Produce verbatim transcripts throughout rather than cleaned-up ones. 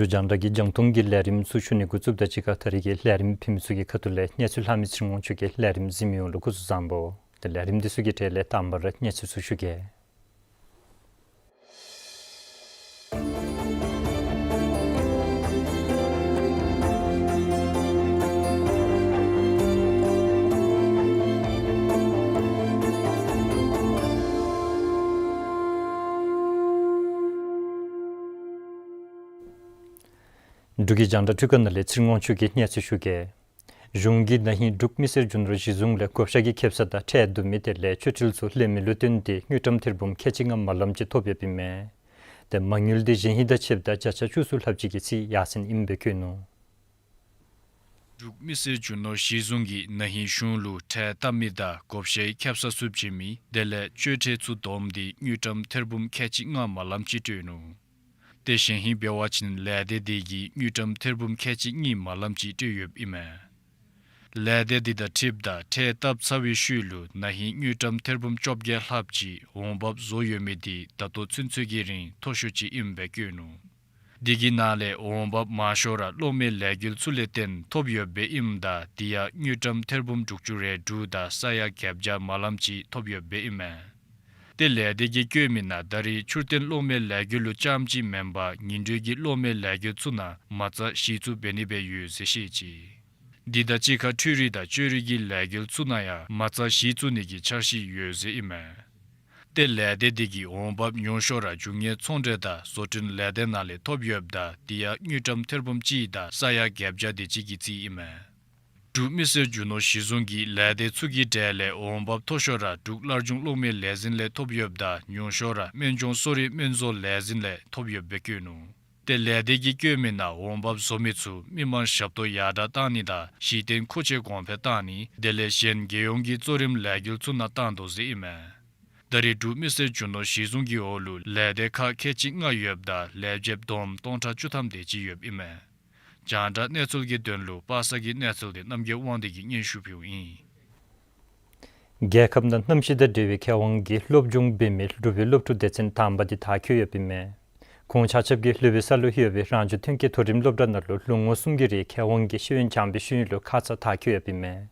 འབྲུག་རྒྱང་བསྒྲགས་ཀྱི་རྒྱང་མཐོང་གི་ལས་རིམ་ཚུ་ཞུ་ནི་འགོ་བཙུགས་དོ། ད་ཅི་ཁ་ད་རིས་ཀྱི་ལས་རིམ་ཕུལ་མི་ཚུ་གི་ཁ་ཐུག་ལས་གནས་ཚུལ་ལྷག་མི་ཚེ་རིང་དབང་ཕྱུག་གིས་ལས་རིམ་གཟིགས་མི་ཡོངས་ལུ་སྐུ་གཟུགས་བཟང་པོ། ད་ལས་རིམ་འདི་ཚུ་གི་གྲས་ལས་དང་པ་ར་གནས་ཚུལ་ཚུ་ཞུ་གེ། འབྲུག་གི་རྒྱང་བསྒྲགས་འཕྲུལ་ཁང་ནང་ལས་ཚེ་རིང་དབང་ཕྱུག་གིས་གནས་ཚུལ་ཞུ་གེ། གཞུང་གིས་ན་ཧིང་འབྲུག་མི་སེར་རྒྱུ་ནོར་གཞི་བཟུང་ལས་བགོ་བཤའ་གི་ཁེབ་ས་དང་ཁྲལ་བསྡུ་མི་དེ་ལས་སྤྱོད་ཁྲལ་ཚུ་ལེན་མི་ལུ་བརྟེན་ཏེ་དངུལ་ཀྲམ་ཐེར་འབུམ་ཁལ་གཅིག་ལྔ་མ་ལམ་ཅིག་ཐོབ་ཡོདཔ་ཨིན་མས། ཏེ་མ་དངུལ་དེ་གཞེས་ཧིང་དང་ཕྱདཔ་ད་བརྒྱ་ཆ་བཅུ་གསུམ་ལྷགཔ་ཅིག་གི་རྩིས་ཡར་སེང་ཨིནམ་སྦེ་བཀོད་ནུག། འབྲུག་མི་སེར་རྒྱུ་ནོར་གཞི་བཟུང་གིས་ན་ཧིང་གཞུང་ལུ་ཁྲལ་བཏབ་མི་དང་བགོ་བཤའི་ཁེབ་ས་ཚུ་བྱིན་མི་དེ་ལས་སྤྱོད་ཁྲལ་ཚུ་བསྡོམས་ཏེ་དངུལ་ཀྲམ་ཐེར་འབུམ་ཁལ་གཅིག་ལྔ་མ་ལམ་ཅིག་སྤྲོད་ནུག། ཏེ་གཞེས་ཧིང་འབད་བ་ཅིན་ལས་སྡེ་དེ་གིས་དངུལ་ཀྲམ་ཐེར་འབུམ་ཁལ་གཅིག་གཉིས་མ་ལམ་ཅིག་སྤྲོད་ཡོདཔ་ཨིན་མས། ལས་སྡེ་འདི་དང་འཁྲིལཝ་ད་ཁྲལ་བཏབ་ཚར་བའི་ཤུལ་ལུ་ན་ཧིང་དངུལ་ཀྲམ་ཐེར་འབུམ་བཅོ་བརྒྱད་ལྷགཔ་ཅིག་འོང་འབབ་བཟོ་ཡོད་མི་དེ་ད་ལྟོ་ཚུན་ཚོད་ཀྱི་རིང་མཐོ་ཤོས་ཅིག་ཨིནམ་སྦེ་བཀོད་ནུག། དེ་གི་ནང་ལས་འོང་འབབ་མང་ཤོས་ར་གློག་མེ་ལས་འགུལ་ཚུ་ལས་བརྟེན་ཐོབ་ཡོདཔ་ཨིནམ་ད་དེ་ཡང་དངུལ་ཀྲམ་ཐེར་འབུམ་དྲུག་ཅུ་རེ་དྲུག་དང་ས་ཡ་བརྒྱད་བརྒྱ་མ་ལམ་ཅིག་ཐོབ་ཡོདཔ་ཨིན་མས། ཏེ་ལས་སྡེ་གིས་བཀོད་མི་ནང་ད་རེས་ཆུ་ཐོན་གློག་མེ་ལས་འགུལ་ལུ་རྐྱངམ་གཅིག་མེན་པར་ཉིན་དྲོད་ཀྱི་གློག་མེ་ལས་འགུལ་ཚུ་ནང་མ་རྩ་གཞི་བཙུགས་འབད་ནི་སྦེ་ཡོད་ཟེར་བཤད་ཅི། འདི་དང་གཅིག་ཁར་འཕྲུལ་རིག་དང་བཅོས་རིག་གི་ལས་འགུལ་ཚུ་ནང་ཡང་མ་རྩ་གཞི་བཙུགས་ནི་གི་འཆར་གཞི་ཡོད་ཟེར་ཨིན་མས། ཏེ་ལས་སྡེ་འདི་གིས་འོང་འབབ་ཉུང་ཤོས་ར་རྒྱུ་དངོས་ཚོང་འབྲེལ་དང་བཟོ་སྐྲུན་ལས་སྡེ་ནང་ལས་ཐོབ་ཡོདཔ་ད་དེ་ཡང་དངུལ་ཀྲམ་ཐེར་འབུམ་གཅིག་དང་ས་ཡ་བརྒྱད་བརྒྱ་དེ་ཅིག་གི་རྩིས་ཨིན་མས། འབྲུག་མི་སེར་རྒྱུ་ནོར་གཞི་བཟུང་གི་ལས་སྡེ་ཚུ་གི་གྲས་ལས་འོང་འབབ་མཐོ་ཤོས་ར་འབྲུག་སླར་འབྱུང་གློག་མེ་ལས་འཛིན་ལས་ཐོབ་ཡོདཔ་ད་ཉུང་ཤོས་ར་སྨན་ལྗོངས་གསོ་རིག་སྨན་བཟོ་ལས་འཛིན་ལས་ཐོབ་ཡོདཔ་སྦེ་བཀོད་ནུག། ཏེ་ལས་སྡེ་གིས་བཀོད་མི་ནང་འོང་འབབ་བཟོ་མི་ཚུ་མི་མང་ཞབས་ཏོག་ཡར་དྲག་བཏང་ནི་དང་གཞི་རྟེན་མཁོ་ཆས་གོང་འཕེལ་བཏང་ནི་དེ་ལས་གཞན་རྒྱལ་ཡོངས་ཀྱི་གཙོ་རིམ་ལས་འགུལ་ཚུ་ནང་བཏང་དོ་ཟེར་ཨིན་མས། ད་རེས་འབྲུག་མི་སེར་རྒྱུ་ནོར་གཞི་བཟུང་གི་འོག་ལུ་ལས་སྡེ་ཁག་ཁལ་གཅིག་ལྔ་ཡོདཔ་ད་ལས་བྱེདཔ་བསྡོམས་སྟོང་ཕྲག་བཅུ་ཐམ་དེ་ཅིག་ཡོདཔ་ཨིན་མས། རྒྱང་བསྒྲགས་གནས་ཚུལ་གྱི་དོན་ལུ་པ་སངས་ཀྱི་གནས་ཚུལ་དེ་རྣམ་རྒྱལ་དབང་འདུས་ཀྱིས་སྙན་ཞུ་ཕུལཝ་ཨིན། རྒྱལ་ཁབ་ནང་གནམ་གཤིས་དང་འབྲེལ་བའི་ཁེ་དབང་གིས་སློབ་སྦྱོང་འབད་མི་འབྲུག་པའི་སློབ་ཕྲུག་སྡེ་ཚན་དང་པ་དེ་དར་འཁྱོལ་ཡོདཔ་ཨིན་མས། ཁོང་ཆ་ཁྱབ་ཀྱིས་ལུ་བའི་ས་ལུ་ཡོད་པའི་རང་བྱུང་ཐོན་སྐྱེད་མཐོ་རིམ་སློབ་གྲྭ་ནང་ལུ་ལོ་ངོ་གསུམ་གྱི་རིང་ཁེ་དབང་གིས་ཤེས་ཡོན་སྦྱང་བའི་ཤེས་ཡོན་ལུ་ཁ་ཙ་དར་འཁྱོལ་ཡོདཔ་ཨིན་མས།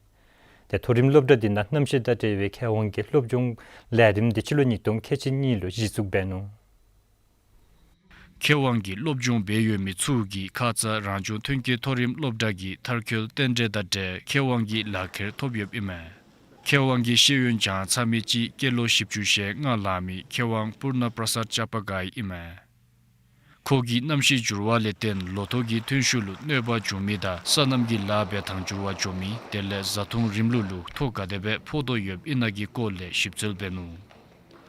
ཏེ་མཐོ་རིམ་སློབ་གྲྭ་འདི་ནང་གནམ་གཤིས་དང་འབྲེལ་བའི་ཁེ་དབང་གིས་སློབ་སྦྱོང་ལས་རིམ་འདི་སྤྱི་ལོ་ཉིས་སྟོང་ཁལ་གཅིག་གཉིས་ལུ་གཞི་བཙུགས་འབད་ནུག། ཁེ་དབང་གིས་སློབ་སྦྱོང་འབད་ཡོད་མི་ཚུ་གིས་ཁ་ཙ་རང་བྱུང་ཐོན་སྐྱེད་མཐོ་རིམ་སློབ་གྲྭ་གི་མཐར་འཁྱོལ་རྟེན་འབྲེལ་དང་འབྲེལ་ཁེ་དབང་གི་ལག་ཁྱེར་ཐོབ་ཡོདཔ་ཨིན་མས། ཁེ་དབང་གིས་ཤེས་ཡོན་སྦྱང་ཚར་མི་ཅིག་སྐྱེས་ལོ་བཞི་བཅུ་ཞེ་ལྔ་ལང་མི་མཁས་དབང་པུར་ན་པྲ་སཱད་ཅ་པ་ག་ཡི་ཨིན་མས། ཁོ་གིས་གནམ་གཤིས་འགྱུར་བ་ལས་བརྟེན་ལོ་ཐོག་གི་ཐོན་ཤུགས་ལུ་གནོད་པ་འབྱུང་མི་དང་སོ་ནམ་གྱི་ལཱ་འབད་ཐངས་འགྱུར་བ་འགྱོ་མི་དེ་ལས་བཟའ་འཐུང་རིམ་ལུགས་ལུ་ཐོ་ག་དེ་སྦེ་ཕོག་དོ་ཡོདཔ་ཨིན་ན་གི་སྐོར་ལས་ཞིབ་འཚོལ་འབད་ནུག།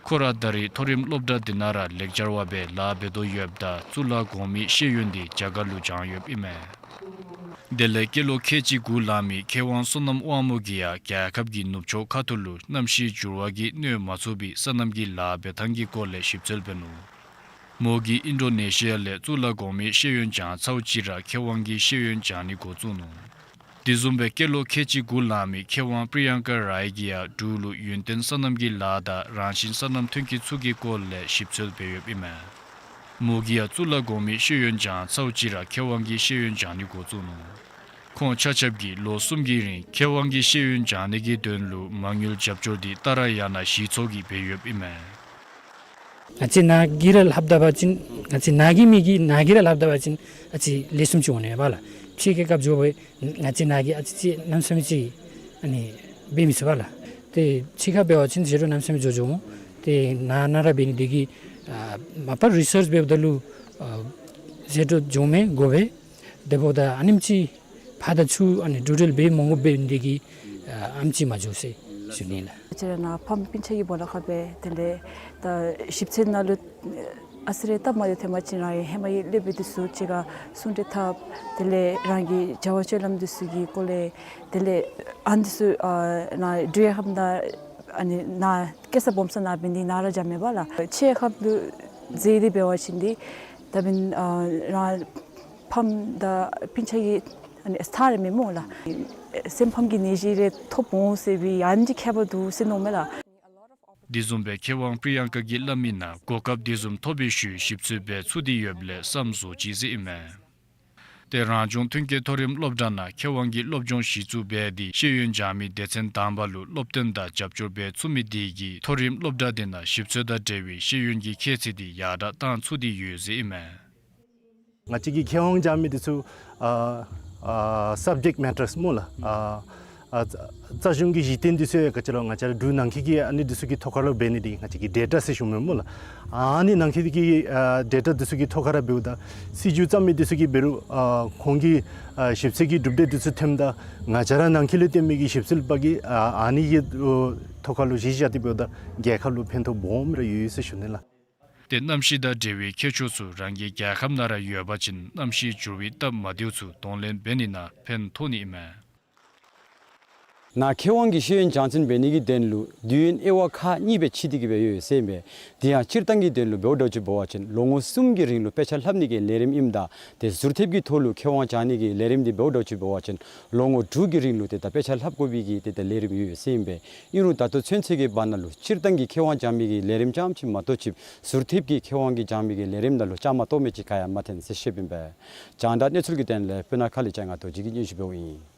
ཁོ་ར་ད་རེས་མཐོ་རིམ་སློབ་གྲྭ་འདི་ནང་ར་ལེགས་སྦྱར་བ་སྦེ་ལཱ་འབད་དོ་ཡོདཔ་ད་གཙུག་ལག་གོང་མའི་ཤེས་ཡོན་འདི་རྒྱ་གར་ལུ་སྦྱངས་ཡོདཔ་ཨིན་མས། དེ་ལས་སྐྱེས་ལོ་ཁལ་གཅིག་དགུ་ལང་མི་མཁས་དབང་བསོད་ནམས་དབང་མོ་གིས་ཡང་རྒྱལ་ཁབ་ཀྱི་ནུབ་ཕྱོགས་ཁ་ཐུག་ལུ་གནམ་གཤིས་འགྱུར་བ་གིས་གནོད་མ་ཚུགས་པའི་སོ་ནམ་གྱི་ལཱ་འབད་ཐངས་ཀྱི་སྐོར་ལས་ཞིབ་འཚོལ་འབད་ནུག། མོ་གིས་ཨིན་ཌོ་ནེ་ཤི་ཡ་ལས་གཙུག་ལག་གོང་མའི་ཤེས་ཡོན་སྦྱང་ཚརཝ་ཅིག་ར་མཁས་དབང་གི་ཤེས་ཡོན་སྦྱང་ནི་འགོ་བཙུགས་ནུག། དེ་བཟུམ་སྦེ་སྐྱེས་ལོ་ཁལ་གཅིག་དགུ་ལང་མི་མཁས་དབང་པྲི་ཡང་ཀ་རའི་གིས་ཡང་འབྲུག་ལུ་ཡུན་བརྟན་སོ་ནམ་གྱི་ལཱ་དང་རང་བཞིན་སོ་ནམ་ཐོན་སྐྱེད་ཚུ་གི་སྐོར་ལས་ཞིབ་འཚོལ་འབད་ཡོདཔ་ཨིན་མས། མོ་གིས་ཡང་གཙུག་ལག་གོང་མའི་ཤེས་ཡོན་སྦྱང་ཚརཝ་ཅིག་ར་མཁས་དབང་གི་ཤེས་ཡོན་སྦྱང་ནི་འགོ་བཙུགས་ནུག། ཁོང་ཆ་ཁྱབ་ཀྱིས་ལོ་གསུམ་གྱི་རིང་མཁས་དབང་གི་ཤེས་ཡོན་སྦྱང་ནི་གི་དོན་ལུ་མ་དངུལ་རྒྱབ་སྐྱོར་འདི་ཏ་ར་ཡ་ན་གཞི་ཚོགས་ཀྱིས་འབད་ཡོདཔ་ཨིན་མས། ང་བཅས་ནཱ་གི་ར་ལྷབ་ད་པ་ཅིན་ང་བཅས་ནཱ་གི་མི་གིས་ནཱ་གི་ར་ལྷབ་ད་པ་ཅིན་ཨ་ཙི་ལེགས་ཤོམ་ཅིག་འོང་ནི་མས་པ་ལགས། ཕྱི་རྒྱལ་ཁབ་འགྱོ་བའི་ང་བཅས་ནཱ་གི་ཨ་ཙི་ཅིག་གནམ་མེད་ས་མེད་ཅིག་ཨ་ནི་འབད་མི་ཚུགས་པ་ལགས། ཏེ་ཕྱི་ཁར་འབད་བ་ཅིན་ཟད་འགྲོ་གནམ་མེད་ས་མེད་འགྱོ་འགྱོཝ་འོང་། ཏེ་ནཱ་ནཱ་ར་འབད་ནི་དེ་གིས་ཨ་མ་པ་རི་སརཆ་འབདཝ་ད་ལུ་ཨ་ཟད་འགྲོ་འགྱོ་མི་དགོ་པས། དེ་འབདཝ་ད་ཨ་ནེམ་ཅིག་ཕར་དང་ཚུར་ཨ་ནི་འགྲུལ་འགྲུལ་འབད་མི་དགོཔ་འབད་ནི་དེ་གིས་ཨ་ཨེམ་ཅིག་མ་འགྱོ་ཟེར་ཞུ་ནི་ལགས། ང་བཅས་ར་ནཱ་ཕམ་སྤུན་ཆ་གི་སྦོ་ལོགས་ཁར་སྦེ་དེ་ལས་ད་ཞིབ་འཚོལ་ནང་ལུ་ཨ་ཙི་རེ་སྟབས་མ་བདེཝ་ཐོན་པ་ཅིན་རང་ཡང་ཧེ་མ་གི་སློབ་དཔོན་འདི་ཚུ་གཅིག་ཁར་གསུང་གྲོས་འཐབ། དེ་ལས་རང་གི་བྱ་བ་སྤྱོད་ལམ་འདི་ཚུ་གི་སྐོར་ལས་དེ་ལས་ཨ་ནི་འདི་ཚུ་ཨ་ནཱ་འབྲུག་རྒྱལ་ཁབ་ནང་ཨ་ནི་ནཱ་སྐྱེས་ས་སྦོམ་ས་ནཱ་འབད་ནི་ནཱ་ར་འགྱོཝ་མེན་པ་ལགས། ཕྱི་རྒྱལ་ཁབ་ལུ་འཛུལ་ཏེ་འབད་བ་ཅིན་འདི་ད་འབདན་ཨ་རང་ཕམ་དང་སྤུན་ཆ་གི་ཨ་ནི་ས་ར་མེན་སྨོ་ལགས། སེམས་ཕམ་གྱི་ནད་གཞི་རེ་ཐོབ་འོང་ཟེར་བའི་ཡང་ཅིན་ཁྱད་པར་འདུག་ཟེར་མནོཝ་མས་ལགས། དེ་བཟུམ་སྦེ་མཁས་དབང་པྲི་ཡང་ཀ་གིས་སླབ་མི་ནང་གོ་སྐབས་དེ་བཟུམ་ཐོབ་པའི་ཤུལ་ཞིབ་འཚོལ་འབད་ཚུགས་ཏེ་ཡོདཔ་ལས་བསམ་བཟོ་ཅི་ཟེར་ཨིན་མས། ཏེ་རང་བྱུང་ཐོན་སྐྱེད་མཐོ་རིམ་སློབ་གྲྭ་ནང་མཁས་དབང་གི་སློབ་སྦྱོང་གཞི་བཙུགས་འབད་དེ་ཤེས་ཡོན་སྦྱང་མི་སྡེ་ཚན་དང་པ་ལུ་སློབ་སྟོན་དང་རྒྱབ་སྐྱོར་འབད་ཚུགས་མི་དེ་གིས་མཐོ་རིམ་སློབ་གྲྭ་དེ་ནང་ཞིབ་འཚོལ་དང་འབྲེལ་བའི་ཤེས་ཡོན་གྱི་ཁྱད་ཚད་དེ་ཡར་དྲག་བཏང་ཚུགས་ཏེ་ཡོད་ཟེར་ཨིན་མས། ང་བཅས་ཀྱི་མཁས་དབང་སྦྱང་མི་འདི་ཚུ་ཨ་ཨ་སབ་ཇེཀཊ་མེ་ཊརས་སྨོ་ལགས། ཨ་ཨ་རྩ་གཞུང་གི་གཞི་རྟེན་འདི་ཚུ་ཡང་ག་ཅི་ལོ་ང་བཅས་ར་འབྲུག་ནང་འཁོད་ཀྱི་ཨ་ནི་འདི་ཚུ་གི་ཐོག་ཁར་ལུ་འབད་ནི་འདི་ང་བཅས་ཀྱི་ཌེ་ཊ་ཟེར་ཞུཝ་མས་སྨོ་ལགས། ཨ་ནི་ནང་འཁོད་ཀྱི་ཨ་ཌེ་ཊ་འདི་ཚུ་གི་ཐོག་ཁར་འབདཝ་ད་སྲིད་བྱུས་བརྩམ་མི་འདི་ཚུ་གིས་འབད་རུང་ཨ་ཁོང་གི་ཨ་ཞིབ་འཚོལ་གྱི་གྲུབ་འབྲས་འདི་ཚུ་ཐོནམ་ད་ང་བཅས་ར་ནང་འཁོད་ལུ་སྟོན་མི་གི་ཞིབ་འཚོལ་པ་གིས་ཨ་ཨ་ནི་གི་ཨོ་ཐོག་ཁར་ལུ་གཞི་བཞག་སྟེ་འབདཝ་ད་རྒྱལ་ཁབ་ལུ་ཕན་ཐོགས་སྦོམ་ར་ཡོད་ཟེར་ཞུ་ནི་ལགས། ཏེ་གནམ་གཤིས་དང་འབྲེལ་བའི་ཁྱད་ཆོས་ཚུ་རང་གི་རྒྱལ་ཁབ་ནང་ར་ཡོད་པ་ཅིན་གནམ་གཤིས་འགྱུར་བའི་སྟབས་མ་བདེཝ་ཚུ་གདོང་ལེན་འབད་ནི་ནང་ཕན་ཐོགས་ནི་ཨིན་མས། ནཱ་མཁས་དབང་གི་ཤེས་ཡོན་སྦྱང་ཚུགས་པའི་ནི་གི་དོན་ལུ་དུས་ཡུན་དབྱེ་བ་ཁག་གཉིས་སྦེ་ཕྱེ་སྟེ་གི་སྦེ་ཡོད་ཟེར་ཨིན་པས། དེ་ཡང་སྤྱིར་བཏང་གི་དོན་ལུ་འབདཝ་འདྲཝ་ཅིག་འབད་བ་ཅིན་ལོ་ངོ་གསུམ་གྱི་རིང་ལུ་དཔེ་ཆ་ལྷབ་ནི་གི་ལས་རིམ་ཨིནམ་ད་ཏེ་ཟུར་ཐེབས་ཀྱི་ཐོག་ལུ་མཁས་དབང་སྦྱང་ནི་གི་ལས་རིམ་འདི་འབདཝ་འདྲཝ་ཅིག་འབད་བ་ཅིན་ལོ་ངོ་དྲུག་གི་རིང་ལུ་ཏེ་ད་དཔེ་ཆ་ལྷབ་དགོ་པའི་གི་ཏེ་ད་ལས་རིམ་ཡོད་ཟེར་ཨིན་པས། ཨིན་རུང་ད་ལྟོ་ཚུན་ཚོད་ཀྱི་བར་ན་ལུ་སྤྱིར་བཏང་གི་མཁས་དབང་སྦྱང་མི་གི་ལས་རིམ་རྐྱངམ་ཅིག་མ་གཏོགས་ཅིག་ཟུར་ཐེབས་ཀྱི་མཁས་དབང་གི་སྦྱང་མི་གི་ལས་རིམ་ནང་ལུ་བཅའ་མར་གཏོགས་མི་ཅིག་ག་ཡང་མ་ཐོན་ཟེར་བཤདཔ་ཨིན་པས། རྒྱང་བསྒྲགས་གནས་ཚུལ་གྱི་དོན་ལས་སྤུ་ན་ཁ་ལས་ལྕང་ང་རྡོ་རྗེ་གིས་སྙན་ཞུ་འབདཝ་ཨིན།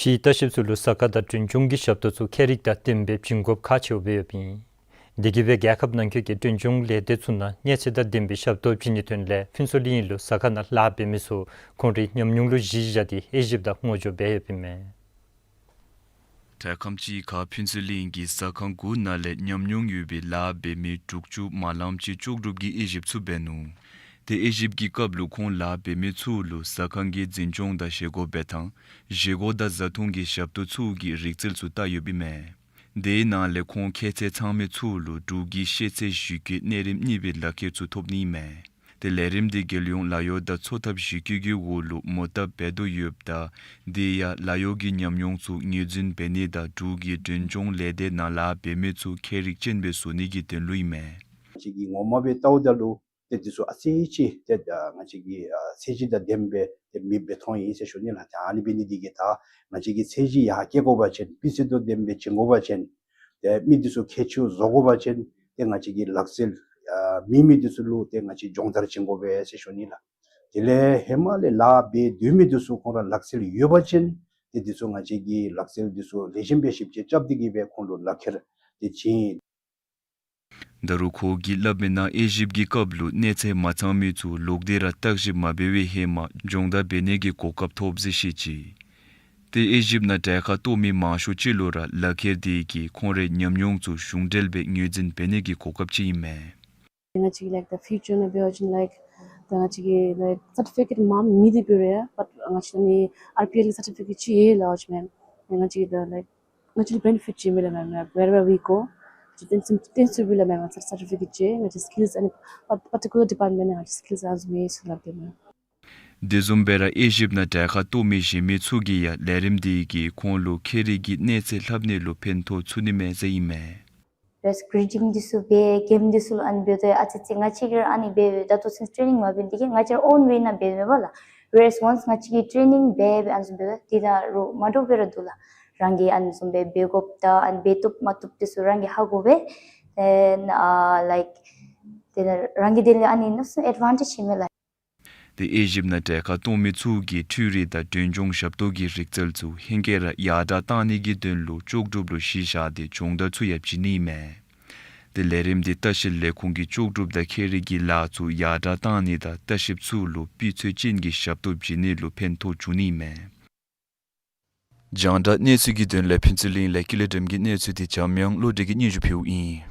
ཕྱིའི་ལྟ་བཤལཔ་ཚུ་ལུ་ཟ་ཁང་དང་མགྲོན་སྐྱོང་གི་ཞབས་ཏོག་ཚུ་ཁྱད་རིག་དང་ལྡནམ་སྦེ་བྱིན་དགོཔ་ཁག་ཆེཝ་སྦེ་ཡོདཔ་ཨིན། དེ་གིས་སྦེ་རྒྱལ་ཁབ་ནང་འཁོད་ཀྱི་མགྲོན་སྐྱོང་ལས་སྡེ་ཚུ་ནང་གནས་ཚད་དང་ལྡནམ་སྦེ་ཞབས་ཏོག་བྱིན་ནིའི་དོན་ལས་ཕུན་ཚོགས་གླིང་ལུ་ཟ་ཁང་ནང་ལཱ་འབད་མི་ཚུ་ཁོང་རའི་ཉམས་མྱོང་ལུ་གཞི་བཞག་སྟེ་དབྱེ་ཞིབ་དང་ངོ་སྦྱོར་འབད་ཡོདཔ་ཨིན་མས། དྲ་ཁམས་ཅིག་ཁར་ཕུན་ཚོགས་གླིང་གི་ཟ་ཁང་དགུ་ནང་ལས་ཉམས་མྱོང་ཡོད་པའི་ལཱ་འབད་མི་དྲུག་ཅུ་མ་ལངམ་ཅིག་ལྕོགས་གྲུབ་ཀྱིས་དབྱེ་ཞིབ་ཚུ་འབད་ནུག། ཏེ་དབྱེ་ཞིབ་ཀྱི་སྐབས་ལུ་ཁོང་ལཱ་འབད་མི་ཚུ་ལུ་ཟ་ཁང་གི་འཛིན་སྐྱོང་དང་བཞེས་སྒོ་འབད་ཐངས་བཞེས་སྒོ་དང་བཟའ་འཐུང་གི་ཞབས་ཏོག་ཚུ་གི་རིག་རྩལ་ཚུ་བལྟ་ཡོདཔ་ཨིན་མས། དེའི་ནང་ལས་ཁོང་ཁྱད་ཚད་ཚང་མི་ཚུ་ལུ་འབྲུག་གི་ཤེས་ཚད་ཞིབ་འཚོལ་གནས་རིམ་གཉིས་པའི་ལག་ཁྱེར་ཚུ་ཐོབ་ནི་ཨིན་མས། ཏེ་ལས་རིམ་འདི་རྒྱལ་ཡོངས་ལཱ་གཡོག་དང་འཚོ་ཐབས་གཞི་བཀོད་ཀྱི་འོག་ལུ་མོ་བཏབ་འབད་དོ་ཡོདཔ་ད་དེ་ཡང་ལཱ་གཡོག་གི་ཉམས་མྱོང་ཚུ་ངོས་འཛིན་འབད་ནི་དང་འབྲུག་གི་མགྲོན་སྐྱོང་ལས་སྡེ་ནང་ལཱ་འབད་མི་ཚུ་ཁྱད་རིག་ཅན་སྦེ་བཟོ་ནི་གི་དོན་ལུ་ཨིན་མས། ང་བཅས་ཀྱིས་ངོ་མ་སྦེ་བལྟཝ་ད་ལུ་ཏེ་འདི་ཚུ་ཨ་ཙི་ཅིག་ཏེ་ང་བཅས་ཀྱི་ཨ་ཚད་གཞི་དང་ལྡནམ་སྦེ་ཏེ་མེདཔ་སྦེ་མཐོང་ཡི་ཟེར་ཞུ་ནི་ལགས། ད་ཨ་ནི་འབད་ནི་འདི་གིས་ད་ང་བཅས་ཀྱིས་ཚད་གཞི་ཡར་བསྐྱེད་དགོ་པ་ཅིན་སྤུས་ཚད་དང་ལྡནམ་སྦེ་བྱིན་དགོ་པ་ཅིན་ཏེ་མི་འདི་ཚུ་ཁྱད་ཆོས་བཟོ་དགོ་པ་ཅིན་ཏེ་ང་བཅས་ཀྱི་ལག་རྩལ་ཨ་མེད་མི་འདི་ཚུ་ལུ་ཏེ་ང་བཅས་སྦྱོང་བརྡར་བྱིན་དགོ་པས་ཟེར་ཞུ་ནི་ལགས། དེ་ལས་ཧེ་མ་ལས་ལཱ་འབད་སྡོད་མི་འདི་ཚུ་ཁོང་ར་ལག་རྩལ་ཡོད་པ་ཅིན་ཏེ་འདི་ཚུ་ང་བཅས་ཀྱིས་ལག་རྩལ་འདི་ཚུ་ལེགས་ཤོམ་སྦེ་ཞིབ་དཔྱད་རྐྱབ་སྟེ་གི་སྦེ་ཁོང་ལུ་ལག་ཁྱེར་ཏེ་བྱིན། ད་རུང་ཁོ་གིས་སླབ་མི་ནང་དབྱེ་ཞིབ་ཀྱི་སྐབས་ལུ་གནས་ཚད་མ་ཚང་མི་ཚུ་ལོག་སྟེ་ར་བརྟག་ཞིབ་མ་འབད་བའི་ཧེ་མ་སྦྱོང་བརྡར་འབད་ནི་གི་གོ་སྐབས་ཐོབ་ཟེར་བཤད་ཅི། ཏེ་དབྱེ་ཞིབ་ནང་གྲལ་ཁར་གཏོགས་མི་མང་ཤོས་ཅིག་ལུ་ར་ལག་ཁྱེར་དེ་གིས་ཁོང་རའི་ཉམས་མྱོང་ཚུ་གཞུང་འབྲེལ་སྦེ་ངོས་འཛིན་འབད་ནི་གི་གོ་སྐབས་ཅིག་ཨིན་མས། ང་བཅས་ཀྱི་like the future ནང་འབད་བ་ཅིན་like ད་ང་བཅས་ཀྱི་like certificate མང་མི་འདི་འབད་རུང་ཡང་but ང་བཅས་ནི་ཨར་པི་ཨེལ་གི་certificate ཅིག་ཡོད་ལགས་ཨོ་ཅི་མེན། ང་བཅས་ཀྱི་ད་like ང་བཅས་ལུ་benefit ཅིག་མས་ལགས་མེན། Like wherever we go ང་བཅས་ཏེན་སི་ཏེན་སི་སི་སྦེ་ལགས་མེན་ང་བཅས་certificate ཅིག་ང་བཅས་skills ཨ་ནི་particular department ནང་ང་བཅས་skills ཨ་ནི་ཚུ་ལགས་དེ་མས། དེ་བཟུམ་སྦེ་ར་དབྱེ་ཞིབ་ནང་གྲལ་ཁར་གཏོགས་མི་གཞན་མི་ཚུ་གིས་ཡང་ལས་རིམ་དེ་གིས་ཁོང་ལུ་ཁྱད་རིག་གི་གནས་ཚད་ལྷབ་ནི་ལུ་ཕན་ཐོགས་ཚུགས་ནི་མས་ཟེར་ཨིན་མས། Whereas greeting འདི་ཚུ་འབད་གེམ་འདི་ཚུ་ལུ་ཨ་ནི་འབདཝ་ད་ཨ་ཙི་ཙི་ང་བཅས་ཀྱིས་ར་ཨ་ནི་འབད་འབད་ད་ལྟོ་ཚུན་ཊེ་ནིང་མ་འབད་ནི་འདི་གིས་ང་བཅས་ར་ཨོན་ཝེ་ནང་འབད་མས་པ་ལགས། Whereas once ང་བཅས་ཀྱིས་ཊེ་ནིང་འབད་འབད་ཨ་ནི་ཚུ་འབདཝ་ད་འདི་ནང་རོགས་མ་འདྲཝ་སྦེ་ར་འདུག་ལགས། རང་གིས་ཨ་ནི་བཟུམ་སྦེ་འབད་དགོཔ་དང་ཨ་ནི་འབད་བཏུབ་མ་བཏུབ་འདི་ཚུ་རང་གིས་ཧ་གོ་སྦེ། Then uh, like དེ་ལས་རང་གི་དེ་ལས་ཨ་ནི་ནུག་སུ་ཨེཌ་ཝན་ཊེཇ་ཨིན་མས་ལགས། དེ་དབྱེ་ཞིབ་ནང་གྲལ་ཁར་གཏོགས་མི་ཚུ་གིས་འཕྲུལ་རིག་དང་མགྲོན་སྐྱོང་ཞབས་ཏོག་གི་རིག་རྩལ་ཚུ་ཧེང་སྐལ་ར་ཡར་དྲགས་གཏང་ནི་གི་དོན་ལུ་ལྕོགས་གྲུབ་ལུ་གཞི་བཞག་སྟེ་སྦྱོང་བརྡར་ཚུ་ཡང་བྱིན་ནི་མས། དེ་ལས་ལས་རིམ་དེ་ལྟ་བཤལ་ལས་ཁུངས་ཀྱིས་ལྕོགས་གྲུབ་དང་ཁྱད་རིག་གི་ལཱ་ཚུ་ཡར་དྲགས་གཏང་ནི་དང་ལྟ་བཤལཔ་ཚུ་ལུ་སྤུས་ཚད་ཅན་གྱི་ཞབས་ཏོག་བྱིན་ནི་ལུ་ཕན་ཐོགས་འབྱུང་ནི་མས། རྒྱང་བསྒྲགས་གནས་ཚུལ་གྱི་དོན་ལས་ཕུན་ཚོགས་གླིང་ལས་ཀུན་ལེགས་སྒྲོལམ་གྱི་གནས་ཚུལ་དེ་འཇམ་དབྱངས་བློ་གྲོས་ཀྱིས་སྙན་ཞུ་ཕུལཝ་ཨིན།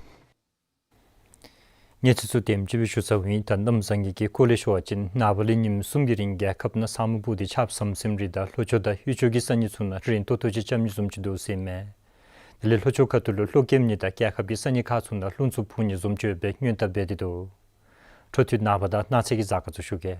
གནས་ཚུལ་ཚུ་དེམ་ཅིག་སྦེ་ཞུ་ཚརཝ་ཨིན། ད་གནམ་བཟང་ངན་གྱི་སྐོར་ལས་ཞུ་བ་ཅིན་ནངས་པ་ལས་ཉིནམ་གསུམ་གྱི་རིང་རྒྱལ་ཁབ་ནང་ས་སྨུག་སྤུབས་ཏེ་ཆརཔ་ཟམ་ཟིམ་རེ་དང་ལྷོ་ཕྱོགས་དང་ཡུལ་ཕྱོགས་ཀྱི་ས་གནས་ཚུ་ནང་རན་ཏོག་ཏོ་ཅིག་རྐྱབ་ནི་བཟུམ་ཅིག་འདུག་ཟེར་མས། དེ་ལས་ལྷོ་ཕྱོགས་ཁ་ཐུག་ལུ་ལྷོ་ཀེམ་གཉིས་དང་རྒྱལ་ཁབ་ཀྱི་ས་གནས་ཁག་ཚུ་ནང་རླུང་འཚུབ་འཕུ་ནི་བཟུམ་ཅིག་ཡོད་པའི་སྔོན་བརྡ་འབད་དེ་འདུག། འཕྲོ་མཐུད་ནངས་པ་དང་གནངས་ཚེ་གི་གཟའ་སྐར་ཚུ་ཞུ་གེ།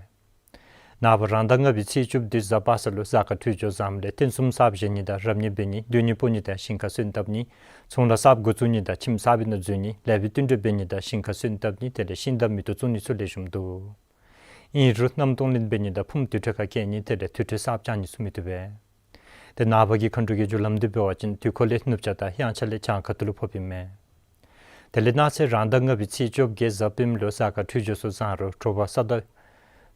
ནངས་པ་རང་ཟླ་ལྔ་པའི་ཚེས་བཅུ་པ་དེ་གཟའ་པ་སངས་ལུ་གཟའ་སྐར་འཕྲོད་སྦྱོར་བཟངམ་ལས་རྟེན་གསུམ་གསརཔ་བཞེངས་ནི་དང་རབ་གནས་འབད་ནི་སྡོད་གནས་སྤོ་ནི་དང་ཞིང་ཁ་སོན་བཏབ་ནི་ཚོང་ར་གསརཔ་འགོ་བཙུགས་ནི་དང་ཁྱིམ་གསར་པའི་ནང་འཛུལ་ནི་ལེགས་པའི་བསྟུན་གྲོས་འབད་ནི་དང་ཞིང་ཁ་སོན་བཏབ་ནི་དེ་ལས་ཤིང་དང་མེ་ཏོག་བཙུགས་ནི་ཚུ་ལེགས་ཤོམ་འདུག། ཨིན་རུང་གནམ་གཏོང་ལེན་འབད་ནི་དང་ཕུངམ་དུར་ཁྲོད་ཁར་བསྐྱལ་ནི་དེ་ལས་དུར་ཁྲོད་གསརཔ་རྐྱབ་ནི་ཚུ་མི་བཏུབ་པས། དེ་ནངས་པ་གི་མཁའ་འགྲོ་གི་རྒྱུ་ལམ་དེ་འབད་བ་ཅིན་དུས་འཁོར་ལས་ནུབ་བྱང་དང་དབྱངས་འཆར་ལས་བྱང་ཁ་ཐུག་ལུ་ཕོགཔ་ཨིན་མས། དེ་ལས་གནངས་ཚེ་རང་ཟླ་ལྔ་པའི་ཚེས་བཅོ་བརྒྱད་གཟའ་སྤེནམ་ལུ་གཟའ་སྐར་འཕྲོད་སྦྱོར་ཚུ་བཟང་རུང་དྲོ་པ་ས་ད་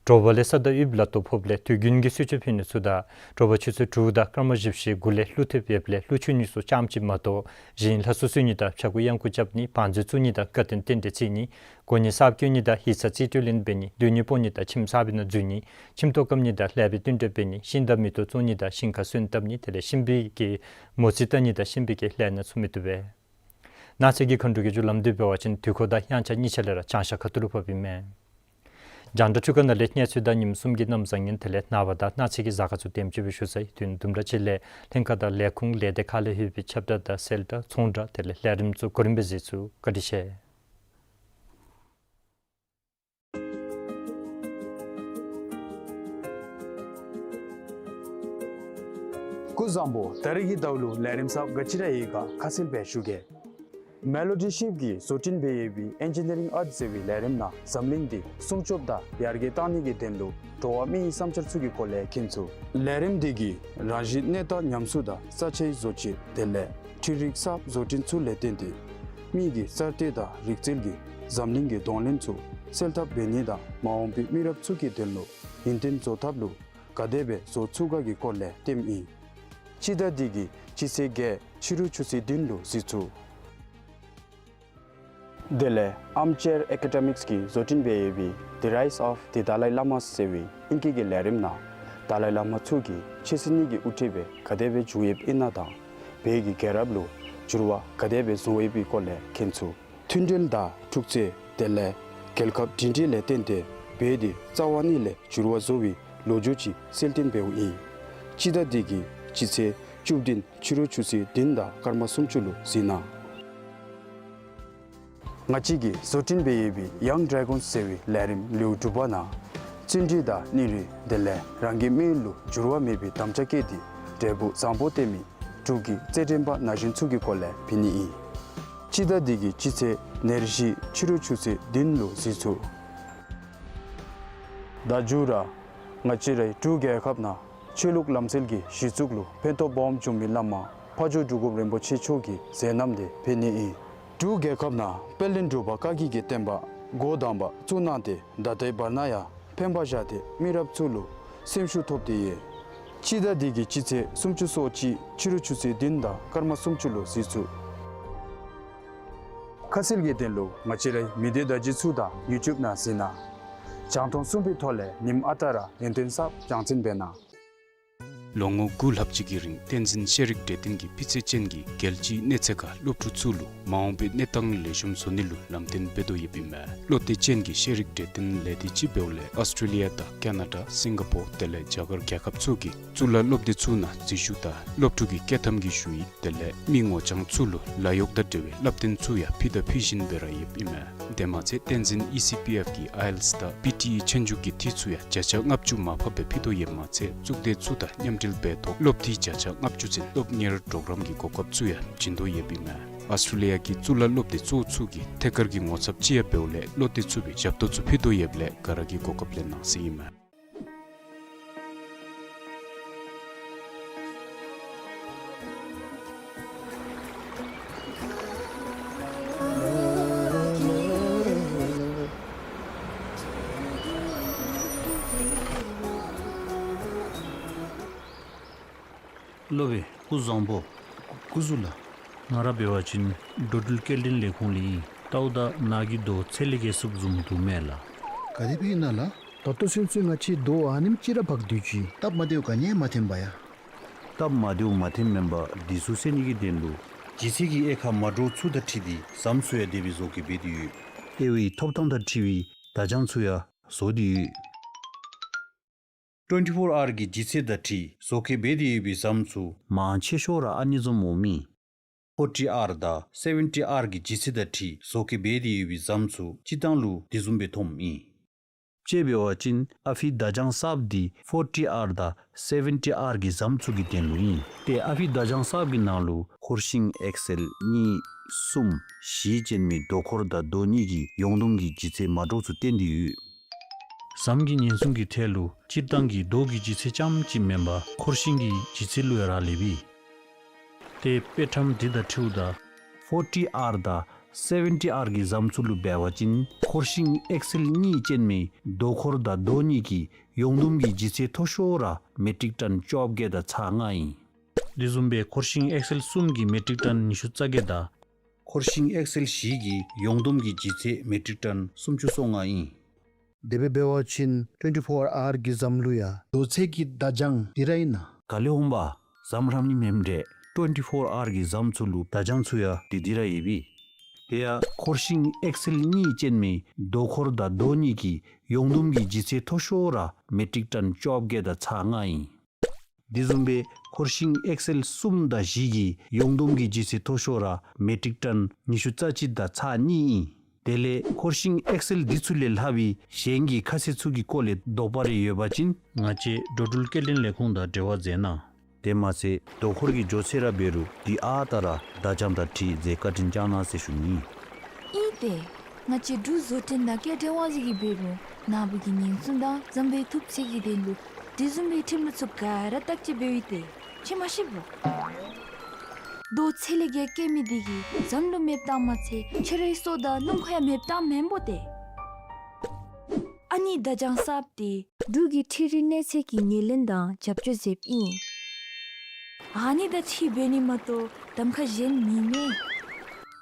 དྲོ་པ་ལས་ས་ད་དབུལ་ལ་སྟོབས་ཕོགཔ་ལས་དུས་རྒྱུན་གྱི་གསོལ་མཆོད་ཕུལ་ནི་ཚུ་དང་དྲོ་པ་ཆུ་ཚོད་དྲུག་དང་སྐར་མ་བཞི་བཅུ་ཞེ་དགུ་ལས་ཀླུ་ཐེབས་ཡོདཔ་ལས་ཀླུ་མཆོད་ནི་ཚུ་རྐྱངམ་ཅིག་མ་གཏོགས་གཞན་ལྷ་གསོལ་གསོལ་ནི་དང་ཕྱྭ་འགུགས་གཡང་འགུགས་རྐྱབ་ནི་བང་མཛོད་བཙུགས་ནི་དང་དགའ་སྟོན་རྟེན་འབྲེལ་བརྩི་ནི་གོ་གནས་གསརཔ་བསྐོ་ནི་དང་ཡིག་ཚང་རྩིས་སྤྲོད་ལེན་འབད་ནི་སྡོད་གནས་སྤོ་ནི་དང་ཁྱིམ་གསར་པའི་ནང་འཛུལ་ནི་ཁྱིམ་ཐོག་བཀབ་ནི་དང་ལེགས་པའི་བསྟུན་གྲོས་འབད་ནི་ཤིང་དང་མེ་ཏོག་བཙུགས་ནི་དང་ཞིང་ཁ་སོན་བཏབ་ནི་དེ་ལས་གཤིན་པོའི་གི་མོ་རྩིས་བལྟ་ནི་དང་གཤིན་པོའི་གི་ལས་སྣ་ཚུ་མི་བཏུབ་པས། གནངས་ཚེ་གི་མཁའ་འགྲོ་གི་རྒྱུ་ལམ་དེ་འབད་བ་ཅིན་དུས་འཁོར་དང་དབྱངས་འཆར་གཉིས་ཆ་ལས་ར་བྱང་ཤར་ཁ་ཐུག་ལུ་ཕོགཔ་ཨིན་མས། རྒྱང་བསྒྲགས་འཕྲུལ་ཁང་ནང་ལས་གནས་ཚུལ་དང་ཉིནམ་གསུམ་གྱི་གནམ་བཟང་ངན་དེ་ལས་ནངས་པ་དང་གནངས་ཚེ་གི་གཟའ་སྐར་ཚུ་དེམ་ཅིག་སྦེ་ཞུ་ཚར་ཡི། དུས་དུམ་གྲ་ཅིག་ལས་ལྷན་ཁག་དང་ལས་ཁུངས་ལས་སྡེ་ཁག་ལས་ལྷོད་པའི་ཁྱབ་བརྡ་དང་གསལ་བསྒྲགས་ཚོང་བསྒྲགས་དེ་ལས་ལས་རིམ་ཚུ་གོ་རིམ་སྦེ་གཟིགས་ཚུགས། བཀའ་དྲིན་ཆེ། སྐུ་གཟུགས་བཟང་པོ། ད་རིས་ཀྱི་ཟླཝ་ལུ་ལས་རིམ་གསརཔ་ག་ཅི་ར་ཡོད་ག་ཁ་གསལ་སྦེ་ཞུ་གེ། མེ་ལོ་ཌི་ཤིབ་ཀྱིས་བཟོ་སྐྲུན་འབད་ཡོད་པའི་ཨེན་ཇི་ནི་རིང་ཨརཊ་ཟེར་བའི་ལས་རིམ་ནང་འཛམ་གླིང་འདི་སྲུང་སྐྱོབ་དང་ཡར་རྒྱས་གཏང་ནི་གི་དོན་ལུ་འགྲོ་བ་མིའི་བསམ་འཆར་ཚུ་གི་སྐོར་ལས་མཁྱེན་ཚུགས། ལས་རིམ་འདི་གིས་རང་བཞིན་གནས་སྟངས་ཉམས་གསོ་དང་ས་ཆའི་བཟོ་བཅོས་དེ་ལས་འཕྲུལ་རིག་གསརཔ་བཟོ་སྐྲུན་ཚུ་ལས་བརྟེན་ཏེ་མི་གི་གསར་གཏོད་དང་རིག་རྩལ་གྱིས་འཛམ་གླིང་གི་གདོང་ལེན་ཚུ་སེལ་ཐབས་འབད་ནི་དང་མ་འོངས་པའི་མི་རབས་ཚུ་གི་དོན་ལུ་ཡུན་བརྟན་བཟོ་ཐབས་ལུ་ག་དེ་སྦེ་བཟོ་ཚུགས་ག་གི་སྐོར་ལས་སྟོནམ་ཨིན། སྤྱི་ཟླ་འདི་གི་སྤྱི་ཚེས་བརྒྱད་ཕྱི་རུ་ཆུ་ཚོད་བདུན་ལུ་གཟིགས་ཚུགས། དེ་ལས་Armchair Academics ཀྱིས་བཟོ་སྐྲུན་འབད་ཡོད་པའི་The Rise of the Dalai Lamas ཟེར་བའི་ཨིང་སྐད་ཀྱི་ལས་རིམ་ནང་དཱ་ལའི་བླ་མ་ཚུ་གིས་ཆོས་སྲིད་གཉིས་ཀྱི་དབུ་ཁྲིདཔ་སྦེ་ག་དེ་སྦེ་བྱུང་ཡོདཔ་ཨིན་ན་དང་བོད་ཀྱི་རྒྱལ་རབས་ལུ་འགྱུར་བ་ག་དེ་སྦེ་བཟོ་ཡོདཔ་གི་སྐོར་ལས་མཁྱེན་ཚུགས། མཐུན་སྒྲིལ་དང་འཁྲུག་རྩོད་དེ་ལས་རྒྱལ་ཁབ་སྒྲིང་སྒྲིང་ལས་བརྟེན་ཏེ་བོད་འདི་རྩ་བ་ཉིད་ལས་འགྱུར་བ་བཟོ་བའི་ལོ་རྒྱུས་ཅིག་གསལ་སྟོན་འབདཝ་ཨིན། སྤྱི་ཟླ་འདི་གི་སྤྱི་ཚེས་བཅུ་བདུན་ཕྱི་རུ་ཆུ་ཚོད་བདུན་དང་སྐར་མ་སུམ་ཅུ་ལུ་གཟིགས་གནང་། ང་བཅས་ཀྱིས་བཟོ་སྐྲུན་འབད་ཡོད་པའི་Young Dragons ཟེར་བའི་ལས་རིམ་ལེའུ་དྲུག་པ་ནང་བརྩོན་འགྲུས་དང་སྙིང་རུས་དེ་ལས་རང་གི་མི་ཡུལ་ལུ་འགྱུར་བ་མེད་པའི་དམ་བཅའ་བསྐྱེད་དེ་འབྲས་བུ་བཟང་པོ་སྟོན་མི་འབྲུག་གི་རྩེད་འགྲན་པ་ན་གཞོན་ཚུ་གི་སྐོར་ལས་ཕུལ་ནི་ཨིན། སྤྱི་ཟླ་འདི་གི་སྤྱི་ཚེས་ཉེར་བཞི་ཕྱི་རུ་ཆུ་ཚོད་བདུན་ལུ་གཟིགས་ཚུགས། ད་མཇུག་ར་ང་བཅས་རའི་འབྲུག་རྒྱལ་ཁབ་ནང་ཆོས་ལུགས་ལམ་སྲོལ་གྱི་གཞི་བཙུགས་ལུ་ཕན་ཐོགས་སྦོམ་བྱུང་མི་བླ་མ་ཕ་ཇོ་འབྲུག་སྒོམ་རིན་པོ་ཆེ་མཆོག་གི་མཛད་རྣམ་དེ་ཕུལ་ནི་ཨིན། འབྲུག་རྒྱལ་ཁབ་ནང་པད་གླིང་འབྲུག་པ་བཀའ་བརྒྱུད་ཀྱི་བསྟན་པ་འགོ་དང་པ་བཙུགས་གནང་སྟེ་ད་ལྟའི་བར་ན་ཡང་ཕན་པ་བཞག་སྟེ་མི་རབས་ཚུ་ལུ་སེམས་ཤུགས་ཐོབ་སྟེ་ཡོད། སྤྱི་ཟླ་འདི་གི་སྤྱི་ཚེས་སུམ་ཅུ་སོ་གཅིག་ཕྱི་རུ་ཆུ་ཚོད་བདུན་དང་སྐར་མ་སུམ་ཅུ་ལུ་གཟིགས་ཚུགས། ཁ་གསལ་གྱི་དོན་ལུ་ང་བཅས་རའི་མི་སྡེ་བརྡ་བརྒྱུད་ཚུ་དང་ཡུ་ཊུབ་ནང་གཟིགས་གནང་། རྒྱང་མཐོང་གསུམ་པའི་ཐོག་ལས་ཉིནམ་ཨ་རྟག་ར་ཡོན་ཏན་གསརཔ་རྒྱང་སྲིང་འབད་གནང་། ལོ་ངོ་དགུ་ལྷག་ཅིག་གི་རིང་བསྟན་འཛིན་ཤེས་རིག་གྲོས་སྟོན་གྱིས་སྤུས་ཚད་ཅན་གྱི་རྒྱལ་སྤྱིའི་གནས་ཚད་ཁར་སློབ་ཕྲུག་ཚུ་ལུ་མ་འོངས་པའི་གནས་སྟངས་ལེགས་ཤོམ་བཟོ་ནི་ལུ་ལམ་སྟོན་འབད་དོ་ཡོདཔ་ཨིན་མས། བློ་གཏད་ཅན་གྱི་ཤེས་རིག་གྲོས་སྟོན་ལས་སྡེ་ཅིག་འབདཝ་ལས་ཨོསི་ཊྲེ་ལི་ཡ་དང་ཀ་ན་ཌ་སིང་ག་པོར་དེ་ལས་རྒྱ་གར་རྒྱལ་ཁབ་ཚུ་གི་གཙུག་ལག་སློབ་སྡེ་ཚུ་ནང་འཛུལ་ཞུགས་དང་སློབ་ཕྲུག་གི་བསྐྱོད་ཐམ་གྱི་ཞུ་ཡིག་དེ་ལས་མི་ངོ་རྐྱང་ཚུ་ལུ་ལཱ་གཡོག་དང་འབྲེལ་བའི་བསླབ་སྟོན་ཚུ་ཡང་ཕུལ་དང་ཕུལ་བཞིན་སྦེ་ར་ཡོདཔ་ཨིན་མས། དེ་མ་ཚད་བསྟན་འཛིན་ཨི་སི་པི་ཨེཕ་ཀྱིས་ཨའི་ཨེལ་ཊི་ཨེསི་དང་པི་ཊི་ཨི་ཆོས་རྒྱུགས་ཀྱི་འཐུས་ཚུ་ཡང་བརྒྱ་ཆ་ལྔ་བཅུ་མར་ཕབ་སྦེ་ཕུལ་དོ་ཡོདཔ་མ་ཚད་གཙུག་སྡེ་ཚུ་དང་མཉམ་འབྲེལ་འབད་ཐོག་སློབ་འཐུས་བརྒྱ་ཆ་ལྔ་བཅུ་ཚུན་སློབ་གཉེར་གྲོགས་རམ་གྱི་གོ་སྐབས་ཚུ་ཡང་བྱིན་དོ་ཡོདཔ་ཨིན་མས། ཨོསི་ཊྲེ་ལི་ཡ་གི་གཙུག་ལག་སློབ་སྡེ་གཙོ་བོ་ཚུ་གིས་ཐད་ཀར་གྱི་ངོ་ཚབ་ཅིག་ཡང་འབདཝ་ལས་བློ་གཏད་ཚུགས་པའི་ཞབས་ཏོག་ཚུ་ཕུལ་དོ་ཡོདཔ་ལས་ག་ར་གིས་གོ་སྐབས་ལེན་གནང་ཟེར་ཨིན་མས། སློབ་དཔོན་སྐུ་གཟུགས་བཟང་པོ། སྐུ་གཟུགས་ལགས། ང་ར་འབད་བ་ཅིན་འགྲོ་འགྲུལ་སྐྱེལ་འདྲེན་ལས་ཁུངས་ལས་ཨིན། ལྟཝ་ད་ནཱ་གི་རྡོ་ཚད་ལས་བརྒལ་སུབ་བཟུམ་འདུག་མས་ལགས། ག་དེ་སྦེ་ཨིན་ན་ལགས། ད་ལྟོ་ཚུན་ཚོད་ང་བཅས་རྡོ་ཨ་ནེམ་ཅིག་ར་འབག་སྡོད་ཅི། སྟབས་མ་བདེཝ་ག་ནི་ཡང་མ་ཐོན་པ་ཡ། སྟབས་མ་བདེཝ་མ་ཐོནམ་མེན་པར་འདི་ཚུ་སེལ་ནི་གི་དོན་ལུ་ལྗིད་ཚད་ཀྱི་དབྱེ་ཁག་མ་འདྲཝ་ཚུ་དང་འཁྲིལ་ཏེ་ཟམ་ཚུ་ཡང་དེ་སྦེ་བཟོ་བཀོད་འབད་དེ་ཡོད། དབྱེ་བའི་ཐོབ་ཐང་དང་འཁྲིལ་བའི་བརྡ་བྱང་ཚུ་ཡང་བཟོ་སྟེ་ཡོད། ཊུ་ཝེན་ཊི་ཕོར་ཨར་གྱི་ལྗིད་ཚད་དང་འཁྲིལ་བཟོ་བཀོད་འབད་དེ་ཡོད་པའི་ཟམ་ཚུ་མང་ཆེ་ཤོས་ར་ཨ་ནི་བཟུམ་འོངམ་ཨིན། ཕོར་ཊི་ཨར་དང་སེ་ཝེན་ཊི་ཨར་གྱི་ལྗིད་ཚད་དང་འཁྲིལ་བཟོ་བཀོད་འབད་དེ་ཡོད་པའི་ཟམ་ཚུ་སྤྱིར་བཏང་ལུ་དེ་བཟུམ་སྦེ་མཐོངམ་ཨིན། དཔྱེ་འབད་བ་ཅིན་ཨ་ཕིའི་བརྡ་བྱང་གསརཔ་འདི་ཕོར་ཊི་ཨར་དང་སེ་ཝེན་ཊི་ཨར་གྱི་ཟམ་ཚུ་གི་དོན་ལུ་ཨིན། ཏེ་ཨ་ཕིའི་བརྡ་བྱང་གསརཔ་གི་ནང་ལུ་འཁོར་ཤིང་ཨེག་སེལ་གཉིས་གསུམ་བཞི་ཅན་མའི་རྡོ་འཁོར་དང་རྡོ་གཉིས་ཀྱི་ཡོངས་བསྡོམས་ཀྱི་ལྗིད་ཚད་མ་འདྲཝ་ཚུ་བསྟན་ཏེ་ཡོད། ཟམ་གྱི་ཉེན་སྲུང་གི་ཐད་ལུ་སྤྱིར་བཏང་གི་རྡོ་གི་ལྗིད་ཚད་རྐྱངམ་གཅིག་མེན་པར་འཁོར་ཤིང་གི་ལྗིད་ཚད་ལུ་ཡང་རག་ལས་པས། ཏེ་དཔེ་ཁྲམ་འདི་དང་འཁྲིལཝ་ད་ཕོར་ཊི་ཨར་དང་སེ་ཝེན་ཊི་ཨར་གྱི་ཟམ་ཚུ་ལུ་འབད་བ་ཅིན་འཁོར་ཤིང་ཨེག་སེལ་གཉིས་ཅན་མའི་རྡོ་འཁོར་དང་རྡོ་གཉིས་ཀྱི་ཡོངས་བསྡོམས་ཀྱི་ལྗིད་ཚད་མཐོ་ཤོས་ར་མེ་ཊིག་ཊོན་བཅོ་བརྒྱད་དང་ཚག་ལྔ་ཨིན། དེ་བཟུམ་སྦེ་འཁོར་ཤིང་ཨེག་སེལ་གསུམ་གྱི་མེ་ཊིག་ཊོན་ཉི་ཤུ་རྩ་བརྒྱད་དང་། འཁོར་ཤིང་ཨེག་སེལ་བཞི་གི་ཡོངས་བསྡོམས་ཀྱི་ལྗིད་ཚད་མེ་ཊིག་ཊོན་སུམ་ཅུ་སོ་ལྔ་ཨིན། དེ་སྦེ་འབད་བ་ཅིན་ཊུ་ཝེན་ཊི་ཕོར་ཨར་གྱི་ཟམ་ལུ་ཡང་རྡོ་ཚད་ཀྱི་བརྡ་བྱང་འདི་ར་ཨིན་ན། ག་ལས་འོངམ་པ། ཟམ་ར་ཨ་ནི་མེནམ་འདྲས། ཊུ་ཝེན་ཊི་ཕོར་ཨར་གྱི་ཟམ་ཚུ་ལུ་བརྡ་བྱང་ཚུ་ཡང་འདི་འདི་ར་ཡོད་པས། དེ་ཡང་འཁོར་ཤིང་ཨེག་སེལ་གཉིས་ཅན་མའི་རྡོ་འཁོར་དང་རྡོ་གཉིས་ཀྱི་ཡོངས་བསྡོམས་ཀྱི་ལྗིད་ཚད་མཐོ་ཤོས་ར་མེ་ཊིག་ཊོན་བཅོ་བརྒྱད་དང་ཚག་ལྔ་ཨིན། དེ་བཟུམ་སྦེ་འཁོར་ཤིང་ཨེག་སེལ་གསུམ་དང་བཞི་གི་ཡོངས་བསྡོམས་ཀྱི་ལྗིད་ཚད་མཐོ་ཤོས་ར་མེ་ཊིག་ཊོན་ཉི་ཤུ་རྩ་གཅིག་དང་ཚག་གཉིས་ཨིན། དེ་ལས་འཁོར་ཤིང་ཨེག་སེལ་འདི་ཚུ་ལས་ལྷག་པའི་གཞན་གྱི་ཁ་གསལ་ཚུ་གི་སྐོར་ལས་དོགས་པ་རེ་ཡོད་པ་ཅིན་ང་བཅས་འགྲོ་འགྲུལ་སྐྱེལ་འདྲེན་ལས་ཁུངས་དང་འབྲེལ་བ་མཛད་གནང་། དེ་མ་ཚད་རྡོ་འཁོར་གྱི་མགྱོགས་ཚད་ར་འབད་རུང་འདི་ཨ་རྟག་ར་བརྡ་བྱང་དང་འཁྲིལ་མཛད་བཀའ་དྲིན་བསྐྱང་གནང་ཟེར་ཞུ་ནི། ཨིན་ཏེ། ང་བཅས་འབྲུག་བཟོ་སྐྲུན་དང་སྐྱེལ་འདྲེན་དབང་འཛིན་གྱིས་འབད་རུང་ནཱ་བུ་གི་ཉེན་སྲུང་དང་འཛམ་བུའི་ཐོབ་ཚད་ཀྱི་དོན་ལུ་དེ་བཟུམ་མའི་ཁྲིམས་ལུགས་ཚུ་ག་ར་བརྟག་དཔྱད་འབདཝ་ཨིན་ཏེ། ཁྱོད་མ་ཤེས་པོ། རྡོ་ཚད་ལས་བརྒལ་བཀལ་མི་འདི་གིས་ཟམ་ལུ་མེདཔ་བཏང་མ་ཚད་ཁྱོད་རའི་སྲོག་དང་སྣུམ་འཁོར་ཡང་མེདཔ་བཏངམ་མེན་པོ་ཏེ། ཨ་ནི་བརྡ་བྱང་གསརཔ་འདི་འབྲུག་གི་འཕྲུལ་རིག་གནས་ཚད་ཀྱི་ངོས་ལེན་དང་རྒྱབ་སྐྱོར་མཛདཔ་ཨིན། ཨ་ནི་དང་འཁྲིལ་འབད་ནི་མ་གཏོགས་གདམ་ཁ་གཞན་མེད་མས།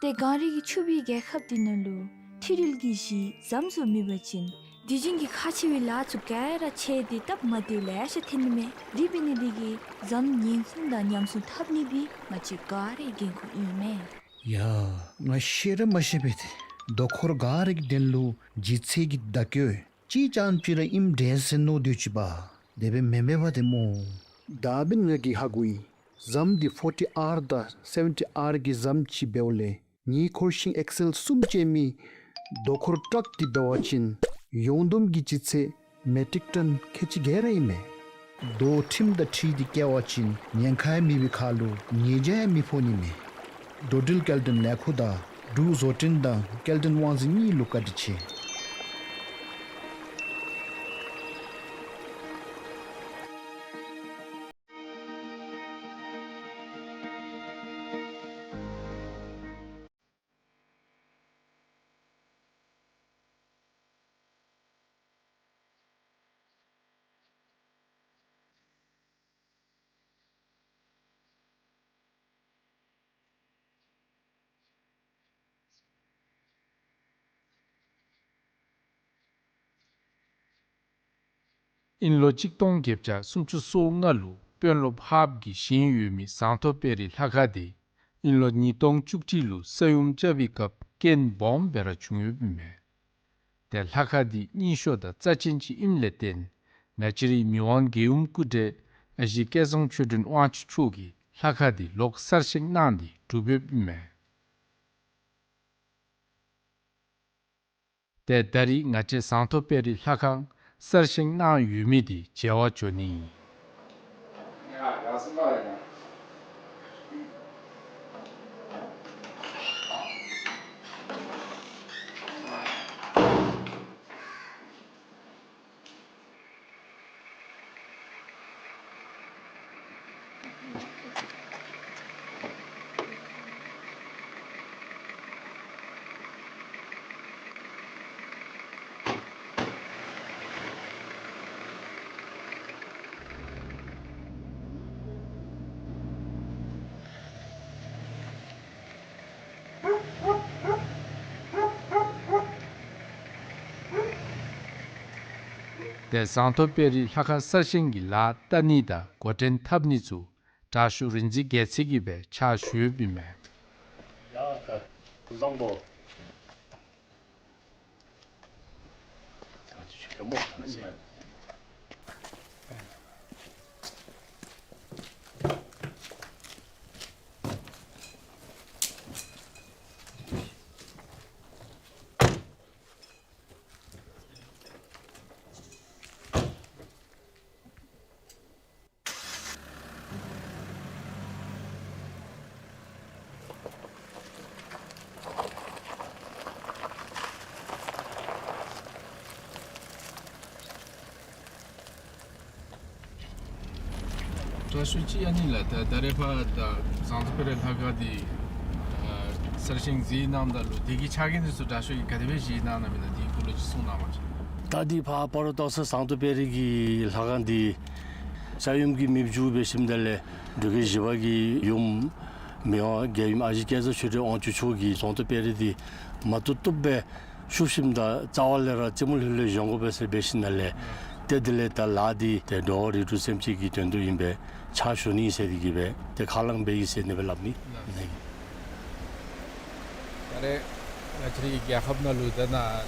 ཏེ་གངས་རི་གི་ཕྱུག་པའི་རྒྱལ་ཁབ་འདི་ནང་ལུ་འཕྲུལ་རིག་གི་གཞི་ཟམ་ཚུ་མེད་པ་ཅིན་དུས་རྒྱུན་གྱི་ཁག་ཆེ་བའི་ལཱ་ཚུ་ག་ར་ཆད་དེ་སྟབས་མ་བདེཝ་ལེ་ཤ་ཐོན་ནི་མས། དེ་འབད་ནི་འདི་གིས་ཟམ་ཉེན་སྲུང་དང་ཉམས་སྲུང་འཐབ་ནི་འདི་ང་བཅས་ག་རའི་འགན་ཁུར་ཨིན་མས། ཡ། ང་ཤེས་ར་མ་ཤེས་པས་ཏེ། རྡོ་འཁོར་ག་ར་གི་དོན་ལུ་ལྗིད་ཚད་ཀྱི་བརྡ་བཀོད་གཅིག་རྐྱངམ་ཅིག་ར་ཨིནམ་འདྲས་ཟེར་མནོ་སྡོད་ཅི་པ། དེ་སྦེ་མེན་པས་པ་ཏེ་སྨོ། ད་འབདན་ང་གིས་ཧ་གོ་ཡི། ཟམ་འདི་ཕོར་ཊི་ཨར་དང་སེ་ཝེན་ཊི་ཨར་གྱི་ཟམ་ཅིག་འབདཝ་ལས་ངེའི་འཁོར་ཤིང་ཨེག་སེལ་གསུམ་ཅན་མའི་རྡོ་འཁོར་ཊག་འདི་འབད་བ་ཅིན་ཡོངས་བསྡོམས་ཀྱི་ལྗིད་ཚད་མེ་ཊིག་ཊོན་ཁལ་གཅིག་བརྒལ་ར་ཨིན་མས། རྡོ་ཁྲིམས་དང་འཁྲིལ་ཏེ་བཀལ་བ་ཅིན་ཉེན་ཁ་ཡང་མེད་པའི་ཁར་ལུ་ཉེས་བྱ་ཡང་མི་ཕོག་ནི་མས། འགྲོ་འགྲུལ་སྐྱེལ་འདྲེན་ལས་ཁུངས་དང་འབྲུག་བཟོ་སྐྲུན་དང་སྐྱེལ་འདྲེན་དབང་འཛིན་གཉིས་ལུ་བཀའ་དྲིན་ཆེ། དབྱིན་ལོ་གཅིག་སྟོང་བརྒྱད་བརྒྱ་སུམ་ཅུ་སོ་ལྔ་ལུ་དཔོན་སློབ་ཧཱཔ་གིས་བཞེངས་ཡོད་མི་ཟངས་མདོག་དཔལ་རི་ལྷ་ཁང་འདི་དབྱིན་ལོ་ཉིས་སྟོང་བཅུ་གཅིག་ལུ་ས་ཡོམ་རྐྱབ་པའི་སྐབས་རྐྱེན་སྦོམ་སྦེ་ར་བྱུང་ཡོདཔ་ཨིན་མས། ཏེ་ལྷ་ཁང་འདི་རྙིང་ཤོས་དང་རྩ་ཆེན་ཅིག་ཨིནམ་ལས་བརྟེན་ནཱ་ཅི་རིའི་མི་དབང་རྒྱལ་ཡུམ་སྐུ་བགྲེས་ཨ་ཞེ་སྐལ་བཟང་ཆོས་སྒྲོན་དབང་ཕྱུག་མཆོག་གིས་ལྷ་ཁང་འདི་ལོག་གསར་བཞེངས་གནང་སྟེ་གྲུབ་ཡོདཔ་ཨིན་མས། ཏེ་ད་རིས་ང་བཅས་ཟངས་མདོག་དཔལ་རི་ལྷ་ཁང་གསར་བཞེངས་གནང་ཡོད་མི་འདི་མཇལ་བར་འགྱོ་ནི་ཨིན། ཏེ་ཟངས་མདོག་དཔལ་རི་ལྷ་ཁང་གསར་བཞེངས་ཀྱི་ལཱ་ལྟ་ནི་དང་འགོ་འདྲེན་འཐབ་ནི་ཚུ་དྲག་ཤོས་རིག་འཛིན་རྒྱལ་མཚན་གྱིས་སྦེ་ཕྱག་ཞུ་ཡོདཔ་ཨིན་མས། ཡ་ད་བཟང་པོ། དྲག་ཤོས་ཅིག་ཨ་ནི་ལགས། ད་ད་རེས་ཕར་ད་ཟངས་མདོག་དཔལ་རི་ལྷ་ཁང་འདི་ཨ་གསར་བཞེངས་མཛད་གནངམ་ད་ལུ་དེ་གི་ཆ་རྐྱེན་འདི་ཚུ་དྲག་ཤོས་ཀྱིས་ག་དེ་སྦེ་བཞེས་གནང་གནངམ་ཨིན་ན་དེའི་སྐོར་ལུ་ཅིག་གསུང་གནང་བ་ཅིན། ད་འདི་ཕར་སྤ་རོ་སྟག་ཚང་ཟངས་མདོག་དཔལ་རི་གི་ལྷ་ཁང་འདི་ས་ཡོམ་གྱིས་མེདཔ་བཅུག་འབད་ཞིནམ་ད་ལས་འབྲུག་རྒྱལ་བཞི་པ་གི་ཡུམ་མི་དབང་རྒྱལ་ཡུམ་ཨ་ཞེ་སྐལ་བཟང་ཆོས་སྒྲོན་དབང་ཕྱུག་མཆོག་གིས་ཟངས་མདོག་དཔལ་རི་འདི་མ་བཏུབ་བཏུབ་སྦེ་བཤུབ་ཞིནམ་ད་རྩ་བ་ལས་ར་རྩེ་མོ་ལྷོད་ལྷོད་བཞེངས་དགོ་པས་ཟེར་འབད་ཞིནམ་ད་ལས་ཏེ་དེ་ལས་ད་ལཱ་འདི་ཏེ་འགྲོ་བ་རིགས་དྲུག་སེམས་ཅན་གྱི་དོན་དུ་ཨིན་པས། ཕྱག་ཞུ་ནི་ཟེར་ཏེ་གིས་སྦེ་ཏེ་ཁས་བླངས་འབད་ཡི་ཟེར་ཨ་ནི་སྦེ་སླབ་ནི་ཨིན། ད་རེས་ང་བཅས་རའི་རྒྱལ་ཁབ་ནང་ལུ་ད་ནཱ་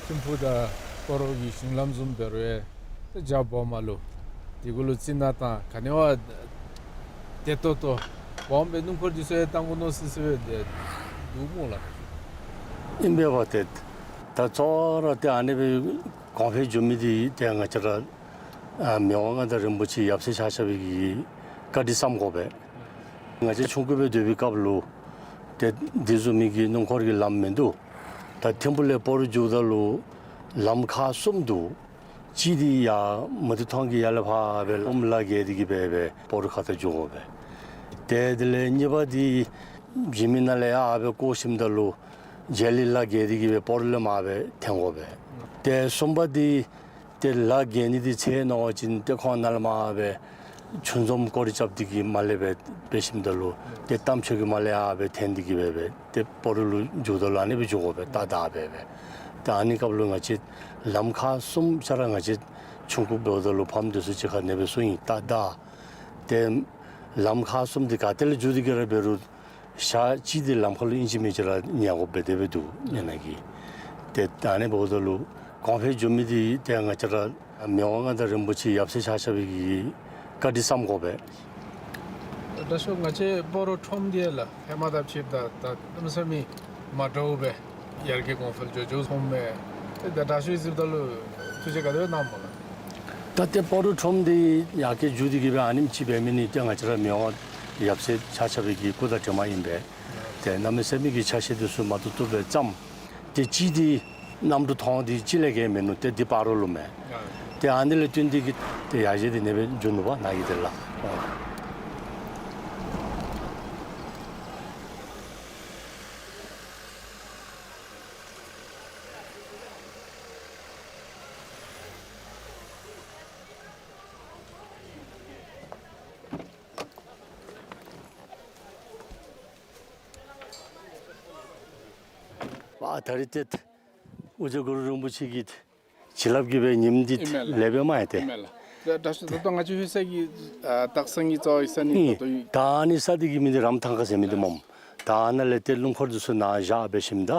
ཐིམ་ཕུག་དང་སྤ་རོ་གི་གཞུང་ལམ་བཟུམ་འབད་རུང་ཡང་ཏེ་རྒྱ་སྦོམ་ལུ་དེ་གུ་ལུ་རྩི་ནག་དང་ག་ནི་བ་བདེ་ཏོག་ཏོ་སྦོམ་སྦེ་སྣུམ་འཁོར་འདི་ཚུ་ཡང་བཏང་དགོ་མནོ་སི་སི་སྦེ་འདུག་སྨོ་ལགས། ཨིན་པས་པ། ཏེ་ད་གཙོ་བོ་ར་ཏེ་ཨ་ནི་སྦེ་གོང་འཕེལ་འགྱོ་མི་འདི་ཏེ་ང་བཅས་ར་ཨ་མི་དབང་མངའ་བདག་རིན་པོ་ཆེ་ཡབ་སྲས་ཆ་ཁྱབ་ཀྱི་བཀའ་དྲིན་བསམ་དགོ་པས། ང་བཅས་ཆུང་ཀུ་སྦེ་སྡོད་པའི་སྐབས་ལུ་ཏེ་འདི་བཟུམ་མའི་གི་སྣུམ་འཁོར་གྱི་ལམ་མིན་འདུག། ད་ཐིམ་ཕུག་ལས་སྤ་རོ་འགྱོཝ་ད་ལུ་ལམ་ཁག་གསུམ་འདུག། གཅིག་འདི་ཡར་མུ་ཏིག་ཐང་གི་ཡར་ལས་ཕར་སྦེ་ཨོམ་ལ་བརྒལ་ཏེ་གིས་སྦེ་སྦེ་སྤ་རོ་ཁ་ཐུག་འགྱོ་དགོ་པས། ཏེ་དེ་ལས་གཉིས་པ་འདི་འཇིགས་མེད་ནང་ལས་ཡར་སྦེ་བསྐོར་ཞིནམ་ད་ལུ་རྗེས་ལུ་ལ་བརྒལ་ཏེ་གིས་སྦེ་སྤ་རོ་ལས་མར་སྦེ་འཐེན་དགོ་པས། ཏེ་གསུམ་པ་འདི་ཏེ་ལ་བརྒལ་ནི་འདི་ཚར་ནུག་པ་ཅིན་ཏེ་ཁོང་ནཱ་ལས་མར་སྦེ་ཆུ་འཛོམས་སྐོར་ར་རྐྱབ་སྟེ་གིས་མར་ལས་སྦེ་འབད་ཞིནམ་ད་ལུ་ཏེ་རྟ་མཆོག་གི་མར་ལས་ཡར་སྦེ་འཐེན་ཏེ་གིས་སྦེ་སྦེ་ཏེ་སྤ་རོ་ལུ་འགྱོཝ་ད་ལུ་ཨ་ནི་སྦེ་འགྱོ་དགོ་པས། ཏག་ཏག་སྦེ་སྦེ། ཏེ་ཨ་ནི་སྐབས་ལུ་ང་བཅས་ལམ་ཁག་གསུམ་ཆ་ར་ང་བཅས་ཆུང་ཀུ་འབདཝ་ད་ལུ་ཕམ་འདི་ཚུ་གཅིག་ཁར་ཨ་ནི་སྦེ་གསུངས་ཡི། ཏག་ཏག་ཏེ་ལམ་ཁག་གསུམ་འདི་ག་ཏེ་ལས་འགྱོ་སྟེ་གིས་ར་འབད་རུང་ཞག་གཅིག་འདི་ལམ་ཁ་ལུ་ཨིན་ཅི་མིན་ཅི་ར་ཉལ་དགོཔ་སྦེ་དེ་སྦེ་འདུག་ཨ་ནི་གི། ཏེ་ད་ཨ་ནི་འབདཝ་ད་ལུ་གོང་འཕེལ་འགྱོ་མི་འདི་ཏེ་ང་བཅས་ར་མི་དབང་མངའ་བདག་རིན་པོ་ཆེ་ཡབ་སྲས་ཆ་ཁྱབ་ཀྱི་བཀའ་དྲིན་བསམ་དགོ་པས། ད་ཤོག་ང་བཅས་སྤ་རོ་ཁྲོམ་འདི་ལགས་ཧེ་མ་དང་ཕྱདཔ་ད་ད་གནམ་མེད་ས་མེད་མ་འདྲཝ་སྦེ་ཡར་རྒྱས་གོང་འཕེལ་འགྱོ་འགྱོཝ་སོངམ་མས། ཏེ་ད་དྲག་ཤོས་གཟིགསཔ་ད་ལུ་ཐུགས་རྗེ་ག་དེ་སྦེ་གནངམ་སྨོ་ལགས། ད་ཏེ་སྤ་རོ་ཁྲོམ་འདི་ཡར་རྒྱས་འགྱོ་སྟེ་གིས་སྦེ་ཨ་ནེམ་ཅིག་འབད་མི་འདི་ཏེ་ང་བཅས་ར་མི་དབང་ཡབ་སྲས་ཆ་ཁྱབ་ཀྱི་སྐུ་དང་གྲིབ་མ་ཨིན་པས། ཏེ་གནམ་མེད་ས་མེད་ཀྱི་ཆ་ཤས་འདི་ཚུ་མ་བཏུབ་བཏུབ་སྦེ་བརྩམས། ཏེ་གཅིག་འདི་གནམ་གྲུ་ཐོག་འདི་གཅིག་ལས་བརྒལ་མིན་ནུག། ཏེ་འདི་སྤ་རོ་ལུ་མས། ཏེ་ཨ་ནི་ལས་བརྟེན་ཏེ་གིས་ཏེ་ཡར་རྒྱས་འདི་ཨ་ནི་སྦེ་འགྱོ་ནུག་པ་ནཱ་གི་འདི་ལགས། ཨ་ད་རིས་ཏེ་ཨོ་རྒྱན་གུ་རུ་རིན་པོ་ཆེ་གི་བྱིན་རླབས་ཀྱིས་སྦེ་ཉིནམ་འདི་ཨིན་མས་ལགས། ལེགས་པས་མ་ཡ་ཏེ། ཨིན་མས་ལགས། ད་ད་ད་ལྟོ་ང་བཅས་ལྷོད་ས་གི་ཨ་སྟག་ཚང་གི་རྩ་བའི་ས་གནས་ཨིན། ད་ལྟོ་ད་ཨ་ནི་ས་འདི་གི་མིང་འདི་རམ་ཐང་ཁ་ཟེར་མི་འདི་སྨོ། ད་ཨ་ནཱ་ལས་ཏེ་སྣུམ་འཁོར་འདི་ཚུ་ནཱ་བཞག་འབད་ཞིནམ་ད་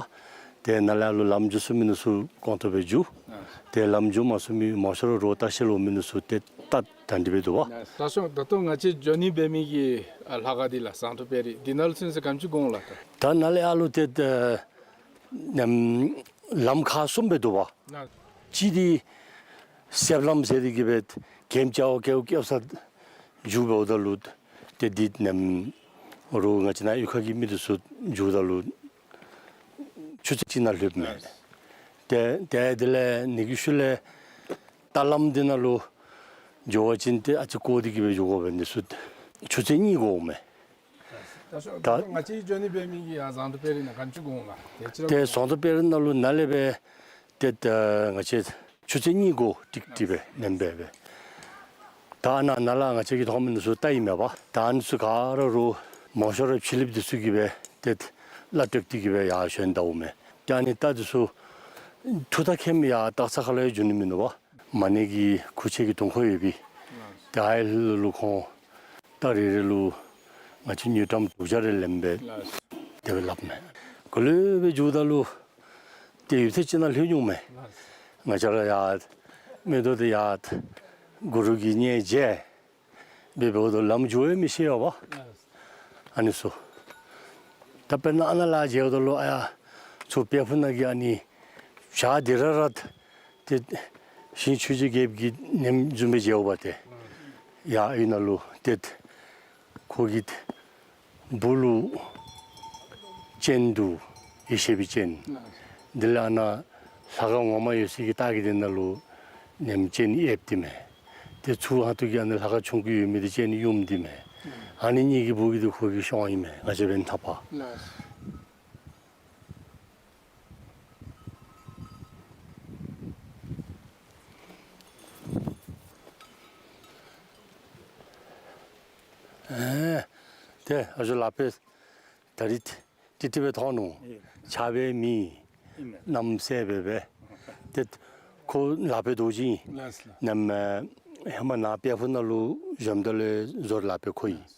ཏེ་ནཱ་ལས་ཨ་ལུ་ལམ་འགྱོ་ཚུགས་མི་འདི་ཚུ་གོང་ཏོག་སྦེ་འགྱོ། ཨ་ཏེ་ལམ་འགྱོ་མ་ཚུགས་མི་མང་ཤོས་ར་རོགས་ལྟ་བཤལ་འོང་མི་འདི་ཚུ་ཏེ་ད་ད་འདི་སྦེ་འདུག་པ། ད་ཤོག་ད་ལྟོ་ང་བཅས་འགྱོ་ནི་འབད་མི་གི་ཨ་ལྷ་ཁང་འདི་ལགས་ཟངས་མདོག་དཔལ་རི་འདི་ནང་ལུ་ཚུན་ཚོད་ག་དེམ་ཅིག་འགོར་འོང་ལགས། ད་ད་ནཱ་ལས་ཨ་ལུ་ཏེ་ད་ནམ་ལམ་ཁག་གསུམ་སྦེ་འདུག་པ། ཨ་གཅིག་འདི་གསེབ་ལམ་ཟེར་ཏེ་གིས་སྦེ་གེམ་ཅ་བ་ཀེའུ་ཀེའུ་ས་འགྱོ་འབདཝ་ད་ལུ་ཏེ་འདི་ནམ་རོགས་ང་བཅས་ནཱ་གཡུས་ཁ་གི་མི་འདི་ཚུ་འགྱོཝ་ད་ལུ་ཆུ་ཚོད་གཅིག་ནང་ལྷོདཔ་མས། ཏེ་ཏེ་དེ་ལས་ནི་གི་ཤུལ་ལས་རྟ་ལམ་འདི་ནང་ལུ་འགྱོ་བ་ཅིན་ཏེ་ཨ་ཙི་བསྐོར་ཏེ་གིས་སྦེ་འགྱོ་དགོ་པས། འདི་ཚུ་ཆུ་ཚོད་གཉིས་འགོརཝ་མས། ད་ད་ང་བཅས་འགྱོ་ནི་འབད་མི་གི་ཨ་ཟངས་མདོག་དཔལ་རི་ནང་ག་དེམ་ཅིག་འགོར་འོང་ལགས། ཏེ་ཟངས་མདོག་དཔལ་རི་ནང་ལུ་ནཱ་ལས་སྦེ་ཏེ་ད་ང་བཅས་ཆུ་ཚོད་གཉིས་འགོར་ཏིག་ཏིག་སྦེ་ནེམ་སྦེ་སྦེ། ད་ནཱ་ནཱ་ལས་ང་བཅས་ཀྱིས་མཐོང་མི་འདི་ཚུ་རྟ་ཨིན་མས་པ། ད་ཨ་ནི་ཚུ་ག་ར་རོགས་མང་ཤོས་ར་ཕྱི་གླིངཔ་འདི་ཚུ་གིས་སྦེ་ཏེ་གླ་སྤྲོད་དེ་གིས་སྦེ་ཡར་ཞོན་ད་འོང་མས། ཏེ་ཨ་ནི་རྟ་འདི་ཚུ་ཐུག་ད་ཁེམ་ཡར་སྟག་ཚང་ཁ་ལུ་ཡང་འགྱོ་ནི་མིན་ནུག་པ། མ་ཎི་གི་ཁུར་ཆེན་གྱི་དུང་འཁོར་ཡོད་པས། ལགས། ཏེ་ཨའི་ལུ་ཁོང་རྟ་རེ་རེ་ལུ་ང་བཅས་དངུལ་ཀྲམ་དྲུག་བརྒྱ་རེ་ལེན་སྦེ། ལགས། དེ་སྦེ་སླབ་མས། ག་ལུ་སྦེ་འགྱོཝ་ད་ལུ་ཏེ་ཡུད་ཐེངས་ཅིག་ནང་ལྷོད་འོང་མས། ལགས། ང་བཅས་ར་ཡར་མིག་ཏོ་འདི་ཡར་གུ་རུ་གི་མཉྫ་མཇལ་སྦེ་འབདཝ་ད་ལམ་འགྱོ་ཡང་མི་ཤེས་པས། ལགས། ཨ་ནི་ཚུ། ད་དཔེར་ན་ཨ་ནཱ་ལས་མཇལཝ་ད་ལུ་ཨ་ཡར་ཚུར་དཔལ་ཕུག་ནང་གི་ཨ་ནི་བྱག་འདི་ར་ར་ཏེ་ཞིང་ཆོས་རྗེ་རྒྱལཔོ་གི་ནེམ་བཟུམ་སྦེ་མཇལཝ་ད་ཏེ་ཡར་ཨ་ནཱ་ལུ་ཏེ་ཁོ་གི་སྦུག་ལུ་སྤྱན་འདུག། ཡེ་ཤེས་པའི་སྤྱན། དེ་ལས་ཨ་ནཱ་ལྷ་ཁང་ངོ་མ་ཡོད་སའི་གི་ལྟག་གི་དེ་ནང་ལུ་ནེམ་སྤྱན་ཡེབ་སྟེ་མས། ཏེ་ཚུར་ཧ་ཏུ་གི་ཨ་ནཱ་ལྷ་ཁང་ཆུང་ཀུ་ཡོད་མི་དེ་སྤྱན་ཡུམ་སྟེ་མས། ཨ་ནི་གཉིས་ཀྱི་སྦུག་གི་དེ་ཁོ་གི་ཤོང་ཨིན་མས། ང་བཅས་འབདན་ཐག་པ། ལགས། ཨེ་ཏེ་ཨ་ཞོ་ལག་པས་ད་རིས་ཏིག་ཏིག་སྦེ་ཐོན་ནུག། ཨེ། ཆགས་པའི་མི་ཨིན་མས། གནམ་སེརཔོ་སྦེ་སྦེ། ཏེ་ཁོ་ལག་པའི་རྡོ་རྗེ་ཨིན། ལགས་ལགས། ནམ་ཧེ་མ་ནཱ་དཔལ་ཕུག་ནང་ལུ་བཞོནམ་ད་ལུ་བཟོ་ལག་པའི་ཁོ་ཨིན། ལགས།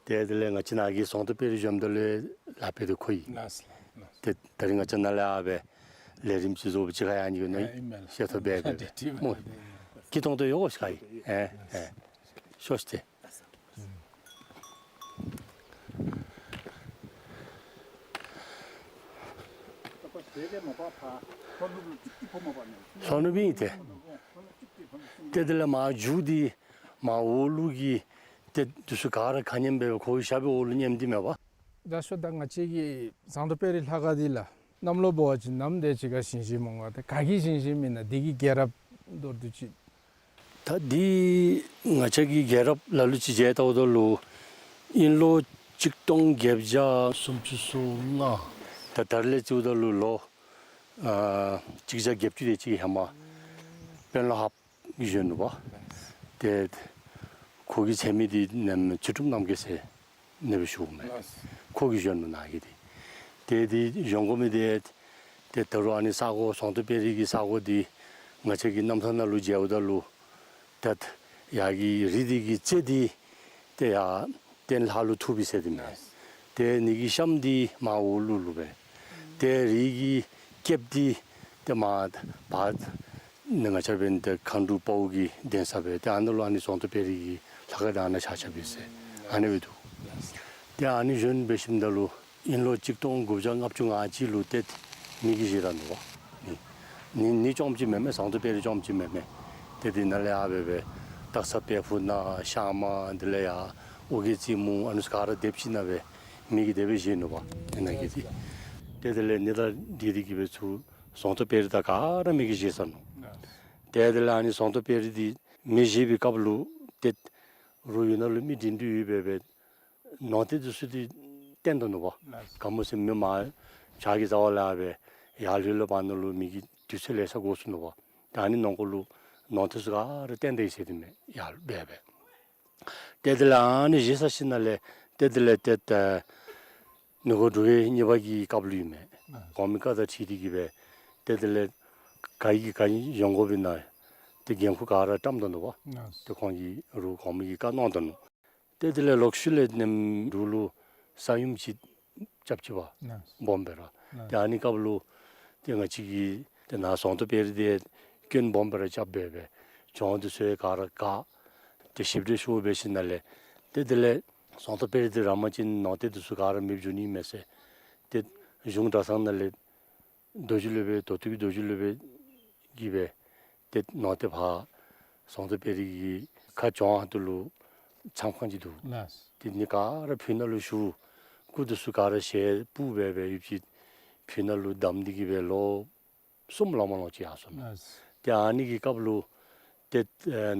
ཏེ་དེ་ལས་ང་བཅས་ནཱ་གི་ཟངས་མདོག་དཔལ་རི་བཞོནམ་ད་ལུ་ལག་པའི་དེ་ཁོ་ཨིན། ལགས་ལགས། ཏེ་ད་རིས་ང་བཅས་ནཱ་ལས་ཨ་སྦེ་ལས་རིམ་ཅིག་བཟོ་བ་ཅིག་ཁར་ཡང་ནི་གོ་ནི། ཨ་ཨིན་མས། ཤེས་ཐོབ་སྦེ་སྦེ། ཏེ་ཏེ་སྦེ། སྐྱིད་ཏོང་ཏོ་ཡོད་གོ་ཤིག་ཁ་ཨིན། ཨེ་ཨེ། ཤོག་ཤིག་ཏེ། ལྷོ་ནུབ་ཨིན་ཏེ། ཏེ་དེ་ལས་མར་མཇུག་འདི་མར་འོག་ལུ་གི་ཏེ་འདི་ཚུ་ག་ར་ཁ་མཉམ་སྦེ་ཁོ་གི་ཞབས་པའི་འོག་ལུ་མཉམ་སྟེ་མས་པ། ད་ཤོ་ད་ང་བཅས་ཀྱི་ཟངས་མདོག་དཔལ་རི་ལྷ་ཁང་འདི་ལགས། གནམ་ལོ་འབད་བ་ཅིན་གནམ་དེ་ཅིག་ཁར་ཞིང་བཞེས་མི་འོང་བས། ཏེ་ག་གིས་ཞིང་བཞེས་མི་ཨིན་ན་འདི་གི་རྒྱལ་རབས་མདོར་བསྡུས་ཅིག། ད་འདི་ང་བཅས་ཀྱི་རྒྱལ་རབས་ལ་ལུ་ཅིག་མཇལ་བལྟཝ་ད་ལུ་དབྱིན་ལོ་གཅིག་སྟོང་བརྒྱད་བརྒྱ་སུམ་ཅུ་སོ་ལྔ། ད་ད་རིས་ལས་བརྩིཝ་ད་ལུ་ལོ་ཨ་གཅིག་བརྒྱ་བརྒྱད་ཅུ་དེ་ཅིག་ཧེ་མ་དཔོན་སློབ་ཧཱཔ་གིས་བཞོན་ནུག་པ། ཏེ་ཁོ་གི་མཚན་མི་འདི་ནམ་ཚུལ་ཁྲིམས་རྣམ་རྒྱལ་ཟེར་ཨ་ནི་སྦེ་ཞུཝ་མས། ལགས། ཁོ་གིས་བཞོན་ནུག་ནཱ་གི་འདི། ཏེ་འདི་བཞོན་དགོ་མི་འདི་ཏེ་ད་རུང་ཨ་ནི་ས་གོ་ཟངས་མདོག་དཔལ་རི་གི་ས་གོ་འདི་ང་བཅས་ཀྱི་རྣམ་ཐར་ནང་ལུ་མཇལཝ་ད་ལུ་ཏེ་ཡར་གྱི་རི་འདི་གི་རྩེ་འདི་ཏེ་ཡར་སྟེང་ལྷ་ལུ་ཐུག་པས་ཟེར་ཏེ་མས། ལགས། ཏེ་ཨ་ནི་གི་གཤམ་འདི་མར་འོག་ལུ་ལུ་སྦེ། ཏེ་རི་གི་སྐེདཔ་འདི་ཏེ་མར་བར་ནི་ང་བཅས་འབདན་ཏེ་མཁའ་འགྲོ་དཔའ་བོ་གི་གདན་ས་སྦེ་ཏེ་ཨ་ནཱ་ལུ་ཨ་ནི་ཟངས་མདོག་དཔལ་རི་གི་ལྷ་ཁང་འདི་ཨ་ནཱ་ཆགས་ཆགསཔ་ཨིན་ཟེར་ཨ་ནི་སྦེ་འདུག། ཏེ་ཨ་ནི་བཞོན་འབད་ཞིནམ་ད་ལུ་དབྱིན་ལོ་གཅིག་སྟོང་དགུ་བརྒྱ་ལྔ་བཅུ་ང་གཅིག་ལུ་ཏེ་མེ་གིས་བཞེས་ད་ནུག་པ། ནི་ནི་ནི་རྐྱངམ་ཅིག་མེན་མས། ཟངས་མདོག་དཔལ་རི་རྐྱངམ་ཅིག་མེན་མས། ཏེ་འདི་ནང་ལས་ཨ་སྦེ་སྦེ་སྟག་ཚང་དཔལ་ཕུག་ནང་ཤར་མར་འདི་ལས་ཡར་ཨོ་རྒྱན་རྩེ་མོ་ཨ་ནི་ཚུ་ག་ར་སྡེབ་ཅིག་ནང་སྦེ་མེ་གིས་དེ་སྦེ་བཞེས་ནུག་པ། ཨ་ནཱ་གི་འདི། ཏེ་དེ་ལས་ནི་ད་འདི་འདི་གིས་སྦེ་ཚུར་ཟངས་མདོག་དཔལ་རི་དང་ག་ར་མེ་གིས་བཞེས་ཚར་ནུག། ཏེ་དེ་ལས་ཨ་ནི་ཟངས་མདོག་དཔལ་རི་འདི་མེ་བཞེས་པའི་སྐབས་ལུ་ཏེ་རོགས་ཡུལ་ནང་ལུ་མི་སྒྲིང་སྒྲི་ཡོད་པས་སྦེ་ནོར་རྟེན་འདི་ཚུ་འདི་བཏོན་ད་ནུག་པ། ལགས། ག་མོ་ཟེར་མི་མར་བྱག་གི་རྩ་བ་ལས་སྦེ་ཡར་ལྷོད་ལྷོདཔ་ནང་ལུ་མི་གི་དུས་ཚོད་ལེ་ཤ་འགོར་སོ་ནུག་པ། ད་ཨ་ནི་ནང་འཁོད་ལུ་ནོར་རྟེན་ཚུ་ག་ར་བཏོན་ད་ཡི་ཟེར་ཏེ་མས། ཡར་སྦེ་སྦེ། ཏེ་དེ་ལས་ཨ་ནི་བཞེས་ཚར་ཞིནམ་ལས་ཏེ་དེ་ལས་ཏེ་ད་ནུབ་སྒོ་འབྲུག་པའི་གཉིས་པ་གི་སྐབས་ལུ་ཨིན་མས། ཨ་གོང་མའི་བཀའ་དང་འཁྲིལ་ཏེ་གིས་སྦེ་ཏེ་དེ་ལས་ག་གིས་ག་ཨིན་ཡོང་དགོ་པས་ན་ཏེ་འགན་ཁུར་ག་ར་བཀྲམ་ད་ནུག་པ། ཨ་ཏེ་ཁོང་གིས་རོགས་གོང་མ་གིས་བཀའ་གནང་ད་ནུག། ཏེ་དེ་ལས་ལོག་ཤུལ་ལས་ནེམ་འབྲུག་ལུ་ས་ཡོམ་ཅིག་རྐྱབ་ཅི་པ། ལགས། སྦོམ་སྦེ་ར། ལགས། ཏེ་ཨ་ནི་སྐབས་ལུ་ཏེ་ང་བཅས་ཀྱི་ཏེ་ནཱ་ཟངས་མདོག་དཔལ་རི་འདི་སྐྱོན་སྦོམ་སྦེ་ར་རྐྱབ་སྦེ་སྦེ་གྱོང་འདི་ཚུ་ག་ར་བཀག། ཏེ་ཞིབ་འགྲེལ་ཞུ་སྦེ་ཞིནམ་ལས་ཏེ་དེ་ལས་ཟངས་མདོག་དཔལ་རི་འདི་ར་མ་ཅིན་ནང་རྟེན་འདི་ཚུ་ག་ར་མེདཔ་འགྱོ་ནི་མས་ཟེར། ཏེ་གཞུང་གྲྭ་ཚང་ནང་ལས་རྡོ་རྗེ་སློབ་དཔོན་མདོ་སྟོད་ཀྱི་རྡོ་རྗེ་སློབ་དཔོན་གྱིས་སྦེ་ཏེ་ནང་རྟེན་ཕར་ཟངས་མདོག་དཔལ་རི་གི་ཁ་གྱོང་ཧོངས་ལུ་མཚམས་ཁང་ཅིག་འདུག། ལགས། ཏེ་ནི་ག་ར་ཕུ་ནང་ལུ་ཞུ། སྐུ་འདི་ཚུ་ག་ར་ཞལ་སྤུབས་སྦེ་སྦེ་ཡུདཔ་ཅིག་ཕུ་ནང་ལུ་བསྡམས་ཏེ་གིས་སྦེ་ལོ་གསུམ་ལང་མ་ལོང་ཅིག་ཡར་སོ་ནུག། ལགས། ཏེ་ཨ་ནི་གི་སྐབས་ལུ་ཏེ་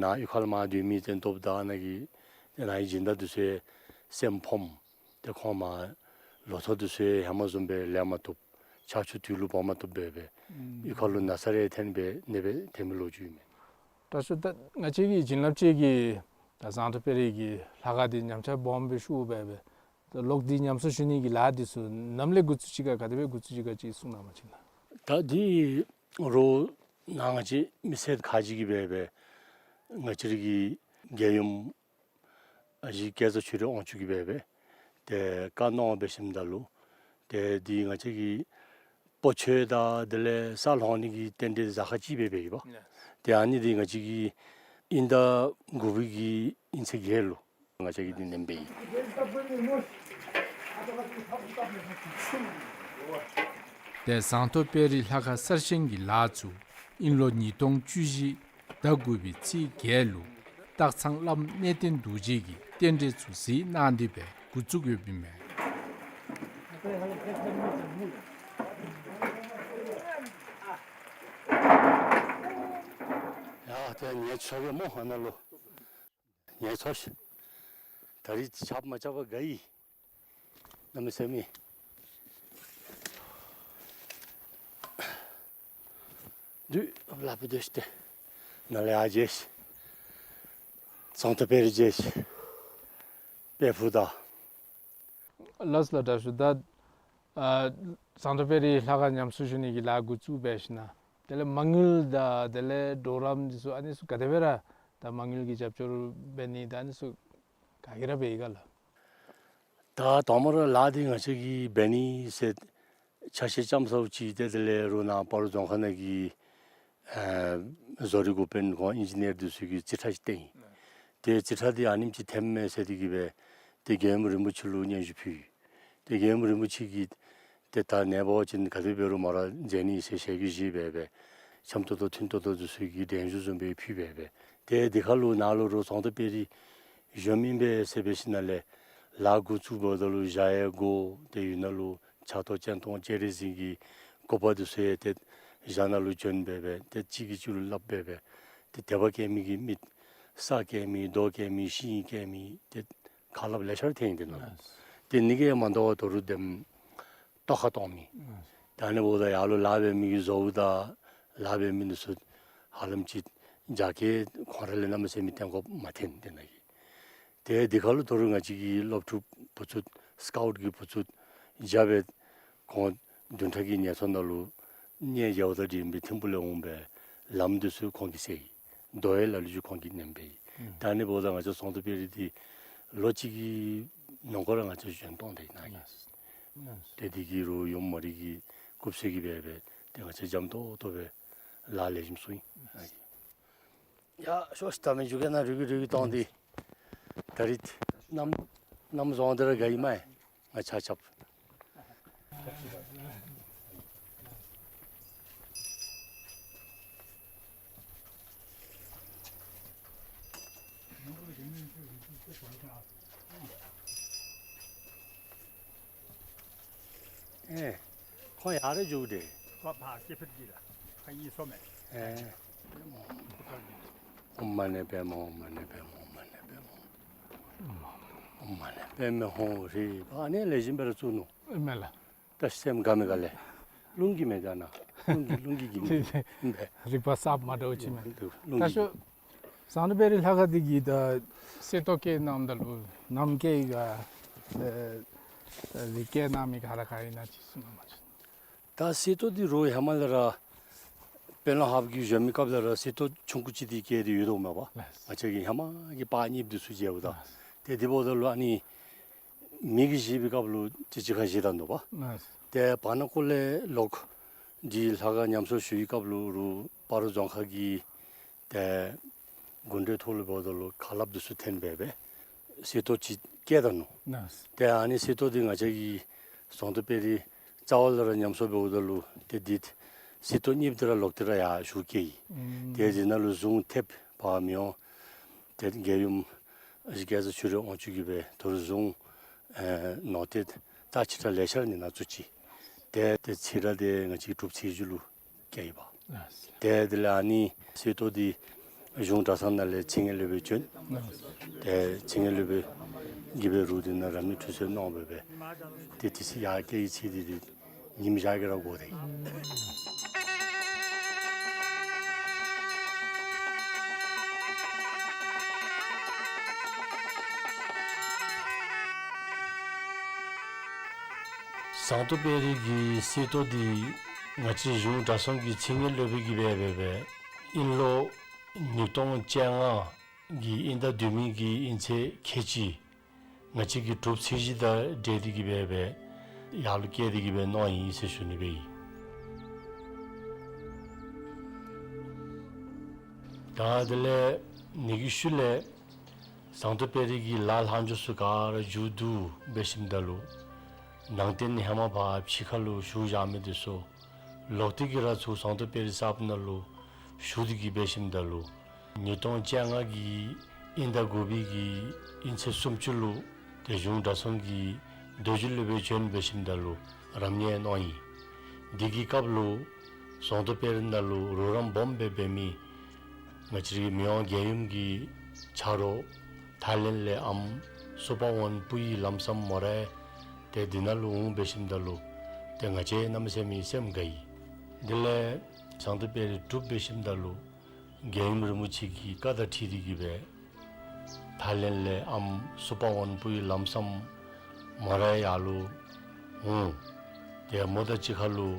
ནཱ་གཡུས་ཁ་ལུ་མར་སྡོད་མི་ཏེ་མདོ་དང་ནཱ་གི་ཏེ་ནཱ་གི་སྦྱིན་བདག་འདི་ཚུ་སེམས་ཕམ། ཏེ་ཁོང་མར་ལོ་ཐོག་འདི་ཚུ་ཧེ་མ་བཟུམ་སྦེ་ལེན་མ་བཏུབ། ཆར་ཆུ་དུས་ལུ་འབབ་མ་བཏུབ་སྦེ་སྦེ་ཨུམ་གཡུས་ཁ་ལུ་ན་ཚ་རེ་ཐོན་སྦེ་ནེ་སྦེ་ཐོན་མི་ལོ་རྒྱུས་ཨིན་མས། དྲག་ཤོས་ད་ང་བཅས་ཀྱི་བྱིན་རླབས་ཅན་གྱི་ད་ཟངས་མདོག་དཔལ་རི་གི་ལྷ་ཁང་འདི་ཉམས་ཆག་སྦོམ་སྦེ་ཤོར་སྦེ་སྦེ་ད་ལོག་སྟེ་ཉམས་གསོ་ཞུ་ནི་གི་ལཱ་འདི་ཚུ་ནམ་ལས་འགོ་བཙུགས་ཅི་ག་ག་དེ་སྦེ་འགོ་བཙུགས་ཅི་ག་ཅིག་གསུང་གནང་བ་ཅིན་ལགས། ད་འདི་རོགས་ ནཱ་ང་བཅས་མི་སེར་ཁག་ཅིག་གིས་འབད་འབད་ང་བཅས་རའི་གི་རྒྱལ་ཡུམ་ཨ་ཞེ་སྐལ་བཟང་ཆོས་སྒྲོན་དབང་ཕྱུག་གིས་འབད་འབད་ཏེ་བཀའ་གནང་འབད་ཞིནམ་ད་ལུ་ཏེ་འདི་ང་བཅས་ཀྱི་སྤོ་ཆོས་དང་དེ་ལས་ས་སློང་ནི་གི་རྟེན་འབྲེལ་གཟའ་ཁ་ཅིག་འབད་འབད་ཡོདཔ། ཏེ་ཨ་ནི་འདི་ང་བཅས་ཀྱི་དབྱིན་ཟླ་དགུ་པའི་གི་དབྱིན་ཚེས་བརྒྱད་ལུ་ང་བཅས་ཀྱིས་འདི་ནེམ་འབད་ཡི། ཏེ་ཟངས་མདོག་དཔལ་རི་ལྷ་ཁང་གསར་བཞེངས་ཀྱི་ལཱ་ཚུ་དབྱིན་ལོ་ཉིས་སྟོང་བཅུ་བཞི་ཟླ་དགུ་པའི་ཚེས་བརྒྱད་ལུ་སྟག་ཚང་བླམ་གནས་བརྟན་རྡོ་རྗེ་གིས་རྟེན་འབྲེལ་ཚུ་གཟིགས་གནང་སྟེ་འབད་འགོ་བཙུགས་ཡོདཔ་ཨིན་མས། ཡ་ཏེ་ངལ་འཚོ་གེ་སྨོ་ཨ་ནཱ་ལུ། ངལ་འཚོ་ཤིག། ད་རིས་ཆརཔ་མ་རྐྱབ་པར་དགའ་ཡི། གནམ་མེད་ས་མེད། དུས་ལ་བུ་སྡོད་ཤིག་ཏེ། ནཱ་ལས་ཡར་མཇལ་ཤིག། ཟངས་མདོག་དཔལ་རི་མཇལ་ཤིག། དཔལ་ཕུག་དང་། ལགས་སོ་ལགས། དྲག་ཤོས་ད་ཨ་ཟངས་མདོག་དཔལ་རི་ལྷ་ཁང་ཉམས་གསོ་ཞུ་ནི་གི་ལཱ་འགོ་བཙུགས་འབད་ཞིནམ་དེ་ལས་མ་དངུལ་དང་དེ་ལས་གྲོགས་རམ་འདི་ཚུ་ཨ་ནི་ཚུ་ག་དེ་སྦེ་ར་ད་མ་དངུལ་གྱི་རྒྱབ་སྐྱོར་འབད་ནི་ད་ཨ་ནི་ཚུ་ག་གིས་ར་འབད་ཡི་ག་ལགས། ད་དང་པ་ར་ལཱ་འདི་ང་བཅས་ཀྱིས་འབད་ནི་ཟེར་ཆ་ཤས་ཙམ་ཟཝ་ཅིག་ཏེ་དེ་ལས་རུང་ནཱ་སྤ་རོ་རྫོང་ཁག་ནང་གི་ཨ་བཟོ་རིག་འགོ་དཔོན་ཁོང་ཨིན་ཇི་ནི་ཡར་འདི་ཚུ་གིས་རྩིས་ཁྲ་ཅིག་བཏོན་ཡི། ཏེ་རྩིས་ཁྲ་འདི་ཨ་ནེམ་ཅིག་འཐེནམ་མས་ཟེར་ཏེ་གིས་འབད་ཏེ་རྒྱལ་ཡུམ་རིན་པོ་ཆེ་ལུ་སྙན་ཞུ་ཕུལ་ཡི། ཏེ་རྒྱལ་ཡུམ་རིན་པོ་ཆེ་གིས་ཏེ་ད་ནངས་པ་ཅིན་ག་དེ་འབད་རུང་མ་ར་མཛད་ནི་ཟེར་ཞལ་གྱིས་བཞེས་འབད་འབད་འཆམ་ཏོག་ཏོ་མཐུན་ཏོག་ཏོ་འདི་ཚུ་གི་གདན་ཞུ་བཟུམ་སྦེ་ཕུལ་འབད་འབད་ཏེ་འདི་ཁར་ལུ་ནཱ་ལུ་རོགས་ཟངས་མདོག་དཔལ་རི་གཞོནམ་ཨིན་པས་ཟེར་འབད་ཞིནམ་ལས་ལཱ་འགོ་བཙུགས་འབདཝ་ད་ལུ་ཞག་ཡང་འགོར། ཏེ་ཡུལ་ནང་ལུ་ཕྱག་ཏོ་སྤྱན་སྟོང་སྤྱན་རས་གཟིགས་ཀྱི་སྐུ་པར་འདི་ཚུ་ཡང་ཏེ་ཞག་ནང་ལུ་བྱོན་འབད་འབད་ཏེ་གཅིག་གིས་གཅིག་ལུ་སླབ་འབད་འབད་ཏེ་དད་པ་སྐྱེ་མི་གི་མི་ས་སྐྱེ་མི་རྡོ་སྐྱེ་མི་ཤིང་སྐྱེ་མི་ཏེ་ཁ་སླབ་ལེ་ཤ་ར་ཐོན་ཡི་ཏེ་ནཱ་ལུ། ཏེ་ཨ་ནི་གིས་མ་དོ་བར་དོ་རུང་དེམ་ལྟོ་ཁ་གཏོང་མི། ད་ཨ་ནི་འབདཝ་ད་ཡར་ལུ་ལཱ་འབད་མི་གི་བཟོ་བོ་དང་ལཱ་འབད་མི་འདི་ཚུ་ཧ་ལམ་ཅིག་རྒྱ་སྐྱེད་ཁོང་ར་ལས་གནམ་མེད་ས་མེད་བརྟན་དགོཔ་མ་ཐོན་ཏེ་ནཱ་གི། ཏེ་འདི་ཁར་ལུ་དོ་རུང་ང་བཅས་ཀྱི་སློབ་ཕྲུག་བུ་ཚུ་སི་ཀའུཊ་གི་བུ་ཚུ་རྐྱབ་འབད་ཁོང་བདུན་ཕྲག་གི་ངལ་འཚོ་ནང་ལུ་གནས་མཇལཝ་དང་འབྲེལ་བའི་ཐིམ་ཕུག་ལས་འོང་སྦེ་ལམ་འདི་ཚུ་ཁོང་གིས་བསལ་ཡི། རྡོ་ཡང་ལ་ལུ་ཅིག་ཁོང་གིས་ནེམ་འབད་ཡི། ད་ཨ་ནི་འབདཝ་ད་ང་བཅས་ཟངས་མདོག་དཔལ་རི་འདི་ལོ་གཅིག་གི་ནང་འཁོད་ར་ང་བཅས་བཞེངས་གཏང་སྟེ་ནཱ་གི། ཏེ་འདི་གིས་རུང་ཡུམ་མ་རིག་གི་སྐུ་ཚེ་གི་འབད་འབད་ཏེ་ང་བཅས་འཇམ་ཏོང་ཏོ་སྦེ་ལཱ་ལེགས་ཤོམ་ཚུགས་ཡི། ཡ་ཤོག་ཤིག། ད་མི་འགྱོ་གེ། ནཱ་རུལ་གི་རུལ་གི་གཏང་སྟེ། ད་རིས་གནམ་གནམ་བཟང་སྟེ་ར་དགའ་ཡི་མས། ང་ཆ་ཁྱབ། ཨེ། ཁོང་ཡར་ར་འགྱོ་དེས། ཁོ་ཕར་སྐྱེ་འཕེལ་གྱི་ལ། ཁོ་གཉིས་སོ་མས། ཨེ། ཨོཾ་མ་ཎི་པདྨེ་ཧཱུྃ། ཨོཾ་མ་ཎི་པདྨེ་ཧཱུྃ། ཨོཾ་མ་ཎི་པདྨེ་ཧཱུྃ། ཨོཾ་མ་ཎི་པདྨེ་ཧཱུྃ་ཧྲཱིཿ། ཨ་ནི་ལེགས་ཤོམ་སྦེ་ར་བཙུགས་ནུག། ཨིན་མས་ལགས། ད་སེམས་དགའ་མི་དགའ་ལས། རླུང་གིས་མི་དགའ་ན། རླུང་གིས་རླུང་གིས་གིས་མི་དགའ། རིག་པ་གསརཔ་མ་འདྲཝ་ཅིག་མས། རླུང་གིས། ད་ཤོག། ཟངས་མདོག་དཔལ་རི་ལྷ་ཁང་འདི་གི་ད་གསེར་ཏོག་བཀལ་གནངམ་ད་ལུ་ནམ་བཀལ་ཡི་ག། ཨེ་ཨེ་རིགས་བཀལ་གནང་མི་ག་ར་ག་ཨིན་ན་ཅིག་གསུང་གནང་བ་ཅིན། ད་གསེར་ཏོག་འདི་རོགས་ཧེ་མ་ལས་ར་དཔོན་སློབ་ཧཱཔ་གི་གཞོནམ་གི་སྐབས་ལས་ར་གསེར་ཏོག་ཆུང་ཀུ་ཅིག་འདི་བཀལ་ཏེ་ཡོད་དོ་མས་པ། ལགས། ང་བཅས་ཀྱི་ཧེ་མ་གི་པ་གཉིས་འདི་ཚུ་མཇལཝ་ད། ལགས། ཏེ་འདི་འབདཝ་ད་ལུ་ཨ་ནི་མི་གིས་བཞེས་པའི་སྐབས་ལུ་ཅིག་ཅིག་ཁར་བཞེས་ད་ནུག་པ། ལགས། ཏེ་བར་ན་ཀོ་ལས་ལོག་འདི་ལྷ་ཁང་ཉམས་གསོ་ཞུ་བའི་སྐབས་ལུ་རུང་སྤ་རོ་རྫོང་ཁག་གི་ཏེ་དགོན་སྡེ་ཐོག་ལུ་འབདཝ་ད་ལུ་ཁ་སླབ་འདི་ཚུ་འཐེན་འབད་འབད་གསེར་ཏོག་ཅིག་བཀལ་ད་ནུག། ལགས། ཏེ་ཨ་ནི་གསེར་ཏོག་འདི་ང་བཅས་ཀྱི་ཟངས་མདོག་དཔལ་རི་རྩ་བ་ལས་ར་ཉམས་གསོ་འབདཝ་ད་ལུ་ཏེ་འདི་གསེར་ཏོག་གཉིས་པོ་འདི་ར་ལོག་སྟེ་ར་ཡར་ཞུ་བསྐྱལ་ཡི། ཨུམ། ཏེ་འདི་ནང་ལུ་གཟུངས་ཐེབས་འབག་མི་འོང་། ཏེ་རྒྱལ་ཡུམ་ཨ་ཞེ་སྐལ་བཟང་ཆོས་སྒྲོན་དབང་ཕྱུག་གིས་འབད་དོ་རུང་གཟུངས་ཨེ་ནོར་ཏེ་རྟགས་ཅིག་ར་ལེ་ཤ་ར་ནི་ནང་བཙུགས་ཅི། ཏེ་ཏེ་ཚེ་རབས་འདི་ང་བཅས་ཀྱི་གྲུབ་ཚེས་བཅུ་ལུ་བསྐྱལ་ཡི་པ། ལགས། ཏེ་དེ་ལས་ཨ་ནི་གསེར་ཏོག་འདི་གཞུང་གྲྭ་ཚང་ནང་ལས་ཚེ་སྔོན་སློབ་དཔོན་བྱོན། ལགས། ཏེ་ཚེ་སྔོན་སློབ་དཔོན་གྱིས་འབད་རུང་འདི་ནང་རབ་གནས་ཁྲུས་གསོལ་གནང་འབད་འབད་ཏེ་དེ་ཚེ་ཡར་བསྐྱལ་བའི་ཚེ་འདི་འདི་ཉིནམ་ཞག་གི་ར་འགོར་ཏེ། ཟངས་མདོག་དཔལ་རི་གི་གསེར་ཏོག་འདི་ ང་བཅས་གཞུང་གྲྭ་ཚང་གི་ཚིག་ངན་སློབ་དཔོན་གྱིས་འབད་འབད་འབད་ཨིན་ལོ་ཉིས་སྟོང་བཅོ་ལྔ་གི་དབྱིན་ཟླ་བདུན་མའི་གི་དབྱིན་ཚེས་ཁལ་གཅིག་ང་བཅས་ཀྱི་གྲུབ་ཚེས་གཞི་དང་འབྲེལ་ཏེ་གིས་འབད་འབད་ཡར་ལུ་བསྐྱལ་ཏེ་གིས་འབད་གནང་ཡི་ཟེར་ཞུ་ནི་སྦེ་ཨིན། ད་དེ་ལས་ཨ་ནི་གི་ཤུལ་ལས་ཟངས་མདོག་དཔལ་རི་གི་ལ་ལྷག་འཕྲོ་ཚུ་ག་ར་མཇུག་བསྡུ་འབད་ཞིནམ་ད་ལུ་ནང་རྟེན་ཧེ་མ་ཕར་ཕྱི་ཁ་ལུ་བཞུགས་བཞག་མི་དེ་ཚུ་ལོག་སྟེ་གིས་ར་ཚུར་ཟངས་མདོག་དཔལ་རི་གསརཔ་ནང་ལུ་བཞུགས་ཏེ་གིས་འབད་ཞིནམ་ད་ལུ་ཉིས་སྟོང་བཅོ་ལྔ་གི་དབྱིན་ཟླ་དགུ་པའི་གི་དབྱིན་ཚེས་སུམ་ཅུ་ལུ་ཏེ་གཞུང་གྲྭ་ཚང་གི་རྡོ་རྗེ་སློབ་དཔོན་བྱོན་འབད་ཞིནམ་ད་ལུ་རབ་གནས་གནང་ཡི། དེ་གི་སྐབས་ལུ་ཟངས་མདོག་དཔལ་རི་ནང་ལུ་རོགས་རམ་སྦོམ་སྦེ་འབད་མི་ང་བཅས་རའི་མི་དབང་རྒྱལ་ཡུམ་གྱི་ཆ་རོགས་ཐའི་ལེནཌ་ལས་ཨམ་སུ་པ་ཝོན་པུའི་ལམ་སམ་མོ་རའི་ཏེ་འདི་ནང་ལུ་འོང་འབད་ཞིནམ་ད་ལུ་ཏེ་ང་བཅས་གནམ་མེད་ས་མེད་སེམས་དགའ་ཡི། དེ་ལས་ཟངས་མདོག་དཔལ་རི་གྲུབ་འབད་ཞིནམ་ད་ལུ་རྒྱལ་ཡུམ་རིན་པོ་ཆེ་གི་བཀའ་དང་འཁྲིལ་ཏེ་གིས་འབད་ཐའི་ལེནཌ་ལས་ཨམ་སུ་པ་ཝོན་པུའི་ལམ་སམ་མོ་རའི་ཡར་ལུ་འོང་། ཏེ་མོ་དང་གཅིག་ཁར་ལུ་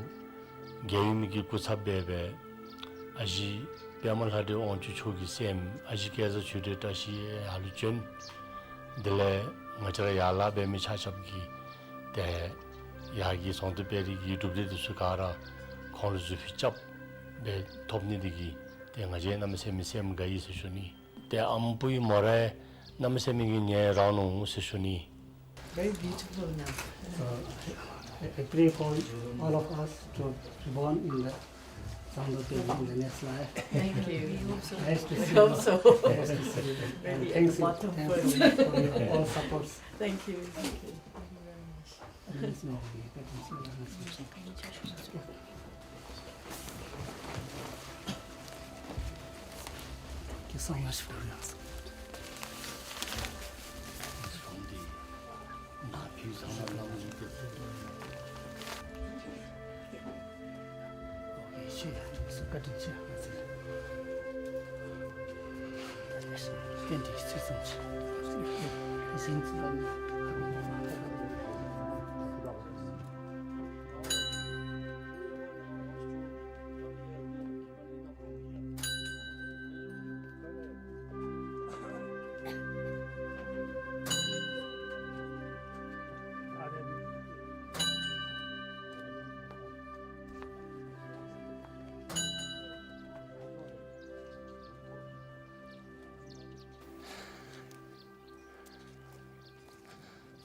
རྒྱལ་ཡུམ་གྱི་སྐུ་ཚབ་འབད་འབད་ཨ་ཞེ་པདྨ་ལྷ་འདྲེ་དབང་ཕྱུག་མཆོག་གི་སྲསམོ་ཨ་ཞེ་སྐལ་བཟང་ཆོས་སྒྲོན་བཀྲ་ཤིས་ཡར་ལུ་བྱོན། དེ་ལས་ང་བཅས་ར་ཡར་ལཱ་འབད་མི་ཆ་ཁྱབ་ཀྱིས་ཏེ་ཡར་གྱི་ཟངས་མདོག་དཔལ་རི་གི་གྲུབ་འབྲས་དེ་ཚུ་ག་ར་ཁོང་ལུ་གཟུགས་ཕུད་རྐྱབ་སྦེ་ཐོབ་ནི་དེ་གིས་ཏེ་ང་བཅས་གནམ་མེད་ས་མེད་སེམས་དགའ་ཡི་ཟེར་ཞུ་ནི། ཏེ་ཨམ་པུའི་མོ་རའི་གནམ་མེད་ས་མེད་ཀྱི་ཉེ་རང་ནུག་ཟེར་ཞུ་ནི། Very beautiful now. So, I, I pray for all of us to be born in the Zangdo Tezu in the next life. Thank you. We hope so. Nice to see you. We hope so. Nice to see you. And really at the bottom for you. Thanks, thanks for your all supports. Thank you. Thank you. Thank you very much.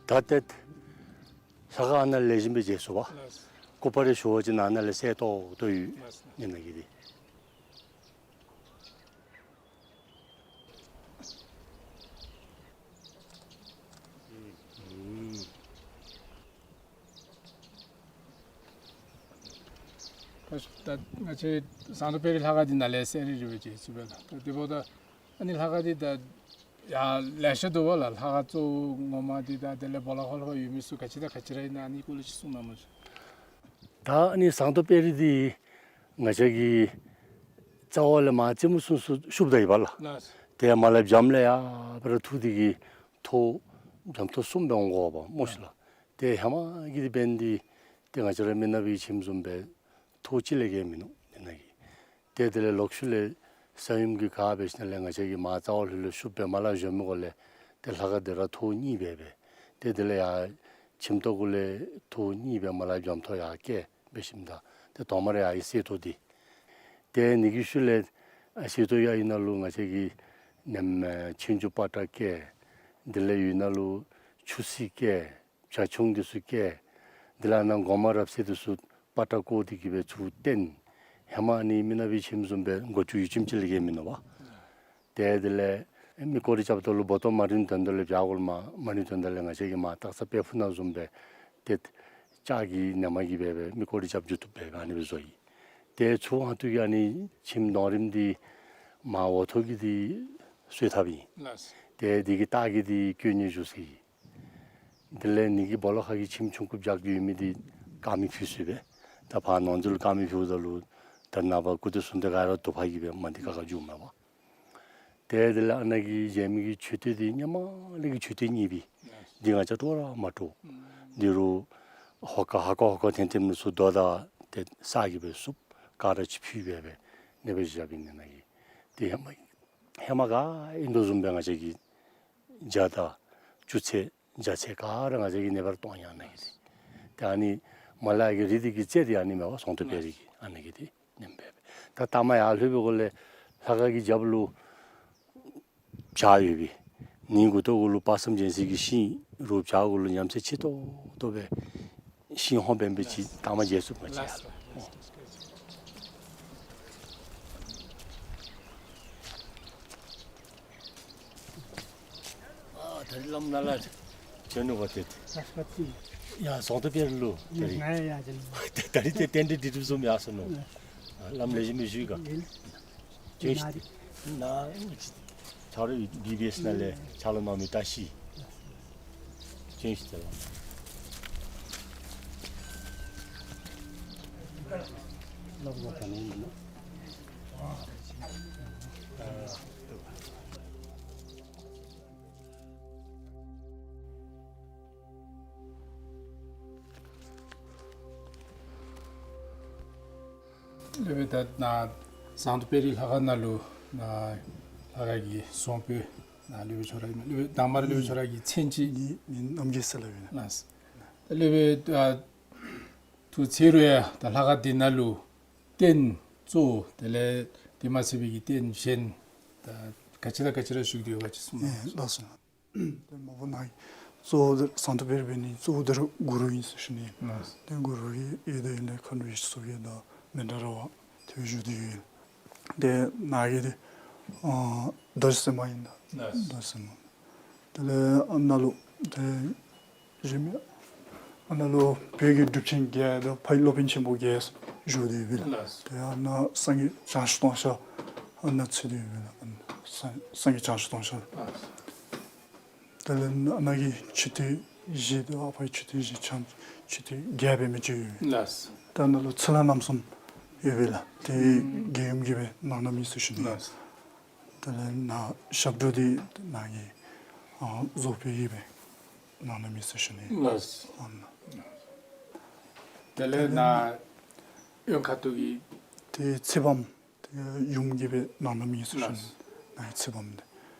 ད་ཏེ་ལྷ་ཁང་ཨ་ནཱ་ལས་བཞེངས་སྦེ་མཇལ་སོང་བ། ལགས། སྐུ་པར་རེ་ཞུ་བ་ཅིན་ཨ་ནཱ་ལས་གསལ་ཏོག་ཏོ་ཡོད། ལགས། ཨ་ནཱ་གི་དེ། ད་ང་བཅས་ཟངས་མདོག་དཔལ་རི་ལྷ་ཁང་འདི་ནཱ་ལས་གསལ་རི་རི་སྦེ་མཇལ་ཚུགས་པས་ལགས། ད་དེ་འབདཝ་ད་ཨ་ནི་ལྷ་ཁང་འདི་ད་ཡང་ལེ་ཤ་འདུག་པ་ལགས། ལྷ་ཁང་གཙོ་བོ་ངོ་མ་འདི་དང་དེ་ལས་སྦོ་ལོགས་ཁར་ལྷོད་ཡོད་མི་ཚུ་ག་ཅི་དང་ག་ཅི་ར་ཨིན་ན་ཨ་ནི་སྐོར་ལས་ཅིག་གསུང་གནང་མ་ཤིག། ད་ཨ་ནི་ཟངས་མདོག་དཔལ་རི་འདི་ང་བཅས་ཀྱི་རྩ་བ་ལས་མར་རྩེ་མོ་ཚུན་ཚོད་ཤུབ་ད་ཡི་བ་ལགས། ལགས། དེ་མར་ལས་འཇམ་ལས་ཡར་སྦེ་ར་འཐུ་སྟེ་གིས་ཐོག་འཇམ་ཐོག་གསུམ་སྦེ་འོང་དགོ་པས་སྨོ་ཤིག་ལགས། ཏེ་ཧེ་མ་གི་དེ་འབད་ནི་འདི་ཏེ་ང་བཅས་ར་མི་ནག་པའི་ཁྱིམ་བཟུམ་སྦེ་ཐོག་གཅིག་ལས་བརྒལ་མིན་ནུག་ཨ་ནཱ་གི། ཏེ་དེ་ལས་ལོག་ཤུལ་ལས་ས་ཡོམ་གྱི་ག་འབད་ཞིནམ་ལས་ང་བཅས་ཀྱིས་མར་རྩ་བ་ལྷོད་ལྷོད་ཤུབ་སྦེ་མར་ལས་བཞོན་མི་གུ་ལས་ཏེ་ལྷ་ཁང་དེ་ར་ཐོག་གཉིས་སྦེ་སྦེ། ཏེ་དེ་ལས་ཡར་ཁྱིམ་ཐོག་གུ་ལས་ཐོག་གཉིས་སྦེ་མར་ལས་འཇམ་ཐོག་ཡར་བསྐྱལ་འབད་ཞིནམ་ད་ཏེ་དོང་མར་ཡར་གསེར་ཏོག་འདི། ཏེ་ཨ་ནི་གི་ཤུལ་ལས་ཨ་གསེར་ཏོག་ཡར་ཡོད་ནང་ལུ་ང་བཅས་ཀྱིས་ནེམ་ཨེ་ཆོས་འབྱུང་པ་ཏྲ་བསྐྱལ། དེ་ལས་ཡོད་ནང་ལུ་ཆུ་སྲིན་བསྐྱལ། བྱ་ཁྱུང་འདི་ཚུ་བསྐྱལ། དེ་ལས་ཨ་ནཱ་སྒོ་མང་རབ་གསལ་འདི་ཚུ་པ་ཏྲ་བརྐོ་སྟེ་གིས་སྦེ་ཚུར་བཏོན། ཧེ་མ་ཨ་ནི་མི་ནག་པའི་ཁྱིམ་བཟུམ་སྦེ་སྒོ་ཅུང་ཡུད་ཙམ་ཅིག་ལས་བརྒལ་མིན་ནུག་པ། ཏེ་དེ་ལས་མི་སྐོར་ར་རྐྱབ་ད་ལུ་སྦོ་ཏོ་མ་རིང་དོན་དག་ལས་བྱ་གོལ་མ་མ་རིང་དོན་དག་ལས་ང་བཅས་ཀྱིས་མར་སྟག་ཚང་དཔལ་ཕུག་ནང་བཟུམ་སྦེ་ཏེ་ལྕགས་ཀྱི་ནེམ་གིས་སྦེ་སྦེ་མི་སྐོར་ར་རྐྱབ་འགྱོ་བཏུབ་སྦེ་སྦེ་ཨ་ནི་སྦེ་བཟོ་ཡི། ཏེ་ཚུར་ཨ་ཐུར་གྱི་ཨ་ནི་ཁྱིམ་དོང་རིམ་འདི་མར་འོག་ཐོག་གི་འདི་གསོལ་ཐབ་ཨིན། ལགས། ཏེ་འདི་གི་ལྟག་གི་འདི་བཀོད་ནི་བཞུགས་ཟེར་ཡི། དེ་ལས་ཨ་ནི་གི་སྦོ་ལོགས་ཁ་གི་ཁྱིམ་ཆུང་ཀུ་བརྒྱག་གི་ཡོད་མི་འདི་དཀར་མེ་ཕུལ་ཚུགས་པས། ད་ཕར་ནང་འཛུལ་དཀར་མེ་ཕུལཝ་ད་ལུ་ད་ནངས་པ་སྐུ་ཚེ་གསུམ་དེ་ག་ར་དུ་པ་གིས་སྦེ་མ་འདི་ཁ་ཁ་འགྱོཝ་མས་པ། ཏེ་དེ་ལས་ཨ་ནཱ་གི་མཇལ་མི་གི་མཆོད་རྟེན་འདི་སྔོན་མ་ལས་ཀྱི་མཆོད་རྟེན་རྙིང་པའི་འདི་ང་བཅས་སྤྲོ་ར་མ་སྤྲོ། འདི་རུ་ཧོ་ཀ་ཧ་ཀ་ཧོ་ཀ་འཐེན་འཐེན་མི་ཚུ་རྡོ་དང་ ཏེ་ས་གི་སྦེ་བསུབ་ག་ར་ཅིག་ཕུལ་སྦེ་སྦེ་ཨ་ནི་སྦེ་བཞགཔ་ཨིན་ནི་ནང་གི། ཏེ་ཧེ་མ་ཧེ་མ་ག་ཨིན་དོ་བཟུམ་སྦེ་ང་བཅས་ཀྱི་བརྒྱ་དང་བཅུ་ཚེས་བརྒྱ་ཚེས་ག་ར་ང་བཅས་ཀྱིས་ཨ་ནི་སྦེ་གཏོང་ཡི་ཨ་ནི་གི་ཏེ། ཏེ་ཨ་ནི་མ་ལ་ཡ་གི་རི་འདི་གི་རྩེ་འདི་ཨ་ནི་མེན་པ་ཟོང་དོ་དཔལ་རི་གི་ཨ་ནི་གི་ཏེ་ཨིནམ་སྦེ་སྦེ། ད་ལྟ་མ་ཡར་ལྷོད་པའི་སྒང་ལས་ལྷ་ཁང་གི་རྒྱབ་ལུ་བྱག་ཡོད་པས། ནི་མགུ་ཏོ་གུ་ལུ་དཔག་བསམ་རྒྱལ་མཚན་གྱི་ཤིང་རུ་བྱག་གུ་ལུ་ཉམས་ཚད་ཆེ་ཏོག་ཏོ་སྦེ་ཤིང་ཧོང་འབད་འབད་ཅིག་ལགས། ད་མ་མཇལ་ཚུགས་མ་ཅིག་ཡ། ལགས། ཨ་ད་རིས་བླམ་ནཱ་ལས་བྱོན་ནུག་པ་ཏེ། ལགས་སོ། ཡ་ཟོང་དོ་དཔལ་རི་ལུ་ད་རིས། ང་ཡ་ཡ་བྱོན་ནུག། ད་རིས་ཏེ་རྟེན་འབྲེལ་འདི་གྲུབ་བཟུམ་ཡར་སོང་ནུག། ལགས། ཨ་བླམ་ལེགས་ཤོམ་སྦེ་བཞུགས་ག། ཡིན། ཅིག་ན་རེ། ན་ཆ་རོགས་བི་བི་ཨེསི་ནང་ལས་ཕྱག་ལཱ་གནང་མི་བཀྲ་ཤིས། ཅིག་ཤིག་ཏེ་ལགས། ལས་སྦེ་ད་ནཱ་ཟོང་དོ་དཔལ་རི་ལྷ་ཁང་ནང་ལུ་ནཱ་ལྷ་ཁང་གི་ཟོང་པོ་ནཱ་ལས་སྦེ་ཁྱོད་ར་ཨིན་མས། ལས་སྦེ་དང་པ་ར་ལས་སྦེ་ཁྱོད་ར་གི་མཚན་ཅིག། ངེའི་མིང་རྣམ་རྒྱལ་ཟེར་སླབ་ཨིན། ལགས། ད་ལས་སྦེ་ཨ་ཐུགས་ཚེ་རུ་ཡང་ད་ལྷ་ཁང་འདི་ནང་ལུ་རྟེན་གཙོ་བོ་དེ་ལས་དེ་མ་ཚད་པའི་གི་རྟེན་གཞན་ད་ག་ཅི་དང་ག་ཅི་ར་བཞུགས་ཏེ་ཡོད་ག་ཅིག་གསུངས་གནང་། ཨེ་ལགས་སོ། ཏེ་མ་པ་ནཱ་གཙོ་བོ་འདི་ཟོང་དོ་དཔལ་རི་འབད་ནི་གཙོ་བོ་འདི་ར་གུ་རུ་ཨིན་ཟེར་ཞུ་ནི། ལགས། ཏེ་གུ་རུ་ཨིན་ད་ཨིན་ལས་མཁའ་འགྲོ་ཡི་ཚོགས་ཀྱི་ད་མཎྜལ་ར་བ་ཏེ་བཞུགས་ཏེ་ཡོད། ཏེ་ནཱ་གི་ཏེ་ཨ་རྡོ་རྗེ་སེམས་དཔའ་ཨིན་ད། ལགས། རྡོ་རྗེ་སེམས་དཔའ། དེ་ལས་ཨ་ནཱ་ལུ་ཏེ་གཞན་མི་ཨ་ནཱ་ལུ་བོད་ཀྱི་གྲུབ་ཆེན་བརྒྱད་དང་ཕ་ཡི་སློབ་དཔོན་ཆེན་པོ་བརྒྱད་བཞུགས་ཏེ་ཡོད་པས་ལགས། ལགས། ཏེ་ཨ་ནཱ་སངས་རྒྱས་བྱང་ཆུབ་ལྟུང་བཤགས་ཨ་ནཱ་ཚུད་དེ་ཡོད་པས་ལགས། སངས་སངས་རྒྱས་བྱང་ཆུབ་ལྟུང་བཤགས། ལགས། དེ་ལས་ཨ་ནཱ་གི་མཆོད་རྟེན་བཞི་དང་ཨ་ཕ་གི་མཆོད་རྟེན་བཞི་ཆ་མཆོད་རྟེན་བརྒྱད་འབད་མི་ཅིག་ཡོད་པས། ལགས། ཏེ་ཨ་ནཱ་ལུ་ཚུར་ལྷག་རྣམ་གསུམ་ཡོད་པས་ལགས། ཏེ་ཨུམ་རྒྱལ་ཡུམ་གྱིས་སྦེ་གནང་གནངམ་ཨིན་ཟེར་ཞུ་ནི། ལགས། དེ་ལས་ནཱ་ཞབས་དྲུང་འདི་ནཱ་གི་ཨ་རྫོགས་པའི་གིས་སྦེ་གནང་གནངམ་ཨིན་ཟེར་ཞུ་ནི། ལགས། ཨ་ནཱ། དེ་ལས་ནཱ་གཡོན་ཁ་ཐུག་གི་ཏེ་ཚེ་བམ་ཏེ་ཡུམ་གྱིས་སྦེ་གནང་གནངམ་ཨིན་ཟེར་ཞུ་ནི། ལགས། ནཱ་གི་ཚེ་བམ་འདི།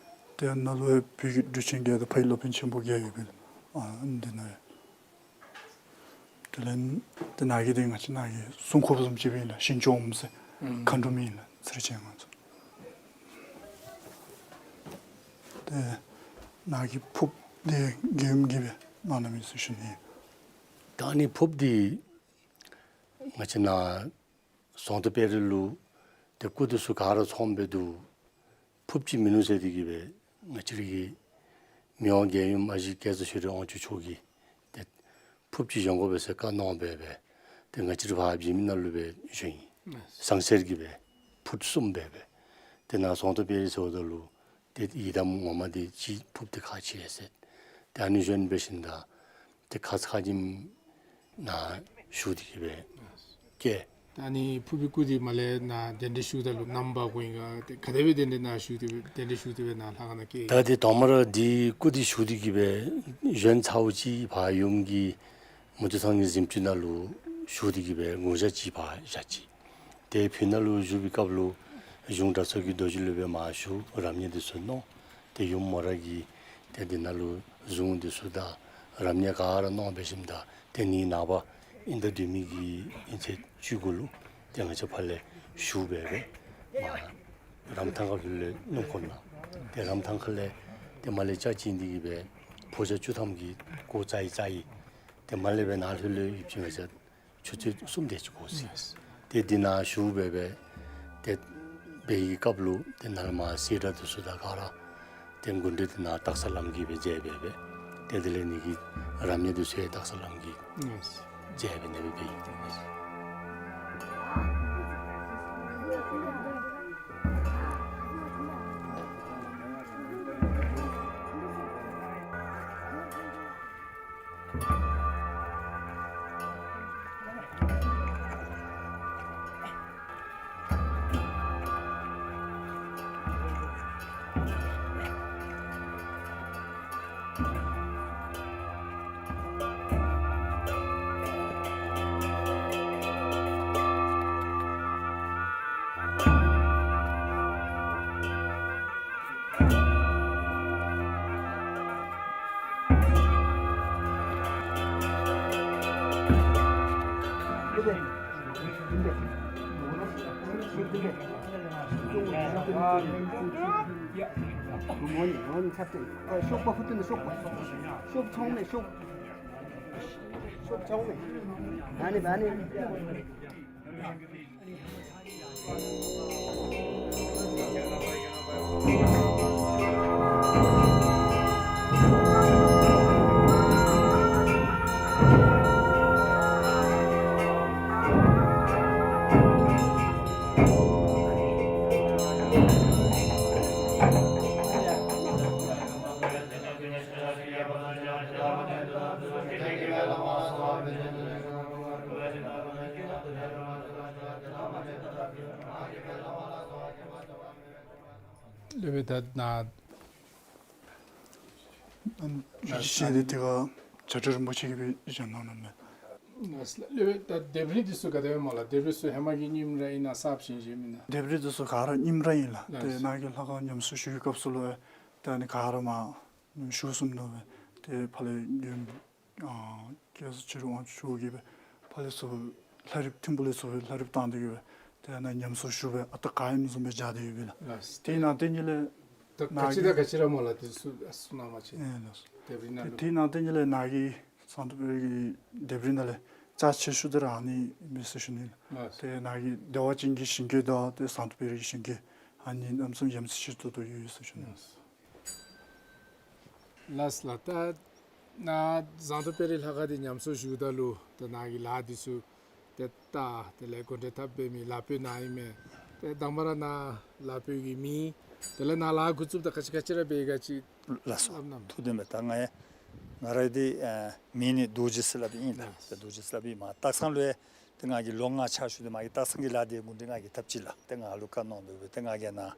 ཏེ་ནཱ་ལུ་བོད་ཀྱི་གྲུབ་ཆེན་བརྒྱད་དང་ཕ་ཡི་སློབ་དཔོན་ཆེན་པོ་བརྒྱད་ཡོད་པས་ལགས། ཨ་འདི་ནང་ཡང་། དེ་ལས་ཏེ་ནཱ་གི་ཏེ་ང་བཅས་ནཱ་གི་སྲུང་འཁོརཔ་བཟུམ་ཅིག་སྦེ་ཨིན་ལགས། ཞིང་སྐྱོང་འོགམ་ཟེར་ཨུམ་མཁའ་འགྲོ་མི་ཨིན་ལགས། ཚེ་རིང་ཅན་ང་ཚོ། ཏེ་ནཱ་གི་ཕོརཔ་འདི་རྒྱལ་ཡུམ་གྱིས་སྦེ་གནང་གནངམ་ཨིན་ཟེར་ཞུ་ནི། ད་ཨ་ནི་ཕོརཔ་འདི་ང་བཅས་ནཱ་ཟོང་དོ་དཔལ་རི་ལུ་ཏེ་སྐུ་འདི་ཚུ་ག་ར་ཚངམ་སྦེ་འདུག། ཕོརཔ་ཅིག་མིན་ནུག་ཟེར་ཏེ་གིས་སྦེ་ང་བཅས་ར་གི་མི་དབང་རྒྱལ་ཡུམ་ཨ་ཞེ་སྐལ་བཟང་ཆོས་སྒྲོན་དབང་ཕྱུག་མཆོག་གིས་ཏེ་ཕོརཔ་ཅིག་བཞེངས་དགོ་པས་ཟེར་བཀའ་གནང་སྦེ་སྦེ་ཏེ་ང་བཅས་ར་ཕར་བྱེམ་ནང་ལུ་སྦེ་བཞེངས་ཡི། ཟངས་གསེར་གྱི་སྦེ་ཕུཊ་གསུམ་སྦེ་སྦེ། ཏེ་ནཱ་ཟོང་དོ་དཔལ་རི་ཟེརཝ་ད་ལུ་ཏེ་ཡི་དམ་ངོ་མ་འདི་ཅིག་ཕོརཔ་འདི་ཁག་ཆེ་ཟེར། ཏེ་ཨ་ནི་བཞེངས་འབད་ཞིནམ་ད་ཏེ་ཁ་ཙ་ཁ་ཉིནམ་ནཱ་བཞུགས་ཏེ་གིས་སྦེ་བསྐྱལ། ད་ཨ་ནི་ཕོར་པའི་སྐུ་འདི་མར་ལས་ནཱ་གདན་འདྲེན་ཞུཝ་ད་ལུ་ནམ་བར་འགོར་ཡི་ག། ཏེ་ག་དེ་སྦེ་གདན་འདྲེན་ནཱ་ཞུ་སྟེ་སྦེ་གདན་འདྲེན་ཞུ་སྟེ་སྦེ་ནཱ་ལྷ་ཁང་ནང་བསྐྱལ་ཡི། ད་ཏེ་དང་པ་ར་འདི་སྐུ་འདི་ཞུ་སྟེ་གིས་སྦེ་བཞེངས་ཚརཝ་ཅིག་ཕར་ཡུམ་གྱི་མུ་ཏིག་ཚང་གི་གཟིམ་ཅུང་ནང་ལུ་ཞུ་སྟེ་གིས་སྦེ་དགུང་ཞག་གཅིག་ཕར་བཞག་ཅི། ཏེ་ཕུལ་ནང་ལུ་བཞུགས་པའི་སྐབས་ལུ་གཞུང་གྲྭ་ཚང་གི་རྡོ་རྗེ་སློབ་དཔོན་མར་བཞུགས། རབ་གནས་འདི་ཚུ་གནང་། ཏེ་ཡུམ་མོ་ར་གིས་ཏེ་འདི་ནང་ལུ་གཟུངས་འདི་ཚུ་དང་རབ་གནས་ག་ར་གནང་འབད་ཞིནམ་ད་ཏེ་ནི་ནངས་པ་ཨིན་ཟླ་བདུན་པའི་གི་ཨིན་ཚེས་བཅུ་དགུ་ལུ་ཏེ་ང་བཅས་ཕར་ལས་ཞུ་སྦེ་སྦེ་མར་རམ་ཐང་ཁ་ལུ་ལས་སྣུམ་འཁོར་ནང་ཏེ་རམ་ཐང་ཁ་ལས་ཏེ་མར་ལས་ལྕགས་ཅན་འདི་གིས་སྦེ་ཕོ་རྒྱས་བཅུ་ཐམ་གྱིས་གོ་བཙའ་ཡི་བཙའ་ཡི། ཏེ་མར་ལས་སྦེ་ནཱ་ལྷོད་ལྷོད་ཡོདཔ་ཅིག་ང་བཅས་ཆུ་ཚོད་གསུམ་དེ་ཅིག་འགོར་ཅི། ཏེ་འདི་ནང་ཞུ་སྦེ་སྦེ་ཏེ་འབད་བའི་སྐབས་ལུ་ཏེ་ནཱ་ལས་མར་གསེར་སྒྲེང་འདི་ཚུ་དང་ག་ར་ཏེ་མགུ་འདྲེན་འདི་ནཱ་སྟག་ཚང་བླམ་གིས་སྦེ་མཛད་སྦེ་སྦེ་ཏེ་དེ་ལས་ནི་གི་རབ་གནས་འདི་ཚུ་ཡང་སྟག་ཚང་བླམ་གིས་མཛད་སྦེ་ནི་སྦེ་འབད་ཡི། ཤོག་པ་ཕུ་ཏི་ནི་ཤོག་པ། ཤོག་ཚང་མས་ཤོག། ཤོག་ཚང་མས། ཨ་ནི་ཨ་ནི། ལེ་བེ་ད་ན་ཨན་ཞེས་ཏེ་དེ་ག་བྱ་བྲལ་རིན་པོ་ཆེ་གིས་སྦེ་བཞེངས་གནང་ནུག་མས། ལེ་བེ་ད་ལྡེབས་རིས་འདི་ཚུ་ག་དེ་སྦེ་སྨོ་ལགས། ལྡེབས་རིས་ཚུ་ཧེ་མ་གི་རྙིང་ར་ཨིན་ན་གསརཔ་བཞེངས་བཞེངསམ་ཨིན་ན། ལྡེབས་རིས་འདི་ཚུ་ག་ར་རྙིང་ར་ཨིན་ལགས། ལགས། ཏེ་ནཱ་གིས་ལྷ་ཁང་ཉམས་གསོ་ཞུ་བའི་སྐབས་སུ་ལུ་ཏེ་ཨ་ནི་ག་ར་མར་ཞུ་སོངམ་ད་སྦེ་ཏེ་ཕར་ལས་ཡོད། ཨ་སྐལ་བཟང་ཆོས་སྒྲོན་དབང་ཕྱུག་གིས་སྦེ་ཕར་ལས་ཚུར་ལྷ་རིཔ་ཐིམ་ཕུག་ལས་ཚུར་ལྷ་རིཔ་བཏང་སྟེ་གིས་སྦེ་ཏེ་ཨ་ནཱ་ཉམས་གསོ་ཞུ་སྦེ་ཨ་རྟག་ག་ཨིནམ་བཟུམ་སྦེ་སྦྱར་ཏེ་ཡོད་པས་ལགས། ལགས། དེ་ནང་དེ་ཉིད་ལས་ད་ག་ཅི་དང་ག་ཅི་ར་སྨོ་ལགས། དེ་ཚུ་གསུང་གནང་བ་ཅིན། ཨེ་ལགས། ལྡེབས་རིས་ནང་ལུ། དེ་ནང་དེ་ཉིད་ལས་ནཱ་གི་ཟངས་མདོག་དཔལ་གྱི་ལྡེབས་རིས་ནང་ལས་རྩ་ཆེ་ཤོས་དེ་ར་ཨ་ནི་ཨིན་པས་ཟེར་ཞུ་ནི། ལགས། ཏེ་ནཱ་གི་བདེ་བ་ཅན་གྱི་ཞིང་གི་དང་ཏེ་ཟངས་མདོག་དཔལ་རིའི་ཞིང་གི་ཨ་ནི་གནམ་མེད་ས་མེད་ཡ་མཚན་ཆེ་ཏོག་ཏོ་ཡོད་ཡོད་ཟེར་ཞུ་ནི། ལགས། ལགས་ལགས། ད་ནཱ་ཟངས་མདོག་དཔལ་རི་ལྷ་ཁང་འདི་ཉམས་གསོ་ཞུཝ་ད་ལུ་ད་ནཱ་གི་ལཱ་འདི་ཚུ་ཏེ་ད་དེ་ལས་འགོ་འདྲེན་འཐབ་འབད་མི་ལཱ་དཔོན་ནཱ་ཨིན་མས། ཏེ་དང་པ་ར་ནཱ་ལཱ་དཔོན་གྱི་མིང་དེ་ལས་ནཱ་ལཱ་འགོ་བཙུགསཔ་ད་ག་ཅི་ག་ཅི་ར་འབད་ག་ཅི། ལགས་སོ། སླབ་གནང་། ཐུགས་བདེན་པས། ད་ང་ཡང་ང་རའི་འདི་ཨ་མིང་ནི་རྡོ་རྗེ་ཟེར་སླབ་ཨིན་ལགས། ལགས། ཏེ་རྡོ་རྗེ་ཟེར་སླབ་ཨིན། མར་སྟག་ཚང་ལུ་ཡང་ཏེ་ང་གིས་ལོ་ལྔ་ཕྱག་ཞུ་སྟེ་མ་གི་སྟག་ཚང་གི་ལཱ་འདི་འགོ་འདྲེན་ང་གིས་འཐབ་ཅི་ལགས། ཏེ་ང་ལུ་བཀའ་གནང་དོ་སྦེ་ཏེ་ང་གིས་ནཱ་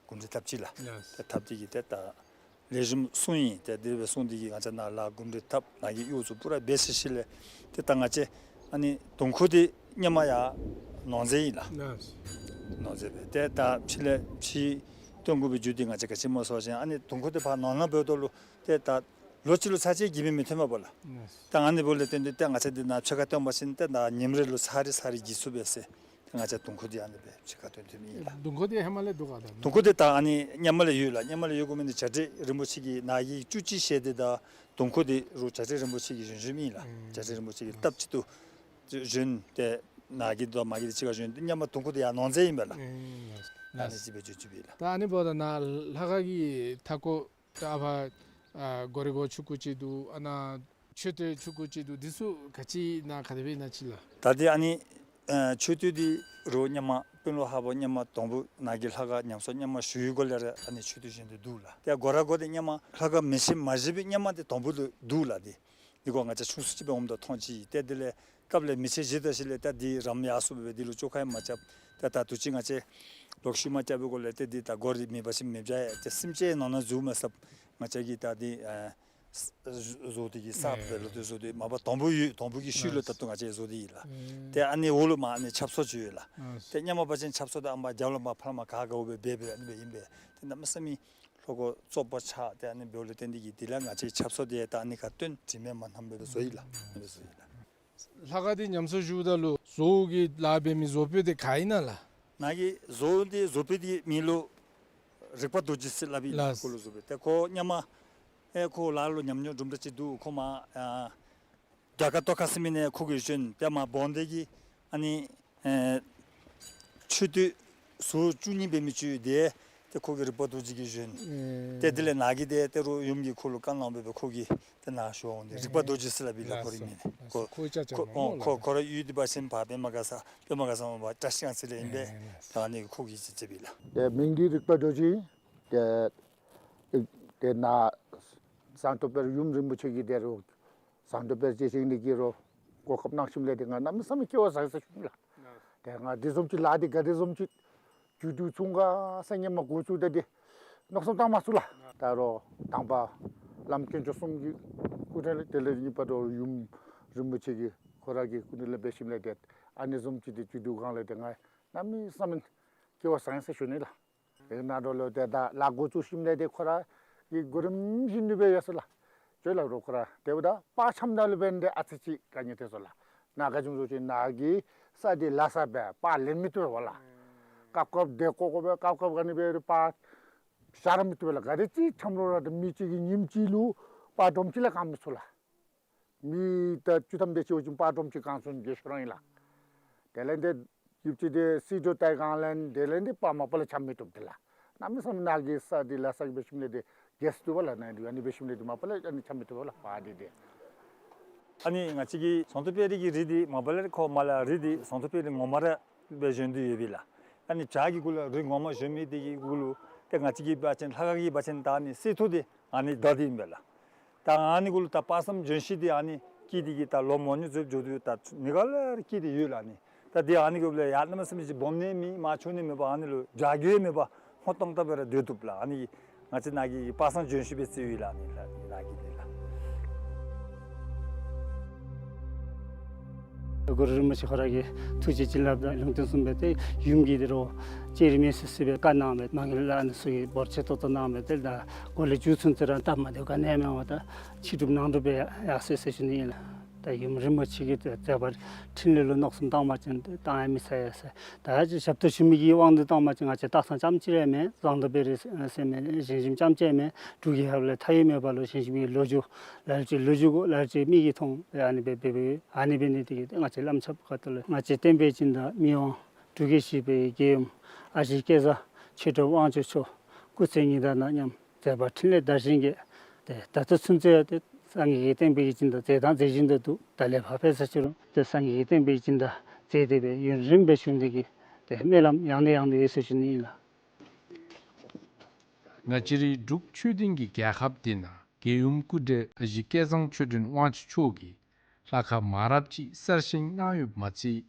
འགོ་འདྲེན་འཐབ་ཅི་ལགས། ལགས། ཏེ་འཐབ་སྟེ་གིས་ཏེ་ད་ལེགས་ཤོམ་སོང་ཡི། ཏེ་དེ་སྦེ་སོང་སྟེ་གིས་ང་བཅས་ནཱ་ལཱ་འགོ་འདྲེན་འཐབ་ནཱ་གི་གཡོག་ཚུ་པུ་ར་འབད་ཚར་ཞིནམ་ལས་ཏེ་ད་ང་བཅས་ཨ་ནི་དུང་ཁུ་འདི་སྔོན་མ་ཡར་ནོར་རྫས་ཨིན་ལགས། ལགས། ནོར་རྫས་སྦེ་ཏེ་ད་ཕྱི་ལས་ཕྱི་སྟོན་དགོ་པའི་རྒྱུ་འདི་ང་བཅས་ག་ཅི་སྨོ་ཟེར་བ་ཅིན་ཨ་ནི་དུང་ཁུ་འདི་ཕར་ནོར་ནོར་འབདཝ་ད་ལུ་ཏེ་ད་ལོ་གཅིག་ལུ་ཚར་གཅིག་གིས་སྦེ་མི་ཐོན་པས་ལགས། ལགས། ད་ཨ་ནི་འབདཝ་ལས་བརྟེན་ཏེ་ཏེ་ང་བཅས་འདི་ནཱ་ཕྱེད་ཀ་བཏོན་པ་ཅིན་ཏེ་ད་ཉིནམ་རེ་ལུ་ཚར་རེ་ཚར་རེ་གྱིས་ཚུགས་པས་ཟེར། ཏེ་ང་བཅས་དུང་ཁུ་འདི་ཨ་ནི་སྦེ་ཕྱེད་ཀ་བཏོན་བཏོནམ་ཨིན་ལགས། དུང་ཁུ་འདི་ཧེ་མ་ལས་འདུག་ག་ད། དུང་ཁུ་འདི་ད་ཨ་ནི་སྔོན་མ་ལས་ཡོད་ལགས། སྔོན་མ་ལས་ཡོད་དགོ་མི་འདི་བྱ་བྲལ་རིན་པོ་ཆེ་གིས་ནཱ་གི་བཅུ་གཅིག་ཞལ་འདི་དང་དུང་ཁུ་འདི་རུང་བྱ་བྲལ་རིན་པོ་ཆེ་གིས་བཞེངས་བཞེངསམ་ཨིན་ལགས། ཨེ། བྱ་བྲལ་རིན་པོ་ཆེ་གིས་སྟབས་གཅིག་ཏུ་བཞེངས་ཏེ་ནཱ་གི་དང་མ་གི་འདི་གཅིག་ཁར་བཞེངས་ཏེ་སྔོན་མ་དུང་ཁུ་འདི་ཡར་ནོར་རྫས་ཨིན་པས་ལགས། ཨེ། ཨ་ནི་ཅིག་སྦེ་བརྗོད་བྱུང་བས་ལགས། ད་ཨ་ནི་འབདཝ་ད་ནཱ་ལྷ་ཁང་གི་མཐའ་སྐོར་ད་ཨ་ཕར་ཨ་སྒོ་རའི་སྒོ་ཆུང་ཀུ་ཅིག་འདུག། ཨ་ནཱ་མཆོད་རྟེན་ཆུང་ཀུ་ཅིག་འདུག། འདི་ཚུ་ག་ཅི་ཨིན་ན་ག་དེ་སྦེ་ཨིན་ན་ཅིག་ལགས། ད་འདི་ཨ་ནི་ཨ་མཆོད་རྟེན་འདི་རུང་སྔོན་མ་དཔོན་སློབ་ཧ་བོ་སྔོན་མ་དང་པོ་ནཱ་གི་ལྷ་ཁང་ཉམས་གསོ་སྔོན་མ་ཞུ་བའི་སྒོ་ལས་ར་ཨ་ནི་མཆོད་རྟེན་བཞེངས་ཏེ་འདུག་ལགས། ཏེ་སྒོ་ར་སྒོ་འདི་སྔོན་མ་ལྷ་ཁང་མེ་ཤིང་མ་བཞེངས་པའི་སྔོན་མ་འདི་དང་པོ་ལུ་འདུག་ལགས། འདི་འདི་སྒོ་ང་བཅས་ཆུང་སུ་ཅིག་སྦེ་འོངམ་ད་མཐོང་ཅི། ཏེ་དེ་ལས་སྐབས་ལས་མེ་ཤིང་བཞེངས་ད་ཞིནམ་ལས་ཏེ་འདི་རམ་ཡར་སོངམ་སྦེ་འདི་ལུ་བཅོ་ཁ་ཡང་མ་རྐྱབ། ཏེ་ད་དུས་ཅི་ང་བཅས་ལོག་ཤུལ་མ་རྐྱབ་པའི་སྒོ་ལས་ཏེ་འདི་ད་སྒོ་ར་མེད་པ་ཅིན་མེདཔ་བྱུང་ཡི། ཏེ་སེམས་ཅན་ནང་ན་འཛུལ་མ་ཚུགསཔ་ང་བཅས་ཀྱིས་ད་འདི་ཨ་བཟོ་སྟེ་གིས་གསརཔ་སྦེ་ལོག་སྟེ་བཟོ་སྟེ་མ་པ་དང་པོ་ཡོད་དང་པོ་གི་ཤུལ་ལུ་ད་ལྟོ་ང་བཅས་བཟོ་སྟེ་ཡོད་ལགས། ཏེ་ཨ་ནི་འོག་ལུ་མར་ཨ་ནི་ཆབ་གསོ་ཅིག་ཡོད་ལགས། ཏེ་སྔོན་མ་འབད་བ་ཅིན་ཆབ་གསོ་འདི་ཨ་མར་རྒྱབ་ལུ་མར་ཕར་མར་ག་དགའཝ་སྦེ་འབད་འབད་ཨ་ནི་སྦེ་ཨིན་པས། ཏེ་གནམ་མེད་ས་མེད་ལྷོ་སྒོ་བཙོག་པ་ཆགས། ཏེ་ཨ་ནི་འབདཝ་ལས་བརྟེན་ཏེ་གིས་དེ་ལས་ང་བཅས་ཆབ་གསོ་འདི་ད་ཨ་ནི་ཁར་བཏོན་དྲི་མེད་མ་ཐངས་སྦེ་བཟོ་ཡི་ལགས། ཨ་ནི་བཟོ་ཡི་ལགས། ལྷ་ཁང་འདི་ཉམས་གསོ་ཞུཝ་ད་ལུ་བཟོ་གི་ལཱ་འབད་མི་བཟོ་དཔོན་འདི་ག་ཨིན་ན་ལགས། ནཱ་གི་བཟོ་འདི་བཟོ་དཔོན་འདི་མིང་ལུ་རིག་པ་རྡོ་རྗེ་ཟེར་སླབ་ཨིན་ལགས། ལགས། ཁོ་ལུ་བཟོ་དཔོན་ཏེ་ཁོ་སྔོན་མ་ཨེ་ཁོ་ལཱ་ལུ་ཉམས་མྱོང་དུམ་གྲ་ཅིག་འདུག། ཁོ་མར་ཨ་རྒྱ་གར་ཏོག་ཁ་ཟེར་མི་ནང་ཁོ་གིས་བཞེངས། ཏེ་མར་བོང་སྡེ་གི་ཨ་ནི་ཨེ་མཆོད་རྟེན་ཟུར་བཅུ་གཉིས་འབད་མི་ཅིག་ཡོད། ཏེ་ཏེ་ཁོ་གིས་རིག་པ་རྡོ་རྗེ་གིས་བཞེངས། ཨེ། ཏེ་དེ་ལས་ནཱ་གི་ཏེ་ཏེ་རུང་ཡུམ་གྱིས་ཁོ་ལུ་བཀའ་གནང་སྦེ་ཁོ་གིས་ཏེ་ནཱ་ཞུ་འོང་སྟེ་རིག་པ་རྡོ་རྗེ་ཟེར་སླབ་ཨིན་ལགས། ཁོ་རའི་མིང་ནི། ལགས་སོ། ཁོ་ཁོ་ཁོ་ཨོ་ཁོ་ཁོ་ར་ཡུལ་འདི་འབད་བ་ཅིན་ཕར་པདྨ་དགའ་ས་པདྨ་དགའ་ས་མར་བཀྲ་ཤིས་སྒང་ཚང་ལས་ཨིན་པས། ཨེ་ལགས། ད་ཨ་ནི་ཁོ་གིས་ཅིག་མཛད་པས་ལགས། ཏེ་མིང་འདི་རིག་པ་རྡོ་རྗེ། ཏེ་ཏེ་ནཱ་ཟངས་མདོག་དཔལ་ཡུམ་རིན་པོ་ཆེ་གིས་ཏེ་རུང་ཟངས་མདོག་དཔལ་རྗེ་བཞེངས་ནི་གི་རུང་གོ་སྐབས་གནང་ཞིནམ་ལས་ཏེ་ང་གནམ་མེད་ས་མེད་སྐལ་བ་བཟང་ཟེར་ཞུ་ནི་ལགས། ཏེ་ང་འདི་བཟུམ་ཅིག་ལཱ་འདི་ག་དེ་བཟུམ་ཅིག་རྒྱུད་དུ་ཚུད་ག་ཟེར་སྔོན་མ་འགོ་བཙུགས་ད་འདི་མནོ་བསམ་བཏང་མ་ཚུགས་ལགས། ད་རུང་དང་པ་བླམ་དཀོན་མཆོག་གསུམ་གྱི་སྐུ་དྲིན་ལས་དེ་ལས་གཉིས་པ་རུང་ཡུམ་རིན་པོ་ཆེ་གི་ཁོ་ར་གི་སྐུ་དྲིན་ལས་འབད་ཞིནམ་ལས་ཏེ་ཨ་ནི་བཟུམ་ཅིག་ཏེ་རྒྱུད་དུ་གང་ལས་ཏེ་ང་གནམ་མེད་ས་མེད་སྐལ་བ་བཟང་ཟེར་ཞུ་ནི་ལགས། ཨེ་ནཱ་འགྱོ་ལོ་ཏེ་ད་ལཱ་འགོ་བཙུགས་ཞིནམ་ལས་ཏེ་ཁོ་ར་གི་གོ་རིམ་བཞིན་དུ་སྦེ་ཡོད་ཟེར་ལགས། ཅོག་ལགས་རོགས་ཁོ་ར་ཏེ་འབདཝ་ད་པར་འཆམ་ད་ལུ་འབདན་ཏེ་ཨ་ཙི་ཅིག་དཀའ་ངལ་ཐོན་སོང་ལགས། ནཱ་ག་ཅི་སྨོ་ཟེར་བ་ཅིན་ནཱ་གི་ས་འདི་ལ་ས་སྦེ་པར་ལེན་མི་བཏུབ་པས་ལགས། སྐབས་སྐབས་དེ་ཀོ་ཀོ་སྦེ་སྐབས་སྐབས་ག་ནི་སྦེ་ར་པར་ཤར་མི་བཏུབ་པས་ལགས། ག་དེ་ཅིག་འཁྱམས་རུང་ར་ད་མི་གཅིག་གིས་ཉིནམ་གཅིག་ལུ་པར་སྒྲོམ་གཅིག་ལས་གང་མི་ཚུགས་ལགས། མི་ད་བཅུ་ཐམ་དེ་ཅིག་འོང་ཞིནམ་པར་སྒྲོམ་གཅིག་གང་ཚུགས་ནི་དགེ་ཤོས་རང་ཨིན་ལགས། དེ་ལས་འདི་ཡུདཔ་ཅིག་འདི་སི་ཏོ་ཏེ་གང་ལས་དེ་ལས་འདི་པར་མ་པ་ལས་འཁྱམ་མི་བཏུབ་འདི་ལགས། གནམ་མེད་ས་མེད་ནཱ་གི་ས་འདི་ལ་ས་གི་འབད་ཞིནམ་ལས་འདི་གེས་བཏུབ་པས་ལགས། ནཱ་འདི་ཨ་ནི་འབད་ཞིནམ་ལས་འདི་མ་པ་ལས་ཨ་ནི་འཁྱམ་མི་བཏུབ་པས་ལགས་པར་འདི་འདི། ཨ་ནི་ང་བཅས་ཀྱི་ཟངས་མདོག་དཔལ་རི་གི་རི་འདི་མ་པ་ལས་ཁོ་མར་ལས་རི་འདི་ཟངས་མདོག་དཔལ་རི་ངོ་མ་ར་སྦེ་བཞེངས་ཏེ་ཡོད་པས་ལགས། ཨ་ནི་བྱག་གི་གུ་ལུ་རི་ངོ་མ་བཞེངས་མི་འདི་གི་གུ་ལུ་ཏེ་ང་བཅས་ཀྱི་དཔའ་ཆེན་ལྷ་ཁང་གི་དཔའ་ཆེན་ད་ཨ་ནི་གསེར་ཐུར་འདི་ཨ་ནི་བདའ་སྟེ་ཨིན་པས་ལགས། ད་ཨ་ནི་གུ་ལུ་ད་དཔག་བསམ་ལྗོན་ཤིང་འདི་ཨ་ནི་སྐྱེས་ཏེ་གི་ད་ལོ་མང་ཉུང་ཚུ་འགྱོ་དོ་ད་ནི་ག་ལས་སྐྱེས་ཏེ་ཡོད་ལགས། ཨ་ནི་ད་འདི་ཨ་ནི་གུ་ལུ་ཡར་གནམ་མེད་ས་མེད་ཅིག་སྦོམ་ནི་མེད་མར་ཆུང་ནི་མེད་པར་ཨ་ནི་ལུ་བྱ་རྒོད་མེད་པར་སྔོ་ཏོང་ཏོ་སྦེ་ར་སྡོད་བཏུབ་ལགས། ཨ་ནི་ང་བཅས་ནཱ་གི་དཔག་བསམ་ལྗོན་ཤིང་སྦེ་བརྩི་ཡོད་ལགས། ཨ་ནི་ལགས་ནཱ་གི་འདི་ལགས། གུ་རུ་རིན་པོ་ཆེ་ཁོ་ར་གི་ཐུགས་རྗེ་བྱིན་རླབས་དང་ལུང་བསྟན་གསུངས་པའི་ཏེ་ཡུམ་གྱི་འདི་རུ་ཅི་རིགས་མེད་སི་སི་སྦེ་བཀའ་གནང་བས་མ་གི་ལ་ཨ་ནི་ཚུ་གིས་འབོར་ཆེ་ཏོག་ཏོ་གནང་བས་ཏེ་ད་གོ་ལེ་མཇུག་ཚུན་ཚོད་ར་སྟབས་མ་བདེཝ་ག་ནི་ཡང་མེད་པར་ད་ཕྱི་སྒྲུབ་ནང་སྒྲུབ་སྦེ་ཡར་སོ་ཡི་ཟེར་ཞུ་ནི་ཨིན་ལགས། ད་ཡུམ་རིན་པོ་ཆེ་གི་མཛད་པ་འཕྲིན་ལས་ལུ་མནོ་བསམ་བཏང་བ་ཅིན་ཏེ་བཏང་ཡང་མི་ཚར་ཡ་ཟེར། ད་ཅི་ཞབས་ཏོག་ཞུ་མི་གི་དབང་དུ་བཏང་བ་ཅིན་ང་བཅས་སྟག་ཚང་རྐྱངམ་གཅིག་ར་མེན། ཟངས་མདོག་དཔལ་རི་ཟེར་མི་ཞིང་ཞིང་རྐྱངམ་གཅིག་མེན། འབྲུག་རྒྱལ་ཁབ་ལས་མཐའ་དབུས་མེད་པ་ལུ་ཞིང་ཞིང་གི་ལོ་རྒྱུས་ལ་ལུ་ཅིག་ལོ་རྒྱུས་གོ་ལ་ལུ་ཅིག་མིག་གིས་མཐོང་ཨ་ནི་སྦེ་འབད་འབདཝ་ཨ་ནི་འབད་ནི་དེ་གིས་ང་བཅས་བླམ་ཆོསཔ་ཁ་ཐུག་ལས་ང་བཅས་བསྟན་པའི་སྦྱིན་བདག་མི་དབང་འབྲུག་རྒྱལ་བཞི་པའི་རྒྱལ་ཡུམ་ཨ་ཞེ་བསྐལ་བཟང་ཆོས་གྲུབ་དབང་ཕྱུག་མཆོག་སྐུ་ཚེ་ཉི་ཟླ་ནང་མཉམ་མཛད་པ་འཕྲིན་ལས་དར་ཞིང་རྒྱས། ཏེ་ད་ལྟོ་ཚུན་ཚོད་ཡང་ཏེ་སངས་རྒྱས་ཀྱི་བསྟན་པའི་སྦྱིན་བདག་མཛད་དང་མཛད་བཞིན་དུ་འདུག། ད་ལས་ཕར་འབད་ས་ཅི་རུང་ཏེ་སངས་རྒྱས་ཀྱི་བསྟན་པའི་སྦྱིན་བདག་མཛད་དེ་སྦེ་ཡུན་རིངམོ་སྦེ་བཞུགས་ནི་དེ་གིས་ཏེ་སྨོན་ལམ་ཡང་ནས་ཡང་དུ་ཡོད་ཟེར་ཞུ་ནི་ཨིན་ལགས། ང་བཅས་རའི་འབྲུག་ཆོས་ལྡན་གྱི་རྒྱལ་ཁབ་འདི་ནང་རྒྱལ་ཡུམ་སྐུ་བགྲེས་ཨ་ཞེ་བསྐལ་བཟང་ཆོས་སྒྲོན་དབང་ཕྱུག་མཆོག་གིས་ལྷ་ཁང་མང་རབས་ཅིག་གསར་བཞེངས་གནང་ཡོདཔ་མ་ཚད་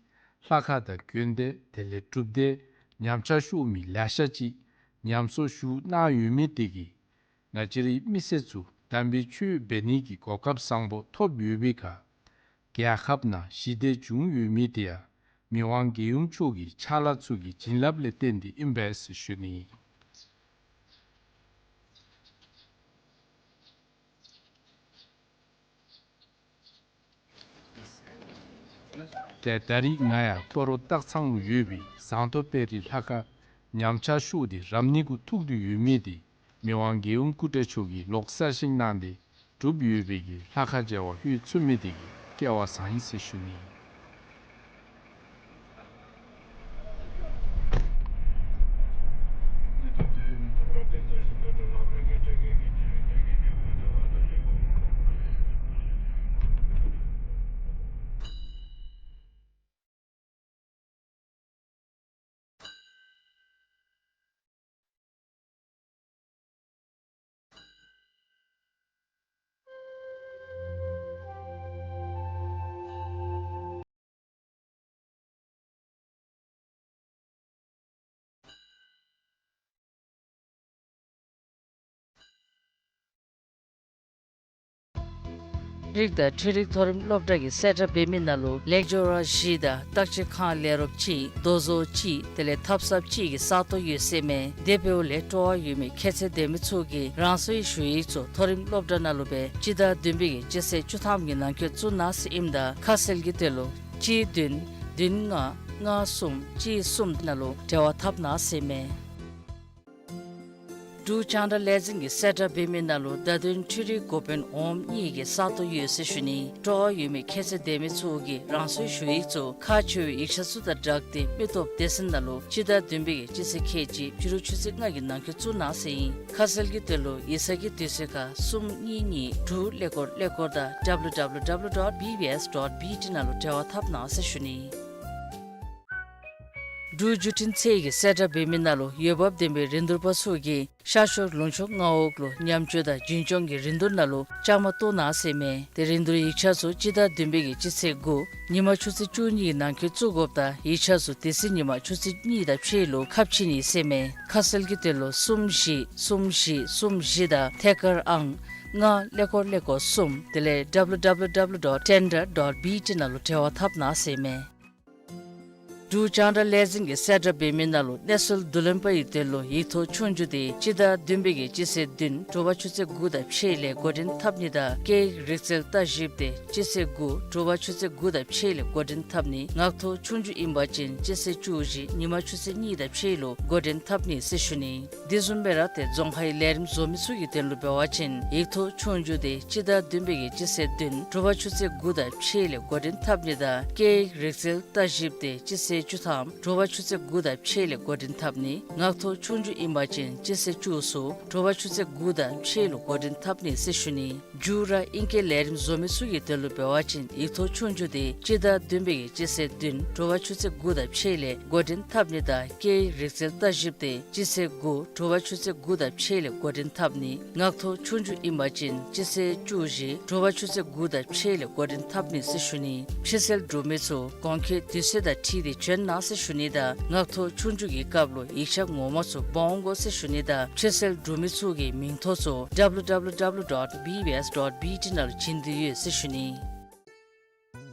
ལྷ་ཁང་དང་དགོན་སྡེ་དེ་ལས་སྒྲུབ་སྡེ་ཉམས་ཆག་ཤོར་མི་ལེ་ཤ་ཅིག་ཉམས་གསོ་ཞུ་གནང་ཡོད་མི་དེ་གིས་ང་བཅས་རའི་མི་སེར་ཚུ་དམ་པའི་ཆོས་འབད་ནི་གི་གོ་སྐབས་བཟང་པོ་ཐོབ་ཡོད་པའི་ཁར་རྒྱལ་ཁབ་ནང་ཞི་བདེ་བྱུང་ཡོད་མི་དེ་ཡང་མི་དབང་རྒྱལ་ཡུམ་མཆོག་གི་ཕྱག་ལཱ་ཚུ་གི་བྱིན་རླབས་ལས་བརྟེན་ཏེ་ཨིན་པས་ཟེར་ཞུ་ནི། ཏེ་ད་རིས་ང་ཡང་སྤ་རོ་སྟག་ཚང་ལུ་ཡོད་པའི་ཟངས་མདོག་དཔལ་རི་ལྷ་ཁང་ཉམས་ཆག་ཤོར་ཏེ་རབ་གནས་གུ་ཐུག་སྟེ་ཡོད་མི་དེ་མི་དབང་རྒྱལ་ཡུམ་སྐུ་བགྲེས་མཆོག་གིས་ལོག་གསར་བཞེངས་གནང་སྟེ་གྲུབ་ཡོད་པའི་གི་ལྷ་ཁང་མཇལ་བར་ལྷོད་ཚུགས་མི་དེ་གིས་སྐལ་བ་བཟང་ཡི་ཟེར་ཞུ་ནི། རིག་དང་འཕྲུལ་རིག་མཐོ་རིམ་སློབ་གྲྭ་གིས་གསལ་བསྒྲགས་འབད་མི་ནང་ལུ་ལེགས་སྦྱོར་བ་བཞི་དང་བརྟག་དཔྱད་ཁང་ལས་རོགསཔ་གཅིག་རྡོ་བཟོ་གཅིག་དེ་ལས་ཐབ་གསརཔ་གཅིག་གི་ས་སྟོང་ཡོད་ཟེར་མས། དེ་འབདཝ་ལས་སྤྲོ་བ་ཡོད་མི་ཁྱད་ཚད་ལྡན་མི་ཚུ་གིས་རང་སོའི་ཞུ་ཡིག་ཚུ་མཐོ་རིམ་སློབ་གྲྭ་ནང་ལུ་སྦེ་སྤྱི་ཟླ་བདུན་པའི་གི་སྤྱི་ཚེས་བཅུ་ཐམ་གྱི་ནང་འཁོད་བཙུགས་གནང་ཟེར་ཨིནམ་ད་ཁ་གསལ་གྱི་དོན་ལུ་གཅིག་བདུན་བདུན་ལྔ་ལྔ་གསུམ་གཅིག་གསུམ་ནང་ལུ་འབྲེལ་བ་འཐབ་གནང་ཟེར་མས། འབྲུག་རྒྱང་བསྒྲགས་ལས་འཛིན་གྱིས་གསལ་བསྒྲགས་འབད་མི་ནང་ལུ་བརྡ་དོན་འཕྲུལ་རིག་འགོ་དཔོན་འོགམ་གཉིས་ཀྱི་ས་སྟོང་ཡོད་ཟེར་ཞུ་ནི། སྤྲོ་བ་ཡོད་མི་ཁྱད་ཚད་ལྡན་མི་ཚུ་གིས་རང་སོའི་ཞུ་ཡིག་ཚུ་ཁག་ཆེ་བའི་ཡིག་ཆ་ཚུ་དང་སྦྲགས་ཏེ་མི་སྟོབས་སྡེ་ཚན་ནང་ལུ་སྤྱི་ཟླ་བདུན་པའི་གི་སྤྱི་ཚེས་ཁལ་གཅིག་ཕྱི་རུ་ཆུ་ཚོད་ལྔ་གི་ནང་འཁོད་བཙུགས་གནང་ཟེར་ཨིན། ཁ་གསལ་གྱི་དོན་ལུ་ཡིག་ཚང་གི་དུས་ཚོད་ཁར་གསུམ་གཉིས་གཉིས་དྲུག་ཀླད་ཀོར་ཀླད་ཀོར་དང་W W W dot B B S dot B T ནང་ལུ་འབྲེལ་བ་འཐབ་གནང་ཟེར་ཞུ་ནི། འབྲུག་བརྒྱུད་འཕྲིན་ཚད་ཀྱིས་གསལ་བསྒྲགས་འབད་མི་ནང་ལུ་འོས་འབབ་ལྡན་པའི་རིན་བསྡུར་པ་ཚུ་གིས་ཤར་ཕྱོགས་ལུང་ཕྱོགས་མངའ་འོག་ལུ་ཉམས་བཅོས་དང་རྒྱུན་སྐྱོང་གི་རིན་བསྡུར་ནང་ལུ་བཅའ་མར་གཏོགས་གནང་ཟེར་མས། ཏེ་རིན་བསྡུར་ཡིག་ཆ་ཚུ་སྤྱི་ཟླ་བདུན་པའི་གི་སྤྱི་ཚེས་དགུ་ཉིན་མ་ཆུ་ཚོད་བཅུ་གཉིས་ཀྱི་ནང་འཁོད་བཙུགས་དགོཔ་དང་ཡིག་ཆ་ཚུ་དེ་ཚེ་ཉིན་མ་ཆུ་ཚོད་གཉིས་དང་ཕྱེད་ལུ་ཁ་ཕྱེ་ནི་ཟེར་མས། ཁ་གསལ་གྱི་དོན་ལུ་གསུམ་བཞི་གསུམ་བཞི་གསུམ་བཞི་དང་ཐད་ཀར་ཨང་ལྔ་ཀླད་ཀོར་ཀླད་ཀོར་གསུམ་དེ་ལས་W W W dot tender dot B T ནང་ལུ་འབྲེལ་བ་འཐབ་གནང་ཟེར་མས། འབྲུག་རྒྱང་བསྒྲགས་ལས་འཛིན་གྱིས་གསལ་བསྒྲགས་འབད་མི་ནང་ལུ་གནས་ཚུལ་བསྡུ་ལེན་པ་ཡི་དོན་ལུ་ཡིག་ཐོག་ཆོས་རྒྱུགས་དེ་སྤྱི་ཟླ་བདུན་པའི་གི་སྤྱི་ཚེས་བདུན་དྲོ་པ་ཆུ་ཚོད་དགུ་དང་ཕྱེད་ལས་འགོ་འདྲེན་འཐབ་ནི་དང་སྐད་ཡིག་རིག་རྩལ་བརྟག་ཞིབ་དེ་སྤྱི་ཚེས་དགུ་དྲོ་པ་ཆུ་ཚོད་དགུ་དང་ཕྱེད་ལས་འགོ་འདྲེན་འཐབ་ནི། ངག་ཐོག་ཆོས་རྒྱུགས་ཨིན་པ་ཅིན་སྤྱི་ཚེས་བཅུ་བཞི་ཉིན་མ་ཆུ་ཚོད་གཉིས་དང་ཕྱེད་ལུ་འགོ་འདྲེན་འཐབ་ནི་ཟེར་ཞུ་ནི། དེ་བཟུམ་སྦེ་ར་ཏེ་རྫོང་ཁའི་ལས་རིམ་བཟོ་མི་ཚུ་གི་དོན་ལུ་འབད་བ་ཅིན་ཡིག་ཐོག་ཆོས་རྒྱུགས་དེ་སྤྱི་ཟླ་བདུན་པའི་གི་སྤྱི་ཚེས་བདུན་དྲོ་པ་ཆུ་ཚོད་དགུ་དང་ཕྱེད་ལས་འགོ་འདྲེན་འཐབ་ནི་དང་སྐད་ཡིག་རིག་རྩལ་བརྟག་ཞིབ་དེ་སྤྱི་ཚེས་བཅུ་ཐམ་དྲོ་པ་ཆུ་ཚོད་དགུ་དང་ཕྱེད་ལས་འགོ་འདྲེན་འཐབ་ནི། ངག་ཐོག་ཆོས་རྒྱུགས་ཨིན་པ་ཅིན་སྤྱི་ཚེས་བཅུ་གསུམ་དྲོ་པ་ཆུ་ཚོད་དགུ་དང་ཕྱེད་ལུ་འགོ་འདྲེན་འཐབ་ནི་ཟེར་ཞུ་ནི། མཇུག་ར་ཨིང་སྐད་ལས་རིམ་བཟོ་མི་ཚུ་གི་དོན་ལུ་འབད་བ་ཅིན་ཡིག་ཐོག་ཆོས་རྒྱུགས་དེ་སྤྱི་ཟླ་བདུན་པའི་གི་སྤྱི་ཚེས་བདུན་དྲོ་པ་ཆུ་ཚོད་དགུ་དང་ཕྱེད་ལས་འགོ་འདྲེན་འཐབ་ནི་དང་སྐད་ཡིག་རིག་རྩལ་བརྟག་ཞིབ་དེ་སྤྱི་ཚེས་དགུ་དྲོ་པ་ཆུ་ཚོད་དགུ་དང་ཕྱེད་ལས་འགོ་འདྲེན་འཐབ་ནི། ངག་ཐོག་ཆོས་རྒྱུགས་ཨིན་པ་ཅིན་སྤྱི་ཚེས་བཅུ་བཞི་དྲོ་པ་ཆུ་ཚོད་དགུ་དང་ཕྱེད་ལས་འགོ་འདྲེན་འཐབ་ནི་ཟེར་ཞུ་ནི། ཕྱིར་སེལ་གྲུབ་མི་ཚུ་གོང་འཁོད་དུས་ཚོད་དང་འཁྲིལ་ཏེ་བྱོན་གནང་ཟེར་ཞུ་ནི་དང་ངག་ཐོག་ཆོས་རྒྱུགས་ཀྱི་སྐབས་ལུ་ཡིག་ཆ་ངོ་མ་ཚུ་འབག་འོང་དགོ་ཟེར་ཞུ་ནི་དང་ཕྱིར་སེལ་གྲུབ་མི་ཚུ་གི་མིང་ཐོ་ཚུ་W W W dot B B S dot B T ནང་ལུ་བྱིན་དོ་ཡོད་ཟེར་ཞུ་ནི།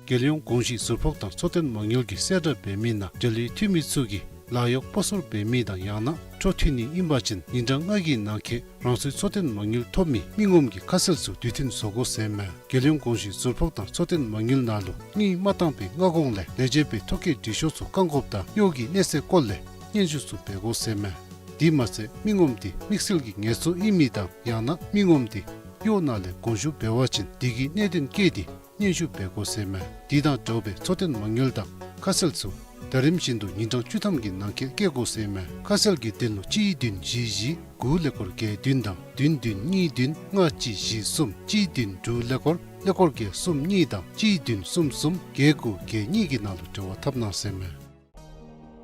རྒྱལ་ཡོངས་གོང་ཞུས་ཟུར་ཕོགས་དང་འཚོ་རྟེན་མ་དངུལ་གྱིས་གསལ་བསྒྲགས་འབད་མི་ནང་འབྲེལ་ཡོད་འཐུས་མི་ཚུ་གིས་ལཱ་གཡོག་སྤོ་སོར་འབད་མི་དང་ཡང་ན་འཕྲོ་མཐུད་ནི་ཨིན་པ་ཅིན་ཉིན་གྲངས་ལྔ་གི་ནང་འཁོད་རང་སོའི་འཚོ་རྟེན་མ་དངུལ་ཐོབ་མི་མི་ངོམ་གྱི་ཁ་གསལ་ཚུ་དུས་མཐུན་བཟོ་དགོ་ཟེར་མས། རྒྱལ་ཡོངས་གོང་ཞུས་ཟུར་ཕོགས་དང་འཚོ་རྟེན་མ་དངུལ་ནང་ལུ་དངུལ་མ་བཏང་པའི་སྔ་གོང་ལས་ལས་བྱེད་པའི་ཐོ་བཀོད་འབྲི་ཤོག་ཚུ་བཀག་འགོག་དང་གཡོག་གི་གནས་ཚད་སྐོར་ལས་སྙན་ཞུ་ཚུ་འབད་དགོ་ཟེར་མས། དེ་མ་ཚད་མི་ངོམ་དེ་དམིགས་བསལ་གྱི་ངལ་གསོ་ཨིན་མི་དང་ཡང་ན་མི་ངོམ་དེ་གཡོག་ནང་ལས་དགོངས་ཞུ་འབད་བ་ཅིན་དེ་གི་གནད་དོན་བཀོད་དེ་སྙན་ཞུ་འབད་དགོ་ཟེར་མས། དེ་དང་འདྲཝ་སྦེ་འཚོ་རྟེན་མ་དངུལ་དང་ཁ་གསལ་ཚུ་ད་རིམ་བཞིན་དུ་ཉིན་གྲངས་བཅུ་ཐམ་གྱི་ནང་འཁོད་བཀོད་དགོ་ཟེར་མས། ཁ་གསལ་གྱི་དོན་ལུ་གཅིག་བདུན་བཞི་བཞི་དགུ་ཀླད་ཀོར་བརྒྱད་བདུན་དང་བདུན་བདུན་གཉིས་བདུན་ལྔ་གཅིག་བཞི་གསུམ་གཅིག་བདུན་དྲུག་ཀླད་ཀོར་ཀླད་ཀོར་བརྒྱད་གསུམ་གཉིས་དང་གཅིག་བདུན་གསུམ་གསུམ་བརྒྱད་དགུ་བརྒྱད་གཉིས་ཀྱི་ནང་ལུ་འབྲེལ་བ་འཐབ་གནང་ཟེར་མས།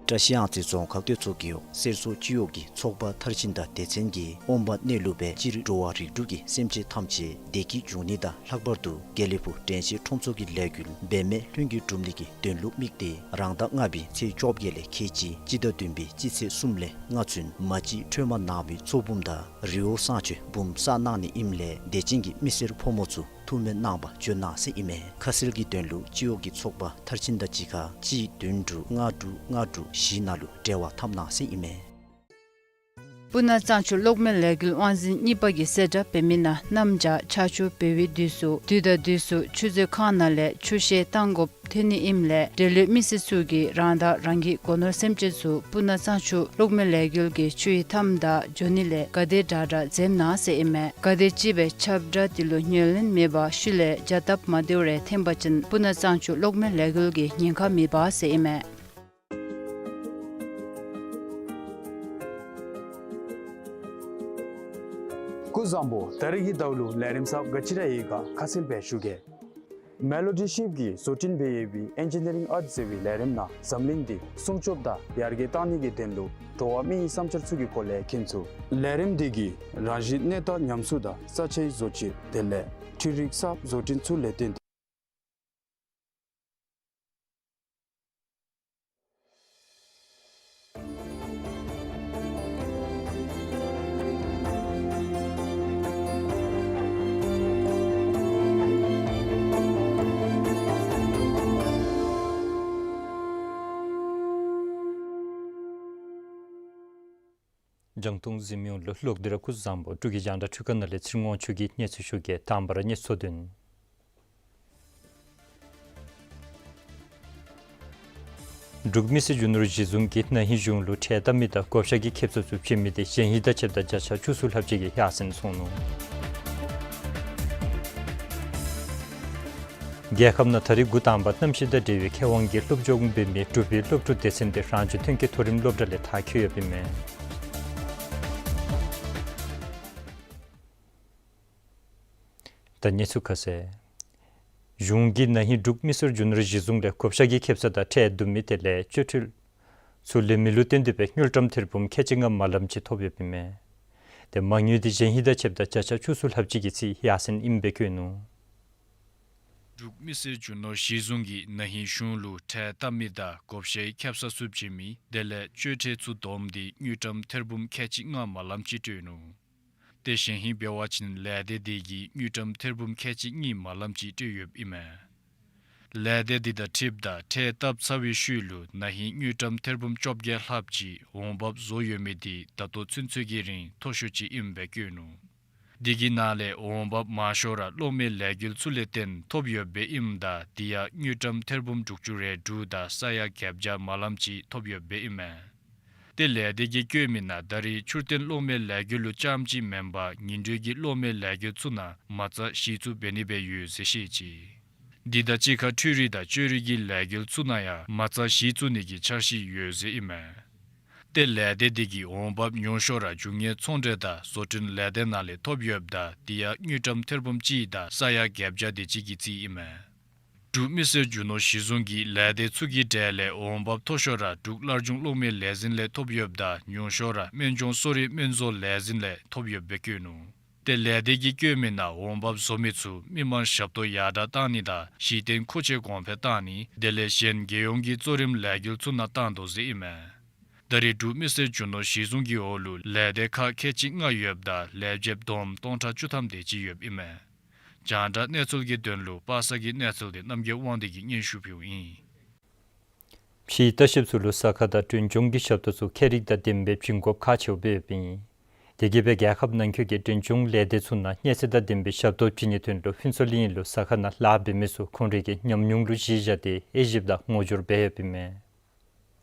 བཀྲ་ཤིས་གཡང་རྩེ་རྫོང་ཁག་སྟོད་ཚོ་རྒེད་འོག་གསེར་མཚོ་སྤྱི་འོག་གི་ཚོགས་པ་མཐར་ཕྱིན་དང་སྡེ་ཚན་གྱིས་དབོན་པ་གནས་ལུགས་པའི་སྤྱིར་འགྲོ་བ་རིགས་དྲུག་གི་སེམས་ཅན་ཐམས་ཅད་བདེ་སྐྱིད་འབྱུང་ནི་དང་ལྷག་པར་དུ་དགེ་ལེགས་ཕུག་དྲན་ཤེས་ཁྲོམ་ཚོགས་ཀྱི་ལས་འགུལ་འབད་མེད་ལྷུན་གྱིས་འགྲུབ་ནི་གི་དོན་ལུ་དམིགས་ཏེ་རང་ཟླ་ལྔ་པའི་ཚེས་བཅོ་བརྒྱད་ལས་ཁེལ་ཅི་སྤྱི་ཟླ་བདུན་པའི་སྤྱི་ཚེས་གསུམ་ལས་ལྔ་ཚུན་མ་གཅིག་ཁྲོས་མ་གནང་བའི་ཚོགས་འབུམ་དང་རི་བོ་བསང་མཆོད་འབུམ་བསག་གནང་ནི་ཨིནམ་ལས་དད་ཅན་གྱི་མི་སེར་ཕོ་མོ་ཚུ་ཐུགས་སྨོན་གནང་བར་བྱོན་གནང་ཟེར་ཨིན་མས། ཁ་གསལ་གྱི་དོན་ལུ་སྤྱི་འོག་གི་ཚོགས་པ་མཐར་ཕྱིན་དང་གཅིག་ཁར་གཅིག་བདུན་དྲུག་ལྔ་དྲུག་ལྔ་དྲུག་བཞི་ནང་ལུ་འབྲེལ་བ་འཐབ་གནང་ཟེར་ཨིན་མས། སྤུ་ན་གཙང་ཆུ་གློག་མེ་ལས་འགུལ་དབང་འཛིན་གཉིས་པ་གིས་གསལ་བསྒྲགས་འབད་མི་ནང་གནམ་བྱཱར་ཆར་ཆུ་འབབ་པའི་དུས་སུ་དུས་དང་དུས་སུ་ཆུ་མཛོད་ཁང་ནང་ལས་ཆུ་བཤལ་བཏང་དགོཔ་ཐོན་ནི་ཨིནམ་ལས་འབྲེལ་ཡོད་མི་སེར་ཚུ་གིས་རང་དང་རང་གི་སྒོ་ནོར་སེམས་ཅན་ཚུ་སྤུ་ན་གཙང་ཆུ་གློག་མེ་ལས་འགུལ་གྱི་ཆུ་ཡི་མཐའམ་དང་འགྱོ་ནི་ལས་ག་དེ་དྲག་དྲག་འཛེམ་གནང་ཟེར་ཨིན་མས། ག་དེམ་ཅིག་སྦེ་ཁྱབ་བསྒྲགས་དེ་ལུ་ཉན་ལེན་མེད་པར་ཤུལ་ལས་བྱ་སྟབས་མ་བདེཝ་རེ་འཐོན་པ་ཅིན་སྤུ་ན་གཙང་ཆུ་གློག་མེ་ལས་འགུལ་གྱིས་ཉེན་ཁ་མི་འབག་ཟེར་ཨིན་མས། སྐུ་གཟུགས་བཟང་པོ། ད་རིས་ཀྱི་ཟླཝ་ལུ་ལས་རིམ་གསརཔ་ག་ཅི་ར་ཡོད་ག་ཁ་གསལ་སྦེ་ཞུ་གེ། མེ་ལོ་ཌི་ཤིབ་ཀྱིས་བཟོ་སྐྲུན་འབད་ཡོད་པའི་ཨེན་ཇི་ནི་རིང་ཨརཊ་ཟེར་བའི་ལས་རིམ་ནང་འཛམ་གླིང་འདི་སྲུང་སྐྱོབ་དང་ཡར་རྒྱས་གཏང་ནི་གི་དོན་ལུ་འགྲོ་བ་མི་ཡི་བསམ་འཆར་ཚུ་གི་སྐོར་ལས་མཁྱེན་ཚུགས། ལས་རིམ་འདི་གིས་རང་བཞིན་གནས་སྟངས་ཉམས་གསོ་དང་ས་ཆའི་བཟོ་བཅོས་དེ་ལས་འཕྲུལ་རིག་གསརཔ་བཟོ་སྐྲུན་ཚུ་ལས་བརྟེན་ཏེ། རྒྱང་མཐོང་གཟིགས་མི་ཡོངས་ལུ་ལོག་སྟེ་ར་སྐུ་གཟུགས་བཟང་པོ། འབྲུག་གི་རྒྱང་བསྒྲགས་འཕྲུལ་ཁང་ནང་ལས་ཚེ་རིང་དབང་ཕྱུག་གིས་གནས་ཚུལ་ཞུ་གེ། དང་པ་ར་གནས་ཚུལ་དོན། འབྲུག་མི་སེར་རྒྱུ་ནོར་གཞི་བཟུང་གིས་ན་ཧིང་གཞུང་ལུ་ཁྲལ་བཏབ་མི་དང་བགོ་བཤའ་གི་ཁེབ་ས་ཚུ་བྱིན་མི་དེ་གཞེས་ཧིང་དང་ཕྱདཔ་ད་བརྒྱ་ཆ་བཅུ་གསུམ་ལྷགཔ་ཅིག་གིས་ཡར་སེང་སོང་ནུག། རྒྱལ་ཁབ་ནང་ད་རིས་འགོ་དང་པ་གནམ་གཤིས་དང་འབྲེལ་བའི་ཁེ་དབང་གིས་སློབ་སྦྱོང་འབད་མི་འབྲུག་པའི་སློབ་ཕྲུག་སྡེ་ཚན་དེ་རང་བྱུང་ཐོན་སྐྱེད་མཐོ་རིམ་སློབ་གྲྭ་ལས་མཐར་འཁྱོལ་ཡོདཔ་ཨིན་མས། ད་གནས་ཚུལ་ཁ་གསལ། གཞུང་གིས་ན་ཧིང་འབྲུག་མི་སེར་རྒྱུ་ནོར་གཞི་བཟུང་ལས་བགོ་བཤའ་གི་ཁེབ་ས་དང་ཁྲལ་བསྡུ་མི་དེ་ལས་སྤྱོད་ཁྲལ་ཚུ་ལེན་མི་ལུ་བརྟེན་ཏེ་སྦེ་དངུལ་ཀྲམ་ཐེར་འབུམ་ཁལ་གཅིག་ལྔ་མ་ལམ་ཅིག་ཐོབ་ཡོདཔ་ཨིན་མས། དེ་མ་དངུལ་དེ་གཞེས་ཧིང་དང་ཕྱདཔ་ད་བརྒྱ་ཆ་བཅུ་གསུམ་ལྷགཔ་ཅིག་གི་ཚད་ཡར་སེང་ཨིནམ་སྦེ་བཀོད་ནུག། འབྲུག་མི་སེར་རྒྱུ་ནོར་གཞི་བཟུང་གིས་ན་ཧིང་གཞུང་ལུ་ཁྲལ་བཏབ་མི་དང་བགོ་བཤའི་ཁེབ་ས་ཚུ་བྱིན་མི་དེ་ལས་སྤྱོད་ཁྲལ་ཚུ་བསྡོམས་ཏེ་དངུལ་ཀྲམ་ཐེར་འབུམ་ཁལ་གཅིག་ལྔ་མ་ལམ་ཅིག་སྤྲོད་ནུག། དེ་གཞེས་ཧིང་འབད་བ་ཅིན་ལས་སྡེ་དེ་གིས་དངུལ་ཀྲམ་ཐེར་འབུམ་ཁལ་གཅིག་གཉིས་མ་ལམ་ཅིག་སྤྲོད་ཡོདཔ་ཨིན་མས། ལས་སྡེ་འདི་དང་འཁྲིལཝ་ད་ཁྲལ་བཏབ་ཚར་བའི་ཤུལ་ལུ་ན་ཧིང་དངུལ་ཀྲམ་ཐེར་འབུམ་བཅོ་བརྒྱད་ལྷགཔ་ཅིག་འོང་འབབ་བཟོ་ཡོད་མི་འདི་ད་ལྟོ་ཚུན་ཚོད་ཀྱི་རིང་མཐོ་ཤོས་ཅིག་ཨིནམ་སྦེ་བཀོད་ནུག། འདི་གི་ནང་ལས་འོང་འབབ་མང་ཤོས་ར་གློག་མེ་ལས་འགུལ་ཚུ་ལས་བརྟེན་ཐོབ་ཡོདཔ་ཨིནམ་ད་འདི་ཡང་དངུལ་ཀྲམ་ཐེར་འབུམ་དྲུག་ཅུ་རེ་དྲུག་དང་ས་ཡ་བརྒྱད་བརྒྱ་མ་ལམ་ཅིག་ཐོབ་ཡོདཔ་ཨིན་མས། ཏེ་ལས་སྡེ་གིས་བཀོད་མི་ནང་ད་རེས་ཆུ་རྟེན་གློག་མེ་ལས་འགུལ་ལུ་རྐྱངམ་ཅིག་མེན་པར་ཉིན་དྲོད་ཀྱི་གློག་མེ་ལས་འགུལ་ཚུ་ནང་མ་རྩ་གཞི་བཙུགས་འབད་ནི་སྦེ་ཡོད་ཟེར་བཤད་ཅི། འདི་དང་གཅིག་ཁར་འཕྲུལ་རིག་དང་བཅོས་རིག་གི་ལས་འགུལ་ཚུ་ནང་ཡང་མ་རྩ་གཞི་བཙུགས་ནི་གི་འཆར་གཞི་ཡོད་ཟེར་ཨིན་མས། ཏེ་ལས་སྡེ་འདི་གིས་འོང་འབབ་ཉུང་ཤོས་ར་རྒྱུ་དངོས་ཚོང་འབྲེལ་དང་བཟོ་སྐྲུན་ལས་སྡེ་ནང་ལས་ཐོབ་ཡོདཔ་ད་འདི་ཡང་དངུལ་ཀྲམ་ཐེར་འབུམ་གཅིག་དང་ས་ཡ་བརྒྱད་བརྒྱ་དེ་ཅིག་གི་རྩིས་ཨིན་མས། འབྲུག་མི་སེར་རྒྱུ་ནོར་གཞི་བཟུང་གི་ལས་སྡེ་ཚུ་གི་གྲས་ལས་འོང་འབབ་མཐོ་ཤོས་ར་འབྲུག་སླར་འབྱུང་གློག་མེ་ལས་འཛིན་ལས་ཐོབ་ཡོདཔ་ད་ཉུང་ཤོས་ར་སྨན་ལྗོངས་གསོ་རིག་སྨན་བཟོ་ལས་འཛིན་ལས་ཐོབ་ཡོདཔ་སྦེ་བཀོད་ནུག། ཏེ་ལས་སྡེ་གིས་བཀོད་མི་ནང་འོང་འབབ་བཟོ་མི་ཚུ་མི་མང་ཞབས་ཏོག་ཡར་དྲགས་བཏང་ནི་དང་གཞི་རྟེན་མཁོ་ཆས་གོང་འཕེལ་བཏང་ནི་དེ་ལས་གཞན་རྒྱལ་ཡོངས་ཀྱི་གཙོ་རིམ་ལས་འགུལ་ཚུ་ནང་བཏང་དོ་ཟེར་ཨིན་མས། ད་རེས་འབྲུག་མི་སེར་རྒྱུ་ནོར་གཞི་བཟུང་གི་འོག་ལུ་ལས་སྡེ་ཁག་ཁལ་གཅིག་ལྔ་ཡོདཔ་ད་ལས་བྱེདཔ་བསྡོམས་སྟོང་ཕྲག་བཅུ་ཐམ་དེ་ཅིག་ཡོདཔ་ཨིན་མས། རྒྱང་བསྒྲགས་གནས་ཚུལ་གྱི་དོན་ལུ་པ་སངས་ཀྱི་གནས་ཚུལ་དེ་རྣམ་རྒྱལ་དབང་འདུས་ཀྱིས་སྙན་ཞུ་ཕུལཝ་ཨིན། ཕྱིའི་ལྟ་བཤལཔ་ཚུ་ལུ་ཟ་ཁང་དང་མགྲོན་ཆུང་གི་ཞབས་ཏོག་ཚུ་ཁྱད་རིག་དང་ལྡནམ་སྦེ་བྱིན་དགོཔ་ཁག་ཆེཝ་སྦེ་ཡོདཔ་ཨིན། དེ་གིས་སྦེ་རྒྱལ་ཁབ་ནང་འཁོད་ཀྱི་མགྲོན་ཆུང་ལས་སྡེ་ཚུ་ནང་གནས་ཚད་དང་ལྡནམ་སྦེ་ཞབས་ཏོག་བྱིན་ནིའི་དོན་ལུ་ཕུན་ཚོགས་གླིང་ལུ་ཟ་ཁང་ནང་ལཱ་འབད་མི་ཚུ་ཁོང་རའི་གི་ཉམས་མྱོང་ལུ་གཞི་བཞག་སྟེ་དབྱེ་ཞིབ་དང་ངོ་སྦྱོར་འབད་ཡོདཔ་ཨིན་མས།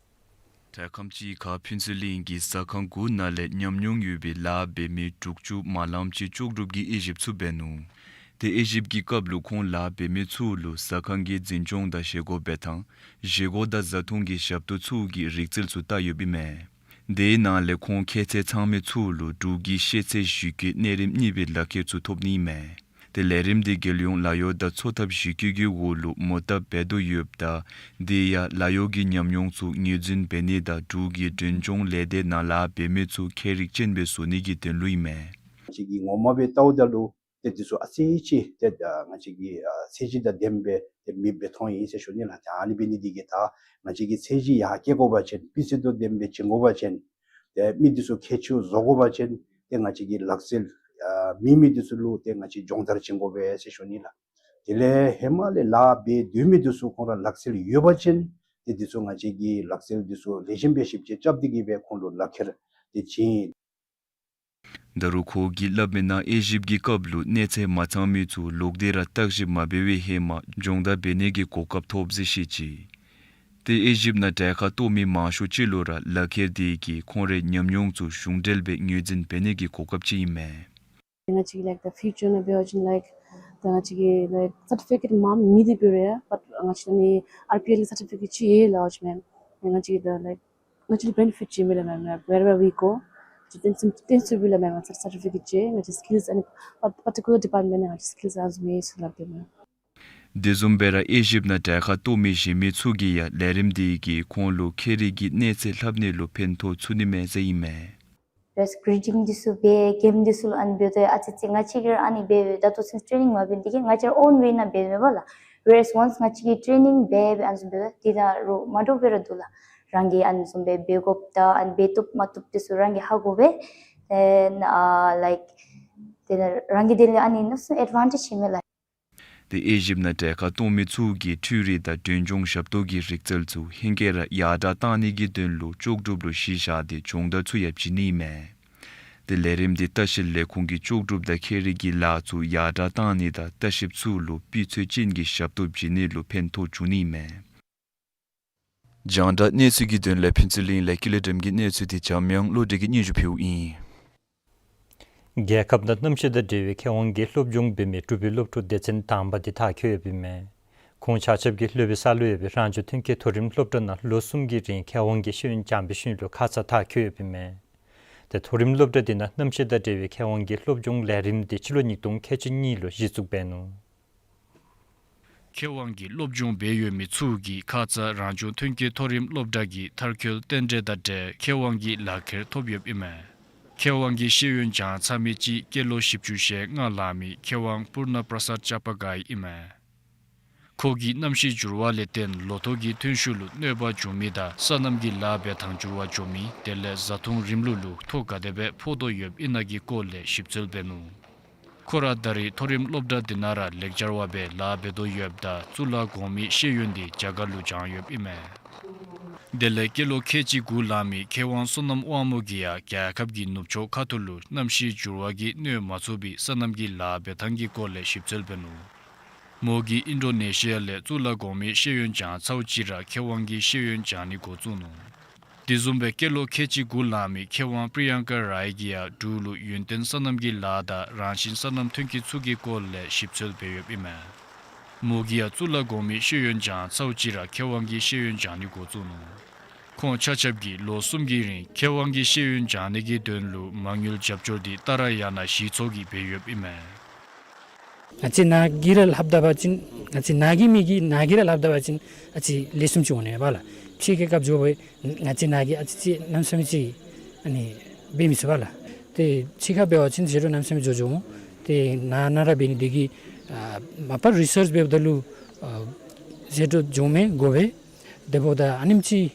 དྲེག་ཁམས་ཅིག་ཁར་ཕུན་ཚོགས་གླིང་གི་ཟ་ཁང་དགུ་ནང་ལས་ཉམས་མྱོང་ཡོད་པའི་ལཱ་འབད་མི་དྲུག་ཅུ་མ་ལམ་ཅིག་ལྕོགས་གྲུབ་ཀྱིས་དབྱེ་ཞིབ་ཚུ་འབད་ནུག། ཏེ་དབྱེ་ཞིབ་ཀྱི་སྐབས་ལུ་ཁོང་ལཱ་འབད་མི་ཚུ་ལུ་ཟ་ཁང་གི་འཛིན་སྐྱོང་དང་བཞེས་སྒོ་འབད་ཐངས་བཞེས་སྒོ་དང་བཟའ་འཐུང་གི་ཞབས་ཏོག་ཚུ་གི་རིག་རྩལ་ཚུ་བལྟ་ཡོདཔ་ཨིན་མས། དེའི་ནང་ལས་ཁོང་ཁྱད་ཚད་ཚང་མི་ཚུ་ལུ་འབྲུག་གི་ཤེས་ཚད་ཞིབ་འཁོད་གནས་རིམ་གཉིས་པའི་ལག་ཁྱེར་ཚུ་ཐོབ་ནི་ཨིན་མས། ཏེ་ལས་རིམ་འདི་རྒྱལ་ཡོངས་ལཱ་གཡོག་དང་འཚོ་ཐབས་ཞིབ་འཁོད་ཀྱི་འོག་ལུ་མོ་བཏབ་འབད་དོ་ཡོདཔ་ད་དེ་ཡང་ལཱ་གཡོག་གི་ཉམས་མྱོང་ཚུ་ངོས་འཛིན་འབད་ནི་དང་འབྲུག་གི་མགྲོན་ཆུང་ལས་སྡེ་ནང་ལཱ་འབད་མི་ཚུ་ཁྱད་རིག་ཅན་སྦེ་བཟོ་ནི་གི་དོན་ལུ་ཨིན་མས། ང་བཅས་ཀྱིས་ངོ་མ་སྦེ་བལྟཝ་ད་ལུ་ཏེ་འདི་ཚུ་ཨ་ཙི་ཅིག་ཏེ་ང་བཅས་ཀྱི་ཚད་གཞི་དང་ལྡནམ་སྦེ་ཏེ་མེདཔ་སྦེ་མཐོང་ཡི་ཟེར་ཞུ་ནི་ལགས། ཏེ་ཨ་ནི་འབད་ནི་འདི་གིས་ད་ང་བཅས་ཀྱིས་ཚད་གཞི་ཡར་བསྐྱེད་དགོ་པ་ཅིན་སྤུས་ཚད་དང་ལྡནམ་སྦེ་བྱིན་དགོ་པ་ཅིན་ཏེ་མི་འདི་ཚུ་ཁྱད་ཆོས་བཟོ་དགོ་པ་ཅིན་ཏེ་ང་བཅས་ཀྱི་ལག་རྩལ་ཨ་མེད་མི་འདི་ཚུ་ལུ་ཏེ་ང་བཅས་སྦྱོང་བརྡར་བྱིན་དགོ་པས་ཟེར་ཞུ་ནི་ལགས། དེ་ལས་ཧེ་མ་ལས་ལཱ་འབད་སྡོད་མི་འདི་ཚུ་ཁོང་ར་ལག་རྩལ་ཡོད་པ་ཅིན་ཏེ་འདི་ཚུ་ང་བཅས་ཀྱིས་ལག་རྩལ་འདི་ཚུ་ལེགས་ཤོམ་སྦེ་ཞིབ་དཔྱད་རྐྱབ་སྟེ་གིས་སྦེ་ཁོང་ལུ་ལག་ཁྱེར་འདི་བྱིན། ད་རུང་ཁོ་གིས་སླབ་མི་ནང་དབྱེ་ཞིབ་ཀྱི་སྐབས་ལུ་གནས་ཚད་མ་ཚང་མི་ཚུ་ལོག་སྟེ་ར་བརྟག་ཞིབ་མ་འབད་བའི་ཧེ་མ་སྦྱོང་བརྡར་འབད་ནི་གི་གོ་སྐབས་ཐོབ་ཟེར་བཤད་ཅི། ཏེ་དབྱེ་ཞིབ་ནང་གྲལ་ཁར་གཏོགས་མི་མང་ཤོས་ཅིག་ལུ་ར་ལག་ཁྱེར་འདི་གིས་ཁོང་རའི་ཉམས་མྱོང་ཚུ་གཞུང་འབྲེལ་སྦེ་ངོས་འཛིན་འབད་ནི་གི་གོ་སྐབས་ཅིག་ཨིན་མས། ང་བཅས་ཀྱི་like the future ནང་འབད་བ་ཅིན་like ད་ང་བཅས་ཀྱི་like certificate མང་མི་འདི་འབད་རུང་ཡང་but ང་བཅས་ནི་ཨར་པི་ཨེལ་གྱི་certificate ཅིག་ཡོད་ལགས། ཨོ་ཅི་མེན་ང་བཅས་ཀྱི་like ང་བཅས་ལུ་benefit ཅིག་མི་ལགས་མེན། Wherever we go ང་བཅས་བསྟན་སྲིད་བསྟན་སྲིད་འབད་ལགས་མེན། ང་བཅས་certificate ཅིག་ང་བཅས་skills and particular department ནང་ང་བཅས་skills ཨ་ནི་བཟུམ་ཡོད་ཟེར་སླབ་སྟེ་མེན། དེ་བཟུམ་སྦེ་ར་དབྱེ་ཞིབ་ནང་གྲལ་ཁར་གཏོགས་མི་གཞན་མི་ཚུ་གིས་ཡང་ལས་རིམ་འདི་གིས་ཁོང་ལུ་ཁྱད་རིག་གི་གནས་ཚད་ལྷབ་ནི་ལུ་ཕན་ཐོགས་ཚུགས་ནི་མས་ཟེར་ཨིན་མས། Whereas grading འདི་ཚུ་འབད་གེམ་འདི་ཚུ་ལུ་ཨ་ནི་འབད་དོ་ཨ་ཙི་ཅིག་ང་བཅས་ཀྱིས་ཨ་ནི་འབད་ད་ལྟོ་ཚུན་training མ་འབད་ནི་དེ་གིས་ང་བཅས་ར་own way ནང་འབད་མེན་པ་ལགས། Whereas once ང་བཅས་ཀྱིས་training འབད་འབད་ཨ་ནི་བཟུམ་འབད་དེ་ད་རུང་མ་འདྲཝ་སྦེ་ར་འདུག་ལགས། རང་གིས་ཨ་ནི་བཟུམ་འབད་འབད་དགོཔ་དང་ཨ་ནི་འབད་བཏུབ་མ་བཏུབ་འདི་ཚུ་རང་གིས་ཧ་གོ་སྦེ་then uh, like then རང་གི་དེ་ལས་ཨ་ནི་ནུས་སུ་advantage ཨིན་མས་ལགས། ཏེ་དབྱེ་ཞིབ་ནང་གྲལ་ཁར་གཏོགས་མི་ཚུ་གིས་འཕྲུལ་རིག་དང་མགྲོན་ཆུང་ཞབས་ཏོག་གི་རིག་རྩལ་ཚུ་ཧེང་སྐལ་ར་ཡར་དྲགས་བཏང་ནི་གི་དོན་ལུ་ལྕོགས་གྲུབ་ལུ་གཞི་བཞག་སྟེ་སྦྱོང་བརྡར་ཚུ་ཡང་བྱིན་ནི་ཨིན་མས། ཏེ་ལས་རིམ་འདི་ལྟ་བཤལ་ལས་ཁུངས་ཀྱིས་ལྕོགས་གྲུབ་དང་ཁྱད་རིག་གི་ལཱ་ཚུ་ཡར་དྲགས་བཏང་ནི་དང་ལྟ་བཤལཔ་ཚུ་ལུ་སྤུས་ཚད་ཅན་གྱི་ཞབས་ཏོག་བྱིན་ནི་ལུ་ཕན་ཐོགས་འབྱུང་ནི་ཨིན་མས། རྒྱང་བསྒྲགས་གནས་ཚུལ་གྱི་དོན་ལས་ཕུན་ཚོགས་གླིང་ལས་ཀུན་ལེགས་སྒྲོལམ་གྱི་གནས་ཚུལ་འདི་འཇམ་དབྱངས་བློ་གྲོས་ཀྱིས་སྙན་ཞུ་ཕུལཝ་ཨིན། རྒྱལ་ཁབ་ནང་གནམ་གཤིས་དང་འབྲེལ་བའི་མཁས་དབང་གི་སློབ་སྦྱོང་འབད་མི་འབྲུག་པའི་སློབ་ཕྲུག་སྡེ་ཚན་དང་པ་འདི་མཐར་འཁྱོལ་ཡོདཔ་ཨིན་མས། ཁོང་ཆ་ཁྱབ་ཀྱིས་ལྷོ་པའི་ས་ལུ་ཡོད་པའི་རང་བྱུང་ཐོན་སྐྱེད་མཐོ་རིམ་སློབ་གྲྭ་ནང་ལོ་གསུམ་གྱི་རིང་མཁས་དབང་གི་ཤེས་ཡོན་སྦྱང་བའི་ཤུལ་ལུ་ཁ་ཙ་མཐར་འཁྱོལ་ཡོདཔ་ཨིན་མས། ཏེ་མཐོ་རིམ་སློབ་གྲྭ་འདི་ནང་གནམ་གཤིས་དང་འབྲེལ་བའི་མཁས་དབང་གི་སློབ་སྦྱོང་ལས་རིམ་འདི་སྤྱི་ལོ་ཉིས་སྟོང་ཁལ་གཅིག་གཉིས་ལུ་གཞི་བཙུགས་འབད་ནུག། མཁས་དབང་གི་སློབ་སྦྱོང་འབད་ཡོད་མི་ཚུ་གིས་ཁ་ཙ་རང་བྱུང་ཐོན་སྐྱེད་མཐོ་རིམ་སློབ་གྲྭ་གི་མཐར་འཁྱོལ་རྟེན་འབྲེལ་དང་འབྲེལ་མཁས་དབང་གི་ལག་ཁྱེར་ཐོབ་ཡོདཔ་ཨིན་མས། མཁས་དབང་གི་ཤེས་ཡོན་སྦྱང་ཚར་མི་ཅིག་སྐྱེས་ལོ་བཞི་བཅུ་ཞེ་ལྔ་ལང་མི་མཁས་དབང་པུར་ན་པྲ་སཱད་ཅ་པ་ག་ཡི་ཨིན་མས། ཁོ་གིས་གནམ་གཤིས་འགྱུར་བ་ལས་བརྟེན་ལོ་ཐོག་གི་ཐོན་ཤུགས་ལུ་གནོད་པ་འབྱུང་མི་དང་སོ་ནམ་གྱི་ལཱ་འབད་ཐངས་འགྱུར་བ་འགྱོ་མི་དེ་ལས་བཟའ་འཐུང་རིམ་ལུགས་ལུ་ཐོ་ག་དེ་སྦེ་ཕོག་དོ་ཡོདཔ་ཨིན་ན་གི་སྐོར་ལས་ཞིབ་འཚོལ་འབད་ནུག། ཁོ་ར་ད་རེས་མཐོ་རིམ་སློབ་གྲྭ་འདི་ནང་ར་ལེགས་སྦྱར་བ་སྦེ་ལཱ་འབད་དོ་ཡོདཔ་ད་གཙུག་ལག་གོང་མའི་ཤེས་ཡོན་འདི་རྒྱ་གར་ལུ་སྦྱངས་ཡོདཔ་ཨིན་མས། དེ་ལས་སྐྱེས་ལོ་ཁལ་གཅིག་དགུ་ལང་མི་མཁས་དབང་བསོད་ནམས་དབང་མོ་གིས་ཡང་རྒྱལ་ཁབ་ཀྱི་ནུབ་ཕྱོགས་ཁ་ཐུག་ལུ་གནམ་གཤིས་འགྱུར་བ་གིས་གནོད་མ་ཚུགས་པའི་སོ་ནམ་གྱི་ལཱ་འབད་ཐངས་ཀྱི་སྐོར་ལས་ཞིབ་འཚོལ་འབད་ནུག། མོ་གིས་ཨིན་ཌོ་ནེ་ཤི་ཡ་ལས་གཙུག་ལག་གོང་མའི་ཤེས་ཡོན་སྦྱང་ཚརཝ་ཅིག་ར་མཁས་དབང་གི་ཤེས་ཡོན་སྦྱང་ནི་འགོ་བཙུགས་ནུག། དེ་བཟུམ་སྦེ་སྐྱེས་ལོ་ཁལ་གཅིག་དགུ་ལང་མི་མཁས་དབང་པྲི་ཡང་ཀ་རའི་གིས་ཡང་འབྲུག་ལུ་ཡུན་བརྟན་སོ་ནམ་གྱི་ལཱ་དང་རང་བཞིན་སོ་ནམ་ཐོན་སྐྱེད་ཚུ་གི་སྐོར་ལས་ཞིབ་འཚོལ་འབད་ཡོདཔ་ཨིན་མས། མོ་གིས་ཡང་གཙུག་ལག་གོང་མའི་ཤེས་ཡོན་སྦྱང་ཚརཝ་ཅིག་ར་མཁས་དབང་གི་ཤེས་ཡོན་སྦྱང་ནི་འགོ་བཙུགས་ནུག། ཁོང་ཆ་ཁྱབ་ཀྱིས་ལོ་གསུམ་གྱི་རིང་མཁས་དབང་གི་ཤེས་ཡོན་སྦྱང་ནི་གི་དོན་ལུ་མ་དངུལ་རྒྱབ་སྐྱོར་འདི་ད་ར་ཡང་ན་གཞི་ཚོགས་ཀྱིས་འབད་ཡོདཔ་ཨིན་མས། ང་བཅས་ནཱ་གིས་ར་ལྷབ་ད་པ་ཅིན་ང་བཅས་ནཱ་གི་མི་གིས་ནཱ་གིས་ར་ལྷབ་ད་པ་ཅིན་ཨ་ཙི་ལེགས་ཤོམ་ཅིག་འོང་ནི་པ་ལགས། ཕྱི་རྒྱལ་ཁབ་འགྱོ་བའི་ང་བཅས་ནཱ་གིས་ཨ་ཙི་ཅིག་གནམ་མེད་ས་མེད་ཅིག་ཨ་ནི་འབད་མི་ཚུགས་པ་ལགས། ཏེ་ཕྱི་ཁར་འབད་བ་ཅིན་ཟད་འགྲོ་གནམ་མེད་ས་མེད་འགྱོ་འགྱོཝ་སྨོ། ཏེ་ནཱ་ནཱ་ར་འབད་ནི་དེ་གིས་ཨ་མ་པ་རི་སརཆ་འབདཝ་ད་ལུ་ཨ་ཟད་འགྲོ་འགྱོ་མི་དགོ་པས། དེ་འབདཝ་ད་ཨ་ནེམ་ཅིག་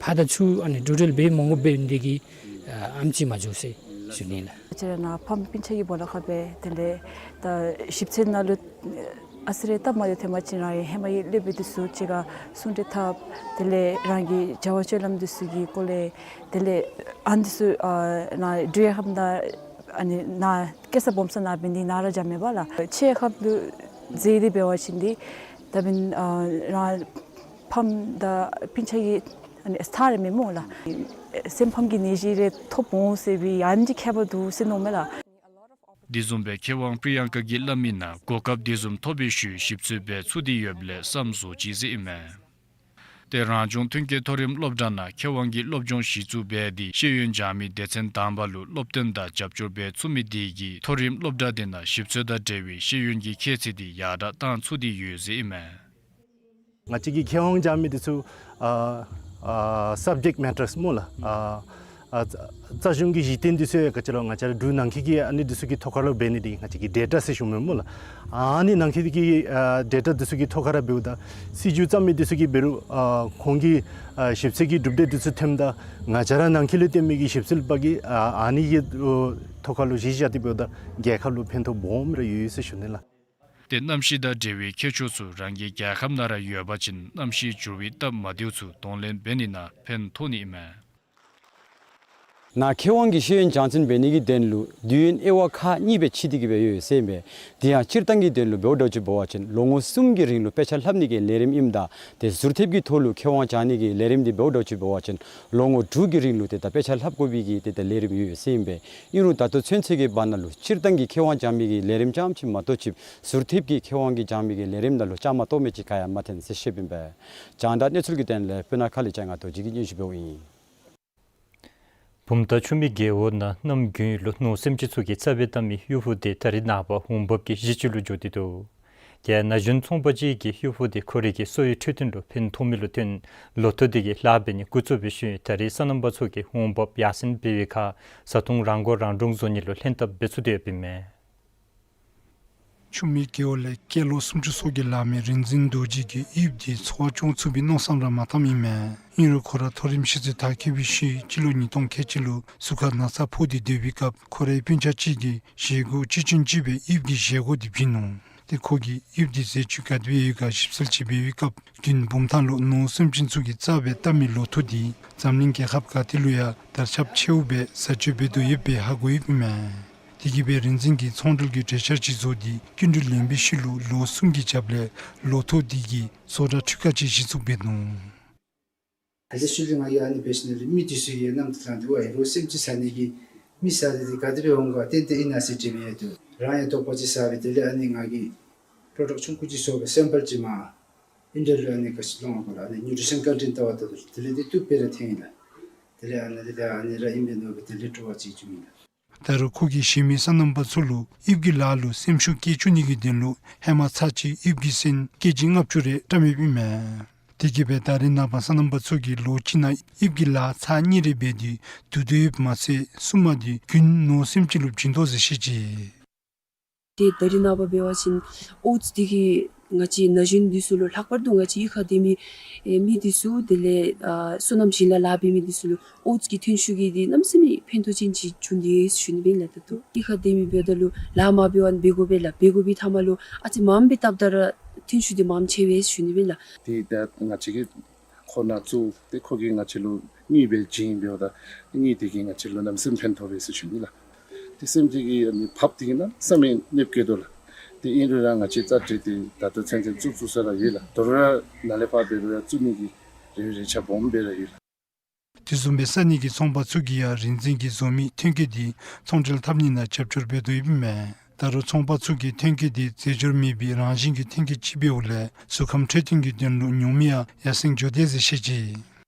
ཕར་དང་ཚུར་ཨ་ནི་འགྲུལ་འགྲུལ་འབད་མི་དགོ་པས་འདི་གིས་ཨ་ཨེམ་ཅིག་མ་འགྱོ་ཟེར་ཞུ་ནི་ལགས། ང་བཅས་ར་ནཱ་ཕམ་སྤུན་ཆ་གི་སྦོ་ལོགས་ཁར་སྦེ་དེ་ལས་ད་ཞིབ་འཚོལ་ནང་ལུ་ཨ་ཙི་རེ་སྟབས་མ་བདེཝ་ཐོནམ་ཅིག་རང་ཡང་ཧེ་མ་གི་སློབ་དཔོན་འདི་ཚུ་གཅིག་ཁར་གསུང་གྲོས་འཐབ། དེ་ལས་རང་གི་བྱ་བ་སྤྱོད་ལམ་འདི་ཚུ་གི་སྐོར་ལས་དེ་ལས་ཨ་ནི་འདི་ཚུ་ཨ་ནཱ་འབྲུག་རྒྱལ་ཁབ་ནང་ཨ་ནི་ནཱ་སྐྱེས་ས་སྦོམ་ས་ནཱ་འབད་ནི་ནཱ་ར་འགྱོཝ་མས་པ་ལགས། ཕྱི་ཁར་ལུ་འཛུལ་ཏེ་འབད་བ་ཅིན་འདི་ད་འབདན་ཨ་རང་ཕམ་དང་སྤུན་ཆ་གི་ཨ་ནི་ས་ར་མེན་སྨོ་ལགས། སེམས་ཕམ་གྱི་ནད་གཞི་རེ་ཐོབ་འོང་ཟེར་བའི་ཨ་ནི་ཁྱད་པར་འདུག་ཟེར་མནོཝ་མས་ལགས། དེ་བཟུམ་སྦེ་མཁས་དབང་པྲི་ཡང་ཀ་གིས་སླབ་མི་ནང་གོ་སྐབས་དེ་བཟུམ་ཐོབ་པའི་ཤུལ་ཞིབ་འཚོལ་འབད་ཚུགས་ཏེ་ཡོདཔ་ལས་བསམ་བཟོ་ཅི་ཟེར་ཨིན་མས། ཏེ་རང་སྐྱོང་ཐོན་སྐྱེད་མཐོ་རིམ་སློབ་གྲྭ་ནང་མཁས་དབང་གི་སློབ་སྦྱོང་གཞི་བཙུགས་འབད་དེ་ཤེས་ཡོན་སྦྱང་མི་སྡེ་ཚན་དང་པ་ལུ་སློབ་སྟོན་དང་རྒྱབ་སྐྱོར་འབད་ཚུགས་མི་དེ་གིས་མཐོ་རིམ་སློབ་གྲྭ་དེ་ནང་ཞིབ་འཚོལ་དང་འབྲེལ་བའི་ཤེས་ཡོན་གྱི་ཁྱད་ཚད་དེ་ཡར་དྲགས་བཏང་ཚུགས་ཏེ་ཡོད་ཟེར་ཨིན་མས། ང་བཅས་ཀྱི་མཁས་དབང་སྦྱང་མི་དེ་ཚུ་ཨ་ཨ་སབ་ཇེཀཊ་མེ་ཊརསི་སྨོ་ལགས། ཨ་ཨ་རྩ་གཞུང་གི་གཞི་རྟེན་དེ་ཚུ་ཡང་ག་ཅི་ལོ་ང་བཅས་ར་འབྲུག་ནང་འཁོད་ཀྱི་ཨ་ནི་དེ་ཚུ་གི་ཐོག་ཁར་ལུ་འབད་ནི་དེ་ང་བཅས་ཀྱི་ཌེ་ཊ་ཟེར་ཞུཝ་མས་སྨོ་ལགས། ཨ་ནི་ནང་འཁོད་ཀྱི་ཨ་ཌེ་ཊ་དེ་ཚུ་གི་ཐོག་ཁར་འབདཝ་ད་སྲིད་བྱུས་བརྩམ་མི་དེ་ཚུ་གིས་འབད་རུང་ཨ་ཁོང་གི་ཨ་ཞིབ་འཚོལ་གྱི་གྲུབ་འབྲས་དེ་ཚུ་ཐོནམ་ད་ང་བཅས་ར་ནང་འཁོད་ལུ་སྡོད་མི་གི་ཞིབ་འཚོལ་པ་གིས་ཨ་ཨ་ནི་གི་ཨོ་ཐོག་ཁར་ལུ་གཞི་བཞག་སྟེ་འབདཝ་ད་རྒྱལ་ཁབ་ལུ་ཕན་ཐོགས་སྦོམ་ར་ཡོད་ཟེར་ཞུ་ནི་ལགས། ཏེ་གནམ་གཤིས་དང་འབྲེལ་བའི་ཁྱད་ཆོས་ཚུ་རང་གི་རྒྱལ་ཁབ་ནང་ར་ཡོད་པ་ཅིན་གནམ་གཤིས་འགྱུར་བའི་སྟབས་མ་བདེཝ་ཚུ་གདོང་ལེན་འབད་ནི་ནང་ཕན་ཐོགས་ནི་ཨིན་མས། ནཱ་མཁས་དབང་གི་ཤེས་ཡོན་སྦྱང་ཚུགས་པའི་ནི་གི་དོན་ལུ་དུས་ཡུན་དབྱེ་བ་ཁག་གཉིས་སྦེ་ཕྱེ་སྟེ་གི་སྦེ་ཡོད་ཟེར་ཨིན་པས། དེ་ཡང་སྤྱིར་བཏང་གི་དོན་ལུ་འབདཝ་ད་ཅིག་འབད་བ་ཅིན་ལོ་ངོ་གསུམ་གྱི་རིང་ལུ་དཔེ་ཆ་ལྷབ་ནི་གི་ལས་རིམ་ཨིནམ་ད་ཏེ་ཟུར་ཐེབས་ཀྱི་ཐོག་ལུ་མཁས་དབང་སྦྱང་ནི་གི་ལས་རིམ་དེ་འབདཝ་ད་ཅིག་འབད་བ་ཅིན་ལོ་ངོ་དྲུག་གི་རིང་ལུ་ཏེ་ད་དཔེ་ཆ་ལྷབ་དགོ་པའི་གི་ཏེ་ད་ལས་རིམ་ཡོད་ཟེར་ཨིན་པས། ཨིན་རུང་ད་ལྟོ་ཚུན་ཚོད་ཀྱི་བར་ན་ལུ་སྤྱིར་བཏང་གི་མཁས་དབང་སྦྱང་མི་གི་ལས་རིམ་རྐྱངམ་ཅིག་མ་གཏོགས་ཅིག་ཟུར་ཐེབས་ཀྱི་མཁས་དབང་གི་སྦྱང་མི་གི་ལས་རིམ་ནང་ལུ་བཅའ་མར་གཏོགས་མི་ཅིག་ག་ཡང་མ་ཐོན་ཟེར་བཤདཔ་ཨིན་པས། རྒྱང་བསྒྲགས་གནས་ཚུལ་གྱི་དོན་ལས་སྤུ་ན་ཁ་ལས་ལྕང་ང་རྡོ་རྗེ་གིས་སྙན་ཞུ་འབདཝ་ཨིན། བུམ་ཐང་ཆུ་སྨད་རྒེད་འོག་ནང་གནམ་དགུན་ལུ་ནོར་སེམས་ཅན་ཚུ་གིས་རྩ་སྦེ་བཏབ་མི་གཡུ་བུ་དེ་ད་རེས་ནངས་པ་འོང་འབབ་ཀྱི་གཞི་ཅིག་ལུ་འགྱུར་ཏེ་འདུག། རྒྱལ་ན་གཞོན་ཚོང་པ་ཅིག་གིས་གཡུ་བུ་དེ་ཁོ་རའི་གི་གསོ་བའི་འཕྲོད་བསྟེན་ལུ་ཕན་ཐོགས་མི་ལུ་བརྟེན་ལོ་ཐོག་དེ་གི་ལཱ་འབད་ནི་འགོ་བཙུགས་པའི་ཤུལ་ད་རེས་སོ་ནམ་པ་ཚུ་གིས་འོང་འབབ་ཡར་སེང་འབད་བའི་ཁར་བཟའ་འཐུང་རང་མགོ་རང་འདྲོངས་བཟོ་ནི་ལུ་ལྷན་ཐབས་འབད་ཚུགས་ཏེ་ཡོདཔ་ཨིན་མས། ཆུ་སྨད་རྒེད་འོག་ལས་སྐྱེས་ལོ་སུམ་ཅུ་སོ་བརྒྱད་ལང་མི་རིག་འཛིན་རྡོ་རྗེ་གིས་གཡུ་བུ་དེ་འཚོ་བ་སྐྱོང་ཚུགས་པའི་མནོ་བསམ་ར་མ་བཏངམ་ཨིན་མས། ཨིན་རུང་ཁོ་ར་མཐོ་རིམ་ཤེས་ཚད་མཐར་འཁྱོལ་བའི་ཤུལ་སྤྱི་ལོ་ཉིས་སྟོང་ཁལ་གཅིག་ལུ་གཟུགས་ཁར་ན་ཚ་ཕོག་སྟེ་སྡོད་པའི་སྐབས་ཁོ་རའི་སྤུན་ཆ་གཅིག་གིས་བཞེས་སྒོ་ཅི་བྱུང་ཅིག་སྦེ་གཡུ་བུ་གི་བཞེས་སྒོ་དེ་བྱིན་ནུག། ཏེ་ཁོ་གིས་གཡུ་བུ་དེ་ཟས་བཅུད་ག་དེ་སྦེ་ཡོད་ག་ཞིབ་འཚོལ་ཅིག་འབད་བའི་སྐབས་རྒྱུན་བུམ་ཐང་ལུ་ནོར་སེམས་ཅན་ཚུ་གིས་རྩ་སྦེ་བཏབ་མི་ལོ་ཐོག་དེ་འཛམ་གླིང་རྒྱལ་ཁབ་ག་ཏེ་ལུ་ཡང་དར་ཁྱབ་ཆེཝ་སྦེ་བཟའ་སྤྱོད་འབད་དོ་ཡོདཔ་སྦེ་ཧ་གོ་ཡོདཔ་ཨིན་མས། དེ་གིས་སྦེ་རིག་འཛིན་གྱིས་ཚོང་འབྲེལ་གྱི་གྲོས་འཆར་ཅིག་བཟོ་སྟེ་སྐྱིན་འགྲུལ་ལེན་པའི་ཤུལ་ལུ་ལོ་གསུམ་གྱི་རྒྱབ་ལས་ལོ་ཐོག་དེ་གི་བཟོ་གྲྭ་འཕྲུལ་ཁང་ཅིག་གཞི་བཙུགས་འབད་ནུག། ད་ཅི་ཤུལ་ལས་ང་གིས་ཨ་ནི་འབད་ཞིནམ་ལས་མི་དེ་ཚུ་གིས་གནམ་དུས་ལང་སྟེ་ཝའི་ནོར་སེམས་ཅན་ཟ་ནི་གི་མི་ཟ་ནི་དེ་ག་དེ་སྦེ་འོང་ག་ཏན་ཏན་ཨིན་ན་ཟེར་དྲི་མི་ཡང་འདུག། རང་ཡང་དོགས་པ་ཅིག་ཟ་སྦེ་དེ་ལས་ཨ་ནི་ང་གིས་པྲོ་ཌག་ཆུང་ཀུ་ཅིག་བཟོ་སྦེ་སེམ་པཱལ་ཅིག་མར་ཨིན་ཌི་ཡ་ལུ་ཨ་ནི་ག་ཅི་ལོང་བ་གོ་ལགས། ཨ་ནི་ནིའུ་ཊི་ཤན་ཀཱན་ཊིན་ལྟ་བར་ད་དེ་ལས་དེ་བཏུབ་སྦེ་ར་ཐོན་ཡི་ལགས། དེ་ལས་ཨ་ནི་དེ་ལས་ཨ་ནི་ར་ཨིན་པས་མནོ་སྦེ་དེ་ལས་སྤྲོ་བ་ཅིག་བྱུང་ཡི་ལགས། ད་རུང་ཁོ་གིས་གཞན་མི་སོ་ནམ་པ་ཚུ་ལུ་གཡུ་བུ་གི་ལཱ་ལུ་སེམས་ཤུགས་བསྐྱེད་བཅུག་ནི་གི་དོན་ལུ་ཧེ་མ་ཚར་གཅིག་གཡུ་བུ་གི་སོན་ཀེ་ཇི་ལྔ་བཅུ་རེ་བཀྲམ་ཡོདཔ་ཨིན་མས། དེ་གིས་སྦེ་ད་རེས་ནངས་པ་སོ་ནམ་པ་ཚུ་གིས་ལོ་གཅིག་ནང་གཡུ་བུ་གི་ལཱ་ཚར་གཉིས་རེ་འབད་དེ་བསྡུ་སྡོད་ཡོདཔ་མ་ཚད་སྲུང་མ་དེ་རྒྱུན་ནོར་སེམས་ཅན་ལུ་བྱིན་དོ་ཟེར་བཤད་ཅི། ཏེ་ད་རེས་ནངས་པ་འབད་བ་ཅིན་ཨོ་ཊསི་དེ་གི་ ང་བཅས་ན་གཞོན་འདི་ཚུ་ལུ་ལྷག་པར་དུ་ང་བཅས་གཡུས་ཁར་སྡོད་མི་ཨེ་མི་འདི་ཚུ་དེ་ལས་ཨ་སོ་ནམ་ཞིང་ལཱ་ལཱ་འབད་མི་འདི་ཚུ་ལུ་ཨོ་ཊི་གི་ཐོན་ཤུགས་ཀྱིས་འདི་གནམ་མེད་ས་མེད་ཕན་ཐོགས་ཅན་ཅིག་བྱུང་ནི་ཡོད་ཟེར་ཞུ་ནི་ཨིན་ལགས། ད་ལྟོ་གཡུས་ཁར་སྡོད་མི་འབདཝ་ད་ལུ་ལཱ་མ་འབད་བར་འབད་དགོ་པས་ལགས། འབད་དགོ་པའི་མཐའ་མ་ལུ་ཨ་ཙི་མངམ་སྦེ་བཏབ་ད་ར་ཐོན་ཤུགས་འདི་མངམ་ཆེ་བས་ཟེར་ཞུ་ནི་ཨིན་ལགས། ཏེ་ད་ང་བཅས་ཀྱིས་ཁོ་ནཱ་བཙུགས་ཏེ་ཁོ་གིས་ང་བཅས་ལུ་དངུལ་སྦེ་བྱིན་འབདཝ་ད་དངུལ་དེ་གིས་ང་བཅས་ལུ་གནམ་མེད་ས་མེད་ཕན་ཐོགས་པས་ཟེར་ཞུ་ནི་ལགས། ཏེ་སེམས་ཅན་གྱི་ཨ་ནི་བབ་འདི་གནམ་མེད་ས་མེད་གནོདཔ་བཀལ་དོ་ལགས། ཏེ་ཨིན་རུང་ར་ང་བཅས་རྩ་འགྲིག་སྟེ་ད་ལྟོ་ཚུན་ཚོད་བཙུགས་བཙུགས་ས་ར་ཡོད་ལགས། དོ་རུང་ར་ནཱ་ལས་ཕར་འབད་རུང་ར་བཙུགས་ནི་གི་རེ་བའི་རེ་ཆ་སྦོམ་སྦེ་ར་ཡོད་ལགས། དེ་བཟུམ་སྦེ་ས་གནས་ཀྱི་ཚོང་པ་ཚུ་གིས་ཡང་རིག་འཛིན་གྱིས་བཟོ་མི་ཐོན་སྐྱེད་འདི་ཚོང་འབྲེལ་འཐབ་ནི་ནང་རྒྱབ་སྐྱོར་འབད་དོ་ཡོདཔ་ཨིན་མས། ད་རུང་ཚོང་པ་ཚུ་གིས་ཐོན་སྐྱེད་འདི་རྫས་སྦྱོར་མེད་པའི་རང་བཞིན་གྱི་ཐོན་སྐྱེད་ཅིག་འབདཝ་ལས་གཟུགས་ཁམས་འཕྲོད་བསྟེན་གྱི་དོན་ལུ་ཉོ་མི་ཡང་ཡར་སེང་འགྱོ་དེས་ཟེར་བཤད་ཅི།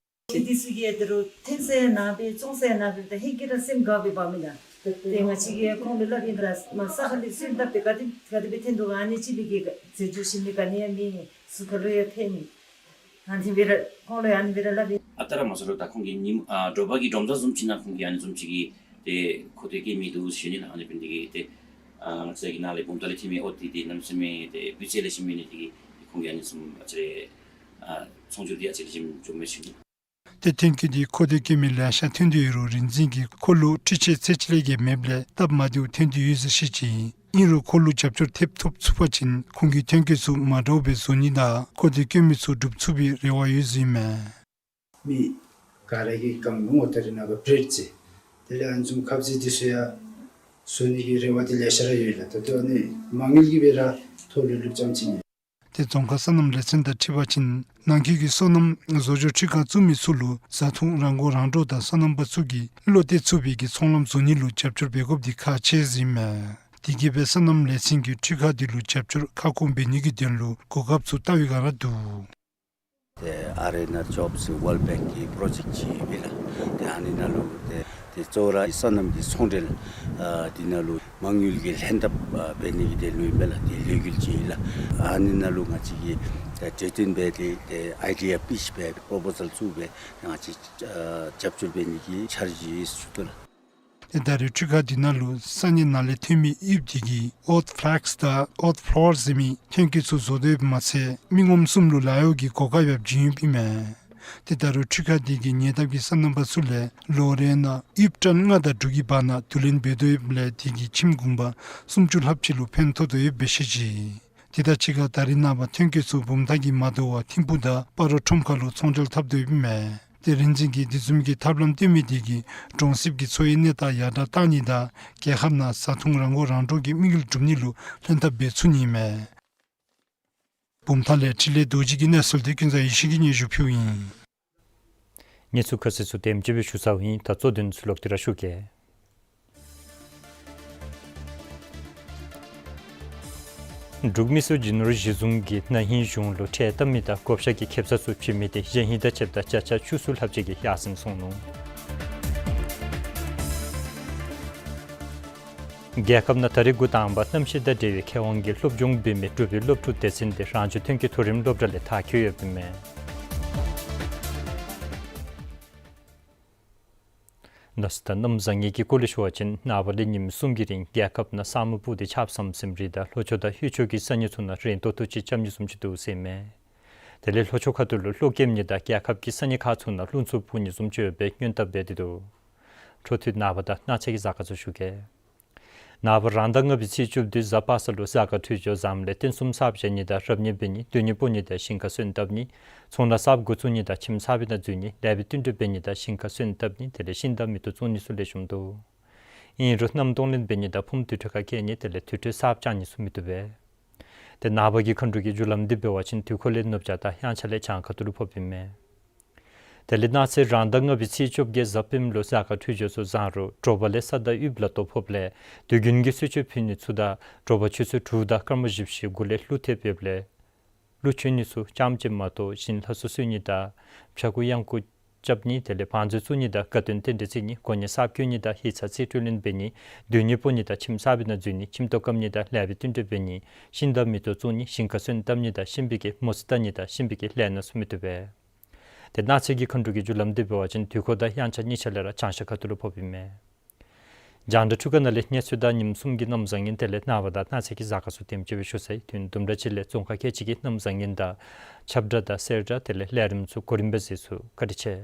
ཏེ་འདི་ཚུ་གིས་ད་རུང་འཐོན་ས་ནང་སྦེ་བཙོང་ས་ནང་སྦེ་ད་ཧེང་སྐལ་ར་སེམས་དགའ་སྦེ་འབག་མི་ལགས། ཏེ་ང་བཅས་ཀྱིས་ཁོང་ལུ་སླབ་ཨིན་ལགས། མར་ས་ཁ་ལས་སོན་བཏབ་སྟེ་ག་དེ་ག་དེ་སྦེ་ཐོན་དོ་ག་ཨ་ནི་ཅིག་སྦེ་གི་རྫས་སྦྱོར་ཞིམ་ནི་ག་ནི་ཡང་མེད། གཟུགས་ཁར་ལུ་ཡང་ཕན་ནི། ཨ་ནི་སྦེ་ར་ཁོང་ལུ་ཡང་ཨ་ནི་སྦེ་ར་སླབ་ཨིན། ཨ་རྟག་ར་མ་ཚོར་ད་ཁོང་གིས་ཉིནམ་ཨ་དྲོ་པ་གི་སྒྲོམ་བཟའ་བཟུམ་ཅིག་ནང་ཁོང་གིས་ཨ་ནི་བཟུམ་ཅིག་གི་ཏེ་མཁོ་འདོད་བསྐྱེད་མི་འདུག་ཟེར་ཞུ་ནི་ལགས། ཨ་ནི་འབད་ནི་དེ་གིས་ཏེ་ཨ་ང་བཅས་ཀྱི་ནཱ་ལས་བུམ་ཐང་ལས་ཐོན་མི་ཨོ་ཊི་འདི་གནམ་མེད་ས་མེད་ཏེ་སྤུས་ཚད་ལེགས་ཤོམ་ཡོད་ནི་དེ་གིས་ཁོང་གིས་ཨ་ནི་བཟུམ་ཨ་ཙི་རེ་ཨ་ཚོང་སྒྱུར་འདི་ཨ་ཙི་རེ་ཞིམ་འགྱོཝ་མས་ཟེར་ཞུ་ནི། ཏེ་ཐོན་སྐྱེད་འདི་མཁོ་འདོད་བསྐྱེད་མི་ལེ་ཤ་ཐོན་དོ་ཡོད་རུང་རིག་འཛིན་གྱིས་ཁོ་ལུ་འཕྲུལ་ཆས་ཚད་ཅིག་ལས་བརྒལ་མེདཔ་ལས་སྟབས་མ་བདེཝ་ཐོན་དོ་ཡོད་ཟེར་བཤད་ཅི། ཨིན་རུང་ཁོ་ལུ་རྒྱབ་སྐྱོར་ཐེབས་ཐོབ་ཚུགས་པ་ཅིན་ཁོང་གི་ཐོན་སྐྱེད་ཚུ་མ་འདྲཝ་སྦེ་བཟོ་ནི་དང་མཁོ་འདོད་བསྐྱེད་མི་ཚུ་སྒྲུབ་ཚུགས་པའི་རེ་བ་ཡོད་ཟེར་ཨིན་མས། མི་ག་ར་གིས་གང་མི་ངོ་ད་རེས་ནངས་པ་བྲེཌ་ཟེར་དེ་ལས་ཨ་ནི་བཟུམ་ཁབ་ཟས་འདི་ཚུ་ཡང་བཟོ་ནི་གི་རེ་བ་འདི་ལེ་ཤ་ར་ཡོད་ལགས། ད་ལྟོ་ཨ་ནི་མ་དངུལ་གྱི་སྦེ་ར་ཐོག་ལུ་ལུག་ཙམ་ཅིག་ཨིན། ཏེ་རྫོང་ཁག་སོ་ནམ་ལས་ཚན་དང་འཁྲིལ་བ་ཅིན་ནང་འཁོད་ཀྱི་སོ་ནམ་བཟོ་སྦྱོར་འཕྲུལ་ཁང་བཙུགས་མི་ཚུ་ལུ་བཟའ་འཐུང་རང་མགོ་རང་འདྲོངས་དང་སོ་ནམ་པ་ཚུ་གིས་བློ་གཏད་ཚུགས་པའི་གི་ཚོང་ལམ་བཟོ་ནི་ལུ་རྒྱབ་སྐྱོར་འབད་དགོཔ་འདི་ཁག་ཆེ་ཟེར་ཨིན་མས། དེ་གིས་སྦེ་སོ་ནམ་ལས་ཚན་གྱིས་འཕྲུལ་ཁང་འདི་ལུ་རྒྱབ་སྐྱོར་ཁ་སྐོང་འབད་ནི་གི་དོན་ལུ་གོ་སྐབས་ཚུ་བལྟ་བའི་བསྒང་ར་འདུག། ཏེ་ཨ་རེ་ན་ཇོབ་ཟེར་ཝཱལཌ་བེངཀ་གི་པྲོ་ཇེཀཊ་ཅིག་ཨིན་པས་ལགས། ཏེ་ཨ་ནི་ནང་ལུ་ཏེ་ཏེ་གཙོ་བོ་ར་སོ་ནམ་གྱི་ཚོང་འབྲེལ་ཨ་འདི་ནང་ལུ་མ་དངུལ་གྱི་ལྷན་ཐབས་ཨ་འབད་ནི་གི་དོན་ལུ་ཨིན་པས་ལགས། ཏེ་ལས་འགུལ་ཅིག་ཨིན་ལགས། ཨ་ནི་ནང་ལུ་ང་བཅས་ཀྱིས་ཏེ་གྲོས་བསྟུན་འབད་དེ་ཏེ་ཨའི་ཌི་ཡ་པིཆ་འབད་པྲོ་པོ་ཟཱལ་བཙུགས་སྦེ་ང་བཅས་ཨ་རྒྱབ་སྐྱོར་འབད་ནི་གི་འཆར་གཞི་ཡོད་ཟེར་ཞུ་དོ་ལགས། ཏེ་ད་རེས་འཕྲུལ་ཁང་འདི་ནང་ལུ་ས་གནས་ནང་ལས་ཐོན་མི་ཡུལཔ་དེ་གིས་ཨོཊ་ཕ་ལེཀསི་དང་ཨོཊ་ཕ་ལོ་ཝར་ཟེར་མི་ཐོན་སྐྱེད་ཚུ་བཟོ་དོ་ཡོདཔ་མ་ཚད་མི་ངོམ་གསུམ་ལུ་ལཱ་གཡོག་གི་གོ་སྐབས་ཡང་བྱིན་ཡོདཔ་ཨིན་མས། ཏེ་ད་རུང་འཕྲུལ་ཁང་དེ་གིས་ཉེ་འདབས་ཀྱི་སོ་ནམ་པ་ཚུ་ལས་ལོ་རེ་ནང་ཡུདཔ་ཊཱན་ལྔ་དང་དྲུག་གི་བར་ན་བསྡུ་ལེན་འབད་དོ་ཡོདཔ་ལས་དེ་གིས་ཁྱིམ་གུང་པ་སུམ་ཅུ་ལྷགཔ་ཅིག་ལུ་ཕན་ཐོགས་དོ་ཡོདཔ་སྦེ་བཤད་ཅི། དེ་དང་གཅིག་ཁར་ད་རེས་ནངས་པ་ཐོན་སྐྱེད་ཚུ་བུམ་ཐང་གི་མ་དོ་བར་ཐིམ་ཕུག་དང་སྤ་རོ་ཁྲོམ་ཁ་ལུ་ཚོང་འབྲེལ་འཐབ་དོ་ཡོདཔ་ཨིན་མས། ཏེ་རིག་འཛིན་གྱིས་དེ་བཟུམ་གྱི་ཐབས་ལམ་སྟོན་མི་དེ་གིས་གྲོང་གསེབ་ཀྱི་འཚོ་བའི་གནས་སྟངས་ཡར་དྲག་གཏང་ནི་དང་རྒྱལ་ཁབ་ནང་བཟའ་འཐུང་རང་མགོ་རང་འདྲོངས་ཀྱི་དམིགས་ཡུལ་འགྲུབ་ནི་ལུ་ལྷན་ཐབས་འབད་ཚུགས་ནི་ཨིན་མས། བུམ་ཐང་ལས་འཕྲིན་ལས་རྡོ་རྗེ་གི་གནས་ཚུལ་འདི་ཀུན་བཟང་ཡེ་ཤེས་ཀྱིས་སྙན་ཞུ་ཕུལཝ་ཨིན། གནས་ཚུལ་ཁ་གསལ་ཚུ་དེམ་ཅིག་སྦེ་ཞུ་ཚརཝ་ཨིན། ད་གཙོ་དོན་ཚུ་ལོག་སྟེ་ར་ཞུ་གེ། འབྲུག་མི་སེར་སྤྱི་ནོར་གཞི་བཟུང་གིས་ན་ཧིང་གཞུང་ལུ་ཁྲལ་བཏབ་མི་དང་བགོ་བཤའ་གི་ཁེ་སང་ཚུ་བྱིན་མི་དེ་གཞེས་ཧིང་དང་ཕྱདཔ་ད་བརྒྱ་ཆ་བཅུ་གསུམ་ལྷགཔ་ཅིག་གིས་ཡར་སེང་སོང་ནུག། རྒྱལ་ཁབ་ནང་ད་རེས་འགོ་དང་པ་གནམ་གཤིས་དང་འབྲེལ་བའི་ཁེ་དབང་གིས་སློབ་སྦྱོང་འབད་མི་འབྲུག་པའི་སློབ་ཕྲུག་སྡེ་ཚན་དེ་རང་བྱུང་ཐོན་སྐྱེད་མཐོ་རིམ་སློབ་གྲྭ་ལས་མཐར་འཁྱོལ་ཡོདཔ་ཨིན་མས། ནངས་པ་དང་གནམ་བཟང་ངན་གྱི་སྐོར་ལས་ཞུ་བ་ཅིན་ནངས་པ་ལས་ཉིནམ་གསུམ་གྱི་རིང་རྒྱལ་ཁབ་ནང་ས་སྨུག་སྤུབས་ཏེ་ཆརཔ་ཟམ་ཟིམ་རེ་དང་ལྷོ་ཕྱོགས་དང་ཡུལ་ཕྱོགས་ཀྱི་ས་གནས་ཚུ་ནང་རན་ཏོག་ཏོ་ཅིག་རྐྱབ་ནི་བཟུམ་ཅིག་འདུག་ཟེར་ཨིན་མས། དེ་ལས་ལྷོ་ཕྱོགས་ཁ་ཐུག་ལུ་གློག་རྒྱབ་ནི་དང་རྒྱལ་ཁབ་ཀྱི་ས་གནས་ཁག་ཚུ་ནང་རླུང་འཚུབ་འཕུ་ནི་བཟུམ་ཅིག་ཡོད་པའི་སྔོན་དཔག་འབད་དེ་འདུག། འཕྲོ་མཐུད་ནངས་པ་དང་གནངས་ཚེ་གི་གཟའ་སྐར་ཚུ་ཞུ་གེ། ནངས་པ་རང་ཟླ་ལྔ་པའི་ཚེས་བཅུ་དེ་གཟའ་པ་སངས་ལུ་གཟའ་སྐར་འཕྲོད་སྦྱོར་བཟངམ་ལས་རྟེན་གསུམ་གསརཔ་བཞེངས་ནི་དང་རབ་གནས་འབད་ནི་སྡོད་གནས་སྤོ་ནི་དང་ཞིང་ཁ་སོན་བཏབ་ནི་ཚོང་ལཱ་གསརཔ་འགོ་བཙུགས་ནི་དང་ཁྱིམ་གསར་པའི་ནང་འཛུལ་ནི་ལེགས་པའི་བསྟུན་གྲོས་འབད་ནི་དང་ཞིང་ཁ་སོན་བཏབ་ནི་དེ་ལས་ཤིང་དང་མེ་ཏོག་བཙོང་ནི་ཚུ་ལེགས་ཤོམ་འདུག། ཨིན་རུང་གནམ་གཏོང་ལེན་འབད་ནི་དང་ཕུངམ་དུར་ཁྲོད་ཁར་བསྐྱལ་ནི་དེ་ལས་དུར་ཁྲོད་གསརཔ་བཅག་ནི་ཚུ་མི་བཏུབ་པས། ཏེ་ནངས་པ་གི་མཁའ་འགྲོ་གི་རྒྱུ་ལམ་འདི་འབད་བ་ཅིན་དུས་འཁོར་ལས་ནུབ་བྱང་དང་དབྱངས་འཆར་ལས་བྱང་ཁ་ཐུག་ལུ་ཕོགཔ་ཨིན་མས། དེ་ལས་གནངས་ཚེ་རང་ཟླ་ལྔ་པའི་ཚེས་བཅོ་བརྒྱད་གཟའ་སྤེནམ་ལུ་གཟའ་སྐར་འཕྲོད་སྦྱོར་ཚུ་བཟང་རུང་དྲོ་པ་ལས་ས་དང་དབུགས་ལ་གཏོར་ཕོགཔ་ལས་དུས་རྒྱུན་གྱི་གསོལ་མཆོད་ཕུལ་ནི་ཚུ་དང་དྲོ་པ་ཆུ་ཚོད་དྲུག་དང་སྐར་མ་བཞི་བཅུ་ཞེ་དགུ་ལས་ཀླུ་ཐེབས་ཡོདཔ་ལས་ཀླུ་མཆོད་ནི་ཚུ་རྐྱངམ་ཅིག་མ་གཏོགས་བཞིན་ལྷ་སྲུང་གསོལ་ནི་དང་ཕྱྭ་འགུགས་གཡང་འགུགས་རྐྱབ་ནི་དེ་ལས་བང་མཛོད་བཙུགས་ནི་དང་དགའ་སྟོན་རྟེན་འབྲེལ་བརྩི་ནི་གོ་གནས་གསརཔ་བསྐོ་ནི་དང་ཧི་ཚ་རྩིས་སྤྲོད་ལེན་འབད་ནི་སྡོད་གནས་སྤོ་ནི་དང་ཁྱིམ་གསར་པའི་ནང་འཛུལ་ནི་ཁྱིམ་ཐོག་བཀབ་ནི་དང་ལེགས་པའི་བསྟུན་གྲོས་འབད་ནི་ཤིང་དང་མེ་ཏོག་བཙོང་ནི་ཞིང་ཁ་སོན་བཏབ་ནི་དང་གཤིན་པོའི་གི་མོ་རྩིས་བལྟ་ནི་དང་གཤིན་པོའི་གི་ལས་སྣ་ཚུ་མི་བཏུབ་པས། ཏེ་གནངས་ཚེ་གི་མཁའ་འགྲོ་གི་རྒྱུ་ལམ་འདི་འབད་བ་ཅིན་དུས་འཁོར་དང་དབྱངས་འཆར་གཉིས་ཆ་ལས་ར་བྱང་ཤར་ཁ་ཐུག་ལུ་ཕོགཔ་ཨིན་མས། རྒྱང་བསྒྲགས་འཕྲུལ་ཁང་ནང་ལས་གནས་ཚུལ་དང་ཉིམ་གསུམ་གྱི་གནམ་བཟང་ངན་དེ་ལས་ནངས་པ་དང་གནངས་ཚེ་གི་གཟའ་སྐར་ཚུ་དེམ་ཅིག་སྦེ་ཞུ་ཚར་ཡི། དུས་ཡུན་དུམ་གྲ་ཅིག་ལས་ཙོང་ཁ་ཁལ་གཅིག་གི་གནམ་བཟང་ངན་དང་ཁྱབ་བསྒྲགས་དང་གསལ་བསྒྲགས་དེ་ལས་ལས་རིམ་ཚུ་གོ་རིམ་སྦེ་གཟིགས་ཚུགས། བཀའ་དྲིན་ཆེ།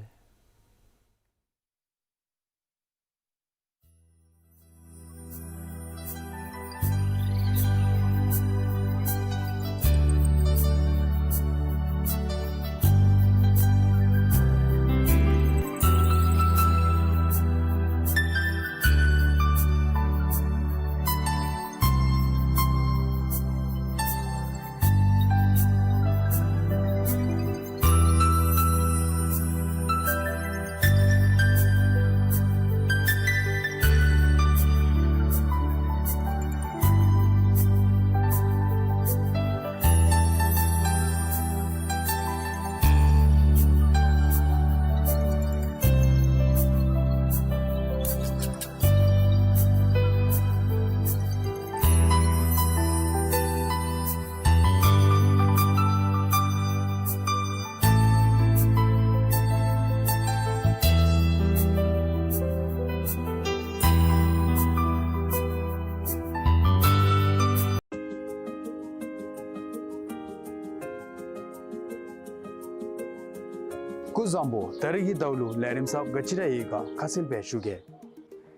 སྐུ་གཟུགས་བཟང་པོ། ད་རིས་ཀྱི་ཟླཝ་ལུ་ལས་རིམ་གསརཔ་ག་ཅི་ར་ཡོད་ག་ཁ་གསལ་སྦེ་ཞུ་གེ།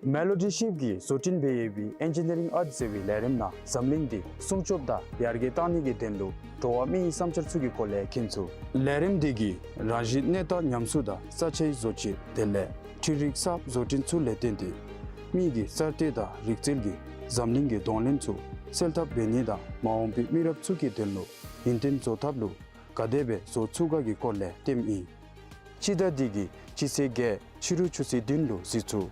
མེ་ལོ་ཌི་ཤིབ་ཀྱིས་བཟོ་སྐྲུན་འབད་ཡོད་པའི་ཨིན་ཇི་ནི་རིང་ཨརཊ་ཟེར་བའི་ལས་རིམ་ནང་འཛམ་གླིང་འདི་སྲུང་སྐྱོབ་དང་ཡར་རྒྱས་གཏང་ནི་གི་དོན་ལུ་འགྲོ་བ་མིའི་བསམ་འཆར་ཚུ་གི་སྐོར་ལས་མཁྱེན་ཚུགས། ལས་རིམ་འདི་གིས་རང་བཞིན་གནས་སྟངས་ཉམས་གསོ་དང་ས་ཆའི་བཟོ་བཅོས་དེ་ལས་འཕྲུལ་རིག་གསརཔ་བཟོ་སྐྲུན་ཚུ་ལས་བརྟེན་ཏེ་མི་གི་གསར་གཏོད་དང་རིག་རྩལ་གྱིས་འཛམ་གླིང་གི་གདོང་ལེན་ཚུ་སེལ་ཐབས་འབད་ནི་དང་མ་འོངས་པའི་མི་རབས་ཚུ་གི་དོན་ལུ་ཡུན་བརྟན་བཟོ་ཐབས་ལུ་ག་དེ་སྦེ་བཟོ་ཚུགས་ག་གི་སྐོར་ལས་སྟོནམ་ཨིན། སྤྱི་ཟླ་འདི་གི་སྤྱི་ཚེས་བརྒྱད་ཕྱི་རུ་ཆུ་ཚོད་བདུན་ལུ་གཟིགས་ཚུགས།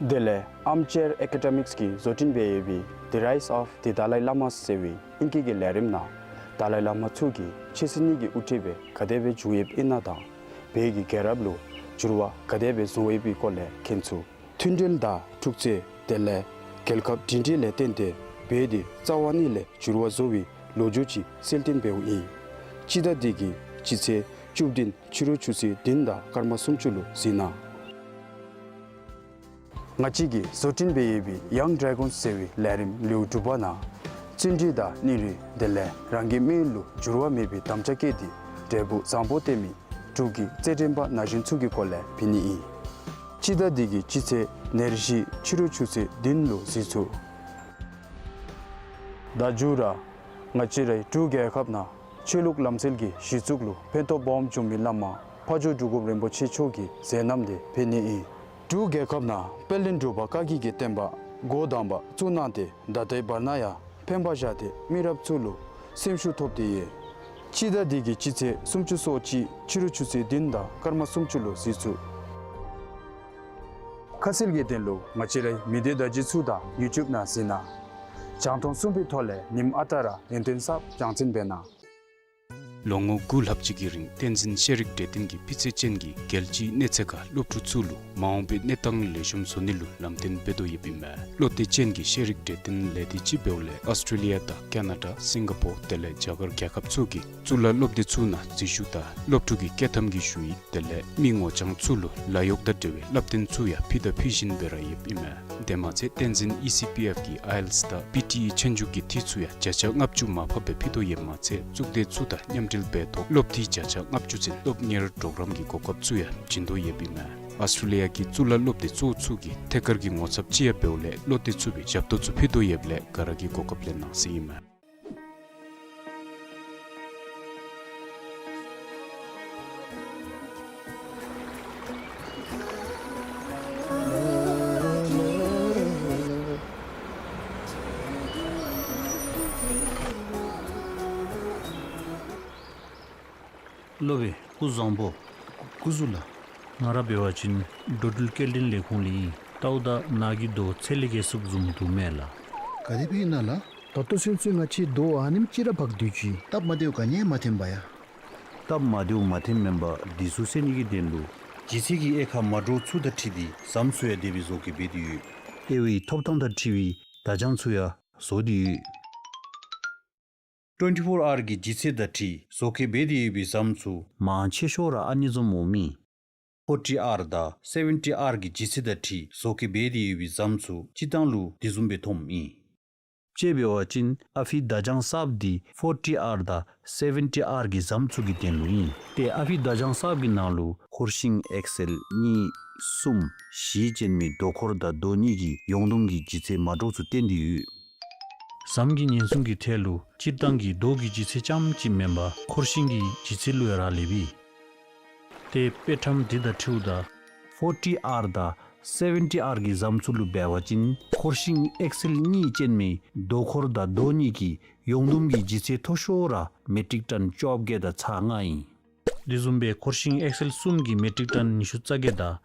དེ་ལས་Armchair Academics ཀྱིས་བཟོ་སྐྲུན་འབད་ཡོད་པའི་The Rise of the Dalai Lamas ཟེར་བའི་ཨིང་སྐད་ཀྱི་ལས་རིམ་ནང་དཱ་ལའི་བླ་མ་ཚུ་གིས་ཆོས་སྲིད་གཉིས་ཀྱི་དབུ་ཁྲིདཔ་སྦེ་ག་དེ་སྦེ་བྱུང་ཡོདཔ་ཨིན་ན་དང་བོད་ཀྱི་རྒྱལ་རབས་ལུ་འགྱུར་བ་ག་དེ་སྦེ་བཟོ་ཡོདཔ་སྦེ་སྐོར་ལས་མཁྱེན་ཚུགས། མཐུན་སྒྲིལ་དང་འཁྲུག་རྩོད་དེ་ལས་རྒྱལ་ཁབ་སྒྲིང་སྒྲིང་ལས་བརྟེན་ཏེ་བོད་འདི་རྩ་བ་ཉིད་ལས་འགྱུར་བ་བཟོ་བའི་ལོ་རྒྱུས་ཅིག་གསལ་སྟོན་འབདཝ་ཨིན། སྤྱི་ཟླ་འདི་གི་སྤྱི་ཚེས་བཅུ་བདུན་ཕྱི་རུ་ཆུ་ཚོད་བདུན་དང་སྐར་མ་སུམ་ཅུ་ལུ་གཟིགས་གནང་། ང་བཅས་ཀྱིས་བཟོ་སྐྲུན་འབད་ཡོད་པའི་Young Dragons ཟེར་བའི་ལས་རིམ་ལེའུ་དྲུག་པ་ནང་བརྩོན་འགྲུས་དང་སྙིང་རུས་དེ་ལས་རང་གི་མི་ཡུལ་ལུ་འགྱུར་བ་མེད་པའི་དམ་བཅའ་བསྐྱེད་དེ་འབྲས་བུ་བཟང་པོ་སྟོན་མི་འབྲུག་གི་རྩེད་འགྲན་པ་ན་གཞོན་ཚུ་གི་སྐོར་ལས་ཕུལ་ནི་ཨིན། སྤྱི་ཟླ་འདི་གི་སྤྱི་ཚེས་ཉེར་བཞི་ཕྱི་རུ་ཆུ་ཚོད་བདུན་ལུ་གཟིགས་ཚུགས། ད་མཇུག་ར་ང་བཅས་རའི་འབྲུག་རྒྱལ་ཁབ་ནང་ཆོས་ལུགས་ལམ་སྲོལ་གྱི་གཞི་བཙུགས་ལུ་ཕན་ཐོགས་སྦོམ་བྱུང་མི་བླ་མ་ཕ་ཇོ་འབྲུག་སྒོམ་རིན་པོ་ཆེ་མཆོག་གི་མཛད་རྣམ་དེ་ཕུལ་ནི་ཨིན། འབྲུག་རྒྱལ་ཁབ་ནང་དཔལ་ལྡན་འབྲུག་པ་བཀའ་བརྒྱུད་ཀྱི་བསྟན་པ་འགོ་དང་པ་བཙུགས་གནང་སྟེ་ད་ལྟའི་བར་ན་ཡང་ཕན་པ་བཞག་སྟེ་མི་རབས་ཚུ་ལུ་སེམས་ཤུགས་ཐོབ་སྟེ་ཡོད། སྤྱི་ཟླ་འདི་གི་སྤྱི་ཚེས་སུམ་ཅུ་སོ་གཅིག་ཕྱི་རུ་ཆུ་ཚོད་བདུན་དང་སྐར་མ་སུམ་ཅུ་ལུ་གཟིགས་ཚུགས། ཁ་གསལ་གྱི་དོན་ལུ་ང་བཅས་རའི་མི་སྡེ་བརྡ་བརྒྱུད་ཚུ་དང་ཡུ་ཊུབ་ནང་གཟིགས་གནང་། རྒྱང་མཐོང་གསུམ་པའི་ཐོག་ལས་ཉིནམ་ཨ་རྟག་ར་ཡུན་བརྟན་གསརཔ་རྒྱང་སྲིང་འབད་གནང་། ལོ་ངོ་དགུ་ལྷག་ཅིག་གི་རིང་བསྟན་འཛིན་ཤེས་རིག་གྲོས་སྟོན་གྱིས་སྤུས་ཚད་ཅན་གྱི་རྒྱལ་སྤྱིའི་གནས་ཚད་ཁར་སློབ་ཕྲུག་ཚུ་ལུ་མ་འོངས་པའི་གནས་སྟངས་ལེགས་ཤོམ་བཟོ་ནི་ལུ་ལམ་སྟོན་འབད་དོ་ཡོདཔ་ཨིན་མས། བློ་གཏད་ཅན་གྱི་ཤེས་རིག་གྲོས་སྟོན་ལས་སྡེ་ཅིག་འབདཝ་ལས་ཨཱོས་ཊྲེ་ལི་ཡ་དང་ཀ་ན་ཌ་སིང་ག་པོར་དེ་ལས་རྒྱ་གར་རྒྱལ་ཁབ་ཚུ་གི་གཙུག་ལག་སློབ་སྡེ་ཚུ་ནང་འཛུལ་ཞུགས་དང་སློབ་ཕྲུག་གི་སྐྱེལ་ཐམ་གྱི་ཞུ་ཡིག་དེ་ལས་མི་ངོ་རྐྱང་ཚུ་ལུ་ལཱ་གཡོག་དང་འབྲེལ་བའི་བསླབ་སྟོན་ཚུ་ཡང་ཕུལ་དང་ཕུལ་བཞིན་སྦེ་ར་ཡོདཔ་ཨིན་མས། དེ་མ་ཚད་བསྟན་འཛིན་ཨི་སི་པི་ཨེཕ་གི་ཨའི་ཨེལ་ཊིས་དང་པི་ཊི་ཨི་ཆོས་རྒྱུགས་ཀྱི་འཐུས་ཚུ་ཡང་བརྒྱ་ཆ་ལྔ་བཅུ་མར་ཕབ་སྦེ་ཕུལ་དོ་ཡོདཔ་མ་ཚད་གཙུག་སྡེ་ཚུ་དང་མཉམ་འབྲེལ་འབད་ཐོག་སློབ་འཐུས་བརྒྱ་ཆ་ལྔ་བཅུ་ཚུན་སློབ་གཉེར་གྲོགས་རམ་གྱི་གོ་སྐབས་ཚུ་ཡང་བྱིན་དོ་ཡོདཔ་ཨིན་མས། ཨཱོས་ཊྲེ་ལི་ཡ་གི་གཙུག་ལག་སློབ་སྡེ་གཙོ་བོ་ཚུ་གིས་ཐད་ཀར་གྱི་ངོ་ཚབ་ཅིག་ཡང་འབདཝ་ལས་བློ་གཏད་ཚུགས་པའི་ཞབས་ཏོག་ཚུ་ཕུལ་དོ་ཡོདཔ་ལས་ག་ར་གིས་གོ་སྐབས་ལེན་གནང་ཟེར་ཨིན་མས། སློབ་དཔོན་སྐུ་བཟང་པོ། སྐུ་གཟུགས་ལགས། ང་ར་འབད་བ་ཅིན་འགྲོ་འགྲུལ་སྐྱེལ་འདྲེན་ལས་ཁུངས་ལས་ཨིན། ལྟཝ་ད་ནཱ་གི་རྡོ་ཚད་ལས་བརྒལ་སུབ་བཟུམ་འདུག་མས་ལགས། ག་དེ་སྦེ་ཨིན་ན་ལགས། ད་ལྟོ་ཚུན་ཚོད་ང་བཅས་རྡོ་ཨ་ནེམ་ཅིག་ར་འབག་སྡོད་ཅི། སྟབས་མ་བདེཝ་ག་ནི་ཡང་མ་ཐོན་པ་ཡ། སྟབས་མ་བདེཝ་མ་ཐོནམ་མེན་པར་འདི་ཚུ་སེལ་ནི་གི་དོན་ལུ་ལྗིད་ཚད་ཀྱི་དབྱེ་ཁག་མ་འདྲཝ་ཚུ་དང་འཁྲིལ་ཏེ་ཟམ་ཚུ་ཡང་དེ་སྦེ་བཟོ་བཀོད་འབད་དེ་ཡོད། དབྱེ་བའི་ཐོབ་ཐང་དང་འཁྲིལ་བའི་བརྡ་བྱང་ཚུ་ཡང་བཟོ་སྟེ་ཡོད། ཊུ་ཝེན་ཊི་ཕོར་ཨར་གྱི་ལྗིད་ཚད་དང་འཁྲིལ་བཟོ་བཀོད་འབད་དེ་ཡོད་པའི་ཟམ་ཚུ་མང་ཆེ་ཤོས་ར་ཨ་ནི་བཟུམ་འོང་མི། ཕོར་ཊི་ཨར་དང་སེ་བེན་ཊི་ཨར་གྱི་ལྗིད་ཚད་དང་འཁྲིལ་བཟོ་བཀོད་འབད་དེ་ཡོད་པའི་ཟམ་ཚུ་སྤྱིར་བཏང་ལུ་དེ་བཟུམ་སྦེ་མཐོངམ་ཨིན། དཔྱེ་འབད་བ་ཅིན་ཨ་ཕི་མདའ་བྱང་གསརཔ་འདི་ཕོར་ཊི་ཨར་དང་སེ་བེན་ཊི་ཨར་གྱི་ཟམ་ཚུ་གི་དོན་ལུ་ཨིན། ཏེ་ཨ་ཕི་མདའ་བྱང་གསརཔ་གི་ནང་ལུ་ཁོར་ཤིང་ཨེག་སེལ་གཉིས་གསུམ་བཞི་ཅན་མའི་རྡོ་འཁོར་དང་རྡོ་གཉིས་ཀྱི་ཡོངས་བསྡོམས་ཀྱི་ལྗིད་ཚད་མ་འདྲཝ་ཚུ་བསྟན་ཏེ་ཡོད། ཟམ་གྱི་ཉེན་སྲུང་གི་ཐད་ལུ་སྤྱིར་བཏང་གི་རྡོ་གི་ལྗིད་ཚད་རྐྱངམ་གཅིག་མེན་པར་ཁོར་ཤིང་གི་ལྗིད་ཚད་ལུ་ཡང་རག་ལས་པས། ཏེ་དཔེ་ཁྲམ་འདི་དང་འཁྲིལཝ་ད་ཕོར་ཊི་ཨར་དང་སེ་བེན་ཊི་ཨར་གྱི་ཟམ་ཚུ་ལུ་འབད་བ་ཅིན་ཁོར་ཤིང་ཨེག་སེལ་གཉིས་ཅན་མའི་རྡོ་འཁོར་དང་རྡོ་གཉིས་ཀྱི་ཡོངས་བསྡོམས་ཀྱི་ལྗིད་ཚད་མཐོ་ཤོས་ར་མེ་ཊིག་ཊོན་བཅོ་བརྒྱད་དང་ཚག་ལྔ་ཨིན། དེ་བཟུམ་སྦེ་ཁོར་ཤིང་ཨེག་སེལ་གསུམ་གྱི་མེ་ཊིག་ཊོན་ཉི་ཤུ་རྩ་བརྒྱད་དང་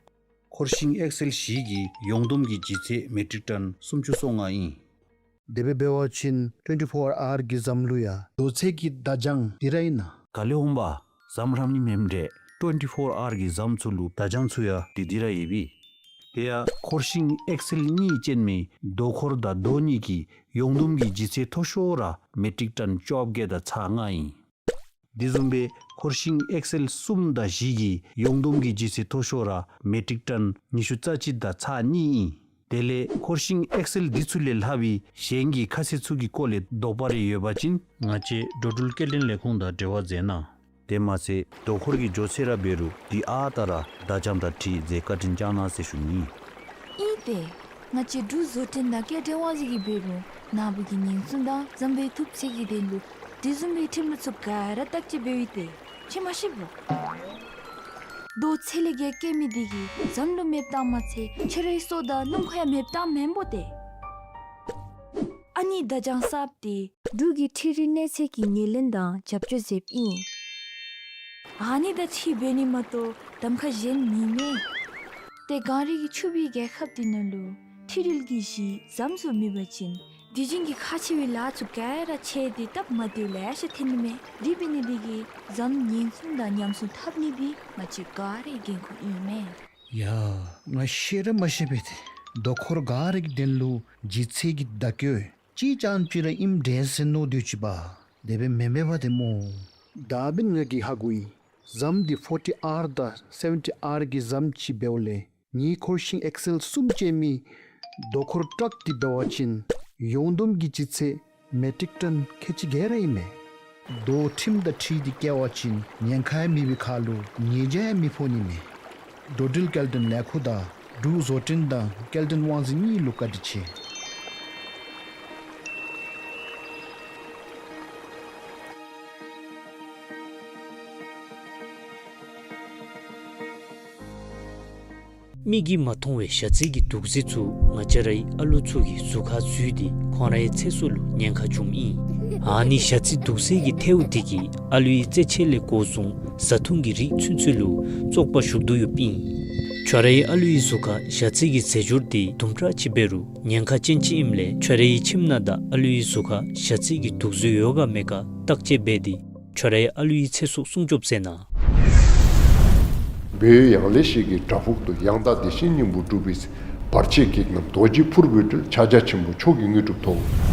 ཁོར་ཤིང་ཨེག་སེལ་བཞི་གི་ཡོངས་བསྡོམས་ཀྱི་ལྗིད་ཚད་མེ་ཊིག་ཊོན་སུམ་ཅུ་སོ་ལྔ་ཨིན། དེ་སྦེ་འབད་བ་ཅིན་ཊུ་ཝེན་ཊི་ཕོར་ཨར་གྱི་ཟམ་ལུ་ཡང་རྡོ་ཚད་ཀྱི་མདའ་བྱང་འདི་ར་ཨིན་ན། ག་ལས་འོངམ་ཟམ་ར་ནི་མེནམ་འདྲས། ཊུ་ཝེན་ཊི་ཕོར་ཨར་གྱི་ཟམ་ཚུ་ལུ་མདའ་བྱང་ཚུ་ཡང་འདི་འདི་ར་ཡོད་པས། དེ་ཡང་ཁོར་ཤིང་ཨེག་སེལ་གཉིས་ཅན་མའི་རྡོ་འཁོར་དང་རྡོ་གཉིས་ཀྱི་ཡོངས་བསྡོམས་ཀྱི་ལྗིད་ཚད་མཐོ་ཤོས་ར་མེ་ཊིག་ཊོན་བཅོ་བརྒྱད་དང་ཚག་ལྔ་ཨིན། དེ་བཟུམ་སྦེ་ཁོར་ཤིང་ཨེག་སེལ་གསུམ་དང་བཞི་གི་ཡོངས་བསྡོམས་ཀྱི་ལྗིད་ཚད་མཐོ་ཤོས་ར་མེ་ཊིག་ཊོན་ཉི་ཤུ་རྩ་གཅིག་དང་ཚག་གཉིས་ཨིན། དེ་ལས་ཁོར་ཤིང་ཨེག་སེལ་འདི་ཚུ་ལས་ལྷག་པའི་གཞན་གྱི་ཁ་གསལ་ཚུ་གི་སྐོར་ལས་དོགས་པ་རེ་ཡོད་པ་ཅིན་ང་བཅས་འགྲོ་འགྲུལ་སྐྱེལ་འདྲེན་ལས་ཁུངས་དང་འབྲེལ་བ་མཛད་གནང་། དེ་མ་ཚད་རྡོ་འཁོར་གྱི་མགྱོགས་ཚད་ར་འབད་རུང་དེ་ཨ་རྟག་ར་མདའ་བྱང་དང་འཁྲིལ་མཛད་བཀའ་དྲིན་བསྐྱང་གནང་ཟེར་ཞུ་ནི། ཨིན་ཏེ། ང་བཅས་འབྲུག་བཟོ་སྐྲུན་དང་སྐྱེལ་འདྲེན་དབང་འཛིན་གྱིས་འབད་རུང་ནཱ་བུ་གི་ཉེན་སྲུང་དང་ཟམ་པའི་ཐུབ་ཚད་ཀྱི་དོན་ལུ་དེ་བཟུམ་མའི་ཁྲིམས་ལུགས་ཚུ་ག་ར་བརྟག་དཔྱད་འབད་ཡི་ཏེ། ཁྱོད་མ་ཤེས་པས། རྡོ་ཚད་ལས་བརྒལ་བཀལ་མི་འདི་གིས་ཟམ་ལུ་མེདཔ་བཏངམ་མ་ཚད་ཁྱོད་རའི་སྲོག་དང་སྣུམ་འཁོར་ཡང་མེདཔ་བཏངམ་མེན་པས་ཏེ། ཨ་ནི་མདའ་བྱང་གསརཔ་འདི་འབྲུག་གི་འཕྲུལ་རིག་གནས་ཚད་ཀྱི་ངོས་ལེན་དང་རྒྱབ་སྐྱོར་མཛདཔ་ཨིན། ཨ་ནི་དང་འཁྲིལ་འབད་ནི་མ་གཏོགས་གདམ་ཁ་གཞན་མེད་མས། ཏེ་གངས་རི་གི་ཕྱུག་པའི་རྒྱལ་ཁབ་འདི་ནང་ལུ་འཕྲུལ་རིག་གི་གཞི་ཟམ་ཚུ་མེད་པ་ཅིན་དུས་རྒྱུན་གྱི་ཁག་ཆེ་བའི་ལཱ་ཚུ་ག་ར་ཆད་དེ་སྟབས་མ་བདེཝ་ལེ་ཤ་ཐོན་ནི་མས། དེ་འབད་ནི་འདི་གིས་ཟམ་ཉེན་སྲུང་དང་ཉམས་སྲུང་འཐབ་ནི་འདི་ང་བཅས་ག་རའི་འགན་ཁུར་ཨིན་མས། ཡ། ང་ཤེས་ར་མ་ཤེས་པས་ཏེ། རྡོ་འཁོར་ག་ར་གི་དོན་ལུ་ལྗིད་ཚད་ཀྱི་བརྡ་བཀོད་གཅིག་རྐྱངམ་ཅིག་ར་ཨིནམ་འདྲས་ཟེར་མནོ་སྡོད་ཅི་པ། དེ་སྦེ་མེན་མས་པ་ཏེ་སྨོ། ད་འབདན་ང་གིས་ཧ་གོ་ཡི། ཟམ་འདི་ཕོར་ཊི་ཨར་དང་སེ་བེན་ཊི་ཨར་གྱི་ཟམ་ཅིག་འབདཝ་ལས་ངེའི་ཁོར་ཤིང་ཨེག་སེལ་གསུམ་ཅན་མའི་རྡོ་འཁོར་ཊག་འདི་འབད་བ་ཅིན་ཡོངས་བསྡོམས་ཀྱི་ལྗིད་ཚད་མེ་ཊིག་ཊོན་ཁལ་གཅིག་བརྒལ་ར་ཨིན་མས། རྡོ་ཁྲིམས་དང་འཁྲིལ་ཏེ་བཀལ་བ་ཅིན་ཉེན་ཁ་ཡང་མེད་པའི་ཁར་ལུ་ཉེས་བྱ་ཡང་མི་ཕོག་ནི་མས། འགྲོ་འགྲུལ་སྐྱེལ་འདྲེན་ལས་ཁུངས་དང་འབྲུག་བཟོ་སྐྲུན་དང་སྐྱེལ་འདྲེན་དབང་འཛིན་གཉིས་ལུ་བཀའ་དྲིན་ཆེ། མིག་གིས་མ་མཐོང་བའི་ཞ་རྩི་གི་དུག་རྫས་ཚུ་ང་བཅས་རའི་ཨ་ལུ་ཚུ་གི་གཟུགས་ཁར་འཛུལ་ཏེ་ཁོང་རའི་ཚེ་སྲོག་ལུ་ཉེན་ཁ་འབྱུངམ་ཨིན། ཨ་ནི་ཞ་རྩི་དུག་རྫས་ཀྱི་ཐལཝ་འདི་གིས་ཨ་ལུའི་རྩེད་ཆས་ལས་འགོ་བཟུང་བཟའ་འཐུང་གི་རིགས་ཚུན་ཚོད་ལུ་བཙོག་པ་ཞུགས་དོ་ཡོདཔ་ཨིན། ཁྱོད་རའི་ཨ་ལུའི་གཟུགས་ཁར་ཞ་རྩི་གི་རྫས་སྦྱོར་འདི་དུམ་གྲ་ཅིག་འབད་རུང་ཉེན་ཁ་ཅན་ཅིག་ཨིནམ་ལས་ཁྱོད་རའི་ཁྱིམ་ནང་དང་ཨ་ལུའི་གཟུགས་ཁར་ཞ་རྩི་གི་དུག་རྫས་ཡོད་ག་མེད་ག་བརྟག་དཔྱད་འབད་དེ་ཁྱོད་རའི་ཨ་ལུའི་ཚེ་སྲོག་སྲུང་སྐྱོབ་མཛད་གནང་། བོད་ཡང་ལེ་ཤོད་ཀྱི་བྲག་ཕུག་ཏུ་ཡང་དག་བདེ་ཆེན་སྙིང་པོ་སྒྲུབ་པའི་བར་ཆད་བགེགས་རྣམས་རྡོ་རྗེ་ཕུར་བུས་བསྒྲལ། ཕྱག་རྒྱ་ཆེན་པོ་མཆོག་གི་དངོས་གྲུབ་ཐོབ།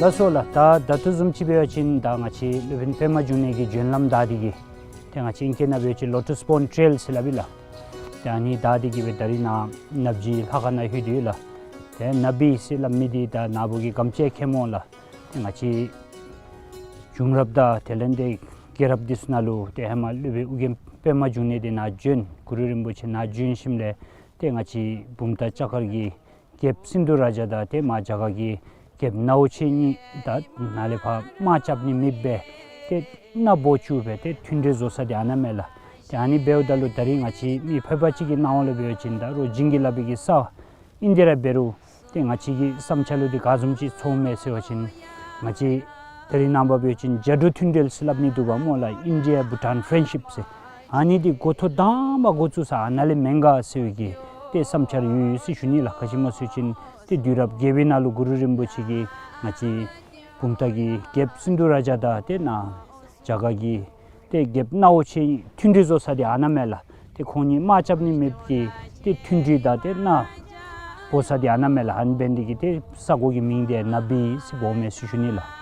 ལགས་སོ་ལགས། ད་ད་ལྟོ་བཟུམ་ཅིག་འབད་བ་ཅིན་ད་ང་བཅས་སློབ་དཔོན་པདྨ་འབྱུང་གནས་ཀྱི་བྱོན་ལམ་བདའ་སྟེ་གིས་ཏེ་ང་བཅས་ཨིང་སྐད་ནང་འབད་བ་ཅིན་ལོ་ཊས་པོནཌ་ཊེལ་ཟེར་སླབ་ཨིན་ལགས། ཏེ་ཨ་ནི་བདའ་སྟེ་གིས་སྦེ་ད་རིས་ནཱ་ནབ་ཇི་ལྷ་ཁང་ནང་ལྷོད་དེ་ཡོད་ལགས། ཏེ་ནབ་བི་ཟེར་སླབ་མི་འདི་ད་ན་བུ་གི་གམ་ཅེ་ཁེ་མོ་ལགས། ཏེ་ང་བཅས་བྱུང་རབས་དང་དེ་ལས་ཏེ་རྒྱལ་རབས་འདི་ཚུ་ནང་ལུ་ཏེ་ཧེ་མ་སློབ་དཔོན་ཨོ་རྒྱན་པདྨ་འབྱུང་གནས་འདི་ནཱ་བྱོན། གུ་རུ་རིན་པོ་ཆེ་ནཱ་བྱོན་ཞིནམ་ལས་ཏེ་ང་བཅས་བུམ་ཐང་ལྕགས་མཁར་གྱི་རྒྱལཔོ་སིནྡྷུ་ར་ཛ་དང་ཏེ་མར་རྒྱ་གར་གྱི་རྒྱལཔོ་སྣའུ་ཆེན་གཉིས་དང་ནཱ་ལས་ཕར་དམག་རྐྱབ་ནི་མེདཔ་སྦེ་ཏེ་མནའ་འབོ་བཅུག་སྦེ་ཏེ་མཐུན་འབྲེལ་བཟོ་ས་འདི་ཨ་ནཱ་མས་ལགས། ཏེ་ཨ་ནི་འབདཝ་ད་ལུ་ད་རིས་ང་བཅས་མི་ཕལ་པ་ཅིག་གི་སྣང་བ་ལུ་འབད་བ་ཅིན་ད་རོགས་བྱིན་གྱིས་བརླབས་པའི་གི་ས་ཨིན་ཏེ་ར་འབད་རུང་ཏེ་ང་བཅས་ཀྱི་བསམ་འཆར་ལུ་འདི་ག་བཟུམ་ཅིག་ཚོརཝ་མས་ཟེར་བ་ཅིན་ང་བཅས་ད་རིས་ནངས་པ་འབད་བ་ཅིན་རྒྱ་འབྲུག་མཐུན་འབྲེལ་ཟེར་སླབ་ནི་འདུག་པ་སྨོ་ལགས། India Bhutan Friendship ཟེར། ཨ་ནི་འདི་འགོ་ཐོག་དང་པ་འགོ་བཙུགས་ས་ཨ་ནཱ་ལས་མེན་ག་ཟེར་བའི་གི་ཏེ་བསམ་འཆར་ཡོད་ཡོད་ཟེར་ཞུ་ནི་ལགས། ག་ཅི་སྨོ་ཟེར་བ་ཅིན་ཏེ་དུས་རབས་བརྒྱད་པའི་ནང་ལུ་གུ་རུ་རིན་པོ་ཆེ་གིས་ང་བཅས་བུམ་ཐང་གི་རྒྱལཔོ་སིནྡྷུ་ར་ཛ་དང་ཏེ་ནཱ་རྒྱ་གར་གྱི་ཏེ་རྒྱལཔོ་སྣའུ་ཆེན་མཐུན་འབྲེལ་བཟོ་ས་འདི་ཨ་ནཱ་མས་ལགས། ཏེ་ཁོང་གཉིས་དམག་རྐྱབ་ནི་མེདཔ་གི་ཏེ་མཐུན་འབྲེལ་དང་ཏེ་མནའ་འབོ་ས་འདི་ཨ་ནཱ་མས་ལགས། ཨ་ནི་འབད་ནི་འདི་གིས་ཏེ་ས་གོ་གི་མིང་འདི་ནབ་བི་ཟེར་འབོཝ་མས་ཟེར་ཞུ་ནི་ལགས།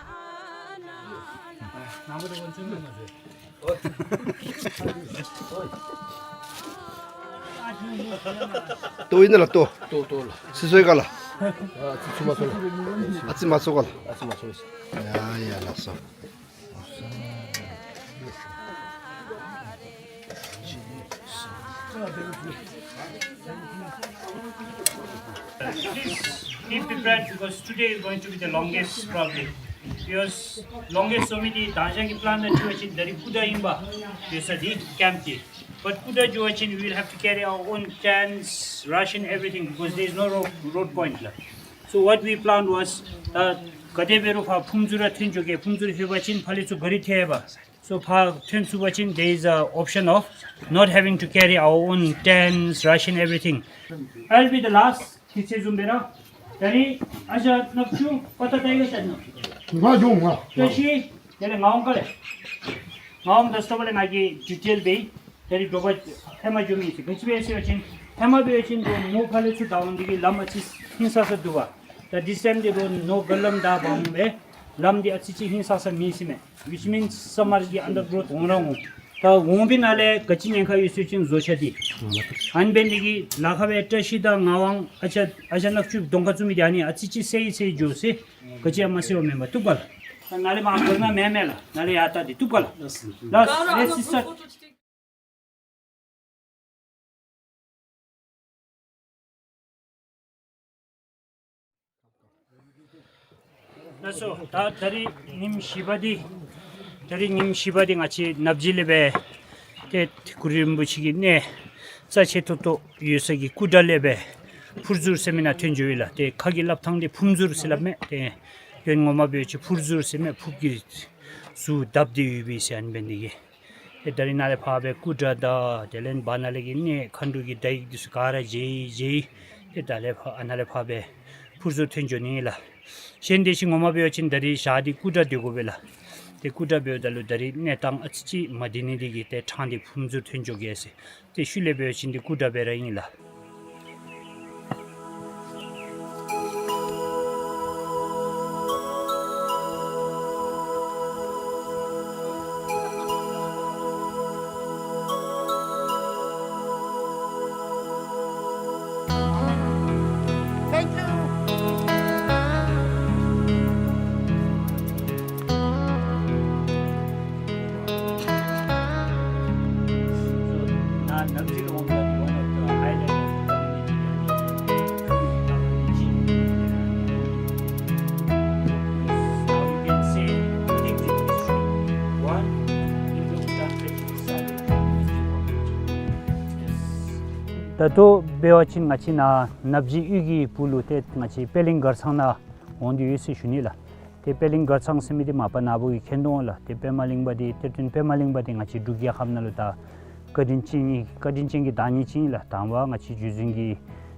ལྟོ་ཨིན་ན་ལགས་ལྟོ། ལྟོ་ལྟོ་ལགས། ཚིག་ཚོད་ག་ལགས། ཨ་ཙི་ཚུ་མ་ཚོར་ལགས། ཨ་ཙི་མ་ཚོར་ག་ལགས། ཨ་ཙི་མ་ཚོར་ལགས། ཡ་ཡ་ལགས་སོ། Please be prepared because today is going to be the longest probably. Because longest ཟེར་མི་འདི་ད་ཅི་གི་པི་ལཱན་ནང་འབད་བ་ཅིན་ད་རིས་ཀུ་ཌ་ཨིན་པས། ཡོད་ས་འདི་ཀེམཔ་འདི། But ཀུ་ཌ་འགྱོ་བ་ཅིན we will have to carry our own tents, ration, everything because there is no road, road point ལགས། So what we planned was, ད་ག་དེ་འབད་རུང་ཕར་ཕུར་ཚུ་ར་ཐོན་འགྱོ་གེ། ཕུར་ཚུ་ལྷོད་པ་ཅིན་ཕར་ལས་ཚུར་ག་རི་ཐལ་བས། So ཕར་ཐོན་ཚུགས་པ་ཅིན་there is a option of not having to carry our own tents, ration, everything. I'll be the last. དེ་ཚེ་བཟུམ་སྦེ་ར་ད་རིས་ཨ་ཞང་ནག་ཆུ་པ་ཏ་ཏའི་ག་ཨ་ཞང་ནག་ཆུ། ང་འགྱོ་ང་བཀྲ་ཤིས། དེ་ལས་ངག་དབང་ག་ལས། ངག་དབང་ད་ལྟོ་བ་ལས་ང་གིས་ཌི་ཊེལ་སྦེ་ད་རིས་དྲོ་པ་ཧེ་མ་འགྱོ་མི་ཟེར། ག་ཅི་སྦེ་ཟེར་བ་ཅིན་ཧེ་མ་འབད་བ་ཅིན་རོགས་མོ་ཕར་ལས་ཚུར་བདའ་འོང་དེ་གིས་ལམ་ཨ་ཙི་ཧིང་སངས་ས་འདུག་པ། ད་this time འདི་རོགས་ནོར་ག་ལམ་བདའ་འབག་འོང་སྦེ་ལམ་འདི་ཨ་ཙི་ཅིག་ཧིང་སངས་ས་མེད་ཟེར་མས། Which means summer གི་ཨན་ཌར་གྲོ་ཝུཌ་འོང་ར་འོང་། ད་འོང་པའི་ནང་ལས་ག་ཅི་ཉེན་ཁ་ཡོད་ཟེར་བ་ཅིན་བཟོ་ཆ་འདི། ཨ་ནི་འབད་ནི་འདི་གིས་ལཱ་ཁག་སྦེ་བཀྲ་ཤིས་དང་ངག་དབང་ཨ་ཅག་ཨ་ཞང་ནག་ཆུ་གདོང་ཁར་བཙུགས་མི་འདི་ཨ་ནི་ཨ་ཙི་ཅིག་སེ་ཡི་སེ་ཡི་འགྱོ་ཟེར། ག་ཅི་ཡང་མ་ཟེར་བ་མེན་པ་བཏུབ་ག་ལགས། ནཱ་ལས་མར་གོ་ན་མེན་མེན་ལགས། ནཱ་ལས་ཡར་ལྟ་སྟེ་བཏུབ་ག་ལགས། ལགས་སོ། Let's start. ལགས་སོ། ད་ད་རིས་ཉིནམ་བཞི་པ་འདི་ད་རིས་ཉིནམ་བཞི་པ་འདི་ང་བཅས་ནབ་ཇི་ལས་སྦེ་ཏེ་གུ་རུ་རིན་པོ་ཆེ་གི་གནས་རྩ་ཆེ་ཏོག་ཏོ་ཡོད་ས་གི་ཀུ་ཌ་ལས་སྦེ་ཕུར་ཟུར་ཟེར་མི་ནང་ཐོན་འགྱོ་ཡི་ལགས། ཏེ་ཁ་གི་སླབ་ཐངས་འདི་ཕུམ་ཟུར་ཟེར་སླབ་མས། ཏེ་དོན་ངོ་མ་འབད་བ་ཅིན་ཕུར་ཟུར་ཟེར་མས། ཕུརཔ་གིས་ཟུར་བརྡབ་སྟེ་ཡོད་པས་ཟེར། ཨ་ནི་འབད་ནི་འདི་གིས་ཏེ་ད་རིས་ནཱ་ལས་ཕར་སྦེ་ཀུ་ཌ་དང་དེ་ལས་བར་ན་ལས་ཀྱི་གནས་མཁའ་འགྲོ་གི་བརྡ་ཡིག་འདི་ཚུ་ག་ར་མཇལ་ཡི་མཇལ་ཡི། ཏེ་ད་ལས་ཕར་ཨ་ནཱ་ལས་ཕར་སྦེ་ཕུར་ཟུར་ཐོན་འགྱོ་ནི་ལགས། གཞན་དེ་ཅིག་ངོ་མ་འབད་བ་ཅིན་ད་རིས་ཞག་འདི་ཀུ་ཌ་སྡོད་དགོ་པས་ལགས། ཏེ་ཀུ་ཌ་འབདཝ་ད་ལུ་ད་རིས་གནས་སྟངས་ཨ་ཙི་ཅིག་མ་བདེ་ནི་འདི་གིས་ཏེ་ཕྲང་སྟེ་ཕུར་ཟུར་ཐོན་འགྱོ་གེ་ཟེར། ཏེ་ཤུལ་ལས་འབད་བ་ཅིན་འདི་ཀུ་ཌ་སྦེ་ར་ཨིན་ལགས། Thank you. ད་ལྟོ་འབད་བ་ཅིན་ང་བཅས་ནཱ་ནབ་ཇི་གཡུས་ཀྱི་སྦུག་ལུ་ཏེ་ང་བཅས་པད་གླིང་མགར་ཚང་ནང་འོང་སྟེ་ཡོད་ཟེར་ཞུ་ནི་ལགས། ཏེ་པད་གླིང་མགར་ཚང་ཟེར་མི་འདི་མ་པ་ནཱ་བུ་གིས་མཁྱེན་དོ་འོང་ལགས། ཏེ་པདྨ་གླིང་པ་འདི་ཏེ་སྟོན་པདྨ་གླིང་པ་འདི་ང་བཅས་འབྲུག་རྒྱལ་ཁབ་ནང་ལུ་ད་བཀའ་དྲིན་ཅན་གྱི་བཀའ་དྲིན་ཅན་གྱི་བདག་ཉིད་ཅིག་ཨིན་ལགས། དང་པ་ང་བཅས་རྒྱུད་འཛིན་གྱི་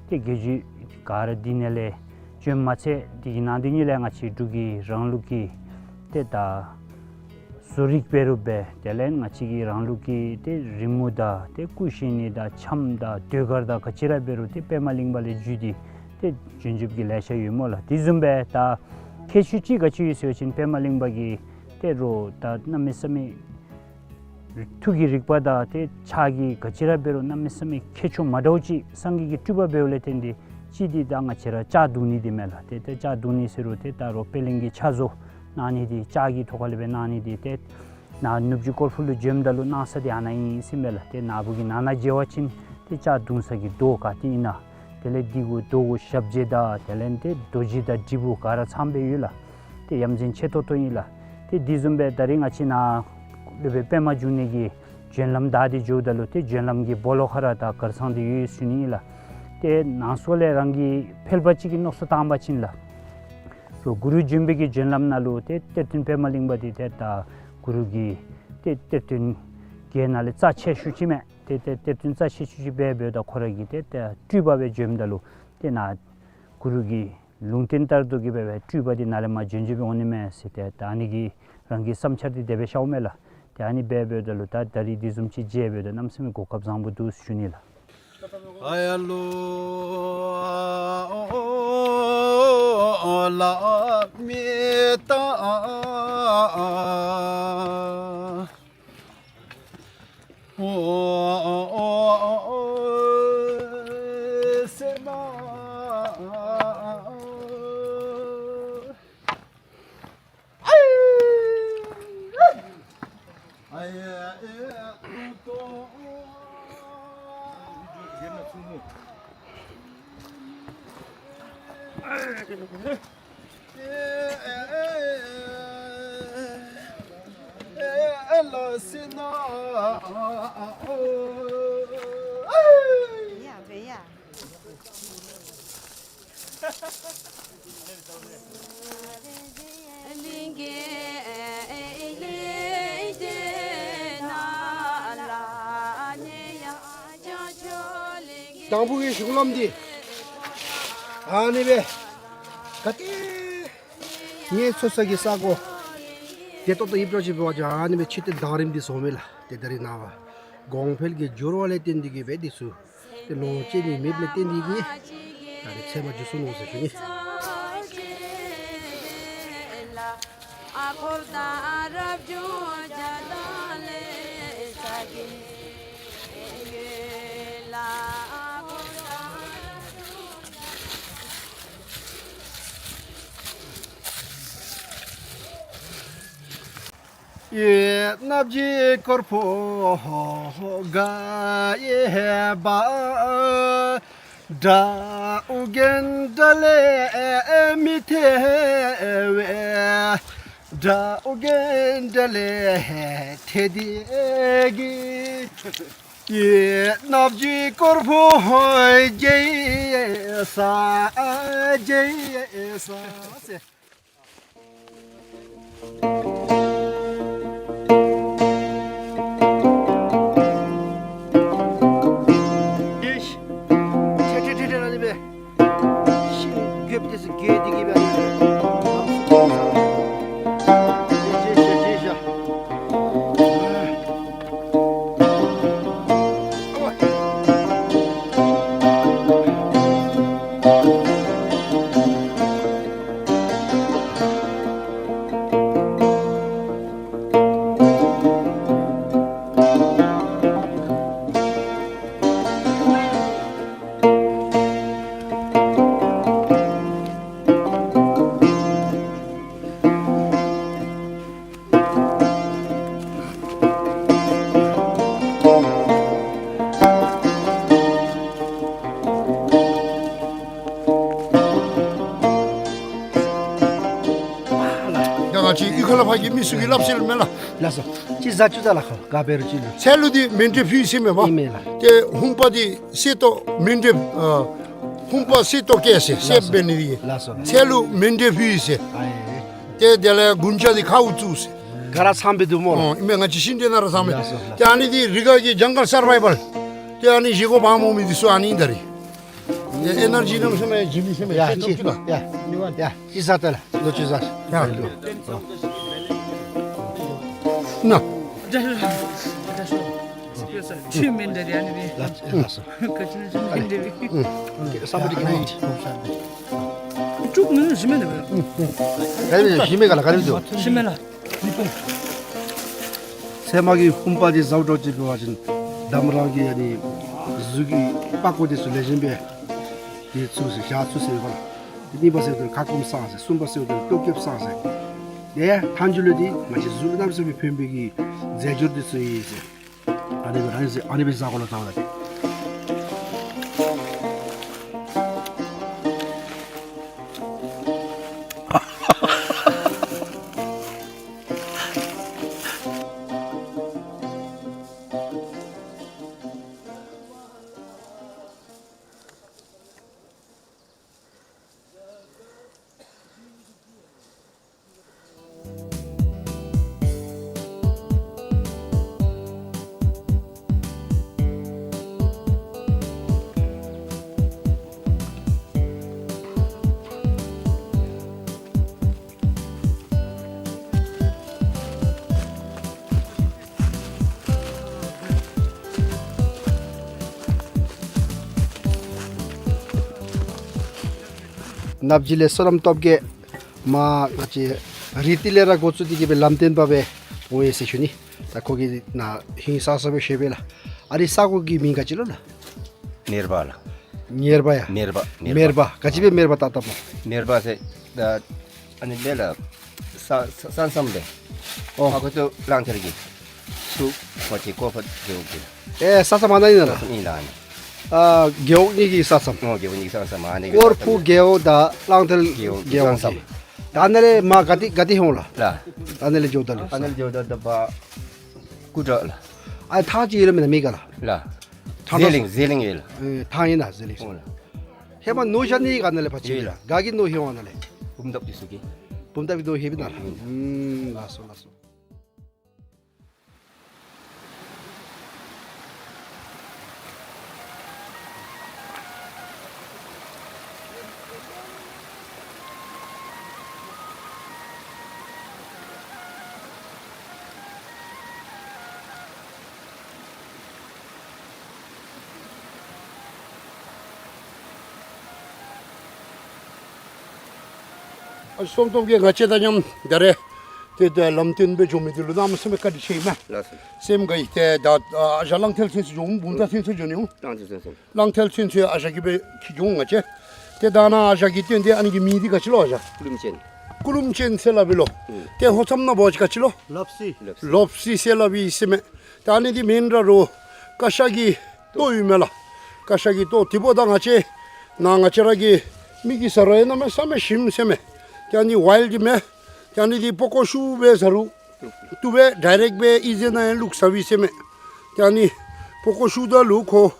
ཏེ་དགེ་བཅུ་ག་ར་འདི་ནང་ལས་བྱོནམ་མ་ཚད་འདི་གི་ནང་འདི་ཉིད་ལས་ང་བཅས་འབྲུག་གི་རང་ལུགས་ཀྱི་ཏེ་ད་བཟོ་རིག་འབད་རུང་འབད་དེ་ལས་ང་བཅས་ཀྱི་རང་ལུགས་ཀྱི་ཏེ་རི་མོ་དང་ཏེ་ཀུ་ཤུ་ནི་དང་འཆམ་དང་ཟློས་གར་དང་ག་ཅི་ར་འབད་རུང་ཏེ་པདྨ་གླིང་པ་ལས་བརྒྱུད་དེ་ཏེ་བྱོན་བྱོནམ་གྱི་ལེ་ཤ་ཡོད་སྨོ་ལགས། དེ་བཟུམ་སྦེ་ད་ཁྱད་ཆོས་ཅིག་ག་ཅི་ཡོད་ཟེར་བ་ཅིན་པདྨ་གླིང་པ་གི་ཏེ་རོགས་ད་གནམ་མེད་ས་མེད་ཐུགས་ཀྱི་རིག་པ་དང་ཏེ་ཕྱག་གི་ག་ཅི་ར་འབད་རུང་གནམ་མེད་ས་མེད་ཁྱད་ཆོས་མ་འདྲཝ་ཅིག་སངས་རྒྱས་ཀྱི་སྤྲུལ་པ་འབདཝ་ལས་བརྟེན་ཏེ་ གཅིག་འདི་ད་ང་བཅས་ར་ལྕགས་བརྡུང་ནི་འདི་མས་ལགས། ཏེ་ཏེ་ལྕགས་བརྡུང་ནི་ཟེར་རུང་ཏེ་ད་རོགས་པད་གླིང་གི་ཕྱག་བཟོ་གནང་ནི་འདི་ལྕགས་ཀྱི་ཐོག་ཁ་ལས་སྦེ་གནང་ནི་འདི་ཏེ་ནཱ་ནུབ་རྒྱུད་ཀོར་ཕུག་ལུ་བྱོནམ་ད་ལུ་གནང་ས་འདི་ཨ་ནཱ་ཨིན་ཟེར་མས་ལགས། ཏེ་ནཱ་བུ་གི་ནང་ན་མཇལ་བ་ཅིན་ཏེ་ལྕགས་བརྡུང་ས་གི་རྡོ་ག་ཏེ་ཨིན་ན། དེ་ལས་འདི་གུ་རྡོ་གུ་ཞབས་རྗེས་དང་དེ་ལས་ཏེ་རྡོ་རྗེ་དང་དྲིལ་བུ་ག་ར་ཚངམ་སྦེ་ཡོད་ལགས། ཏེ་ཡ་མཚན་ཆེ་ཏོག་ཏོ་ཨིན་ལགས། ཏེ་འདི་བཟུམ་སྦེ་ད་རིས་ང་བཅས་ནཱ་སློབ་དཔོན་པདྨ་འབྱུང་གནས་ཀྱི་བྱོན་ལམ་བདའ་སྟེ་འགྱོཝ་ད་ལུ་ཏེ་བྱོན་ལམ་གྱི་སྦོ་ལོགས་ཁར་ར་ད་གར་ཚང་འདི་ཡོད་ཟེར་ཞུ་ནི་ཨིན་ལགས། ཏེ་ནང་སོ་ལས་རང་གིས་ཕལ་པ་ཅིག་གི་མནོ་བསམ་བཏང་བ་ཅིན་ལགས། རོགས་གུ་རུ་བྱོན་པའི་གི་བྱོན་ལམ་ནང་ལུ་ཏེ་གཏེར་སྟོན་པདྨ་གླིང་པ་འདི་ཏེ་ད་གུ་རུ་གི་ཏེ་གཏེར་སྟོན་བརྒྱད་ནང་ལས་རྩ་ཆེ་ཤོས་ཅིག་མས། ཏེ་ཏེ་གཏེར་སྟོན་རྩ་ཆེ་ཤོས་ཅིག་འབད་འབདཝ་ད་ཁོ་ར་གིས་ཏེ་ཏེ་སྤྲུལ་པ་སྦེ་བྱོནམ་ད་ལུ་ཏེ་ནཱ་གུ་རུ་གི་ལུང་བསྟན་ལྟར་དུ་གི་སྦེ་སྦེ་སྤྲུལ་པ་འདི་ནཱ་ལས་མར་བྱོན་བྱོནམ་སྦེ་འོང་ནི་མས་ཟེར་ཏེ་ད་ཨ་ནི་གི་རང་གི་བསམ་འཆར་འདི་དེ་སྦེ་ཤརཝ་མས་ལགས། ཏེ་ཨ་ནི་འབད་འབདཝ་ད་ལུ་ད་ད་རིས་འདི་བཟུམ་ཅིག་མཇལ་འབདཝ་ད་གནམ་མེད་ས་མེད་གོ་སྐབས་བཟང་པོ་འདུག་ཟེར་ཞུ་ནི་ལགས། ཨ་ཡ་ལོ། ལ་མེ་ཏ། ཨོ་ཨོ་ཨོ་ཨོ་ཨོ་སེར་མ། ཨའི་ཨའི་ཨའི་ཨུ་ཏོ། དང་ཕུ་གི་གཞུང་ལམ་འདི་ཨ་ནི་སྦེ་ག་ཏེ་ངལ་འཚོ་ས་གི་ས་གོ་བདེ་ཏོག་ཏོ་ཡོདཔ་འདྲཝ་ཅིག་འབད་བ་ཅིན་ཨ་ནི་སྦེ་ཕྱི་ཏེ་དང་རིམ་འདི་བཟོ་མས་ལགས། ཏེ་ད་རིས་ནངས་པ་གོང་འཕེལ་གྱི་འགྱུར་བ་ལས་བརྟེན་ཏེ་གི་སྦེ་འདི་ཚུ་ཏེ་ལོངས་སྤྱོད་ནི་མེདཔ་ལས་བརྟེན་ཏེ་གི་ད་རིས་ཚལ་མ་འགྱོ་ཚུགས་ནུག་ཟེར་ཞུ་ནི། ཡེ་ནབ་ཇི་ཀོར་ཕུ་ག་ཡེ་བ། དགྲ་ཨོ་རྒྱན་དགྲ་ལས་མི་ཐར་བས། དགྲ་ཨོ་རྒྱན་དགྲ་ལས་ཐར་ཏེ་གི། ཡེ་ནབ་ཇི་ཀོར་ཕུ་རྒྱལ་ས་རྒྱལ་ས་ཟེར། ད་ང་བཅས་གཡུས་ཁ་ལས་ཕར་གྱི་མི་ཚུ་གིས་སླབ་ཟེར་མས་ལགས། ལགས་སོ། ཅིག་ཟ་བཅུག་ད་ལགས། ག་འབད་རུང་ཅིག་ལུ། ཚལ་ལུ་འདི་མཎྜལ་ཕུལ་ཡི་ཟེར་མས་པ། ཨིན་མས་ལགས། ཏེ་ཧུམ་པ་འདི་གསེར་ཏོག་མཎྜལ་ཨ་ཧུམ་པ་གསེར་ཏོག་བཀལ་ཟེར། ལགས་སོ། གསེར་འབད་ནི་འདི་གིས། ལགས་སོ། ཚལ་ལུ་མཎྜལ་ཕུལ་ཡི་ཟེར། ཨ་ཡེ། ཏེ་དེ་ལས་དགུན་ཆང་འདི་ཁཝ་བཙུགས་ཟེར། ག་ར་ཚངམ་སྦེ་འདུག་སྨོ་ལགས། ཨོ་ཨིན་མས། ང་བཅས་ཤིང་འབྲས་ནང་ར་ཚངམ་མས། ལགས་སོ་ལགས། ཏེ་ཨ་ནི་འདི་རི་ཁ་གི་ཇང་གལ་སར་བའི་བཱལ། ཏེ་ཨ་ནི་བཞེས་སྒོ་འབག་འོང་མི་འདི་ཚུ་ཨ་ནི་ད་རིས། ཏེ་ཨེ་ནར་ཇི་ནང་སེམས་ཡ་ཇི་མི་སེམས་ཡ་ཡ་ཅི་ཅི་ལ་ཡ་ཡ་ཅི་ཟ་ཏེ་ལགས། ལོ་ཅི་ཟ་ཡ་ལོ། ན། ཆུ་མེན་འདྲ་རེ་ཨ་ནི་བི། ལགས་སོ། ག་ཅི་ནི་ཆུ་མེན་འདྲ་རེ་བི། ཨུམ། ས་བོན་འདི་གི་ནང་ཅིག་ཅུག་མི་ནུས་ཞིམ་མེན་འདྲ་བི། ཨུམ། ག་རེ་བི་ཞིམ་མེད་ག་ལ་ག་རེ་བི་འདུག། ཞིམ་མེད་ལགས། ཚལ་མ་གི་ཧུམ་པ་འདི་ཟཝ་འདྲཝ་ཅིག་འབད་བ་ཅིན་མདངམ་རང་གི་ཨ་ནི་གཟུགས་ཀྱི་པགས་ཀོ་འདི་ཚུ་ལེགས་ཤོམ་སྦེ་ དེ་ཚུ་ཟེར་ཞག་ཚུ་ཟེར་བ་ལ། དེ་གཉིས་པ་ཟེར་དུས་ཁ་སྐོམ་སངས་ཟེར། གསུམ་པ་ཟེར་དུས་ལྟོ་སྐྱིད་སངས་ཟེར། དེ་མཐའ་མཇུག་ལུ་དེ་མ་གཞི་གཟུགས་གནམ་མེད་ས་མེད་ཕན་པའི་གི་རྫས་སྦྱོར་དེ་ཚུ་ཨིན་ཟེར། ཨ་ནི་སྦེ་ཨ་ནི་སྦེ་ཨ་ནི་སྦེ་བཟའ་དགོ་ལོ་ཟེར་བ་ལ། ནབ་ཇི་ལས་བསོད་ནམས་སྟོབས་རྒྱས་མ་ང་བཅས་རི་ཏི་ལས་ར་འགོ་བཙུགས་ཏེ་གི་སྦེ་ལམ་སྟོན་པ་སྦེ་འོང་ཡི་ཟེར་ཞུ་ནི། ད་ཁོ་གིས་ནཱ་ཧིང་སངས་ས་སྦེ་བཤད་པས་ལགས། ཨ་རི་ས་གོ་གི་མིང་ག་ཅི་ལོ་ལགས། མེར་པ་ལགས། མེར་པ་ཡ། མེར་པ། མེར་པ། མེར་པ། ག་ཅི་སྦེ་མེར་པ་བཏགས་བཏགསཔ་སྨོ། མེར་པ་ཟེར་ད་ཨ་ནི་ལས་ལགས། ས་ས་ས་མཚམས་སྦེ། ཨོ། ཨ་ཁུ་ཏོ་གླང་མཐིལ་གྱི་ཚུར་ཁོ་ཅིག་ཀོ་ཕ་རྒེད་འོག་གི། ཨེ་ས་མཚམས་ཨ་ནཱ་ཨིན་ན་ལགས། ཨིན་ལགས། ཨ་ནི་ཨ་རྒེད་འོག་གཉིས་ཀྱི་ས་མཚམས། ཨོ་རྒེད་འོག་གཉིས་ཀྱི་ས་མཚམས་ཨ་ནི་གི་ཀོར་ཕུ་རྒེད་འོག་དང་གླང་མཐིལ་རྒེད་འོག་གི་ས་མཚམས། ད་ཨ་ནཱ་ལས་མར་ག་ཏེ་ག་ཏེ་འོང་ལགས། ལགས། ཨ་ནཱ་ལས་འགྱོཝ་ད་ལུ། ཨ་ནཱ་ལས་འགྱོཝ་ད་ད་བར་ཀུ་ཏྲ་ལགས། ཨ་ཐང་ཅིག་ཡོད་ལོ་མེན་ན་མེད་ག་ལགས། ལགས། ཐང་ཟེ་ལིང་ཟེ་ལིང་ཡོད་ལགས། ཨེ་ཐང་ཨིན་ན་ཟེ་ལིང་། ཨོ་ལགས། ཧེ་མ་ནོར་བཞག་ནི་ག་ནཱ་ལས་ཕར་ཅིག་ཡོད་ལགས། ག་གིས་ནོར་ལྷོད་འོང་ཨ་ནཱ་ལས། བུམ་ཐབ་ཀྱི་ཚུ་གིས། བུམ་ཐབ་ཀྱིས་ནོར་ལྷོད་པས་ན་ལགས། ཨུམ་ལགས་སོ་ལགས་སོ། ཨ་བསོད་ནམས་སྟོབས་རྒྱས་ང་བཅས་དང་མཉམ་ད་རེས་ཏེ་ད་ལམ་སྟོན་སྦེ་འགྱོ་མི་འདི་ལུ་གནམ་མེད་ས་མེད་བཀའ་དྲིན་ཆེ་ཨིན་མས། ལགས་སོ། སེམས་དགའ་ཡི། ཏེ་ད་ཨ་ཨ་ཞང་གླང་མཐིལ་ཚུན་ཚོད་འགྱོ་འོང་། བུམ་ཐང་ཚུན་ཚོད་འགྱོ་ནི་འོང་། གླང་མཐིལ་ཚུན་ཚོད། གླང་མཐིལ་ཚུན་ཚོད་ཨ་ཞང་གིས་སྦེ་འཁྱིད་འགྱོ་འོང་ང་བཅས། ཏེ་ད་ནཱ་ཨ་ཞང་གིས་སྟོན་ཏེ་ཨ་ནི་གི་མིང་འདི་ག་ཅི་ལོ་ཨ་ཞང་། ཀུ་ལུམ་ཅན། ཀུ་ལུམ་ཅན་ཟེར་སླབ་ཨིན་ལོ། ཨུམ། ཏེ་ལྷོ་མཚམས་ནང་འབད་བ་ཅིན་ག་ཅི་ལོ། ལོབ་སི། ལོབ་སི། ལོབ་སི་ཟེར་སླབ་ཨིན་ཟེར་མས། ད་ཨ་ནི་འདི་མེན་ར་རོགས་ཀ་ཤ་གི་ལྟོ་ཡོད་མས་ལགས། ཀ་ཤ་གི་ལྟོ་འདི་འབདཝ་ད་ང་བཅས་ནཱ་ང་བཅས་ར་གི་མི་གི་ཟ་རུང་ཡང་གནམ་མེད་ས་མེད་ཞིམ་ཟེར་མས། ཏེ་ཨ་ནི་ཝའིལཌ་མས། ཏེ་ཨ་ནི་འདི་པགས་ཀོ་བཤུ་སྦེ་ཟ་རུང་བཏུབ་པས། ཌའི་རེཀཊ་སྦེ་ཨི་ཟེར་ནང་ཡང་བླུགས་ཟ་བས་ཟེར་མས། ཏེ་ཨ་ནི་པགས་ཀོ་བཤུཝ་ད་ལུ་ཁོ་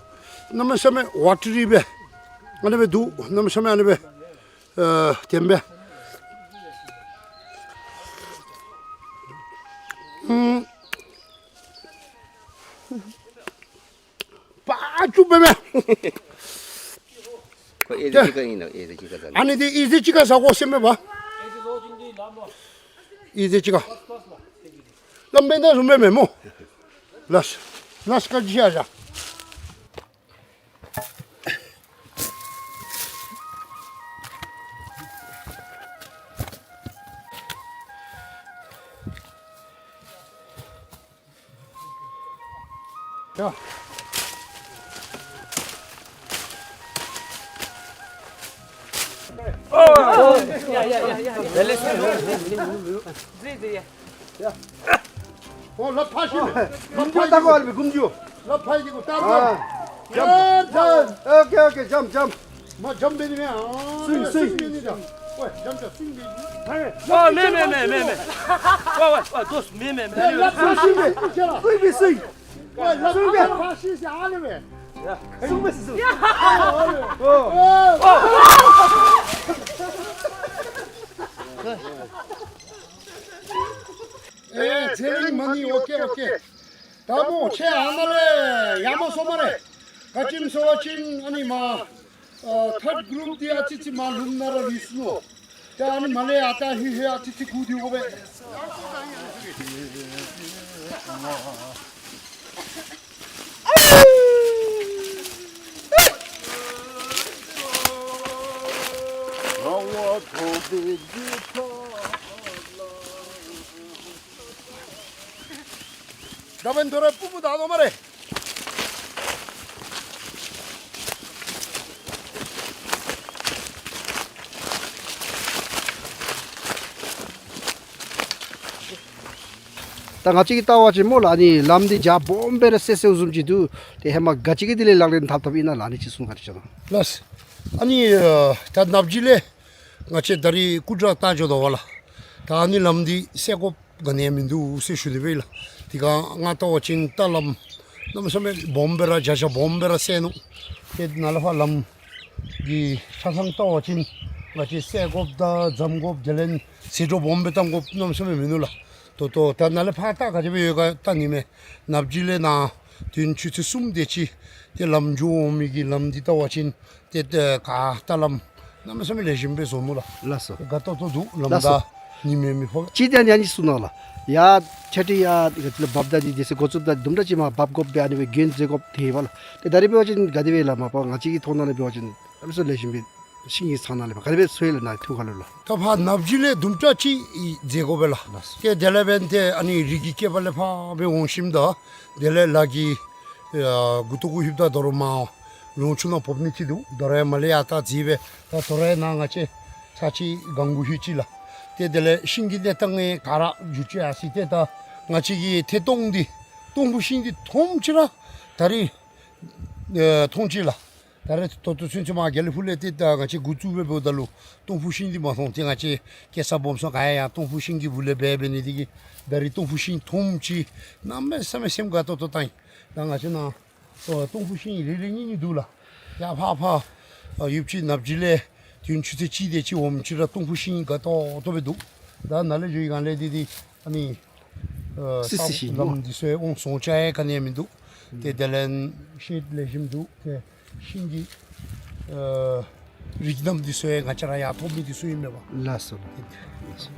གནམ་མེད་ས་མེད་ཝ་ཊ་རི་སྦེ་ཨ་ནི་སྦེ་འདུག། གནམ་མེད་ས་མེད་ཨ་ནི་སྦེ་ཨ་དེམ་སྦེ། ཨུམ། པ་ཅུ་པེ་མེ། ཁོ་ཨི་ཟེར་ཅིག་ཁར་ཨིན་ན། ཨི་ཟེར་ཅིག་ཁར་ཟ་ནི། ཨ་ནི་འདི་ཨི་ཟེར་ཅིག་ཁར་ཟ་དགོ་ཟེར་མས་པ། ཨི་ཟེར་ཅིག་ཁར། ལམ་འབད་ནི་ད་རུང་མེན་མས་སྨོ། ལགས། ལགས་བཀའ་དྲིན་ཆེ་ཨ་ཞང་། ཨོ་ལགཔ་ཕར་ཤི་མས། ལགཔ་ཕར་ཤི། ལགཔ་ཕར་ཤི། ཨ། ཡ་ད། ཨོ་ཀེ་ཨོ་ཀེ། ཇམཔ་ཇམཔ། མ་ཇམཔ་འབད་ནི་མེན། ཨ་སུའིང་སུའིང་འབད་ནི་ད། ཝའེ་ཇམཔ་ཇམཔ་སུའིང་འབད་ནི། ཨོ་མེན་མེན་མེན་མེན་མེན། ཝའེ་ཝའེ་ཝའེ་དོ་མེན་མེན་མེན། ལགཔ་ཕར་ཤི་མས། སུའིང་འབད་སུའིང་། ཝའེ་ལགཔ་ཕར་ཤི་ཟེར་ཨ་ནི་མས། སུའིང་འབད་སུའིང་། ཨོ་ཨོ། ཨེ་ཚེ་རིང་མ་ཎི། ཨོ་ཀེ་ཨོ་ཀེ། ད་སྨོ་ཁྱེད་ཨ་ནཱ་ལས་ཡར་མར་སོང་སྨ་རེ། ག་ཅི་སྨོ་ཟེར་བ་ཅིན་ཨ་ནི་མར་ཨ་ཐཱརཌ་གུ་རུཔ་འདི་ཨ་ཙི་ཙི་མར་ལུངམ་ནང་ར་ལུས་སོ་ནུག། ད་ཨ་ནི་མར་ལས་ཨ་རྟག་ཧི་ཧི་ཨ་ཙི་ཙི་འགུག་སྡོད་དགོ་པས། ད་འབདན་ཐོ་རེ་སྤུ་སྤུ་བཏང་དོ་སྨ་རེ། ད་ང་བཅས་ཀྱིས་བལྟ་བ་ཅིན་སྨོ་ལགས། ཨ་ནི་ལམ་འདི་རྒྱ་སྦོམ་སྦེ་ར་བསལ་བསལཝ་བཟུམ་ཅིག་འདུག། ཏེ་ཧེ་མ་ག་ཅི་གིས་དེ་ལས་ལག་ལེན་འཐབ་འཐབ་ཨིན་ན་ལགས། ཨ་ནི་ཅིག་གསུང་བཀའ་དྲིན་ཆེ་གནང་། ལགས། ཨ་ནི་ཨ་ད་ནབ་ཇི་ལས་ང་བཅས་ད་རིས་སྐུ་དྲག་བཏང་འགྱོ་དོ་བ་ལགས། ད་ཨ་ནི་ལམ་འདི་བསལ་དགོཔ་ག་ནི་ཡང་མིན་འདུག་ཟེར་ཞུ་ནི་སྦེ་ལགས། དེ་སྒང་ང་བལྟ་བ་ཅིན་རྟ་ལམ་གནམ་མེད་ས་མེད་སྦོམ་སྦེ་ར་རྒྱ་རྒྱ་སྦོམ་སྦེ་ར་བསལ་ནུག། ཏེ་ནཱ་ལས་ཕར་ལམ་གྱི་ཆ་ཚང་བལྟ་བ་ཅིན་ང་བཅས་བསལ་དགོཔ་དང་འཛམ་དགོཔ་དེ་ལས་ཟད་འགྲོ་སྦོམ་སྦེ་བཏང་དགོཔ་གནམ་མེད་ས་མེད་མིན་ནུག་ལགས། ད་ལྟོ་ད་ནཱ་ལས་ཕར་རྟ་ག་དེ་སྦེ་ཡོད་ག་བལྟ་ནི་མས། ནབ་ཇི་ལས་ནཱ་དུས་ཡུན་ཆུ་ཚོད་གསུམ་དེ་ཅིག་ཏེ་ལམ་འགྱོ་འོང་མི་གི་ལམ་འདི་བལྟ་བ་ཅིན་ཏེ་ད་ག་རྟ་ལམ་གནམ་མེད་ས་མེད་ལེགས་ཤོམ་སྦེ་བཟོ་ནུག་ལགས། ལགས་སོ། དགའ་ཏོག་ཏོ་འདུག་ལམ། ལགས་སོ། ད་ཉི་མའི་མེ་ཕོག་ཅིག་ཏེ་ཨ་ནི་ཨ་ནི་གསུང་གནང་ལགས། ཡར་ཆ་ཏི་ཡར་ག་ཅི་ལོ་འབབ་ད་འདི་དེ་ཚེ་འགོ་བཙུགསཔ་ད་དུམ་གྲ་ཅིག་མར་འབབ་དགོཔ་སྦེ་ཨ་ནི་སྦེ་གྱོན་མཛད་དགོཔ་དེ་ཡོད་པ་ལགས། ཏེ་ད་རིས་འབད་བ་ཅིན་ག་དེ་སྦེ་ལགས། མ་པ་ང་བཅས་ཀྱི་མཐོང་སྣང་ལས་འབད་བ་ཅིན་ཨ་ནི་ཚུ་ལེགས་ཤོམ་སྦེ་ཤིང་གི་ཚང་ནང་ལས་ཕར་ག་དེ་སྦེ་སོང་ཡི་ལགས། ནཱ་ཐུགས་ཁར་ལུ་ལགས། ད་ཕར་ནབ་ཇི་ལས་དུམ་གྲ་ཅིག་མཛད་དགོ་པས་ལགས། ལགས་སོ། ཏེ་དེ་ལས་འབདན་ཏེ་ཨ་ནི་རི་གི་སྐེད་པ་ལས་ཕར་སྦེ་འོང་ཞིནམ་ད་དེ་ལས་ལ་གི་ཨ་མགུ་ཏོ་གུ་ལྷོདཔ་ད་དོ་རུང་མར་རོང་ཆུ་ནང་འབབ་ནི་ཅིག་འདུག། དོ་རུང་ཡང་མར་ལས་ཡར་ད་འཛེགས་སྦེ་ད་དོ་རུང་ཡང་ནཱ་ང་བཅས་ཚར་ཅིག་སྒང་གུ་ལྷོད་ཅི་ལགས། ཏེ་དེ་ལས་ཤིང་གི་གནས་སྟངས་ཡང་ག་ར་འགྱུར་ཅི་ཡར་སོ་ཡི། ཏེ་ད་ང་བཅས་ཀྱི་ཐད་གཏོང་འདི་སྟོང་ཕུ་ཤིང་འདི་མཐོངམ་ཅིག་ར་ད་རིས་ཨེ་མཐོང་ཅི་ལགས། ད་རེས་ད་ལྟོ་ཚུན་ཚོད་མར་དགེ་ལེགས་ཕུག་ལས་ཏེ་ད་ང་བཅས་འགོ་བཙུགས་སྦེ་འབདཝ་ད་ལུ་སྟོང་ཕུ་ཤིང་འདི་མ་མཐོང་། ཏེ་ང་བཅས་སྐྱེས་ས་སྦོམ་ས་ག་ཡང་ཡང་སྟོང་ཕུ་ཤིང་གི་སྦུག་ལས་འབད་འབད་ནི་དེ་གིས་ད་རིས་སྟོང་ཕུ་ཤིང་མཐོངམ་ཅིག་གནམ་མེད་ས་མེད་སེམས་དགའ་ཏོག་ཏོ་བཏང་ཡི། ད་ང་བཅས་ནཱ་ཨོ་སྟོང་ཕུ་ཤིང་རེ་རེ་གཉིས་གཉིས་འདུག་ལགས། ཡར་ཕར་ཕར་ཨ་ཡུདཔ་ཅིག་ནབ་ཇི་ལས་དུས་ཡུན་ཆུ་ཚོད་གཅིག་དེ་ཅིག་འོངམ་ཅིག་ར་སྟོང་ཕུ་ཤིང་དགའ་ཏོག་ཏོ་སྦེ་འདུག། ད་ནཱ་ལས་འགྱོ་བའི་སྒང་ལས་འདི་འདི་ཨ་ནི་ཨ་སི་སི་ཤིང་ལམ་འདི་ཚུ་ཡང་འོང་སོང་ཅ་ཡང་ག་ནི་ཡང་མིན་འདུག། ཏེ་དེ་ལས་ཤེད་ལེགས་ཤོམ་འདུག། ཏེ་ཤིང་གི་ཨ་རིགས་རྣམས་འདི་ཚུ་ཡང་ང་བཅས་ར་ཡར་ཐོབ་མི་འདི་ཚུ་ཨིན་མས་པ། ལགས་སོ། ལགས་སོ།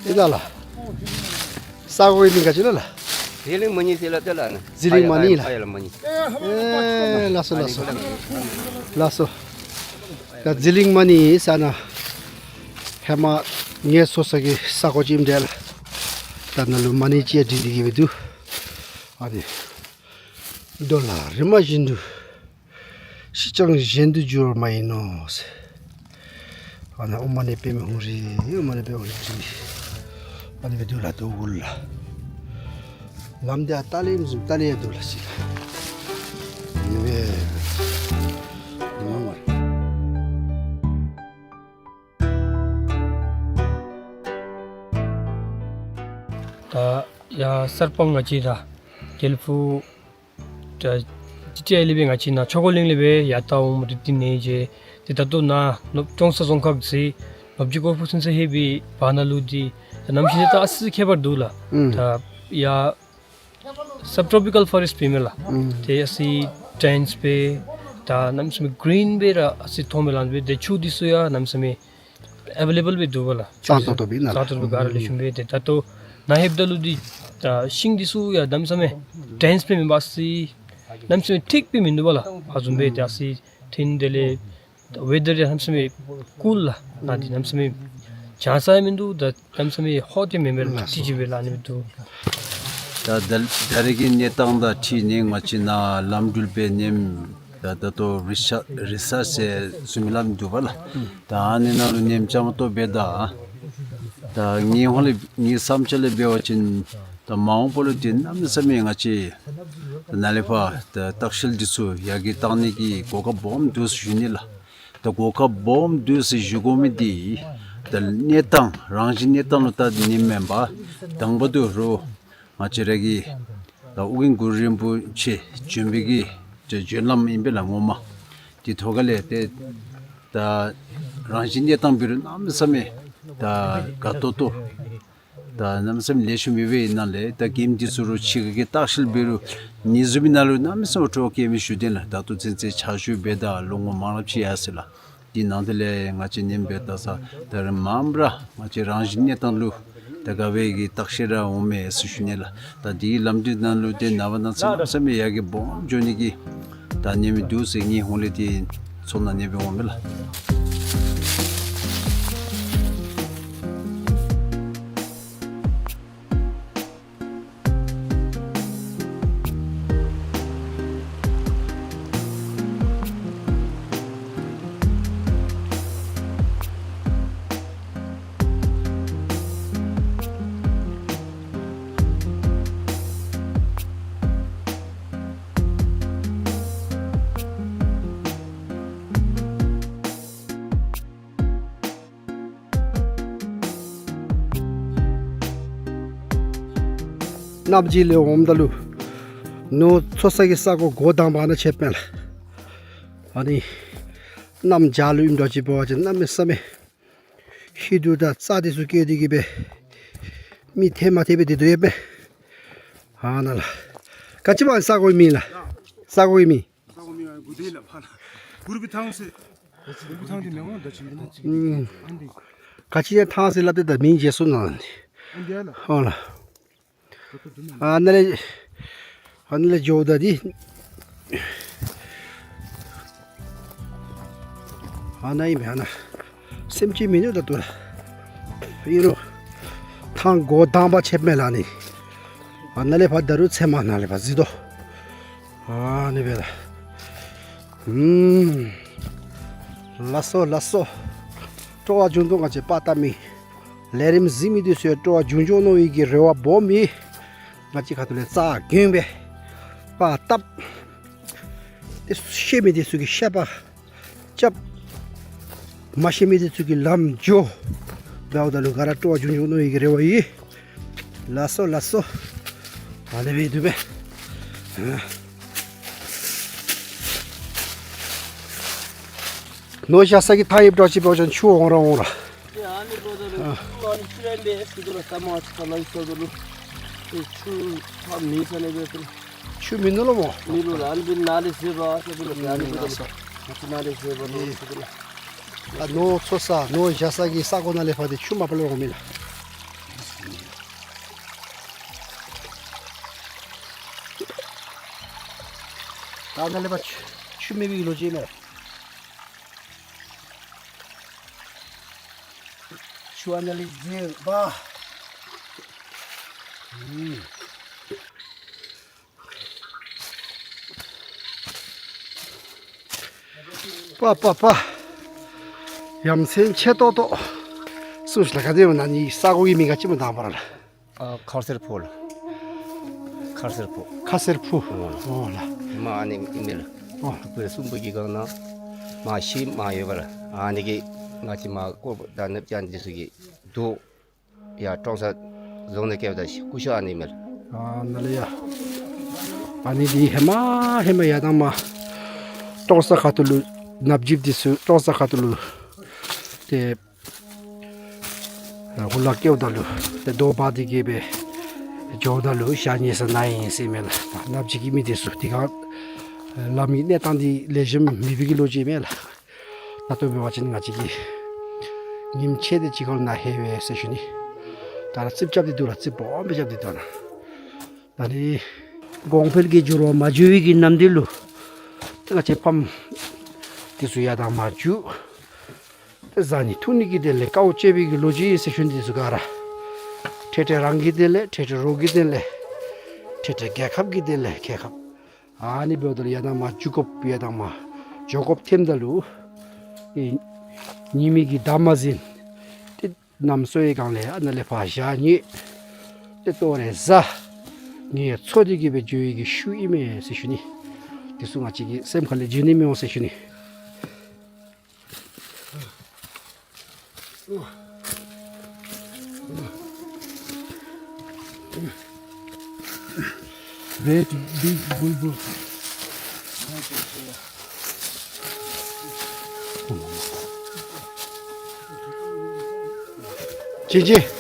ཨེ་ད་ལགས། ས་གོ་གི་མིང་ག་ཅི་ལོ་ལགས། ཟི་ལིང་མ་ཎི་ཟེར་ལགས། ཟི་ལིང་མ་ཎི་ལགས། ཨ་ཡ་ལགས། མ་ཎི། ཨེ་ལགས་སོ་ལགས་སོ། ལགས་སོ། ད་ཟི་ལིང་མ་ཎི་ཟེར་ནཱ་ཧེ་མ་ངལ་གསོ་ས་གི་ས་གོ་ཅིག་ཨིནམ་འདྲས་ལགས། ད་ནཱ་ལུ་མ་ཎི་ཅིག་ཡང་བྲིས་ཏེ་གི་སྦེ་འདུག། ཨ་ནི་གདོང་ལ་རེ་མ་བཞིན་དུ། ཤི་ཀྱང་གཞན་དུ་འགྱུར་མ་ཡིན་ནོ་ཟེར། ཨ་ནཱ་ཨོཾ་མ་ཎི་པདྨེ་ཧཱུྃ་རེ། ཨོཾ་མ་ཎི་པདྨེ་ཧཱུྃ་རེ། ཨ་ནི་སྦེ་འདུག་ལགས། འདུག་གོ་ལགས། ལམ་འདི་ཨ་ལྟག་ལས་ཨིནམ་བཟུམ་ལྟག་ལས་ཡང་འདུག་ལགས་ཟེར། ཨ་ནི་སྦེ། ད་ཡར་གསར་སྤང་ང་བཅས་ད་དགེ་ལེགས་ཕུག་ད་ཅི་ཅི་ཨའི་ལས་སྦེ་ང་བཅས་ནཱ་ཆོས་འཁོར་གླིང་ལས་སྦེ་ཡར་ད་འོང་མི་འདི་ནི་ཅིག། ཏེ་ད་ལྟོ་ནཱ་ནོར་ཀྲོང་གསར་རྫོང་ཁག་ཟེར་ནོར་བུ་རྗེ་ཀོང་པོ་ཚུན་ཚོད་ལྷོད་པའི་བར་ན་ལུ་འདི་ད་གནམ་གཤིས་འདི་ད་ཨ་ཙི་ཁྱད་པར་འདུག་ལགས། ཨུམ། ད་ཡར་སབ་ཊོ་པི་ཀཱལ་ཕོ་རེསཊ་ཨིན་མས་ལགས། ཨུམ། ཏེ་ཨ་ཙི་ཌེནསི་སྦེ་ད་གནམ་མེད་ས་མེད་གི་རིན་སྦེ་ར་ཨ་ཙི་མཐོང་མི་ལང་སྦེ། ཏེ་ཆུ་འདི་ཚུ་ཡང་གནམ་མེད་ས་མེད་ཨ་ཝེ་ལེ་བཱལ་སྦེ་འདུག་པ་ལགས། གཙང་ཏོག་ཏོ་སྦེ་ཨིན་ན་ལགས། གཙང་ཏོག་ཏོ་སྦེ་ག་ར་ལེགས་ཤོམ་སྦེ། ཏེ་ད་ལྟོ་ནཱ་ལྷོདཔ་ད་ལུ་འདི་ད་ཤིང་འདི་ཚུ་ཡང་གནམ་མེད་ས་མེད་ཌེནསི་སྦེ་མེན་པར་ཨ་ཙི་གནམ་མེད་ས་མེད་ཐིཀ་སྦེ་མིན་འདུག་པ་ལགས། ཨ་བཟུམ་སྦེ་ཏེ་ཨ་ཙི་ཐིན། དེ་ལས་ཝེ་དར་ཡང་གནམ་མེད་ས་མེད་ཀུལ་ལགས། ནཱ་འདི་གནམ་མེད་ས་མེད་གྱང་ས་ཡང་མིན་འདུག། ད་གནམ་མེད་ས་མེད་ཧོ་ཏེ་མེན་མེན་ལགས། ལགས་སོ། ཏིག་ཅིག་སྦེ་ལགས་ཨ་ནི་སྦེ་འདུག། ད་ད་ད་རེས་ཀྱི་གནས་སྟངས་དང་འཁྲིལ་ནི་ང་བཅས་ནཱ་ལམ་འགྲུལ་འབད་ནི་ད་ད་ལྟོ་རི་སར་རི་སརཆ་ཟེར་ཞུ་མི་ལམ་འདུག་པ་ལགས། ད་ཨ་ནི་ནང་ལུ་ཉིནམ་རྐྱངམ་ཐོབ་སྦེ་ད་ད་ངེའི་ཧོང་ལས་ངེའི་བསམ་འཆར་ལས་འབད་བ་ཅིན་ད་མ་འོངས་པ་ལུ་འདི་གནམ་མེད་ས་མེད་ང་བཅས་ད་ནཱ་ལས་ཕར་ད་ལྟ་བཤལ་འདི་ཚུ་ཡར་རྒྱས་བཏང་ནི་གི་གོ་སྐབས་སྦོམ་འདུག་ཟེར་ཞུ་ནི་ལགས། ད་གོ་སྐབས་སྦོམ་འདུག་ཟེར་ཞུ་དགོ་མི་འདི་ད་གནས་སྟངས་རང་བཞིན་གནས་སྟངས་ལུ་བལྟ་ནི་མེན་པར་དང་པ་འདི་རུང་ང་བཅས་ར་གི་ད་ཨོ་རྒྱན་གུ་རུ་རིན་པོ་ཆེ་བྱོན་པའི་གི་ཏེ་བྱོན་ལམ་ཨིན་པས་ལགས་ངོ་མ། དེ་ཐོག་ཁ་ལས་ཏེ་ད་རང་བཞིན་གནས་སྟངས་འབད་རུང་གནམ་མེད་ས་མེད་ད་དགའ་ཏོག་ཏོ་ད་གནམ་མེད་ས་མེད་ལེགས་ཤོམ་ཡོད་པའི་ནང་ལས་ད་མགྱོནམ་འདི་ཚུ་རུང་ཕྱི་ཁ་གི་ལྟ་བཤལ་འབད་རུང་ཉིན་གསུམ་པའི་ནང་ལུ་གནམ་མེད་ས་མེད་སྤྲོ་སྐྱེད་མི་ཞུ་དེ་ལགས། ད་ལྟོ་ཚུན་ཚོད་ཕྱག་ཞུ་འབད་ད་ལོ་ངོ་མང་རབས་ཅིག་ཡར་སོ་ཡི་ལགས། དེ་ནང་དེ་ལས་ང་བཅས་ཉིནམ་འབད་ད་ས་ད་རེས་མངམ་ར་ང་བཅས་རང་བཞིན་གནས་སྟངས་ལུ་ད་དགའ་བའི་གི་ལྟ་བཤལ་ར་འོང་མས་ཟེར་ཞུ་ནི་ལགས། ད་འདི་ལམ་འདི་ནང་ལུ་ཏེ་ནངས་པ་གནངས་ཚེ་གནམ་མེད་ས་མེད་ཡར་རྒྱས་སྦོམ་འགྱོ་ནི་གི་ད་ཉིནམ་འདུག་ཟེར་ངེའི་ཧོང་ལས་ཏེ་ཚོར་སྣང་ཨ་ནི་སྦེ་འོང་མས་ལགས། གནམ་དབྱེ་ལས་འོངམ་ད་ལུ་ནོར་འཚོ་ས་གི་ས་གོ་འགོ་དང་པ་ནཱ་ཆགསཔ་མས་ལགས། ཨ་ནི་གནམ་བྱཱར་ལུ་ཨིནམ་འདྲཝ་ཅིག་འབད་བ་ཅིན་གནམ་མེད་ས་མེད་ཧིང་སྡུག་དང་རྩ་འདི་ཚུ་སྐྱེ་སྟེ་གི་སྦེ་མི་ཐེ་མ་ཐེ་སྦེ་སྡོད་དོ་ཡོདཔ་མས། ཨ་ནཱ་ལགས། ག་ཅི་འབད་ས་གོ་གི་མིང་ལགས། ས་གོ་གི་མིང་། ཨུམ། ག་ཅི་ཡང་ཐང་ཟེར་སླབ་སྟེ་ད་མིང་བརྗེད་སོ་ནུག་ལགས། ཨོ་ལགས། ཨ་ནཱ་ལས་ཨ་ནཱ་ལས་འགྱོཝ་ད་འདི་ཨ་ནཱ་ཨིན་མས། ཨ་ནཱ་སེམས་ཅན་མིན་འདུག་ད་ལྟོ་ལགས། ཨིན་རུང་ཐང་འགོ་དང་པ་ཆགསཔ་མས་ལགས་ནི། ཨ་ནཱ་ལས་ཕར་ད་རུང་ཚལ་མ་ནཱ་ལས་ཕར་གཟིགས་དོ། ཨ་ནི་སྦེ་ལགས། ཨུམ། ལགས་སོ་ལགས་སོ། སྤྲོ་བ་བྱུང་དོ། ང་བཅས་པར་བཏབ་མི་ལས་རིམ་གཟིགས་མི་འདི་ཚུ་ཡང་སྤྲོ་བ་བྱུང་བྱུང་མནོ་བའི་གི་རེ་བ་སྦོམ་ཨིན། ང་བཅས་ཁ་ཐུག་ལས་རྩ་འགེངས་སྦེ་པར་བཏབ། ཏེ་ཤེས་མི་འདི་ཚུ་གིས་ཤེས་པ་རྐྱབ། མ་ཤེས་མི་འདི་ཚུ་གིས་ལམ་འགྱོ། འབདཝ་ད་ལུ་ག་ར་སྤྲོ་བ་བྱུང་བྱུང་མནོ་བའི་གི་རེ་བ་ཨིན། ལགས་སོ་ལགས་སོ། ཨ་ནི་སྦེ་འདུག་པས། ཨ་ནོར་བཞག་ས་གི་ཐང་ཨིནམ་འདྲཝ་ཅིག་འབད་བ་ཅིན་ཆུ་འོང་ར་འོང་ར། ཨ་ནི་འབདཝ་ད་ལུ་ཨ་ཆུ་ཨ་ནི་སྦེ་ཟེར་དོ་ལགས། ས་མ་ཆུ་ཁ་ལ་ཡི་ཟེར་དོ་ལགས། ཨེ་ཆུ་ཁ་མེད་ས་ནི་སྦེ་དོ་ལགས། ཆུ་མིན་ནུག་ལགས་སྨོ། མེད་ལོ་ལགས། ཨ་ནི་སྦེ་ནཱ་ལས་ཟེར་བ་ཟེར་དོ་ལགས། ཨ་ནི་འབདཝ་ད་ལུ་ང་བཅས་ནཱ་ལས་ཟེར་བ་ལོ་ཟེར་དོ་ལགས། ཨ་ནོར་འཚོ་ས་ནོར་བཞག་ས་གི་ས་གོ་ནང་ལས་ཕར་འདི་ཆུ་མ་པ་ལས་འོང་མི་ལགས། ད་ནཱ་ལས་ཕར་ཆུ་ཆུ་མེད་པའི་ལོ་རྒྱུས་མས། ཆུ་ཨ་ནཱ་ལས་འཛེགས་པ། ཨུམ། པ་པ་པ། ཡ་མཚན་ཆེ་ཏོག་ཏོ། སུ་ཤེས་ལགས། ག་དེ་ཡང་ན་ནི་ས་གོ་གི་མིང་ག་ཅི་སྨོ་དང་པ་ར་ལགས། ཨ་ཁ་སེར་ཕུ་ལགས། ཁ་སེར་ཕུ། ཁ་སེར་ཕུ། ཨོ་ལགས། ཨོ་ལགས། མ་ཨ་ནི་ཨིན་མས་ལགས། ཨོ། ཕུ་རེ་གསུམ་པོ་གི་སྒང་ནང་མ་ཤི་མ་ཡོད་པ་ལགས། ཨ་ནི་གི་ང་བཅས་མ་ཀོ་ད་ནབ་ཅན་འདི་ཚུ་གི་དུག་ཡ་ཀྲོང་གསར་རྫོང་ནང་སྐྱེལཝ་ད་སྐུ་ཤ་ཨ་ནི་མས་ལགས། ཨ་ནཱ་ལས་ཡ། ཨ་ནི་འདི་ཧེ་མ་ཧེ་མ་ཡར་དང་མར་ཀྲོང་གསར་ཁ་ཐུག་ལུ་ནབ་ཇིཔ་འདི་ཚུ་ཀྲོང་གསར་ཁ་ཐུག་ལུ་ཏེ་ཧུ་ལག་སྐྱེལཝ་ད་ལུ་ཏེ་རྡོ་འབག་སྟེ་གི་སྦེ་འགྱོཝ་ད་ལུ་ཤ་ཉལ་ས་ནཱ་ཨིན་ཟེར་མས་ལགས། ནབ་ཇིཔ་གི་མི་འདི་ཚུ་དེ་སྒང་ལམ་གྱི་གནས་སྟངས་འདི་ལེགས་ཤོམ་མེད་པའི་གི་ལོ་རྒྱུས་མས་ལགས། ད་ལྟོ་འབད་བ་ཅིན་ང་བཅས་ཀྱིས་ཉིནམ་ཕྱེད་དེ་ཅིག་ཁར་ནཱ་ལྷོད་པས་ཟེར་ཞུ་ནི། ད་ར་རྩིགཔ་རྐྱབ་སྟེ་འདུག་ལགས། རྩིགཔ་སྦོམ་སྦེ་རྐྱབ་སྟེ་འདུག་ལགས། ད་ནི་གོང་འཕེལ་གྱི་འགྱུར་བ་མ་འགྱུར་བའི་གི་ནམ་དུས་ལུ་ང་བཅས་ཕམ་འདི་ཚུ་ཡར་དང་མར་རྒྱུག། ཏེ་བཟའ་ནི་འཐུང་ནི་གི་དོན་ལས་དཀའཝ་སྤྱད་པའི་གི་ལོ་རྒྱུས་ཨིན་ཟེར་ཞུ་ནི། འདི་ཚུ་ག་ར་འཕྲལ་འཕྲལ་རང་གི་དོན་ལས་འཕྲལ་འཕྲལ་རོགས་ཀྱི་དོན་ལས་འཕྲལ་འཕྲལ་རྒྱལ་ཁབ་ཀྱི་དོན་ལས་རྒྱལ་ཁབ། ཨ་ནི་འབདཝ་ད་ལུ་ཡར་དང་མར་རྒྱུག་དགོཔ་ཡར་དང་མར་འགྱོ་དགོཔ་ཐོནམ་ད་ལུ་ཨེ་ཉི་མའི་གི་འདབ་མ་ཟིན་ཏེ་གནམ་སྲོ་བའི་སྒང་ལས་ཨ་ནཱ་ལས་ཕར་ཞག་ཉལ་ཏེ་ལྟོ་རེ་བཟའ། ངལ་འཚོ་སྟེ་གི་སྦེ་འགྱོ་བའི་གི་ཤུལ་ཨིན་མས་ཟེར་ཞུ་ནི། འདི་ཚུ་ང་བཅས་ཀྱི་སེམས་ཁ་ལས་བརྗེད་ནི་མི་འོང་ཟེར་ཞུ་ནི། ཅི་ཅི།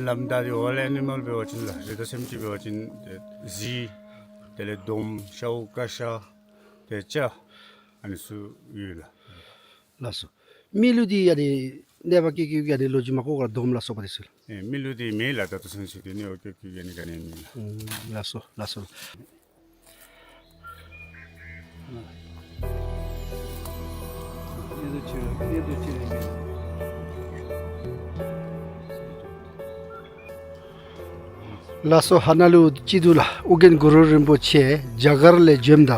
ལམ་བདའ་སྟེ་འོག་ལས་ཨ་ནི་མར་འབད་བ་ཅིན་ལགས་རི་དྭགས་སེམས་ཅན་འབད་བ་ཅིན་ཏེ་གཟིག་དེ་ལས་དོམ་ཤཝ་ཀ་ཤ་ཏེ་སྤྱ་ཨ་ནི་ཚུ་ཡོད་ལགས། ལགས་སོ། མི་ལུ་འདི་ཨ་ནི་གནོད་པ་བཀལ་བཀལཝ་གི་ཨ་ནི་ལོ་རྒྱུས་མ་གོ་ག་ར་དོམ་ལ་སོགས་པ་འདི་ཚུ་ལགས། ཨེ་མི་ལུ་འདི་མེད་ལགས། ད་ལྟོ་ཚུན་ཚོད་འདི་གནོད་པ་བཀལ་བཀལཝ་གི་ཨ་ནི་ག་ནི་མེད་ལགས། ཨུམ་ལགས་སོ་ལགས་སོ། ལགས་སོ། ཧ་ན་ལུ་ཅིག་འདུག་ལགས། ཨོ་རྒྱན་གུ་རུ་རིན་པོ་ཆེ་རྒྱ་གར་ལས་བྱོནམ་ད་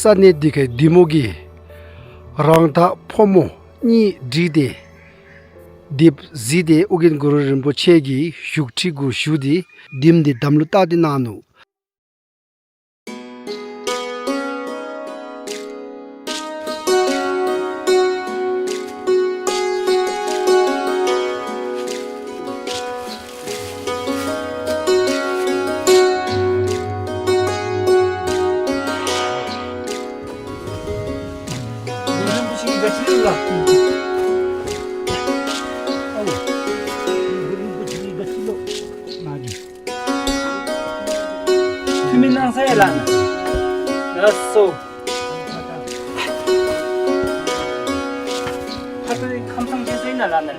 ས་གནས་འདི་ཁའི་བདུད་མོ་གི་རང་རྟགས་ཕོ་མོ་གཉིས་བསྒྲིགས་ཏེ་བདུདཔ་གཟིགས་ཏེ་ཨོ་རྒྱན་གུ་རུ་རིན་པོ་ཆེ་གིས་བཞུགས་ཁྲི་གུ་བཞུགས་ཏེ་བདུདམོ་འདི་དམ་ལུ་བཏགས་ཏེ་གནང་ནུག། ཐུ་མི་གནང་ས་ཡ་ལགས་ན། ལགས་སོ། ཁ་ཐུག་ཁམས་སངས་རྒྱས་ས་ཡིན་ན་ལགས་ན་རེ།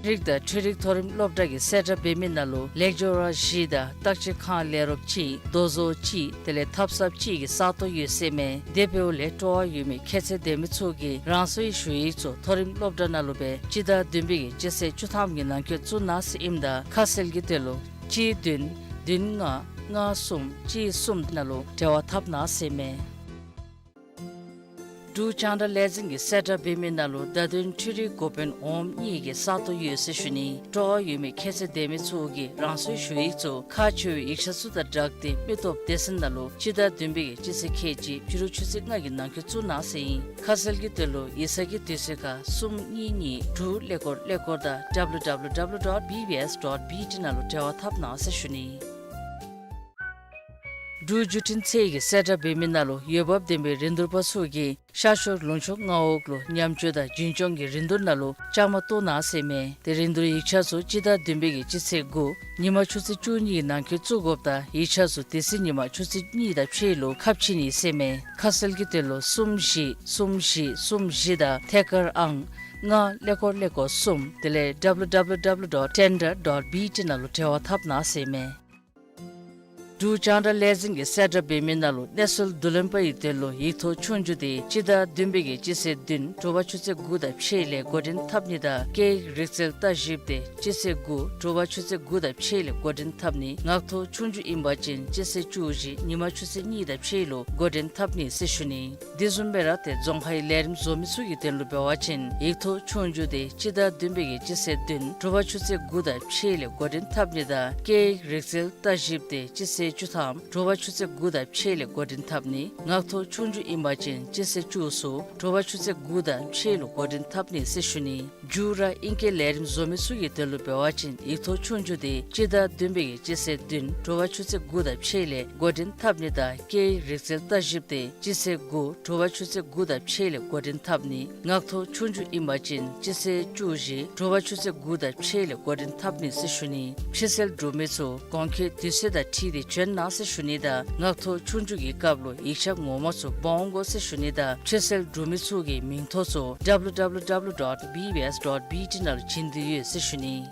རིག་དང་འཕྲུལ་རིག་མཐོ་རིམ་སློབ་གྲྭ་གིས་གསལ་བསྒྲགས་འབད་མི་ནང་ལུ་ལེགས་སྦྱོར་བ་བཞི་དང་བརྟག་དཔྱད་ཁང་ལས་རོགསཔ་གཅིག་རྡོ་བཟོ་གཅིག་དེ་ལས་ཐབ་གསརཔ་གཅིག་གི་ས་སྟོང་ཡོད་ཟེར་མས། དེ་འབདཝ་ལས་སྤྲོ་བ་ཡོད་མི་ཁྱད་ཚད་ལྡན་མི་ཚུ་གིས་རང་སོའི་ཞུ་ཡིག་ཚུ་མཐོ་རིམ་སློབ་གྲྭ་ནང་ལུ་སྦེ་སྤྱི་ཟླ་བདུན་པའི་གི་སྤྱི་ཚེས་བཅུ་ཐམ་གྱི་ནང་འཁོད་བཙུགས་གནང་ཟེར་ཨིནམ་ད་ཁ་གསལ་གྱི་དོན་ལུ་གཅིག་བདུན་བདུན་ལྔ་ལྔ་གསུམ་གཅིག་གསུམ་ནང་ལུ་འབྲེལ་བ་འཐབ་གནང་ཟེར་མས། འབྲུག་རྒྱང་བསྒྲགས་ལས་འཛིན་གྱིས་གསལ་བསྒྲགས་འབད་མི་ནང་ལུ་བརྡ་དོན་འཕྲུལ་རིག་འགོ་དཔོན་འོགམ་གཉིས་ཀྱི་ས་སྟོང་ཡོད་ཟེར་ཞུ་ནི། སྤྲོ་བ་ཡོད་མི་ཁྱད་ཚད་ལྡན་མི་ཚུ་གིས་རང་སོའི་ཞུ་ཡིག་ཚུ་ཁག་ཆེ་བའི་ཡིག་ཆ་ཚུ་དང་སྦྲགས་ཏེ་མི་སྟོབས་སྡེ་ཚན་ནང་ལུ་སྤྱི་ཟླ་བདུན་པའི་གི་སྤྱི་ཚེས་ཁལ་གཅིག་ཕྱི་རུ་ཆུ་ཚོད་ལྔ་གི་ནང་འཁོད་བཙུགས་གནང་ཟེར་ཨིན། ཁ་གསལ་གྱི་དོན་ལུ་ཡིག་ཚང་གི་དུས་ཚོད་ཁར་གསུམ་གཉིས་གཉིས་དྲུག་ཀླད་ཀོར་ཀླད་ཀོར་དང་W W W dot B B S dot B T ནང་ལུ་འབྲེལ་བ་འཐབ་གནང་ཟེར་ཞུ་ནི། འབྲུག་བརྒྱུད་འཕྲིན་ཚད་ཀྱིས་གསལ་བསྒྲགས་འབད་མི་ནང་ལུ་འོས་འབབ་ལྡན་པའི་རིན་བསྡུར་པ་ཚུ་གིས་ཤར་ཕྱོགས་ལུང་ཕྱོགས་མངའ་འོག་ལུ་ཉམས་བཅོས་དང་རྒྱུན་སྐྱོང་གི་རིན་བསྡུར་ནང་ལུ་བཅའ་མར་གཏོགས་གནང་ཟེར་མས། དེ་རིན་བསྡུར་ཡིག་ཆ་ཚུ་སྤྱི་ཟླ་བདུན་པའི་གི་སྤྱི་ཚེས་དགུ་ཉིན་མ་ཆུ་ཚོད་བཅུ་གཉིས་ཀྱི་ནང་འཁོད་བཙུགས་དགོཔ་དང་ཡིག་ཆ་ཚུ་དེ་ཚེ་ཉིན་མ་ཆུ་ཚོད་གཉིས་དང་ཕྱེད་ལུ་ཁ་ཕྱེ་ནི་ཟེར་མས། ཁ་གསལ་གྱི་དོན་ལུ་གསུམ་བཞི་གསུམ་བཞི་གསུམ་བཞི་དང་ཐད་ཀར་ཨང་ལྔ་ཀླད་ཀོར་ཀླད་ཀོར་གསུམ་དེ་ལས་W W W dot tender dot B T ནང་ལུ་འབྲེལ་བ་འཐབ་གནང་ཟེར་མས། འབྲུག་རྒྱང་བསྒྲགས་ལས་འཛིན་གྱིས་གསལ་བསྒྲགས་འབད་མི་ནང་ལུ་གནས་ཚུལ་བསྡུ་ལེན་པ་ཡི་དོན་ལུ་ཡིག་ཐོག་ཆོས་རྒྱུགས་དེ་སྤྱི་ཟླ་བདུན་པའི་གི་སྤྱི་ཚེས་བདུན་དྲོ་པ་ཆུ་ཚོད་དགུ་དང་ཕྱེད་ལས་འགོ་འདྲེན་འཐབ་ནི་དང་སྐད་ཡིག་རིག་རྩལ་ལྟ་ཞིབ་དེ་སྤྱི་ཚེས་དགུ་དྲོ་པ་ཆུ་ཚོད་དགུ་དང་ཕྱེད་ལས་འགོ་འདྲེན་འཐབ་ནི། ངག་ཐོག་ཆོས་རྒྱུགས་ཨིན་པ་ཅིན་སྤྱི་ཚེས་བཅུ་བཞི་ཉིན་མ་ཆུ་ཚོད་གཉིས་དང་ཕྱེད་ལུ་འགོ་འདྲེན་འཐབ་ནི་ཟེར་ཞུ་ནི། དེ་བཟུམ་སྦེ་ར་ཏེ་རྫོང་ཁའི་ལས་རིམ་བཟོ་མི་ཚུ་གི་དོན་ལུ་འབད་བ་ཅིན་ཡིག་ཐོག་ཆོས་རྒྱུགས་དེ་སྤྱི་ཟླ་བདུན་པའི་གི་སྤྱི་ཚེས་བདུན་དྲོ་པ་ཆུ་ཚོད་དགུ་དང་ཕྱེད་ལས་འགོ་འདྲེན་འཐབ་ནི་དང་སྐད་ཡིག་རིག་རྩལ་ལྟ་ཞིབ་དེ་སྤྱི་ཚེས་བཅུ་ཐམ་དྲོ་པ་ཆུ་ཚོད་དགུ་དང་ཕྱེད་ལས་འགོ་འདྲེན་འཐབ་ནི། ངག་ཐོག་ཆོས་རྒྱུགས་ཨིན་པ་ཅིན་སྤྱི་ཚེས་བཅུ་གསུམ་དྲོ་པ་ཆུ་ཚོད་དགུ་དང་ཕྱེད་ལུ་འགོ་འདྲེན་འཐབ་ནི་ཟེར་ཞུ་ནི། མཇུག་ར་ཨིང་སྐད་ལས་རིམ་བཟོ་མི་ཚུ་གི་དོན་ལུ་འབད་བ་ཅིན་ཡིག་ཐོག་ཆོས་རྒྱུགས་དེ་སྤྱི་ཟླ་བདུན་པའི་གི་སྤྱི་ཚེས་བདུན་དྲོ་པ་ཆུ་ཚོད་དགུ་དང་ཕྱེད་ལས་འགོ་འདྲེན་འཐབ་ནི་དང་སྐད་ཡིག་རིག་རྩལ་ལྟ་ཞིབ་དེ་སྤྱི་ཚེས་དགུ་དྲོ་པ་ཆུ་ཚོད་དགུ་དང་ཕྱེད་ལས་འགོ་འདྲེན་འཐབ་ནི། ངག་ཐོག་ཆོས་རྒྱུགས་ཨིན་པ་ཅིན་སྤྱི་ཚེས་བཅུ་བཞི་དྲོ་པ་ཆུ་ཚོད་དགུ་དང་ཕྱེད་ལས་འགོ་འདྲེན་འཐབ་ནི་ཟེར་ཞུ་ནི། ཕྱིར་སེལ་འབྲུག་མི་ཚུ་གོང་འཁོད་དུས་ཚོད་དང་འཁྲིལ་ཏེ་བྱོན་གནང་ཟེར་ཞུ་ནི་དང་ངག་ཐོག་ཆོས་རྒྱུགས་ཀྱི་སྐབས་ལུ་ཡིག་ཆ་ངོ་མ་ཚུ་འབག་འོང་དགོ་ཟེར་ཞུ་ནི་དང་ཕྱིར་སེལ་འབྲུག་མི་ཚུ་གི་མིང་ཐོ་ཚུ་W W W dot B B S dot B T ནང་ལུ་བྱིན་དོ་ཡོད་ཟེར་ཞུ་ནི།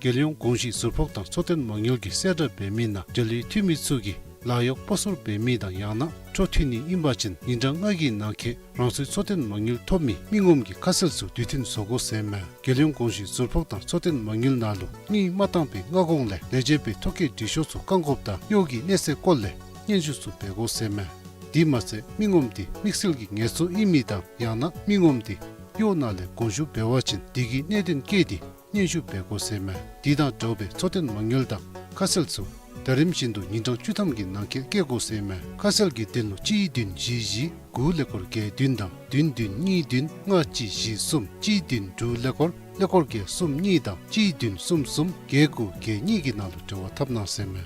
རྒྱལ་ཡོངས་གོང་ཞུས་ཟུར་ཕོགས་དང་འཚོ་རྟེན་མ་དངུལ་གྱིས་གསལ་བསྒྲགས་འབད་མི་ནང་འབྲེལ་ཡོད་འཐུས་མི་ཚུ་གིས་ལཱ་གཡོག་སྤོ་སོར་འབད་མི་དང་ཡང་ན་འཕྲོ་མཐུད་ནི་ཨིན་པ་ཅིན་ཉིན་གྲངས་ལྔ་གི་ནང་འཁོད་རང་སོའི་འཚོ་རྟེན་མ་དངུལ་ཐོབ་མི་མི་ངོམ་གྱི་ཁ་གསལ་ཚུ་དུས་མཐུན་བཟོ་དགོ་ཟེར་མས། རྒྱལ་ཡོངས་གོང་ཞུས་ཟུར་ཕོགས་དང་འཚོ་རྟེན་མ་དངུལ་ནང་ལུ་དངུལ་མ་བཏང་པའི་སྔ་གོང་ལས་ལས་བྱེད་པའི་ཐོ་བཀོད་འབྲི་ཤོག་ཚུ་བཀང་དགོཔ་དང་གཡོག་གི་གནས་ཚད་སྐོར་ལས་སྙན་ཞུ་ཚུ་འབད་དགོ་ཟེར་མས། དེ་མ་ཚད་མི་ངོམ་དེ་དམིགས་བསལ་གྱི་ངལ་གསོ་ཨིན་མི་དང་ཡང་ན་མི་ངོམ་དེ་གཡོག་ནང་ལས་དགོངས་ཞུ་འབད་བ་ཅིན་དེ་གི་གནད་དོན་བཀོད་དེ་སྙན་ཞུ་འབད་དགོ་ཟེར་མས། དེ་དང་འདྲཝ་སྦེ་འཚོ་རྟེན་མ་དངུལ་དང་ཁ་གསལ་ཚུ་ཟླ་རིམ་བཞིན་དུ་ཉིན་གྲངས་བཅུ་ཐམ་གྱི་ནང་འཁོད་བཀལ་དགོ་ཟེར་མས། ཁ་གསལ་གྱི་དོན་ལུ་གཅིག་བདུན་བཞི་བཞི་དགུ་ཀླད་ཀོར་བརྒྱད་བདུན་དང་བདུན་བདུན་གཉིས་བདུན་ལྔ་གཅིག་བཞི་གསུམ་གཅིག་བདུན་དྲུག་ཀླད་ཀོར་ཀླད་ཀོར་བརྒྱད་གསུམ་གཉིས་དང་གཅིག་བདུན་གསུམ་གསུམ་བརྒྱད་དགུ་བརྒྱད་གཉིས་ཀྱི་ནང་ལུ་འབྲེལ་བ་འཐབ་གནང་ཟེར་མས།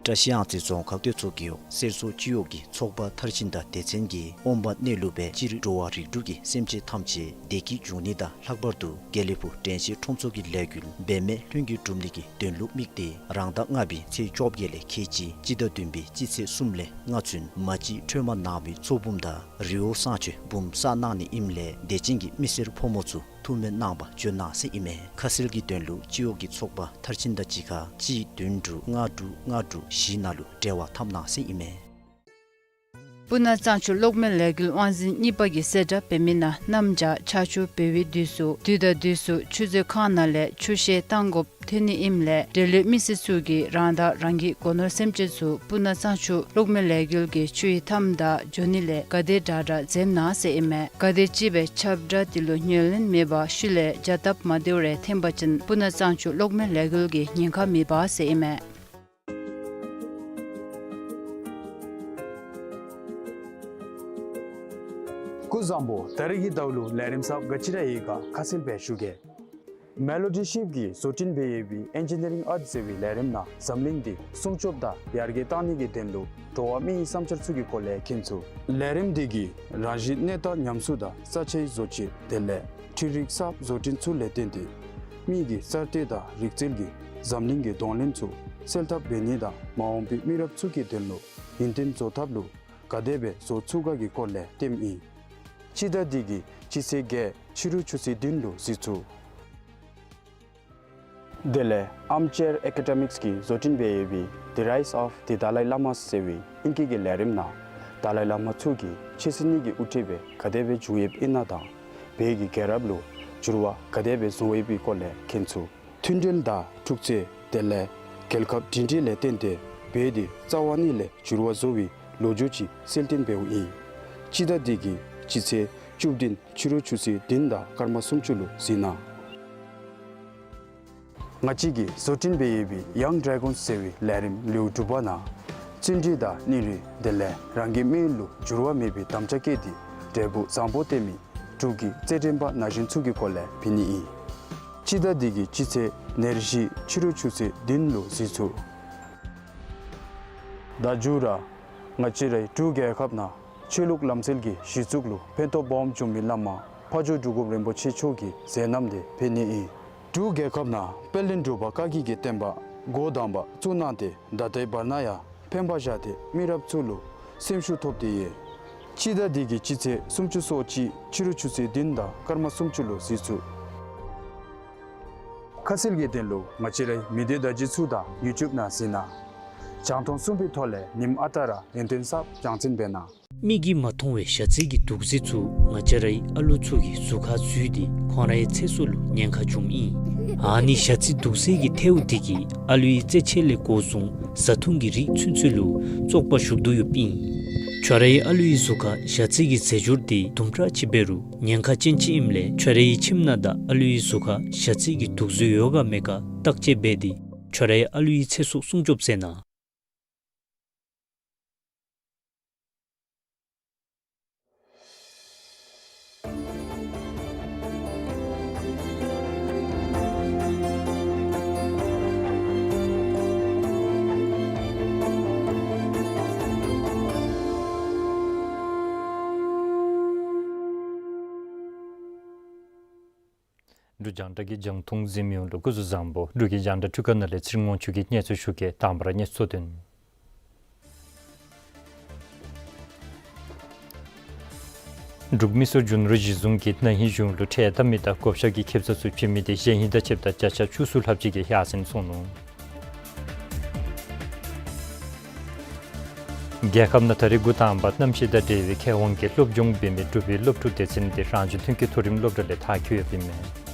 བཀྲིས་གཡང་རྩེ་རྫོང་ཁག་སྟོད་ཚོ་རྒེད་འོག་གསེར་མཚོ་སྤྱི་འོག་གི་ཚོགས་པ་མཐར་ཕྱིན་དང་སྡེ་ཚན་གྱིས་ཨོཾ་པ་གནས་ལུགས་པའི་སྤྱིར་འགྲོ་བ་རིགས་དྲུག་གི་སེམས་ཅན་ཐམས་ཅད་བདེ་སྐྱིད་འབྱུང་ནི་དང་ལྷག་པར་དུ་དགེ་ལེགས་ཕུག་དྲན་ཤེས་ཁྲོམ་ཚོགས་ཀྱི་ལས་འགུལ་འབད་མེད་ལྷུན་གྱིས་འགྲུབ་ནི་གི་དོན་ལུ་དམིགས་ཏེ་རང་ཟླ་ལྔ་པའི་ཚེས་བཅོ་བརྒྱད་ལས་ཁེལ་ཅི་སྤྱི་ཟླ་བདུན་པའི་སྤྱི་ཚེས་གསུམ་ལས་ལྔ་ཚུན་མ་གཅིག་ཁྲོས་མ་ནང་པའི་ཚོགས་འབུམ་དང་རི་བོ་བསང་མཆོད་འབུམ་བསགས་གནང་ནི་ཨིནམ་ལས་དད་ཅན་གྱི་མི་སེར་ཕོ་མོ་ཚུ་ཐུགས་སྨོན་གནང་བར་བྱོན་གནང་ཟེར་ཨིན་མས། ཁ་གསལ་གྱི་དོན་ལུ་སྤྱི་འོག་གི་ཚོགས་པ་མཐར་ཕྱིན་དང་གཅིག་ཁར་གཅིག་བདུན་དྲུག་ལྔ་དྲུག་ལྔ་དྲུག་བཞི་ནང་ལུ་འབྲེལ་བ་འཐབ་གནང་ཟེར་ཨིན་མས། སྤུ་ན་གཙང་ཆུ་གློག་མེ་ལས་འགུལ་དབང་འཛིན་གཉིས་པ་གིས་གསལ་བསྒྲགས་འབད་མི་ནང་གནམ་བྱཱར་ཆར་ཆུ་འབབ་པའི་དུས་སུ་དུས་དང་དུས་སུ་ཆུ་མཛོད་ཁང་ནང་ལས་ཆུ་བཤལ་བཏང་དགོཔ་ཐོན་ནི་ཨིནམ་ལས་འབྲེལ་ཡོད་མི་སེར་ཚུ་གིས་རང་དང་རང་གི་སྒོ་ནོར་སེམས་ཅན་ཚུ་སྤུ་ན་གཙང་ཆུ་གློག་མེ་ལས་འགུལ་གྱི་ཆུའི་མཐའམ་དང་འགྱོ་ནི་ལས་ག་དེ་དྲག་དྲག་འཛེམ་གནང་ཟེར་ཨིན་མས། ག་དེ་ཅིག་སྦེ་ཁྱབ་བསྒྲགས་དེ་ལུ་ཉན་ལེན་མེད་པར་ཤུལ་ལས་བྱ་སྟབས་མ་བདེཝ་རེ་འཐོན་པ་ཅིན་སྤུ་ན་གཙང་ཆུ་གློག་མེ་ལས་འགུལ་གྱི་ཉེན་ཁ་མེད་པ་ཟེར་ཨིན་མས། སྐུ་གཟུགས་བཟང་པོ། ད་རིས་ཀྱི་ཟླཝ་ལུ་ལས་རིམ་གསརཔ་ག་ཅི་ར་ཡོད་ག་ཁ་གསལ་སྦེ་ཞུ་གེ། མེ་ལོ་ཌི་ཤིབ་ཀྱིས་བཟོ་སྐྲུན་འབད་ཡོད་པའི་ཨེན་ཇི་ནི་རིང་ཨརཊ་ཟེར་བའི་ལས་རིམ་ནང་འཛམ་གླིང་འདི་སྲུང་སྐྱོབ་དང་ཡར་རྒྱས་གཏང་ནི་གི་དོན་ལུ་འགྲོ་བ་མིའི་བསམ་འཆར་ཚུ་གི་སྐོར་ལས་མཁྱེན་ཚུགས། ལས་རིམ་འདི་གིས་རང་བཞིན་གནས་སྟངས་ཉམས་གསོ་དང་ས་ཆའི་བཟོ་བཅོས་དེ་ལས་འཕྲུལ་རིག་གསརཔ་བཟོ་སྐྲུན་ཚུ་ལས་བརྟེན་ཏེ་མི་གི་གསར་གཏོད་དང་རིག་རྩལ་གྱིས་འཛམ་གླིང་གི་གདོང་ལེན་ཚུ་སེལ་ཐབས་འབད་ནི་དང་མ་འོངས་པའི་མི་རབས་ཚུ་གི་དོན་ལུ་ཡུན་བརྟན་བཟོ་ཐབས་ལུ་ག་དེ་སྦེ་བཟོ་ཚུགས་ག་གི་སྐོར་ལས་སྟོནམ་ཨིན། སྤྱི་ཟླ་འདི་གི་སྤྱི་ཚེས་བརྒྱད་ཕྱི་རུ་ཆུ་ཚོད་བདུན་ལུ་གཟིགས་ཚུགས། དེ་ལས་Armchair Academics ཀྱིས་བཟོ་སྐྲུན་འབད་ཡོད་པའི་The Rise of the Dalai Lama ཟེར་བའི་ཨིང་སྐད་ཀྱི་ལས་རིམ་ནང་དཱ་ལའི་བླ་མ་ཚུ་གིས་ཆོས་སྲིད་གཉིས་ཀྱི་དབུ་ཁྲིདཔ་སྦེ་ག་དེ་སྦེ་བྱུང་ཡོདཔ་ཨིན་ན་དང་བོད་ཀྱི་རྒྱལ་རབས་ལུ་འགྱུར་བ་ག་དེ་སྦེ་བཟོ་ཡོདཔ་སྦེ་སྐོར་ལས་མཁྱེན་ཚུགས། མཐུན་སྒྲིལ་དང་འཁྲུག་རྩོད་དེ་ལས་རྒྱལ་ཁབ་སྒྲིང་སྒྲིང་ལས་བརྟེན་ཏེ་བོད་འདི་རྩ་བ་ཉིད་ལས་འགྱུར་བ་བཟོ་བའི་ལོ་རྒྱུས་ཅིག་གསལ་སྟོན་འབདཝ་ཨིན། སྤྱི་ཟླ་འདི་གི་སྤྱི་ཚེས་བཅུ་བདུན་ཕྱི་རུ་ཆུ་ཚོད་བདུན་དང་སྐར་མ་སུམ་ཅུ་ལུ་གཟིགས་གནང་། ང་བཅས་ཀྱིས་བཟོ་སྐྲུན་འབད་ཡོད་པའི་Young Dragons ཟེར་བའི་ལས་རིམ་ལེའུ་དྲུག་པ་ནང་བརྩོན་འགྲུས་དང་སྙིང་རུས་དེ་ལས་རང་གི་མི་ཡུལ་ལུ་འགྱུར་བ་མེད་པའི་དམ་བཅའ་བསྐྱེད་དེ་འབྲས་བུ་བཟང་པོ་སྟོན་མི་འབྲུག་གི་རྩེད་འགྲན་པ་ན་གཞོན་ཚུ་གི་སྐོར་ལས་འབད་ནི་ཨིན། སྤྱི་ཟླ་འདི་གི་སྤྱི་ཚེས་ཉེར་བཞི་ཕྱི་རུ་ཆུ་ཚོད་བདུན་ལུ་གཟིགས་ཚུགས། ད་མཇུག་ར་ང་བཅས་རའི་འབྲུག་རྒྱལ་ཁབ་ནང་ཆོས་ལུགས་ལམ་སྲོལ་གྱི་གཞི་བཙུགས་ལུ་ཕན་ཐོགས་སྦོམ་བྱུང་མི་བླ་མ་ཕ་ཇོ་འབྲུག་སྒོམ་རིན་པོ་ཆེ་མཆོག་གི་མཛད་རྣམ་དེ་འབད་ནི་ཨིན། འབྲུག་རྒྱལ་ཁབ་ནང་དཔལ་ལྡན་འབྲུག་པ་བཀའ་བརྒྱུད་ཀྱི་བསྟན་པ་འགོ་དང་པ་བཙུགས་གནང་སྟེ་ད་ལྟའི་བར་ན་ཡང་ཕན་པ་བཞག་སྟེ་མི་རབས་ཚུ་ལུ་སེམས་ཤུགས་ཐོབ་སྟེ་ཡོད། སྤྱི་ཟླ་འདི་གི་སྤྱི་ཚེས་སུམ་ཅུ་སོ་གཅིག་ཕྱི་རུ་ཆུ་ཚོད་བདུན་དང་སྐར་མ་སུམ་ཅུ་ལུ་གཟིགས་ཚུགས། ཁ་གསལ་གྱི་དོན་ལུ་ང་བཅས་རའི་མི་སྡེ་བརྡ་བརྒྱུད་ཚུ་དང་ཡུ་ཊུབ་ནང་གཟིགས་གནང་། རྒྱང་མཐོང་གསུམ་པའི་ཐོག་ལས་ཉིནམ་ཨ་རྟག་ར་ཡུན་བརྟན་གསརཔ་རྒྱང་སྲིང་འབད་གནང་། མིག་གིས་མ་མཐོང་བའི་ཞ་རྩི་གི་དུག་རྫས་ཚུ་ང་བཅས་རའི་ཨ་ལུ་ཚུ་གི་གཟུགས་ཁར་འཛུལ་ཏེ་ཁོང་རའི་ཚེ་སྲོག་ལུ་ཉེན་ཁ་འབྱུངམ་ཨིན། ཨ་ནི་ཞ་རྩི་དུག་རྫས་ཀྱི་ཐལཝ་དེ་གིས་ཨ་ལུའི་རྩེད་ཆས་ལས་འགོ་བཟུང་བཟའ་འཐུང་གི་རིགས་ཚུན་ཚོད་ལུ་བཙོག་པ་ཞུགས་དོ་ཡོདཔ་ཨིན། ཁྱོད་རའི་ཨ་ལུའི་གཟུགས་ཁར་ཞ་རྩི་གི་རྫས་སྦྱོར་དེ་དུམ་གྲ་ཅིག་འབད་རུང་ཉེན་ཁ་ཅན་ཅིག་ཨིནམ་ལས་ཁྱོད་རའི་ཁྱིམ་ནང་དང་ཨ་ལུའི་གཟུགས་ཁར་ཞ་རྩི་གི་དུག་རྫས་ཡོད་ག་མེད་ག་བརྟག་དཔྱད་འབད་དེ་ཁྱོད་རའི་ཨ་ལུའི་ཚེ་སྲོག་སྲུང་སྐྱོབ་མཛད་གནང་། འབྲུག་རྒྱང་བསྒྲགས་ཀྱི་རྒྱང་མཐོང་གཟིགས་མི་ཡོངས་ལུ་སྐུ་གཟུགས་བཟང་པོ། འབྲུག་གི་རྒྱང་བསྒྲགས་འཕྲུལ་ཁང་ནང་ལས་ཚེ་རིང་དབང་ཕྱུག་གིས་གནས་ཚུལ་ཞུ་གེ། དང་པ་ར་གནས་ཚུལ་གཙོ་དོན། འབྲུག་མི་སེར་རྒྱུ་ནོར་གཞི་བཟུང་གིས་ན་ཧིང་གཞུང་ལུ་ཁྲལ་བཏབ་མི་དང་བགོ་བཤའ་གི་ཁེ་སང་ཚུ་བྱིན་མི་དེ་གཞེས་ཧིང་དང་ཕྱདཔ་ད་བརྒྱ་ཆ་བཅུ་གསུམ་ལྷགཔ་ཅིག་གིས་ཡར་སེང་སོང་ནུག། རྒྱལ་ཁབ་ནང་ད་རེས་འགོ་དང་པ་གནམ་གཤིས་དང་འབྲེལ་བའི་ཁེ་དབང་གིས་སློབ་སྦྱོང་འབད་མི་འབྲུག་པའི་སློབ་ཕྲུག་སྡེ་ཚན་དེ་རང་བྱུང་ཐོན་སྐྱེད་མཐོ་རིམ་སློབ་གྲྭ་ལས་མཐར་འཁྱོལ་ཡོདཔ་ཨིན་མས།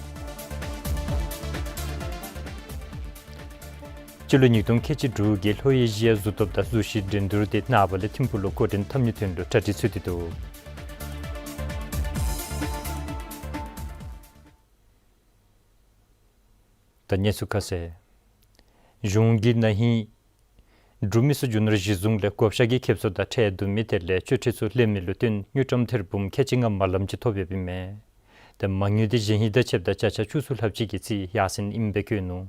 སྤྱི་ལོ་ཉིས་སྟོང་ཁལ་གཅིག་དྲུག་གི་ལྷོ་ཨེ་ཤི་ཡ་གཟུགས་སྟོབས་དང་གཟུགས་གཞི་འགྲན་བསྡུར་དེ་ནངས་པ་ལས་ཐིམ་ཕུག་ལུ་འགོ་འདྲེན་འཐབ་ནིའི་དོན་ལུ་གྲ་སྒྲིག་ཚུད་དེ་འདུག། ད་གནས་ཚུལ་ཁ་གསལ། གཞུང་གིས་ན་ཧིང་འབྲུག་མི་སེར་རྒྱུ་ནོར་གཞི་བཟུང་ལས་བགོ་བཤའ་གི་ཁེ་སང་དང་ཁྲལ་བསྡུ་མི་དེ་ལས་སྤྱོད་ཁྲལ་ཚུ་ལེན་མི་ལུ་བརྟེན་དངུལ་ཀྲམ་ཐེར་འབུམ་ཁལ་གཅིག་ལྔ་མ་ལམ་ཅིག་ཐོབ་ཡོདཔ་ཨིན་མས། དེ་མ་དངུལ་དེ་གཞེས་ཧིང་དང་ཕྱདཔ་ད་བརྒྱ་ཆ་བཅུ་གསུམ་ལྷགཔ་ཅིག་གིས་རྩིས་ཡར་སེང་ཨིནམ་སྦེ་བཀོད་ནུག།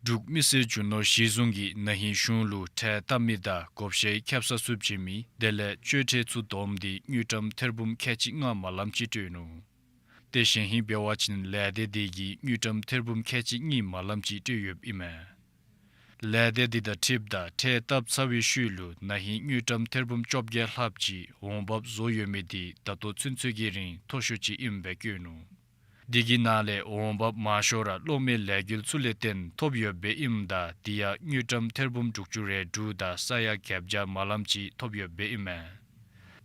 འབྲུག་མི་སེར་རྒྱུ་ནོར་གཞི་བཟུང་གིས་ན་ཧིང་གཞུང་ལུ་ཁྲལ་བཏབ་མི་དང་བགོ་བཤའི་ཁེབ་ས་བཙུགས་བྱིན་མི་དེ་ལས་གཅོད་ཁྲལ་ཚུ་བསྡོམས་ཏེ་དངུལ་ཀྲམ་ཐེར་འབུམ་ཁལ་གཅིག་ལྔ་མ་ལམ་ཅིག་སྤྲོད་ནུག། ཏེ་གཞེས་ཧིང་འབད་བ་ཅིན་ལས་སྡེ་དེ་གིས་དངུལ་ཀྲམ་ཐེར་འབུམ་ཁལ་གཅིག་གཉིས་མ་ལམ་ཅིག་སྤྲོད་ཡོདཔ་ཨིན་མས། ལས་སྡེ་འདི་དང་འཁྲིལཝ་ད་ཁྲལ་བཏབ་ཚར་བའི་ཤུལ་ལུ་ན་ཧིང་དངུལ་ཀྲམ་ཐེར་འབུམ་བཅོ་བརྒྱད་ལྷགཔ་ཅིག་འོང་འབབ་བཟོ་ཡོད་མི་དེ་ད་ལྟོ་ཚུན་ཚོད་ཀྱི་རིང་མཐོ་ཤོས་ཅིག་ཨིནམ་སྦེ་བཀོད་ནུག། དེ་གི་ནང་ལས་འོང་འབབ་མང་ཤོས་ར་གློག་མེ་ལས་འགུལ་ཚུ་ལས་བརྟེན་ཐོབ་ཡོདཔ་ཨིནམ་ད་དེ་ཡང་དངུལ་ཀྲམ་ཐེར་འབུམ་དྲུག་ཅུ་རེ་དྲུག་དང་ས་ཡ་བརྒྱད་བརྒྱ་མ་ལམ་ཅིག་ཐོབ་ཡོདཔ་ཨིན་མས།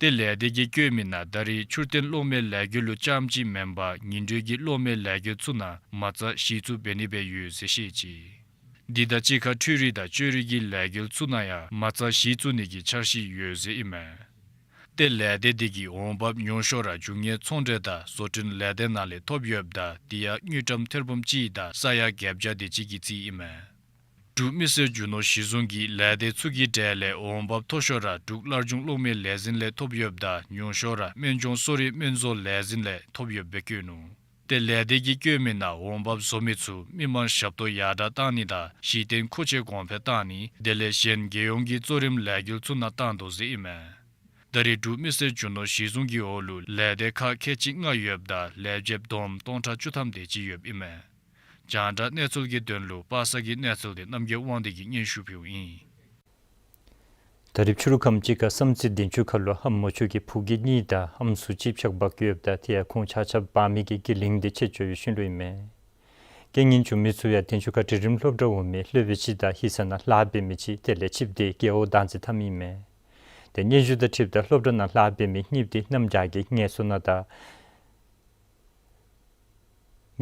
ཏེ་ལས་སྡེ་གིས་བཀོད་མི་ནང་ད་རེས་ཆུ་ཏན་གློག་མེ་ལས་འགུལ་ལུ་རྐྱངམ་ཅིག་མེན་པར་ཉིན་དྲོད་ཀྱི་གློག་མེ་ལས་འགུལ་ཚུ་ནང་མ་རྩ་གཞི་བཙུགས་འབད་ནི་སྦེ་ཡོད་ཟེར་བཤད་ཅི། འདི་དང་གཅིག་ཁར་འཕྲུལ་རིག་དང་བཅོས་རིག་གི་ལས་འགུལ་ཚུ་ནང་ཡང་མ་རྩ་གཞི་བཙུགས་ནི་གི་འཆར་གཞི་ཡོད་ཟེར་ཨིན་མས། ཏེ་ལས་སྡེ་འདི་གིས་འོང་འབབ་ཉུང་ཤོས་ར་རྒྱུ་དངོས་ཚོང་འབྲེལ་དང་བཟོ་སྐྲུན་ལས་སྡེ་ནང་ལས་ཐོབ་ཡོདཔ་ད་དེ་ཡང་དངུལ་ཀྲམ་ཐེར་འབུམ་གཅིག་དང་ས་ཡ་བརྒྱད་བརྒྱ་དེ་ཅིག་གི་རྩིས་ཨིན་མས། འབྲུག་མི་སེར་རྒྱུ་ནོར་གཞི་བཟུང་གིས་ལས་སྡེ་ཚུ་གི་གྲས་ལས་འོང་འབབ་མཐོ་ཤོས་ར་འབྲུག་སླར་འབྱུང་གློག་མེ་ལས་འཛིན་ལས་ཐོབ་ཡོདཔ་ད་ཉུང་ཤོས་ར་སྨན་ལྗོངས་གསོ་རིག་སྨན་བཟོ་ལས་འཛིན་ལས་ཐོབ་ཡོདཔ་སྦེ་བཀོད་ནུག། ཏེ་ལས་སྡེ་གིས་བཀོད་མི་ནང་འོང་འབབ་བཟོ་མི་ཚུ་མི་མང་ཞབས་ཏོག་ཡར་དྲགས་བཏང་ནི་དང་གཞི་རྟེན་མཁོ་ཆས་གོང་འཕེལ་བཏང་ནི་དེ་ལས་གཞན་རྒྱལ་ཡོངས་ཀྱི་གཙོ་རིམ་ལས་འགུལ་ཚུ་ནང་བཏང་དོ་ཟེར་ཨིན་མས། ད་རེས་འབྲུག་མི་སེར་རྒྱུ་ནོར་གཞི་བཟུང་གི་འོག་ལུ་ལས་སྡེ་ཁག་ཁལ་གཅིག་ལྔ་ཡོདཔ་ད་ལས་བྱེདཔ་བསྡོམས་སྟོང་ཕྲག་བཅུ་ཐམ་དེ་ཅིག་ཡོདཔ་ཨིན་མས། རྒྱང་བསྒྲགས་གནས་ཚུལ་གྱི་དོན་ལུ་པ་སངས་ཀྱི་གནས་ཚུལ་དེ་རྣམ་རྒྱལ་དབང་འདུས་ཀྱིས་སྙན་ཞུ་ཕུལཝ་ཨིན། ད་རིས་ཕྱི་རུ་ཁམས་ཅིག་ཁར་བསམ་རྩེ་གདན་ཆུ་ཁ་ལུ་ཨམ་མོ་ཆུ་གི་ཕོ་སྐྱེས་གཉིས་དང་ཨམ་སྲུ་གཅིག་འཕྱག་འབག་ཡོདཔ་ད་དེ་ཡང་ཁོང་ཆ་ཁྱབ་འབག་མི་གིས་གི་གླིང་དེ་ཆེད་བཅོལ་བའི་ཤུལ་ལུ་ཨིན་མས། རྐྱེན་ངན་བྱུང་མི་ཚུ་ཡང་གདན་ཆུ་ཁ་འབྲིང་རིམ་སློབ་གྲྭ་འོག་མའི་སློབ་དཔོན་ཅིག་དང་ཧི་ས་ནང་ལཱ་འབད་མི་ཅིག་དེ་ལས་ཆིབས་དེ་རྒེད་འོག་བདག་འཛིན་འཐབ་མི་ཨིན་མས། དེ་སྙན་ཞུ་དང་འཁྲིལཝ་ད་སློབ་གྲྭ་ནང་ལཱ་འབད་མི་གཉིས་དེ་གནམ་བྱཱར་གྱི་ངལ་གསོ་ནང་དང་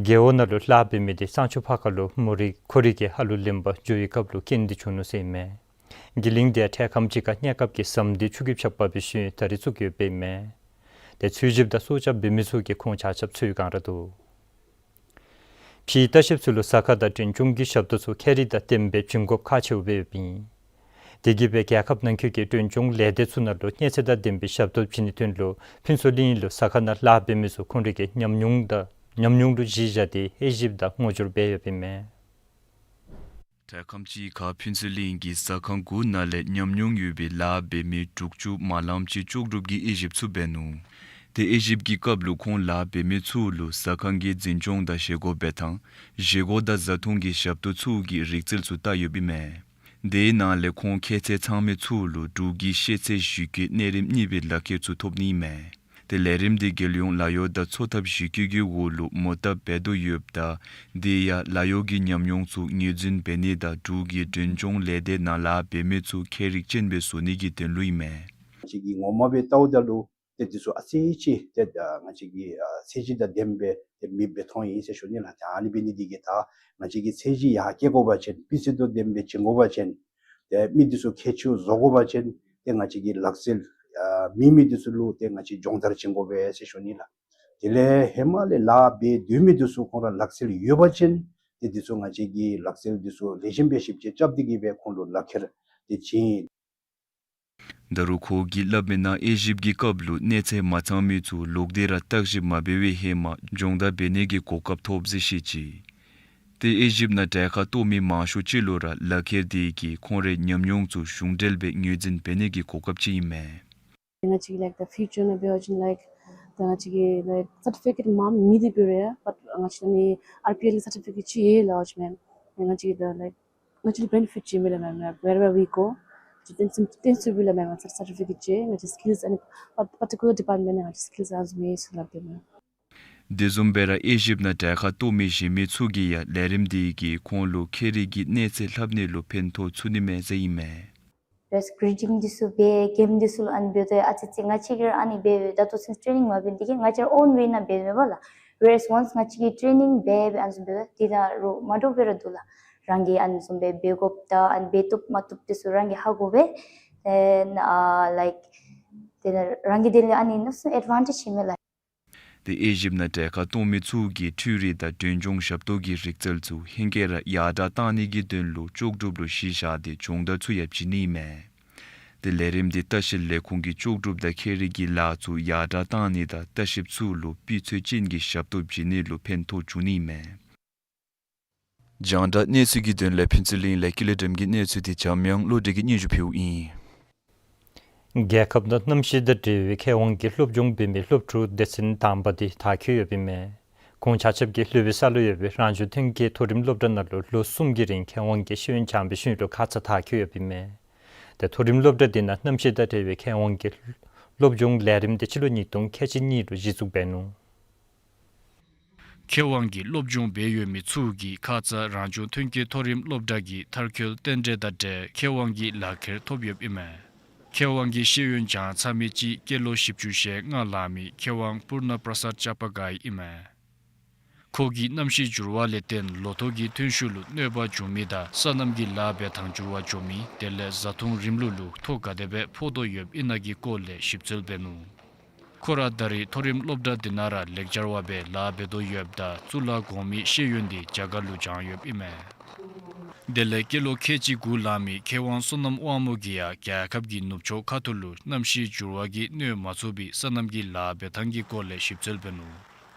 རྒེད་འོག་ནང་ལུ་ལཱ་འབད་མི་དེ་གཙང་ཆུ་ཕར་ཁ་ལུ་མོ་རི་ཁོ་རི་གི་ཧ་ལུག་ལེན་པར་འགྱོ་བའི་སྐབས་ལུ་རྐྱེན་འདི་བྱུང་ནུག་ཟེར་ཨིན་མས། གི་གླིང་དེ་ཡང་འཕྲལ་ཁམས་ཅིག་ཁར་གནས་སྐབས་ཀྱི་ཟམ་དེ་ཆུ་གིས་འཕྱགས་འབག་པའི་ཤུལ་ད་རིས་བཙུགས་ཡོདཔ་ཨིན་མས། དེ་འཚོལ་ཞིབ་དང་སྲོག་སྐྱབས་འབད་མི་ཚུ་གིས་ཁོང་ཆ་ཁྱབ་འཚོལ་གང་ར་འདུག། ཕྱིའི་ལྟ་བཤལཔ་ཚུ་ལུ་ཟ་ཁང་དང་མགྲོན་སྐྱོང་གི་ཞབས་ཏོག་ཚུ་ཁྱད་རིག་དང་ལྡནམ་སྦེ་བྱིན་དགོཔ་ཁག་ཆེཝ་སྦེ་ཡོདཔ་ཨིན། དེ་གིས་སྦེ་རྒྱལ་ཁབ་ནང་འཁོད་ཀྱི་མགྲོན་སྐྱོང་ལས་སྡེ་ཚུ་ནང་ལུ་གནས་ཚད་དང་ལྡན་པའི་ཞབས་ཏོག་བྱིན་ནིའི་དོན་ལུ་ཕུན་ཚོགས་གླིང་ལུ་ཟ་ཁང་ནང་ལཱ་འབད་མི་ཚུ་ཁོང་རའི་གི་ཉམས་མྱོང་དང་ཉམས་མྱོང་ལུ་གཞི་བཞག་སྟེ་དབྱེ་ཞིབ་དང་ངོ་སྦྱོར་འབད་ཡོདཔ་ཨིན་མས། འཕྲལ་ཁམས་ཅིག་ཁར་ཕུན་ཚོགས་གླིང་གི་ཟ་ཁང་དགུ་ནང་ལས་ཉམས་མྱོང་ཡོད་པའི་ལཱ་འབད་མི་དྲུག་ཅུ་མ་ལམ་ཅིག་ལྕོགས་གྲུབ་ཀྱིས་དབྱེ་ཞིབ་ཚུ་འབད་ནུག། དེ་དབྱེ་ཞིབ་ཀྱི་སྐབས་ལུ་ཁོང་ལཱ་འབད་མི་ཚུ་ལུ་ཟ་ཁང་གི་འཛིན་སྐྱོང་དང་བཞེས་སྒོ་འབད་ཐངས་བཞེས་སྒོ་དང་བཟའ་འཐུང་གི་ཞབས་ཏོག་ཚུ་གི་རིག་རྩལ་ཚུ་བལྟ་ཡོདཔ་ཨིན་མས། དེའི་ནང་ལས་ཁོང་ཁྱད་ཚད་ཚང་མི་ཚུ་ལུ་འབྲུག་གི་ཤེས་ཚད་གཞི་བཀོད་གནས་རིམ་གཉིས་པའི་ལག་ཁྱེར་ཚུ་ཐོབ་ནི་ཨིན་མས། དེ་ལས་རིམ་དེ་རྒྱལ་ཡོངས་ལཱ་གཡོག་དང་འཚོ་ཐབས་གཞི་བཀོད་ཀྱི་འོག་ལུ་མོ་བཏབ་འབད་དོ་ཡོདཔ་ད་དེ་ཡང་ལཱ་གཡོག་གི་ཉམས་མྱོང་ཚུ་ངོས་འཛིན་འབད་ནི་དང་འབྲུག་གི་མགྲོན་སྐྱོང་ལས་སྡེ་ནང་ལཱ་འབད་མི་ཚུ་ཁྱད་རིག་ཅན་སྦེ་བཟོ་ནི་གི་དོན་ལུ་ཨིན་མས། ཅིག་གིས་ངོ་མ་སྦེ་བལྟཝ་ད་ལུ་ཏེ་འདི་ཚུ་ཨ་ཙི་ཅིག་ཏེ་ད་ང་བཅས་ཀྱི་ཨ་ཚད་གཞི་དང་ལྡནམ་སྦེ་ཏེ་མེདཔ་སྦེ་མཐོང་ཡི་ཟེར་ཞུ་ནི་ལགས། ད་ཨ་ནི་འབད་ནི་འདི་གིས་ད་ང་བཅས་ཀྱི་ཚད་གཞི་ཡར་བསྐྱེད་དགོ་པ་ཅིན་སྤུས་ཚད་དང་ལྡནམ་སྦེ་བྱིན་དགོ་པ་ཅིན་ཏེ་མི་འདི་ཚུ་ཁྱད་ཆོས་བཟོ་དགོ་པ་ཅིན་ཏེ་ང་བཅས་ཀྱི་ལག་རྩལ་ཨ་མེད་མི་འདི་ཚུ་ལུ་ཏེ་ང་བཅས་སྦྱོང་བརྡར་བྱིན་དགོ་པས་ཟེར་ཞུ་ནི་ལགས། དེ་ལས་ཧེ་མ་ལས་ལཱ་འབད་སྡོད་མི་འདི་ཚུ་ཁོང་ར་ལག་རྩལ་ཡོད་པ་ཅིན་ཏེ་འདི་ཚུ་ང་བཅས་ཀྱི་ལག་རྩལ་འདི་ཚུ་ལེགས་ཤོམ་སྦེ་ཞིབ་དཔྱད་རྐྱབ་སྟེ་གིས་སྦེ་ཁོང་ལུ་ལག་ཁྱེར་ཏེ་བྱིན། ད་རུང་ཁོ་གིས་སླབ་མི་ནང་དབྱེ་ཞིབ་ཀྱི་སྐབས་ལུ་གནས་ཚད་མ་ཚང་མི་ཚུ་ལོག་སྟེ་ར་བརྟག་ཞིབ་མ་འབད་བའི་ཧེ་མ་སྦྱོང་བརྡར་འབད་ནི་གི་གོ་སྐབས་ཐོབ་ཟེར་བཤད་ཅི། ཏེ་དབྱེ་ཞིབ་ནང་གྲལ་ཁར་གཏོགས་མི་མང་ཤོས་ཅིག་ལུ་ར་ལག་ཁྱེར་དེ་གིས་ཁོང་རའི་ཉམས་མྱོང་ཚུ་གཞུང་འབྲེལ་སྦེ་ངོས་འཛིན་འབད་ནི་གི་གོ་སྐབས་ཅིག་ཨིན་མས། ང་བཅས་ཀྱི་like the future ནང་འབད་བ་ཅིན་like the ང་བཅས་ཀྱི་like certificate མང་མི་འདི་འབད་རུང་ཡང་but ང་བཅས་ནི་ཨར་པི་ཨེལ་གྱི་certificate ཅིག་ཡོད་ལགས་ཨོ་ཅི་མེན། ང་བཅས་ཀྱི་the like ང་བཅས་ལུ་benefit ཅིག་མི་ལགས་མེན། Wherever we go ང་བཅས་བརྟེན་ཚུགས་བརྟེན་ཚུགས་པས་ལགས་མེན། ང་བཅས་certificate ཅིག་ང་བཅས་skills and particular department ནང་ང་བཅས་skills ཨ་ནི་ཚུ་མེད་ཟེར་སླབ་སྟེ་མེན། དེ་བཟུམ་སྦེ་ར་དབྱེ་ཞིབ་ནང་གྲལ་ཁར་གཏོགས་མི་གཞན་མི་ཚུ་གིས་ཡང་ལས་རིམ་དེ་གིས་ཁོང་ལུ་ཁྱད་རིག་གི་གནས་ཚད་ལྷབ་ནི་ལུ་ཕན་ཐོགས་ཚུགས་ནི་མས་ཟེར་ཨིན་མས། Best greeting འདི་ཚུ་འབད་གེམ་འདི་ཚུ་ལུ་ཨ་ནི་འབད་དོ་ཨ་ཙི་ཙི་ང་བཅས་ཀྱིས་ར་ཨ་ནི་འབད་འབད་ད་ལྟོ་ཚུན་training མ་འབད་ནི་དེ་གིས་ང་བཅས་ར་own way ནང་འབད་མེན་པ་ལགས། Whereas once ང་བཅས་ཀྱིས་training འབད་འབད་ཨ་ནི་ཚུ་འབད་དེ་ད་རུང་མ་འདྲཝ་སྦེ་ར་འདུག་ལགས། རང་གིས་ཨ་ནི་བཟུམ་སྦེ་འབད་དགོཔ་དང་ཨ་ནི་འབད་བཏུབ་མ་བཏུབ་འདི་ཚུ་རང་གིས་ཧ་གོ་སྦེ་then uh, like then རང་གི་དེ་ལས་ཨ་ནི་ནུས་སུ་advantage ཨིན་མས་ལགས། དེ་དབྱེ་ཞིབ་ནང་གྲལ་ཁར་གཏོགས་མི་ཚུ་གིས་འཕྲུལ་རིག་དང་མགྲོན་སྐྱོང་ཞབས་ཏོག་གི་རིག་རྩལ་ཚུ་ཧེང་སྐལ་ར་ཡར་དྲགས་གཏང་ནི་གི་དོན་ལུ་ལྕོགས་གྲུབ་ལུ་གཞི་བཞག་སྟེ་སྦྱོང་བརྡར་ཚུ་ཡང་བྱིན་ནི་ཨིན་མས། དེ་ལས་རིམ་དེ་ལྟ་བཤལ་ལས་ཁུངས་ཀྱིས་ལྕོགས་གྲུབ་དང་ཁྱད་རིག་གི་ལཱ་ཚུ་ཡར་དྲགས་གཏང་ནི་དང་ལྟ་བཤལཔ་ཚུ་ལུ་སྤུས་ཚད་ཅན་གྱི་ཞབས་ཏོག་བྱིན་ནི་ལུ་ཕན་ཐོགས་འབྱུང་ནི་ཨིན་མས། རྒྱང་བསྒྲགས་གནས་ཚུལ་གྱི་དོན་ལས་ཕུན་ཚོགས་གླིང་ལས་ཀུན་ལེགས་སྒྲོལམ་གྱིས་གནས་ཚུལ་འདི་འཇམ་དབྱངས་བློ་གྲོས་ཀྱིས་སྙན་ཞུ་ཕུལཝ་ཨིན། རྒྱལ་ཁབ་ནང་གནམ་གཤིས་དང་འབྲེལ་བའི་ཁེ་དབང་གི་སློབ་སྦྱོང་འབད་མི་སློབ་ཕྲུག་སྡེ་ཚན་དང་པ་འདི་མཐར་འཁྱོལ་ཡོདཔ་ཨིན་མས། ཁོང་ཆ་ཁྱབ་ཀྱིས་ལྷོ་པའི་ས་ལུ་ཡོད་པའི་རང་བྱུང་ཐོན་སྐྱེད་མཐོ་རིམ་སློབ་གྲྭ་ནང་ལུ་ལོ་གསུམ་གྱི་རིང་ཁེ་དབང་གི་ཤེས་ཡོན་སྦྱང་བའི་ཤུལ་ལུ་ཁ་ཙ་མཐར་འཁྱོལ་ཡོདཔ་ཨིན་མས། ཏེ་མཐོ་རིམ་སློབ་གྲྭ་འདི་ནང་གནམ་གཤིས་དང་འབྲེལ་བའི་ཁེ་དབང་གི་སློབ་སྦྱོང་ལས་རིམ་འདི་སྤྱི་ལོ་ཉིས་སྟོང་ཁལ་གཅིག་གཉིས་ལུ་གཞི་བཙུགས་འབད་ནུག། ཁེ་དབང་གི་སློབ་སྦྱོང་འབད་ཡོད་མི་ཚུ་གིས་ཁ་ཙ་རང་བྱུང་ཐོན་སྐྱེད་མཐོ་རིམ་སློབ་གྲྭ་གི་མཐར་འཁྱོལ་རྟེན་འབྲེལ་དང་འབྲེལ་ཁེ་དབང་གི་ལག་ཁྱེར་ཐོབ་ཡོདཔ་ཨིན་མས། ཁེ་དབང་གི་ཤེས་ཡོན་སྦྱང་ཚར་མི་ཅིག་སྐྱེས་ལོ་བཞི་བཅུ་ཞེ་ལྔ་ལང་མི་མཁས་དབང་པུར་ན་པྲ་སཱད་ཅ་པ་ག་ཡི་ཨིན་མས། ཁོ་གིས་གནམ་གཤིས་འགྱུར་བ་ལས་བརྟེན་ལོ་ཐོག་གི་ཐོན་ཤུགས་ལུ་གནོད་པ་འབྱུང་མི་དང་སོ་ནམ་གྱི་ལཱ་འབད་ཐངས་འགྱུར་བ་འགྱོ་མི་དེ་ལས་བཟའ་འཐུང་རིམ་ལུགས་ལུ་ཐོ་ག་དེ་སྦེ་ཕོག་དོ་ཡོདཔ་ཨིན་ན་གི་སྐོར་ལས་ཞིབ་འཚོལ་འབད་ནུག། ཁོ་ར་ད་རེས་མཐོ་རིམ་སློབ་གྲྭ་འདི་ནང་ར་ལེགས་སྦྱར་བ་སྦེ་ལཱ་འབད་དོ་ཡོདཔ་ད་གཙུག་ལག་གོང་མའི་ཤེས་ཡོན་འདི་རྒྱ་གར་ལུ་སྦྱངས་ཡོདཔ་ཨིན་མས། དེ་ལས་སྐྱེས་ལོ་ཁལ་གཅིག་དགུ་ལང་མི་མཁས་དབང་བསོད་ནམས་དབང་མོ་གིས་ཡང་རྒྱལ་ཁབ་ཀྱི་ནུབ་ཕྱོགས་ཁ་ཐུག་ལུ་གནམ་གཤིས་འགྱུར་བ་གིས་གནོད་མ་ཚུགས་པའི་སོ་ནམ་གྱི་ལཱ་འབད་ཐངས་ཀྱི་སྐོར་ལས་ཞིབ་འཚོལ་འབད་ནུག།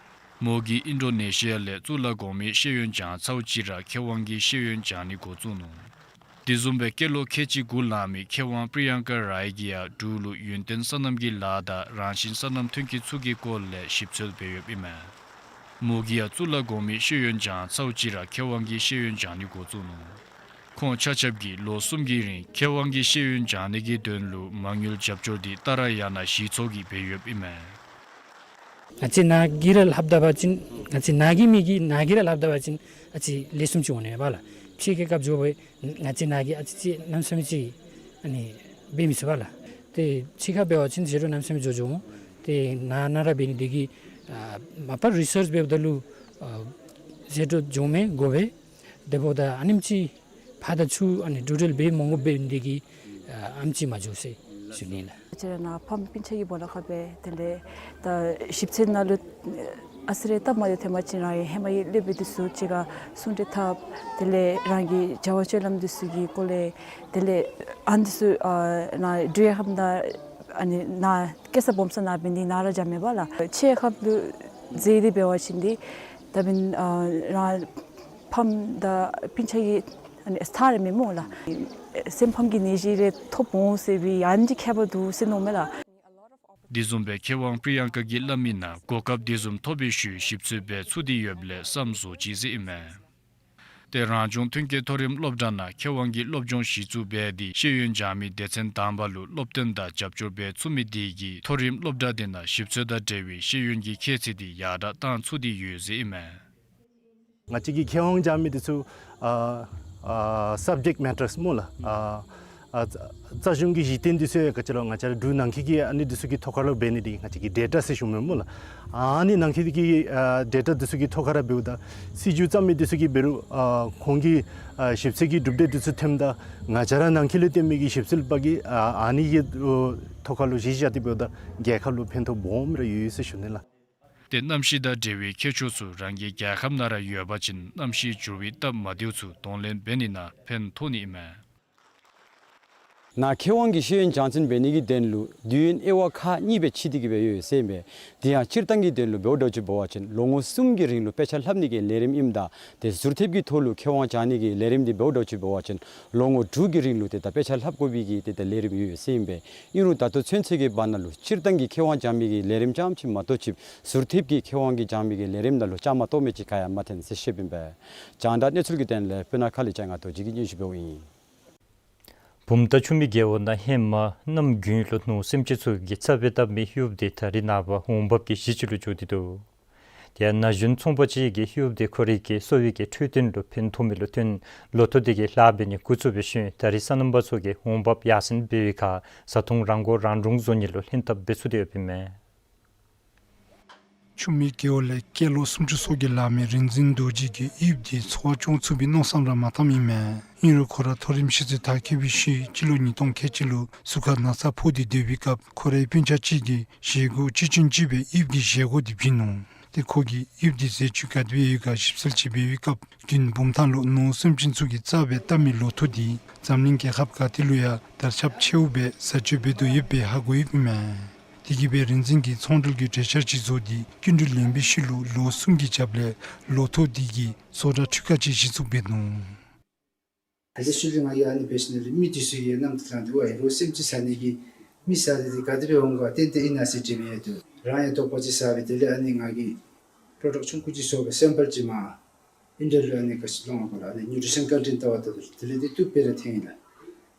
མོ་གིས་ཨིན་ཌོ་ནེ་ཤི་ཡ་ལས་གཙུག་ལག་གོང་མའི་ཤེས་ཡོན་སྦྱང་ཚརཝ་ཅིག་ར་ཁེ་དབང་གི་ཤེས་ཡོན་སྦྱང་ནི་འགོ་བཙུགས་ནུག། དེ་བཟུམ་སྦེ་སྐྱེས་ལོ་ཁལ་གཅིག་དགུ་ལང་མི་མཁས་དབང་པྲི་ཡང་ཀ་རའི་གིས་ཡང་འབྲུག་ལུ་ཡུན་བརྟན་སོ་ནམ་གྱི་ལཱ་དང་རང་བཞིན་སོ་ནམ་ཐོན་སྐྱེད་ཚུ་གི་སྐོར་ལས་ཞིབ་འཚོལ་འབད་ཡོདཔ་ཨིན་མས། མོ་གིས་ཡང་གཙུག་ལག་གོང་མའི་ཤེས་ཡོན་སྦྱང་ཚརཝ་ཅིག་ར་མཁས་དབང་གི་ཤེས་ཡོན་སྦྱང་ནི་འགོ་བཙུགས་ནུག། ཁོང་ཆ་ཁྱབ་ཀྱིས་ལོ་གསུམ་གྱི་རིང་མཁས་དབང་གི་ཤེས་ཡོན་སྦྱང་ནི་གི་དོན་ལུ་མ་དངུལ་རྒྱབ་སྐྱོར་འདི་ཏཱ་ར་ཡ་ན་གཞི་ཚོགས་ཀྱིས་འབད་ཡོདཔ་ཨིན་མས། ང་བཅས་ནཱ་གིས་ར་ལྷབ་ད་པ་ཅིན་ང་བཅས་ནཱ་གི་མི་གིས་ནཱ་གིས་ར་ལྷབ་ད་པ་ཅིན་ཨ་ཙི་ལེགས་ཤོམ་ཅིག་འོང་ནི་མས་པ་ལགས། ཕྱི་རྒྱལ་ཁབ་འགྱོ་བའི་ང་བཅས་ནཱ་གིས་ཨ་ཙི་ཅིག་གནམ་མེད་ས་མེད་ཅིག་ཨ་ནི་འབད་མི་ཚུགས་པ་ལགས། ཏེ་ཕྱི་ཁར་འབད་བ་ཅིན་ཟད་འགྲོ་གནམ་མེད་ས་མེད་འགྱོ་འགྱོཝ་འོང་། ཏེ་ནཱ་ནཱ་ར་འབད་ནི་དེ་གིས་ཨ་མ་པ་རི་སརཆ་འབདཝ་ད་ལུ་ཨ་ཟད་འགྲོ་འགྱོ་མི་དགོ་པས། དེ་འབདཝ་ད་ཨ་ནེམ་ཅིག་ཕར་དང་ཚུར་ཨ་ནི་འགྲུལ་འགྲུལ་འབད་མི་དགོཔ་འབད་ནི་དེ་གིས་ཨ་ཨེམ་ཅིག་མ་འགྱོ་ཟེར་ཞུ་ནི་ལགས། ང་བཅས་ར་ནཱ་ཕམ་སྤུན་ཆ་གི་སྦོ་ལོགས་ཁར་སྦེ་དེ་ལས་ད་ཞིབ་འཚོལ་ནང་ལུ་ཨ་ཙི་རེ་སྟབས་མ་བདེཝ་ཐོན་པ་ཅིན་རང་གི་ཧེ་མ་གི་སློབ་དཔོན་འདི་ཚུ་གཅིག་ཁར་གསུང་གྲོས་འཐབ། དེ་ལས་རང་གི་བྱ་བ་སྤྱོད་ལམ་འདི་ཚུ་གི་སྐོར་ལས་དེ་ལས་ཨ་ནི་འདི་ཚུ་ཨ་ནཱ་འབྲུག་རྒྱལ་ཁབ་ནང་ཨ་ནི་ནཱ་སྐྱེས་ས་སྦོམ་ས་ནཱ་འབད་ནི་ནཱ་ར་འགྱོཝ་མས་པ་ལགས། ཕྱི་རྒྱལ་ཁབ་ལུ་འཛུལ་ཏེ་འབད་བ་ཅིན་འདི་ད་འབདན་ཨ་རང་ཕམ་དང་སྤུན་ཆ་གི་ཨ་ནི་ས་ར་མེན་སྨོ་ལགས། སེམས་ཕམ་གྱི་ནད་གཞི་རེ་ཐོབ་འོང་ཟེར་བའི་ཨ་ནི་ཁྱད་པར་འདུག་ཟེར་མནོཝ་མས་ལགས། དེ་བཟུམ་སྦེ་མཁས་དབང་པྲི་ཡང་ཀ་གིས་སླབ་མི་ནང་གོ་སྐབས་དེ་བཟུམ་ཐོབ་པའི་ཤུལ་ཞིབ་འཚོལ་འབད་ཚུགས་ཏེ་ཡོདཔ་ལས་བསམ་བཟོ་ཅི་ཟེར་ཨིན་མས། ཏེ་རང་བྱུང་ཐོན་སྐྱེད་མཐོ་རིམ་སློབ་གྲྭ་ནང་མཁས་དབང་གི་སློབ་སྦྱོང་གཞི་བཙུགས་འབད་དེ་ཤེས་ཡོན་སྦྱང་མི་སྡེ་ཚན་དང་པ་ལུ་སློབ་སྟོན་དང་རྒྱབ་སྐྱོར་འབད་ཚུགས་མི་དེ་གིས་མཐོ་རིམ་སློབ་གྲྭ་དེ་ནང་ཞིབ་འཚོལ་དང་འབྲེལ་བའི་ཤེས་ཡོན་གྱི་ཁྱད་ཚད་དེ་ཡར་དྲགས་བཏང་ཚུགས་ཏེ་ཡོད་ཟེར་ཨིན་མས། ང་བཅས་ཀྱི་མཁས་དབང་སྦྱང་མི་དེ་ཚུ་ཨ་ཨ་སབ་ཇེཀཊ་མེ་ཊརས་སྨོ་ལགས། ཨ་ཨ་རྩ་གཞུང་གི་གཞི་རྟེན་དེ་ཚུ་ཡང་ག་ཅི་ལོ་ང་བཅས་ར་འབྲུག་ནང་འཁོད་ཀྱི་ཨ་ནི་དེ་ཚུ་གི་ཐོག་ཁར་ལུ་འབད་ནི་དེ་ང་བཅས་ཀྱི་ཌེ་ཊ་ཟེར་ཞུཝ་མས་སྨོ་ལགས། ཨ་ནི་ནང་འཁོད་ཀྱི་ཨ་ཌེ་ཊ་དེ་ཚུ་གི་ཐོག་ཁར་འབདཝ་ད་སྲིད་བྱུས་བརྩམ་མི་དེ་ཚུ་གིས་འབད་རུང་ཨ་ཁོང་གི་ཨ་ཞིབ་འཚོལ་གྱི་གྲུབ་འབྲས་དེ་ཚུ་ཐོནམ་ད་ང་བཅས་ར་ནང་འཁོད་ལུ་སྟོན་མི་གི་ཞིབ་འཚོལ་པ་གིས་ཨ་ཨ་ནི་གི་ཨོ་ཐོག་ཁར་ལུ་གཞི་བཞག་སྟེ་འབདཝ་ད་རྒྱལ་ཁབ་ལུ་ཕན་ཐོགས་སྦོམ་ར་ཡོད་ཡོད་ཟེར་ཞུ་ནི་ལགས། ཏེ་གནམ་གཤིས་དང་འབྲེལ་བའི་ཁྱད་ཆོས་ཚུ་རང་གི་རྒྱལ་ཁབ་ནང་ར་ཡོད་པ་ཅིན་གནམ་གཤིས་འགྱུར་བའི་སྟབས་མ་བདེཝ་ཚུ་གདོང་ལེན་འབད་ནི་ནང་ཕན་ཐོགས་ནི་ཨིན་མས། ནཱ་མཁས་དབང་གི་ཤེས་ཡོན་སྦྱང་ཚུགས་པའི་ནི་གི་དོན་ལུ་དུས་ཡུན་དབྱེ་བ་ཁག་གཉིས་སྦེ་ཕྱེ་སྟེ་གི་སྦེ་ཡོད་ཟེར་ཨིན་པས། དེ་ཡང་སྤྱིར་བཏང་གི་དོན་ལུ་འབདཝ་ད་ཅིག་འབད་བ་ཅིན་ལོ་ངོ་གསུམ་གྱི་རིང་ལུ་དཔེ་ཆ་ལྷབ་ནི་གི་ལས་རིམ་ཨིནམ་ད་ཏེ་ཟུར་ཐེབས་ཀྱི་ཐོག་ལུ་མཁས་དབང་སྦྱང་ནི་གི་ལས་རིམ་འདི་འབདཝ་ད་ཅིག་འབད་བ་ཅིན་ལོ་ངོ་དྲུག་གི་རིང་ལུ་ཏེ་ད་དཔེ་ཆ་ལྷབ་དགོ་པའི་གི་ཏེ་ད་ལས་རིམ་ཡོད་ཡོད་ཟེར་ཨིན་པས། ཨིན་རུང་ད་ལྟོ་ཚུན་ཚོད་ཀྱི་བར་ན་ལུ་སྤྱིར་བཏང་གི་མཁས་དབང་སྦྱང་མི་གི་ལས་རིམ་རྐྱངམ་ཅིག་མ་གཏོགས་ཅིག་ཟུར་ཐེབས་ཀྱི་མཁས་དབང་གི་སྦྱང་མི་གི་ལས་རིམ་ནང་ལུ་བཅའ་མར་གཏོགས་མི་ཅིག་ག་ཡང་མ་ཐོན་ཟེར་བཤདཔ་ཨིན་པས། རྒྱང་བསྒྲགས་གནས་ཚུལ་གྱི་དོན་ལས་སྤུ་ན་ཁ་ལས་ལྕང་ང་རྡོ་རྗེ་གིས་སྙན་ཞུ་འབདཝ་ཨིན། བུམ་ཐང་ཆུ་མིག་རྒེད་འོག་ནང་ཧེ་མ་གནམ་དགུན་ལུ་ནོར་སེམས་ཅན་ཚུ་གིས་རྩ་སྦེ་བཏབ་མི་གཡུདཔ་དེ་ད་རེས་ནངས་པ་འོང་འབབ་ཀྱི་གཞི་ཅིག་ལུ་གྱུར་ཏེ་འདུག། དེ་ཡང་ན་གཞོན་ཚོང་པ་ཅིག་གིས་གཡུདཔ་དེ་ཁོ་རའི་གི་གསོ་བའི་གི་འཕྲོད་བསྟེན་ལུ་ཕན་ཐོགས་མི་ལུ་བརྟེན་ལོ་ཐོག་དེ་གི་ལཱ་འབད་ནི་འགོ་བཙུགས་པའི་ཤུལ་ད་རེས་སོ་ནམ་པ་ཚུ་གིས་འོང་འབབ་ཡར་སེང་འབད་བའི་ཁར་བཟའ་འཐུང་རང་མགོ་རང་འདྲོངས་བཟོ་ནི་ལུ་ལྷན་ཐབས་འབད་ཚུགས་ཏེ་ཡོདཔ་ཨིན་མས། ཆུ་མིག་རྒེད་འོག་ལས་སྐྱེས་ལོ་སུམ་ཅུ་སོ་བརྒྱད་ལང་མི་རིག་འཛིན་རྡོ་རྗེ་གིས་གཡུདཔ་དེ་འཚོ་བ་སྐྱོང་ཚུགས་པའི་མནོ་བསམ་ར་མ་བཏངམ་ཨིན་མས། ཨིན་རུང་ཁོ་ར་མཐོ་རིམ་ཤེས་ཚད་མཐར་འཁྱོལ་བའི་ཤུལ་སྤྱི་ལོ་ཉིས་སྟོང་ཁལ་གཅིག་ལུ་ཟུར་ཁར་ན་ཚ་ཕོག་སྟེ་སྡོད་པའི་སྐབས་ཁོ་རའི་སྤུན་ཆ་ཅིག་གིས་བཞེས་སྒོ་གཅིག་བྱིན་ཅིག་སྦེ་གཡུདཔ་དེ་བཞེས་སྒོ་དེ་བྱིན་ནུག། ཏེ་ཁོ་གིས་གཡུདཔ་དེ་ཟས་བཅུད་ག་དེ་སྦེ་ཡོད་ག་ཞིབ་འཚོལ་ཅིག་འབད་བའི་སྐབས་དགུན་བུམ་ཐང་ལུ་ནོར་སེམས་ཅན་ཚུ་གིས་རྩ་སྦེ་བཏབ་མི་ལོ་ཐོག་དེ་འཛམ་གླིང་རྒྱལ་ཁབ་ག་ཏེ་ལུ་ཡང་དར་ཁྱབ་ཆེཝ་སྦེ་བཟའ་སྤྱོད་འབད་དོ་ཡོདཔ་སྦེ་ཧ་གོ་ཡོདཔ་ཨིན་མས། དེ་གིས་སྦེ་རིག་འཛིན་གྱིས་ཚོང་འབྲེལ་གྱི་གྲོས་འཆར་ཅིག་བཟོ་སྟེ་སྐྱིན་འགྲུལ་ལེན་པའི་ཤུལ་ལུ་ལོ་གསུམ་གྱི་རྒྱབ་ལས་ལོ་ཐོག་དེ་གི་བཟོ་གྲྭ་འཕྲུལ་ཁང་ཅིག་གཞི་བཙུགས་འབད་ནུག། ཨ་ཙི་ཤུལ་ལས་ང་གིས་ཨ་ནི་འབད་ཞིནམ་ལས་མི་འདི་ཚུ་གིས་ཡང་གནམ་དུ་ལངས་ཏེ་ཝའི་རོགས་སེམས་ཅན་ཟ་ནི་གི་མི་ཟ་ནི་འདི་ག་དེ་སྦེ་འོང་ག་ཏན་ཏན་ཨིན་ན་ཟེར་དྲི་མི་ཡང་འདུག། རང་ཡང་དོགས་པ་ཅིག་ཟ་སྦེ་དེ་ལས་ཨ་ནི་ང་གིས་པྲོ་ཌག་ཆུང་ཀུ་ཅིག་བཟོ་སྦེ་སེམ་པལ་ཅིག་མར་ཨིན་ཌི་ཡ་ལུ་ཨ་ནི་ག་ཅི་ལོང་བ་གོ་ལགས། ཨ་ནི་ནིའུ་ཊི་རི་ཤཱན་ཀོན་ཊེནཊ་བལྟ་བ་ད་དེ་ལས་དེ་བཏུབ་སྦེ་ར་ཐོན་ཡི་ལགས།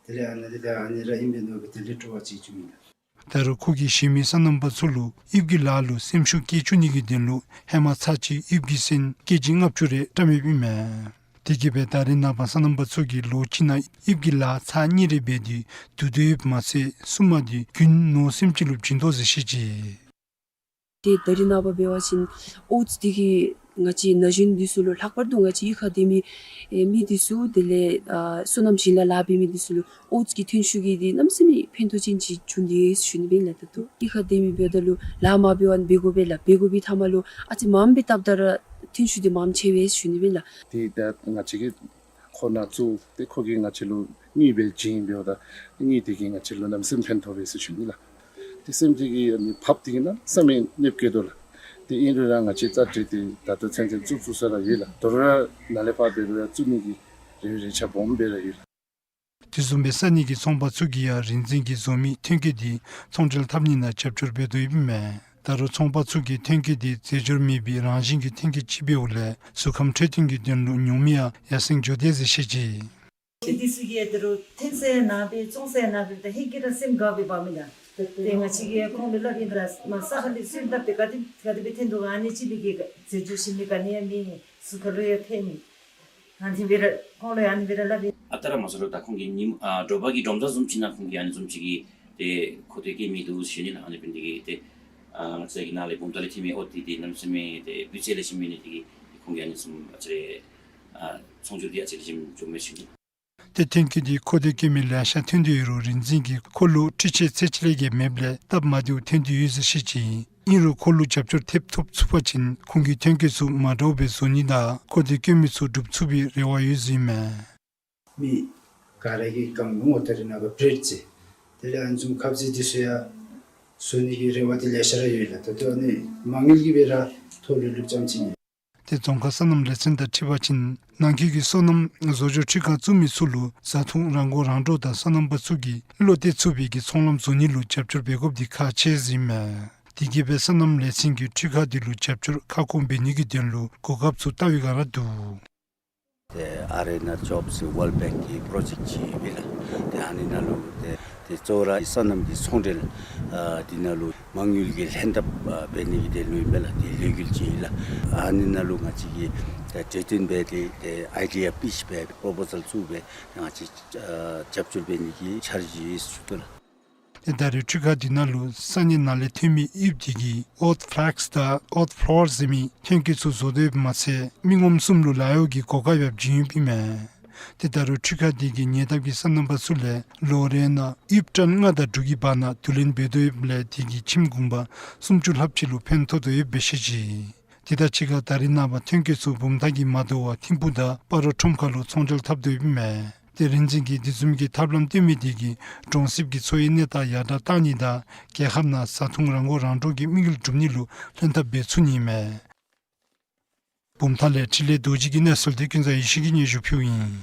དེ་ལས་ཨ་ནི་དེ་ལས་ཨ་ནི་ར་ཨིན་པས་མནོ་སྦེ་དེ་ལས་སྤྲོ་བ་ཅིག་བྱུང་ཡི་ལགས། ད་རུང་ཁོ་གིས་གཞན་མི་སོ་ནམ་པ་ཚུ་ལུ་དབྱིབས་ཀྱི་ལཱ་ལུ་སེམས་ཤུགས་བསྐྱེད་བཅུག་ནི་གི་དོན་ལུ་ཧེ་མ་ཚར་གཅིག་དབྱིབས་ཀྱི་སོན་ཀེ་ཇི་ལྔ་བཅུ་རེ་བཀྲམ་ཡོདཔ་ཨིན་མས། དེ་གིས་སྦེ་ད་རེས་ནངས་པ་སོ་ནམ་པ་ཚུ་གིས་ལོ་གཅིག་ནང་དབྱིབས་ཀྱི་ལཱ་ཚར་གཉིས་རེ་འབད་དེ་བསྡུ་སྡོད་ཡོདཔ་མ་ཚད་སྲུངམ་འདི་རྒྱུན་ནོར་སེམས་ཅན་ལུ་བྱིན་དོ་ཟེར་བཤད་ཅི། ཏེ་ད་རེས་ནངས་པ་འབད་བ་ཅིན་ཨོ་ཊསི་འདི་གིས་ང་བཅས་ན་གཞོན་འདི་ཚུ་ལུ་ལྷག་པར་དུ་ང་བཅས་གཡུས་ཁར་སྡོད་མི་ཨེ་མི་འདི་ཚུ་དེ་ལས་ཨ་སོ་ནམ་ཞིང་ལཱ་ལཱ་འབད་མི་འདི་ཚུ་ལུ་ཨོ་ཊསི་གི་ཐོན་ཤུགས་ཀྱིས་འདི་གནམ་མེད་ས་མེད་ཕན་ཐོགས་ཅན་ཅིག་བྱུང་ཡི་ཟེར་ཞུ་ནི་ཨིན་ལགས། ད་ལྟོ་གཡུས་ཁར་སྡོད་མི་འབདཝ་ད་ལུ་ལཱ་མ་འབད་བར་འབད་དགོ་པས་ལགས། འབད་དགོ་པའི་མཐའ་མ་ལུ་ཨ་ཙི་མངམ་སྦེ་བཏབ་ད་ར་ཐོན་ཤུགས་འདི་མངམ་ཆེ་བས་ཞུ་ནི་ཨིན་ལགས། ཏེ་ད་ང་བཅས་ཀྱིས་ཁོ་ནཱ་བཙུགས་ཏེ་ཁོ་གིས་ང་བཅས་ལུ་དངུལ་སྦེ་བྱིན་འབདཝ་ད་དངུལ་དེ་གིས་ང་བཅས་ལུ་གནམ་མེད་ས་མེད་ཕན་ཐོགས་པས་ཟེར་ཞུ་ནི་ལགས། ཏེ་སེམས་ཅན་གྱི་ཨ་ནི་བབ་དེ་གིས་གནམ་མེད་ས་མེད་གནོདཔ་བཀལ་དོ་ལགས། ཏེ་ཨིན་རུང་ར་ང་བཅས་རྩ་འགྲིག་སྟེ་ད་ལྟོ་ཚུན་ཚོད་བཙུགས་ས་ར་ཡོད་ལགས། དོ་རུང་ར་ནཱ་ལས་ཕར་འབད་རུང་ཡང་བཙུགས་ནི་གི་རེ་བའི་རེ་ཆ་སྦོམ་སྦེ་ར་ཡོད་ལགས། དེ་བཟུམ་སྦེ་ས་གནས་ཀྱི་ཚོང་པ་ཚུ་གིས་ཡང་རིག་འཛིན་གྱིས་བཟོ་མི་ཐོན་སྐྱེད་འདི་ཚོང་འབྲེལ་འཐབ་ནི་ནང་རྒྱབ་སྐྱོར་འབད་དོ་ཡོདཔ་ཨིན་མས། ད་རུང་ཚོང་པ་ཚུ་གིས་ཐོན་སྐྱེད་འདི་རྫས་སྦྱོར་མེད་པའི་རང་བཞིན་གྱི་ཐོན་སྐྱེད་ཅིག་འབདཝ་ལས་གཟུགས་ཁམས་འཕྲོད་བསྟེན་གྱི་དོན་ལུ་ཉུང་མི་ཡང་ཡར་སེང་འགྱོ་དེས་ཟེར་བཤད་ཅི། ཏེ་འདི་ཚུ་གིས་ད་རུང་འཐེན་ས་ནང་སྦེ་བཙོང་ས་ནང་སྦེ་ད་ཧེང་སྐལ་ར་སེམས་དགའ་སྦེ་འབག་མི་ལགས། ཏེ་ང་བཅས་ཀྱིས་ཁོང་ལུ་སླབ་ཨིན་པས་ལགས། མར་ས་ཁ་ལས་སོན་བཏབ་སྟེ་ག་དེ་ག་དེ་སྦེ་འཐེན་དོ་ག། ཨ་ནི་ཅིག་ལས་ཀྱི་རྫས་སྦྱོར་ཞིམ་མི་ག་ནི་ཡང་མེད། གཟུགས་ཁར་ལུ་ཡང་ཕན་ནི། ཨ་ནི་སྦེ་ར་ཁོང་ལུ་ཡང་ཨ་ནི་སྦེ་ར་སླབ་ཨིན། ཨ་རྟག་ར་མ་ཚོར་ད་ཁོང་གིས་ཉིནམ་ཨ་དྲོ་པ་གི་འགྲོམ་ཚ་བཟུམ་ཅིག་ནང་ཁོང་གིས་ཨ་ནི་བཟུམ་ཅིག་གི་ཏེ་མཁོ་འདོད་བསྐྱེད་མི་འདུག་ཟེར་ཞུ་ནི་ལགས། ཨ་ནི་འབད་ནི་དེ་གིས་ཏེ་ཨ་ང་བཅས་ཀྱི་ནཱ་ལས་བུམ་ཐང་ལས་འཐེན་མི་ཨོ་ཊི་འདི་གནམ་མེད་ས་མེད་ཏེ་སྤུས་ཚད་ལེགས་ཤོམ་ཨིན་ནི་དེ་གིས་ཏེ་ཁོང་གིས་ཨ་ནི་བཟུམ་ཨ་ཙི་རེ་ཨ་ཚོང་སྒྱུར་འདི་ཨ་ཙི་རེ་ཞིམ་འགྱོཝ་མས་ཟེར་ཞུ་ནི། ཏེ་ཐོན་སྐྱེད་འདི་མཁོ་འདོད་བསྐྱེད་མི་ལེ་ཤ་ཐོན་ཏེ་ཡོད་རུང་རིག་འཛིན་གྱིས་ཁོ་ལུ་འཕྲུལ་ཆས་ཚད་ཅིག་ལས་བརྒལ་མེདཔ་ལས་སྟབས་མ་བདེཝ་ཐོན་ཏེ་ཡོད་ཟེར་བཤད་ཅི། ཨིན་རུང་ཁོ་ལུ་རྒྱབ་སྐྱོར་ཐེབས་ཐོབ་ཚུགས་པ་ཅིན་ཁོང་གིས་ཐོན་སྐྱེད་ཚུ་མ་འདྲཝ་སྦེ་བཟོ་ནི་དང་མཁོ་འདོད་བསྐྱེད་མི་ཚུ་སྒྲུབ་ཚུགས་པའི་རེ་བ་ཡོད་ཟེར་ཨིན་མས། མི་ག་ར་གིས་གང་ལུང་བ་ད་རེས་ནངས་པ་བྲེཌ་ཟེར་དེ་ལས་ཨ་ནི་བཟུམ་ཁ་ཟས་འདི་ཚུ་ཡང་བཟོ་ནི་གི་རེ་བ་འདི་ལེ་ཤ་ར་ཡོད་ལགས། ད་ལྟོ་ཨ་ནི་མ་དངུལ་གྱི་སྦེ་ར་ཐོག་ལུ་ལུག་རྐྱངམ་ཅིག་ཨིན། ཏེ་རྫོང་ཁག་སོ་ནམ་ལས་ཚན་དང་འཁྲིལ་བ་ཅིན་ནང་འཁོད་ཀྱི་སོ་ནམ་བཟོ་སྦྱོར་འཕྲུལ་ཁང་བཙུགས་མི་ཚུ་ལུ་བཟའ་འཐུང་རང་མགོ་རང་འདྲོངས་དང་སོ་ནམ་པ་ཚུ་གིས་བློ་གཏད་ཚུགས་པའི་གི་ཚོང་ལམ་བཟོ་ནི་ལུ་རྒྱབ་སྐྱོར་འབད་དགོཔ་འདི་ཁག་ཆེ་ཟེར་ཨིན་མས། དེ་གིས་སྦེ་སོ་ནམ་ལས་ཚན་གྱིས་འཕྲུལ་ཁང་འདི་ལུ་རྒྱབ་སྐྱོར་ཁ་སྐོང་འབད་ནི་གི་དོན་ལུ་གོ་སྐབས་ཚུ་བལྟ་བའི་བསྒང་ར་འདུག། ཏེ་ཨར་ཨེན་ཨར་ཇོབ་ཟེར་ཝཱལཌ་བེངཀ་གི་པྲོ་ཇེཀཊ་ཅིག་ཡོད་པས་ལགས། ཏེ་ཨ་ནི་ནང་ལུ་ཏེ་ཏེ་གཙོ་བོ་ར་སོ་ནམ་གྱི་ཚོང་འབྲེལ་ཨ་འདི་ནང་ལུ་མ་དངུལ་གྱི་ལྷན་ཐབས་ཨ་འབད་ནི་གི་དོན་ལུ་ཨིན་པས་ལགས། ཏེ་ལས་འགུལ་ཅིག་ཨིན་ལགས། ཨ་ནི་ནང་ལུ་ང་བཅས་ཀྱིས་ཏེ་གྲོས་བསྟུན་འབད་དེ་ཏེ་ཨའི་ཌི་ཡ་པིཆ་འབད་པྲོ་པོ་ཟཱལ་བཙུགས་སྦེ་ང་བཅས་ཨ་རྒྱབ་སྐྱོར་འབད་ནི་གི་འཆར་གཞི་ཡོད་ཟེར་ཞུ་དོ་ལགས། ཏེ་ད་རེས་འཕྲུལ་ཁང་འདི་ནང་ལུ་ས་གནས་ནང་ལས་ཐོན་མི་དབྱིབས་འདི་གིས་ཨོཊ་ཕ་ལེཀསི་དང་ཨོཊ་ཕ་ལོར་ཟེར་མི་ཐོན་སྐྱེད་ཚུ་བཟོ་དོཝ་མ་ཚད་མི་ངོམ་གསུམ་ལུ་ལཱ་གཡོག་གི་གོ་སྐབས་ཡང་བྱིན་ཡོདཔ་ཨིན་མས། ཏེ་ད་རུང་འཕྲུལ་ཁང་འདི་གིས་ཉེ་འདབས་ཀྱི་སོ་ནམ་པ་ཚུ་ལས་ལོ་རེ་ནང་དབྱིབས་ཊཱན་ལྔ་དང་དྲུག་གི་བར་ན་བསྡུ་ལེན་འབད་དོ་ཡོདཔ་ལས་དེ་གིས་ཁྱིམ་གུང་པ་སུམ་ཅུ་ལྷགཔ་ཅིག་ལུ་ཕན་ཐོགས་དོ་ཡོདཔ་སྦེ་བཤད་ཅི། དེ་དང་གཅིག་ཁར་ད་རེས་ནངས་པ་ཐོན་སྐྱེད་ཚུ་བུམ་ཐང་གི་མ་དོ་བར་ཐིམ་ཕུག་དང་སྤ་རོ་ཁྲོམ་ཁ་ལུ་ཚོང་འབྲེལ་འཐབ་དོ་ཡོདཔ་ཨིན་མས། ཏེ་རིག་འཛིན་གྱིས་དེ་བཟུམ་གྱི་ཐབས་ལམ་སྟོན་མི་དེ་གིས་གྲོང་གསེབ་ཀྱི་འཚོ་བའི་གནས་སྟངས་ཡར་དྲག་གཏང་ནི་དང་རྒྱལ་ཁབ་ནང་བཟའ་འཐུང་རང་མགོ་རང་འདྲོངས་ཀྱི་དམིགས་ཡུལ་འགྲུབ་ནི་ལུ་ལྷན་ཐབས་འབད་ཚུགས་ནི་ཨིན་མས། བུམ་ཐང་ལས་འཕྲིན་ལས་རྡོ་རྗེ་གི་གནས་ཚུལ་དེ་ཀུན་བཟང་ཡེ་ཤེས་ཀྱིས་སྙན་ཞུ་ཕུལཝ་ཨིན།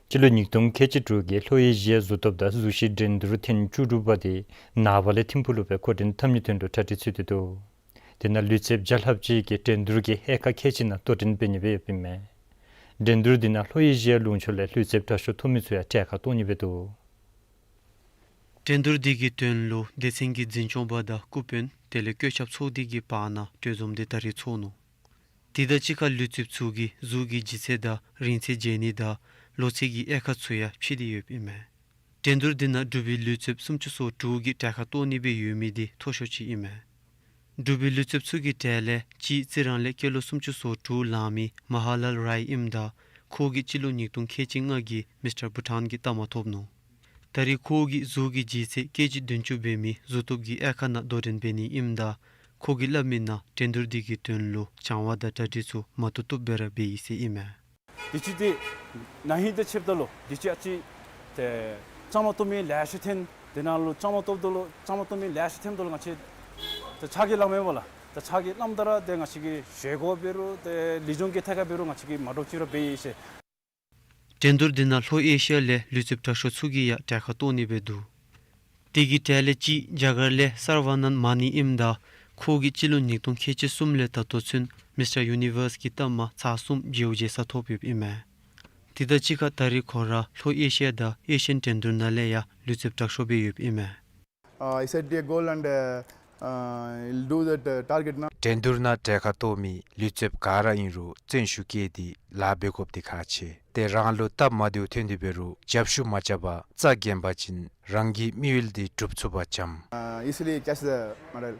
སྤྱི་ལོ་ཉིས་སྟོང་ཁལ་གཅིག་དྲུག་གི་ལྷོ་ཨེ་ཤི་ཡ་གཟུགས་སྟོབས་དང་གཟུགས་གཞི་འགྲན་བསྡུར་ཐེངས་བཅུ་དྲུག་པ་དེ་ནངས་པ་ལས་ཐིམ་ཕུག་ལུ་སྦེ་འགོ་འདྲེན་འཐབ་ནིའི་དོན་ལུ་གྲ་སྒྲིག་ཚུད་དེ་འདུག། དེ་ནང་ལུས་རྩལཔ་བརྒྱ་ལྷགཔ་ཅིག་གིས་འགྲན་བསྡུར་གྱི་དབྱེ་ཁག་ཁལ་གཅིག་ནང་གཏོགས་འགྲན་འབད་ནི་སྦེ་ཡོདཔ་ཨིན་མས། འགྲན་བསྡུར་འདི་ནང་ལྷོ་ཨེ་ཤི་ཡ་ལུང་ཕྱོགས་ལས་ལུས་རྩལཔ་དྲག་ཤོས་ཐོབ་མི་ཚུ་ཡང་གྲལ་ཁར་གཏོགས་ནི་སྦེ་འདུག། འགྲན་བསྡུར་འདི་གི་དོན་ལུ་སྡེ་ཚན་གྱི་འཛིན་སྐྱོང་པ་དང་སྐུ་དཔོན་དེ་ལས་བཀོད་ཁྱབ་ཚོགས་སྡེ་གི་བར་ན་གྲོས་འཛོམས་དེ་ད་རིས་ཚོགས་ནུག། དེ་དང་གཅིག་ཁར་ལུས་རྩལཔ་ཚུ་གིས་གཟུགས་ཀྱི་ལྗིད་ཚད་དང་རིང་ཚད་འཇལ་ནི་དང་ལོ་ཚད་ཀྱི་དབྱེ་ཁག་ཚུ་ཡང་ཕྱེ་སྟེ་ཡོདཔ་ཨིན་མས། འགྲན་བསྡུར་འདི་ནང་འབྲུག་པའི་ལུས་རྩལཔ་སུམ་ཅུ་སོ་དྲུག་གིས་གྲལ་ཁར་གཏོགས་ནི་སྦེ་ཡོད་མི་འདི་མཐོ་ཤོས་ཅིག་ཨིན་མས། འབྲུག་པའི་ལུས་རྩལཔ་ཚུ་གི་གྲས་ལས་གཅིག་རྩི་རང་ལས་སྐྱེས་ལོ་སུམ་ཅུ་སོ་དྲུག་ལང་མི་མ་ཧཱ་ལཱལ་རའི་ཨིནམ་ད་ཁོ་གིས་སྤྱི་ལོ་ཉིས་སྟོང་ཁལ་གཅིག་ལྔ་གི་མིས་ཊར་བྷུ་ཊཱན་གྱི་རྟགས་མ་ཐོབ་ནུག། ད་རེས་ཁོ་གིས་གཟུགས་ཀྱི་ལྗིད་ཚད་ཀེ་ཇི་བདུན་ཅུ་འབད་མི་གཟུགས་སྟོབས་ཀྱི་དབྱེ་ཁག་ནང་དོ་འགྲན་འབད་ནི་ཨིནམ་ད་ཁོ་གིས་སླབ་མིའི་ནང་འགྲན་བསྡུར་འདི་གི་དོན་ལུ་སྦྱང་བ་དང་གྲ་སྒྲིག་ཚུ་མ་བཏུབ་བཏུབ་སྦེ་ར་འབད་ཡི་ཟེར་ཨིན་མས། དུས་ཅི་འདི་ན་ཧིང་དང་ཕྱདཔ་ད་ལུ་དུས་ཅི་ཨ་ཙི་ཏེ་གཙང་མ་བཏོག་མི་ལེ་ཤ་ཐོན་ དེ་ནང་ལུ་བཅའ་མར་གཏོགསཔ་ད་ལུ་བཅའ་མར་གཏོགས་མི་ལེ་ཤ་ཐོནམ་ད་ལུ་ང་བཅས་ད་ཕྱག་གིས་སླབ་མེན་པ་ལགས། ད་ཕྱག་གིས་སླབ་ད་ར་ཏེ་ང་བཅས་ཀྱི་བཞེས་སྒོ་འབད་རུང་ཏེ་ལེགས་ཤོམ་གྱི་ཐད་ཁར་འབད་རུང་ང་བཅས་ཀྱིས་མ་འདྲཝ་ཅིག་ར་འབད་ཡི་ཟེར། འགྲན་བསྡུར་འདི་ནང་ལྷོ་ཨེ་ཤི་ཡ་ལས་ལུས་རྩལཔ་དྲག་ཤོས་ཚུ་གིས་ཡང་གྲལ་ཁར་གཏོགས་ནི་སྦེ་འདུག། དེ་གི་གྲས་ལས་གཅིག་རྒྱ་གར་ལས་སར་བ་ནན་མ་ནི་ཨིནམ་ད་ཁོ་གིས་སྤྱི་ལོ་ཉིས་སྟོང་ཁལ་གཅིག་གསུམ་ལས་ད་ལྟོ་ཚུན་མིས་ཊར་ཡུ་ནི་ཝརསི་གི་རྟགས་མ་ཚར་གསུམ་བརྗེ་བོ་བརྗེ་ས་ཐོབ་ཡོདཔ་ཨིན་མས། དེ་དང་གཅིག་ཁར་ད་རེས་ཁོ་ར་ལྷོ་ཨེ་ཤི་ཡ་དང་ཨེ་ཤི་ཡན་འགྲན་བསྡུར་ནང་ལས་ཡང་ལུས་རྩལཔ་དྲག་ཤོས་སྦེ་ཡོདཔ་ཨིན་མས། Uh, he set a goal and, uh, uh, he'll do that, uh, target now. འགྲན་བསྡུར་ནང་གྲལ་ཁར་གཏོགས་མི་ལུས་རྩལཔ་ག་ར་ཨིན་རུང་བརྩོན་ཤུགས་བསྐྱེད་དེ་ལཱ་འབད་དགོཔ་འདི་ཁག་ཆེ། ཏེ་རང་ལུ་སྟབས་མ་བདེཝ་ཐོན་ཏེ་འབད་རུང་རྒྱབ་ཤུགས་མ་རྐྱབ་པར་རྩ་འགེངས་པ་ཅིན་རང་གི་དམིགས་ཡུལ་འདི་འགྲུབ་ཚུགས་པ་འཆམ། Uh, easily catch the medal.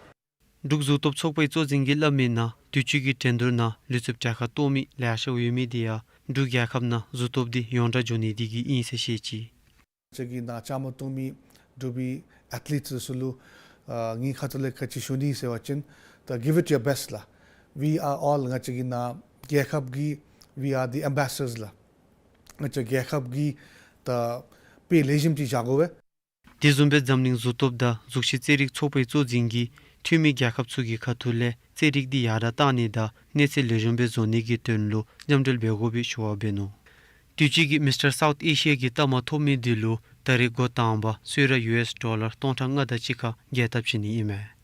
འབྲུག་གཟུགས་སྟོབ་ཚོགས་པའི་གཙོ་འཛིན་གྱིས་སླབ་མིའི་ནང་དུས་ཅི་གི་འགྲན་བསྡུར་ནང་ལུས་རྩལཔ་གྲལ་ཁར་གཏོགས་མི་ལེ་ཤ་ཡོད་མི་འདི་ཡང་འབྲུག་རྒྱལ་ཁབ་ནང་གཟུགས་སྟོབ་འདི་ཡོངས་གྲགས་འགྱོ་ནི་དེ་གིས་ཨིན་ཟེར་བཤད་ཅི། ང་བཅས་ཀྱི་ནང་བཅའ་མར་གཏོགས་མི་འབྲུག་པའི་ཨེཐ་ལིཊསི་ཚུ་ལུ་ཨ་ངེའི་ཁ་ཐུག་ལས་ག་ཅི་ཞུ་ནི་ཟེར་བ་ཅིན་ད་give it your best ལགས། We are all ང་བཅས་ཀྱི་ནང་རྒྱལ་ཁབ་ཀྱི་we are the ambassadors ལགས། ང་བཅས་རྒྱལ་ཁབ་ཀྱི་ད་དཔེ་ལེགས་ཤོམ་ཅིག་བཞག་དགོ་པས། དེ་བཟུམ་སྦེ་འཛམ་གླིང་གཟུགས་སྟོབ་དང་གཟུགས་ཤེད་རྩེད་རིགས་ཚོགས་པའི་གཙོ་འཛིན་གྱིས་འཐུས་མི་རྒྱལ་ཁབ་ཚུ་གི་ཁ་ཐུག་ལས་རྩེད་རིགས་འདི་ཡར་དྲག་གཏང་ནི་དང་གནས་ཚད་ལེགས་ཤོམ་སྦེ་བཟོ་ནི་གི་དོན་ལུ་མཉམ་འབྲེལ་འབད་དགོ་པའི་ཞུ་བ་འབད་ནུག། དུས་ཅི་གི་མིས་ཊར་སའུཐ་ཨེ་ཤི་ཡ་གི་རྟགས་མ་ཐོབ་མི་འདི་ལུ་ད་རེས་འགོ་དང་པ་གསོལ་རས་ཡུ་ཨེསི་ཌོ་ལར་སྟོང་ཕྲག་ལྔ་དང་གཅིག་ཁར་རྒྱས་བཏབ་བྱིན་ནི་ཨིན་མས།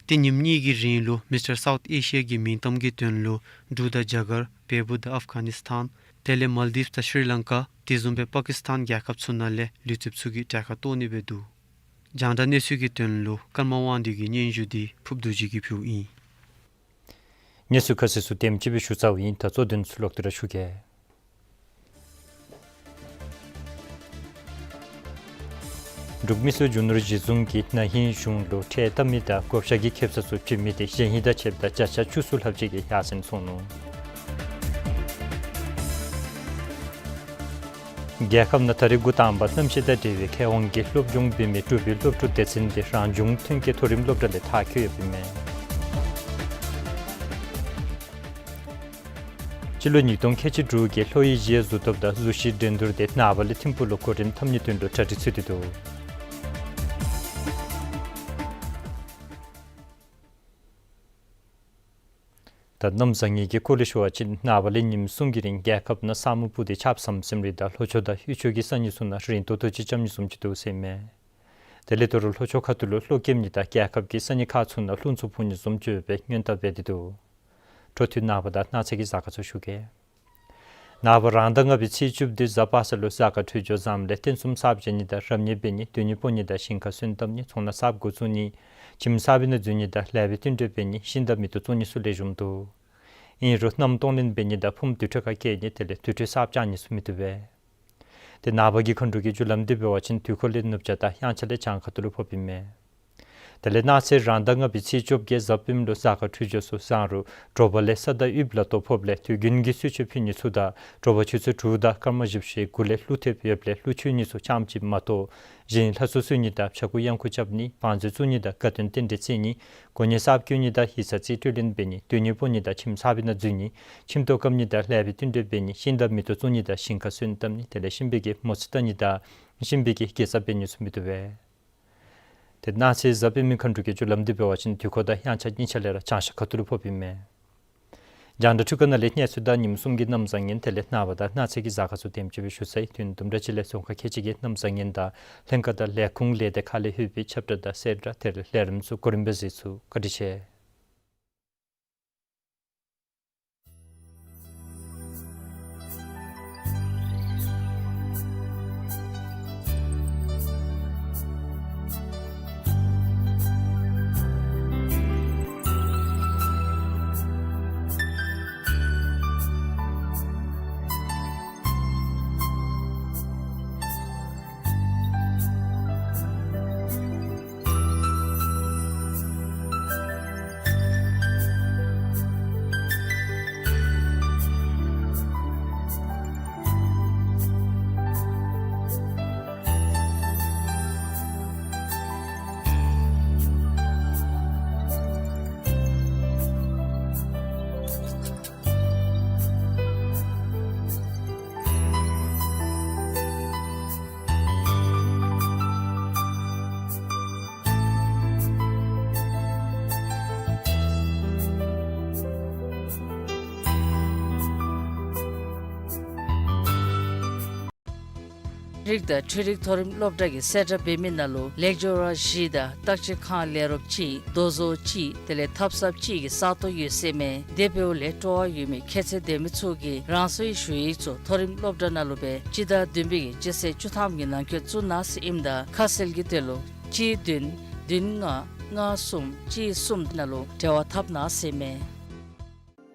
ཏེ་ཉིནམ་གཉིས་ཀྱི་རིང་ལུ་མིས་ཊར་སའུཐ་ཨེ་ཤི་ཡ་གི་མིང་གཏམ་གྱི་དོན་ལུ་འབྲུག་དང་རྒྱ་གར་འབད་འབུ་དང་ཨཕ་གྷ་ནིསི་ཐཱན་དེ་ལས་མཱལ་ཌིབསི་དང་ཤྲི་ལང་ཀ་དེ་བཟུམ་སྦེ་པ་ཀིསི་ཐཱན་རྒྱལ་ཁབ་ཚུ་ནང་ལས་ལུས་རྩལཔ་ཚུ་གིས་གྲལ་ཁར་གཏོགས་ནི་སྦེ་འདུག། རྒྱང་བསྒྲགས་གནས་ཚུལ་གྱི་དོན་ལུ་ཀརྨ་དབང་འདུས་ཀྱི་སྙན་ཞུ་འདི་ཕུརཔ་རྡོ་རྗེ་གིས་ཕུལཝ་ཨིན། གནས་ཚུལ་ཁ་གསལ་ཚུ་དེམ་ཅིག་སྦེ་ཞུ་ཚརཝ་ཨིན། ད་གཙོ་དོན་ཚུ་ལོག་སྟེ་ར་ཞུ་གེ། འབྲུག་མི་སེར་རྒྱུ་ནོར་གཞི་བཟུང་གིས་ན་ཧིང་གཞུང་ལུ་ཁྲལ་བཏབ་མི་དང་བགོ་བཤའ་གི་ཁེབ་ས་ཚུ་བྱིན་མི་དེ་གཞེས་ཧིང་དང་ཕྱདཔ་ད་བརྒྱ་ཆ་བཅུ་གསུམ་ལྷགཔ་ཅིག་གིས་ཡར་སེང་སོང་ནུག། རྒྱལ་ཁབ་ནང་ད་རེས་འགོ་དང་པ་གནམ་གཤིས་དང་འབྲེལ་བའི་ཁེ་དབང་གིས་སློབ་སྦྱོང་འབད་མི་འབྲུག་པའི་སློབ་ཕྲུག་སྡེ་ཚན་དེ་རང་བྱུང་ཐོན་སྐྱེད་མཐོ་རིམ་སློབ་གྲྭ་ལས་མཐར་འཁྱོལ་ཡོདཔ་ཨིན་མས། སྤྱི་ལོ་ཉིས་སྟོང་ཁལ་གཅིག་དྲུག་གི་ལྷོ་ཨེ་ཤི་ཡ་གཟུགས་སྟོབ་དང་གཟུགས་གཞི་འགྲན་བསྡུར་དེ་ནངས་པ་ལས་ཐིམ་ཕུག་ལུ་གོ་རིམ་ཐོབ་ནིའི་དོན་ལུ་གྲ་སྒྲིག་ཚུད་དེ་འདུག། ད་གནམ་བཟང་ངན་གྱི་སྐོར་ལས་ཞུ་བ་ཅིན་ནངས་པ་ལས་ཉིནམ་གསུམ་གྱི་རིང་རྒྱལ་ཁབ་ནང་ས་སྨུག་སྤུབས་ཏེ་ཆརཔ་ཟམ་ཟིམ་རེ་དང་ལྷོ་ཕྱོགས་དང་དབུས་ཕྱོགས་ཀྱི་ས་གནས་ཚུ་ནང་རན་ཏོག་ཏོ་ཅིག་རྐྱབ་ནི་བཟུམ་ཅིག་འདུག་ཟེར་ཨིན་མས། དེ་ལས་དོ་རུང་ལྷོ་ཕྱོགས་ཁ་ཐུག་ལུ་གློག་ཀེམ་གཉིས་དང་རྒྱལ་ཁབ་ཀྱི་ས་གནས་ཁག་ཚུ་ནང་རླུང་འཚུབ་འཕུ་ནི་བཟུམ་ཅིག་ཡོད་པའི་སྔོན་བརྡ་འབད་དེ་འདུག། འཕྲོ་མཐུད་ནངས་པ་དང་གནངས་ཚེ་གི་གཟའ་སྐར་ཚུ་ཞུ་གེ། ནངས་པ་རང་ཟླ་ལྔ་པའི་ཚེས་བཅུ་དེ་གཟའ་པ་སངས་ལུ་གཟའ་སྐར་འཕྲོད་སྦྱོར་བཟངམ་ལས་རྟེན་གསུམ་གསརཔ་བཞེངས་ནི་དང་རབ་གནས་འབད་ནི་སྡོད་གནས་སྤོ་ནི་དང་ཞིང་ཁ་སོན་བཏབ་ནི་ཚོང་ལཱ་གསརཔ་འགོ་བཙུགས་ནི་ཁྱིམ་གསར་པའི་ནང་འཛུལ་ནི་དང་ལེགས་པའི་བསྟུན་གྲོས་འབད་ནི་ཤིང་དང་མེ་ཏོག་བཙུགས་ནི་ཚུ་ལེགས་ཤོམ་འདུག། ཨིན་རུང་མནའམ་གཏོང་ལེན་འབད་ནི་དང་ཕུངམ་དུར་ཁྲོད་ཁར་བསྐྱལ་ནི་དེ་ལས་དུར་ཁྲོད་གསརཔ་བཅག་ནི་ཚུ་མི་བཏུབ་པས། ཏེ་ནངས་པ་གི་མཁའ་འགྲོ་གི་རྒྱུ་ལམ་འདི་འབད་བ་ཅིན་དུས་འཁོར་ལས་ནུབ་བྱང་དང་དབྱངས་འཆར་ལས་བྱང་ཁ་ཐུག་ལུ་ཕོགཔ་ཨིན་མས། དེ་ལས་གནངས་ཚེ་རང་ཟླ་ལྔ་པའི་ཚེས་བཅོ་བརྒྱད་གཟའ་སྤེནམ་ལུ་གཟའ་སྐར་འཕྲོད་སྦྱོར་ཚུ་བཟང་རུང་དྲོ་པ་ལས་ས་དང་ཡུདཔ་ལ་གཏོར་ཕོགཔ་ལས་དུས་རྒྱུན་གྱི་གསོལ་མཆོད་ཕུལ་ནི་ཚུ་དང་དྲོ་པ་ཆུ་ཚོད་དྲུག་དང་སྐར་མ་བཞི་བཅུ་ཞེ་དགུ་ལས་ཀླུ་ཐེབས་ཡོདཔ་ལས་ཀླུ་མཆོད་ནི་ཚུ་རྐྱངམ་ཅིག་མ་གཏོགས་གཞན་ལྷ་གསོལ་གསོལ་ནི་དང་ཕྱྭ་འགུགས་གཡང་འགུགས་རྐྱབ་ནི་བང་མཛོད་བཙུགས་ནི་དང་དགའ་སྟོན་རྟེན་འབྲེལ་བརྩི་ནི་གོ་གནས་གསརཔ་བསྐོ་ནི་དང་ཡིག་ཚང་རྩིས་སྤྲོད་ལེན་འབད་ནི་སྡོད་གནས་སྤོ་ནི་དང་ཁྱིམ་གསར་པའི་ནང་འཛུལ་ནི་ཁྱིམ་ཐོག་བཀབ་ནི་དང་ལེགས་པའི་བསྟུན་གྲོས་འབད་ནི་ཤིང་དང་མེ་ཏོག་བཙུགས་ནི་དང་ཞིང་ཁར་སོན་བཏབ་ནི་དེ་ལས་གཤིན་པོའི་གི་མོ་རྩིས་བལྟ་ནི་དང་གཤིན་པོའི་གི་དགེ་རྩ་འབད་ནི་ཚུ་མི་བཏུབ་པས། ཏེ་གནངས་ཚེ་གཟའ་སྤེནམ་མཁའ་འགྲོ་གི་རྒྱུ་ལམ་འདི་འབད་བ་ཅིན་དུས་འཁོར་དང་དབྱངས་འཆར་གཉིས་ཆ་ལས་ར་བྱང་ཤར་ཁ་ཐུག་ལུ་ཕོགཔ་ཨིན་མས། རྒྱང་བསྒྲགས་འཕྲུལ་ཁང་ནང་ལས་གནས་ཚུལ་དང་ཉིནམ་གསུམ་གྱི་གནམ་བཟང་ངན་དེ་ལས་ནངས་པ་དང་གནངས་ཚེ་གི་གཟའ་སྐར་ཚུ་དེམ་ཅིག་སྦེ་ཞུ་ཚར་ཡི། དུས་ནི་དུམ་གྲ་ཅིག་ལས་རྫོང་ཁག་ཁལ་གཅིག་གི་གནམ་བཟང་ངན་དང་ལྷན་ཁག་དང་ལས་ཁུངས་ལས་སྡེ་ཁག་ལས་ལྷོད་པའི་ཁྱབ་བསྒྲགས་དང་གསལ་བསྒྲགས་དེ་ལས་ལས་རིམ་ཚུ་གོ་རིམ་སྦེ་གཟིགས་ཚུགས། བཀའ་དྲིན་ཆེ། རིག་དང་འཕྲུལ་རིག་མཐོ་རིམ་སློབ་གྲྭ་གི་གསལ་བསྒྲགས་འབད་མི་ནང་ལུ་ལེགས་སྦྱོར་བ་བཞི་དང་བརྟག་དཔྱད་ཁང་ལས་རོགསཔ་གཅིག་རྡོ་བཟོ་གཅིག་དེ་ལས་ཐབ་གསརཔ་གཅིག་གི་ས་སྟོང་ཡོད་ཟེར་མས། དེ་འབདཝ་ལས་སྤྲོ་བ་ཡོད་མི་ཁྱད་ཚད་ལྡན་མི་ཚུ་གིས་རང་སོའི་ཞུ་ཡིག་ཚུ་མཐོ་རིམ་སློབ་གྲྭ་ནང་ལུ་སྦེ་སྤྱི་ཟླ་བདུན་པའི་གི་སྤྱི་ཚེས་བཅུ་ཐམ་གྱི་ནང་འཁོད་བཙུགས་གནང་ཟེར་ཨིནམ་ད་ཁ་གསལ་གྱི་དོན་ལུ་གཅིག་བདུན་བདུན་ལྔ་ལྔ་གསུམ་གཅིག་གསུམ་ནང་ལུ་འབྲེལ་བ་འཐབ་གནང་ཟེར་མས།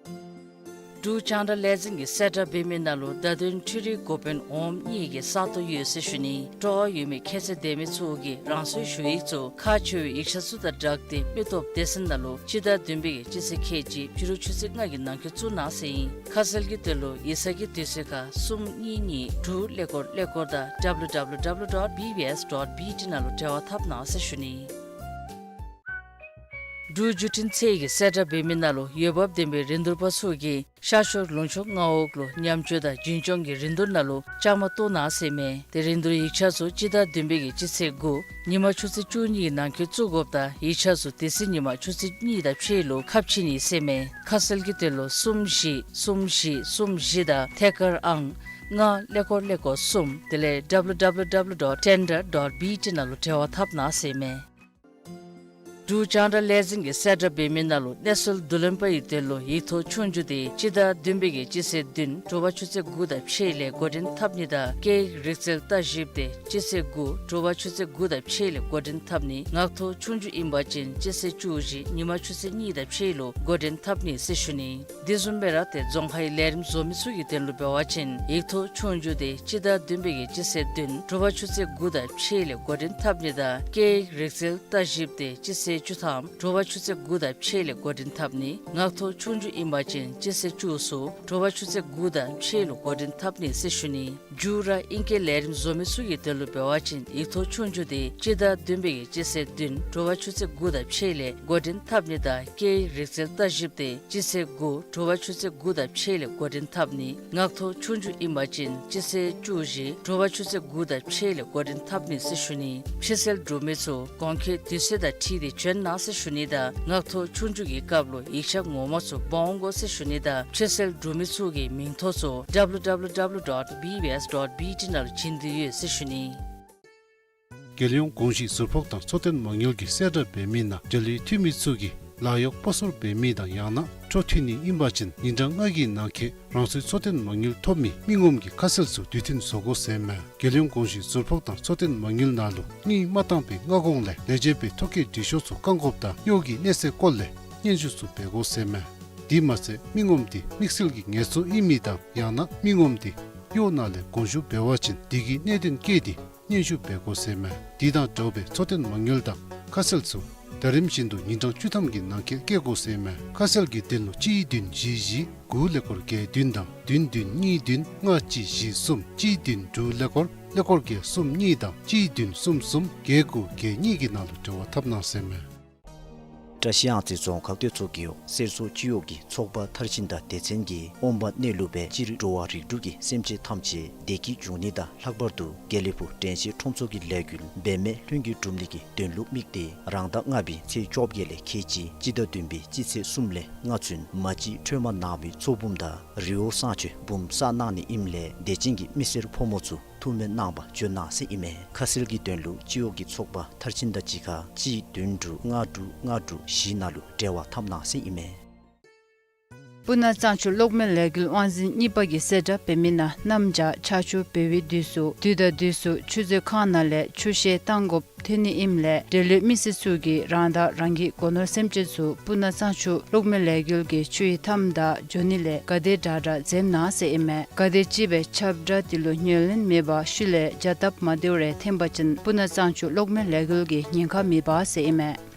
འབྲུག་རྒྱང་བསྒྲགས་ལས་འཛིན་གྱི་གསལ་བསྒྲགས་འབད་མི་ནང་ལུ་བརྡ་དོན་འཕྲུལ་རིག་འགོ་དཔོན་འོགམ་གཉིས་ཀྱི་ས་སྟོང་ཡོད་ཟེར་ཞུ་ནི། སྤྲོ་བ་ཡོད་མི་ཁྱད་ཚད་ལྡན་མི་ཚུ་གིས་རང་སོའི་ཞུ་ཡིག་ཚུ་ཁག་ཆེ་བའི་ཡིག་ཆ་ཚུ་དང་སྦྲགས་ཏེ་མི་སྟོབས་སྡེ་ཚན་ནང་ལུ་སྤྱི་ཟླ་བདུན་པའི་གི་སྤྱི་ཚེས་ཁལ་གཅིག་ཕྱི་རུ་ཆུ་ཚོད་ལྔ་གི་ནང་འཁོད་བཙུགས་གནང་ཟེར་ཨིན། ཁ་གསལ་གྱི་དོན་ལུ་ཡིག་ཚང་གི་དུས་ཚོད་ཁར་གསུམ་གཉིས་གཉིས་དྲུག་ཀླད་ཀོར་ཀླད་ཀོར་དང་W W W dot B B S dot B T ནང་ལུ་འབྲེལ་བ་འཐབ་གནང་ཟེར་ཞུ་ནི། འབྲུག་བརྒྱུད་འཕྲིན་ཚད་ཀྱི་གསལ་བསྒྲགས་འབད་མི་ནང་ལུ་འོས་འབབ་ལྡན་པའི་རིན་བསྡུར་པ་ཚུ་གིས་ཤར་ཕྱོགས་ལུང་ཕྱོགས་མངའ་འོག་ལུ་ཉམས་བཅོས་དང་རྒྱུན་སྐྱོང་གི་རིན་བསྡུར་ནང་ལུ་བཅའ་མར་གཏོགས་གནང་ཟེར་མས། དེ་རིན་བསྡུར་ཡིག་ཆ་ཚུ་སྤྱི་ཟླ་བདུན་པའི་གི་སྤྱི་ཚེས་དགུ་ཉིན་མ་ཆུ་ཚོད་བཅུ་གཉིས་ཀྱི་ནང་འཁོད་བཙུགས་དགོཔ་དང་ཡིག་ཆ་ཚུ་དེ་ཚེ་ཉིན་མ་ཆུ་ཚོད་གཉིས་དང་ཕྱེད་ལུ་ཁ་ཕྱེ་ནི་ཟེར་མས། ཁ་གསལ་གྱི་དོན་ལུ་གསུམ་བཞི་གསུམ་བཞི་གསུམ་བཞི་དང་ཐད་ཀར་ཨང་ལྔ་ཀླད་ཀོར་ཀླད་ཀོར་གསུམ་དེ་ལས W W W dot tender dot B T ནང་ལུ་འབྲེལ་བ་འཐབ་གནང་ཟེར་མས། འབྲུག་རྒྱང་བསྒྲགས་ལས་འཛིན་གྱི་གསལ་བསྒྲགས་འབད་མི་ནང་ལུ་གནས་ཚུལ་བསྡུ་ལེན་པ་ཡི་དོན་ལུ་ཡིག་ཐོག་ཆོས་རྒྱུགས་དེ་སྤྱི་ཟླ་བདུན་པའི་གི་སྤྱི་ཚེས་བདུན་དྲོ་པ་ཆུ་ཚོད་དགུ་དང་ཕྱེད་ལས་འགོ་འདྲེན་འཐབ་ནི་དང་སྐད་ཡིག་རིག་རྩལ་ལྟ་ཞིབ་དེ་སྤྱི་ཚེས་དགུ་དྲོ་པ་ཆུ་ཚོད་དགུ་དང་ཕྱེད་ལས་འགོ་འདྲེན་འཐབ་ནི། ངག་ཐོག་ཆོས་རྒྱུགས་ཨིན་པ་ཅིན་སྤྱི་ཚེས་བཅུ་བཞི་ཉིན་མ་ཆུ་ཚོད་གཉིས་དང་ཕྱེད་ལུ་འགོ་འདྲེན་འཐབ་ནི་ཟེར་ཞུ་ནི། དེ་བཟུམ་སྦེ་ར་ཏེ་རྫོང་ཁའི་ལས་རིམ་བཟོ་མི་ཚུ་གི་དོན་ལུ་འབད་བ་ཅིན་ཡིག་ཐོག་ཆོས་རྒྱུགས་དེ་སྤྱི་ཟླ་བདུན་པའི་གི་སྤྱི་ཚེས་བདུན་དྲོ་པ་ཆུ་ཚོད་དགུ་དང་ཕྱེད་ལས་འགོ་འདྲེན་འཐབ་ནི་དང་སྐད་ཡིག་རིག་རྩལ་ལྟ་ཞིབ་དེ་སྤྱི་ཚེས་བཅུ་ཐམ་དྲོ་པ་ཆུ་ཚོད་དགུ་དང་ཕྱེད་ལས་འགོ་འདྲེན་འཐབ་ནི། ངག་ཐོག་ཆོས་རྒྱུགས་ཨིན་པ་ཅིན་སྤྱི་ཚེས་བཅུ་གསུམ་དྲོ་པ་ཆུ་ཚོད་དགུ་དང་ཕྱེད་ལུ་འགོ་འདྲེན་འཐབ་ནི་ཟེར་ཞུ་ནི། མཇུག་ར་ཨིང་སྐད་ལས་རིམ་བཟོ་མི་ཚུ་གི་དོན་ལུ་འབད་བ་ཅིན་ཡིག་ཐོག་ཆོས་རྒྱུགས་དེ་སྤྱི་ཟླ་བདུན་པའི་གི་སྤྱི་ཚེས་བདུན་དྲོ་པ་ཆུ་ཚོད་དགུ་དང་ཕྱེད་ལས་འགོ་འདྲེན་འཐབ་ནི་དང་སྐད་ཡིག་རིག་རྩལ་ལྟ་ཞིབ་དེ་སྤྱི་ཚེས་དགུ་དྲོ་པ་ཆུ་ཚོད་དགུ་དང་ཕྱེད་ལས་འགོ་འདྲེན་འཐབ་ནི། ངག་ཐོག་ཆོས་རྒྱུགས་ཨིན་པ་ཅིན་སྤྱི་ཚེས་བཅུ་བཞི་དྲོ་པ་ཆུ་ཚོད་དགུ་དང་ཕྱེད་ལས་འགོ་འདྲེན་འཐབ་ནི་ཟེར་ཞུ་ནི། ཕྱིར་སེལ་གྲུབ་མི་ཚུ་གོང་འཁོད་དུས་ཚོད་དང་འཁྲིལ་ཏེ་བྱོན་གནང་ཟེར་ཞུ་ནི་དང་ངག་ཐོག་ཆོས་རྒྱུགས་ཀྱི་སྐབས་ལུ་ཡིག་ཆ་ངོ་མ་ཚུ་འབག་འོང་དགོ་ཟེར་ཞུ་ནི་དང་ཕྱིར་སེལ་གྲུབ་མི་ཚུ་གི་མིང་ཐོ་ཚུ W W W dot B B S dot B T ནང་ལུ་བྱིན་དོ་ཡོད་ཟེར་ཞུ་ནི། རྒྱལ་ཡོངས་གོང་ཞུས་ཟུར་ཕོགས་དང་འཚོ་རྟེན་མ་དངུལ་གྱི་གསལ་བསྒྲགས་འབད་མི་ནང་འབྲེལ་ཡོད་འཐུས་མི་ཚུ་གིས་ལཱ་གཡོག་སྤོ་སོར་འབད་མི་དང་ཡང་ན་འཕྲོ་མཐུད་ནི་ཨིན་པ་ཅིན་ཉིན་གྲངས་ལྔ་གི་ནང་འཁོད་རང་སོའི་འཚོ་རྟེན་མ་དངུལ་ཐོབ་མི་མི་ངོམ་གྱི་ཁ་གསལ་ཚུ་དུས་མཐུན་བཟོ་དགོ་ཟེར་མས། རྒྱལ་ཡོངས་གོང་ཞུས་ཟུར་ཕོགས་དང་འཚོ་རྟེན་མ་དངུལ་ནང་ལུ་དངུལ་མ་བཏང་པའི་སྔ་གོང་ལས་ལས་བྱེད་པའི་ཐོ་བཀོད་འབྲི་ཤོག་ཚུ་བཀང་དགོཔ་དང་གཡོག་གི་གནས་ཚད་སྐོར་ལས་སྙན་ཞུ་ཚུ་འབད་དགོ་ཟེར་མས། དེ་མ་ཚད་མི་ངོམ་དེ་དམིགས་བསལ་གྱི་ངལ་གསོ་ཨིན་མི་དང་ཡང་ན་མི་ངོམ་དེ་གཡོག་ནང་ལས་དགོངས་ཞུ་འབད་བ་ཅིན་དེ་གི་གནད་དོན་བཀོད་དེ་སྙན་ཞུ་འབད་དགོ་ཟེར་མས། དེ་དང་འདྲཝ་སྦེ་འཚོ་རྟེན་མ་དངུལ་དང་ཁ་གསལ་ཚུ་ད་རིམ་བཞིན་དུ་ཉིན་གྲངས་བཅུ་ཐམ་གྱི་ནང་འཁོད་བཀོད་དགོ་ཟེར་མས། ཁ་གསལ་གྱི་དོན་ལུ་གཅིག་བདུན་བཞི་བཞི་དགུ་ཀླད་ཀོར་བརྒྱད་བདུན་དང་བདུན་བདུན་གཉིས་བདུན་ལྔ་གཅིག་བཞི་གསུམ་གཅིག་བདུན་དྲུག་ཀླད་ཀོར་ཀླད་ཀོར་བརྒྱད་གསུམ་གཉིས་དང་གཅིག་བདུན་གསུམ་གསུམ་བརྒྱད་དགུ་བརྒྱད་གཉིས་ཀྱི་ནང་ལུ་འབྲེལ་བ་འཐབ་གནང་ཟེར་མས། བཀྲ་ཤིས་གཡང་རྩེ་རྫོང་ཁག་སྡོད་ཚོགས་ཀྱི་འོག་གསེར་མཚོ་སྤྱི་འོག་གི་ཚོགས་པ་མཐར་ཕྱིན་དང་སྡེ་ཚན་གྱིས་ཨོཾ་པ་གནས་ལུགས་པས་སྤྱིར་འགྲོ་བ་རིགས་དྲུག་གི་སེམས་ཅན་ཐམས་ཅད་བདེ་སྐྱིད་འབྱུང་ནི་དང་ལྷག་པར་དུ་དགེ་ལེགས་ཕུག་དྲན་ཤེས་ཁྲོམ་ཚོགས་ཀྱི་ལས་འགུལ་འབད་མེད་ལྷུན་གྱིས་འགྲུབ་ནི་གི་དོན་ལུ་དམིགས་ཏེ་རང་ཟླ་ལྔ་པའི་ཚེས་བཅོ་བརྒྱད་ལས་ཁེལ་ཅི་སྤྱི་ཟླ་བདུན་པའི་སྤྱི་ཚེས་གསུམ་ལས་ལྔ་ཚུན་མ་གཅིག་ཁྲོས་མ་གནང་བའི་ཚོགས་འབུམ་དང་རི་བོ་བསང་མཆོད་འབུམ་བསགས་གནང་ནི་ཨིནམ་ལས་དད་ཅན་གྱི་མི་སེར་ཕོ་མོ་ཚུ་ཐུགས་སྨོན་གནང་བར་བྱོན་གནང་ཟེར་ཨིན་མས། ཁ་གསལ་གྱི་དོན་ལུ་སྤྱི་འོག་གི་ཚོགས་པ་མཐར་ཕྱིན་དང་གཅིག་ཁར་གཅིག་བདུན་དྲུག་ལྔ་དྲུག་ལྔ་དྲུག་བཞི་ནང་ལུ་འབྲེལ་བ་འཐབ་གནང་ཟེར་ཨིན་མས། སྤུ་ན་གཙང་ཆུ་གློག་མེ་ལས་འགུལ་དབང་འཛིན་གཉིས་པ་གི་གསལ་བསྒྲགས་འབད་མི་ནང་གནམ་བྱཱར་ཆར་ཆུ་འབབ་པའི་དུས་སུ་དུས་དང་དུས་སུ་ཆུ་མཛོད་ཁང་ནང་ལས་ཆུ་བཤལ་བཏང་དགོཔ་ཐོན་ནི་ཨིནམ་ལས་འབྲེལ་ཡོད་མི་སེར་ཚུ་གིས་རང་དང་རང་གི་སྒོ་ནོར་སེམས་ཅན་ཚུ་སྤུ་ན་གཙང་ཆུ་གློག་མེ་ལས་འགུལ་གྱི་ཆུ་ཡི་མཐའམ་དང་འགྱོ་ནི་ལས་ག་དེ་དྲག་དྲག་འཛེམ་གནང་ཟེར་ཨིན་མས། ག་དེམ་ཅིག་སྦེ་ཁྱབ་བསྒྲགས་དེ་ལུ་ཉན་ལེན་མེད་པར་ཤུལ་ལས་བྱ་སྟབས་མ་བདེཝ་རེ་འཐོན་པ་ཅིན་སྤུ་ན་གཙང་ཆུ་གློག་མེ་ལས་འགུལ་གྱི་ཉེན་ཁ་མེད་པ་ཟེར་ཨིན་མས།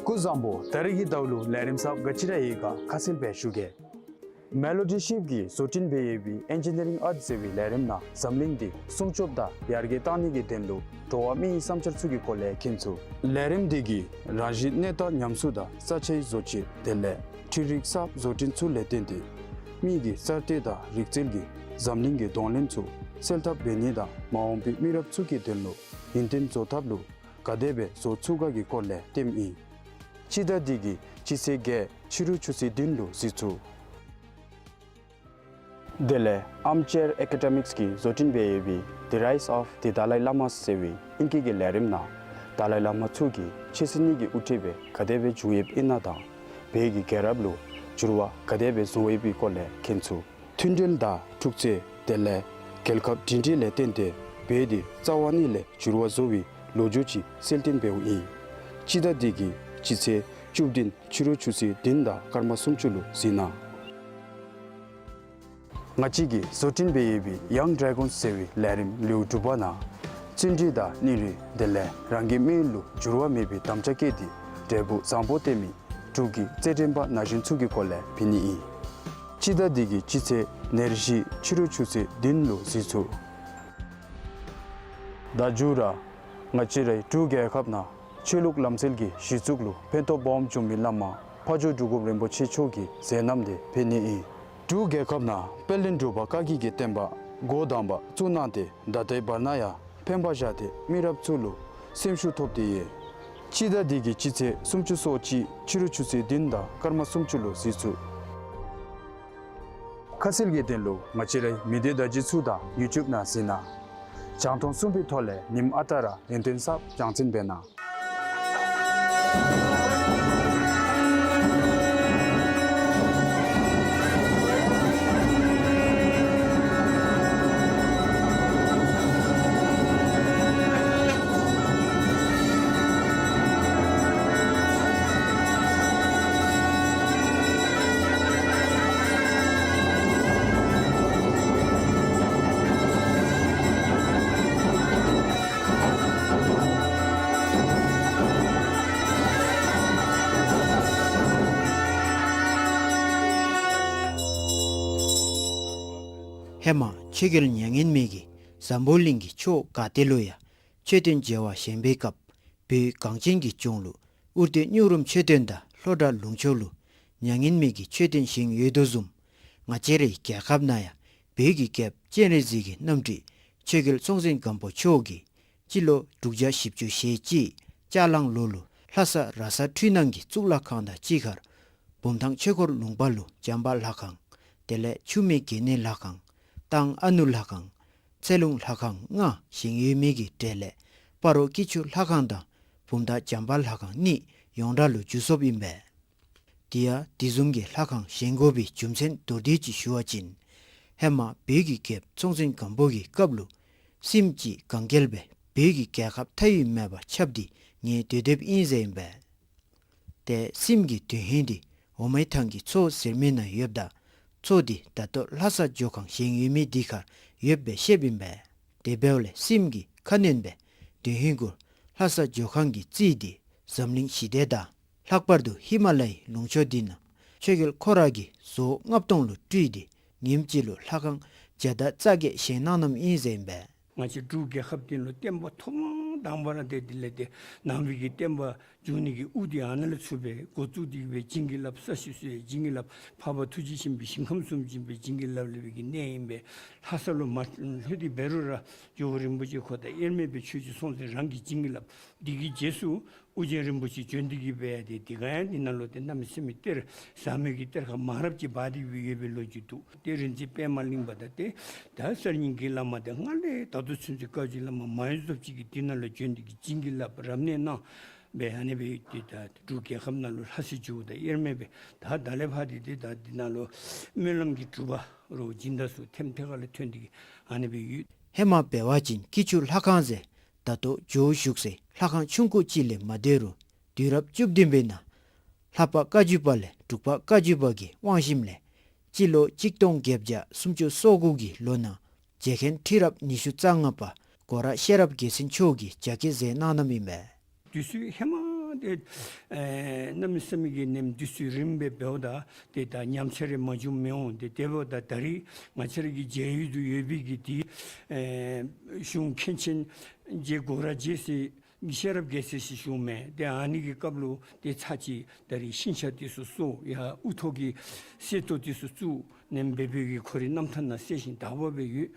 སྐུ་གཟུགས་བཟང་པོ། ད་རིས་ཀྱི་ཟླཝ་ལུ་ལས་རིམ་གསརཔ་ག་ཅི་ར་ཡོད་ག་ཁ་གསལ་སྦེ་ཞུ་གེ། མེ་ལོ་ཌི་ཤིབ་ཀྱིས་བཟོ་སྐྲུན་འབད་ཡོད་པའི་ཨེན་ཇི་ནི་རིང་ཨརཊ་ཟེར་བའི་ལས་རིམ་ནང་འཛམ་གླིང་འདི་སྲུང་སྐྱོབ་དང་ཡར་རྒྱས་གཏང་ནི་གི་དོན་ལུ་འགྲོ་བ་མིའི་བསམ་འཆར་ཚུ་གི་སྐོར་ལས་མཁྱེན་ཚུགས། ལས་རིམ་འདི་གིས་རང་བཞིན་གནས་སྟངས་ཉམས་གསོ་དང་ས་ཆའི་བཟོ་བཅོས་དེ་ལས་འཕྲུལ་རིག་གསརཔ་བཟོ་སྐྲུན་ཚུ་ལས་བརྟེན་ཏེ་མི་གི་གསར་གཏོད་དང་རིག་རྩལ་གྱིས་འཛམ་གླིང་གི་གདོང་ལེན་ཚུ་སེལ་ཐབས་འབད་ནི་དང་མ་འོངས་པའི་མི་རབས་ཚུ་གི་དོན་ལུ་ཡུན་བརྟན་བཟོ་ཐབས་ལུ་ག་དེ་སྦེ་བཟོ་ཚུགས་ག་གི་སྐོར་ལས་སྟོནམ་ཨིན། སྤྱི་ཟླ་འདི་གི་སྤྱི་ཚེས་བརྒྱད་ཕྱི་རུ་ཆུ་ཚོད་བདུན་ལུ་གཟིགས་ཚུགས། དེ་ལས་Armchair Academics གིས་བཟོ་སྐྲུན་འབད་ཡོད་པའི་The Rise of the Dalai Lama ཟེར་བའི་ཨིང་སྐད་ཀྱི་ལས་རིམ་ནང་ཏཱ་ལའི་བླ་མ་མཆོག་གིས་ཆོས་སྲིད་གཉིས་ཀྱི་དབུ་ཁྲིད་སྦེ་ག་དེ་སྦེ་བྱུང་ཡོདཔ་ཨིན་ན་དང་བོད་ཀྱི་རྒྱལ་རབས་ལུ་འགྱུར་བ་ག་དེ་སྦེ་བཟོ་ཡོད་པའི་སྐོར་ལས་མཁྱེན་ཚུགས། མཐུན་སྒྲིལ་དང་འཁྲུག་རྩོད་དེ་ལས་རྒྱལ་ཁབ་སྒྲིང་སྒྲིང་ལས་བརྟེན་ཏེ་བོད་འདི་རྩ་བ་ཉིད་ལས་འགྱུར་བ་བཟོ་བའི་ལོ་རྒྱུས་ཅིག་གསལ་སྟོན་འབདཝ་ཨིན། སྤྱི་ཟླ་འདི་གི་སྤྱི་ཚེས་བཅུ་བདུན་ཕྱི་རུ་ཆུ་ཚོད་བདུན་དང་སྐར་མ་སུམ་ཅུ་ལུ་གཟིགས་གནང་། ང་བཅས་ཀྱིས་བཟོ་སྐྲུན་འབད་ཡོད་པའི་Young Dragons ཟེར་བའི་ལས་རིམ་ལེའུ་དྲུག་པ་ནང་བརྩོན་འགྲུས་དང་སྙིང་རུས་དེ་ལས་རང་གི་དམིགས་ཡུལ་ལུ་འགྱུར་བ་མེད་པའི་དམ་བཅའ་བསྐྱེད་དེ་འབྲས་བུ་བཟང་པོ་བསྟན་མི་འབྲུག་གི་རྩེད་འགྲན་པ་ན་གཞོན་ཚུ་གི་སྐོར་ལས་ཕུལ་ནི་ཨིན། སྤྱི་ཟླ་འདི་གི་སྤྱི་ཚེས་ཉེར་བཞི་ཕྱི་རུ་ཆུ་ཚོད་བདུན་ལུ་གཟིགས་ཚུགས། ད་མཇུག་ར་ང་བཅས་རའི་འབྲུག་རྒྱལ་ཁབ་ནང་ཆོས་ལུགས་ལམ་སྲོལ་གྱི་གཞི་བཙུགས་ལུ་ཕན་ཐོགས་སྦོམ་བྱུང་མི་བླ་མ་ཕ་ཇོ་འབྲུག་སྒོམ་རིན་པོ་ཆེ་མཆོག་གི་མཛད་རྣམ་དེ་ཕུལ་ནི་ཨིན། འབྲུག་རྒྱལ་ཁབ་ནང་དཔལ་ལྡན་འབྲུག་པ་བཀའ་བརྒྱུད་ཀྱི་བསྟན་པ་འགོ་དང་པ་བཙུགས་གནང་སྟེ་ད་ལྟའི་བར་ན་ཡང་ཕན་པ་བཞག་སྟེ་མི་རབས་ཚུ་ལུ་སེམས་ཤུགས་ཐོབ་སྟེ་ཡོད། སྤྱི་ཟླ་འདི་གི་སྤྱི་ཚེས་སུམ་ཅུ་སོ་གཅིག་ཕྱི་རུ་ཆུ་ཚོད་བདུན་དང་སྐར་མ་སུམ་ཅུ་ལུ་གཟིགས་ཚུགས། ཁ་གསལ་གྱི་དོན་ལུ་ང་བཅས་རའི་མི་སྡེ་བརྡ་བརྒྱུད་ཚུ་དང་ཡུ་ཊུབ་ནང་གཟིགས་གནང་། རྒྱང་མཐོང་གསུམ་པའི་ཐོག་ལས་ཉིནམ་ཨ་རྟག་ར་ཡུན་བརྟན་གསརཔ་རྒྱང་འཛིན་འབད་གནང་། ཧེ་མ་ཆོས་རྒྱལ་མྱ་ངན་མེད་ཀྱིས་འཛམ་བུ་གླིང་གི་ཕྱོགས་ག་ཏེ་ལུ་ཡང་མཆོད་རྟེན་མཇལ་བར་བཞེངས་པའི་སྐབས་བོད་གངས་ཅན་གྱི་ལྗོངས་ལུ་དབུ་སྟོད་སྨྱུག་རུམ་མཆོད་རྟེན་དང་ལྷོ་བྲག་ལུང་ཕྱོགས་ལུ་མྱ་ངན་མེད་ཀྱི་མཆོད་རྟེན་བཞེངས་ཡོད་དོ་བཟུམ། ང་བཅས་རའི་རྒྱལ་ཁབ་ནང་ཡང་བོད་ཀྱི་རྒྱལཔོ་སྤྱན་རས་གཟིགས་ཀྱི་རྣམ་སྤྲུལ་ཆོས་རྒྱལ་སྲོང་བཙན་སྒམ་པོ་མཆོག་གིས་སྤྱི་ལོ་དྲུག་བརྒྱ་བཞི་བཅུ་ཞེ་གཅིག་ལྕགས་གླང་ལོ་ལུ་ལྷ་ས་ར་ས་འཕྲུལ་སྣང་གི་གཙུག་ལག་ཁང་དང་གཅིག་ཁར་བུམ་ཐང་ཆོས་འཁོར་ལུང་པ་ལུ་བྱམས་པ་ལྷ་ཁང་དེ་ལས་ཆུ་སྨད་དགེ་བསྙེན་ལྷ་ཁང་། ཏང་ཨ་ནུ་ལྷ་ཁང་། ཚེ་ལུང་ལྷ་ཁང་ལྔ་བཞེངས་ཡོད་མི་གི་གྲས་ལས་སྤ་རོ་སྐྱིད་ཆུ་ལྷ་ཁང་དང་བུམ་ཐང་བྱམས་པ་ལྷ་ཁང་གཉིས་ཡོངས་གྲགས་ལུ་འགྱུར་སོཔ་ཨིན་པས། དེ་ཡང་དེ་བཟུམ་གྱི་ལྷ་ཁང་བཞེངས་དགོ་པའི་རྒྱུ་མཚན་མདོར་བསྡུས་ཅིག་ཞུ་བ་ཅིན་ཧེ་མ་བོད་ཀྱི་རྒྱལཔོ་སྲོང་བཙན་སྒམ་པོ་གི་སྐབས་ལུ་སྲིནམ་ཅིག་གན་རྐྱལ་སྦེ་བོད་ཀྱི་རྒྱལ་ཁབ་མཐའ་དབུས་མེད་པར་ཁྱབ་སྟེ་ཉལ་སྡོད་སྡོདཔ་ཨིན་ཟེར་ཨིན་པས། ཏེ་སྲིནམ་གྱི་དོན་ཧིང་འདི་འོ་མའི་ཐང་གི་མཚོ་ཟེར་མི་ནང་ཡོདཔ་ད་མཚོ་འདི་ད་ལྟོ་ལྷ་ས་ཇོ་ཁང་བཞེངས་ཡོད་མི་འདི་ཁར་ཡོདཔ་སྦེ་བཤདཔ་ཨིན་པས། དེ་འབདཝ་ལས་སྲིནམ་གྱི་ཁ་གནོན་སྦེ་དོན་ཧིང་གུ་ལྷ་ས་ཇོ་ཁང་གི་རྩིས་འདི་འཛམ་གླིང་ཞི་བདེ་དང་ལྷག་པར་དུ་ཧི་མ་ལ་ཡའི་ལུང་ཕྱོགས་འདི་ནང་ཆོས་རྒྱལ་ཁོ་ར་གིས་བཟོ་ལྔ་སྟོང་ལུ་སྤྲུལ་ཏེ་ཉིནམ་གཅིག་ལུ་ལྷ་ཁང་བརྒྱ་དང་རྩ་བརྒྱད་བཞེངས་གནང་གནངམ་ཨིན་ཟེར་ཨིན་པས། ང་བཅས་འབྲུག་རྒྱལ་ཁབ་འདི་ལུ་བསྟན་པ་ཐོག་མ་དང་པ་ར་ཏེ་དེ་ལས་ཏེ་ནང་པའི་གི་བསྟན་པ་འགྱོ་ནི་གི་དབུ་འདི་ཨ་ནཱ་ལས་ཚུར་སྦེ་འགོ་བཙུགས་ཏེ་སྦེ་བྱིན་གྱིས་བརླབས་ས་གཞི་བཟོ་ཡི་བྱིན་གྱིས་བརླབས། འཕགས་པ་ཐུགས་རྗེ་ཆེན་པོའི་ཞིང་ཁམས་སུ་བྱིན་པའི་བྱིན་གྱིས་བརླབས་ལས་སྦེ་གི་གནས་ཨིན་པས། ལྷ་ས་ལུ་མ་ལྷོད་དེ་འབད་རུང་ར་ཇོ་བོ་རིན་པོ་ཆེ་ཁོ་དང་དབྱེར་མེད་པའི་ཆོས་རྗེ་སྲོང་བཙན་རང་གི་བྱིན་གྱིས་བརླབས། འདི་གི་རྗེས་སུ་ཨོ་རྒྱན་རིན་པོ་ཆེ་བྱོན་ཏེ་གི་སྦེ་ཏེ་དེ་ག་ཡང་འདི་ནང་ལུ་ཏེ་གནམ་མེད་ས་མེད་གཏེར་ཟབ་མོའི་གི་གཏེར་ཁ་མང་རབས་ཅིག་སྦ་ཏེ་སྦེ་ཡོད་པའི་ལོ་རྒྱུས་འདུག། ཏེ་རིན་ཆེན་པདྨ་གླིང་པ་དང་ཏེ་ད་གསར་རྙིང་གི་བླ་མ་དེ་སྔ་ལས་ད་ལྟོ་ཚུན་ཚོད་བཀའ་བརྒྱུད་བླ་མ་མང་ཡུལ་ཚོགས་ཅིག་གིས་འདི་ནང་ལུ་བྱོན་ཏེ་གི་བྱིན་གྱིས་བརླབས་རབ་གནས་གནང་སྦེ་ཨ་ནི་སྦེ་ཏེ་ད་འབྲུག་རྒྱལ་ཁབ་ནང་ལུ་ལྷ་སའི་ཇོ་བོ་དང་དབྱེར་མེད་སྦེ་ད་ད་ལས་ཕར་ཏེ་ཏེ་ད་འདི་ནང་ལུ་སྨོན་ལམ་གྱི་སྒྲུབ་པ་རོ་སྦྱིན་བདག་ཚུ་ཐེམ་ཐེ་ཁ་ལས་ཐོན་ཏེ་གི་ཨ་ནི་སྦེ་ཡོད། ཧེ་མ་འབད་བ་ཅིན་སྐྱིད་ཆུ་ལྷ་ཁང་ཟེར་ད་ལྟོ་ཇོ་བོ་བཞུགས་སའི་ལྷ་ཁང་ཆུང་ཀུ་ཅིག་ལས་མ་སྡོད་རུང་དུས་རབས་བཅུ་བདུན་པའི་ནང་ལྷ་པ་བཀའ་བརྒྱུད་པ་ལས་འབྲུག་པ་བཀའ་བརྒྱུད་པ་གི་དབང་ཞིནམ་ལས་སྤྱི་ལོ་གཅིག་སྟོང་བརྒྱད་བརྒྱ་སུམ་ཅུ་སོ་དགུ་གི་ལོ་ནང་རྗེ་མཁན་ཁྲི་རབས་ཉི་ཤུ་རྩ་ལྔ་པ་སྒོ་ར་ཤེས་རབ་རྒྱལ་མཚན་མཆོག་གིས་རྒྱ་བསྐྱེད་མཛད་གནང་གནངམ་ཨིན་པས། དུས་ཚོད་ཧེ་མ་ཏེ་ཨེ་གནམ་མེད་ས་མེད་ཀྱི་ནེམ་དུས་ཚོད་རིངམོ་སྦེ་འབདཝ་ད་ཏེ་ད་ཉམས་ཆག་རེ་མ་བྱུངམ་མི་འོང་། ཏེ་དེ་འབདཝ་ད་ད་རིས་ང་བཅས་ར་གི་མཇལ་ཡུལ་དུ་ཡོད་པའི་གི་ཏེ་ཨེ་གཞུང་མཁན་ཆེན་རྗེ་སྒོ་ར་རྗེ་ཟེར་ཤེས་རབ་རྒྱལ་མཚན་ཟེར་ཞུཝ་མས། ཏེ་ཨ་ནི་གི་སྐབས་ལུ་ཏེ་ཚར་གཅིག་ད་རིས་ཤིང་ཆ་འདི་ཚུ་བཟོ་ཡར་དབུ་ཐོག་གི་གསེར་ཏོག་འདི་ཚུ་བཙུགས་ནེམ་སྦེ་སྦེ་གི་ཁོ་རའི་རྣམ་ཐར་ནང་གསལ་ཞིང་དག་པ་སྦེ་ཡོད།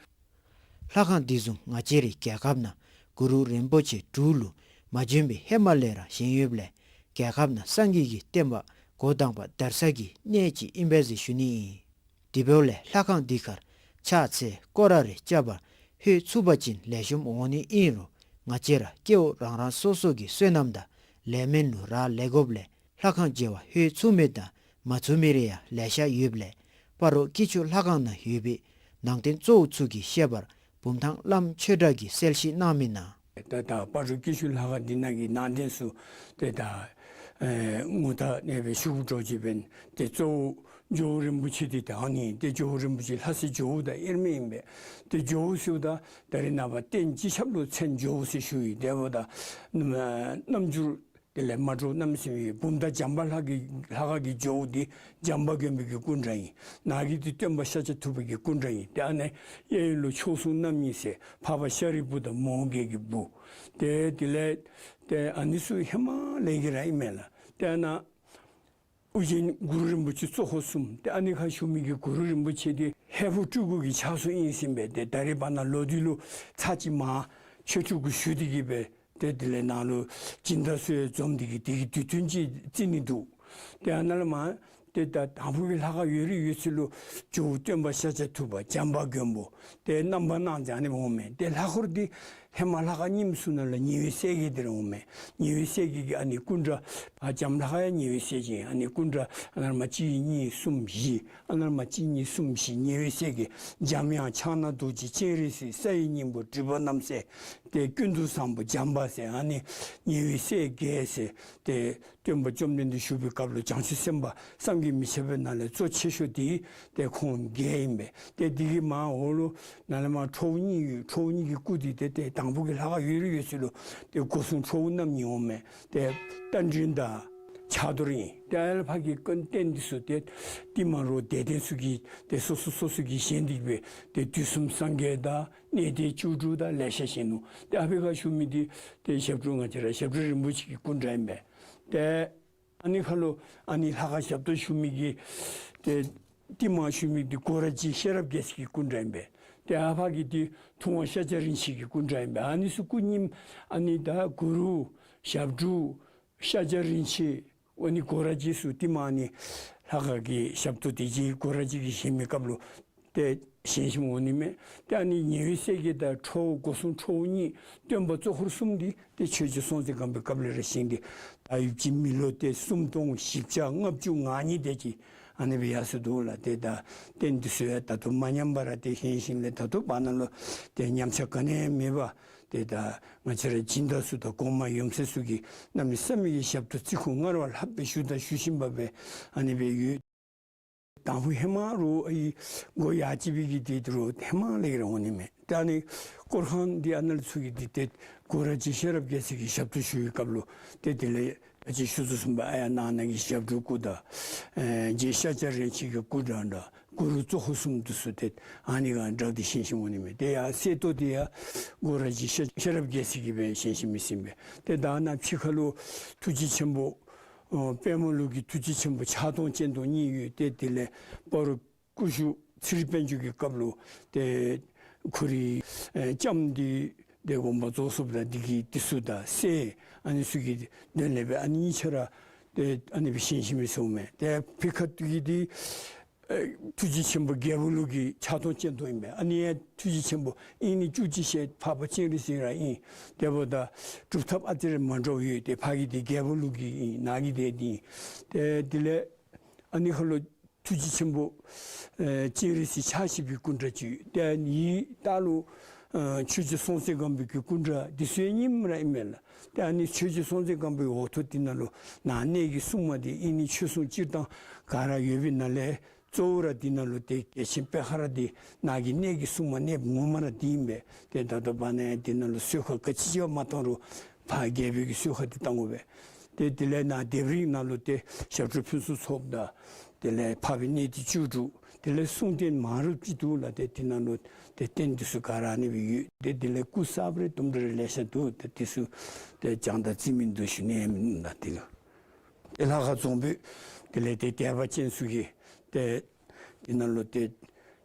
ལྷ་ཁང་འདི་བཟུམ་ང་བཅས་རའི་རྒྱལ་ཁབ་ནང་གུ་རུ་རིན་པོ་ཆེ་འབྲུག་ལུ་མ་བྱོན་པའི་ཧེ་མ་ལས་ར་བཞེངས་ཡོདཔ་ལས་རྒྱལ་ཁབ་ནང་སངས་རྒྱས་ཀྱི་བསྟན་པ་འགོ་དང་པ་དར་ས་གི་གནས་ཅིག་ཨིན་པས་ཟེར་ཞུ་ནི་ཨིན། དེ་འབདཝ་ལས་ལྷ་ཁང་འདི་ཁར་ ཕྱག་འཚལ་སྐོར་ར་རེ་རྐྱབ་པར་ལྷོད་ཚུགས་པ་ཅིན་ལེགས་ཤོམ་འོང་ནི་ཨིན་རུང་ང་བཅས་ར་སྐྱེ་བོ་རང་རང་སོ་སོ་གི་བསོད་ནམས་དང་ལས་མེད་ལུ་རག་ལས་དགོཔ་ལས་ལྷ་ཁང་མཇལ་བར་ལྷོད་ཚུགས་མི་དང་མ་ཚུགས་མི་རེ་ཡང་ལེ་ཤ་ཡོདཔ་ལས་སྤ་རོ་སྐྱིད་ཆུ་ལྷ་ཁང་ནང་ཡོད་པའི་ནང་རྟེན་གཙོ་བོ་ཚུ་གི་བཤད་པར་བུམ་ཐང་བླམ་ཆོས་གྲགས་ཀྱིས་གསལ་བཤད་གནང་མི་ནང་། ད་ད་སྤ་རོ་སྐྱིད་ཆུ་ལྷ་ཁང་འདི་ནང་གི་ནང་རྟེན་ཚུ་ཏེ་ད་ཨེ་ངོ་ཐག་ནེ་སྦེ་ཞུ་དགོ་འགྱོ་ཅི་འབད་ན་ཏེ་གཙོ་བོ་ཇོ་བོ་རིན་པོ་ཆེ་འདི་ད་ཨ་ནི་ཏེ་ཇོ་བོ་རིན་པོ་ཆེ་ལྷ་སྲས་ཇོ་བོ་དང་དབྱེར་མེད་ཨིན་པས། ཏེ་ཇོ་བོ་ཟེརཝ་ད་ད་རེས་ནངས་པ་རྟེན་སྤྱི་ཁྱབ་ལུ་མཚན་ཇོ་བོ་ཟེར་ཞུ་ཡི། དེ་འབདཝ་ད་རྣམ་འགྱུར་དེ་ལས་མ་འདྲཝ་གནམ་མེད་ས་མེད་ཡོད། བུམ་ཐང་བྱམས་པ་ལྷ་གི་ལྷ་ཁང་གི་ཇོ་བོ་འདི་བྱམས་པ་མགོན་པོ་གི་སྐུ་འདྲ་ཨིན། ནཱ་གི་འདི་སྟོན་པ་ཤཱཀྱ་ཐུབ་པ་གི་སྐུ་འདྲ་ཨིན། ཏེ་ཨ་ནི་གཡས་གཡོན་ལུ་མཆོག་ཟུང་རྣམ་གཉིས་ཟེར་འཕགས་པ་ཤཱ་རིའི་བུ་དང་མོའུ་འགལ་གྱི་བུ། ཏེ་དེ་ལས་ཏེ་ཨ་ནི་ཚུ་ཧེ་མ་ལས་ཀྱི་ར་ཨིན་མས་ལགས། ཏེ་ཨ་ནཱ་ཨོ་རྒྱན་གུ་རུ་རིན་པོ་ཆེ་གཙོ་འཁོར་གསུམ། ཏེ་ཨ་ནི་ཁར་བཞུགས་མི་གི་གུ་རུ་རིན་པོ་ཆེ་འདི་ཧས་པོ་སྤྲུལ་སྐུ་གི་ཕྱག་སྲོལ་ཨིན་ཟེར་ཨིན་པས། ཏེ་ད་རེས་བར་ན་ལོ་དུས་ལུ་ཚར་གཅིག་མར་ཆོས་སྤྲུལ་སྐུ་ཞུ་སྟེ་གི་སྦེ་ཏེ་དེ་ལས་ནཱ་ལུ་སྦྱིན་བདག་ཚུ་ཡང་འཛོམས་ཏེ་གི་དེ་གི་དུས་སྟོན་ཅིག་བརྩི་ནི་འདུག། ཏེ་ཨ་ནཱ་ལས་མར་ཏེ་ད་དང་ཕུ་གི་ལྷ་ཁང་ཡོད་རིགས་ཡོད་ཚད་ལུ་ཇོ་བོ་སྟོན་པ་ཤཱཀྱ་ཐུབ་པ་བྱམས་པ་མགོན་པོ་ཏེ་རྣམ་པར་སྣང་མཛད་ནི་འོང་མས། ཏེ་ལྷ་འཁོར་འདི་ཧེ་མ་ལྷ་ཁང་རྙིངམ་ཚུ་ནང་ལུ་ཉེ་བའི་སྲས་བརྒྱད་འདི་ར་འོང་མས། ཉེ་བའི་སྲས་བརྒྱད་ཀྱི་ཨ་ནི་སྐུ་འདྲ་ཨ་བྱམས་ལྷ་ཁང་ཡང་ཉེ་བའི་སྲས་བརྒྱད་ཨིན། ཨ་ནི་སྐུ་འདྲ་ཨ་ནཱ་ལས་མར་གཅིག་གཉིས་གསུམ་བཞི་ཨ་ནཱ་ལས་མར་གཅིག་གཉིས་གསུམ་བཞི་ཉེ་བའི་སྲས་བརྒྱད་འཇམ་དབྱངས་ཕྱག་ན་རྡོ་རྗེ་སྤྱན་རས་གཟིགས་ས་ཡི་སྙིང་པོ་སྒྲིབ་པ་རྣམ་སེལ་ཏེ་ཀུན་ཏུ་བཟང་པོ་བྱམས་པ་ཟེར་ཨ་ནི་ཉེ་བའི་སྲས་བརྒྱད་ཟེར་ཏེ་སྟོན་པ་བཅོམ་ལྡན་འདས་བཞུགས་པའི་སྐབས་ལུ་བྱང་ཆུབ་སེམས་དཔའ་བསམ་གྱིས་མི་ཁྱབ་པའི་ནང་ལས་གཙོ་ཆེ་ཤོས་འདི་ཏེ་ཁོང་བརྒྱད་ཨིན་པས། ཏེ་འདི་གི་མར་འོག་ལུ་ནཱ་ལས་མར་ཁྲོ་བོ་གཉིས་ཡོད། ཁྲོ་བོ་གཉིས་ཀྱི་སྐུ་འདི་ཏེ་ཏེ་དང་ཕུ་གི་ལྷ་ཁང་ཡོད་རིགས་ཡོད་ཚད་ལུ་ཏེ་སྒོ་སྲུང་ཁྲོ་བོ་རྣམ་གཉིས་འོང་མས། ཏེ་རྟ་མགྲིན་དང་ཕྱག་རྡོར་ཨིན། ཏེ་ཨ་ལས་ཕར་གྱི་རྟེན་འདི་ཚུ་ཏེ་ཏེ་མ་རུ་དད་ལྡན་ཚུ་གིས་ཏེ་སོ་སོ་སོ་སོ་གིས་བཞེངས་ཏེ་གི་སྦེ་ཏེ་དུས་གསུམ་སངས་རྒྱས་དང་གནས་བརྟན་བཅུ་དྲུག་དང་ལེ་ཤ་བཞེངས་ནུག། ཏེ་ཨ་ཕི་ཁར་བཞུགས་མི་འདི་ཏེ་ཞབས་དྲུང་ང་བཅས་ར་ཞབས་དྲུང་རིན་པོ་ཆེ་གི་སྐུ་འདྲ་ཨིན་པས། ཏེ་ཨ་ནི་ཁར་ལུ་ཨ་ནི་ལྷ་ཁང་ཞབས་ཏོག་ཞུ་མི་གི་ཏེ་ཏེ་མར་བཞུགས་མི་འདི་སྒོ་ར་རྗེ་ཤེས་རབ་རྒྱལ་མཚན་གྱི་སྐུ་འདྲ་ཨིན་པས། ཏེ་ཨ་ཕ་གི་འདི་ཐུབ་དབང་ཤཱཀྱ་རིན་ཆེན་གྱི་སྐུ་འདྲ་ཨིན་པས། ཨ་ནི་ཚུ་སྐུ་རྙིངམ་ཨ་ནི་ད་གུ་རུ་ཞབས་དྲུང་ཤཱཀྱ་རིན་ཆེན་ཨ་ནི་སྒོ་ར་རྗེ་ཚུ་ཏེ་མར་ཨ་ནི་ལྷ་ཁང་གི་ཞབས་ཏོག་དེ་ཅིག་སྒོ་ར་རྗེ་གིས་བཞེངས་མི་སྐབས་ལུ་ཏེ་བཞེངས་བཞེངསམ་འོང་ནི་མས། ཏེ་ཨ་ནི་ཉེ་བའི་སྲས་བརྒྱད་དང་ཁྲོ་བོ་སྒོ་སྲུང་ཁྲོ་བོ་གཉིས་སྟོན་པ་གཙོ་འཁོར་གསུམ་འདི་ཏེ་ཆོས་རྗེ་སྲོང་བཙན་སྒམ་པོའི་སྐབས་ལས་ར་བཞེངས་ཏེ་ད་ཡུདཔ་ཅིག་མི་ལོ་ཏེ་སུམ་སྟོང་བཞི་བརྒྱ་ལྔ་བཅུ་ང་གཉིས་དེ་ཅིག་ཨ་ནི་སྦེ་ཡར་སོ་འདུག་ལགས། ཏེ་ད་རྟེན་འདི་ཚུ་ཡང་ད་ལྟོ་མ་ཉམས་པར་ཏེ་བཞེངས་བཞེངསམ་ལས་ད་ལྟོ་བར་ན་ལུ་ཏེ་ཉམས་ཆག་ག་ནི་ཡང་མེད་པར་ཏེ་ད་ང་བཅས་ར་སྦྱིན་བདག་ཚུ་དང་གོང་མ་ཡུམ་སྲས་ཚུ་གིས་གནམ་མེད་ས་མེད་ཀྱི་ཞབས་ཏོག་བརྩི་བཀུར་སྔར་བ་ལྷག་སྦེ་ཞུ་དང་ཞུ་བཞིན་པ་སྦེ་ཨ་ནི་སྦེ་ཡོད། དང་ཕུ་ཧེ་མ་རུ་ཨའི་སྒོ་ཡར་བཅད་པའི་གི་འདི་རུ་ཧེ་མ་ལས་ར་འོང་ནི་མས། ད་ཨ་ནི་སྐོར་ཁང་འདི་ཨ་ནཱ་ལས་ཚུར་གྱི་འདི་ཏེ་སྒོ་ར་རྗེ་ཤེས་རབ་རྒྱལ་མཚན་གྱིས་ཞབས་ཏོག་ཞུ་བའི་སྐབས་ལུ་ཏེ་དེ་ལས་ད་ཅི་ཞུ་དོ་བཟུམ་སྦེ་ཨ་ཡར་ནང་ན་གི་ཞབས་དྲུང་སྐུ་དང་ཨེ་རྗེ་ཤཱཀྱ་རིན་ཆེན་གྱི་སྐུ་འདྲ་འདྲ་གུ་རུ་གཙོ་འཁོར་གསུམ་འདི་ཚུ་ཏེ་ཨ་ནི་ག་འདྲ་འདི་བཞེངས་བཞེངསམ་འོང་ནི་མས། ཏེ་ཡར་གསལ་ཏོག་འདི་ཡང་སྒོ་ར་རྗེ་ཤེས་ཤེས་རབ་རྒྱལ་མཚན་གྱིས་སྦེ་བཞེངས་བཞེངསམ་ཨིན་ཟེར་ཨིན་པས། ཏེ་ད་ནཱ་ཕྱི་ཁ་ལུ་ཐུགས་རྗེ་ཆེན་པོ་ཨོ་པདྨ་ལུགས་ཀྱི་ཐུགས་རྗེ་ཆེན་པོ་ཕྱག་སྟོང་སྤྱན་སྟོང་གཉིས་ཡོད། ཏེ་དེ་ལས་སྤ་རོ་སྐུ་ཞབས་ཚེ་རིང་དཔལ་འབྱོར་གྱི་སྐབས་ལུ་ཏེ་ཁོ་རའི་ཨེ་ལྕམ་འདི་ཏེ་དགོངས་པ་རྫོགས་སོངམ་ད་འདི་གི་འདི་ཚུ་དང་སྲས་ཨ་ནི་ཚུ་གི་དོན་ལས་སྦེ་ཨ་ནི་གཉིས་ཆ་ར་ཏེ་ཨ་ནི་སྦེ་བཞེངས་བཞེངསམ་ཨིན་ཟེར་ཨིན་མས། ཏེ་ཕྱི་ཁ་འདི་གི་འདི་ཨེ་ཐུགས་རྗེ་ཆེན་པོ་རྒྱལ་པོ་ལུགས་ཀྱི་ཕྱག་སྟོང་སྤྱན་སྟོང་ཨིན་པས། ཨ་ནི་ཡང་ཐུགས་རྗེ་ཆེན་པོ་དབྱིག་གཉེན་བཅུ་གཅིག་ཞལ་འཕགས་པ་སྤྱན་རས་གཟིགས་ར་ཨིན། དེ་འབདཝ་ད་སྒྲུབ་ཐབས་ཨ་ཙི་རེ་མ་འདྲཝ་ཡོད། ཏེ་ཕར་གྱི་འདི་རྒྱལ་པོ་ལུགས་ཀྱི་ཨིན། ནཱ་གི་འདི་འདི་ཨིན། ཏེ་དེ་ལས་ཨ་ནི་ཁ་ལུ་ཐུགས་རྗེ་ཆེན་པོ་ཨེ་སྤྱན་རས་གཟིགས་ཕྱག་བཞི་པའི་སྐུ་འདྲ་ཅིག། ཏེ་ཨ་ནི་ལྟག་ལུ་ཨེ་ཆོས་རྗེ་སྲོང་བཙན་སྒམ་པོའི་གི་སྐུ་འདྲ་འདི་ཚུ་ཡང་རྙིངམ་ར་ཨིན་མས་ལགས། ཏེ་ཨ་ནི་ཆོས་རྗེ་སྲོང་བཙན་སྒམ་པོའི་འོག་ཐོག་འདི་ནང་ལུ་ནཱ་གནས་ཀྱི་སྲུང་མ་འདི་དབྱིག་གཉེན་ཆོས་སྲུང་སྤྱིར་བཏང་ག་ར་ཡོད་པའི་ནང་ལས་གཙོ་བོ་ར་འདི་ནང་ལུ་ཏེ་རྒྱལ་ཆེན་པད་དཀར་ར་འདི་ནཱ་གི་གནས་ཀྱི་སྲུང་མ་གནསཔ་ངོ་མ་ར་འདི་ཨིན་པས། ཏེ་ད་ལྟོ་བར་ན་ཡང་འདི་ནང་ལུ་གསོལ་ཁ་ག་ཅི་ཅིག་མ་བཏང་རུང་ཕར་རྒྱལ་པོའི་གི་གསོལ་ཁ་འདི་བཏང་དགོ་པས། ཏེ་དེ་ལས་ནཱ་ལྡེབས་རིས་ནང་ལུ་ཏེ་ཞབས་དྲུང་ཕུན་སུམ་ཚོགས་དང་དེ་ལས་འཕགས་པའི་གནས་བརྟན་བཅུ་དྲུག། དེ་ལས་གསུང་རྟེན་མང་རབས་ཅིག་འདུག་ལགས། ཏེ་འདི་ནང་ལུ་ཏེ་རྟེན་འདི་ཚུ་ག་ར་ཨ་ནི་སྦེ་ཡོད། ཏེ་དེ་ལས་སྐུ་གསརཔ་རེ་དུམ་གྲ་རེ་ལེ་ཤ་འདུག། ཏེ་འདི་ཚུ་ཏེ་བྱང་དང་རྩིས་མིན་འདུག་ཞུ་ནི་ཨིན་ལགས། དེ་ལུ་ཏེ་ལྷ་ཁང་རྫོང་དཔོན་དེ་ལས་ཏེ་དད་པ་ཅན་ཚུ་གིས་ཏེ་འདི་ནང་ལུ་ཏེ་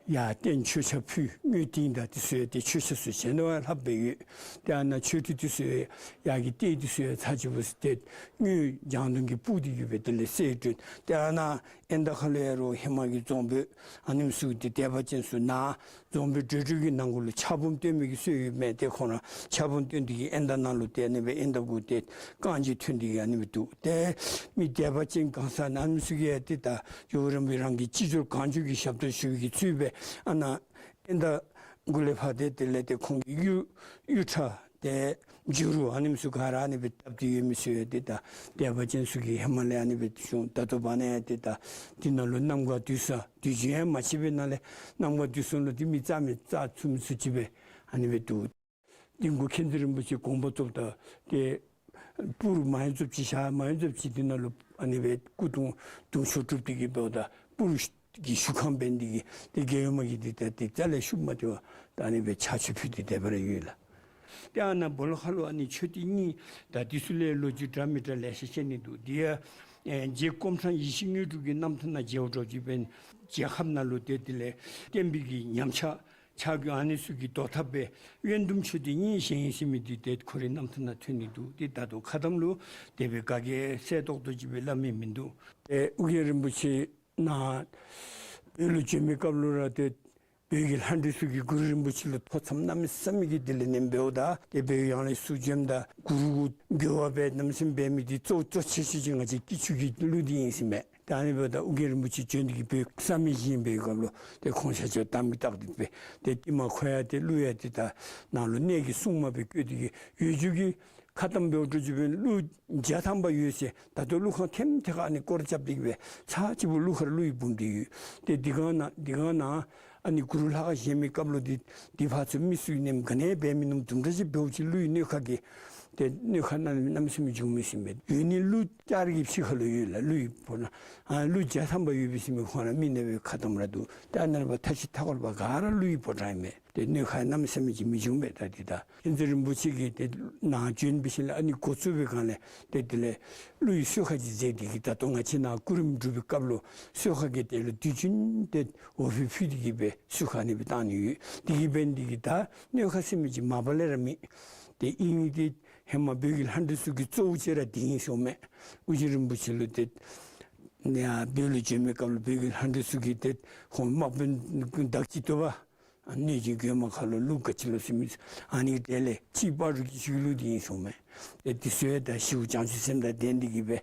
ཡར་རྟེན་མཆོད་ཆས་ཕུལ། དངུལ་ཏིང་དང་འདི་ཚུ་ཡང་ཏེ་མཆོད་ཆས་ཚུ་བྱིན་ནི་བ་ལྷགཔ་སྦེ་ཡོད། ཏེ་ཨ་ནཱ་མཆོད་ཁྲི་འདི་ཚུ་ཡང་ཡར་གྱི་ལྟེ་འདི་ཚུ་ཡང་ཚར་གཅིག་འབད་ཞིནམ་ཏེ་དངུལ་ལྗང་དུང་གིས་སྤུར་ཏེ་གི་སྦེ་དེ་ལས་གསལ་སྒྲོན། ཏེ་ཨ་ནཱ་ཨེ་ད་ཁ་ལུ་ཡང་རོགས་ཧེ་མ་གི་རྫོང་དཔོན་ཨ་ནེམ་ཚུ་ཏེ་དད་པ་ཅན་ཚུ་ནཱ་རྫོང་དཔོན་གྲོལ་གྲོལ་གྱི་ནང་གུ་ལུ་ཕྱག་འབུམ་སྟོན་མི་གི་སྲོལ་ཡོདཔ་མས། ཏེ་ཁོང་ར་ཕྱག་འབུམ་སྟོན་ཏེ་གི་ཨེ་ད་ནང་ལུ་ཏེ་ཨ་ནི་སྦེ་ཨེ་ད་གུ་ཏེ་རྐང་རྗེས་ཐོན་ཏེ་གི་ཨ་ནི་སྦེ་འདུག། ཏེ་མི་དད་པ་ཅན་གང་ཟག་ཨ་ནེམ་ཚུ་གིས་ཡང་ཏེ་ད་ཇོ་བོ་རིན་པོ་ཆེ་རང་གི་ཅི་འབྱོར་གང་འབྱོར་གྱི་ཞབས་ཏོག་ཞུ་བའི་གི་ཚུལ་སྦེ་ཨ་ནཱ་ཨེ་ད་གུ་ལས་ཕར་ཏེ་དེ་ལས་ཏེ་ཁོང་གི་གཡུ་གཡུ་ཁྲ་ཏེ་བྱུ་རུ་ཨ་ནེམ་ཚུ་ག་ར་ཨ་ནི་སྦེ་བཏབ་སྟེ་ཡོད་མི་ཚུ་ཡང་ཏེ་ད་དད་པ་ཅན་ཚུ་གིས་ཧེ་མ་ལས་ཨ་ནི་སྦེ་བྱུང་། ད་ལྟོ་བར་ན་ཡང་ཏེ་ད་འདི་ནང་ལུ་གནམ་གང་དུས་སུ་དུས་རྒྱུན་ཡང་མ་ཆད་པའི་ནང་ལས་གནམ་གང་དུས་སུ་ལུ་ཏེ་མི་རྩ་མེད་རྩ་ཚུགས་མི་ཚུགས་ཅིག་སྦེ་ཨ་ནི་སྦེ་འདུག། འདི་གུ་མཁྱེན་བརྩེ་རིན་པོ་ཆེ་དགོངས་པ་རྫོགསཔ་ད་ཏེ་སྤུར་མ་ཡོངས་རྫོགསཔ་ཅིག་བཞག། མ་ཡོངས་རྫོགསཔ་ཅིག་འདི་ནང་ལུ་ཨ་ནི་སྦེ་སྐུ་གདུང་གདུང་མཆོག་གྲུབ་སྟེ་གི་འབདཝ་ད་སྤུར་གྱི་བཞུགས་ཁང་འབད་ནི་འདི་གིས་ཏེ་རྒྱལ་ཡུམ་མ་གིས་འདི་ད་ཏེ་རྩ་ལས་ཤུགས་མ་སྟེར་བར་ད་ཨ་ནི་སྦེ་ཕྱག་མཆོད་ཕུལ་ཏེ་དེ་སྦེ་ར་ཡོད་ལགས། ཏེ་ཨ་ནཱ་སྦོ་ལོགས་ཁ་ལུ་ཨ་ནི་མཆོད་རྟེན་གཉིས་ད་འདི་ཚུ་ལས་ལོ་རྒྱུས་འདྲ་མི་འདྲ་ལེ་ཤ་བཤད་ནི་འདུག། འདི་ཡང་ཨེ་རྗེ་སྐོམ་ཕྲང་ཡེ་ཤེས་དངོས་གྲུབ་ཀྱི་རྣམ་ཐར་ནང་མཇལཝ་འདྲཝ་ཅིག་འབད་བ་ཅིན་རྒྱལ་ཁབ་ནང་ལུ་ཏེ་དེ་ལས་བསྟན་པའི་གི་ཉམས་ཆག་ཆག་སྐྱོན་ཨ་ནི་ཚུ་གི་བཟློག་ཐབས་སྦེ་དབོན་སྡུམ་མཆོད་རྟེན་གཉིས་བཞེངས་ཡི་ཟེར་མི་འདི་ཏེ་ཁོ་རའི་རྣམ་ཐར་ནང་ཐོན་ནི་འདུག། ཏེ་ད་ལྟོ་ཁ་གཏམ་ལུ་དེ་སྦེ་ག་གིས་གསལ་ཏོག་ཏོ་ཅིག་སྦེ་སླབ་མི་མིན་འདུག། ཏེ་ཨོ་རྒྱན་རིན་པོ་ཆེ་ནཱ་བོད་ལུ་བྱོན་མི་སྐབས་ལུ་ར་ཏེ་བོད་ཀྱི་ལྷ་འདྲེ་ཚུ་གིས་གུ་རུ་རིན་པོ་ཆེ་ལུ་ཐོ་འཚམས་གནམ་མེད་ས་མེད་ཀྱི་དེ་ལས་ནེམ་འབདཝ་ད་ཏེ་བོད་ཡང་ལས་ཚུར་བྱོནམ་ད་གུ་རུ་གུ་འགྱོད་པ་འབད་གནམ་མེད་ས་མེད་འབད་མི་འདི་གཙོ་གཙོ་ཆེ་ཤོས་ཅིག་ང་བཅས་སྐྱིད་ཆུ་གི་ཀླུ་འདི་ཨིན་ཟེར་མས། ཏེ་ཨ་ནི་འབདཝ་ད་ཨོ་རྒྱན་རིན་པོ་ཆེ་བྱོན་ཏེ་གི་བོད་བསམ་ཡས་བཞེངས་པའི་སྐབས་ལུ་ཏེ་ཁོང་ཤར་ཕྱོགས་དམ་གྱི་རྟགས་འདི་སྦེ་ཏེ་ཏེ་མ་ཁོ་ཡང་ཏེ་ཀླུ་ཡང་ཏེ་ད་ནང་ལུ་གནས་ཀྱི་སྲུང་མ་སྦེ་བསྐོས་ཏེ་གི་ཡོད་རྒྱུ་གི་ཁ་གཏམ་འབད་འགྱོ་རུང་ཅིག་འབད་ཀླུ་བརྒྱ་ཐམ་པ་ཡོད་ཟེར། ད་ལྟོ་ཀླུ་ཁང་ཐེམ་ཐེ་ཁར་ཨ་ནི་སྐོར་རྐྱབ་སྟེ་གི་སྦེ་ཚར་གཅིག་པོ་ཀླུ་མཁར་ཀླུ་ཡི་འབུམ་འདི་ཡོད། ཏེ་འདི་གང་ནང་འདི་གང་ནང་ཨ་ནི་གུ་རུ་ལྷ་ཁང་བཞེངས་མི་སྐབས་ལུ་འདི་འདི་ཕར་ཚུར་མི་ཚུ་ནེམ་ག་ནི་འབད་མི་ནུམ་དུམ་གྲ་ཅིག་འབདཝ་ཅིག་ཀླུ་ཡི་སྣོད་ཁ་གི་ཏེ་སྣོད་ཁ་ནང་གནམ་མེད་ས་མེད་འབྱུང་མི་ཟེར་མས། ཡོད་ནི་ཀླུ་བསྐྱར་གྱི་ཕྱི་ཁ་ལུ་ཡོད་ལགས། ཀླུ་ཡི་ཕོ་བྲང་ཨ་ཀླུ་བརྒྱ་ཐམ་པ་ཡོད་པས་ཟེར་མི་ཁོང་ར་མི་ནང་པའི་ཁ་གཏམ་ར་འདུག། ཏེ་ཨ་ནཱ་ལས་ཕར་མཐའ་བཞི་མཐའ་སྐོར་པ་ག་ར་ཀླུ་ཡི་ཕོ་བྲང་ཨིན་མས། ཏེ་སྣོད་ཁ་གནམ་མེད་ས་མེད་ཅིག་མི་འབྱུང་པས། ད་འདི་ད་མཁྱེན་བརྩེ་རིན་པོ་ཆེ་གིས་ཏེ་ནཱ་བྱོན་འབད་ཞིནམ་ལས་ཨ་ནི་འགོ་བཙུགས་པའི་སྒང་ལས་ཏེ་དེ་ལས་ཀླུ་ཡི་གསོལ་ཁ་ཅིག་མཛད་དེ་གི་ད་ལྟོ་ང་བཅས་ནཱ་སྐུ་རིམ་སྒྲུབ་པའི་སྐབས་ལུ་གསོལ་ཁ་གི་དེ་ལུ་དུས་རྒྱུན་ཏེ་འོ་ཕུད་ཕུལ་ཏེ་གི་སྦེ་གསོལ་ཁ་ཨ་ནི་སྦེ་བཏང་ནི་ཡོད། དེ་གིས་འབད་ནི་འདི་གིས་ད་སྣོད་ཁ་ཟེར་མི་ཅིག་མ་པ་ལས་ར་མེད། ཏེ་ཨིན་ཏེ་ཧེ་མ་བོད་ཀྱི་ལྷ་འདྲེ་ཚུ་གི་གཙོ་བོ་ཅིག་ར་འདི་ཨིན་ཟེར་མས། ཨོ་རྒྱན་རིན་པོ་ཆེ་ལུ་ཏེ་ནཱ་བོད་ལུ་བྱོན་མི་སྐབས་ལུ་བོད་ཀྱི་ལྷ་འདྲེ་ཚུ་གིས་ཏེ་ཁོང་དམག་དཔོན་བདག་ཅིག་བཏུབ་པ་གནོད་སྦྱིན་གོང་མ་ཁ་ལུ་ཀླུ་ག་ཅི་ལོ་ཟེར་མི་ཨ་ནི་དེ་ལས་ཕྱི་དཔའ་རུ་གི་ཆུ་ཀླུ་འདི་ཨིན་ཟེར་མས། ཏེ་དེ་ཚུ་ཡང་ད་ཞི་བ་བྱང་ཆུབ་སེམས་དང་ལྡན་ཏེ་གི་སྦེ་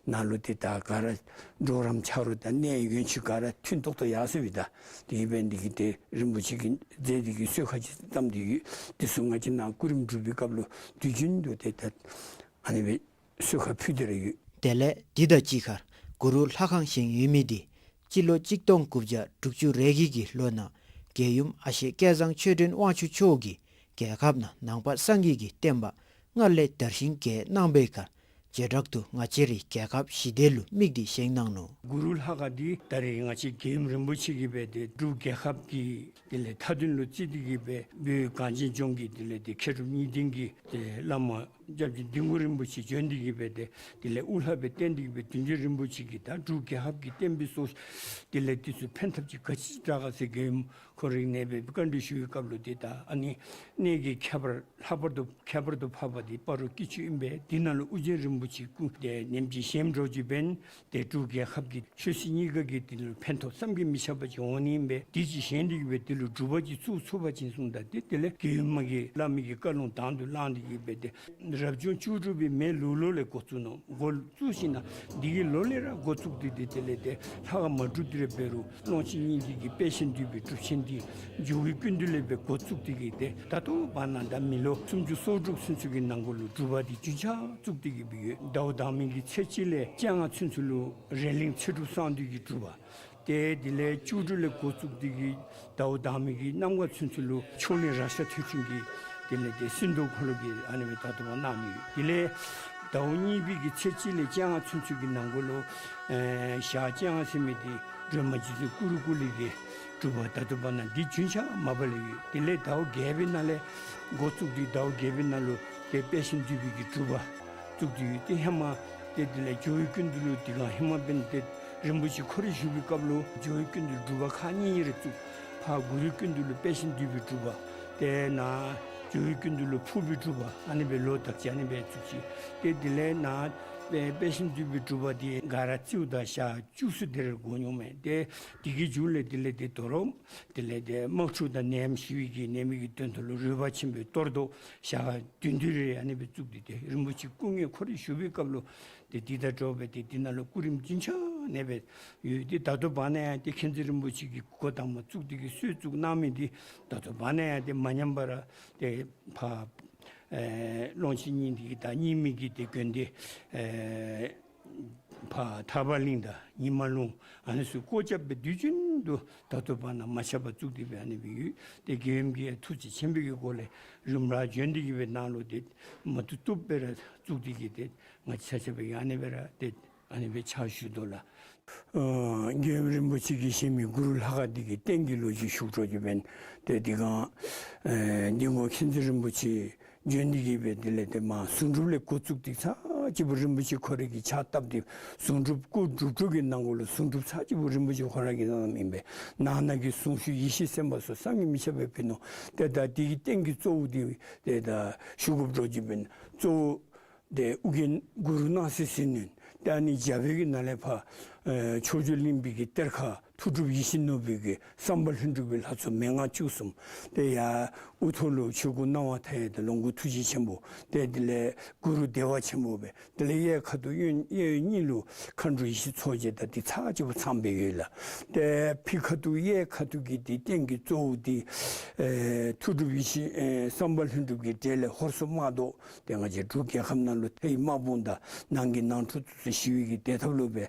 ནཱ་ལུ་ཏེ་ད་ག་ར་གྲོགས་རམ་ཆ་རོགས་དང་གནས་ཡུན་ཆུ་ག་ར་མཐུན་ཏོག་ཏོ་ཡར་སོང་བའི་ད་དེ་གིས་འབད་ནི་འདི་གིས་ཏེ་རིན་པོ་ཆེ་གིས་མཛད་དེ་གི་གསོལ་ཁ་ཅིག་བཏབ་སྟེ་ཡོད། དེ་ཚུ་ང་བཅས་ནཱ་སྐུ་རིམ་སྒྲུབ་པའི་སྐབས་ལུ་དུས་རྒྱུན་དུ་ཏེ་ད་ཨ་ནི་སྦེ་གསོལ་ཁ་ཕུལ་ཏེ་ར་ཡོད། དེ་ལས་འདི་དང་གཅིག་ཁར་གུ་རུ་ལྷ་ཁང་བཞེངས་ཡོད་མི་འདི་སྤྱི་ལོ་གཅིག་སྟོང་དགུ་བརྒྱ་དྲུག་ཅུ་རེ་བརྒྱད་ཀྱི་ལོ་ནང་རྒྱལ་ཡུམ་ཨ་ཞེ་སྐལ་བཟང་ཆོས་སྒྲོན་དབང་ཕྱུག་མཆོག་གིས་རྒྱལ་ཁབ་ནང་ནང་པ་སངས་རྒྱས་ཀྱི་བསྟན་པ་སྔར་ལས་དར་ཞིང་རྒྱས་གནང་བའི་ཁར་བྱེ་བྲག་ཏུ་ང་བཅས་རའི་རྒྱལ་ཁབ་ཞི་བདེ་ལུ་དམིགས་ཏེ་བཞེངས་གནང་ནུག། གུ་རུ་ལྷ་ཁང་འདི་ད་རེས་ང་བཅས་རྒྱལ་ཡུམ་རིན་པོ་ཆེ་གིས་འབད་དེ་འབྲུག་རྒྱལ་ཁབ་ཀྱི་དེ་ལས་མཐའ་དོན་ལུ་བརྩིས་ཏེ་གི་སྦེ་བོད་གངས་ཅན་ལྗོངས་ཀྱི་དེ་ལས་ཏེ་མཁས་གྲུབ་གཉིས་ལྡན་གྱི་ཏེ་བླ་མ་སྐྱབས་རྗེ་འདན་མགོན་རིན་པོ་ཆེ་བྱོན་ཏེ་གི་སྦེ་ཏེ་དེ་ལས་དབུ་བླ་སྦེ་བསྟེན་ཏེ་གི་སྦེ་བདུད་འཇོམས་རིན་པོ་ཆེ་གིས་ད་འབྲུག་རྒྱལ་ཁབ་ཀྱི་བསྟན་པའི་སྲོག་དེ་ལས་དེ་ཚུ་ཕན་ཐབས་ཅིག་ག་ཅི་དྲག་ག་ཟེར་རྒྱལ་ཡུམ་ཁོ་རའི་གནས་སྦེ་བཀའ་འདྲི་ཞུ་བའི་སྐབས་ལུ་ཏེ་ད་ཨ་ནི་གནས་ཀྱི་ཁྱད་པར་ལྷག་པར་དུ་ཁྱད་པར་དུ་འཕགས་པ་འདི་སྤ་རོ་སྐྱིད་ཆུ་ཨིན་པས། དེ་ནང་ལུ་ཨོ་རྒྱན་རིན་པོ་ཆེ་སྐུ་དེ་ནེམ་ཅིག་བཞེངསམ་འདྲཝ་ཅིག་འབདན་ཏེ་འབྲུག་རྒྱལ་ཁབ་ཀྱི་ཆོས་སྲིད་གཉིས་ཀ་གི་དེ་ལུ་ཕན་ཐོགས་བསམ་གྱིས་མི་ཁྱབ་པ་ཅིག་འོང་ནི་ཨིན་པས། དེ་ཅིག་བཞེངས་ཏེ་གི་སྦེ་དེ་ལུ་སྒྲུབ་པ་ཅིག་བཙུགས་ཚུགས་པ་ཅིན་གསུངམ་ད་ཏེ་དེ་ལས་རྒྱལ་ཡུམ་མ་གིས་བླ་མའི་གི་བཀའ་ལུང་དང་དུ་བླངས་ཏེ་གི་སྦེ་ཏེ་རབ་བྱུང་བཅུ་དྲུག་པའི་མེ་ལུག་ལོ་ལས་འགོ་བཙུགས་ནུག། འགོ་བཙུགས་ཞིནམ་ན་འདི་གི་ལོ་ལས་ར་འགོ་བཙུགས་ཏེ་ཏེ་དེ་ལས་ཏེ་ལྷ་ཁང་མ་གྲུབ་སྟེ་ར་འབད་རུང་ཀློང་ཆེན་སྙིང་ཐིག་གི་དཔལ་ཆེན་འདུས་པའི་སྒྲུབ་ཆེན་འདི་ཇོ་བོའི་སྐུ་མདུན་ལས་སྦེ་འགོ་བཙུགས་ཏེ་གི་ཏེ་ད་ལྟོ་བར་ན་ད་མི་ལོ་སུམ་ཅུ་སོ་དྲུག་ཚུན་ཚོད་ཀྱི་ནང་འཁོད་ལུ་སྒྲུབ་པ་འདི་རྒྱུན་ཆགས་བཙུགས་ཏེ་གི་སྦེ་ཡོད། ཟླཝ་དང་པའི་གི་ཚེས་གཅིག་ལས་བཅོ་ལྔ་ཚུན་ཚོད་ལུ་རས་གླིང་ཚེ་སྒྲུབ་གསང་འདུས་ཀྱི་སྒྲུབ་པ། ཏེ་དེ་ལས་བཅུ་དྲུག་ལས་འགོ་བཙུགས་ཏེ་གི་ཟླཝ་དང་པའི་གི་གནམ་གང་ཚུན་ཚོད་ལུ་མཆོག་གླིང་རཀྴ་ཐོད་ཕྲེང་གི་དེ་ལས་ཏེ་སིནྡྷུ་ཁ་ལུ་གི་ཨ་ནི་སྦེ་ད་ལྟོ་བར་གནང་ནི་ཡོད། དེ་ལས་ཟླཝ་གཉིས་པའི་གི་ཚེས་གཅིག་ལས་བཅོ་ལྔ་ཚུན་ཚོད་ཀྱི་ནང་འཁོད་ལུ་ཨེ་ཞག་བཅོ་ལྔ་ཟེར་མི་འདི་སྒྲོལ་མ་རྗེ་བཙུན་ཀུ་རུ་ཀུ་ལེ་གི་སྒྲུབ་པ་ད་ལྟོ་བར་ན་འདི་རྒྱུན་ཆགས་མ་པ་ལས་ཡོད། དེ་ལས་ཟླཝ་བརྒྱད་པའི་ནང་ལས་འགོ་བཙུགས་ཏེ་ཟླཝ་བརྒྱད་པའི་ནང་ལུ་ཏེ་དཔལ་ཆེན་འདུས་པའི་གི་སྒྲུབ་པ་བཙུགས་ཏེ་ཡོད། ཏེ་ཧེ་མ་ཏེ་དེ་ལས་ཇོ་བོའི་སྐུ་མདུན་ལུ་དེ་སྒང་ཧེ་མ་འབདན་ཏེ་རིན་པོ་ཆེ་ཁོ་ར་བཞུགས་པའི་སྐབས་ལུ་ཇོ་བོའི་སྐུ་མདུན་སྒྲུབ་པ་ཁག་གཉིས་གཉིས་རེ་བཙུགས། ཕར་གུ་རུའི་སྐུ་མདུན་ལུ་དཔལ་ཆེན་འདུས་པའི་སྒྲུབ་པ། ཏེ་ནཱ་ཇོ་བོའི་སྐུ་མདུན་ལུ་ཕུར་པའི་སྒྲུབ་པ། ཨ་ནི་སྦེ་ལོག་དག་ཅིག་ཨ་ནི་སྦེ་བཙུགས་ཅི། ཏེ་དེ་ལས་ནཱ་དཔལ་ཆེན་འདུས་པའི་སྒྲུབ་པ་འདི་ག་ར་རྩིཝ་ད་ཞག་བཅུ་གསུམ་དེ་རེ་འགོར་འོང་མས། ཏེ་དེ་གི་མཇུག་ལས་དེ་ལས་ཏེ་དོ་རུང་དེ་ལས་ཏེ་དམག་འཁྲུག་དང་ནད་ཡམས་ཞི་བའི་གི་ནད་མེད་ཀྱི་དོན་དུ་ལུ་རོལ་པ་ཆེན་པོའི་གཏོར་བཟློག་ཞག་བདུན་དེ་རེ་ཨ་ནི་སྦེ་བཙུགས་ཏེ་ཏེ་རིན་པོ་ཆེ་སྐུ་ངལ་ཁོ་རའི་བཞུགས་པའི་སྐབས་ལུ་ཏེ་འདི་དང་འདྲཝ་སྦེ་ཏེ་འདི་ནང་ལུ་སྐུ་རིམ་རྒྱུན་ཆགས་ཨ་ནི་སྦེ་ཡོད། ཏེ་ད་ལྟོ་བར་ན་ཡང་ཏེ་མཁྱེན་བརྩེ་རིན་པོ་ཆེ་གིས་འགོ་དང་པ་བཙུགས་ཏེ་གི་སྲོལ་བཙུགས་གནང་མི་འདི་ད་ལྟོ་བར་ན་ཡང་ཏེ་མ་ཉམས་པར་ཏེ་ཕར་ཨེ་ཀློང་ཆེན་སྙིང་ཐིག་གི་དང་རྙིང་མའི་གི་ཏེ་དགོན་སྡེ་ཨེ་ཕར་ཐར་པ་གླིང་དང་ཉི་མ་ལུང་ཨ་ནི་ཚུ་སྐོར་རྐྱབ་སྦེ་དུས་རྒྱུན་དུ་ད་ལྟོ་བར་ན་མ་ཆག་པར་བཙུགས་ཏེ་སྦེ་ཨ་ནི་སྦེ་ཡོད། ཏེ་རྒྱལ་ཡུམ་གྱིས་ཐུགས་རྗེ་ཆེན་པོའི་གི་སྒོ་ལས་རིམ་གྲོ་བྱོན་ཏེ་གི་སྦེ་ནང་ལུ་ཏེ་མ་བཏུབ་བཏུབ་སྦེ་ར་བཙུགས་ཏེ་གི་ཏེ་ང་བཅས་ཆ་ཁྱབ་ཡང་ཨ་ནི་སྦེ་ར་ཏེ་ཨ་ནི་སྦེ་ཕྱག་ཞུ་དོ་ལགས། ཨ་རྒྱལ་ཡུམ་རིན་པོ་ཆེ་གིས་བཞེངས་མི་གུ་རུ་ལྷ་ཁང་འདི་གི་རྟེན་གྱི་ལོ་རྒྱུས་ཞུ་དགོཔ་འགྱོ་བ་ཅིན་ཏེ་འདི་གང་ཨེ་འདི་གུ་མཁྱེན་བརྩེ་རིན་པོ་ཆེ་བྱོན་ཏེ་གི་སྦེ་དེ་ལས་ཏེ་མ་གཟུངས་སྒྲུབ་ལས་འགོ་བཙུགས་ཏེ་ཚར་གཅིག་པོ་རིན་པོ་ཆེ་ཁོ་རའི་གི་ཕྱག་བཏབ་སྟེ་གཟུངས་སྒྲུབ་སྐུ་སྒྲུབ་གྲོལ་གྱི་ནང་གུ་ལུ་གཟུངས་སྒྲུབ་ཚར་གཅིག་པོ་རིན་པོ་ཆེ་ཁོ་ར་གིས་གནངམ་ཨིན་པས། ནང་ན་གི་གཟུངས་གཞུག་ཡེ་ཤེས་སེམས་དཔའ་ཚུ་བསམ་གྱིས་མི་ཁྱབ་པའི་ཕན་ནུས། ཏེ་ད་འདི་གི་རྟེན་གྱི་གཙོ་བོ་འདི་ཏེ་ད་ཞུ་དགོཔ་འགྱོ་བ་ཅིན་གཙོ་བོ་ཏེ་ཨོ་རྒྱན་གུ་རུ་སྣང་སྲིད་ཟིལ་གནོན། ཏེ་ཨ་ནི་རྒྱབ་པའི་གི་ནང་ལས་ཕར་ཨེ་ཕྱོགས་བཅུ་གླིང་པའི་གི་གཏེར་ཁ་ཐུགས་སྒྲུབ་ཡིད་བཞིན་ནོར་བུའི་གི་བསམ་པ་ལྷུན་གྲུབ་ཀྱི་ལྷ་ཚོགས་མན་ངག་བཅུ་གསུམ། ཏེ་ཡར་དབུ་ཐོག་ལུ་ཆོས་སྐུ་སྣང་བ་མཐའ་ཡས་དང་ལོངས་སྐུ་ཐུགས་རྗེ་ཆེན་པོ། ཏེ་དེ་ལས་གུ་རུ་བདེ་བ་ཆེན་པོ་སྦེ། དེ་ལས་གཡས་ཁ་ཐུག་གཡོན་གཡས་གཡོན་གཉིས་ལུ་མཁའ་འགྲོ་ཡེ་ཤེས་མཚོ་རྒྱལ་དང་འདི་ཚར་གཅིག་པོ་ཚངམ་སྦེ་ཡོད་ལགས། ཏེ་ཕྱི་ཁ་ཐུག་གཡས་ཁ་ཐུག་གི་འདི་རྟེན་གྱི་གཙོ་བོ་འདི་ཨེ་ཐུགས་སྒྲུབ་ཡེ་ཤེས་ཨེ་བསམ་པ་ལྷུན་གྲུབ་ཀྱི་གྲལ་ལས་ཧོར་སྲུང་དམག་བཟློག། ཏེ་ང་བཅས་འབྲུག་རྒྱལ་ཁབ་ནང་ལུ་མཐའི་དམག་དཔུང་དང་ནང་གི་ནང་འཁྲུག་ཚུ་ཞི་བའི་གི་བདེ་ཐབས་ལུ་སྦེ་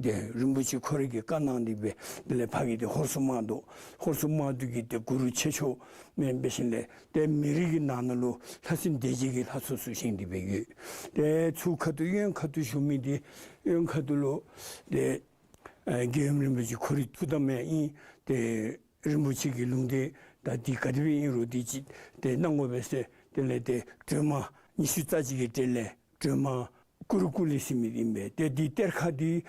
ཏེ་རིན་པོ་ཆེ་ཁོ་རའི་གི་བཀའ་གནང་སྟེ་སྦེ་དེ་ལས་ཕ་གི་ཏེ་ཧོར་སྲུང་དམག་བཟློག། ཧོར་སྲུང་དམག་བཟློག་གི་ཏེ་གུ་རུ་ཆེ་མཆོག་མེན་པའི་ཞིནམ་ལས་ཏེ་མི་རིགས་ཀྱི་ནང་ན་ལུ་ལྷ་སྲིན་སྡེ་བརྒྱད་ཀྱི་ལྷ་ཚོགས་ཚུ་བཞེངས་ཏེ་སྦེ་ཡོད། ཏེ་ཚུར་ཁ་ཐུག་གཡོན་ཁ་ཐུག་བཞུགས་མི་འདི་གཡོན་ཁ་ཐུག་ལུ་ཏེ་ཨེ་རྒྱལ་ཡུམ་རིན་པོ་ཆེ་ཁོ་རའི་ཐུགས་དམ་ཡང་ཨིན། ཏེ་རིན་པོ་ཆེ་གི་ལུང་བསྟན་དང་འདི་ག་དེ་སྦེ་ཨིན་རུང་འདི་ཅིག་ཏེ་གནང་དགོ་པས་ཟེར། དེ་ལས་ཏེ་སྒྲོལ་མ་ཉི་ཤུ་རྩ་གཅིག་གི་གྲས་ལས་སྒྲོལ་མ་ཀུ་རུ་ཀུ་ལེ་ཟེར་མི་ཨིན་པས། ཏེ་འདི་གཏེར་ཁ་འདི་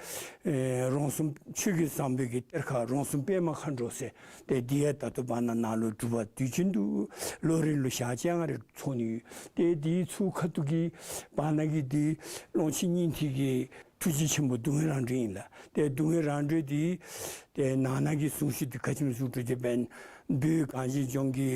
ཨེ་རོང་ཟོམ་ཆོས་ཀྱི་བཟང་པོའི་གི་གཏེར་ཁ་རོང་ཟོམ་པདྨ་མཁའ་འགྲོ་ཟེར། ཏེ་འདི་ཡང་ད་ལྟོ་བར་ན་ནཱ་ལུ་སྒྲུབ་པ་དུས་རྒྱུན་དུ་ལོ་རེ་ལུ་ཞག་བཅོ་ལྔ་རེ་ཚོགས་ནི་ཡོད། ཏེ་འདི་ཚུར་ཁ་ཐུག་གི་བར་ན་གི་འདི་ཀློང་ཆེན་སྙིང་ཐིག་གི་ཐུགས་རྗེ་ཆེན་པོ་སྡུག་བསྔལ་རང་གྲོལ་ཨིན་ལགས། ཏེ་སྡུག་བསྔལ་རང་གྲོལ་འདི་ཏེ་ནང་ན་གི་གཟུངས་གཞུག་འདི་ག་ཅི་སྨོ་ཟེར་བ་ཅིན་བོད་གངས་ཅན་ལྗོངས་ཀྱི་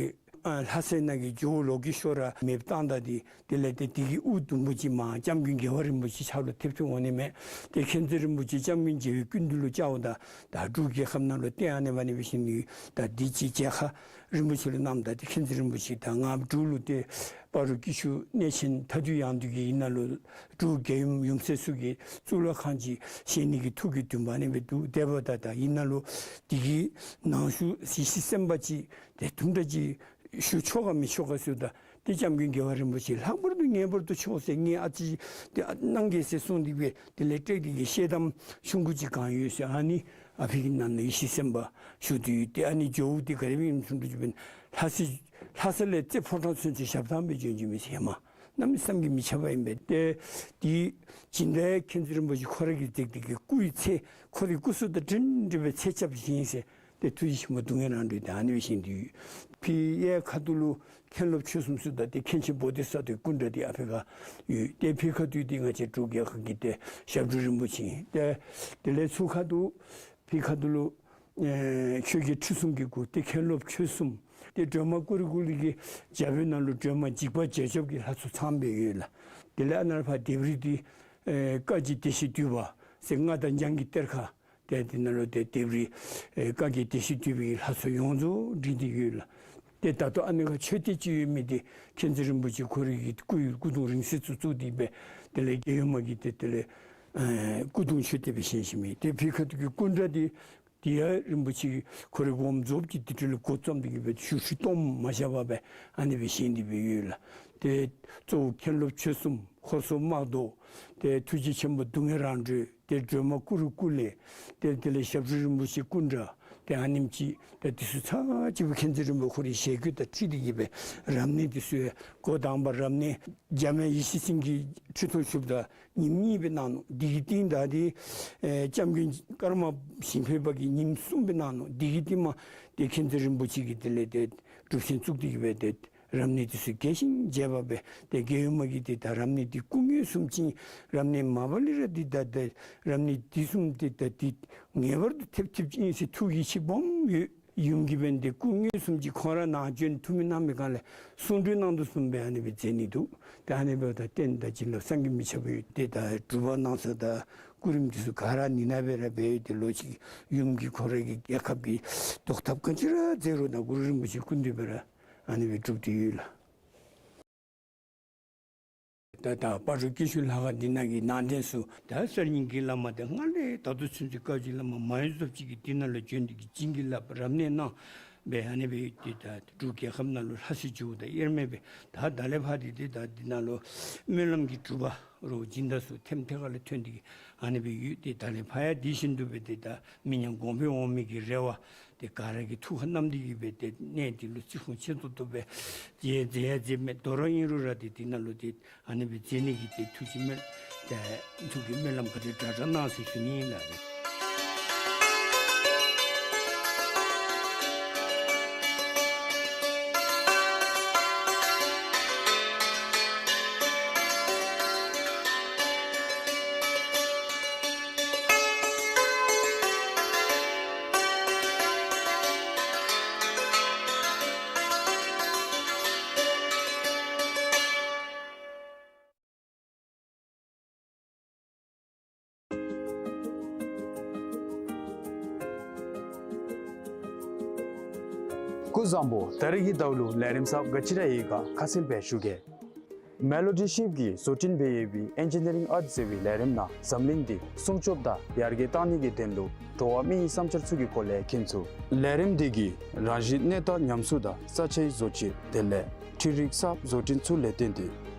ཨ་ལྷ་སའི་ནང་གི་ཇོ་བོ་ལོ་ཀེ་ཤྭ་ར་མེདཔ་བཏང་ད་འདི་དེ་ལས་ཏེ་འདི་གི་དབུ་དུམ་བུ་ཅིག་མར་སྐྱབས་མགོན་རྒྱལ་བ་རིན་པོ་ཆེ་ཕྱག་ལུ་ཐེབས་ཏེ་འོང་ནི་མས། ཏེ་མཁྱེན་བརྩེ་རིན་པོ་ཆེ་སྐྱབས་མགོན་རྒྱལ་བའི་སྐུ་མདུན་ལུ་བཅརཝ་ད་ད་འབྲུག་རྒྱལ་ཁབ་ནང་ལུ་བསྟན་ཨ་ནི་སྦེ་ཨ་ནི་སྦེ་བཞེངས་ནི་ཡོད། ད་འདི་ཅིག་མཇལ་ཁ་རིན་པོ་ཆེ་ལུ་གནངམ་ད་ཏེ་མཁྱེན་བརྩེ་རིན་པོ་ཆེ་ད་ང་འབྲུག་ལུ་ཏེ་སྤ་རོ་སྐྱིད་ཆུ་གནས་ཆེན་མཐའ་འདུལ་ཡང་འདུལ་གྱི་ཨིན་ན་ལུ་འབྲུག་རྒྱལ་ཡུམ་ཡུམ་སྲས་ཚུ་གིས་གཙུག་ལག་ཁང་ཅིག་བཞེངས་ནི་གི་ཐུགས་ཀྱི་འདུན་པ་ཨ་ནི་སྦེ་འདུག། དེ་འབདཝ་ད་ད་ཨིན་ན་ལུ་འདི་གི་ནང་ཞུ་ཡེ་ཤེས་སེམས་དཔའ་ཅིག་ཏེ་དུམ་གྲ་ཅིག་ཞུ་ཆོག་ག་མི་ཆོག་ག་ཟེརཝ་ད་ཏེ་སྐྱབས་མགོན་རྒྱལ་བ་རིན་པོ་ཆེ་ལྷག་པར་དུ་ངེས་པར་དུ་ཆོག་ཟེར་ངེས་ཨ་ཙི་ཏེ་གནང་གེ་ཟེར་གསུངས་ཏེ་སྦེ་དེ་ལས་སྤྲེལ་གྱི་ཤེལ་དམ་ཆུང་ཀུ་ཅིག་གང་ཡོད་ཟེར་ཨ་ནི་ཨ་ཕི་གི་ནང་ན་ཡེ་ཤེས་སེམས་དཔའ་བཞུགས་ཏེ་ཡོད། ཏེ་ཨ་ནི་ཇོ་བོ་འདི་ག་དེ་སྦེ་ཨིནམ་ཟེར་བ་ཅིན་ལྷ་ས་ལྷ་ས་ལས་རྩེ་ཕོ་བྲང་ཚུན་ཚོད་ཞབས་ཐང་སྦེ་བྱོན་བྱོནམ་ཨིན་ཟེར་མས། གནམ་མེད་ས་མེད་ཀྱི་མི་ཁྱབ་པ་ཨིན་པས། ཏེ་འདི་སྦྱིན་བདག་མཁྱེན་བརྩེ་རིན་པོ་ཆེ་ཁོ་ར་གིས་བཏེགས་ཏེ་གི་སྐུའི་ཚད་ཁོ་རའི་སྐུ་གཟུགས་དང་འདྲན་འདྲ་སྦེ་ཚད་རྐྱབ་བཞེངས་ཟེར། ཏེ་ཐུགས་རྗེ་ཆེན་པོ་སྡུག་བསྔལ་རང་གྲོལ་འདི་ཨ་ནི་སྦེ་བཞེངས་ཏེ་ཡོད། ཕི་གཡས་ཁ་ཐུག་ལུ་མཁན་སློབ་ཆོས་གསུམ་ཟེརཝ་ད་ཏེ་མཁན་ཆེན་བོ་དྷི་ས་ཏྭའི་སྐུ་འདྲ་འདི་ཨ་ཕི་ཁར་ཡོད། ཏེ་ཕི་ཁ་ཐུག་འདི་ང་བཅས་འབྲུག་རྒྱལ་ཁབ་ཀྱི་ཏེ་ཞབས་དྲུང་རིན་པོ་ཆེ་ཨིན། ཏེ་དེ་ལས་ཚུར་ཁ་ཐུག་ཕི་ཁ་ཐུག་ལུ་ཨེ་ཆོས་རྒྱལ་ཁྲི་སྲོང་གི་སྐུ་ཏེ་མཁན་སློབ་ཆོས་གསུམ། ཏེ་སྒྲོལ་མ་ཀུ་རུ་ཀུ་ལེ་གི་རྒྱབ་ནང་ལུ་སྒྲོལ་མ་འཇིགས་པ་བྱེད་སྐྱོབ་ཀྱི་ལྷ་ཚོགས་ཚངམ་སྦེ་ཡོད་ལགས། དེ་ལས་ཨ་ནཱ་ཕར་ལྡེབས་རིས་འདི་ཨེ་བཀའ་བརྒྱུད་སྡེ་བཞི་འདུས་པ་ཟེར་མངའ་བདག་འཇང་གི་གཏེར་ཁ། ཏེ་དེ་ནང་ལུ་ཏེ་ལྡེབས་རིས་ཨེ་བཀའ་བརྒྱུད་སྡེ་བཞི་འདུས་པའི་ལྷ་ཚོགས་ཡོངས་རྫོགས་བྲིས་ཏེ་ཡོད་ལགས། ཏེ་ད་ལྟོ་ཨ་ནི་ཁར་མཆོད་རྟེན་ཅིག་ཡོད་མི་འདི་མཁྱེན་བརྩེ་རིན་པོ་ཆེ་ཁོ་རའི་གི་སྐུ་ཡི་སྐུ་གདུང་རིང་བསྲེལ་ཚུ་བཙུགས་ཏེ་སྦེ་དེ་ལས་རྒྱལ་ཡུམ་མ་གི་ཏེ་དེ་ལས་ཨེ་སྐུ་གདུང་མཆོད་རྟེན་སྦེ་བཞེངས་བཞེངསམ་ཨིན། ཏེ་ཕི་ཁ་ཐུག་གི་སྐུ་འདྲ་འདི་འདི་ཡང་རིན་པོ་ཆེ་ཁོ་རའི་དགོངསམ་རྫོགསཔ་ཀྱི་དེ་འཕྲོ་ལས་འགོ་བརྩམས་ཏེ་གི་སྦེ་ཞུ་ཧྲི་སྟོངམ་མ་བཞག་པར་སྦེ་ཨ་ནི་སྦེ་བཞེངས་ཏེ་སྦེ་ཡོད་ལགས། ཏེ་གཙོ་བོ་མཁན་སློབ་ཆོས་གསུམ་ཧོར་སྲུང་དམག་བཟློག། ཏེ་ཐུགས་རྗེ་ཆེན་པོ་སྡུག་བསྔལ་རང་གྲོལ། ཏེ་སྒྲོལ་མ་ཀུ་རུ་ཀུ་ལེ། ཏེ་དེ་ལས་ཞབས་དྲུང་རིན་པོ་ཆེ་སྐུ་འདྲ། ཏེ་ཨ་ནེམ་ཅིག་ད་འདི་ཚུ་ཚར་གཅིག་སྦེ་མཁྱེན་བརྩེ་རིན་པོ་ཁོ་རའི་ཞལ་རྒྱུན་དང་འཁྲིལ་ཏེ་གི་སྦེ་རབ་གནས་འདི་ཚུ་ཡང་འགོ་དང་པ་རབ་གནས་འཇམ་དབྱངས་ཡེ་ཤེས་སེང་གེ་ཁྲི་སྟོང་བཞུགསཔ་ད་ཉིནམ་གཉིས་སྦེ་གནང་ནུག། དེ་གི་རྟིང་ད་ཏེ་ཨེ་སྐྱབས་མགོན་ཀརྨ་ཞིང་ཕེབས་པ་གིས་ཉིནམ་གསུམ་སྦེ་གནང་ནུག། དེ་གི་རྟིང་མ་ཏེ་མཁྱེན་བརྩེ་རིན་པོ་ཆེ་གིས་དེ་ལས་ཏེ་སྒྲུབ་ཆེན་བཙུགས་ཏེ་གི་སྦེ་ཏེ་རབ་གནས་འདི་ཚུ་རྒྱས་ཤིང་རྒྱས་པ་སྦེ་ཏེ་རྒྱལ་ཡུམ་མ་གིས་ཏེ་ད་རབ་གནས་འདི་སྐུ་ངོ་བཟུམ་ཅིག་རབ་གནས་མ་པ་ལས་ར་འདི་ད་ཏེ་རབ་གནས་འདི་བཟུམ་ཏེ་ད་འདི་ངེས་པར་དུ་ཐེབས་ཐེབས་ཅིག་ཨིན་ཟེར་ཐུགས་ཡིད་ཆེས་སྦོམ་ཡོད། ཡུམ་གྱིས་འབདན་ཏེ་སྐུ་ངོ་བཟུམ་ཅིག་ཁོང་ར་ནཱ་བྱོན་ཐུགས་སྨོན་གནང་མི་སྒང་ལས་གསུང་གྲོས་གནང་དོ་བཟུམ་སྦེ་ཨ་ནི་སྦེ་མཛད་ནི་འདུག། ཏེ་ཨ་ནི་འབདཝ་ད་རྟེན་དང་བྱིན་རླབས་བསམ་གྱིས་མི་ཁྱབ་པ་ཡོད། ཏེ་ད་སྒྲུབ་པ་གནང་ས་དང་སྐུ་རིམ་འདི་ཚུ་ག་ར་ནི་ནང་སྦེ་ར་འབད་ཡོད། ཏེ་ལོ་གཅིག་ཡུམ་གྱིས་ཁོ་ར་གི་རྒྱལ་ཁབ་ཀྱི་བཟློག་ཐབས་ག་ཅི་ར་མཛད་རུང་ད་གུ་རུ་རིན་པོ་ཆེ་སྐུ་མདུན་སྦེ་ར་ཨ་ནི་སྦེ་སྒྲུབ་སྟེ་ཡོད་ལགས། ད་ད་སྤ་རོ་ཀྱི་ཤུལ་ལྷ་ཁང་འདི་ནང་གི་ནང་རྟེན་ཚུ་ད་གསར་རྙིང་གི་བླ་མ་འདི་སྔར་ལས་ད་ལྟོ་ཚུན་ཚོད་བཀའ་བརྒྱུད་བླ་མ་མང་ཡོད་ཚབ་ཅིག་གིས་འདི་ནང་ལུ་བྱོན་ཏེ་གི་བྱིན་གྱིས་བརླབས་རབ་གནས་གནང་སྦེ་ཨ་ནི་སྦེ་ཏེ་ད་འབྲུག་རྒྱལ་ཁབ་ནང་ལུ་ལྷ་སྲས་ཇོ་བོ་དང་དབྱེར་མེད་སྦེ་ད་ད་ལས་ཕར་ཏེ་ཏེ་ད་འདི་ནང་ལུ་སྨོན་ལམ་གྱི་སྒྲུབ་པ་རོགས་སྦྱིན་བདག་ཚུ་ཐེམ་ཐེ་ཁ་ལས་ཐོན་ཏེ་གི་ཨ་ནི་སྦེ་ཡོད། ཏེ་ད་ལས་ཕར་ཡང་དེ་བཞིན་དུ་སྦེ་ཏེ་ད་མི་ཉམས་གོང་འཕེལ་འོང་མི་གི་རེ་བ་ཏེ་ག་ར་གིས་ཐུགས་ཁར་བསྣམས་ཏེ་གི་སྦེ་ཏེ་གནས་འདི་ལུ་བརྩི་སྲུང་ཆེ་ཏོག་ཏོ་སྦེ་མཛད་མཛད་ཡང་མཛདཔ་མས། དོ་རུང་ཨིན་རུང་ར་ཏེ་འདི་ནང་ལུ་ཏེ་ཨ་ནི་སྦེ་མཛད་ནི་གི་ཏེ་ཐུགས་ཀྱི་སྨོན་ཏེ་ཐུགས་ཀྱི་སྨོན་ལམ་ག་དེ་དྲག་དྲག་གནང་ཟེར་ཞུ་ནི་ཨིན་ལགས། སྐུ་གཟུགས་བཟང་པོ། ད་རིས་ཀྱི་ཟླཝ་ལུ་ལས་རིམ་གསརཔ་ག་ཅི་ར་ཡོད་ག་ཁ་གསལ་སྦེ་ཞུ་གེ། མེ་ལོ་ཌི་ཤིབ་ཀྱིས་བཟོ་སྐྲུན་འབད་ཡོད་པའི་ཨེན་ཇི་ནི་རིང་ཨརཊ་ཟེར་བའི་ལས་རིམ་ནང་འཛམ་གླིང་འདི་སྲུང་སྐྱོབ་དང་ཡར་རྒྱས་གཏང་ནི་གི་དོན་ལུ་འགྲོ་བ་མིའི་བསམ་འཆར་ཚུ་གི་སྐོར་ལས་མཁྱེན་ཚུགས། ལས་རིམ་འདི་གིས་རང་བཞིན་གནས་སྟངས་ཉམས་གསོ་དང་ས་ཆའི་བཟོ་བཅོས་དེ་ལས་འཕྲུལ་རིག་གསརཔ་བཟོ་སྐྲུན་ཚུ་ལས་བརྟེན་ཏེ་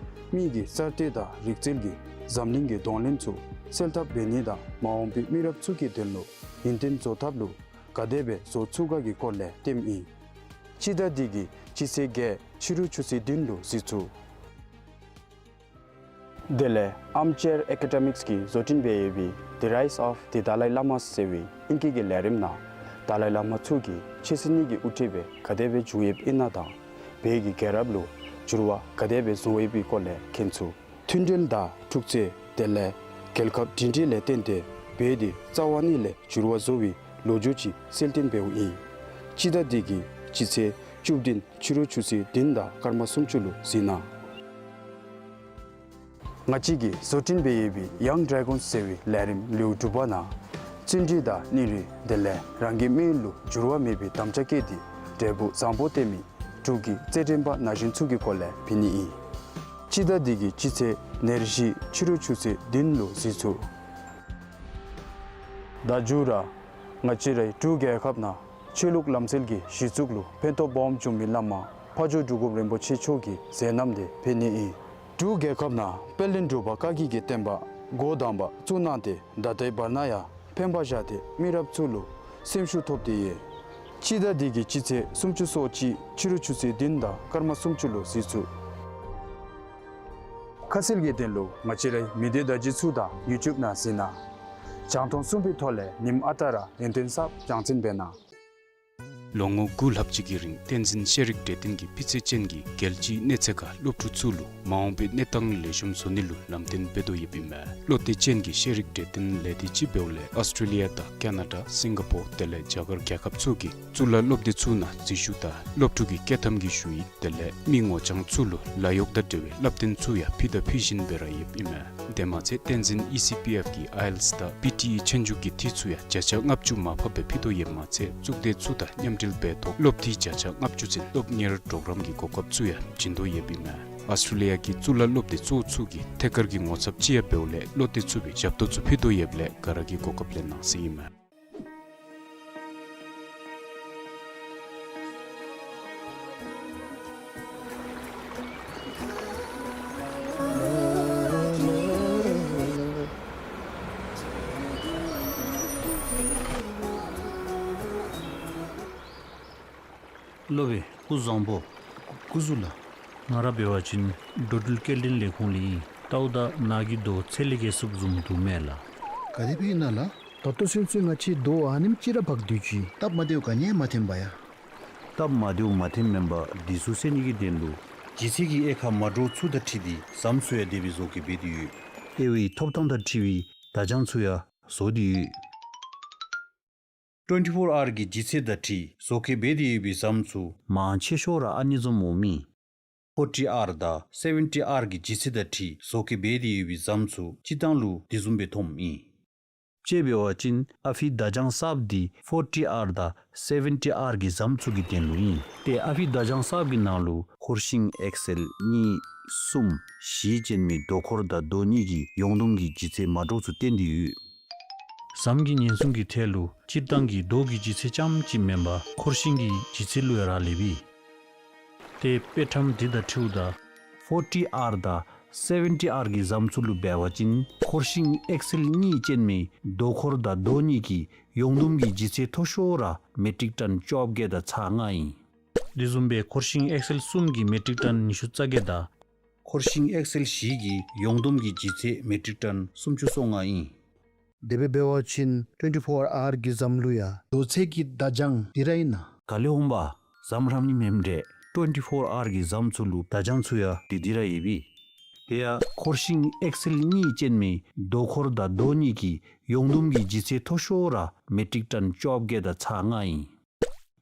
མི་གི་གསར་གཏོད་དང་རིག་རྩལ་གྱིས་འཛམ་གླིང་གི་གདོང་ལེན་ཚུ་སེལ་ཐབས་འབད་ནི་དང་མ་འོངས་པའི་མི་རབས་ཚུ་གི་དོན་ལུ་ཡུན་བརྟན་བཟོ་ཐབས་ལུ་ག་དེ་སྦེ་བཟོ་ཚུགས་ག་གི་སྐོར་ལས་སྟོནམ་ཨིན། སྤྱི་ཟླ་འདི་གི་སྤྱི་ཚེས་བརྒྱད་ཕྱི་རུ་ཆུ་ཚོད་བདུན་ལུ་གཟིགས་ཚུགས། དེ་ལས་ཨརམ་ཅེར་ཨེ་ཀེ་ཌེ་མིགསི་ཀྱིས་བཟོ་སྐྲུན་འབད་ཡོད་པའི་The Rise of the Dalai Lama ཟེར་བའི་ཨིང་སྐད་ཀྱི་ལས་རིམ་ནང་ཏཱ་ལའི་བླ་མ་མཆོག་གིས་ཕྱི་སྲིད་གཉིས་ཀྱི་དབུ་ཁྲིདཔ་སྦེ་ག་དེ་སྦེ་བྱོན་ཡོདཔ་ཨིན་ན་དང་བོད་ཀྱི་རྒྱལ་རབས་ལུ་འགྱུར་བ་ག་དེ་སྦེ་བཟོ་ཡོད་པའི་སྐོར་ལས་མཁྱེན་ཚུགས། མཐུན་སྒྲིལ་དང་འཁྲུག་རྩོད་དེ་ལས་རྒྱལ་ཁབ་སྒྲིང་སྒྲིང་ལས་བརྟེན་ཏེ་བོད་འདི་རྩ་བ་ཉིད་ལས་འགྱུར་བ་བཟོ་བའི་ལོ་རྒྱུས་ཅིག་གསལ་སྟོན་འབདཝ་ཨིན། སྤྱི་ཟླ་འདི་གི་སྤྱི་ཚེས་བཅུ་བདུན་ཕྱི་རུ་ཆུ་ཚོད་བདུན་དང་སྐར་མ་སུམ་ཅུ་ལུ་གཟིགས་གནང་། ང་བཅས་ཀྱིས་བཟོ་སྐྲུན་འབད་ཡོད་པའི་ཡང་ཌེ་གཱོན་ཟེར་བའི་ལས་རིམ་ལེའུ་དྲུག་པ་ནང་བརྩོན་འགྲུས་དང་སྙིང་རུས་དེ་ལས་རང་གི་མི་ཡུལ་ལུ་འགྱུར་བ་མེད་པའི་དམ་བཅའ་བསྐྱེད་དེ་འབྲས་བུ་བཟང་པོ་སྟོན་མི་འབྲུག་གི་རྩེད་འགྲན་པ་ན་གཞོན་ཚུ་གི་སྐོར་ལས་ཕུལ་ནི་ཨིན། སྤྱི་ཟླ་འདི་གི་སྤྱི་ཚེས་ཉེར་བཞི་ཕྱི་རུ་ཆུ་ཚོད་བདུན་ལུ་གཟིགས་ཚུགས། ད་མཇུག་ར་ང་བཅས་རའི་འབྲུག་རྒྱལ་ཁབ་ནང་ཆོས་ལུགས་ལམ་སྲོལ་གྱི་གཞི་བཙུགས་ལུ་ཕན་ཐོགས་སྦོམ་བྱུང་མི་བླ་མ་འཕགས་མཆོག་འབྲུག་སྒོམ་རིན་པོ་ཆེ་མཆོག་གི་མཛད་རྣམ་དེ་ཕུལ་ནི་ཨིན། འབྲུག་རྒྱལ་ཁབ་ནང་དཔལ་ལྡན་འབྲུག་པ་བཀའ་བརྒྱུད་ཀྱི་བསྟན་པ་འགོ་དང་པ་བཙུགས་གནང་སྟེ་ད་ལྟོའི་བར་ན་ཡང་ཕན་པ་བཞག་སྟེ་མི་རབས་ཚུ་ལུ་སེམས་ཤུགས་ཐོབ་སྟེ་ཡོད། སྤྱི་ཟླ་འདི་གི་སྤྱི་ཚེས་སུམ་ཅུ་སོ་གཅིག་ཕྱི་རུ་ཆུ་ཚོད་བདུན་དང་སྐར་མ་སུམ་ཅུ་ལུ་གཟིགས་ཚུགས། ཁ་གསལ་གྱི་དོན་ལུ་ང་བཅས་རའི་མི་སྡེ་བརྡ་བརྒྱུད་ཚུ་དང་ཡུ་ཊུབ་ནང་གཟིགས་གནང་། རྒྱང་མཐོང་གསུམ་པའི་ཐོག་ལས་ཉིནམ་ཨ་རྟག་ར་ཡོན་ཏན་གསརཔ་རྒྱང་སྲིང་འབད་གནང་། ལོ་ངོ་དགུ་ལྷག་ཅིག་གི་རིང་བསྟན་འཛིན་ཤེས་རིག་གྲོས་སྟོན་གྱིས་སྤུས་ཚད་ཅན་གྱི་རྒྱལ་སྤྱིའི་གནས་ཚད་ཁར་སློབ་ཕྲུག་ཚུ་ལུ་མ་འོངས་པའི་གནས་སྟངས་ལེགས་ཤོམ་བཟོ་ནི་ལུ་ལམ་སྟོན་འབད་དོ་ཡོདཔ་ཨིན་མས། བློ་གཏད་ཅན་གྱི་ཤེས་རིག་གྲོས་སྟོན་ལས་སྡེ་ཅིག་འབདཝ་ལས་ཨོསི་ཊྲེ་ལི་ཡ་དང་ཀ་ན་ཌ་སིང་ག་པོར་དེ་ལས་རྒྱ་གར་རྒྱལ་ཁབ་ཚུ་གི་གཙུག་ལག་སློབ་སྡེ་ཚུ་ནང་འཛུལ་ཞུགས་དང་སློབ་ཕྲུག་གི་སྐྱོད་ཐམ་གྱི་ཞུ་ཡིག་དེ་ལས་མི་ངོ་རྐྱང་ཚུ་ལུ་ལཱ་གཡོག་དང་འབྲེལ་བའི་བསླབ་སྟོན་ཚུ་ཡང་ཕུལ་དང་ཕུལ་བཞིན་སྦེ་ར་ཡོདཔ་ཨིན་མས། དེ་མ་ཚད་བསྟན་འཛིན་ཨི་སི་པི་ཨེཕ་གི་ཨའི་ཨེལ་ཊི་ཨེས་དང་པི་ཊི་ཨི་ཆོས་རྒྱུགས་ཀྱི་འཐུས་ཚུ་ཡང་བརྒྱ་ཆ་ལྔ་བཅུ་མར་ཕབ་སྦེ་ཕུལ་དོ་ཡོདཔ་མ་ཚད་གཙུག་སྡེ་ཚུ་དང་མཉམ་འབྲེལ་འབད་ཐོག་སློབ་འཐུས་བརྒྱ་ཆ་ལྔ་བཅུ་ཚུན་སློབ་གཉེར་གྲོགས་རམ་གྱི་གོ་སྐབས་ཚུ་ཡང་བྱིན་དོ་ཡོདཔ་ཨིན་མས། ཨོསི་ཊྲེ་ལི་ཡ་གི་གཙུག་ལག་སློབ་སྡེ་གཙོ་བོ་ཚུ་གི་ཐད་ཀར་གྱི་ངོ་ཚབ་ཅིག་ཡང་འབདཝ་ལས་བློ་གཏད་ཚུགས་པའི་ཞབས་ཏོག་ཚུ་ཕུལ་དོ་ཡོདཔ་ལས་ག་ར་གིས་གོ་སྐབས་ལེན་གནང་ཟེར་ཨིན་མས། སློབ་དཔོན་སྐུ་གཟུགས་བཟང་པོ། སྐུ་གཟུགས་ལགས། ང་ར་འབད་བ་ཅིན་འགྲོ་འགྲུལ་སྐྱེལ་འདྲེན་ལས་ཁུངས་ལས་ཨིན། ལྟཝ་ད་ནཱ་གི་རྡོ་ཚད་ལས་བརྒལ་བཙུགས་བཟུམ་འདུག་མས་ལགས། ག་དེ་སྦེ་ཨིན་ན་ལགས། ད་ལྟོ་ཚུན་ཚོད་ང་བཅས་རྡོ་ཨ་ནེམ་ཅིག་ར་འབག་སྡོད་ཅི། སྟབས་མ་བདེཝ་ག་ནི་ཡང་མ་ཐོན་པས་ཡ། སྟབས་མ་བདེཝ་མ་ཐོནམ་མེན་པར་འདི་ཚུ་སེལ་ནི་གི་དོན་ལུ་ལྗིད་ཚད་ཀྱི་དབྱེ་ཁག་མ་འདྲཝ་ཚུ་དང་འཁྲིལ་ཏེ་ཟམ་ཚུ་ཡང་དེ་སྦེ་བཟོ་བཀོད་འབད་དེ་ཡོད། དབྱེ་བའི་ཐོབ་ཐང་དང་འཁྲིལ་བའི་བརྡ་བྱང་ཚུ་ཡང་བཟོ་སྟེ་ཡོད། ཊུ་ཝེན་ཊི་ཕོར་ཨར་གྱི་ལྗིད་ཚད་དང་འཁྲིལ་བཟོ་བཀོད་འབད་དེ་ཡོད་པའི་ཟམ་ཚུ་མང་ཆེ་ཤོས་ར་ཨ་ནི་བཟུམ་འོངམ་ཨིན། ཕོར་ཊི་ཨར་དང་སེ་ཝེན་ཊི་ཨར་གྱི་ལྗིད་ཚད་དང་འཁྲིལ་བཟོ་བཀོད་འབད་དེ་ཡོད་པའི་ཟམ་ཚུ་སྤྱིར་བཏང་ལུ་དེ་བཟུམ་སྦེ་ཐོནམ་ཨིན། དཔྱེ་འབད་བ་ཅིན་ཨ་ཕི་བརྡ་བྱང་གསརཔ་འདི་ཕོར་ཊི་ཨར་དང་སེ་ཝེན་ཊི་ཨར་གྱི་ཟམ་ཚུ་གི་དོན་ལུ་ཨིན། ཏེ་ཨ་ཕི་བརྡ་བྱང་གསརཔ་གི་ནང་ལུ་འཁོར་ཤིང་ཨེག་སེལ་གཉིས་གསུམ་བཞི་ཅན་མའི་རྡོ་འཁོར་དང་རྡོ་གཉིས་ཀྱི་ཡོངས་བསྡོམས་ཀྱི་ལྗིད་ཚད་མ་འདྲཝ་ཚུ་བསྟན་ཏེ་ཡོད། ཟམ་གྱི་ཉེན་སྲུང་གི་ཐད་ལུ་སྤྱིར་བཏང་གི་རྡོ་གི་ལྗིད་ཚད་རྐྱངམ་གཅིག་མེན་པར་འཁོར་ཤིང་གི་ལྗིད་ཚད་ལུ་ཡང་རག་ལས་པས། ཏེ་དཔེ་ཁྲམ་འདི་དང་འཁྲིལཝ་ད་ཕོར་ཊི་ཨར་དང་སེ་ཝེན་ཊི་ཨར་གྱི་ཟམ་ཚུ་ལུ་འབད་བ་ཅིན་འཁོར་ཤིང་ཨེག་སེལ་གཉིས་ཅན་མའི་རྡོ་འཁོར་དང་རྡོ་གཉིས་ཀྱི་ཡོངས་བསྡོམས་ཀྱི་ལྗིད་ཚད་མཐོ་ཤོས་ར་མེ་ཊིག་ཊོན་བཅོ་བརྒྱད་དང་ཚག་ལྔ་ཨིན། དེ་བཟུམ་སྦེ་འཁོར་ཤིང་ཨེག་སེལ་གསུམ་གྱི་མེ་ཊིག་ཊོན་ཉི་ཤུ་རྩ་བརྒྱད་དང་འཁོར་ཤིང་ཨེག་སེལ་བཞི་གི་ཡོངས་བསྡོམས་ཀྱི་ལྗིད་ཚད་མེ་ཊིག་ཊོན་སུམ་ཅུ་སོ་ལྔ་ཨིན། དེ་སྦེ་འབད་བ་ཅིན་ཊུ་ཝེན་ཊི་ཕོར་ཨར་གྱི་ཟམ་ལུ་ཡང་རྡོ་ཚད་ཀྱི་བརྡ་བྱང་འདི་ར་ཨིན་ན། ག་ལས་འོང་པ། ཟམ་ར་ཨ་ནི་མེནམ་འདྲས། ཊུ་ཝེན་ཊི་ཕོར་ཨར་གྱི་ཟམ་ཚུ་ལུ་བརྡ་བྱང་ཚུ་ཡང་འདི་འདི་ར་ཡོད་པས། དེ་ཡང་འཁོར་ཤིང་ཨེག་སེལ་གཉིས་ཅན་མའི་རྡོ་འཁོར་དང་རྡོ་གཉིས་ཀྱི་ཡོངས་བསྡོམས་ཀྱི་ལྗིད་ཚད་མཐོ་ཤོས་ར་མེ་ཊིག་ཊོན་བཅོ་བརྒྱད་དང་ཚག་ལྔ་ཨིན།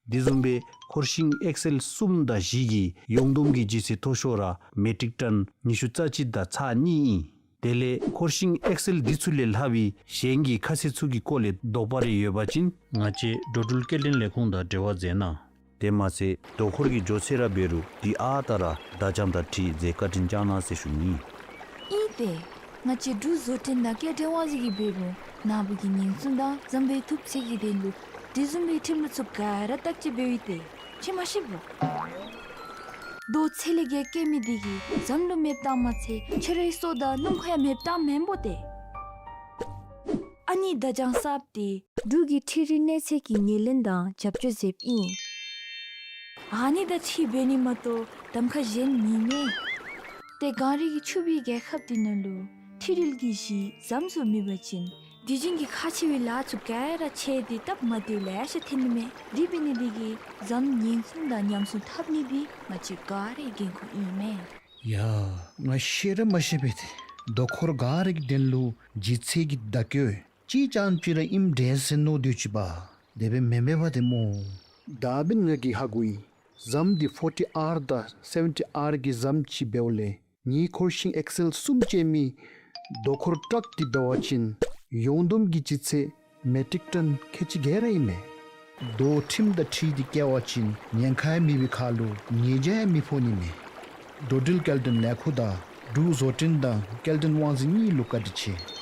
དེ་བཟུམ་སྦེ་འཁོར་ཤིང་ཨེག་སེལ་གསུམ་དང་བཞི་གི་ཡོངས་བསྡོམས་ཀྱི་ལྗིད་ཚད་མཐོ་ཤོས་ར་མེ་ཊིག་ཊོན་ཉི་ཤུ་རྩ་གཅིག་དང་ཚག་གཉིས་ཨིན། དེ་ལས་འཁོར་ཤིང་ཨེག་སེལ་འདི་ཚུ་ལས་ལྷག་པའི་གཞན་གྱི་ཁ་གསལ་ཚུ་གི་སྐོར་ལས་དོགས་པ་རེ་ཡོད་པ་ཅིན་ང་བཅས་འགྲོ་འགྲུལ་སྐྱེལ་འདྲེན་ལས་ཁུངས་དང་འབྲེལ་བ་མཛད་གནང་། དེ་མ་ཚད་རྡོ་འཁོར་གྱི་མགྱོགས་ཚད་ར་འབད་རུང་དེ་ཨ་རྟག་ར་བརྡ་བྱང་དང་འཁྲིལ་མཛད་བཀའ་དྲིན་བསྐྱང་གནང་ཟེར་ཞུ་ནི། ཨིན་ཏེ། ང་བཅས་འབྲུག་བཟོ་སྐྲུན་དང་སྐྱེལ་འདྲེན་དབང་འཛིན་གྱིས་འབད་རུང་ནཱ་བུ་གི་ཉེན་སྲུང་དང་ཟམ་པའི་ཐོབ་ཚད་ཀྱི་དོན་ལུ་དེ་བཟུམ་མའི་ཁྲིམས་ལུགས་ཚུ་ག་ར་བརྟག་དཔྱད་འབདཝ་ཨིན་ཏེ། ཁྱོད་མ་ཤེས་པས། རྡོ་ཚད་ལས་བརྒལ་བཀལ་མི་འདི་གིས་ཟམ་ལུ་མེདཔ་བཏངམ་མ་ཚད་ཁྱོད་རའི་སྲོག་དང་སྣུམ་འཁོར་ཡང་མེདཔ་བཏངམ་མེན་པོ་ཏེ། ཨ་ནི་བརྡ་བྱང་གསརཔ་འདི་འབྲུག་གི་འཕྲུལ་རིག་གནས་ཚད་ཀྱི་ངོས་ལེན་དང་རྒྱབ་སྐྱོར་མཛདཔ་ཨིན། ཨ་ནི་དང་འཁྲིལ་འབད་ནི་མ་གཏོགས་གདམ་ཁ་གཞན་མེད་མས། ཏེ་གངས་རི་གི་ཕྱུག་པའི་རྒྱལ་ཁབ་འདི་ནང་ལུ་འཕྲུལ་རིག་གི་གཞི་ཟམ་ཚུ་མེད་པ་ཅིན་དུས་རྒྱུན་གྱི་ཁག་ཆེ་བའི་ལཱ་ཚུ་ག་ར་ཆད་དེ་སྟབས་མ་བདེཝ་ལེ་ཤ་ཐོན་ནི་མས། དེ་འབད་ནི་འདི་གིས་ཟམ་ཉེན་སྲུང་དང་ཉམས་སྲུང་འཐབ་ནི་འདི་ང་བཅས་ག་རའི་འགན་ཁུར་ཨིན་མས། ཡ། ང་ཤེས་ར་མ་ཤེས་པས་ཏེ། རྡོ་འཁོར་ག་ར་གི་དོན་ལུ་ལྗིད་ཚད་ཀྱི་བརྡ་བཀོད་ཅིག་རྐྱངམ་ཅིག་ར་ཨིནམ་འདྲས་ཟེར་མནོ་སྡོད་ཅི་པ། དེ་སྦེ་མེན་མས་པ་ཏེ་སྨོ། ད་འབདན་ང་གིས་ཧ་གོ་ཡི། ཟམ་འདི་ཕོར་ཊི་ཨར་དང་སེ་ཝེན་ཊི་ཨར་གྱི་ཟམ་ཅིག་འབདཝ་ལས་ངེའི་འཁོར་ཤིང་ཨེག་སེལ་གསུམ་ཅན་མའི་རྡོ་འཁོར་ཊག་འདི་འབད་བ་ཅིན་ཡོངས་བསྡོམས་ཀྱི་ལྗིད་ཚད་མེ་ཊིག་ཊོན་ཁལ་གཅིག་ག་ར་ཨིན་མས། རྡོ་ཁྲིམས་དང་འཁྲིལ་ཏེ་བཀལ་བ་ཅིན་ཉེན་ཁ་ཡང་མེད་པའི་ཁར་ལུ་ཉེས་བྱ་ཡང་མི་ཕོག་ནི་མས། འགྲོ་འགྲུལ་སྐྱེལ་འདྲེན་ལས་ཁུངས་དང་འབྲུག་བཟོ་སྐྲུན་དང་སྐྱེལ་འདྲེན་དབང་འཛིན་གཉིས་ལུ་བཀའ་དྲིན་ཆེ།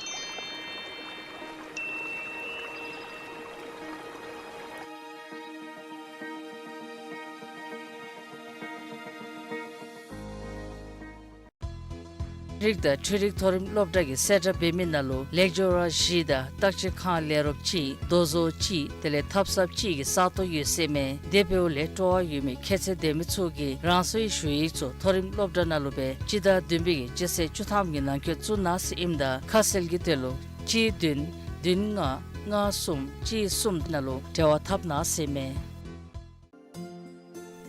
རིག་དང་འཕྲུལ་རིག་མཐོ་རིམ་སློབ་གྲྭ་གིས་གསལ་བསྒྲགས་འབད་མི་ནང་ལུ་ལེགས་སྦྱོར་བ་བཞི་དང་བརྟག་དཔྱད་ཁང་ལས་རོགསཔ་གཅིག་རྡོ་བཟོ་གཅིག་དེ་ལས་ཐབ་གསརཔ་གཅིག་གི་ས་སྟོང་ཡོད་ཟེར་མས། དེ་འབདཝ་ལས་སྤྲོ་བ་ཡོད་མི་ཁྱད་ཚད་ལྡན་མི་ཚུ་གིས་རང་སོའི་ཞུ་ཡིག་ཚུ་མཐོ་རིམ་སློབ་གྲྭ་ནང་ལུ་སྦེ་སྤྱི་ཟླ་བདུན་པའི་གི་སྤྱི་ཚེས་བཅུ་ཐམ་གྱི་ནང་འཁོད་བཙུགས་གནང་ཟེར་ཨིནམ་ད་ཁ་གསལ་གྱི་དོན་ལུ་གཅིག་བདུན་བདུན་ལྔ་ལྔ་གསུམ་གཅིག་གསུམ་ནང་ལུ་འབྲེལ་བ་འཐབ་གནང་ཟེར་མས།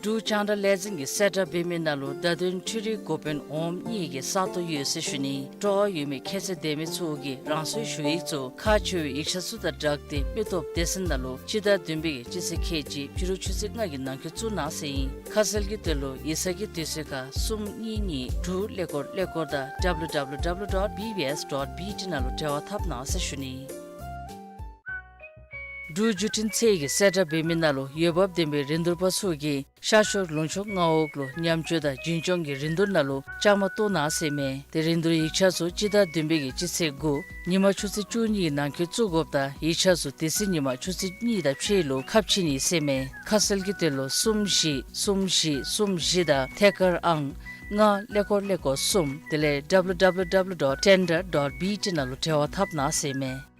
འབྲུག་རྒྱང་བསྒྲགས་ལས་འཛིན་གྱིས་གསལ་བསྒྲགས་འབད་མི་ནང་ལུ་བརྡ་དོན་འཕྲུལ་རིག་འགོ་དཔོན་འོགམ་གཉིས་ཀྱི་ས་སྟོང་ཡོད་ཟེར་ཞུ་ནི། སྤྲོ་བ་ཡོད་མི་ཁྱད་ཚད་ལྡན་མི་ཚུ་གིས་རང་སོའི་ཞུ་ཡིག་ཚུ་ཁག་ཆེ་བའི་ཡིག་ཆ་ཚུ་དང་སྦྲགས་ཏེ་མི་སྟོབས་སྡེ་ཚན་ནང་ལུ་སྤྱི་ཟླ་བདུན་པའི་གི་སྤྱི་ཚེས་ཁལ་གཅིག་ཕྱི་རུ་ཆུ་ཚོད་ལྔ་གི་ནང་འཁོད་བཙུགས་གནང་ཟེར་ཨིན། ཁ་གསལ་གྱི་དོན་ལུ་ཡིག་ཚང་གི་དུས་ཚོད་ཁར་གསུམ་གཉིས་གཉིས་དྲུག་ཀླད་ཀོར་ཀླད་ཀོར་དང་W W W dot B B S dot B T ནང་ལུ་འབྲེལ་བ་འཐབ་གནང་ཟེར་ཞུ་ནི། འབྲུག་བརྒྱུད་འཕྲིན་ཚད་ཀྱིས་གསལ་བསྒྲགས་འབད་མི་ནང་ལུ་འོས་འབབ་ལྡན་པའི་རིན་བསྡུར་པ་ཚུ་གིས་ཤར་ཕྱོགས་ལུང་ཕྱོགས་མངའ་འོག་ལུ་ཉམས་བཅོས་དང་རྒྱུན་སྐྱོང་གི་རིན་བསྡུར་ནང་ལུ་བཅའ་མར་གཏོགས་གནང་ཟེར་མས། ཏེ་རིན་བསྡུར་ཡིག་ཆ་ཚུ་སྤྱི་ཟླ་བདུན་པའི་གི་སྤྱི་ཚེས་དགུ་ཉིན་མ་ཆུ་ཚོད་བཅུ་གཉིས་ཀྱི་ནང་འཁོད་བཙུགས་དགོཔ་དང་ཡིག་ཆ་ཚུ་དེ་ཚེ་ཉིན་མ་ཆུ་ཚོད་གཉིས་དང་ཕྱེད་ལུ་ཁ་ཕྱེ་ནི་ཟེར་མས། ཁ་གསལ་གྱི་དོན་ལུ་གསུམ་བཞི་གསུམ་བཞི་གསུམ་བཞི་དང་ཐད་ཀར་ཨང་ལྔ་ཀླད་ཀོར་ཀླད་ཀོར་གསུམ་དེ་ལས་W W W dot tender dot B T ནང་ལུ་འབྲེལ་བ་འཐབ་གནང་ཟེར་མས།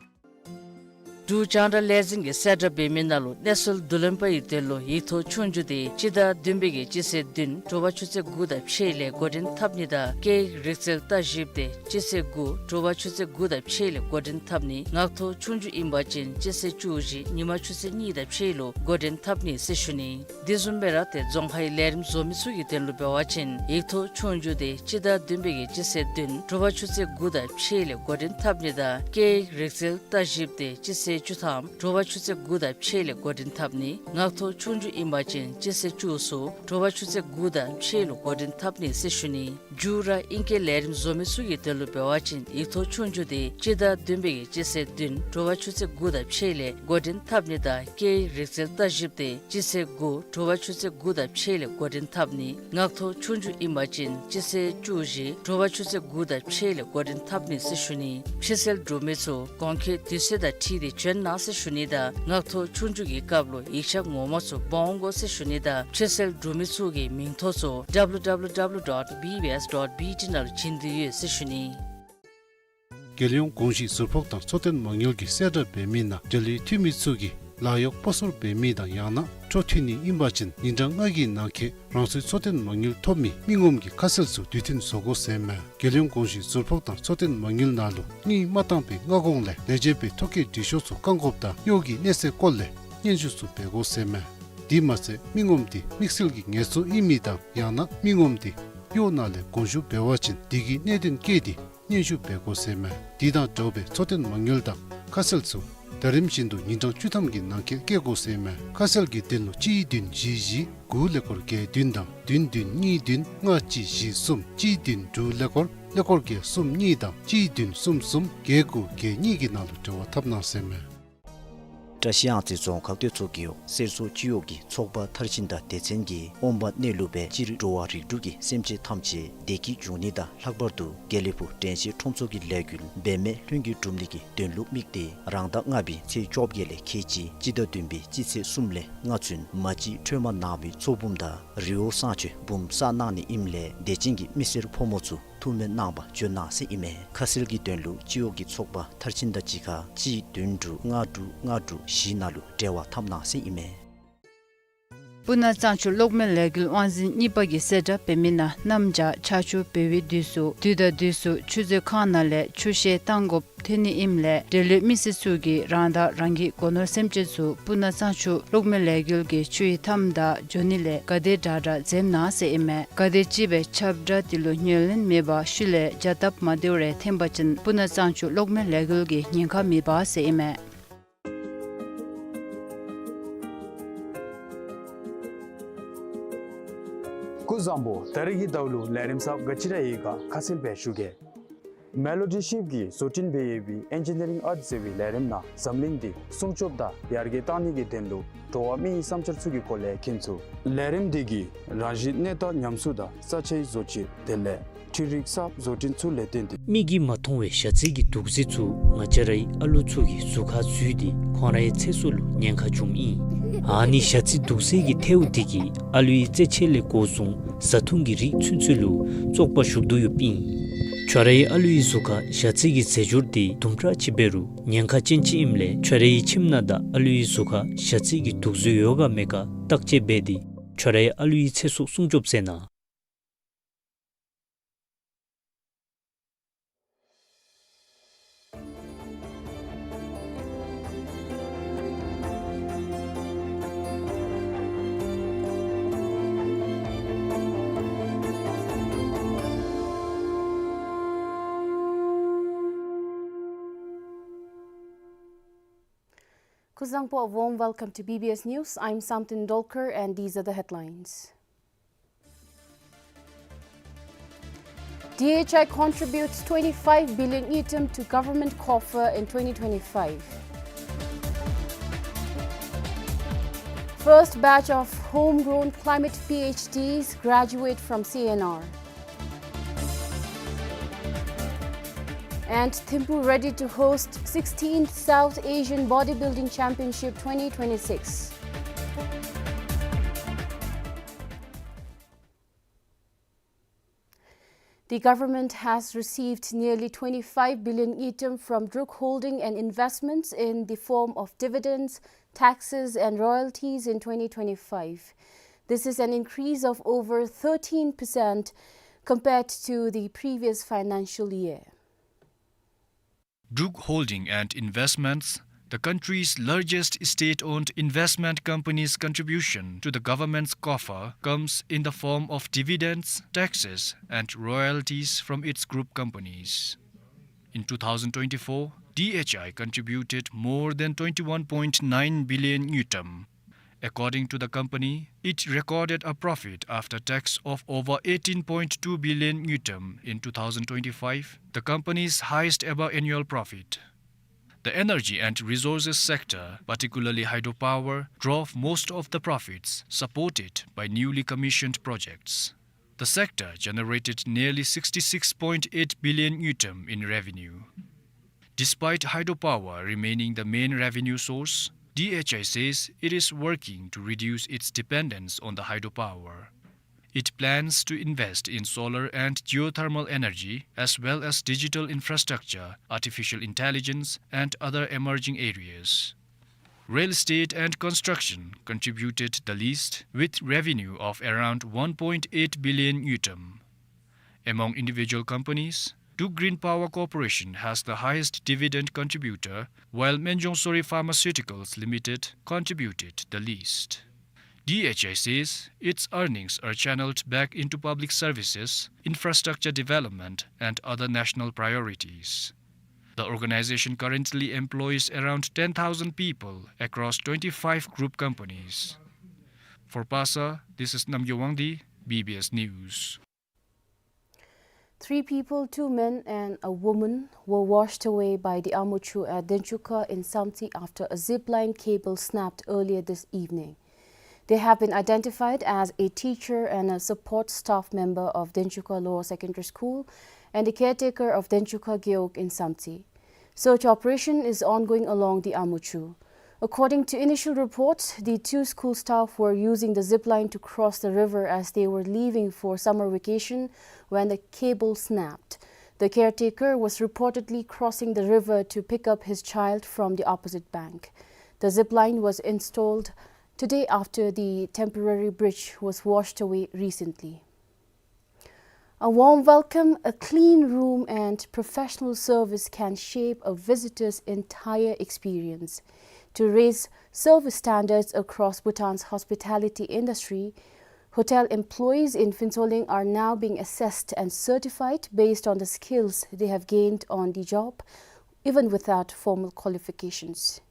འབྲུག་རྒྱང་བསྒྲགས་ལས་འཛིན་གྱིས་གསལ་བསྒྲགས་འབད་མི་ནང་ལུ་གནས་ཚུལ་བསྡུ་ལེན་པ་ཡི་དོན་ལུ་ཡིག་ཐོག་ཆོས་རྒྱུགས་དེ་སྤྱི་ཟླ་བདུན་པའི་གི་སྤྱི་ཚེས་བདུན་དྲོ་པ་ཆུ་ཚོད་དགུ་དང་ཕྱེད་ལས་འགོ་འདྲེན་འཐབ་ནི་དང་སྐད་ཡིག་རིག་རྩལ་ལྟ་ཞིབ་དེ་སྤྱི་ཚེས་དགུ་དྲོ་པ་ཆུ་ཚོད་དགུ་དང་ཕྱེད་ལས་འགོ་འདྲེན་འཐབ་ནི། ངག་ཐོག་ཆོས་རྒྱུགས་ཨིན་པ་ཅིན་སྤྱི་ཚེས་བཅུ་བཞི་ཉིན་མ་ཆུ་ཚོད་གཉིས་དང་ཕྱེད་ལུ་འགོ་འདྲེན་འཐབ་ནི་ཟེར་ཞུ་ནི། དེ་བཟུམ་སྦེ་ར་ཏེ་རྫོང་ཁའི་ལས་རིམ་བཟོ་མི་ཚུ་གི་དོན་ལུ་འབད་བ་ཅིན་ཡིག་ཐོག་ཆོས་རྒྱུགས་དེ་སྤྱི་ཟླ་བདུན་པའི་གི་སྤྱི་ཚེས་བདུན་དྲོ་པ་ཆུ་ཚོད་དགུ་དང་ཕྱེད་ལས་འགོ་འདྲེན་འཐབ་ནི་དང་སྐད་ཡིག་རིག་རྩལ་ལྟ་ཞིབ་དེ་སྤྱི་ཚེས་བཅུ་ཐམ་དྲོ་པ་ཆུ་ཚོད་དགུ་དང་ཕྱེད་ལས་འགོ་འདྲེན་འཐབ་ནི། ངག་ཐོག་ཆོས་རྒྱུགས་ཨིན་པ་ཅིན་སྤྱི་ཚེས་བཅུ་གསུམ་དྲོ་པ་ཆུ་ཚོད་དགུ་དང་ཕྱེད་ལུ་འགོ་འདྲེན་འཐབ་ནི་ཟེར་ཞུ་ནི། མཇུག་ར་ཨིང་སྐད་ལས་རིམ་བཟོ་མི་ཚུ་གི་དོན་ལུ་འབད་བ་ཅིན་ཡིག་ཐོག་ཆོས་རྒྱུགས་དེ་སྤྱི་ཟླ་བདུན་པའི་གི་སྤྱི་ཚེས་བདུན་དྲོ་པ་ཆུ་ཚོད་དགུ་དང་ཕྱེད་ལས་འགོ་འདྲེན་འཐབ་ནི་དང་སྐད་ཡིག་རིག་རྩལ་ལྟ་ཞིབ་དེ་སྤྱི་ཚེས་དགུ་དྲོ་པ་ཆུ་ཚོད་དགུ་དང་ཕྱེད་ལས་འགོ་འདྲེན་འཐབ་ནི། ངག་ཐོག་ཆོས་རྒྱུགས་ཨིན་པ་ཅིན་སྤྱི་ཚེས་བཅུ་བཞི་དྲོ་པ་ཆུ་ཚོད་དགུ་དང་ཕྱེད་ལས་འགོ་འདྲེན་འཐབ་ནི་ཟེར་ཞུ་ནི། ཕྱིར་སེལ་འབྲུག་མི་ཚུ་གོང་འཁོད་དུས་ཚོད་དང་འཁྲིལ་ཏེ་བྱོན་གནང་ཟེར་ཞུ་ནི་དང་ངག་ཐོག་ཆོས་རྒྱུགས་ཀྱི་སྐབས་ལུ་ཡིག་ཆ་ངོ་མ་ཚུ་འབག་འོང་དགོ་ཟེར་ཞུ་ནི་དང་ཕྱིར་སེལ་འབྲུག་མི་ཚུ་གི་མིང་ཐོ་ཚུ་W W W dot B B S dot B T ནང་ལུ་བྱིན་དོ་ཡོད་ཟེར་ཞུ་ནི། རྒྱལ་ཡོངས་གོང་ཞུས་ཟུར་ཕོགས་དང་འཚོ་རྟེན་མ་དངུལ་གྱིས་གསལ་བསྒྲགས་འབད་མི་ནང་འབྲེལ་ཡོད་འཐུས་མི་ཚུ་གིས་ལཱ་གཡོག་སྤོ་སོར་འབད་མི་དང་ཡང་ན་འཕྲོ་མཐུད་ནི་ཨིན་པ་ཅིན་ཉིན་གྲངས་ལྔ་གི་ནང་འཁོད་རང་སོའི་འཚོ་རྟེན་མ་དངུལ་ཐོབ་མི་མི་ངོམ་གྱི་ཁ་གསལ་ཚུ་དུས་མཐུན་བཟོ་དགོ་ཟེར་མས། རྒྱལ་ཡོངས་གོང་ཞུས་ཟུར་ཕོགས་དང་འཚོ་རྟེན་མ་དངུལ་ནང་ལུ་དངུལ་མ་བཏང་པའི་སྔ་གོང་ལས་ལས་བྱེད་པའི་ཐོ་བཀོད་འབྲི་ཤོག་ཚུ་བཀག་འགོག་དང་གཡོག་གི་གནས་ཚད་སྐོར་ལས་སྙན་ཞུ་ཚུ་འབད་དགོ་ཟེར་མས། དེ་མ་ཚད་མི་ངོམ་དེ་དམིགས་བསལ་གྱི་ངལ་གསོ་ཨིན་མི་དང་ཡང་ན་མི་ངོམ་དེ་གཡོག་ནང་ལས་དགོངས་ཞུ་འབད་བ་ཅིན་དེ་གི་གནད་དོན་བཀོད་དེ་སྙན་ཞུ་འབད་དགོ་ཟེར་མས། དེ་དང་འདྲཝ་སྦེ་འཚོ་རྟེན་མ་དངུལ་དང་ཁ་གསལ་ཚུ་ཟླ་རིམ་བཞིན་དུ་ཉིན་གྲངས་བཅུ་ཐམ་གྱི་ནང་འཁོད་བཀོད་དགོ་ཟེར་མས། ཁ་གསལ་གྱི་དོན་ལུ་གཅིག་བདུན་བཞི་བཞི་དགུ་ཀླད་ཀོར་བརྒྱད་བདུན་དང་བདུན་བདུན་གཉིས་བདུན་ལྔ་གཅིག་བཞི་གསུམ་གཅིག་བདུན་དྲུག་ཀླད་ཀོར་ཀླད་ཀོར་བརྒྱད་གསུམ་གཉིས་དང་གཅིག་བདུན་གསུམ་གསུམ་བརྒྱད་དགུ་བརྒྱད་གཉིས་ཀྱི་ནང་ལུ་འབྲེལ་བ་འཐབ་གནང་ཟེར་མས། བཀྲ་ཤིས་གཡང་རྩེ་རྫོང་ཁག་སྟོད་ཚོ་རྒེད་འོག་གསེར་མཚོ་སྤྱི་འོག་གི་ཚོགས་པ་མཐར་ཕྱིན་དང་སྡེ་ཚན་གྱིས་ཨོཾ་པ་གནས་ལུགས་པས་སྤྱིར་འགྲོ་བ་རིགས་དྲུག་གི་སེམས་ཅན་ཐམས་ཅད་བདེ་སྐྱིད་འབྱུང་ནི་དང་ལྷག་པར་དུ་དགེ་ལེགས་ཕུག་དྲན་ཤེས་ཁྲོམ་ཚོགས་ཀྱི་ལས་འགུལ་འབད་མེད་ལྷུན་གྱིས་འགྲུབ་ནི་གི་དོན་ལུ་དམིགས་ཏེ་རང་ཟླ་ལྔ་པའི་ཚེས་བཅོ་བརྒྱད་ལས་ཁེལ་ཅི་སྤྱི་ཟླ་བདུན་པའི་སྤྱི་ཚེས་གསུམ་ལས་ལྔ་ཚུན་མ་གཅིག་ཁྲོས་མ་གནང་བའི་ཚོགས་འབུམ་དང་རི་བོ་བསང་མཆོད་འབུམ་བསག་གནང་ནི་ཨིནམ་ལས་དད་ཅན་གྱི་མི་སེར་ཕོ་མོ་ཚུ་ཐུགས་སྨོན་གནང་བར་བྱོན་གནང་ཟེར་ཨིན་མས། ཁ་གསལ་གྱི་དོན་ལུ་སྤྱི་འོག་གི་ཚོགས་པ་མཐར་ཕྱིན་དང་གཅིག་ཁར་གཅིག་བདུན་དྲུག་ལྔ་དྲུག་ལྔ་དྲུག་བཞི་ནང་ལུ་འབྲེལ་བ་འཐབ་གནང་ཟེར་ཨིན་མས། སྤུ་ན་གཙང་ཆུ་གློག་མེ་ལས་འགུལ་དབང་འཛིན་གཉིས་པ་གིས་གསལ་བསྒྲགས་འབད་མི་ནང་གནམ་བྱཱར་ཆར་ཆུ་འབབ་པའི་དུས་སུ་དུས་དང་དུས་སུ་ཆུ་མཛོད་ཁང་ནང་ལས་ཆུ་བཤལ་བཏང་དགོཔ་ཐོན་ནི་ཨིནམ་ལས་འབྲེལ་ཡོད་མི་སེར་ཚུ་གིས་རང་དང་རང་གི་སྒོ་ནོར་སེམས་ཅན་ཚུ་སྤུ་ན་གཙང་ཆུ་གློག་མེ་ལས་འགུལ་གྱི་ཆུ་ཡི་མཐའམ་དང་འགྱོ་ནི་ལས་ག་དེ་དྲག་དྲག་འཛེམ་གནང་ཟེར་ཨིན་མས། ག་དེམ་ཅིག་སྦེ་ཁྱབ་བསྒྲགས་དེ་ལུ་ཉན་ལེན་མེད་པར་ཤུལ་ལས་བྱ་སྟབས་མ་བདེཝ་རེ་འཐོན་པ་ཅིན་སྤུ་ན་གཙང་ཆུ་གློག་མེ་ལས་འགུལ་གྱིས་ཉེན་ཁ་མི་འབག་ཟེར་ཨིན་མས། སྐུ་གཟུགས་བཟང་པོ། ད་རིས་ཀྱི་ཟླཝ་ལུ་ལས་རིམ་གསརཔ་ག་ཅི་ར་ཡོད་ག་ཁ་གསལ་སྦེ་ཞུ་གེ། མེ་ལོ་ཌི་ཤིབ་ཀྱིས་བཟོ་སྐྲུན་འབད་ཡོད་པའི་ཨེན་ཇི་ནི་རིང་ཨརཊ་ཟེར་བའི་ལས་རིམ་ནང་འཛམ་གླིང་འདི་སྲུང་སྐྱོབ་དང་ཡར་རྒྱས་གཏང་ནི་གི་དོན་ལུ་འགྲོ་བ་མི་ཡི་བསམ་འཆར་ཚུ་གི་སྐོར་ལས་མཁྱེན་ཚུགས། ལས་རིམ་འདི་གིས་རང་བཞིན་གནས་སྟངས་ཉམས་གསོ་དང་ས་ཆའི་བཟོ་བཅོས་དེ་ལས་འཕྲུལ་རིག་གསརཔ་བཟོ་སྐྲུན་ཚུ་ལས་བརྟེན་ཏེ་མིག་གིས་མ་མཐོང་བའི་ཞ་རྩི་གི་དུག་རྫས་ཚུ་ང་བཅས་རའི་ཨ་ལུ་ཚུ་གི་གཟུགས་ཁར་འཛུལ་ཏེ་ཁོང་རའི་ཚེ་སྲོག་ལུ་ཉེན་ཁ་འབྱུངམ་ཨིན། ཨ་ནི་ཞ་རྩི་དུག་རྫས་ཀྱི་ཐལཝ་འདི་གིས་ཨ་ལུའི་རྩེད་ཆས་ལས་འགོ་བཟུང་བཟའ་འཐུང་གི་རིགས་ཚུན་ཚོད་ལུ་བཙོག་པ་ཞུགས་དོ་ཡོདཔ་ཨིན། ཁྱོད་རའི་ཨ་ལུའི་གཟུགས་ཁར་ཞ་རྩི་གི་རྫས་སྦྱོར་འདི་དུམ་གྲ་ཅིག་འབད་རུང་ཉེན་ཁ་ཅན་ཅིག་ཨིནམ་ལས་ཁྱོད་རའི་ཁྱིམ་ནང་དང་ཨ་ལུའི་གཟུགས་ཁར་ཞ་རྩི་གི་དུག་རྫས་ཡོད་ག་མེད་ག་བརྟག་དཔྱད་འབད་དེ་ཁྱོད་རའི་ཨ་ལུའི་ཚེ་སྲོག་སྲུང་སྐྱོབ་མཛད་གནང་། སྐུ་གཟུགས་བཟང་པོ, a warm welcome to B B S News. I'm Samten Dolkar and these are the headlines. D H I contributes twenty-five billion ngultrum to government coffer in twenty twenty-five. First batch of homegrown climate P H Ds graduate from C N R. And Thimphu ready to host sixteenth South Asian Bodybuilding Championship twenty twenty-six. The government has received nearly twenty-five billion ngultrum from Druk Holding and investments in the form of dividends, taxes, and royalties in twenty twenty-five. This is an increase of over thirteen percent compared to the previous financial year. Druk Holding and Investments, the country's largest state-owned investment company's contribution to the government's coffer comes in the form of dividends, taxes, and royalties from its group companies. In two thousand twenty-four, D H I contributed more than twenty-one point nine billion ngultrum. According to the company, it recorded a profit after tax of over eighteen point two billion ngultrum in two thousand twenty-five, the company's highest ever annual profit. The energy and resources sector, particularly hydropower, drove most of the profits, supported by newly commissioned projects. The sector generated nearly sixty-six point eight billion ngultrum in revenue. Despite hydropower remaining the main revenue source, D H I says it is working to reduce its dependence on the hydropower. It plans to invest in solar and geothermal energy, as well as digital infrastructure, artificial intelligence, and other emerging areas. Real estate and construction contributed the least, with revenue of around one point eight billion ngultrum. Among individual companies, Druk Green Power Corporation has the highest dividend contributor, while Menjong Sori Pharmaceuticals Limited contributed the least. D H I says its earnings are channeled back into public services, infrastructure development, and other national priorities. The organization currently employs around ten thousand people across twenty-five group companies. For Pasa, this is Namgyo Wangdi, B B S News. Three people, two men and a woman, were washed away by the Amuchu at Denchuka in Samtse after a zip line cable snapped earlier this evening. They have been identified as a teacher and a support staff member of Denchuka Lower Secondary School and a caretaker of Denchuka Gewog in Samtse. Search operation is ongoing along the Amuchu. According to initial reports, the two school staff were using the zip line to cross the river as they were leaving for summer vacation when the cable snapped. The caretaker was reportedly crossing the river to pick up his child from the opposite bank. The zip line was installed today after the temporary bridge was washed away recently. A warm welcome, a clean room, and professional service can shape a visitor's entire experience. To raise service standards across Bhutan's hospitality industry, hotel employees in Phuentsholing are now being assessed and certified based on the skills they have gained on the job, even without formal qualifications.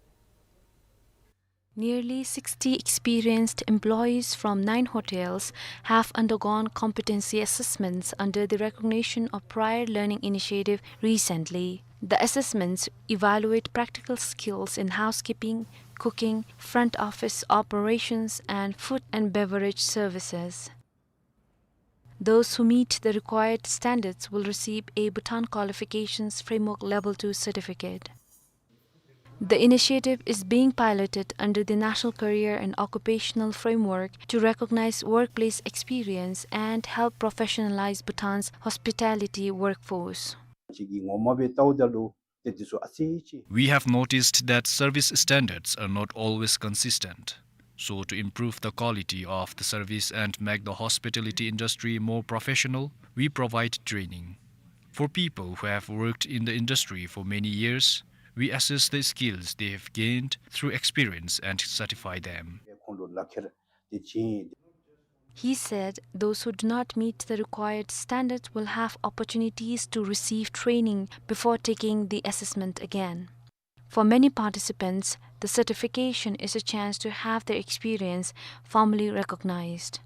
Nearly sixty experienced employees from nine hotels have undergone competency assessments under the Recognition of Prior Learning Initiative recently. The assessments evaluate practical skills in housekeeping, cooking, front office operations, and food and beverage services. Those who meet the required standards will receive a Bhutan Qualifications Framework Level two certificate. The initiative is being piloted under the National Career and Occupational Framework to recognize workplace experience and help professionalize Bhutan's hospitality workforce. We have noticed that service standards are not always consistent. So, to improve the quality of the service and make the hospitality industry more professional, we provide training. For people who have worked in the industry for many years, we assess the skills they have gained through experience and certify them. He said those who do not meet the required standards will have opportunities to receive training before taking the assessment again. For many participants, the certification is a chance to have their experience formally recognized.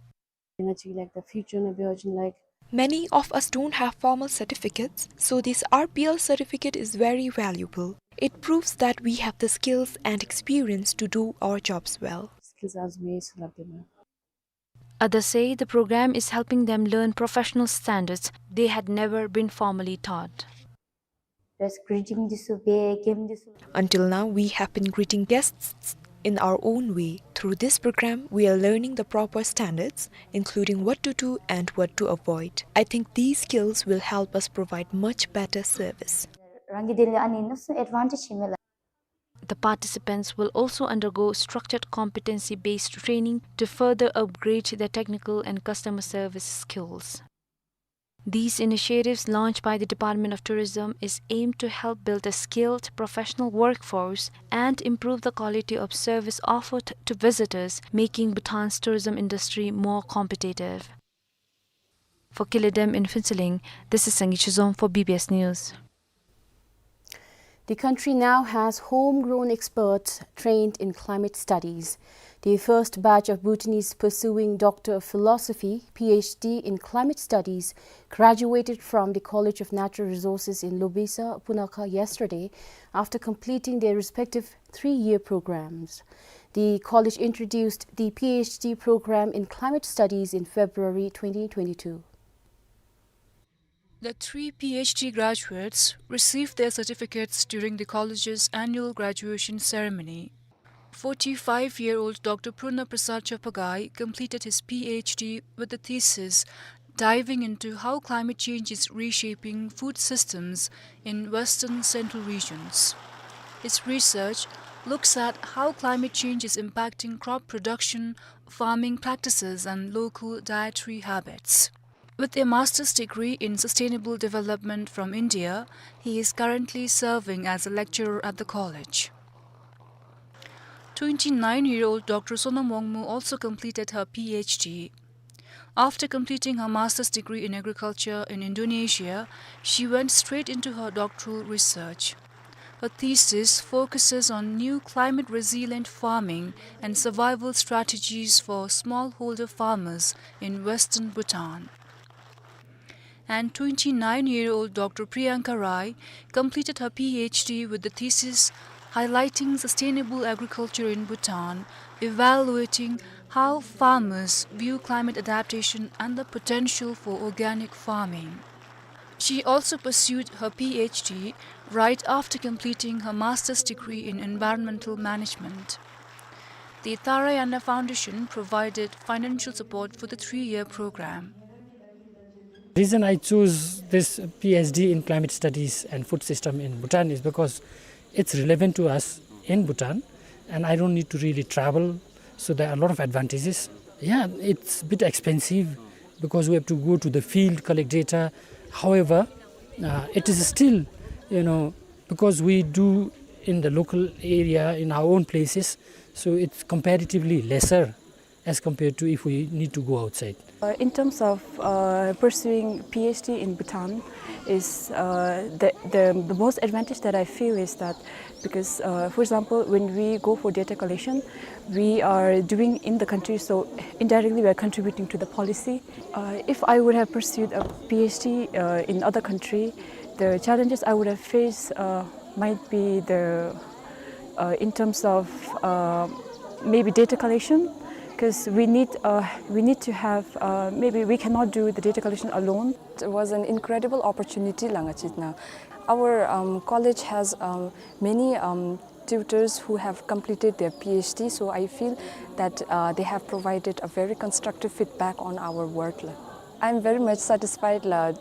Many of us don't have formal certificates, so this R P L certificate is very valuable. It proves that we have the skills and experience to do our jobs well. Others say the program is helping them learn professional standards they had never been formally taught. Until now, we have been greeting guests in our own way. Through this program, we are learning the proper standards, including what to do and what to avoid. I think these skills will help us provide much better service. རང་གི་དེ་ལས་ཨ་ནི་ནུས་སུ་ཨེཌ་ཝན་ཊེཇ་ཅིག་མེད་ལགས། The participants will also undergo structured competency-based training to further upgrade their technical and customer service skills. These initiatives launched by the Department of Tourism is aimed to help build a skilled professional workforce and improve the quality of service offered to visitors, making Bhutan's tourism industry more competitive. For Kile Dem in Phuentsholing, this is Sangi Chizom for B B S News. The country now has homegrown experts trained in climate studies. The first batch of Bhutanese pursuing Doctor of Philosophy, P H D in Climate Studies, graduated from the College of Natural Resources in Lobesa, Punakha yesterday after completing their respective three-year programs. The college introduced the P H D program in Climate Studies in February twenty twenty-two. The three P H D graduates received their certificates during the college's annual graduation ceremony. Forty-five-year-old Doctor Purna Prasad Chaphagai completed his P H D with the thesis diving into how climate change is reshaping food systems in western central regions. His research looks at how climate change is impacting crop production, farming practices, and local dietary habits. With a master's degree in sustainable development from India, he is currently serving as a lecturer at the college. Twenty-nine-year-old Doctor Sonam Wangmo also completed her P H D. After completing her master's degree in agriculture in Indonesia, she went straight into her doctoral research. Her thesis focuses on new climate-resilient farming and survival strategies for smallholder farmers in western Bhutan. And twenty-nine-year-old Doctor Priyanka Rai completed her P H D with the thesis highlighting sustainable agriculture in Bhutan, evaluating how farmers view climate adaptation and the potential for organic farming. She also pursued her P H D right after completing her master's degree in environmental management. The Tharayana Foundation provided financial support for the three-year program. Reason I choose this P H D in climate studies and food system in Bhutan is because it's relevant to us in Bhutan, and I don't need to really travel, so there are a lot of advantages. Yeah, it's a bit expensive because we have to go to the field, collect data. However, uh, it is still, you know, because we do in the local area, in our own places, so it's comparatively lesser as compared to if we need to go outside. Uh, in terms of, uh, pursuing P H D in Bhutan, is, uh, the, the, the most advantage that I feel is that because, uh, for example, when we go for data collection, we are doing in the country, so indirectly we are contributing to the policy. Uh, if I would have pursued a P H D, uh, in other country, the challenges I would have faced, uh, might be the, uh, in terms of, uh, maybe data collection, 'cause we need, uh, we need to have, uh, maybe we cannot do the data collection alone. It was an incredible opportunity, la nga chit na. Our, um, college has, um, many, um, tutors who have completed their P H D, so I feel that, uh, they have provided a very constructive feedback on our work, la. I'm very much satisfied, la,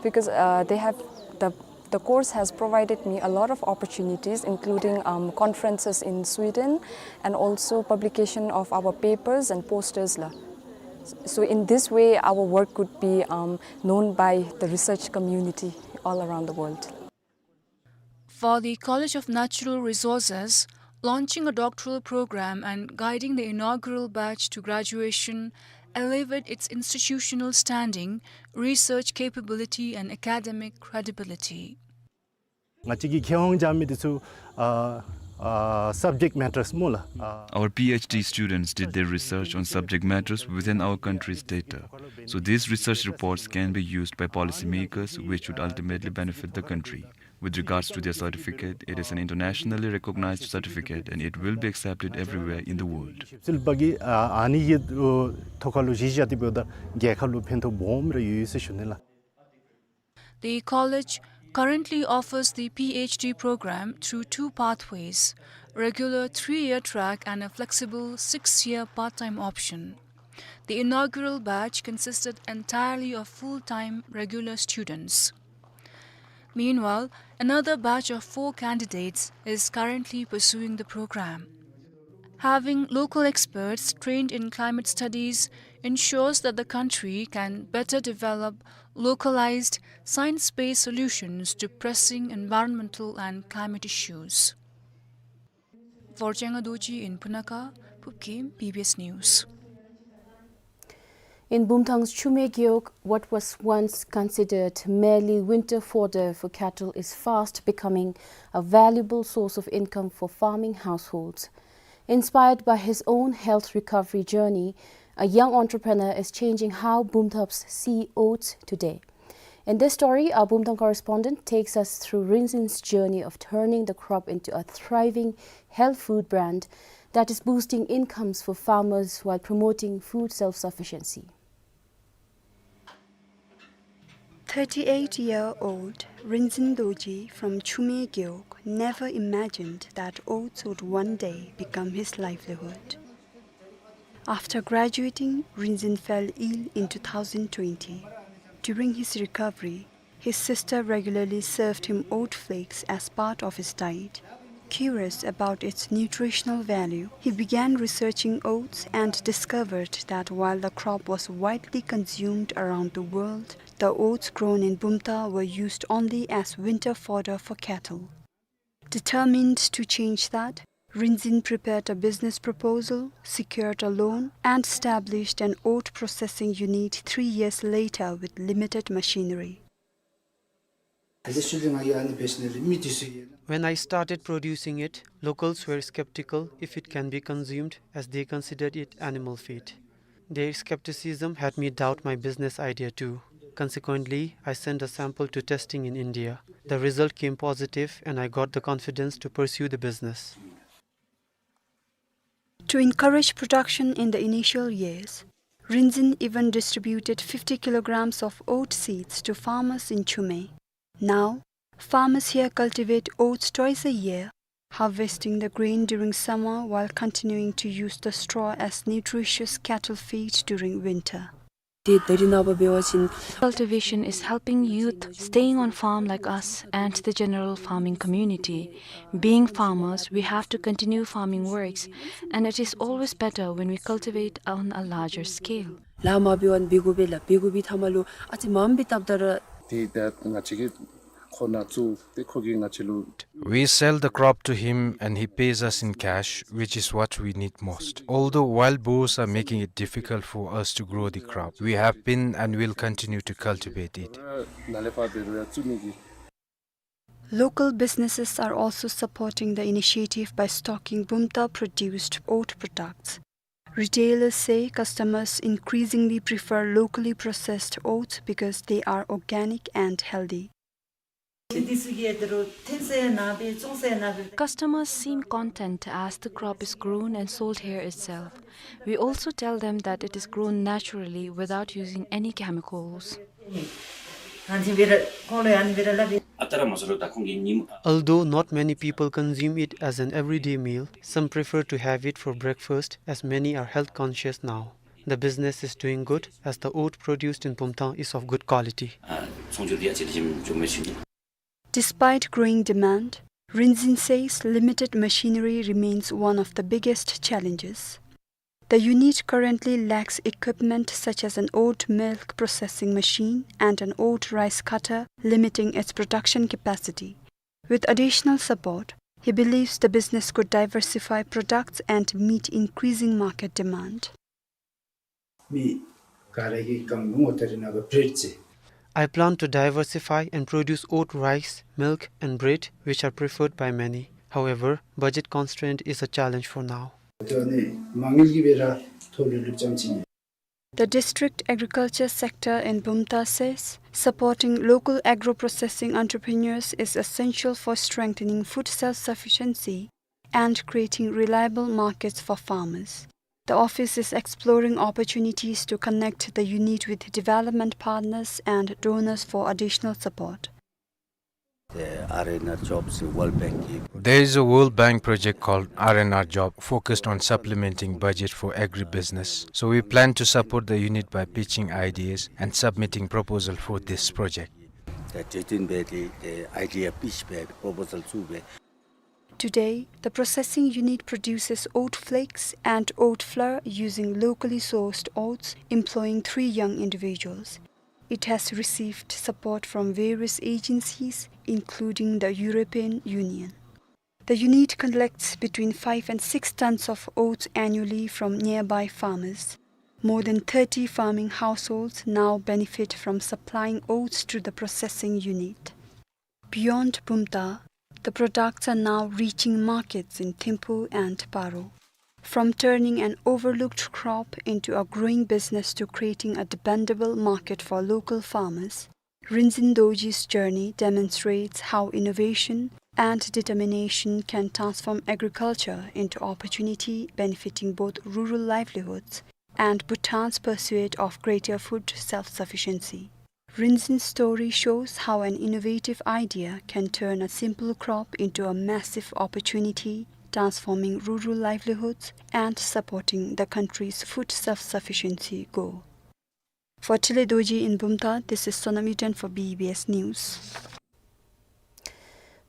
because, uh, they have, the, the course has provided me a lot of opportunities, including, um, conferences in Sweden and also publication of our papers and posters, la. So in this way, our work could be, um, known by the research community all around the world. For the College of Natural Resources, launching a doctoral program and guiding the inaugural batch to graduation elevate its institutional standing, research capability, and academic credibility. ང་བཅས་ཀྱི་མཁས་དབང་སྦྱང་མི་འདི་ཚུ་ཨ་ཨ་subject matters སྨོ་ལགས། ཨ། Our P H D students did their research on subject matters within our country's data. So these research reports can be used by policymakers, which would ultimately benefit the country. With regards to their certificate, it is an internationally recognized certificate and it will be accepted everywhere in the world. ཞིབ་འཚོལ་པ་གིས་ཨ་ཨ་ནི་གི་ཐོག་ཁ་ལུ་གཞི་བཞག་སྟེ་འབདཝ་ད་རྒྱལ་ཁབ་ལུ་ཕན་ཐོགས་སྦོམ་རེ་ཡོད་ཟེར་ཞུ་ནི་ལགས། The college currently offers the P H D program through two pathways, regular three-year track and a flexible six-year part-time option. The inaugural batch consisted entirely of full-time regular students. Meanwhile, another batch of four candidates is currently pursuing the program. Having local experts trained in climate studies ensures that the country can better develop localized, science-based solutions to pressing environmental and climate issues. Vorchenga Dorji in Punakha, Phubkhim, B B S News. In Bumthang's Chumey Gewog, what was once considered merely winter fodder for cattle is fast becoming a valuable source of income for farming households. Inspired by his own health recovery journey, a young entrepreneur is changing how Bumthangers see oats today. In this story, our Bumthang correspondent takes us through Rinzin's journey of turning the crop into a thriving health food brand that is boosting incomes for farmers while promoting food self-sufficiency. Thirty-eight-year-old Rinzin Dorji from Chumey Gewog never imagined that oats would one day become his livelihood. After graduating, Rinzin fell ill in two thousand twenty. During his recovery, his sister regularly served him oat flakes as part of his diet. Curious about its nutritional value, he began researching oats and discovered that while the crop was widely consumed around the world, the oats grown in Bumthang were used only as winter fodder for cattle. Determined to change that, Rinzin prepared a business proposal, secured a loan, and established an oat processing unit three years later with limited machinery. When I started producing it, locals were skeptical if it can be consumed, as they considered it animal feed. Their skepticism had me doubt my business idea too. Consequently, I sent a sample to testing in India. The result came positive and I got the confidence to pursue the business. To encourage production in the initial years, Rinzin even distributed fifty kilograms of oat seeds to farmers in Chumey. Now, farmers here cultivate oats twice a year, harvesting the grain during summer while continuing to use the straw as nutritious cattle feed during winter. Cultivation is helping youth staying on farm like us and the general farming community. Being farmers, we have to continue farming works, and it is always better when we cultivate on a larger scale. ལཱ་མ་འབད་བར་འབད་དགོ་པས་ལགས། འབད་དགོ་པའི་མཐའ་མ་ལུ་ཨ་ཙི་མངམ་སྦེ་བཏབ་ད་ར། དེ་ད་ང་བཅས་ཀྱི་ཁོ་ན་བཙུགས་ཏེ་ཁོ་གིས་ང་བཅས་ལུ། We sell the crop to him and he pays us in cash, which is what we need most. Although wild boars are making it difficult for us to grow the crop, we have been and will continue to cultivate it. ནཱ་ལས་ཕར་འབད་རུང་ཡང་བཙུགས་ནི་གི། Local businesses are also supporting the initiative by stocking Bumthang produced oat products. Retailers say customers increasingly prefer locally processed oats because they are organic and healthy. Customers seem content as the crop is grown and sold here itself. We also tell them that it is grown naturally without using any chemicals. Although not many people consume it as an everyday meal, some prefer to have it for breakfast, as many are health conscious now. The business is doing good as the oat produced in Bumthang is of good quality. Despite growing demand, Rinzin says limited machinery remains one of the biggest challenges. The unit currently lacks equipment such as an oat milk processing machine and an oat rice cutter, limiting its production capacity. With additional support, he believes the business could diversify products and meet increasing market demand. I plan to diversify and produce oat rice, milk, and bread, which are preferred by many. However, budget constraint is a challenge for now. The district agriculture sector in Bumthang says supporting local agro-processing entrepreneurs is essential for strengthening food self-sufficiency and creating reliable markets for farmers. The office is exploring opportunities to connect the unit with development partners and donors for additional support. The R and R jobs, World Bank. There is a World Bank project called R and R Job focused on supplementing budget for agribusiness. So we plan to support the unit by pitching ideas and submitting proposal for this project. The Jetin Bedi, the idea pitch bed, proposal to be. Today, the processing unit produces oat flakes and oat flour using locally sourced oats, employing three young individuals. It has received support from various agencies, including the European Union. The unit collects between five and six tons of oats annually from nearby farmers. More than thirty farming households now benefit from supplying oats to the processing unit. Beyond Bumthang, the products are now reaching markets in Thimphu and Paro. From turning an overlooked crop into a growing business to creating a dependable market for local farmers, Rinzin Dorji's journey demonstrates how innovation and determination can transform agriculture into opportunity benefiting both rural livelihoods and Bhutan's pursuit of greater food self-sufficiency. Rinzin's story shows how an innovative idea can turn a simple crop into a massive opportunity, transforming rural livelihoods and supporting the country's food self-sufficiency goal. For Tile Dorji in Bumthang, this is Sonam Iten for B B S News.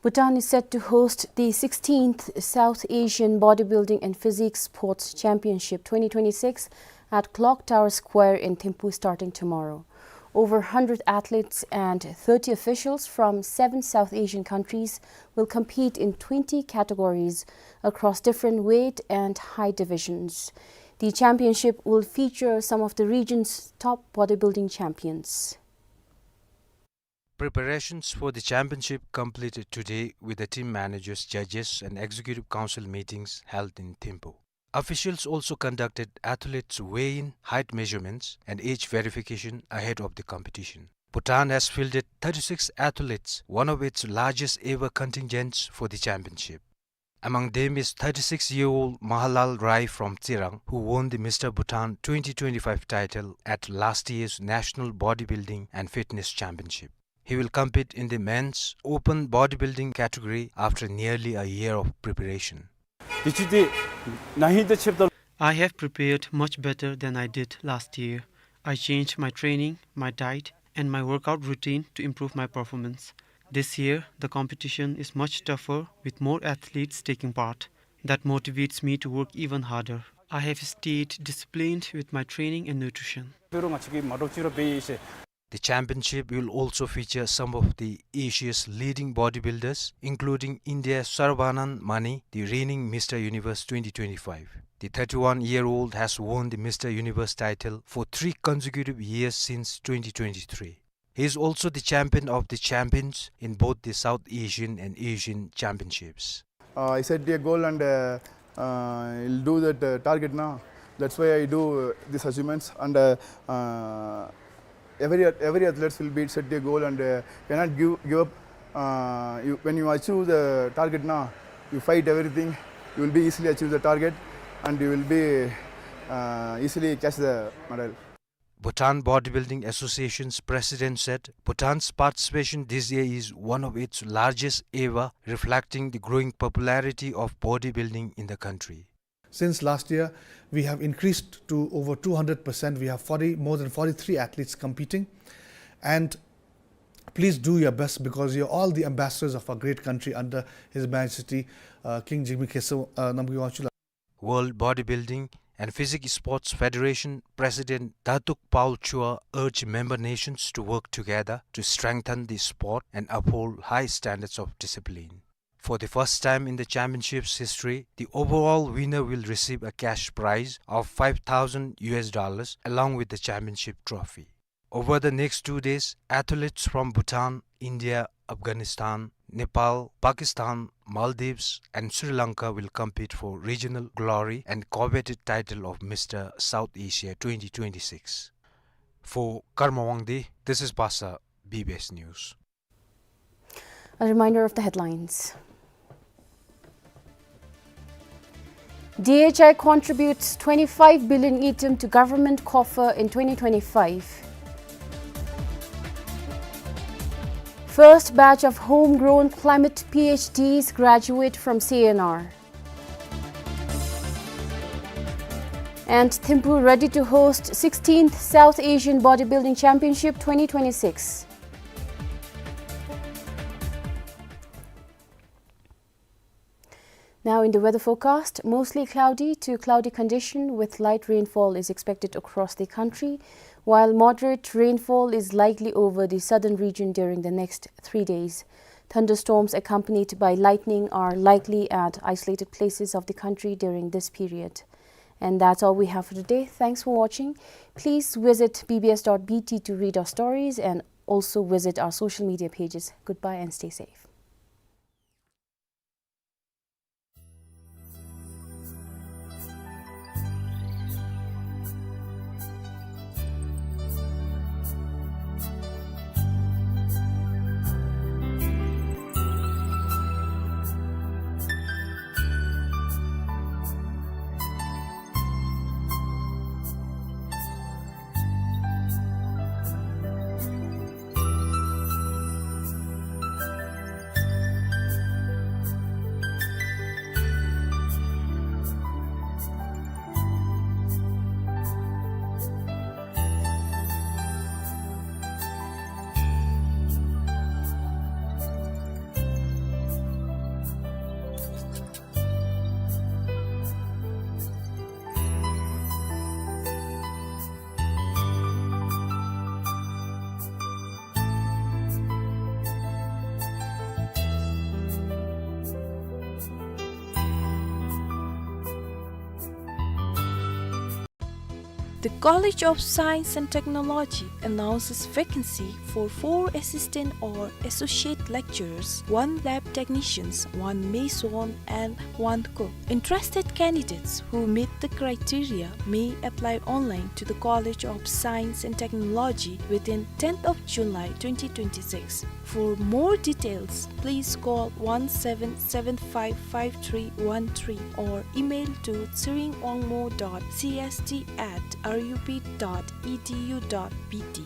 Bhutan is set to host the sixteenth South Asian Bodybuilding and Physique Sports Championship twenty twenty-six at Clock Tower Square in Thimphu starting tomorrow. Over hundred athletes and thirty officials from seven South Asian countries will compete in twenty categories across different weight and height divisions. The championship will feature some of the region's top bodybuilding champions. Preparations for the championship completed today with the team managers, judges, and executive council meetings held in Thimphu. Officials also conducted athletes' weigh-in, height measurements, and age verification ahead of the competition. Bhutan has fielded thirty-six athletes, one of its largest ever contingents for the championship. Among them is thirty-six-year-old Mahalal Rai from Tsirang, who won the Mister Bhutan twenty twenty-five title at last year's National Bodybuilding and Fitness Championship. He will compete in the men's open bodybuilding category after nearly a year of preparation. Did you do? Nahi the chip the I have prepared much better than I did last year. I changed my training, my diet, and my workout routine to improve my performance. This year, the competition is much tougher with more athletes taking part. That motivates me to work even harder. I have stayed disciplined with my training and nutrition. Pero nga chiki madok chiro be se. The championship will also feature some of the Asia's leading bodybuilders, including India's Saravanan Mani, the reigning Mister Universe twenty twenty-five. The thirty-one-year-old has won the Mister Universe title for three consecutive years since twenty twenty-three. He is also the champion of the champions in both the South Asian and Asian championships. Uh, I set a goal and, uh, uh, I'll do that, uh, target now. That's why I do, uh, these achievements. And, uh, uh, every, every athletes will be set a goal and, uh, cannot give, give up. Uh, you, when you achieve the target now, you fight everything. You will be easily achieve the target, and you will be, uh, easily catch the medal. Bhutan Bodybuilding Association's president said Bhutan's participation this year is one of its largest ever, reflecting the growing popularity of bodybuilding in the country. Since last year, we have increased to over two hundred percent. We have forty, more than forty-three athletes competing. And please do your best because you're all the ambassadors of our great country under His Majesty, uh, King Jigme Khesar, uh, Namgay Wangchuck. World Bodybuilding and Physique Sports Federation President Datuk Paul Chua urged member nations to work together to strengthen the sport and uphold high standards of discipline. For the first time in the championship's history, the overall winner will receive a cash prize of five thousand U S dollars along with the championship trophy. Over the next two days, athletes from Bhutan, India, Afghanistan, Nepal, Pakistan, Maldives, and Sri Lanka will compete for regional glory and coveted title of Mister South Asia twenty twenty-six. For Karma Wangdi, this is Basa, B B S News. A reminder of the headlines. D H I contributes twenty-five billion ngultrum to government coffer in twenty twenty-five. First batch of homegrown climate P H Ds graduate from C N R. And Thimphu ready to host sixteenth South Asian Bodybuilding Championship twenty twenty-six. Now in the weather forecast, mostly cloudy to cloudy condition with light rainfall is expected across the country, while moderate rainfall is likely over the southern region during the next three days. Thunderstorms accompanied by lightning are likely at isolated places of the country during this period. And that's all we have for today. Thanks for watching. Please visit B B S dot B T to read our stories and also visit our social media pages. Goodbye and stay safe. The College of Science and Technology announces vacancy for four assistant or associate lecturers, one lab technicians, one mason, and one cook. Interested candidates who meet the criteria may apply online to the College of Science and Technology within tenth of July twenty twenty-six. For more details, please call one seven seven five five three one three or email to tsiringwangmo dot C S T at R U P dot E D U dot B T.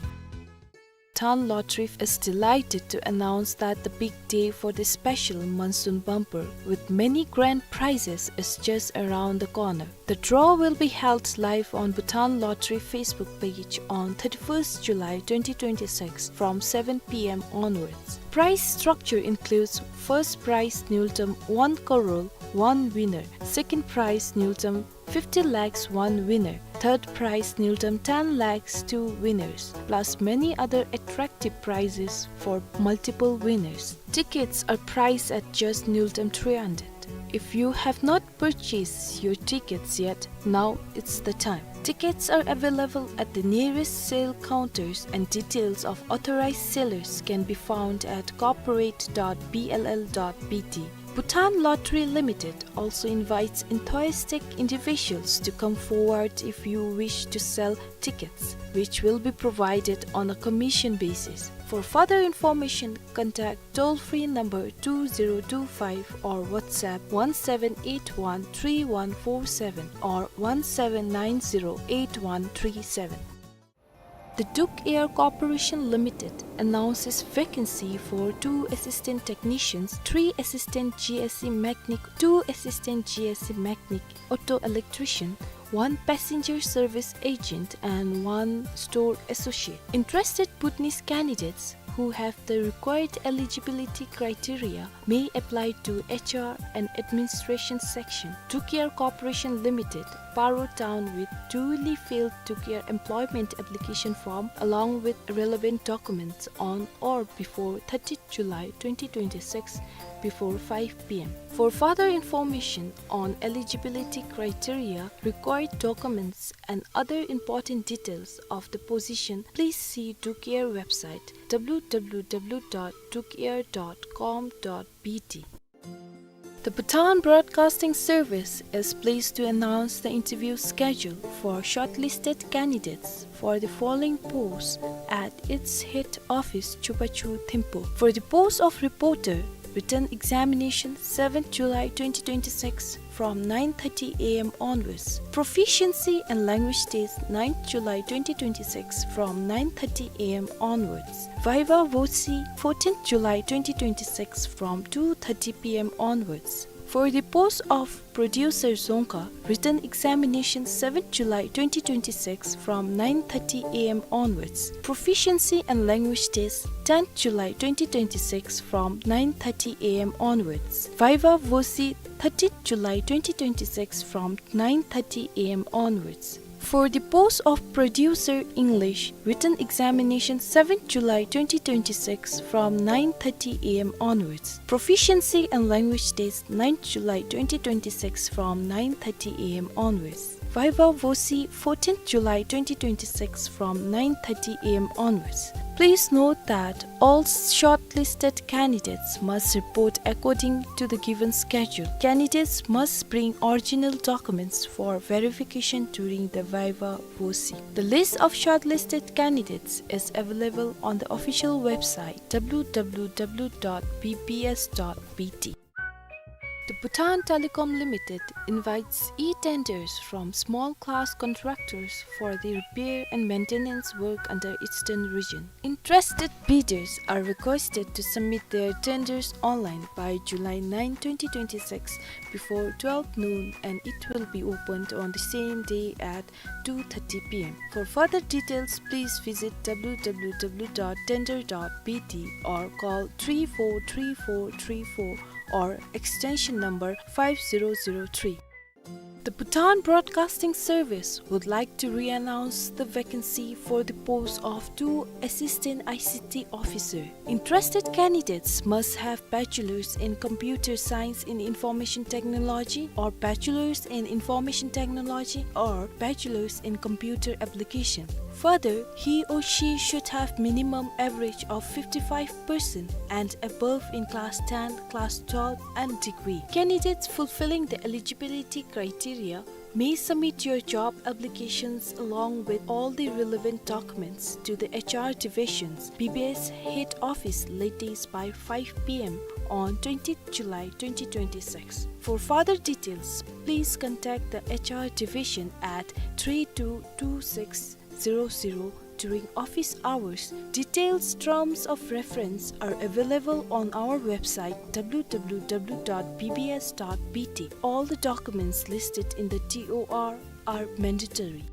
Bhutan Lottery is delighted to announce that the big day for the special monsoon bumper with many grand prizes is just around the corner. The draw will be held live on Bhutan Lottery Facebook page on thirty-first July twenty twenty-six from seven P M onwards. Prize structure includes first prize nultam one crore, one winner, second prize nultam fifty lakhs, one winner, third prize nultam ten lakhs, two winners, plus many other attractive prizes for multiple winners. Tickets are priced at just nultam three hundred. If you have not purchased your tickets yet, now it's the time. Tickets are available at the nearest sale counters and details of authorized sellers can be found at corporate dot B L L dot B T. Bhutan Lottery Limited also invites enthusiastic individuals to come forward if you wish to sell tickets, which will be provided on a commission basis. For further information, contact toll-free number two zero two five or WhatsApp one seven eight one three one four seven or one seven nine zero eight one three seven. The Dukh Air Corporation Limited announces vacancy for two assistant technicians, three assistant G S C mechanic, two assistant G S C mechanic, auto electrician, one passenger service agent, and one store associate. Interested Bhutanese candidates who have the required eligibility criteria may apply to H R and Administration Section, Dukh Air Corporation Limited, Paro Town, with duly filled Dukh Air employment application form along with relevant documents on or before thirtieth July twenty twenty-six before five P M. For further information on eligibility criteria, required documents, and other important details of the position, please see Dukh Air website W W W dot dukhair dot com dot B T. The Bhutan Broadcasting Service is pleased to announce the interview schedule for shortlisted candidates for the following posts at its head office, Chupachu, Thimphu. For the post of reporter, written examination, seventh July twenty twenty-six, from nine thirty A M onwards. Proficiency and language test, ninth July twenty twenty-six, from nine thirty A M onwards. Viva Voce, fourteenth July twenty twenty-six, from two thirty P M onwards. For the post of producer dzongkha, written examination, seventh July twenty twenty-six, from nine thirty A M onwards. Proficiency and language test, tenth July twenty twenty-six, from nine thirty A M onwards. Viva Voce, thirteenth July twenty twenty-six, from nine thirty A M onwards. For the post of producer English, written examination, seventh July twenty twenty-six, from nine thirty A M onwards. Proficiency and language test, ninth July twenty twenty-six, from nine thirty A M onwards. Viva Voce, fourteenth July twenty twenty-six, from nine thirty A M onwards. Please note that all shortlisted candidates must report according to the given schedule. Candidates must bring original documents for verification during the Viva Voce. The list of shortlisted candidates is available on the official website, W W W dot B B S dot B T. The Bhutan Telecom Limited invites e-tenders from small class contractors for the repair and maintenance work under Eastern Region. Interested bidders are requested to submit their tenders online by July nine, twenty twenty-six, before twelve noon, and it will be opened on the same day at two thirty P M. For further details, please visit W W W dot tender dot B T or call three four three four three four or extension number five zero zero three. The Bhutan Broadcasting Service would like to re-announce the vacancy for the post of two Assistant I C T Officer. Interested candidates must have Bachelor's in Computer Science in Information Technology or Bachelor's in Information Technology or Bachelor's in Computer Application. Further, he or she should have minimum average of fifty-five percent and above in class ten, class twelve, and degree. Candidates fulfilling the eligibility criteria may submit your job applications along with all the relevant documents to the H R division's B B S head office latest by five P M on twentieth July twenty twenty-six. For further details, please contact the H R division at three two two six zero zero during office hours. Details, terms of reference are available on our website, W W W dot B B S dot B T. All the documents listed in the T O R are mandatory.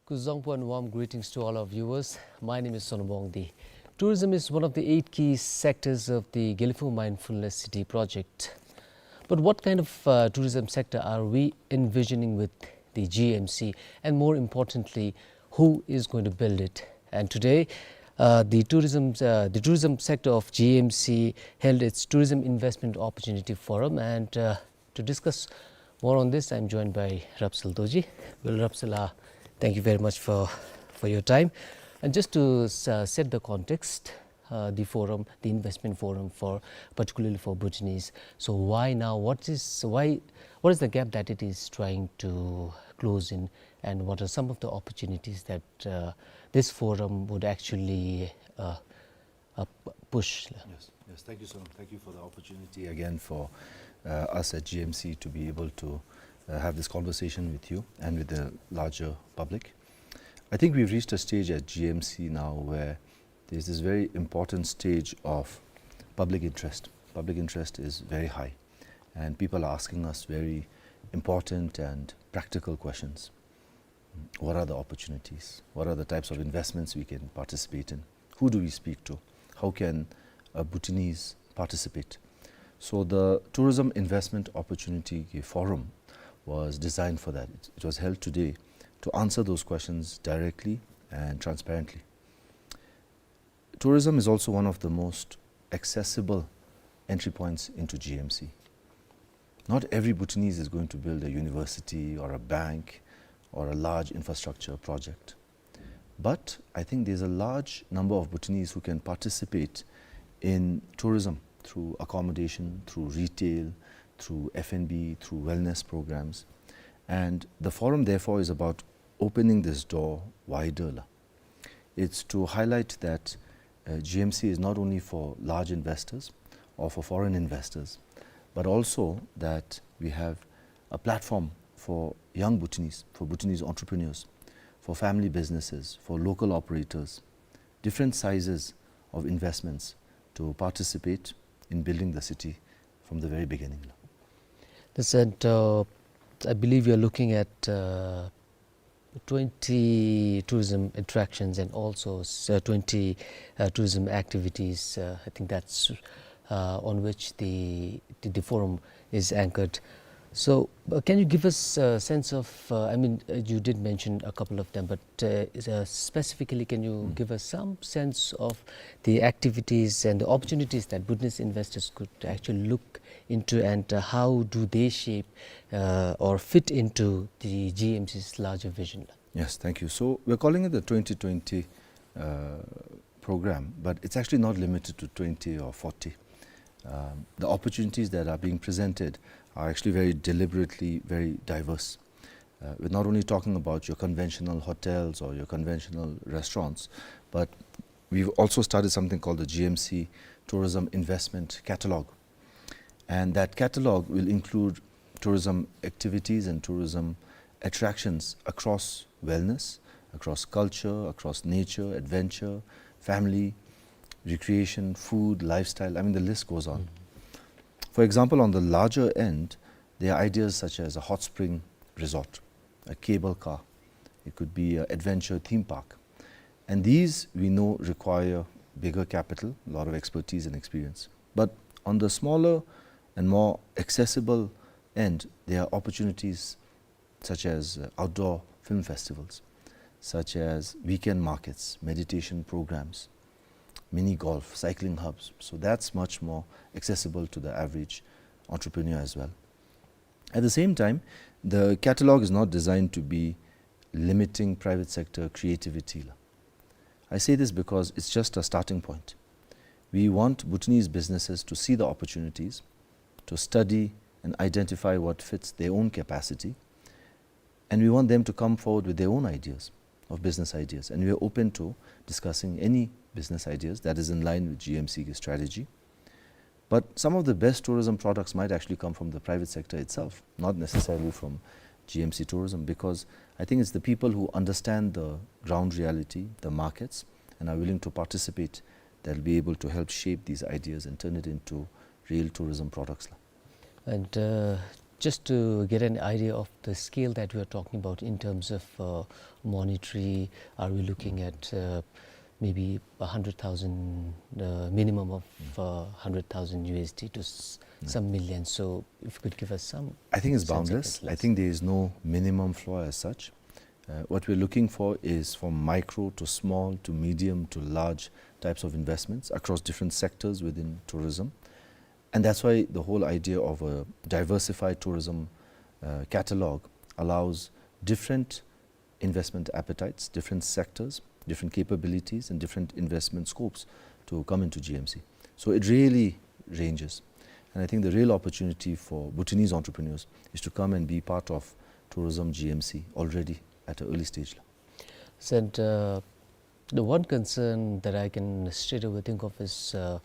Kuzuzangpo and warm greetings to all our viewers. My name is Sonam Wangdi. Tourism is one of the eight key sectors of the Gelephu Mindfulness City project. But what kind of, uh, tourism sector are we envisioning with the G M C? And more importantly, who is going to build it? And today, uh, the tourism, uh, the tourism sector of G M C held its Tourism Investment Opportunity Forum, and, uh, to discuss more on this, I'm joined by Rapsal Dorji. Well, Rapsal, uh, thank you very much for, for your time. And just to, uh, set the context, uh, the forum, the investment forum for, particularly for Bhutanese. So why now? What is, why, what is the gap that it is trying to close in, and what are some of the opportunities that, uh, this forum would actually, uh, uh, p-, push? Yes, yes. Thank you, Sonam. Thank you for the opportunity again for, uh, us at G M C to be able to, uh, have this conversation with you and with the larger public. I think we've reached a stage at G M C now where there's this very important stage of public interest. Public interest is very high, and people are asking us very important and practical questions. What are the opportunities? What are the types of investments we can participate in? Who do we speak to? How can a Bhutanese participate? So the Tourism Investment Opportunity Forum was designed for that. It, it was held today to answer those questions directly and transparently. Tourism is also one of the most accessible entry points into G M C. Not every Bhutanese is going to build a university or a bank or a large infrastructure project. But I think there's a large number of Bhutanese who can participate in tourism through accommodation, through retail, through F and B, through wellness programs. And the forum, therefore, is about opening this door wider la. It's to highlight that, uh, G M C is not only for large investors or for foreign investors, but also that we have a platform for young Bhutanese, for Bhutanese entrepreneurs, for family businesses, for local operators, different sizes of investments to participate in building the city from the very beginning. This, and, uh, I believe you're looking at, uh, twenty tourism attractions and also s-, uh, twenty, uh, tourism activities. Uh, I think that's, uh, on which the, the, the forum is anchored. So, uh, can you give us a sense of, uh, I mean, uh, you did mention a couple of them, but, uh, is, uh, specifically, can you give us some sense of the activities and the opportunities that Bhutanese investors could actually look into, and, uh, how do they shape, uh, or fit into the G M C's larger vision? Yes, thank you. So we're calling it the twenty twenty, uh, program, but it's actually not limited to twenty or forty. Um, the opportunities that are being presented are actually very deliberately very diverse. Uh, we're not only talking about your conventional hotels or your conventional restaurants, but we've also started something called the G M C Tourism Investment Catalog. And that catalog will include tourism activities and tourism attractions across wellness, across culture, across nature, adventure, family, recreation, food, lifestyle. I mean, the list goes on. For example, on the larger end, there are ideas such as a hot spring resort, a cable car, it could be an adventure theme park. And these, we know, require bigger capital, a lot of expertise and experience. But on the smaller and more accessible end, there are opportunities such as, uh, outdoor film festivals, such as weekend markets, meditation programs, mini golf, cycling hubs. So that's much more accessible to the average entrepreneur as well. At the same time, the catalog is not designed to be limiting private sector creativity la. I say this because it's just a starting point. We want Bhutanese businesses to see the opportunities, to study and identify what fits their own capacity, and we want them to come forward with their own ideas, of business ideas. And we are open to discussing any business ideas that is in line with G M C strategy. But some of the best tourism products might actually come from the private sector itself, not necessarily from G M C tourism, because I think it's the people who understand the ground reality, the markets, and are willing to participate that will be able to help shape these ideas and turn it into real tourism products la. And, uh, just to get an idea of the scale that we are talking about in terms of, uh, monetary, are we looking at, uh, maybe a hundred thousand, uh, minimum of, uh, hundred thousand U S D to s-, some millions. So if you could give us some sense of it, please. I think it's boundless. I think there is no minimum floor as such. Uh, what we're looking for is from micro to small to medium to large types of investments across different sectors within tourism. And that's why the whole idea of a diversified tourism, uh, catalog allows different investment appetites, different sectors, different capabilities, and different investment scopes to come into G M C. So it really ranges. And I think the real opportunity for Bhutanese entrepreneurs is to come and be part of tourism G M C already at an early stage. Said, uh, the one concern that I can straight away think of is, uh,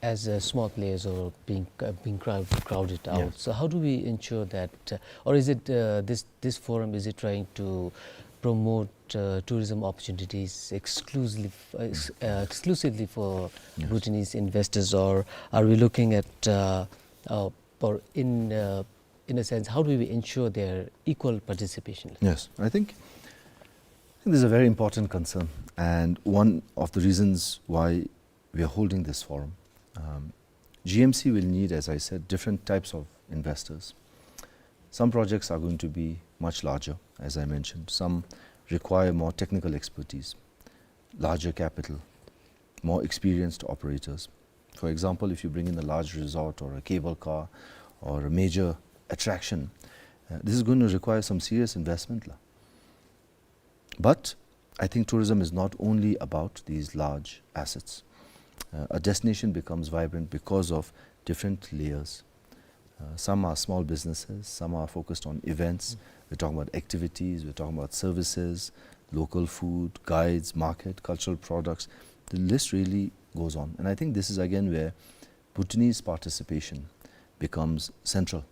as a small players or being, uh, being crowd-, crowded out. Yeah. So how do we ensure that, uh, or is it, uh, this, this forum, is it trying to promote, uh, tourism opportunities exclusively, uh, ex-, uh, exclusively for Bhutanese investors, or are we looking at, uh, uh, or in, uh, in a sense, how do we ensure their equal participation? Yes, I think I think this is a very important concern and one of the reasons why we are holding this forum. Um, G M C will need, as I said, different types of investors. Some projects are going to be much larger, as I mentioned. Some require more technical expertise, larger capital, more experienced operators. For example, if you bring in a large resort or a cable car or a major attraction, uh, this is going to require some serious investment la. But I think tourism is not only about these large assets. Uh, a destination becomes vibrant because of different layers. Uh, some are small businesses, some are focused on events. We're talking about activities, we're talking about services, local food, guides, market, cultural products. The list really goes on. And I think this is again where Bhutanese participation becomes central.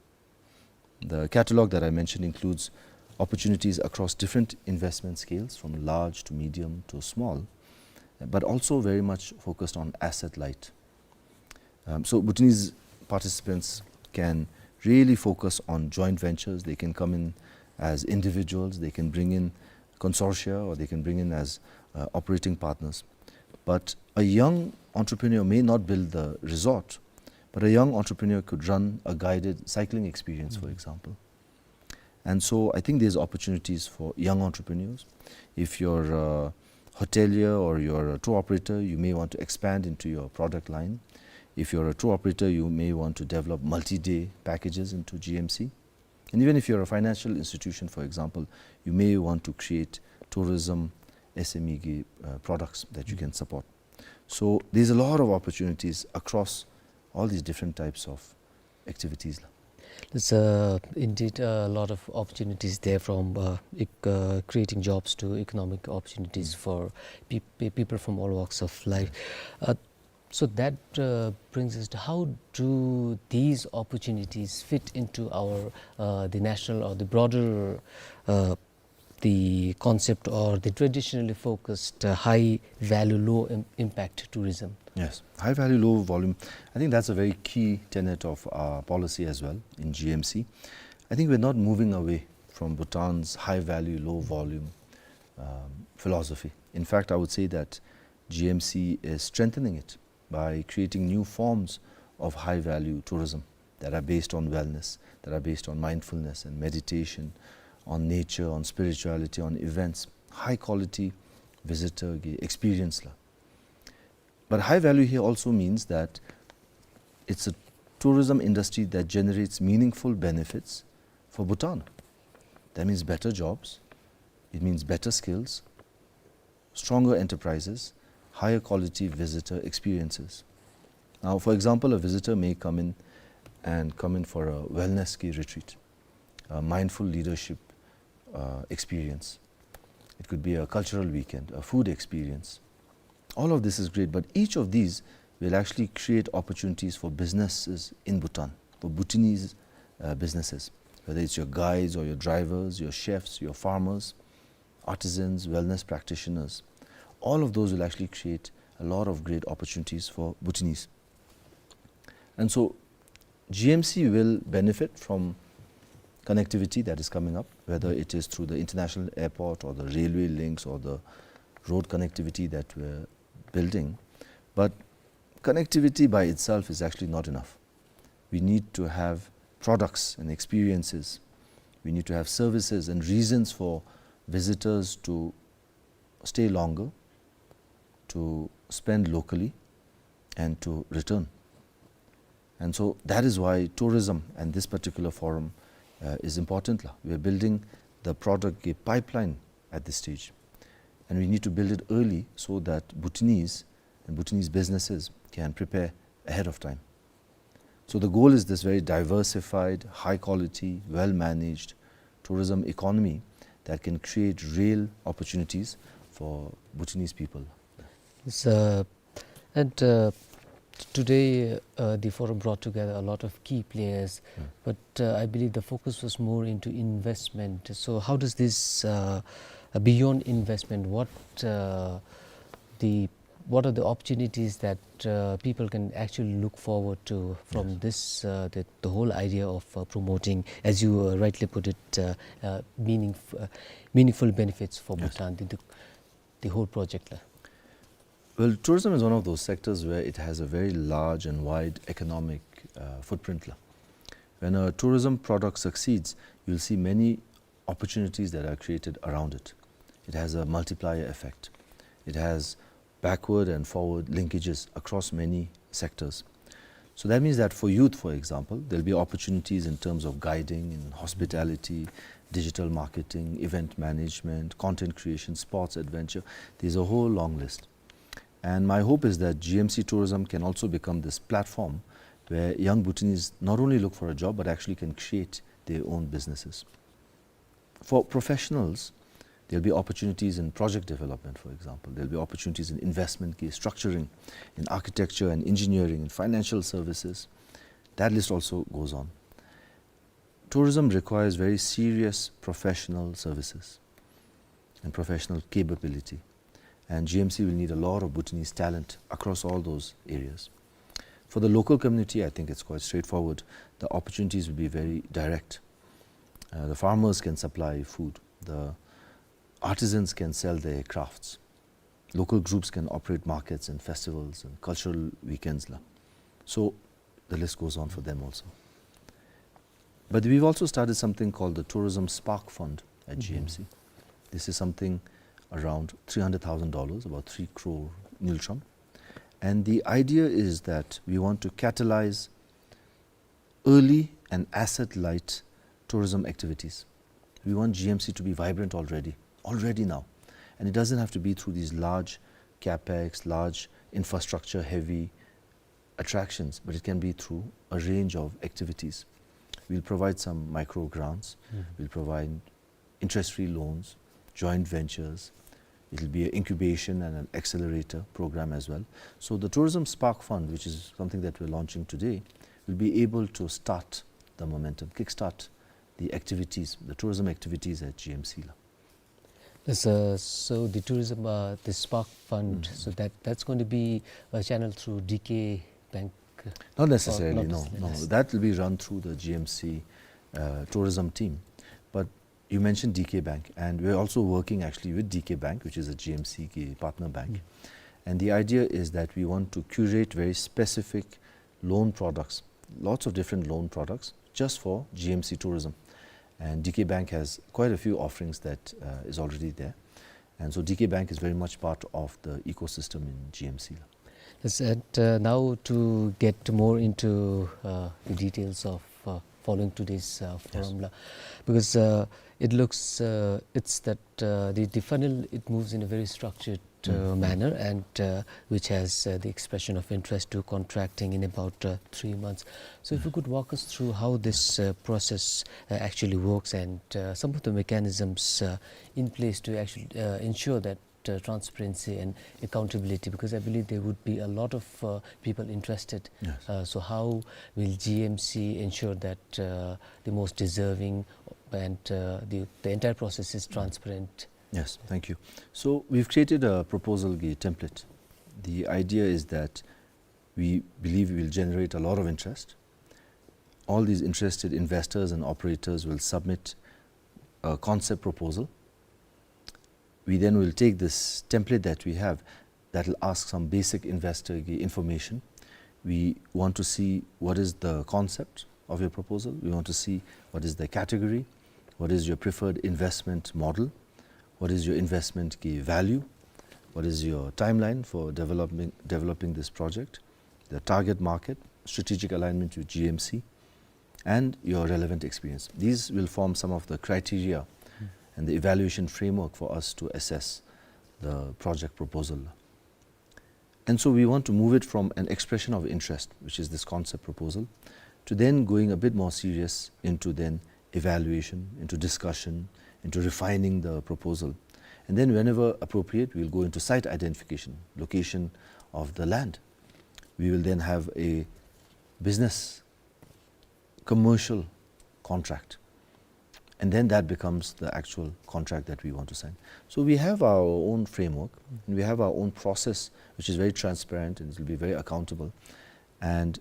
The catalog that I mentioned includes opportunities across different investment scales, from large to medium to small, but also very much focused on asset light. Um, so Bhutanese participants can really focus on joint ventures. They can come in as individuals, they can bring in consortia, or they can bring in as, uh, operating partners. But a young entrepreneur may not build the resort, but a young entrepreneur could run a guided cycling experience, for example. And so I think there's opportunities for young entrepreneurs. If you're a hotelier or you're a tour operator, you may want to expand into your product line. If you're a tour operator, you may want to develop multi-day packages into G M C. And even if you're a financial institution, for example, you may want to create tourism S M E, uh, products that you can support. So there's a lot of opportunities across all these different types of activities la. There's, uh, indeed a lot of opportunities there, from, uh, ec-, uh, creating jobs to economic opportunities for peop-, pe-, people from all walks of life. Uh, so that, uh, brings us to, how do these opportunities fit into our, uh, the national or the broader, uh, the concept or the traditionally focused, uh, high value, low im-, impact tourism? Yes, high value, low volume. I think that's a very key tenet of our policy as well in G M C. I think we're not moving away from Bhutan's high value, low volume, um, philosophy. In fact, I would say that G M C is strengthening it by creating new forms of high value tourism that are based on wellness, that are based on mindfulness and meditation, on nature, on spirituality, on events, high quality visitor ge experience la. But high value here also means that it's a tourism industry that generates meaningful benefits for Bhutan. That means better jobs, it means better skills, stronger enterprises, higher quality visitor experiences. Now, for example, a visitor may come in and come in for a wellness ki retreat, a mindful leadership, uh, experience. It could be a cultural weekend, a food experience. All of this is great, but each of these will actually create opportunities for businesses in Bhutan, for Bhutanese, uh, businesses, whether it's your guides or your drivers, your chefs, your farmers, artisans, wellness practitioners. All of those will actually create a lot of great opportunities for Bhutanese. And so G M C will benefit from connectivity that is coming up, whether it is through the international airport or the railway links or the road connectivity that we're building. But connectivity by itself is actually not enough. We need to have products and experiences. We need to have services and reasons for visitors to stay longer, to spend locally, and to return. And so that is why tourism and this particular forum, uh, is important la. We are building the product ge pipeline at this stage. And we need to build it early so that Bhutanese and Bhutanese businesses can prepare ahead of time. So the goal is this very diversified, high quality, well managed tourism economy that can create real opportunities for Bhutanese people. Yes, uh, and, uh, t-, today, uh, the forum brought together a lot of key players, but, uh, I believe the focus was more into investment. So how does this, uh, uh, beyond investment, what, uh, the what are the opportunities that uh, people can actually look forward to from Yes. this, uh, the, the whole idea of uh, promoting, as you uh, rightly put it, uh, uh, meaningf- uh, meaningful benefits for Yes. Bhutan, the, the, the whole project la? Well, tourism is one of those sectors where it has a very large and wide economic uh, footprint la. When a tourism product succeeds, you'll see many opportunities that are created around it. It has a multiplier effect. It has backward and forward linkages across many sectors. So that means that for youth, for example, there'll be opportunities in terms of guiding, in hospitality, digital marketing, event management, content creation, sports, adventure. There's a whole long list. And my hope is that G M C tourism can also become this platform where young Bhutanese not only look for a job, but actually can create their own businesses. For professionals, there'll be opportunities in project development, for example. There'll be opportunities in investment case structuring, in architecture and engineering, in financial services. That list also goes on. Tourism requires very serious professional services and professional capability. And G M C will need a lot of Bhutanese talent across all those areas. For the local community, I think it's quite straightforward. The opportunities will be very direct. Uh, the farmers can supply food. The artisans can sell their crafts. Local groups can operate markets and festivals and cultural weekends la. So the list goes on for them also. But we've also started something called the Tourism Spark Fund at Mm-hmm. G M C. This is something around three hundred thousand dollars, about three crore ngultrum. And the idea is that we want to catalyze early and asset-light tourism activities. We want G M C to be vibrant already, already now. And it doesn't have to be through these large capex, large infrastructure-heavy attractions, but it can be through a range of activities. We'll provide some micro grants. Mm-hmm. We'll provide interest-free loans, joint ventures. It'll be an incubation and an accelerator program as well. So the Tourism Spark Fund, which is something that we're launching today, will be able to start the momentum, kickstart the activities, the tourism activities at G M C la. Yes, uh, so the tourism, uh, the Spark Fund, Mm-hmm. so that, that's going to be a channel through D K Bank, uh, Not or necessarily, not no, necessarily, no. yes. That will be run through the G M C, uh, tourism team. But you mentioned D K Bank, and we're also working actually with D K Bank, which is a G M C ki partner bank. Mm. And the idea is that we want to curate very specific loan products, lots of different loan products just for G M C tourism. And D K Bank has quite a few offerings that, uh, is already there. And so D K Bank is very much part of the ecosystem in G M C. Yes, and, uh, now to get more into, uh, the details of, uh, following today's, uh, Yes. forum la, because, uh, it looks, uh, it's that, uh, the, the funnel, it moves in a very structured, uh, Mm-hmm. manner, and, uh, which has, uh, the expression of interest to contracting in about, uh, three months. So if you Mm. could walk us through how this, uh, process, uh, actually works and, uh, some of the mechanisms, uh, in place to actually, uh, ensure that uh, transparency and accountability, because I believe there would be a lot of, uh, people interested. Yes. Uh, so how will G M C ensure that, uh, the most deserving and, uh, the, the entire process is Mm. transparent? Yes, thank you. So we've created a proposal gi template. The idea is that we believe we will generate a lot of interest. All these interested investors and operators will submit a concept proposal. We then will take this template that we have that will ask some basic investor information. We want to see what is the concept of your proposal. We want to see what is the category, what is your preferred investment model, what is your investment ki value, what is your timeline for developing, developing this project, the target market, strategic alignment with G M C, and your relevant experience. These will form some of the criteria Mm. and the evaluation framework for us to assess the project proposal. And so we want to move it from an expression of interest, which is this concept proposal, to then going a bit more serious into then evaluation, into discussion, into refining the proposal. And then whenever appropriate, we'll go into site identification, location of the land. We will then have a business commercial contract. And then that becomes the actual contract that we want to sign. So we have our own framework, and we have our own process, which is very transparent and it will be very accountable. And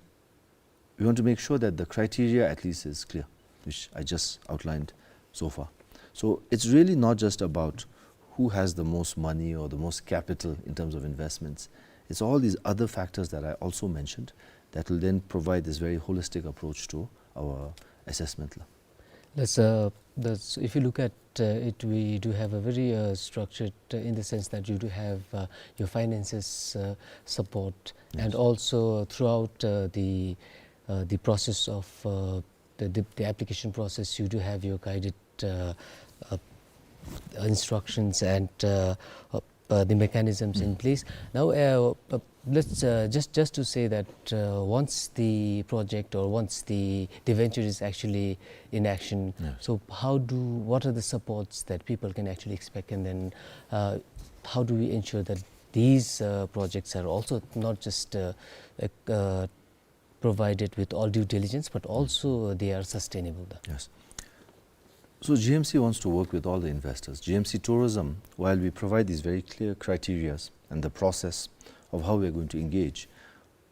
we want to make sure that the criteria at least is clear, which I just outlined so far. So it's really not just about who has the most money or the most capital in terms of investments. It's all these other factors that I also mentioned that will then provide this very holistic approach to our assessment. That's, uh, that's, if you look at, uh, it, we do have a very, uh, structured, uh, in the sense that you do have, uh, your finances, uh, support, and also throughout, uh, the, uh, the process of, uh, the, the, the application process, you do have your guided, uh, uh, instructions and, uh, uh, uh, the mechanisms in place. Now, uh, uh, let's, uh, just, just to say that, uh, once the project or once the, the venture is actually in action, so how do, what are the supports that people can actually expect, and then, uh, how do we ensure that these, uh, projects are also not just, uh, uh, uh, provided with all due diligence, but also they are sustainable? Yes. So G M C wants to work with all the investors. G M C Tourism, while we provide these very clear criterias and the process of how we are going to engage,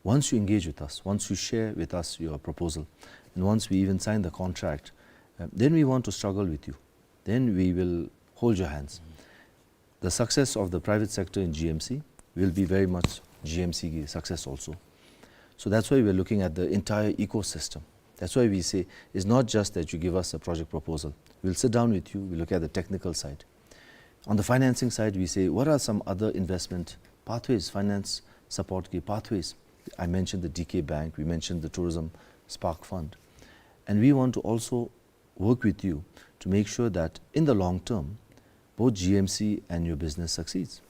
once you engage with us, once you share with us your proposal, and once we even sign the contract, uh, then we want to struggle with you. Then we will hold your hands. The success of the private sector in G M C will be very much G M C ki success also. So that's why we're looking at the entire ecosystem. That's why we say it's not just that you give us a project proposal. We'll sit down with you, we'll look at the technical side. On the financing side, we say, what are some other investment pathways, finance support ki pathways? I mentioned the D K Bank, we mentioned the Tourism Spark Fund. And we want to also work with you to make sure that in the long term, both G M C and your business succeeds.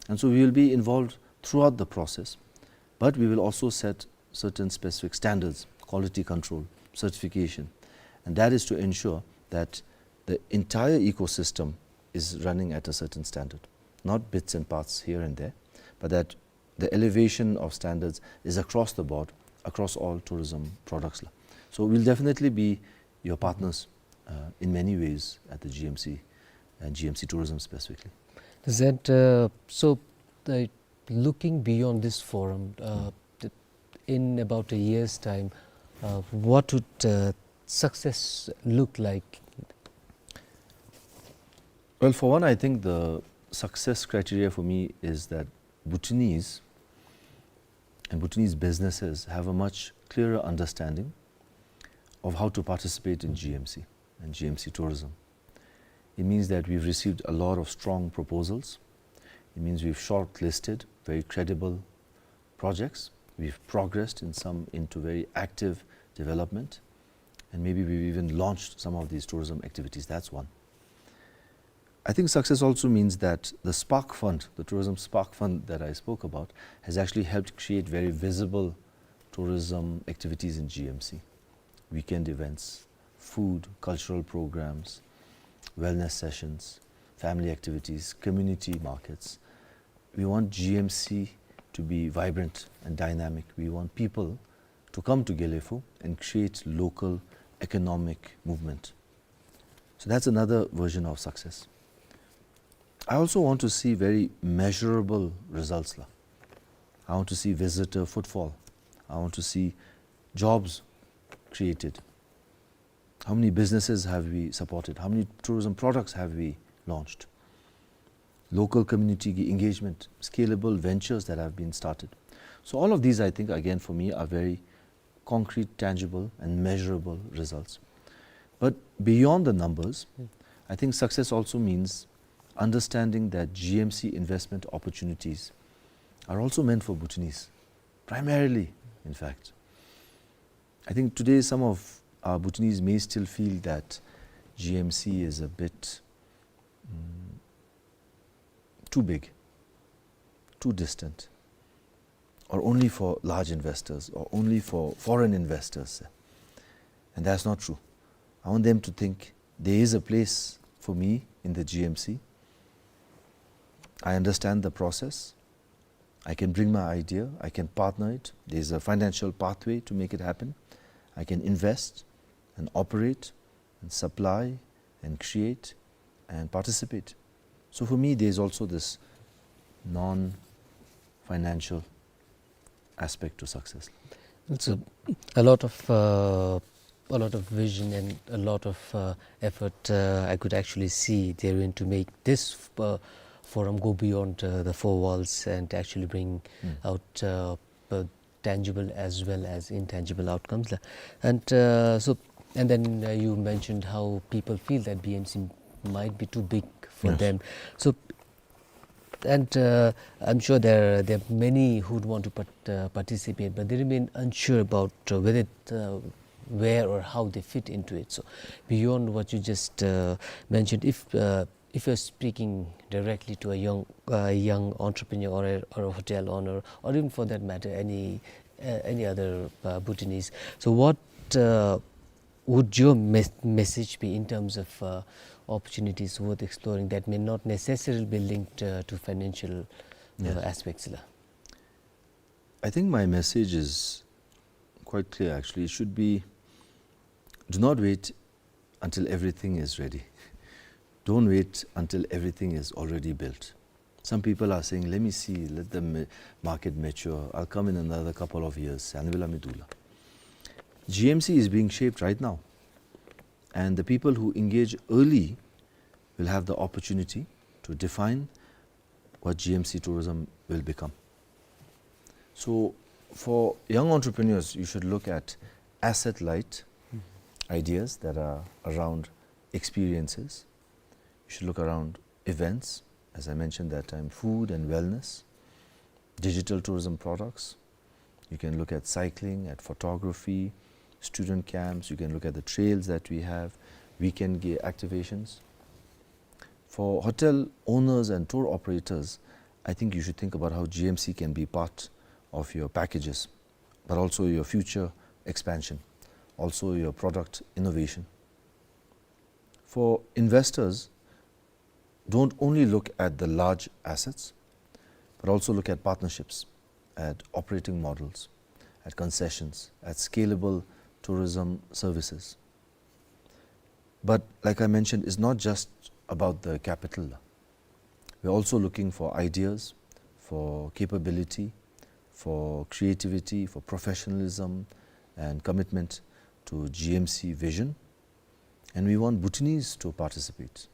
And so we will be involved throughout the process, but we will also set certain specific standards, quality control, certification, and that is to ensure that the entire ecosystem is running at a certain standard, not bits and parts here and there, but that the elevation of standards is across the board, across all tourism products la. So we'll definitely be your partners, uh, in many ways at the G M C and G M C Tourism specifically. Is that, uh, so, uh, looking beyond this forum, uh, th-, in about a year's time, uh, what would, uh, success look like? Well, for one, I think the success criteria for me is that Bhutanese and Bhutanese businesses have a much clearer understanding of how to participate in G M C and G M C tourism. It means that we've received a lot of strong proposals. It means we've shortlisted very credible projects. We've progressed in some into very active development. And maybe we've even launched some of these tourism activities. That's one. I think success also means that the Spark Fund, the Tourism Spark Fund that I spoke about, has actually helped create very visible tourism activities in G M C. Weekend events, food, cultural programs, wellness sessions, family activities, community markets. We want G M C to be vibrant and dynamic. We want people to come to Gelephu and create local economic movement. So that's another version of success. I also want to see very measurable results la. I want to see visitor footfall. I want to see jobs created. How many businesses have we supported? How many tourism products have we launched? Local community ki engagement, scalable ventures that have been started. So all of these, I think, again, for me, are very concrete, tangible, and measurable results. But beyond the numbers, I think success also means understanding that G M C investment opportunities are also meant for Bhutanese, primarily, in fact. I think today some of our Bhutanese may still feel that G M C is a bit, mm, too big, too distant, or only for large investors, or only for foreign investors. And that's not true. I want them to think there is a place for me in the G M C. I understand the process. I can bring my idea. I can partner it. There's a financial pathway to make it happen. I can invest and operate and supply and create and participate. So for me, there's also this non-financial aspect to success. It's a, a lot of, uh, a lot of vision and a lot of, uh, effort, uh, I could actually see therein to make this, uh, forum go beyond, uh, the four walls and actually bring out, uh, uh, tangible as well as intangible outcomes la. And, uh, so, and then, uh, you mentioned how people feel that B M C might be too big for them. So, and, uh, I'm sure there, there are many who'd want to part-, uh, participate, but they remain unsure about, uh, whether, uh, where or how they fit into it. So, beyond what you just, uh, mentioned, if, uh, if you're speaking directly to a young, uh, young entrepreneur or a, or a hotel owner, or even for that matter, any, uh, any other, uh, Bhutanese, so what, uh, would your mes-, message be in terms of, uh, opportunities worth exploring that may not necessarily be linked, uh, to financial, uh, aspects la? I think my message is quite clear, actually. It should be, do not wait until everything is ready. Don't wait until everything is already built. Some people are saying, "Let me see, let the ma-, market mature. I'll come in another couple of years." Ani vela mi dula. G M C is being shaped right now. And the people who engage early will have the opportunity to define what G M C tourism will become. So, for young entrepreneurs, you should look at asset-light ideas that are around experiences. You should look around events, as I mentioned that time, food and wellness, digital tourism products. You can look at cycling, at photography, student camps. You can look at the trails that we have, weekend ga-, activations. For hotel owners and tour operators, I think you should think about how G M C can be part of your packages, but also your future expansion, also your product innovation. For investors, don't only look at the large assets, but also look at partnerships, at operating models, at concessions, at scalable tourism services. But like I mentioned, it's not just about the capital. We're also looking for ideas, for capability, for creativity, for professionalism, and commitment to G M C vision. And we want Bhutanese to participate.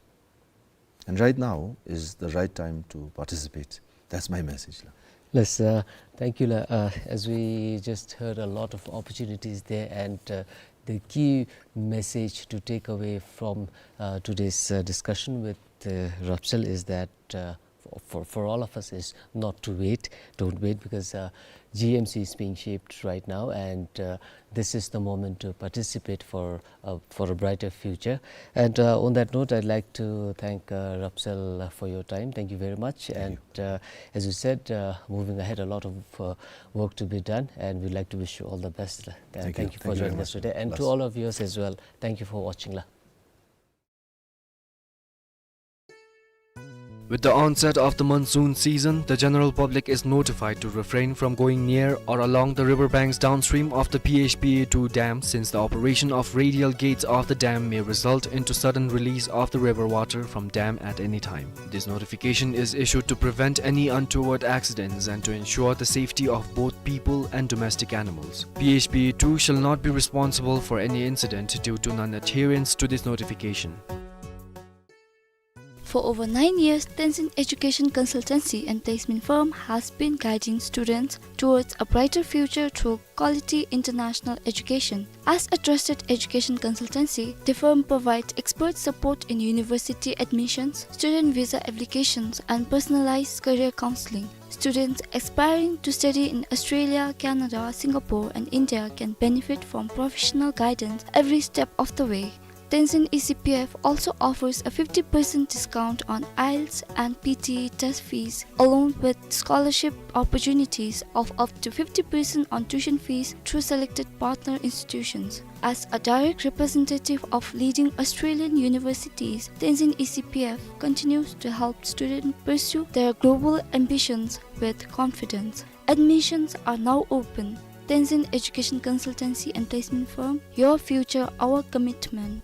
And right now is the right time to participate. That's my message la. Yes, uh, thank you la. Uh, as we just heard, a lot of opportunities there, and, uh, the key message to take away from, uh, today's, uh, discussion with, uh, Rapsel is that, uh, for, for, for all of us is not to wait. Don't wait, because, uh, G M C is being shaped right now, and, uh, this is the moment to participate for, uh, for a brighter future. And, uh, on that note, I'd like to thank, uh, Rapsel, uh, for your time. Thank you very much. And, uh, as you said, uh, moving ahead, a lot of, uh, work to be done, and we'd like to wish you all the best. Uh, thank you for joining us today, and to all our viewers as well. Thank you for watching la. With the onset of the monsoon season, the general public is notified to refrain from going near or along the river banks downstream of the P H P A two dam, since the operation of radial gates of the dam may result into sudden release of the river water from dam at any time. This notification is issued to prevent any untoward accidents and to ensure the safety of both people and domestic animals. P H P A two shall not be responsible for any incident due to non-adherence to this notification. For over nine years, Tenzin Education Consultancy and Placement Firm has been guiding students towards a brighter future through quality international education. As a trusted education consultancy, the firm provides expert support in university admissions, student visa applications, and personalized career counseling. Students aspiring to study in Australia, Canada, Singapore, and India can benefit from professional guidance every step of the way. Tenzin E C P F also offers a fifty percent discount on IELTS and P T E test fees, along with scholarship opportunities of up to fifty percent on tuition fees through selected partner institutions. As a direct representative of leading Australian universities, Tenzin E C P F continues to help students pursue their global ambitions with confidence. Admissions are now open. Tenzin Education Consultancy and Placement Firm, your future, our commitment.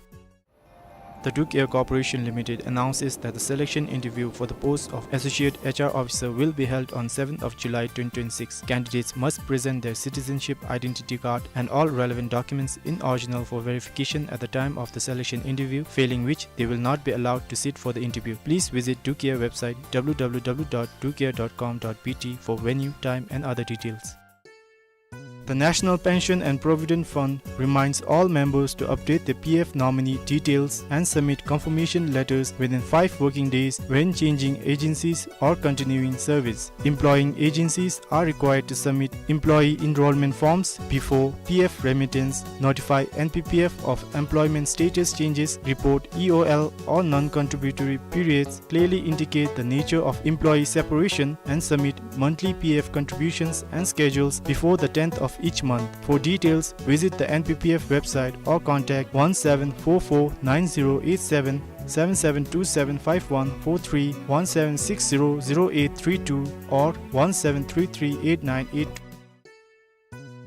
The Do Care Corporation Limited announces that the selection interview for the post of Associate H R Officer will be held on seventh of July twenty twenty-six. Candidates must present their citizenship identity card and all relevant documents in original for verification at the time of the selection interview, failing which they will not be allowed to sit for the interview. Please visit Do Care website w w w dot do care dot com dot b t for venue, time and other details. The National Pension and Provident Fund reminds all members to update their P F nominee details and submit confirmation letters within five working days when changing agencies or continuing service. Employing agencies are required to submit employee enrollment forms before P F remittance, notify N P P F of employment status changes, report E O L or non-contributory periods, clearly indicate the nature of employee separation, and submit monthly P F contributions and schedules before the tenth of each month. For details, visit the N P P F website or contact one seven four four nine zero eight seven, seven seven two seven five one four three, one seven six zero zero eight three two, or one seven three three eight nine eight.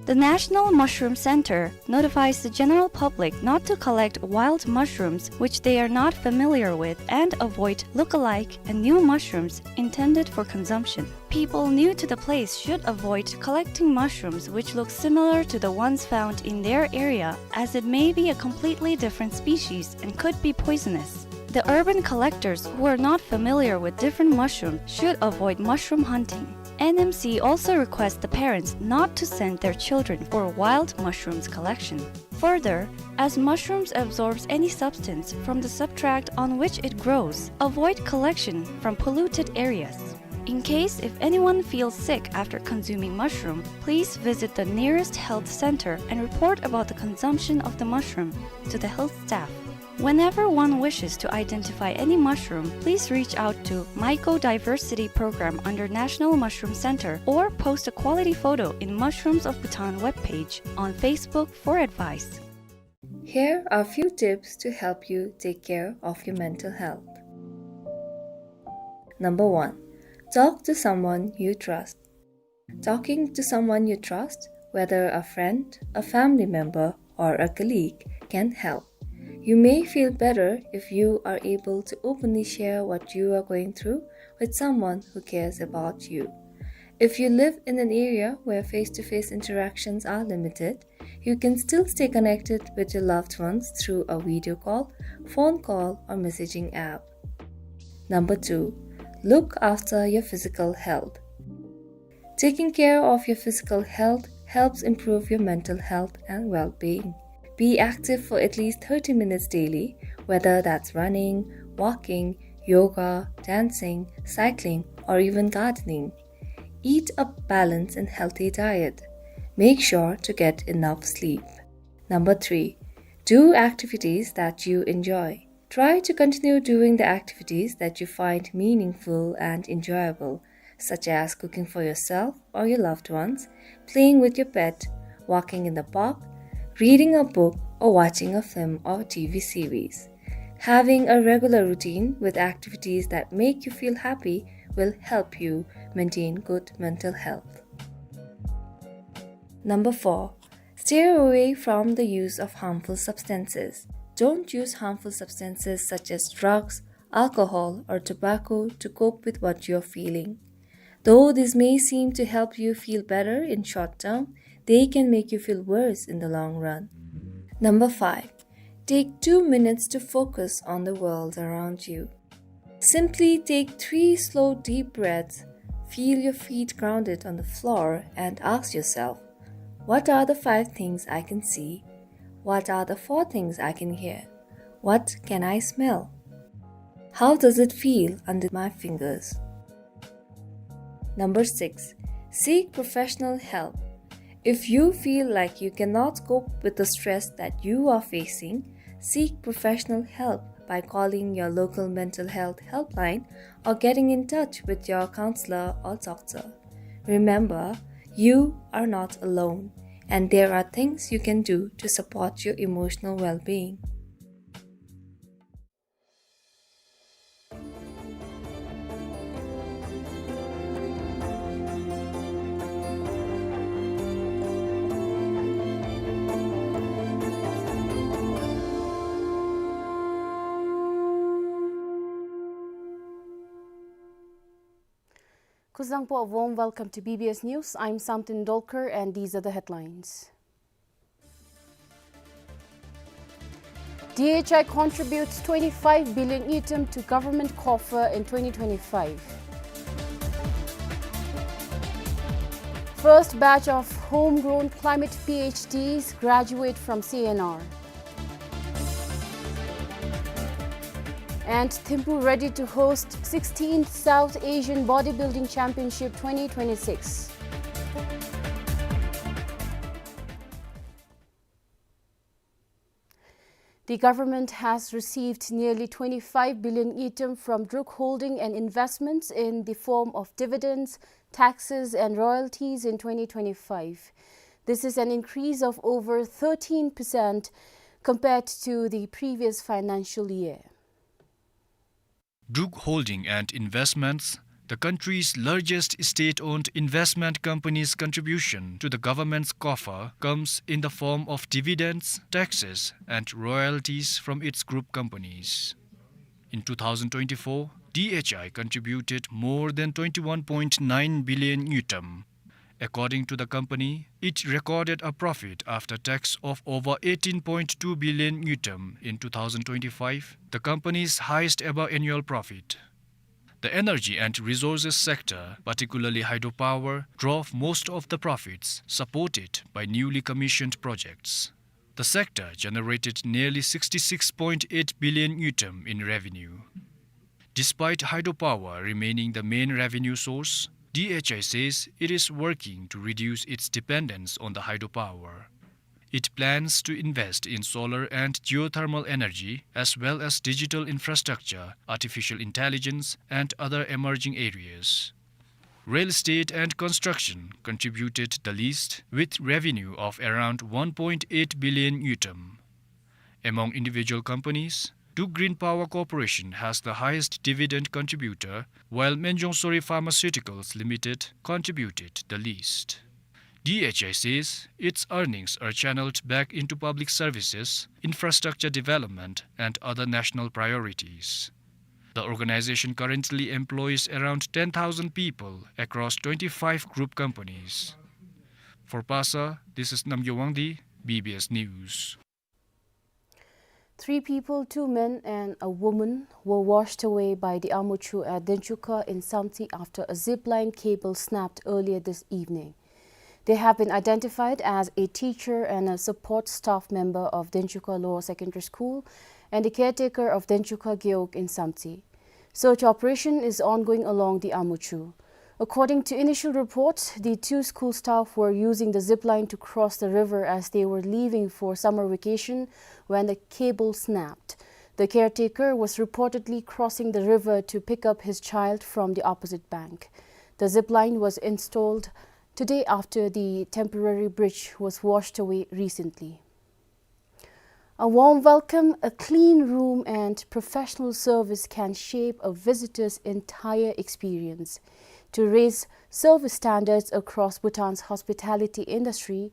The National Mushroom Center notifies the general public not to collect wild mushrooms which they are not familiar with and avoid look-alike and new mushrooms intended for consumption. People new to the place should avoid collecting mushrooms which look similar to the ones found in their area, as it may be a completely different species and could be poisonous. The urban collectors who are not familiar with different mushrooms should avoid mushroom hunting. N M C also requests the parents not to send their children for wild mushrooms collection. Further, as mushrooms absorbs any substance from the substrate on which it grows, avoid collection from polluted areas. In case if anyone feels sick after consuming mushroom, please visit the nearest health center and report about the consumption of the mushroom to the health staff. Whenever one wishes to identify any mushroom, please reach out to Mycodiversity Program under National Mushroom Center or post a quality photo in Mushrooms of Bhutan webpage on Facebook for advice. Here are few tips to help you take care of your mental health. Number one, talk to someone you trust. Talking to someone you trust, whether a friend, a family member, or a colleague, can help. You may feel better if you are able to openly share what you are going through with someone who cares about you. If you live in an area where face-to-face interactions are limited, you can still stay connected with your loved ones through a video call, phone call, or messaging app. Number two, look after your physical health. Taking care of your physical health helps improve your mental health and well-being. Be active for at least thirty minutes daily, whether that's running, walking, yoga, dancing, cycling, or even gardening. Eat a balanced and healthy diet. Make sure to get enough sleep. Number three, do activities that you enjoy. Try to continue doing the activities that you find meaningful and enjoyable, such as cooking for yourself or your loved ones, playing with your pet, walking in the park, reading a book, or watching a film or T V series. Having a regular routine with activities that make you feel happy will help you maintain good mental health. Number four, stay away from the use of harmful substances. Don't use harmful substances such as drugs, alcohol, or tobacco to cope with what you're feeling. Though this may seem to help you feel better in short term, they can make you feel worse in the long run. Number five, take two minutes to focus on the world around you. Simply take three slow, deep breaths, feel your feet grounded on the floor, and ask yourself, "What are the five things I can see? What are the four things I can hear? What can I smell? How does it feel under my fingers?" Number six, seek professional help. If you feel like you cannot cope with the stress that you are facing, seek professional help by calling your local mental health helpline or getting in touch with your counselor or doctor. Remember, you are not alone, and there are things you can do to support your emotional well-being. Zangpo, a warm welcome to B B S News. I'm Samten Dolkar, and these are the headlines. D H I contributes twenty-five billion ngultrum to government coffer in twenty twenty-five. First batch of homegrown climate P H Ds graduate from C N R. And Thimphu ready to host sixteenth South Asian Bodybuilding Championship twenty twenty-six. The government has received nearly twenty-five billion ngultrum from Druk Holding and investments in the form of dividends, taxes and royalties in twenty twenty-five. This is an increase of over thirteen percent compared to the previous financial year. Druk Holding and Investments, the country's largest state-owned investment company's contribution to the government's coffer, comes in the form of dividends, taxes, and royalties from its group companies. In two thousand twenty-four, D H I contributed more than twenty-one point nine billion ngultrum. According to the company, it recorded a profit after tax of over eighteen point two billion ngultrum in two thousand twenty-five, the company's highest ever annual profit. The energy and resources sector, particularly hydropower, drove most of the profits, supported by newly commissioned projects. The sector generated nearly sixty-six point eight billion ngultrum in revenue. Despite hydropower remaining the main revenue source, D H I says it is working to reduce its dependence on the hydropower. It plans to invest in solar and geothermal energy, as well as digital infrastructure, artificial intelligence, and other emerging areas. Real estate and construction contributed the least, with revenue of around one point eight billion ngultrum. Among individual companies, Druk Green Power Corporation has the highest dividend contributor, while Menjongsori Pharmaceuticals Limited contributed the least. D H I says its earnings are channeled back into public services, infrastructure development, and other national priorities. The organization currently employs around ten thousand people across twenty-five group companies. For Pasa, this is Namgyo Wangdi, B B S News. Three people, two men and a woman, were washed away by the Amuchu at Denchuka in Samtse after a zip line cable snapped earlier this evening. They have been identified as a teacher and a support staff member of Denchuka Lower Secondary School and a caretaker of Denchuka Gewog in Samtse. Search operation is ongoing along the Amuchu. According to initial reports, the two school staff were using the zip line to cross the river as they were leaving for summer vacation when the cable snapped. The caretaker was reportedly crossing the river to pick up his child from the opposite bank. The zip line was installed today after the temporary bridge was washed away recently. A warm welcome, a clean room, and professional service can shape a visitor's entire experience. To raise service standards across Bhutan's hospitality industry,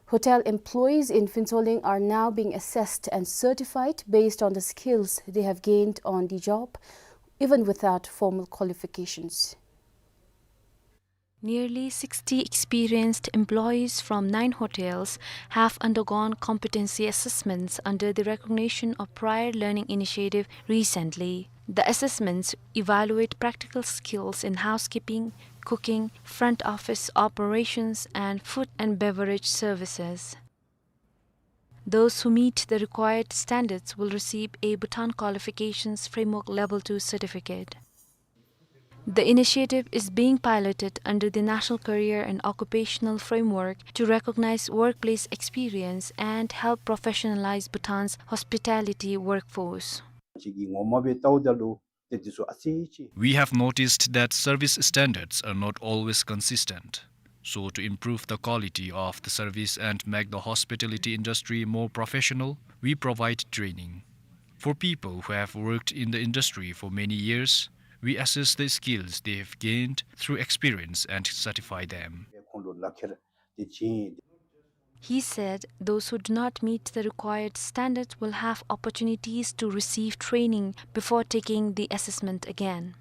hotel employees in Phuentsholing are now being assessed and certified based on the skills they have gained on the job, even without formal qualifications. Nearly sixty experienced employees from nine hotels have undergone competency assessments under the Recognition of Prior Learning Initiative recently. The assessments evaluate practical skills in housekeeping, cooking, front office operations, and food and beverage services. Those who meet the required standards will receive a Bhutan Qualifications Framework Level two certificate. The initiative is being piloted under the National Career and Occupational Framework to recognize workplace experience and help professionalize Bhutan's hospitality workforce. We have noticed that service standards are not always consistent. So, to improve the quality of the service and make the hospitality industry more professional, we provide training. For people who have worked in the industry for many years, we assess the skills they have gained through experience and certify them. He said those who do not meet the required standards will have opportunities to receive training before taking the assessment again.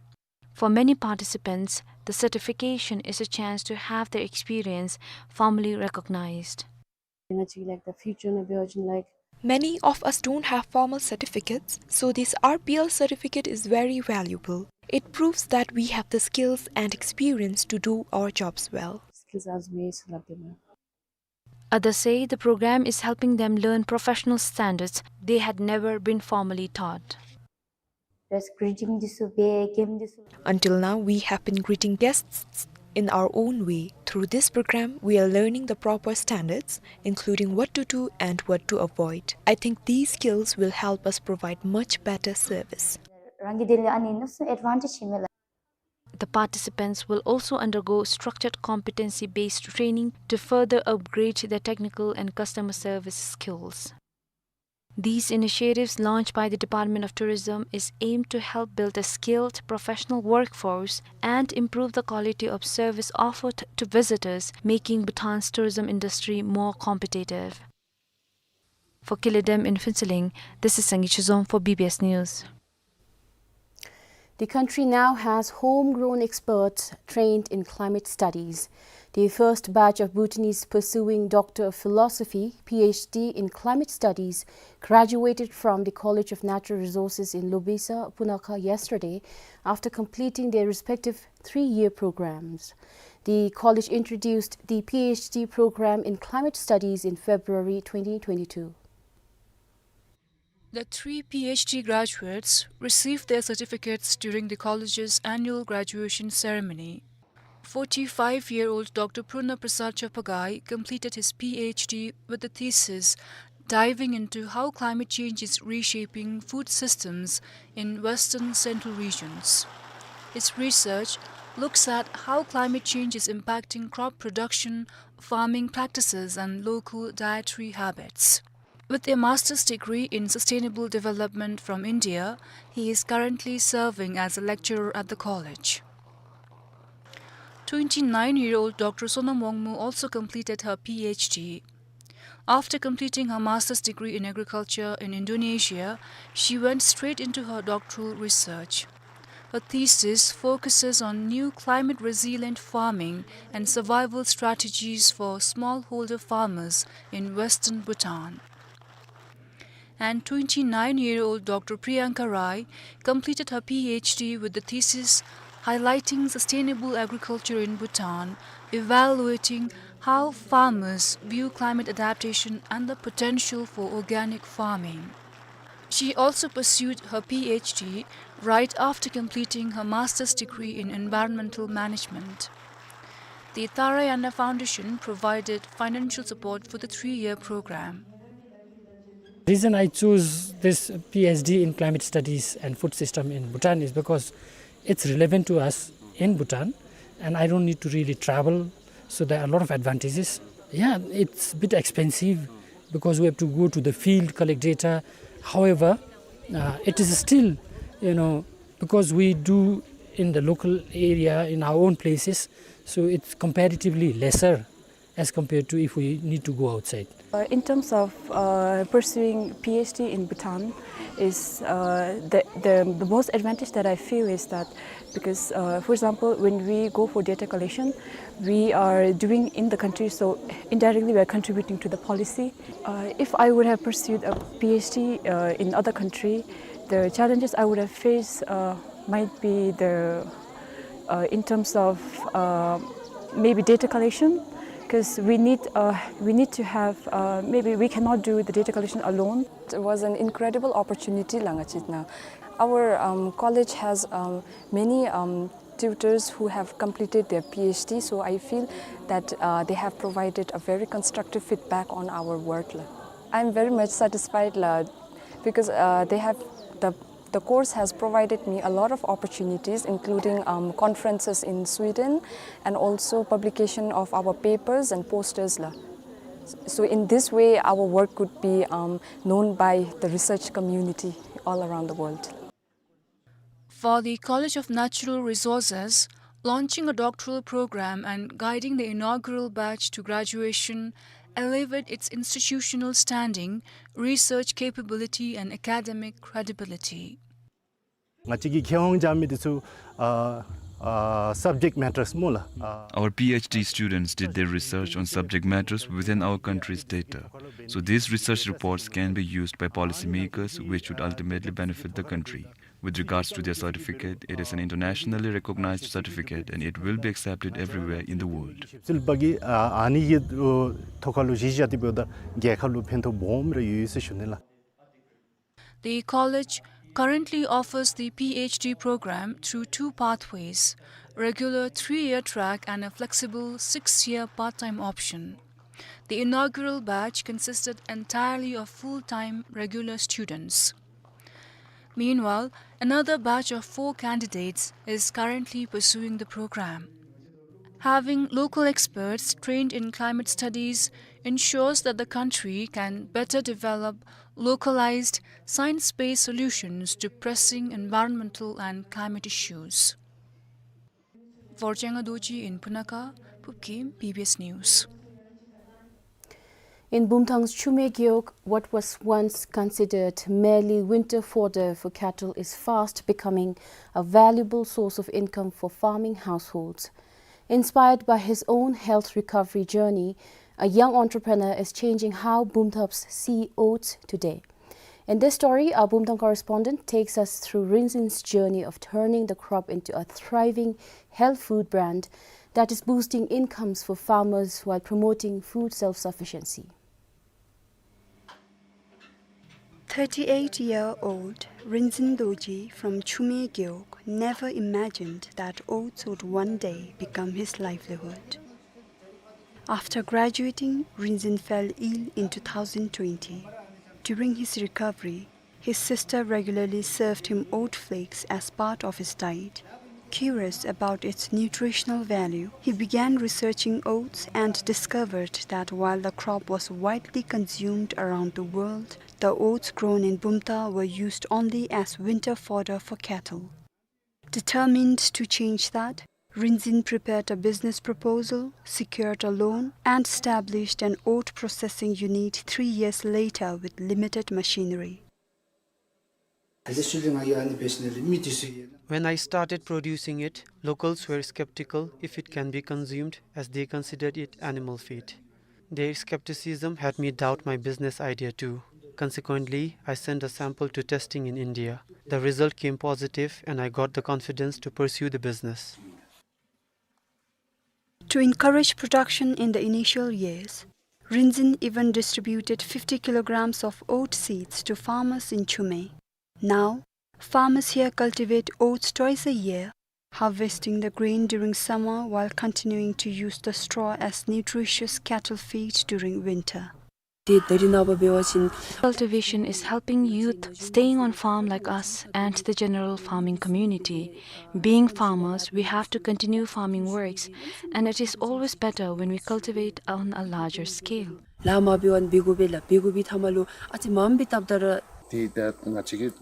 For many participants, The certification is a chance to have their experience formally recognized. Like the future, like, many of us don't have formal certificates, so this R P L certificate is very valuable. It proves that we have the skills and experience to do our jobs well. Skills as we select them. Others say the program is helping them learn professional standards they had never been formally taught. Until now, we have been greeting guests in our own way. Through this program, we are learning the proper standards, including what to do and what to avoid. I think these skills will help us provide much better service. The participants will also undergo structured competency-based training to further upgrade their technical and customer service skills. These initiatives launched by the Department of Tourism is aimed to help build a skilled professional workforce and improve the quality of service offered to visitors, making Bhutan's tourism industry more competitive. For Kile Dem in Phuentsholing, this is Sangi Chizom for B B S News. The country now has homegrown experts trained in climate studies. The first batch of Bhutanese pursuing Doctor of Philosophy, P H D in Climate Studies, graduated from the College of Natural Resources in Lobesa, Punakha yesterday after completing their respective three-year programs. The college introduced the P H D program in Climate Studies in February twenty twenty-two. The three P H D graduates received their certificates during the college's annual graduation ceremony. Forty-five-year-old Doctor Purna Prasad Chaphagai completed his P H D with the thesis diving into how climate change is reshaping food systems in western central regions. His research looks at how climate change is impacting crop production, farming practices, and local dietary habits. With a master's degree in sustainable development from India, he is currently serving as a lecturer at the college. Twenty-nine-year-old Doctor Sonam Wangmo also completed her P H D. After completing her master's degree in agriculture in Indonesia, she went straight into her doctoral research. Her thesis focuses on new climate-resilient farming and survival strategies for smallholder farmers in western Bhutan. And twenty-nine-year-old Doctor Priyanka Rai completed her P H D with the thesis highlighting sustainable agriculture in Bhutan, evaluating how farmers view climate adaptation and the potential for organic farming. She also pursued her P H D right after completing her master's degree in environmental management. The Tarayana Foundation provided financial support for the three-year program. Reason I choose this P H D in climate studies and food system in Bhutan is because it's relevant to us in Bhutan, and I don't need to really travel, so there are a lot of advantages. Yeah, it's a bit expensive because we have to go to the field, collect data. However, uh, it is still, you know, because we do in the local area, in our own places, so it's comparatively lesser as compared to if we need to go outside. Uh, in terms of, uh, pursuing P H D in Bhutan, is, uh, the, the, the most advantage that I feel is that because, uh, for example, when we go for data collection, we are doing in the country, so indirectly we are contributing to the policy. Uh, if I would have pursued a P H D, uh, in other country, the challenges I would have faced, uh, might be the, uh, in terms of, uh, maybe data collection, 'cause we need, uh, we need to have, uh, maybe we cannot do the data collection alone. It was an incredible opportunity, la nga chit na. Our, um, college has, um, many, um, tutors who have completed their P H D, so I feel that, uh, they have provided a very constructive feedback on our work, la. I'm very much satisfied, la, because, uh, they have, the, the course has provided me a lot of opportunities, including, um, conferences in Sweden and also publication of our papers and posters, la. So in this way, our work could be, um, known by the research community all around the world. For the College of Natural Resources, launching a doctoral program and guiding the inaugural batch to graduation elevate its institutional standing, research capability, and academic credibility. ང་བཅས་ཀྱི་མཁས་དབང་སྦྱང་མི་འདི་ཚུ་ཨ་ uh, subject matters སྨོ་ལགས། Uh, our P H D students did their research on subject matters within our country's data. So these research reports can be used by policymakers, which would ultimately benefit the country. With regards to their certificate, it is an internationally recognized certificate and it will be accepted everywhere in the world. ཞིབ་འཚོལ་པ་གིས་ཨ་ཨ་ནི་གི་ཐོག་ཁར་ལུ་གཞི་བཞག་སྟེ་འབདཝ་ད་རྒྱལ་ཁབ་ལུ་ཕན་ཐོགས་སྦོམ་རེ་ཡོད་ཟེར་ཞུ་ནི་ལགས། The college currently offers the P H D program through two pathways, regular three-year track and a flexible six-year part-time option. The inaugural batch consisted entirely of full-time regular students. Meanwhile, another batch of four candidates is currently pursuing the program. Having local experts trained in climate studies ensures that the country can better develop localized, science-based solutions to pressing environmental and climate issues. Vorchanga Dorji in Punakha, Phubkhim, B B S News. In Bumthang's Chumey Gewog, what was once considered merely winter fodder for cattle is fast becoming a valuable source of income for farming households. Inspired by his own health recovery journey, a young entrepreneur is changing how Bumthangpas see oats today. In this story, our Bumthang correspondent takes us through Rinzin's journey of turning the crop into a thriving health food brand that is boosting incomes for farmers while promoting food self-sufficiency. Thirty-eight-year-old Rinzin Dorji from Chumey Gewog never imagined that oats would one day become his livelihood. After graduating, Rinzin fell ill in two thousand twenty. During his recovery, his sister regularly served him oat flakes as part of his diet. Curious about its nutritional value, he began researching oats and discovered that while the crop was widely consumed around the world, the oats grown in Bumthang were used only as winter fodder for cattle. Determined to change that, Rinzin prepared a business proposal, secured a loan, and established an oat processing unit three years later with limited machinery. When I started producing it, locals were skeptical if it can be consumed, as they considered it animal feed. Their skepticism had me doubt my business idea too. Consequently, I sent a sample to testing in India. The result came positive and I got the confidence to pursue the business. To encourage production in the initial years, Rinzin even distributed fifty kilograms of oat seeds to farmers in Chumey. Now, farmers here cultivate oats twice a year, harvesting the grain during summer while continuing to use the straw as nutritious cattle feed during winter. Cultivation is helping youth staying on farm like us and the general farming community. Being farmers, we have to continue farming works, and it is always better when we cultivate on a larger scale. ལཱ་མ་འབད་བར་འབད་དགོ་པས་ལགས། འབད་དགོ་པའི་མཐའ་མ་ལུ་ཨ་ཙི་མངམ་སྦེ་བཏབ་ད་ར། ཏེ་ད་ང་བཅས་ཀྱིས་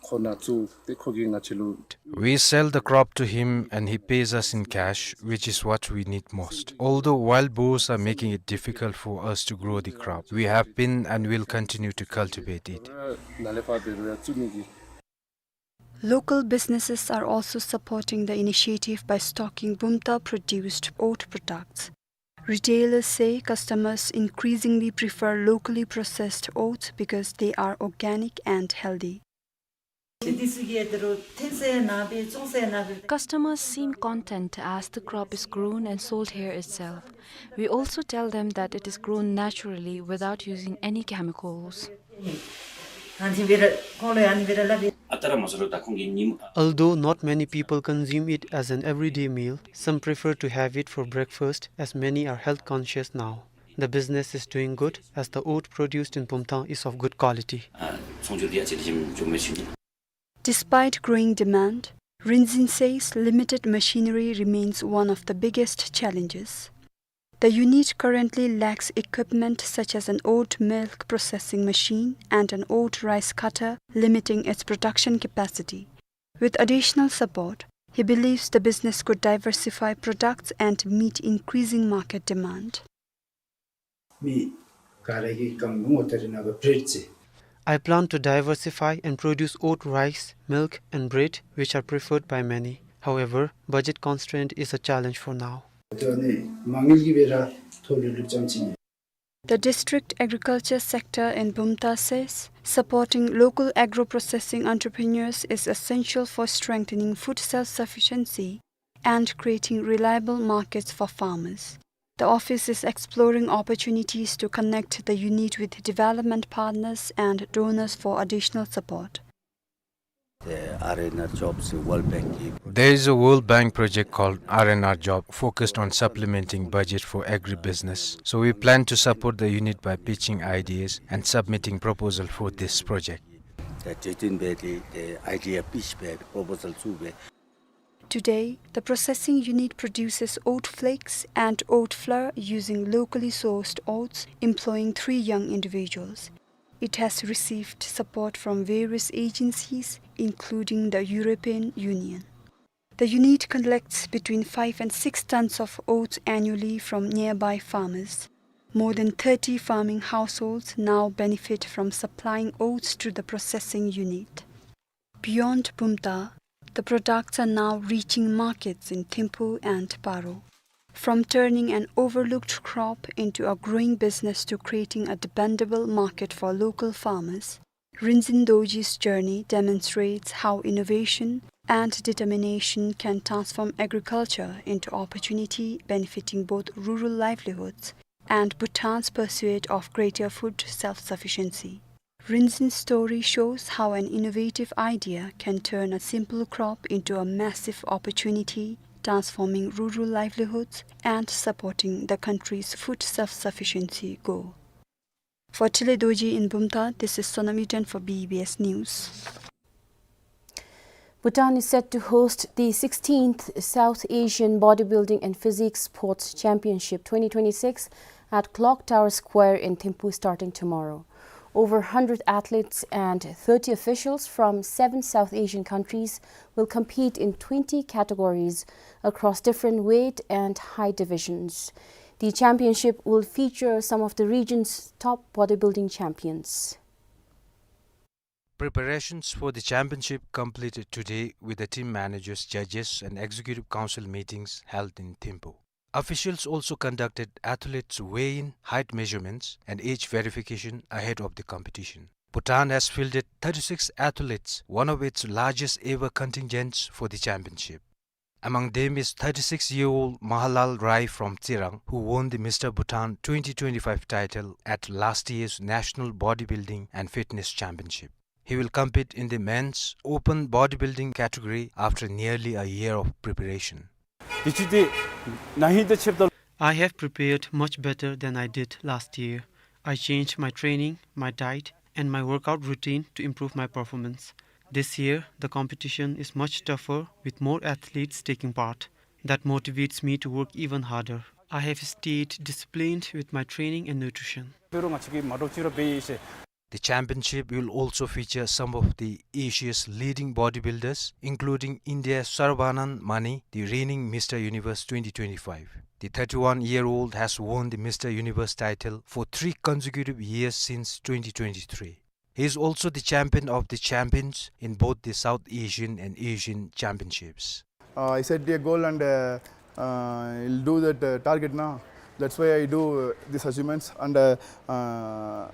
ཁོ་ནཱ་བཙུགས་ཏེ་ཁོ་གིས་ང་བཅས་ལུ། We sell the crop to him and he pays us in cash, which is what we need most. Although wild boars are making it difficult for us to grow the crop, we have been and will continue to cultivate it. ནཱ་ལས་ཕར་འབད་རུང་ཡང་བཙུགས་ནི་གི། Local businesses are also supporting the initiative by stocking Bumthang produced oat products. Retailers say customers increasingly prefer locally processed oats because they are organic and healthy. Customers seem content as the crop is grown and sold here itself. We also tell them that it is grown naturally without using any chemicals. Although not many people consume it as an everyday meal, some prefer to have it for breakfast as many are health conscious now. The business is doing good as the oat produced in Bumthang is of good quality. Despite growing demand, Rinzin says limited machinery remains one of the biggest challenges. The unit currently lacks equipment such as an oat milk processing machine and an oat rice cutter, limiting its production capacity. With additional support, he believes the business could diversify products and meet increasing market demand. I plan to diversify and produce oat rice, milk and bread, which are preferred by many. However, budget constraint is a challenge for now. ཏེ་ཨ་ནི་མ་དངུལ་གྱི་སྦེ་ར་ཐོག་ལུ་ལུག་ཙམ་ཅིག་ཨིན། The district agriculture sector in Bumthang says supporting local agro-processing entrepreneurs is essential for strengthening food self-sufficiency and creating reliable markets for farmers. The office is exploring opportunities to connect the unit with development partners and donors for additional support. The R and R jobs, World Bank ki. There is a World Bank project called R and R job focused on supplementing budget for agribusiness. So we plan to support the unit by pitching ideas and submitting proposal for this project. The Jetin Bedi, the idea pitch bed, proposal chu bed. Today, the processing unit produces oat flakes and oat flour using locally sourced oats, employing three young individuals. It has received support from various agencies, including the European Union. The unit collects between five and six tons of oats annually from nearby farmers. More than thirty farming households now benefit from supplying oats to the processing unit. Beyond Bumthang, the products are now reaching markets in Thimphu and Paro. From turning an overlooked crop into a growing business to creating a dependable market for local farmers, Rinzin Dorji's journey demonstrates how innovation and determination can transform agriculture into opportunity benefiting both rural livelihoods and Bhutan's pursuit of greater food self-sufficiency. Rinzin's story shows how an innovative idea can turn a simple crop into a massive opportunity, transforming rural livelihoods and supporting the country's food self-sufficiency goal. For Tile Dorji in Bumthang, this is Sonam Iten for B B S News. Bhutan is set to host the sixteenth South Asian Bodybuilding and Physique Sports Championship twenty twenty-six at Clock Tower Square in Thimphu starting tomorrow. Over hundred athletes and thirty officials from seven South Asian countries will compete in twenty categories across different weight and height divisions. The championship will feature some of the region's top bodybuilding champions. Preparations for the championship completed today with the team managers, judges, and executive council meetings held in Thimphu. Officials also conducted athletes' weigh-in, height measurements, and age verification ahead of the competition. Bhutan has fielded thirty-six athletes, one of its largest ever contingents for the championship. Among them is thirty-six-year-old Mahalal Rai from Tsirang, who won the Mister Bhutan twenty twenty-five title at last year's National Bodybuilding and Fitness Championship. He will compete in the men's open bodybuilding category after nearly a year of preparation. I have prepared much better than I did last year. I changed my training, my diet, and my workout routine to improve my performance. This year, the competition is much tougher with more athletes taking part. That motivates me to work even harder. I have stayed disciplined with my training and nutrition. The championship will also feature some of the Asia's leading bodybuilders, including India's Sarbannand Mani, the reigning Mister Universe twenty twenty-five. The thirty-one-year-old has won the Mister Universe title for three consecutive years since twenty twenty-three. He is also the champion of the champions in both the South Asian and Asian championships. Uh, I set a goal and, uh, uh, I'll do that, uh, target now. That's why I do, uh, these achievements. And, uh, uh,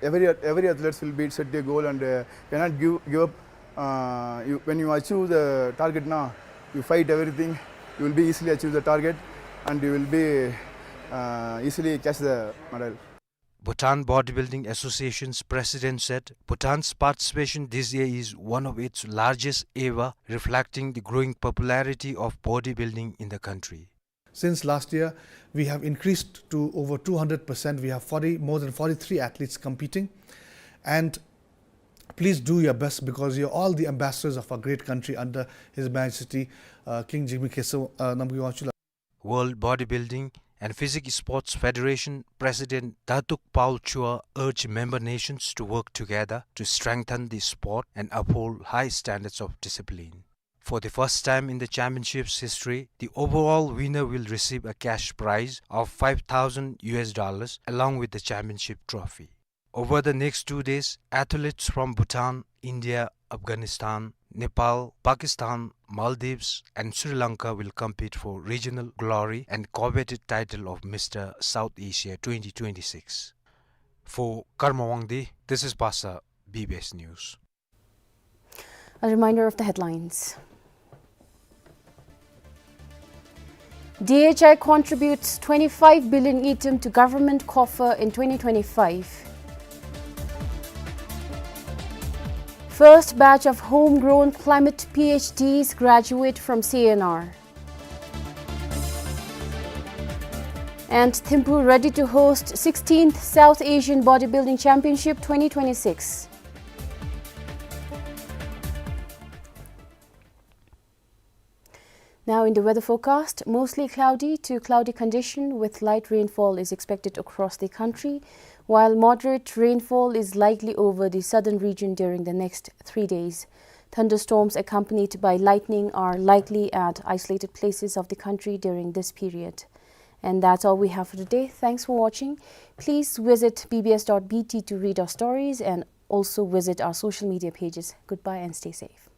every, every athletes will be set a goal and, uh, cannot give, give up. Uh, you, when you achieve the target now, you fight everything, you will be easily achieve the target and you will be, uh, easily catch the medal. Bhutan Bodybuilding Association's president said Bhutan's participation this year is one of its largest ever, reflecting the growing popularity of bodybuilding in the country. Since last year, we have increased to over two hundred percent. We have forty, more than forty-three athletes competing. And please do your best because you're all the ambassadors of our great country under His Majesty, uh, King Jigme Khesar, uh, Namgay Wangchuck. World Bodybuilding and Physique Sports Federation President Datuk Paul Chua urged member nations to work together to strengthen the sport and uphold high standards of discipline. For the first time in the championship's history, the overall winner will receive a cash prize of five thousand U S dollars along with the championship trophy. Over the next two days, athletes from Bhutan, India, Afghanistan, Nepal, Pakistan, Maldives, and Sri Lanka will compete for regional glory and coveted title of Mister South Asia twenty twenty-six. For Karma Wangdi, this is Basa, B B S News. A reminder of the headlines. D H I contributes twenty-five billion ngultrum to government coffer in twenty twenty-five. First batch of homegrown climate P H Ds graduate from C N R. And Thimphu ready to host sixteenth South Asian Bodybuilding Championship twenty twenty-six. Now in the weather forecast, mostly cloudy to cloudy condition with light rainfall is expected across the country, while moderate rainfall is likely over the southern region during the next three days. Thunderstorms accompanied by lightning are likely at isolated places of the country during this period. And that's all we have for today. Thanks for watching. Please visit B B S dot B T to read our stories and also visit our social media pages. Goodbye and stay safe.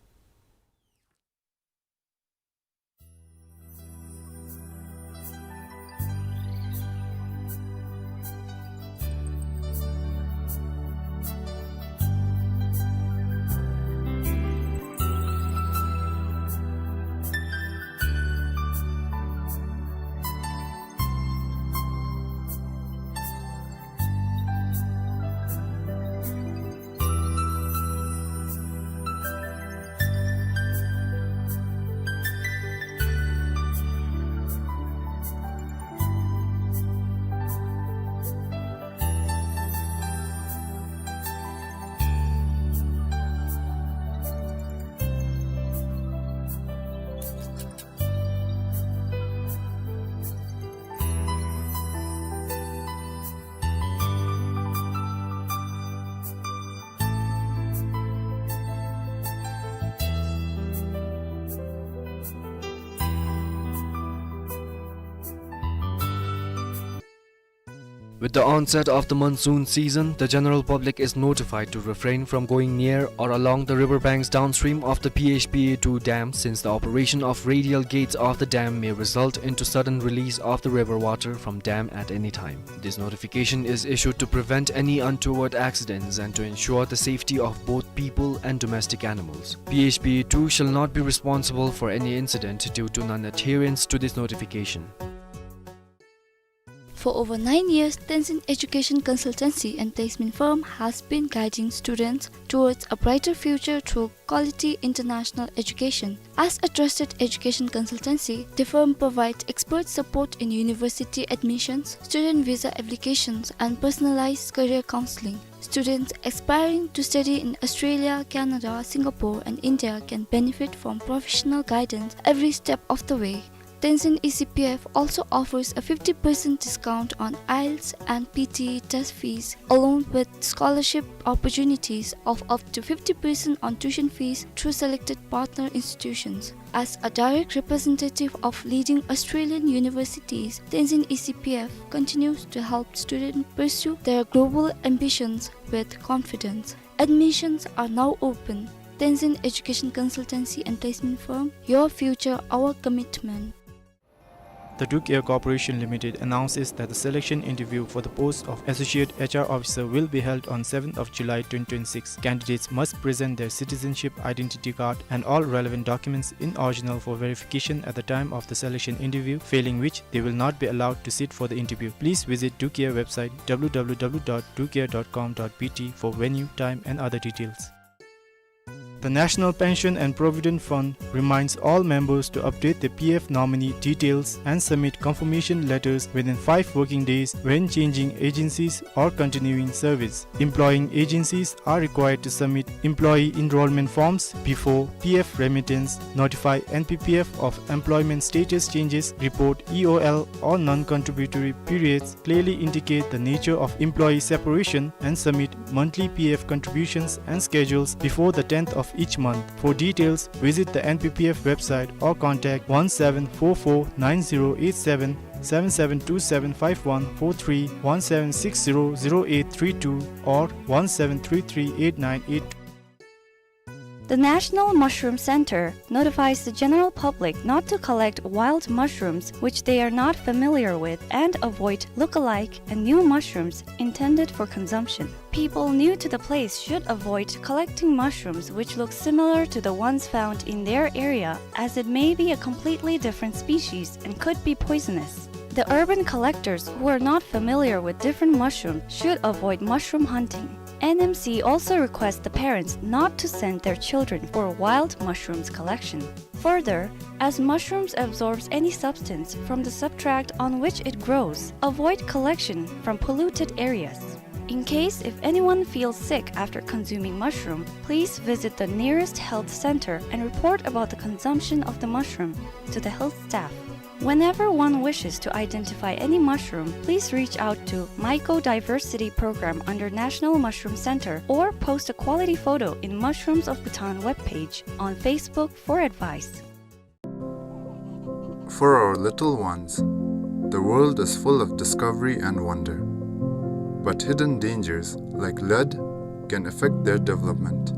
With the onset of the monsoon season, the general public is notified to refrain from going near or along the river banks downstream of the P H P A two dam, since the operation of radial gates of the dam may result into sudden release of the river water from dam at any time. This notification is issued to prevent any untoward accidents and to ensure the safety of both people and domestic animals. P H P A two shall not be responsible for any incident due to non-adherence to this notification. For over nine years, Tenzin Education Consultancy and Placement Firm has been guiding students towards a brighter future through quality international education. As a trusted education consultancy, the firm provides expert support in university admissions, student visa applications, and personalized career counseling. Students aspiring to study in Australia, Canada, Singapore, and India can benefit from professional guidance every step of the way. Tenzin E C P F also offers a fifty percent discount on IELTS and P T E test fees, along with scholarship opportunities of up to fifty percent on tuition fees through selected partner institutions. As a direct representative of leading Australian universities, Tenzin E C P F continues to help students pursue their global ambitions with confidence. Admissions are now open. Tenzin Education Consultancy and Placement Firm, your future, our commitment. The Duke Air Corporation Limited announces that the selection interview for the post of Associate H R Officer will be held on seventh of July twenty twenty-six. Candidates must present their citizenship identity card and all relevant documents in original for verification at the time of the selection interview, failing which they will not be allowed to sit for the interview. Please visit Duke Air website w w w dot duke air dot com dot b t for venue, time and other details. The National Pension and Provident Fund reminds all members to update their P F nominee details and submit confirmation letters within five working days when changing agencies or continuing service. Employing agencies are required to submit employee enrollment forms before P F remittance, notify N P P F of employment status changes, report E O L or non-contributory periods, clearly indicate the nature of employee separation, and submit monthly P F contributions and schedules before the tenth of each month. For details, visit the N P P F website or contact one seven four four nine zero eight seven, seven seven two seven five one four three, one seven six zero zero eight three two, or one seven three three eight nine eight two. The National Mushroom Center notifies the general public not to collect wild mushrooms which they are not familiar with and avoid look-alike and new mushrooms intended for consumption. People new to the place should avoid collecting mushrooms which look similar to the ones found in their area, as it may be a completely different species and could be poisonous. The urban collectors who are not familiar with different mushrooms should avoid mushroom hunting. N M C also requests the parents not to send their children for wild mushrooms collection. Further, as mushrooms absorbs any substance from the substrate on which it grows, avoid collection from polluted areas. In case if anyone feels sick after consuming mushroom, please visit the nearest health center and report about the consumption of the mushroom to the health staff. Whenever one wishes to identify any mushroom, please reach out to Mycodiversity Program under National Mushroom Center or post a quality photo in Mushrooms of Bhutan webpage on Facebook for advice. For our little ones, the world is full of discovery and wonder. But hidden dangers, like lead, can affect their development.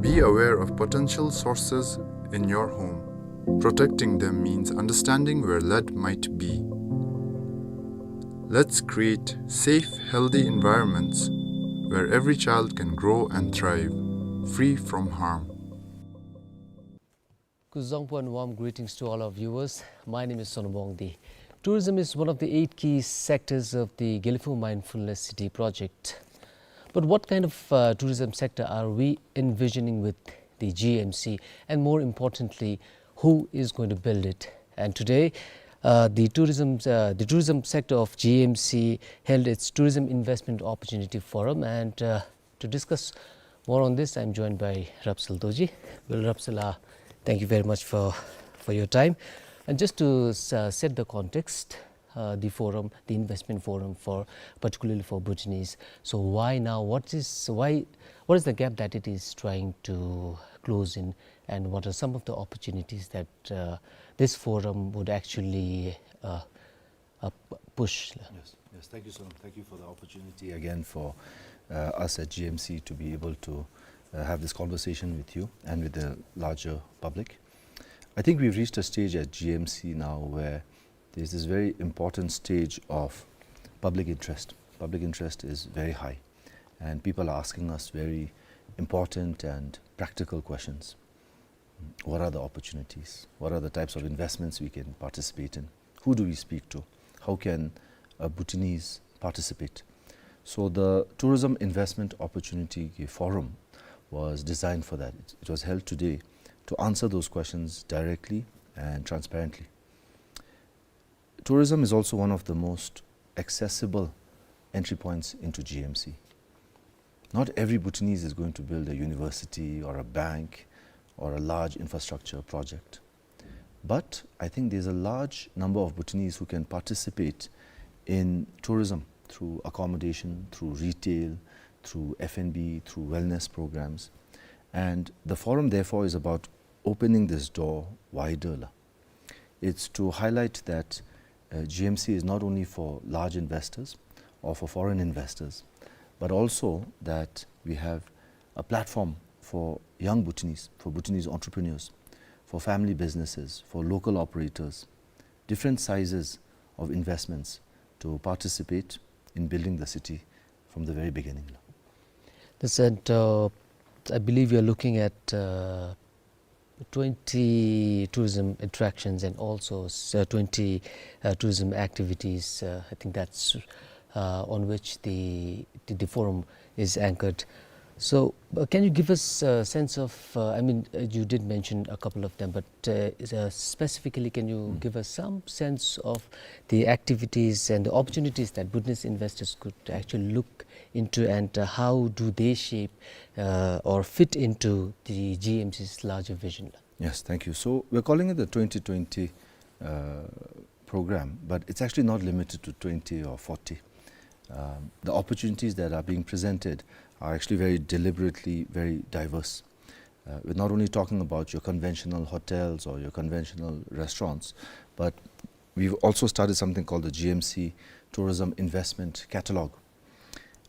Be aware of potential sources in your home. Protecting them means understanding where lead might be. Let's create safe, healthy environments where every child can grow and thrive, free from harm. Kuzuzangpo and warm greetings to all our viewers. My name is Sonam Wangdi. Tourism is one of the eight key sectors of the Gelephu Mindfulness City project. But what kind of, uh, tourism sector are we envisioning with the G M C? And more importantly, who is going to build it? And today, uh, the tourism, uh, the tourism sector of G M C held its Tourism Investment Opportunity Forum, and, uh, to discuss more on this, I'm joined by Rapsal Dorji. Well, Rapsal, uh, thank you very much for, for your time. And just to, uh, set the context, uh, the forum, the investment forum for, particularly for Bhutanese. So why now? What is, why, what is the gap that it is trying to close in, and what are some of the opportunities that, uh, this forum would actually, uh, uh, p-, push? Yes, yes. Thank you, Sonam. Thank you for the opportunity again for, uh, us at G M C to be able to, uh, have this conversation with you and with the larger public. I think we've reached a stage at G M C now where there's this very important stage of public interest. Public interest is very high, and people are asking us very important and practical questions. What are the opportunities? What are the types of investments we can participate in? Who do we speak to? How can a Bhutanese participate? So the Tourism Investment Opportunity Forum was designed for that. It, it was held today to answer those questions directly and transparently. Tourism is also one of the most accessible entry points into G M C. Not every Bhutanese is going to build a university or a bank or a large infrastructure project. But I think there's a large number of Bhutanese who can participate in tourism through accommodation, through retail, through F and B, through wellness programs. And the forum, therefore, is about opening this door wider la. It's to highlight that, uh, G M C is not only for large investors or for foreign investors, but also that we have a platform for young Bhutanese, for Bhutanese entrepreneurs, for family businesses, for local operators, different sizes of investments to participate in building the city from the very beginning. That's it. Uh, I believe you're looking at, uh, twenty tourism attractions and also s-, uh, twenty, uh, tourism activities. Uh, I think that's, uh, on which the, the, the forum is anchored. So, uh, can you give us a sense of, uh, I mean, uh, you did mention a couple of them, but, uh, is, uh, specifically, can you give us some sense of the activities and the opportunities that Bhutanese investors could actually look into, and, uh, how do they shape, uh, or fit into the G M C's larger vision? Yes, thank you. So we're calling it the twenty twenty, uh, program, but it's actually not limited to twenty or forty. Um, the opportunities that are being presented are actually very deliberately very diverse. Uh, we're not only talking about your conventional hotels or your conventional restaurants, but we've also started something called the G M C Tourism Investment Catalog.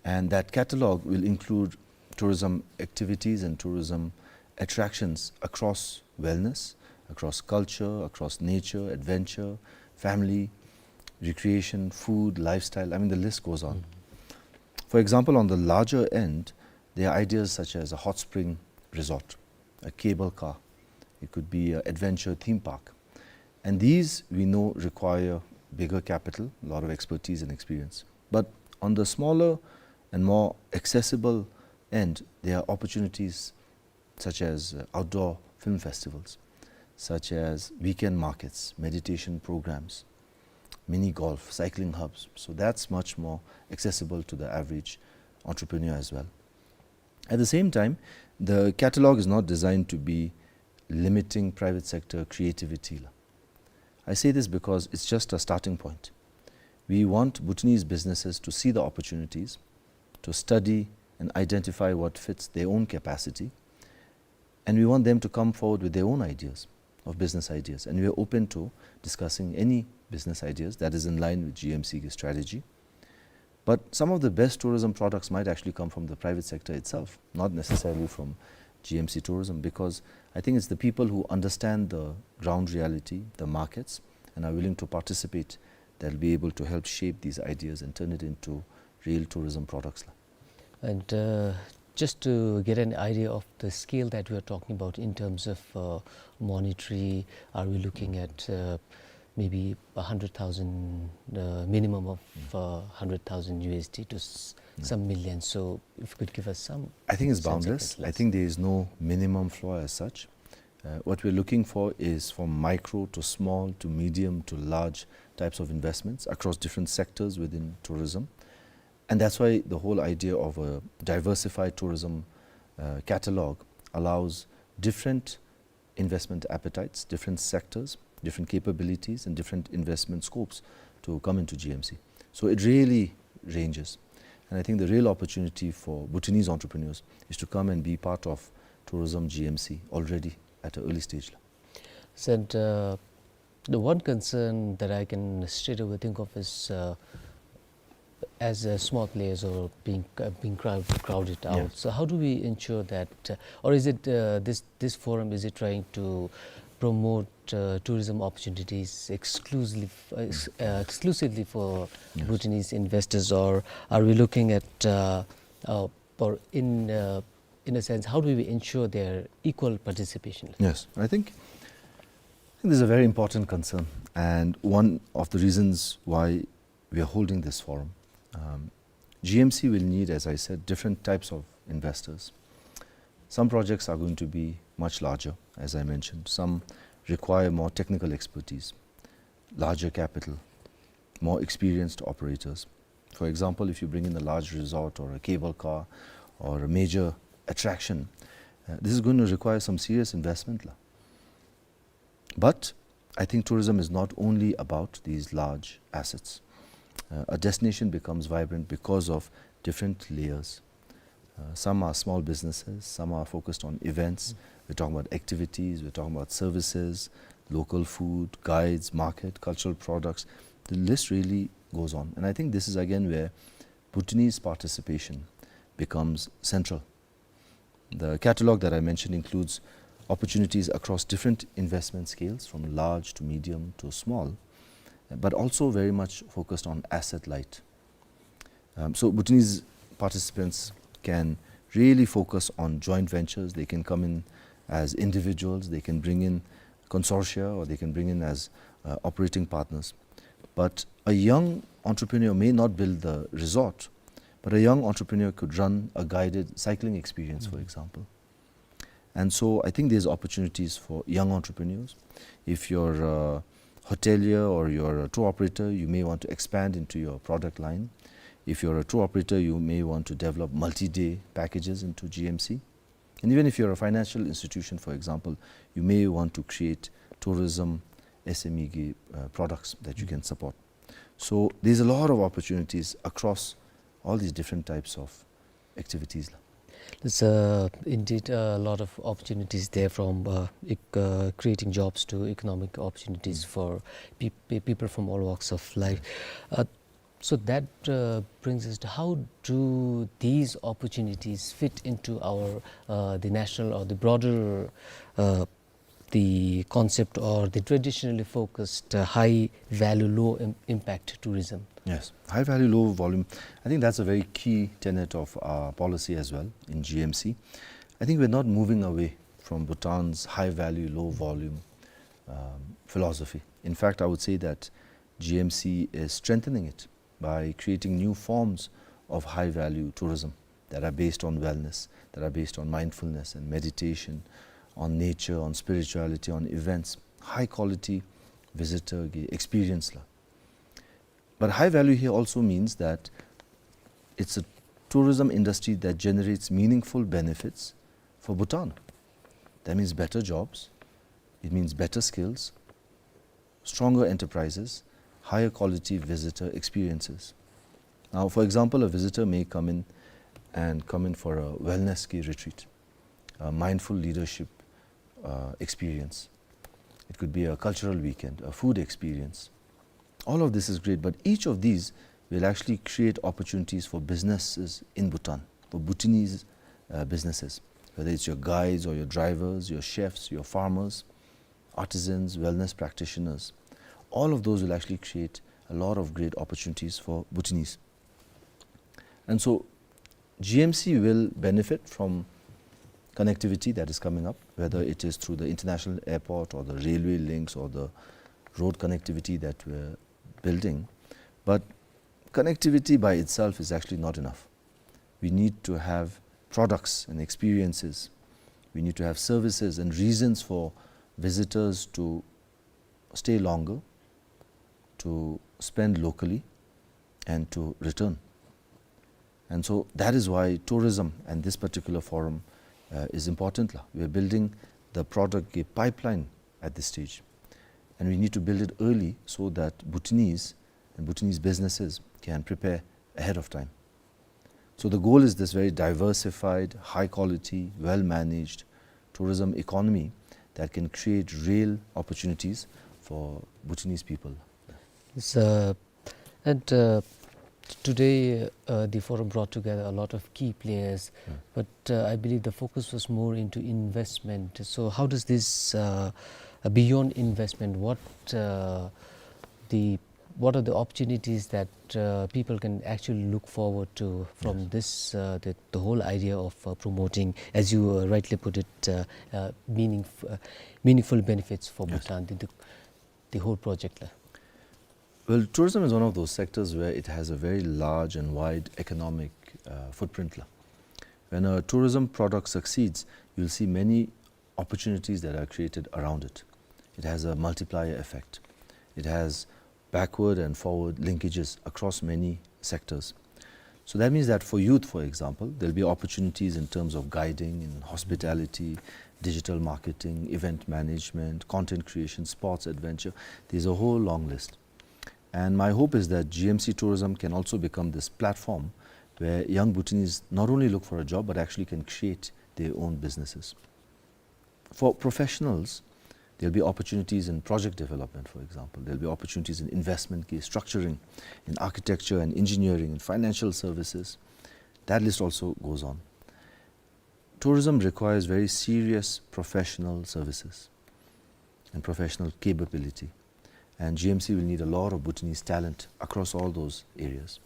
And that catalog will include tourism activities and tourism attractions across wellness, across culture, across nature, adventure, family, recreation, food, lifestyle. I mean, the list goes on. For example, on the larger end, there are ideas such as a hot spring resort, a cable car, it could be an adventure theme park. And these, we know, require bigger capital, a lot of expertise and experience. But on the smaller and more accessible end, there are opportunities such as, uh, outdoor film festivals, such as weekend markets, meditation programs, mini golf, cycling hubs. So that's much more accessible to the average entrepreneur as well. At the same time, the catalog is not designed to be limiting private sector creativity la. I say this because it's just a starting point. We want Bhutanese businesses to see the opportunities, to study and identify what fits their own capacity, and we want them to come forward with their own ideas, of business ideas. And we are open to discussing any business ideas that is in line with G M C strategy. But some of the best tourism products might actually come from the private sector itself, not necessarily from G M C tourism, because I think it's the people who understand the ground reality, the markets, and are willing to participate that'll be able to help shape these ideas and turn it into real tourism products la. And, uh, just to get an idea of the scale that we are talking about in terms of, uh, monetary, are we looking at, uh, maybe a hundred thousand, uh, minimum of, uh, hundred thousand U S D to s-, some million? So if you could give us some sense of it, I think it's boundless. I think there is no minimum floor as such. Uh, what we're looking for is from micro to small to medium to large types of investments across different sectors within tourism. And that's why the whole idea of a diversified tourism, uh, catalog allows different investment appetites, different sectors, different capabilities, and different investment scopes to come into G M C. So it really ranges. And I think the real opportunity for Bhutanese entrepreneurs is to come and be part of tourism G M C already at an early stage la. Said, uh, the one concern that I can straight away think of is, uh, as, uh, small players are being, uh, being crowd-, crowded out. So how do we ensure that, uh, or is it, uh, this, this forum, is it trying to promote, uh, tourism opportunities exclusively f-, uh, ex-, uh, exclusively for Bhutanese investors, or are we looking at, uh, uh, or in, uh, in a sense, how do we ensure their equal participation? Yes, I think, I think this is a very important concern, and one of the reasons why we are holding this forum. Um, G M C will need, as I said, different types of investors. Some projects are going to be much larger, as I mentioned. Some require more technical expertise, larger capital, more experienced operators. For example, if you bring in a large resort or a cable car or a major attraction, uh, this is going to require some serious investment la. But I think tourism is not only about these large assets. Uh, a destination becomes vibrant because of different layers. Uh, some are small businesses, some are focused on events. We're talking about activities, we're talking about services, local food, guides, market, cultural products. The list really goes on. And I think this is again where Bhutanese participation becomes central. The catalog that I mentioned includes opportunities across different investment scales, from large to medium to small, but also very much focused on asset light. Um, so Bhutanese participants can really focus on joint ventures. They can come in as individuals, they can bring in consortia, or they can bring in as, uh, operating partners. But a young entrepreneur may not build the resort, but a young entrepreneur could run a guided cycling experience, for example. And so I think there's opportunities for young entrepreneurs. If you're a hotelier or you're a tour operator, you may want to expand into your product line. If you're a tour operator, you may want to develop multi-day packages into G M C. And even if you're a financial institution, for example, you may want to create tourism S M E ge-, uh, products that you can support. So there's a lot of opportunities across all these different types of activities la. There's, uh, indeed a lot of opportunities there, from, uh, ec-, uh, creating jobs to economic opportunities for peop-, pe-, people from all walks of life. Uh, So that, uh, brings us to, how do these opportunities fit into our, uh, the national or the broader, uh, the concept or the traditionally focused, uh, high value, low im-, impact tourism? Yes, high value, low volume. I think that's a very key tenet of our policy as well in G M C. I think we're not moving away from Bhutan's high value, low volume, um, philosophy. In fact, I would say that G M C is strengthening it by creating new forms of high value tourism that are based on wellness, that are based on mindfulness and meditation, on nature, on spirituality, on events, high quality visitor ge experience la. But high value here also means that it's a tourism industry that generates meaningful benefits for Bhutan. That means better jobs, it means better skills, stronger enterprises, higher quality visitor experiences. Now, for example, a visitor may come in and come in for a wellness ki retreat, a mindful leadership, uh, experience. It could be a cultural weekend, a food experience. All of this is great, but each of these will actually create opportunities for businesses in Bhutan, for Bhutanese, uh, businesses, whether it's your guides or your drivers, your chefs, your farmers, artisans, wellness practitioners. All of those will actually create a lot of great opportunities for Bhutanese. And so G M C will benefit from connectivity that is coming up, whether it is through the international airport or the railway links or the road connectivity that we're building. But connectivity by itself is actually not enough. We need to have products and experiences. We need to have services and reasons for visitors to stay longer, to spend locally, and to return. And so that is why tourism and this particular forum, uh, is important la. We are building the product ge pipeline at this stage. And we need to build it early so that Bhutanese and Bhutanese businesses can prepare ahead of time. So the goal is this very diversified, high quality, well managed tourism economy that can create real opportunities for Bhutanese people. Yes, uh, and, uh, today, uh, the forum brought together a lot of key players, but, uh, I believe the focus was more into investment. So how does this, uh, uh, beyond investment, what, uh, the, what are the opportunities that, uh, people can actually look forward to from this, uh, the, the whole idea of, uh, promoting, as you, uh, rightly put it, uh, uh, meaningf-, uh, meaningful benefits for Bhutan, the, the, the whole project la? Well, tourism is one of those sectors where it has a very large and wide economic, uh, footprint la. When a tourism product succeeds, you'll see many opportunities that are created around it. It has a multiplier effect. It has backward and forward linkages across many sectors. So that means that for youth, for example, there'll be opportunities in terms of guiding, in hospitality, digital marketing, event management, content creation, sports, adventure. There's a whole long list. And my hope is that G M C Tourism can also become this platform where young Bhutanese not only look for a job, but actually can create their own businesses. For professionals, there'll be opportunities in project development, for example. There'll be opportunities in investment ki structuring, in architecture and engineering, in financial services. That list also goes on. Tourism requires very serious professional services and professional capability. And G M C will need a lot of Bhutanese talent across all those areas.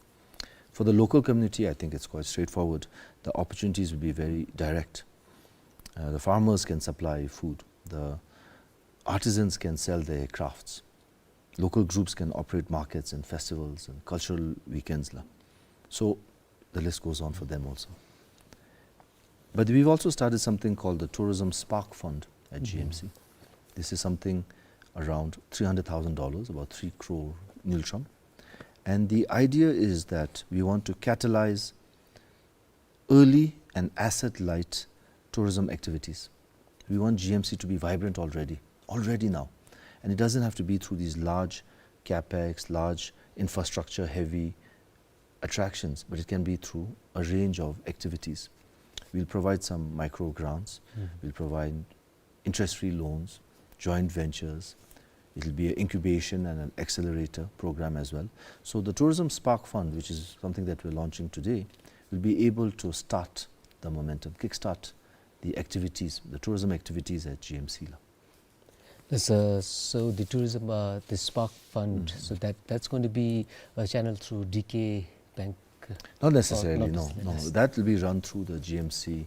For the local community, I think it's quite straightforward. The opportunities will be very direct. Uh, the farmers can supply food. The artisans can sell their crafts. Local groups can operate markets and festivals and cultural weekends la. So the list goes on for them also. But we've also started something called the Tourism Spark Fund at G M C. This is something around three hundred thousand dollars, about three crore ngultrum. And the idea is that we want to catalyze early and asset-light tourism activities. We want G M C to be vibrant already, already now. And it doesn't have to be through these large capex, large infrastructure-heavy attractions, but it can be through a range of activities. We'll provide some micro grants. We'll provide interest-free loans, joint ventures. It'll be an incubation and an accelerator program as well. So the Tourism Spark Fund, which is something that we're launching today, will be able to start the momentum, kickstart the activities, the tourism activities at G M C la. Yes, uh, so the tourism, uh, the Spark Fund, so that, that's going to be, uh, channeled through D K Bank, uh, Not or necessarily, not no, no. necessarily? That will be run through the G M C,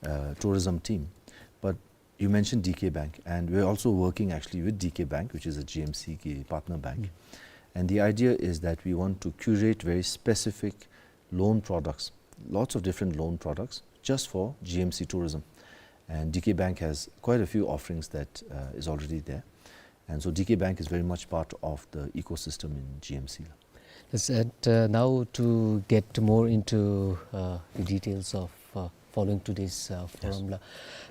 uh, tourism team. But you mentioned D K Bank, and we're also working actually with D K Bank, which is a G M C ki partner bank. And the idea is that we want to curate very specific loan products, lots of different loan products, just for G M C tourism. And D K Bank has quite a few offerings that, uh, is already there. And so D K Bank is very much part of the ecosystem in G M C. Yes, and, uh, now to get more into, uh, the details of, uh, following today's, uh, Yes. forum la,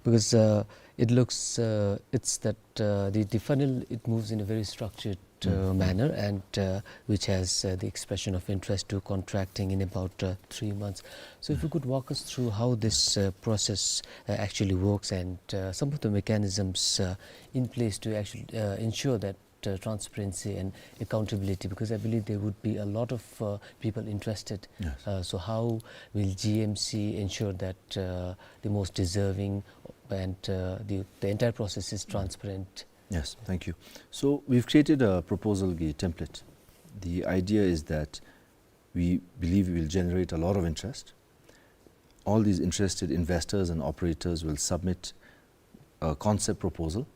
because, uh, it looks, uh, it's that, uh, the, the funnel, it moves in a very structured, uh, manner, and, uh, which has, uh, the expression of interest to contracting in about, uh, three months. So if you could walk us through how this, uh, process, uh, actually works and, uh, some of the mechanisms, uh, in place to actually, uh, ensure that, uh, transparency and accountability, because I believe there would be a lot of, uh, people interested. Yes. Uh, so how will G M C ensure that, uh, the most deserving and, uh, the, the entire process is transparent? Yes, thank you. So we've created a proposal ki template. The idea is that we believe we will generate a lot of interest. All these interested investors and operators will submit a concept proposal.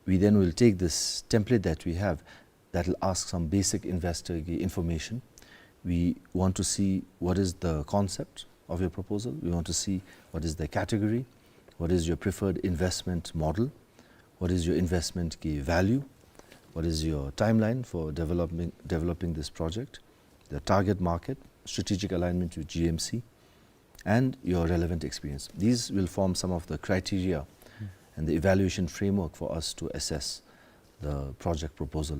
We then will take this template that we have that will ask some basic investor ki information. We want to see what is the concept of your proposal. We want to see what is the category, what is your preferred investment model, what is your investment ki value, what is your timeline for developing, developing this project, the target market, strategic alignment with G M C, and your relevant experience. These will form some of the criteria and the evaluation framework for us to assess the project proposal.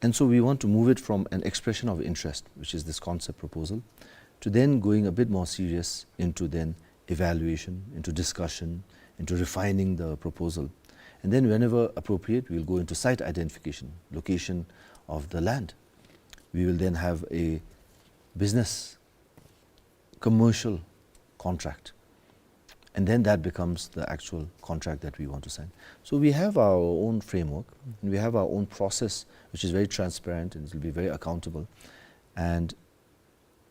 And so we want to move it from an expression of interest, which is this concept proposal, to then going a bit more serious into then evaluation, into discussion, into refining the proposal. And then whenever appropriate, we'll go into site identification, location of the land. We will then have a business commercial contract. And then that becomes the actual contract that we want to sign. So we have our own framework, and we have our own process, which is very transparent and it will be very accountable. And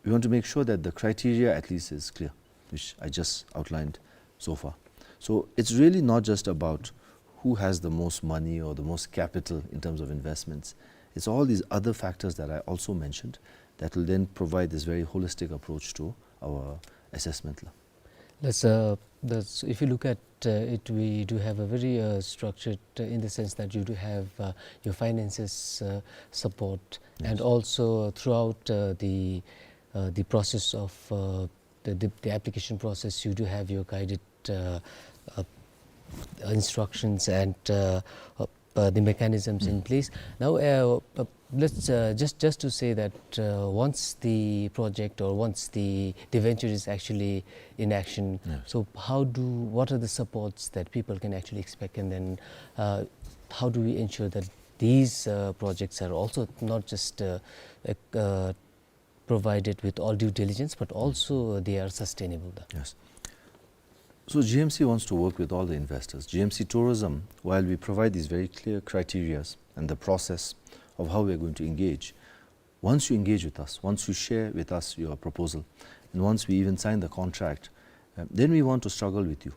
we want to make sure that the criteria at least is clear, which I just outlined so far. So it's really not just about who has the most money or the most capital in terms of investments. It's all these other factors that I also mentioned that will then provide this very holistic approach to our assessment la. That's, uh, that's, if you look at, uh, it, we do have a very, uh, structured, uh, in the sense that you do have, uh, your finances, uh, support, and Yes. also throughout, uh, the, uh, the process of, uh, the, the, the application process, you do have your guided, uh, uh, instructions and, uh, uh, uh, the mechanisms in place. Now, uh, uh, let's, uh, just, just to say that, uh, once the project or once the, the venture is actually in action, Yes. so how do, what are the supports that people can actually expect, and then, uh, how do we ensure that these, uh, projects are also not just, uh, uh, provided with all due diligence, but also they are sustainable? Yes. So G M C wants to work with all the investors. G M C Tourism, while we provide these very clear criterias and the process of how we are going to engage, once you engage with us, once you share with us your proposal, and once we even sign the contract, uh, then we want to struggle with you.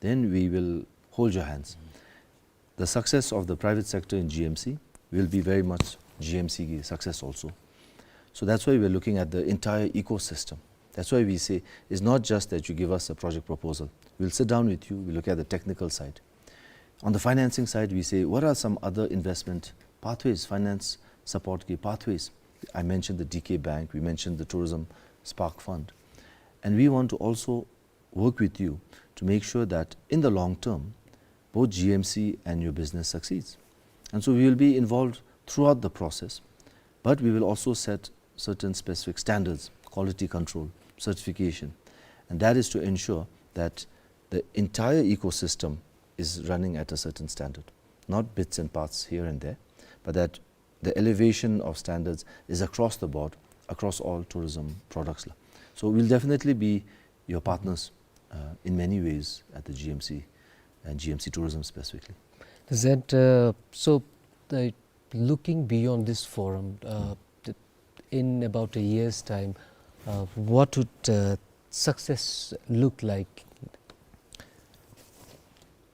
Then we will hold your hands. The success of the private sector in G M C will be very much G M C ki success also. So that's why we're looking at the entire ecosystem. That's why we say it's not just that you give us a project proposal. We'll sit down with you, we'll look at the technical side. On the financing side, we say, what are some other investment pathways, finance support ki pathways? I mentioned the D K Bank, we mentioned the Tourism Spark Fund. And we want to also work with you to make sure that in the long term, both G M C and your business succeeds. And so we will be involved throughout the process, but we will also set certain specific standards, quality control, certification, and that is to ensure that the entire ecosystem is running at a certain standard. not bits and parts here and there, but that the elevation of standards is across the board, across all tourism products la. So we'll definitely be your partners, uh, in many ways at the G M C and G M C Tourism specifically. Does that, uh, so, uh, looking beyond this forum, uh, th- in about a year's time, uh, what would, uh, success look like?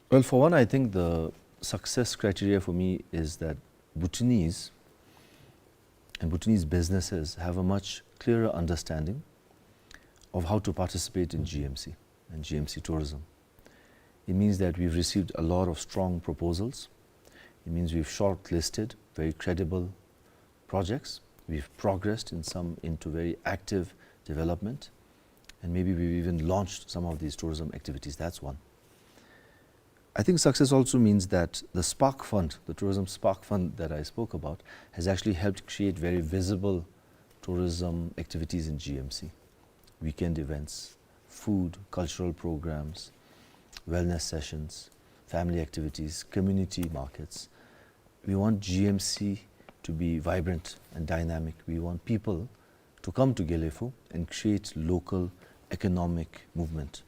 Well, for one, I think the success criteria for me is that Bhutanese and Bhutanese businesses have a much clearer understanding of how to participate in G M C and G M C tourism. It means that we've received a lot of strong proposals. It means we've shortlisted very credible projects. We've progressed in some into very active development. And maybe we've even launched some of these tourism activities. That's one. I think success also means that the Spark Fund, the Tourism Spark Fund that I spoke about, has actually helped create very visible tourism activities in G M C. Weekend events, food, cultural programs, wellness sessions, family activities, community markets. We want G M C to be vibrant and dynamic. We want people to come to Gelephu and create local economic movement.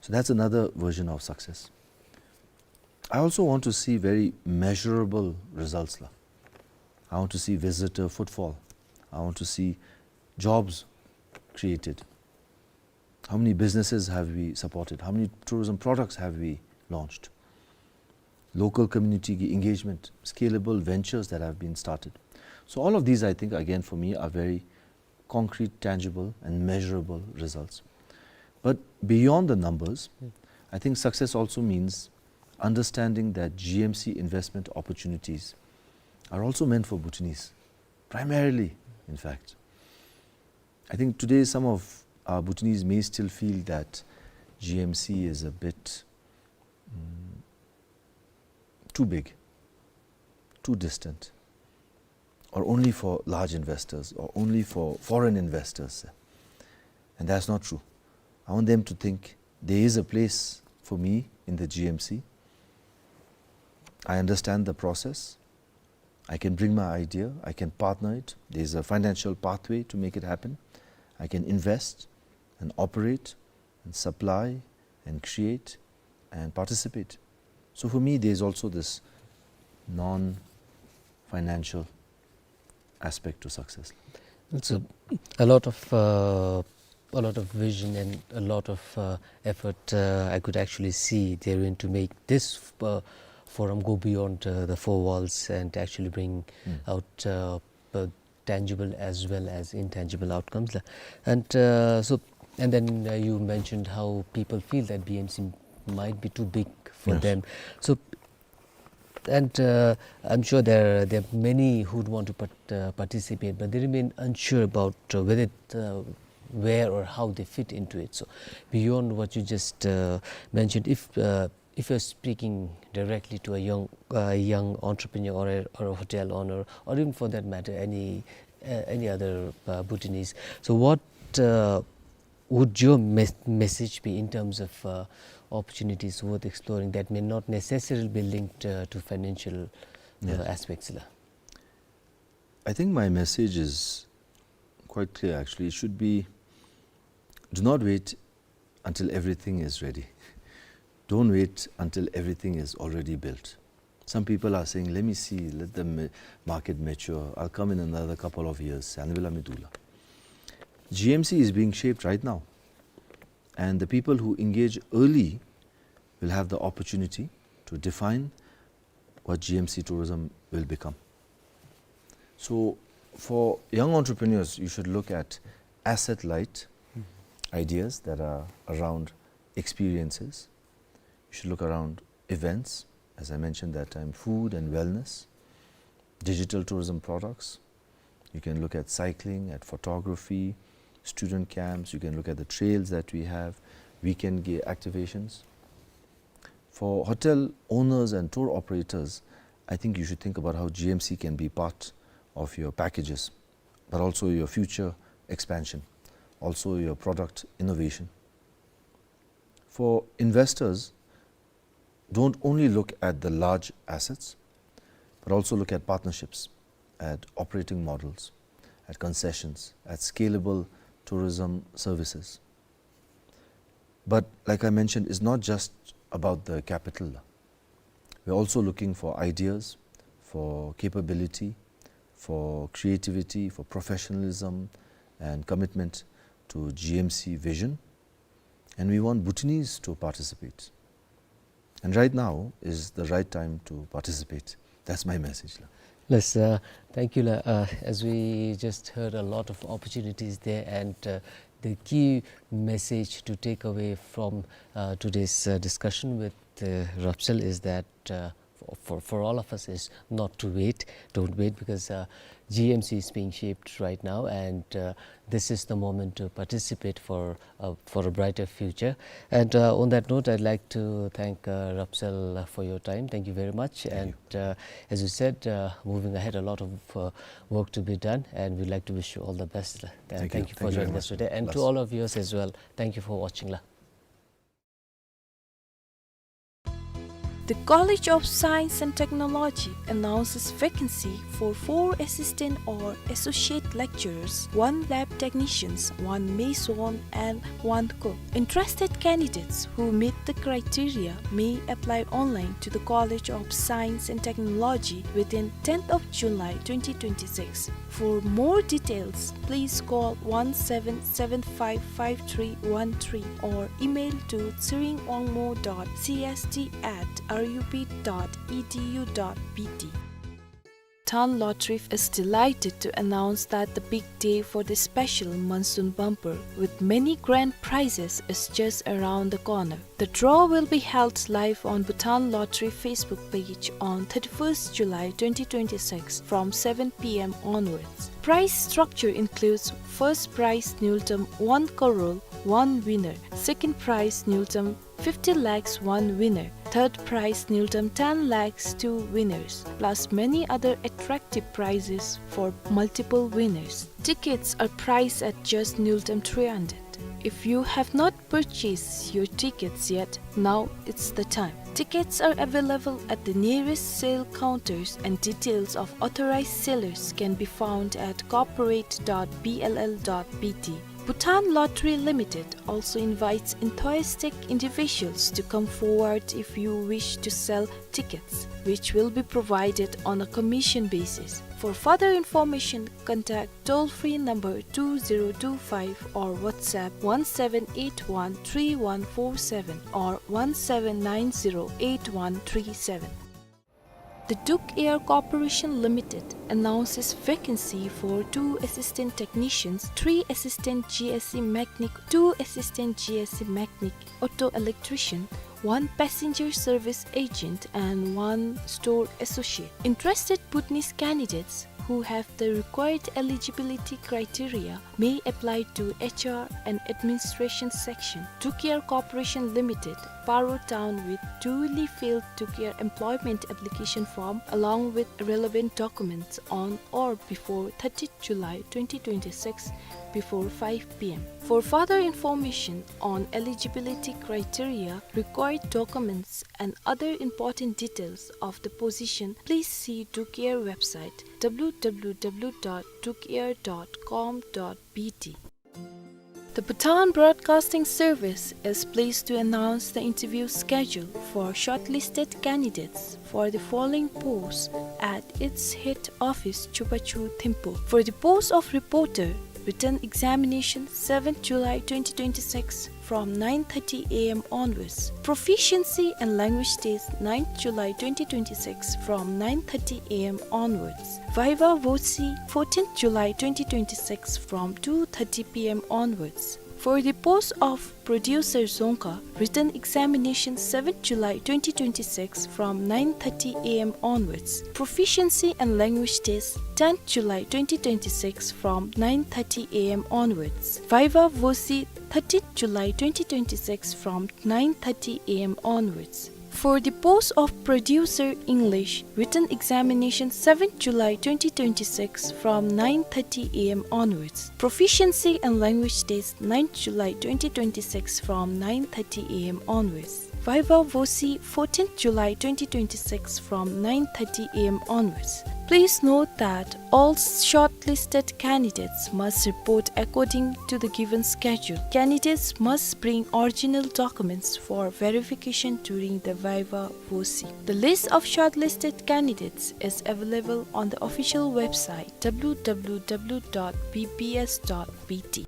So that's another version of success. I also want to see very measurable results la. I want to see visitor footfall. I want to see jobs created. How many businesses have we supported? How many tourism products have we launched? Local community ki engagement, scalable ventures that have been started. So all of these, I think, again, for me, are very concrete, tangible, and measurable results. But beyond the numbers, I think success also means understanding that G M C investment opportunities are also meant for Bhutanese, primarily, in fact. I think today some of our Bhutanese may still feel that G M C is a bit, mm, too big, too distant, or only for large investors, or only for foreign investors. And that's not true. I want them to think there is a place for me in the G M C. I understand the process. I can bring my idea. I can partner it. There's a financial pathway to make it happen. I can invest and operate and supply and create and participate. So for me, there's also this non-financial aspect to success. It's a, a lot of, uh, a lot of vision and a lot of, uh, effort, uh, I could actually see therein to make this, uh, forum go beyond, uh, the four walls and actually bring out, uh, uh, tangible as well as intangible outcomes la. And, uh, so, and then, uh, you mentioned how people feel that B M C might be too big for them. So, and, uh, I'm sure there, there are many who'd want to part-, uh, participate, but they remain unsure about, uh, whether, uh, where or how they fit into it. So, beyond what you just, uh, mentioned, if, uh, if you're speaking directly to a young, uh, young entrepreneur or a, or a hotel owner, or even for that matter, any, uh, any other, uh, Bhutanese, so what, uh, would your mes-, message be in terms of, uh, opportunities worth exploring that may not necessarily be linked, uh, to financial, uh, aspects la? I think my message is quite clear, actually. It should be, do not wait until everything is ready. Don't wait until everything is already built. Some people are saying, "Let me see, let the ma-, market mature. I'll come in another couple of years." Anvela mi dula. G M C is being shaped right now. And the people who engage early will have the opportunity to define what G M C tourism will become. So for young entrepreneurs, you should look at asset light ideas that are around experiences. You should look around events, as I mentioned that time, food and wellness, digital tourism products. You can look at cycling, at photography, student camps. You can look at the trails that we have, weekend ga-, activations. For hotel owners and tour operators, I think you should think about how G M C can be part of your packages, but also your future expansion, also your product innovation. For investors, Don't only look at the large assets, but also look at partnerships, at operating models, at concessions, at scalable tourism services. But like I mentioned, it's not just about the capital. We're also looking for ideas, for capability, for creativity, for professionalism and commitment to G M C vision. And we want Bhutanese to participate. And right now is the right time to participate. That's my message, la. Yes, uh, thank you, la. Uh, as we just heard, a lot of opportunities there, and, uh, the key message to take away from, uh, today's, uh, discussion with, uh, Rapsel is that, uh, for, for, for all of us is not to wait. Don't wait, because, uh, G M C is being shaped right now, and, uh, this is the moment to participate for, uh, for a brighter future. And, uh, on that note, I'd like to thank, uh, Rapsel, uh, for your time. Thank you very much. Thank you. And, uh, as you said, uh, moving ahead, a lot of, uh, work to be done, and we'd like to wish you all the best. Uh, thank you. Thank you for joining us today. Thank you very much. And to all our viewers as well, thank you for watching, la. The College of Science and Technology announces vacancy for four assistant or associate lecturers, one lab technicians, one mason, and one cook. Interested candidates who meet the criteria may apply online to the College of Science and Technology within tenth of July twenty twenty-six. For more details, please call one seven seven five five three one three or email to tsiringwangmo dot C S T at R U P dot E D U dot B T. Bhutan Lottery is delighted to announce that the big day for the special monsoon bumper with many grand prizes is just around the corner. The draw will be held live on Bhutan Lottery Facebook page on thirty-first July twenty twenty-six from seven P M onwards. Prize structure includes first prize niltam one crore one winner, second prize niltam fifty lakhs one winner, third prize niltam ten lakhs two winners, plus many other attractive prizes for multiple winners. Tickets are priced at just niltam three hundred. If you have not purchased your tickets yet, now it's the time. Tickets are available at the nearest sale counters, and details of authorized sellers can be found at corporate dot B L L dot B T. Bhutan Lottery Limited also invites enthusiastic individuals to come forward if you wish to sell tickets, which will be provided on a commission basis. For further information, contact toll-free number two zero two five or WhatsApp one seven eight one three one four seven or one seven nine zero eight one three seven. The Duke Air Corporation Limited announces vacancy for two assistant technicians, three assistant G S E mechanic, two assistant G S E mechanic, auto electrician, one passenger service agent, and one store associate. Interested Bhutanese candidates who have the required eligibility criteria may apply to H R and Administration Section, Duke Air Corporation Limited, Paro Town, with duly filled Duke Air employment application form along with relevant documents on or before thirtieth July twenty twenty-six before five P M. For further information on eligibility criteria, required documents, and other important details of the position, please see Duke Air website W W W dot duke air dot com dot B T. The Bhutan Broadcasting Service is pleased to announce the interview schedule for shortlisted candidates for the following posts at its head office, Chupachu Thimphu. For the post of reporter, written examination seventh July twenty twenty-six from nine thirty A M onwards. Proficiency and language test ninth July twenty twenty-six from nine thirty A M onwards. Viva Voce fourteenth July twenty twenty-six from two thirty P M onwards. For the post of producer dzongkha, written examination seventh July twenty twenty-six from nine thirty A M onwards. Proficiency and language test tenth July twenty twenty-six from nine thirty A M onwards. Viva Voce thirteenth July twenty twenty-six from nine thirty A M onwards. For the post of producer English, written examination seventh July twenty twenty-six from nine thirty A M onwards. Proficiency and language test ninth July twenty twenty-six from nine thirty A M onwards. Viva Voce, fourteenth July twenty twenty-six, from nine thirty a m onwards. Please note that all shortlisted candidates must report according to the given schedule. Candidates must bring original documents for verification during the Viva Voce. The list of shortlisted candidates is available on the official website, w w w dot b b s dot b t.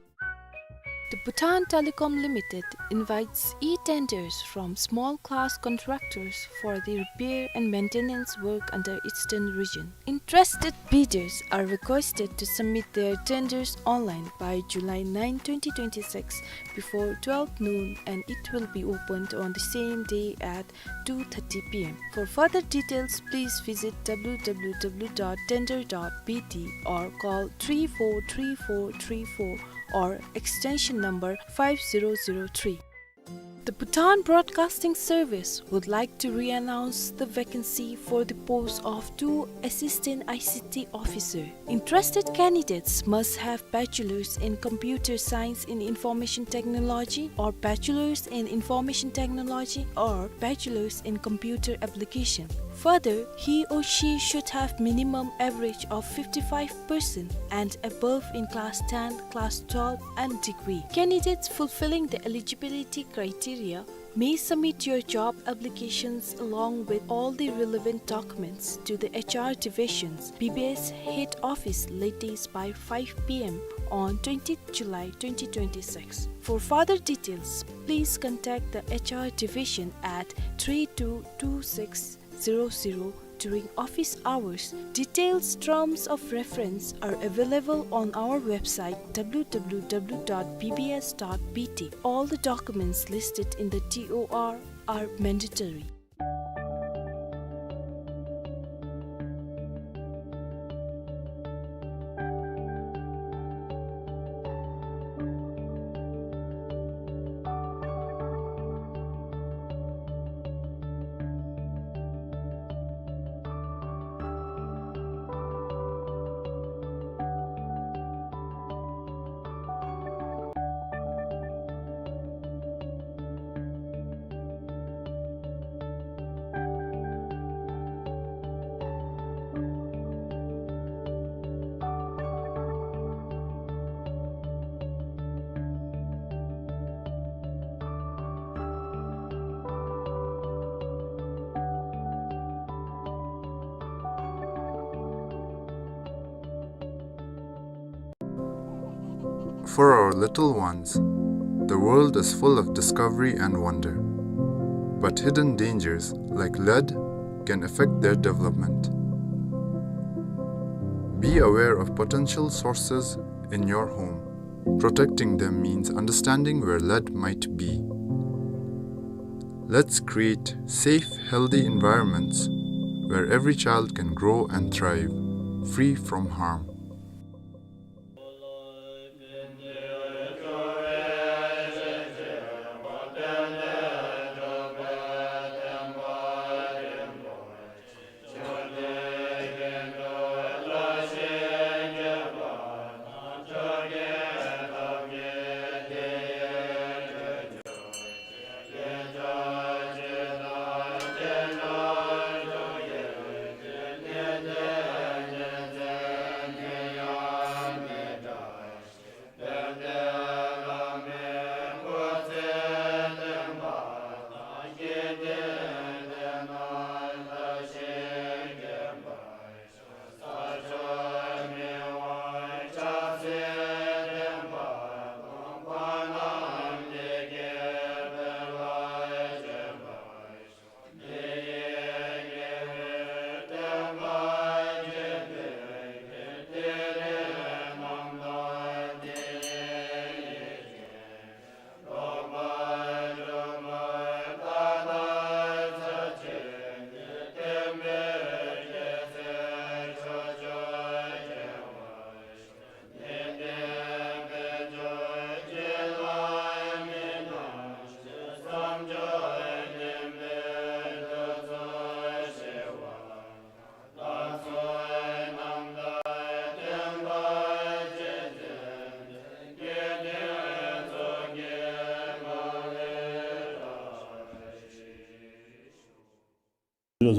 The Bhutan Telecom Limited invites e-tenders from small-class contractors for the repair and maintenance work under Eastern Region. Interested bidders are requested to submit their tenders online by July nine, twenty twenty-six, before twelve noon, and it will be opened on the same day at two thirty p m. For further details, please visit w w w dot tender dot b t or call three four three four three four or extension number five zero zero three. The Bhutan Broadcasting Service would like to re-announce the vacancy for the post of two Assistant I C T Officer. Interested candidates must have bachelor's in computer science in information technology or bachelor's in information technology or bachelor's in computer application. Further, he or she should have minimum average of fifty-five percent and above in class ten, class twelve, and degree. Candidates fulfilling the eligibility criteria may submit your job applications along with all the relevant documents to the H R division's B B S head office latest by five p m on twentieth July twenty twenty-six. For further details, please contact the H R division at three two two six zero zero during office hours. Details, terms of reference are available on our website, w w w dot b b s dot b t. All the documents listed in the T O R are mandatory. For our little ones, the world is full of discovery and wonder. But hidden dangers, like lead, can affect their development. Be aware of potential sources in your home. Protecting them means understanding where lead might be. Let's create safe, healthy environments where every child can grow and thrive, free from harm.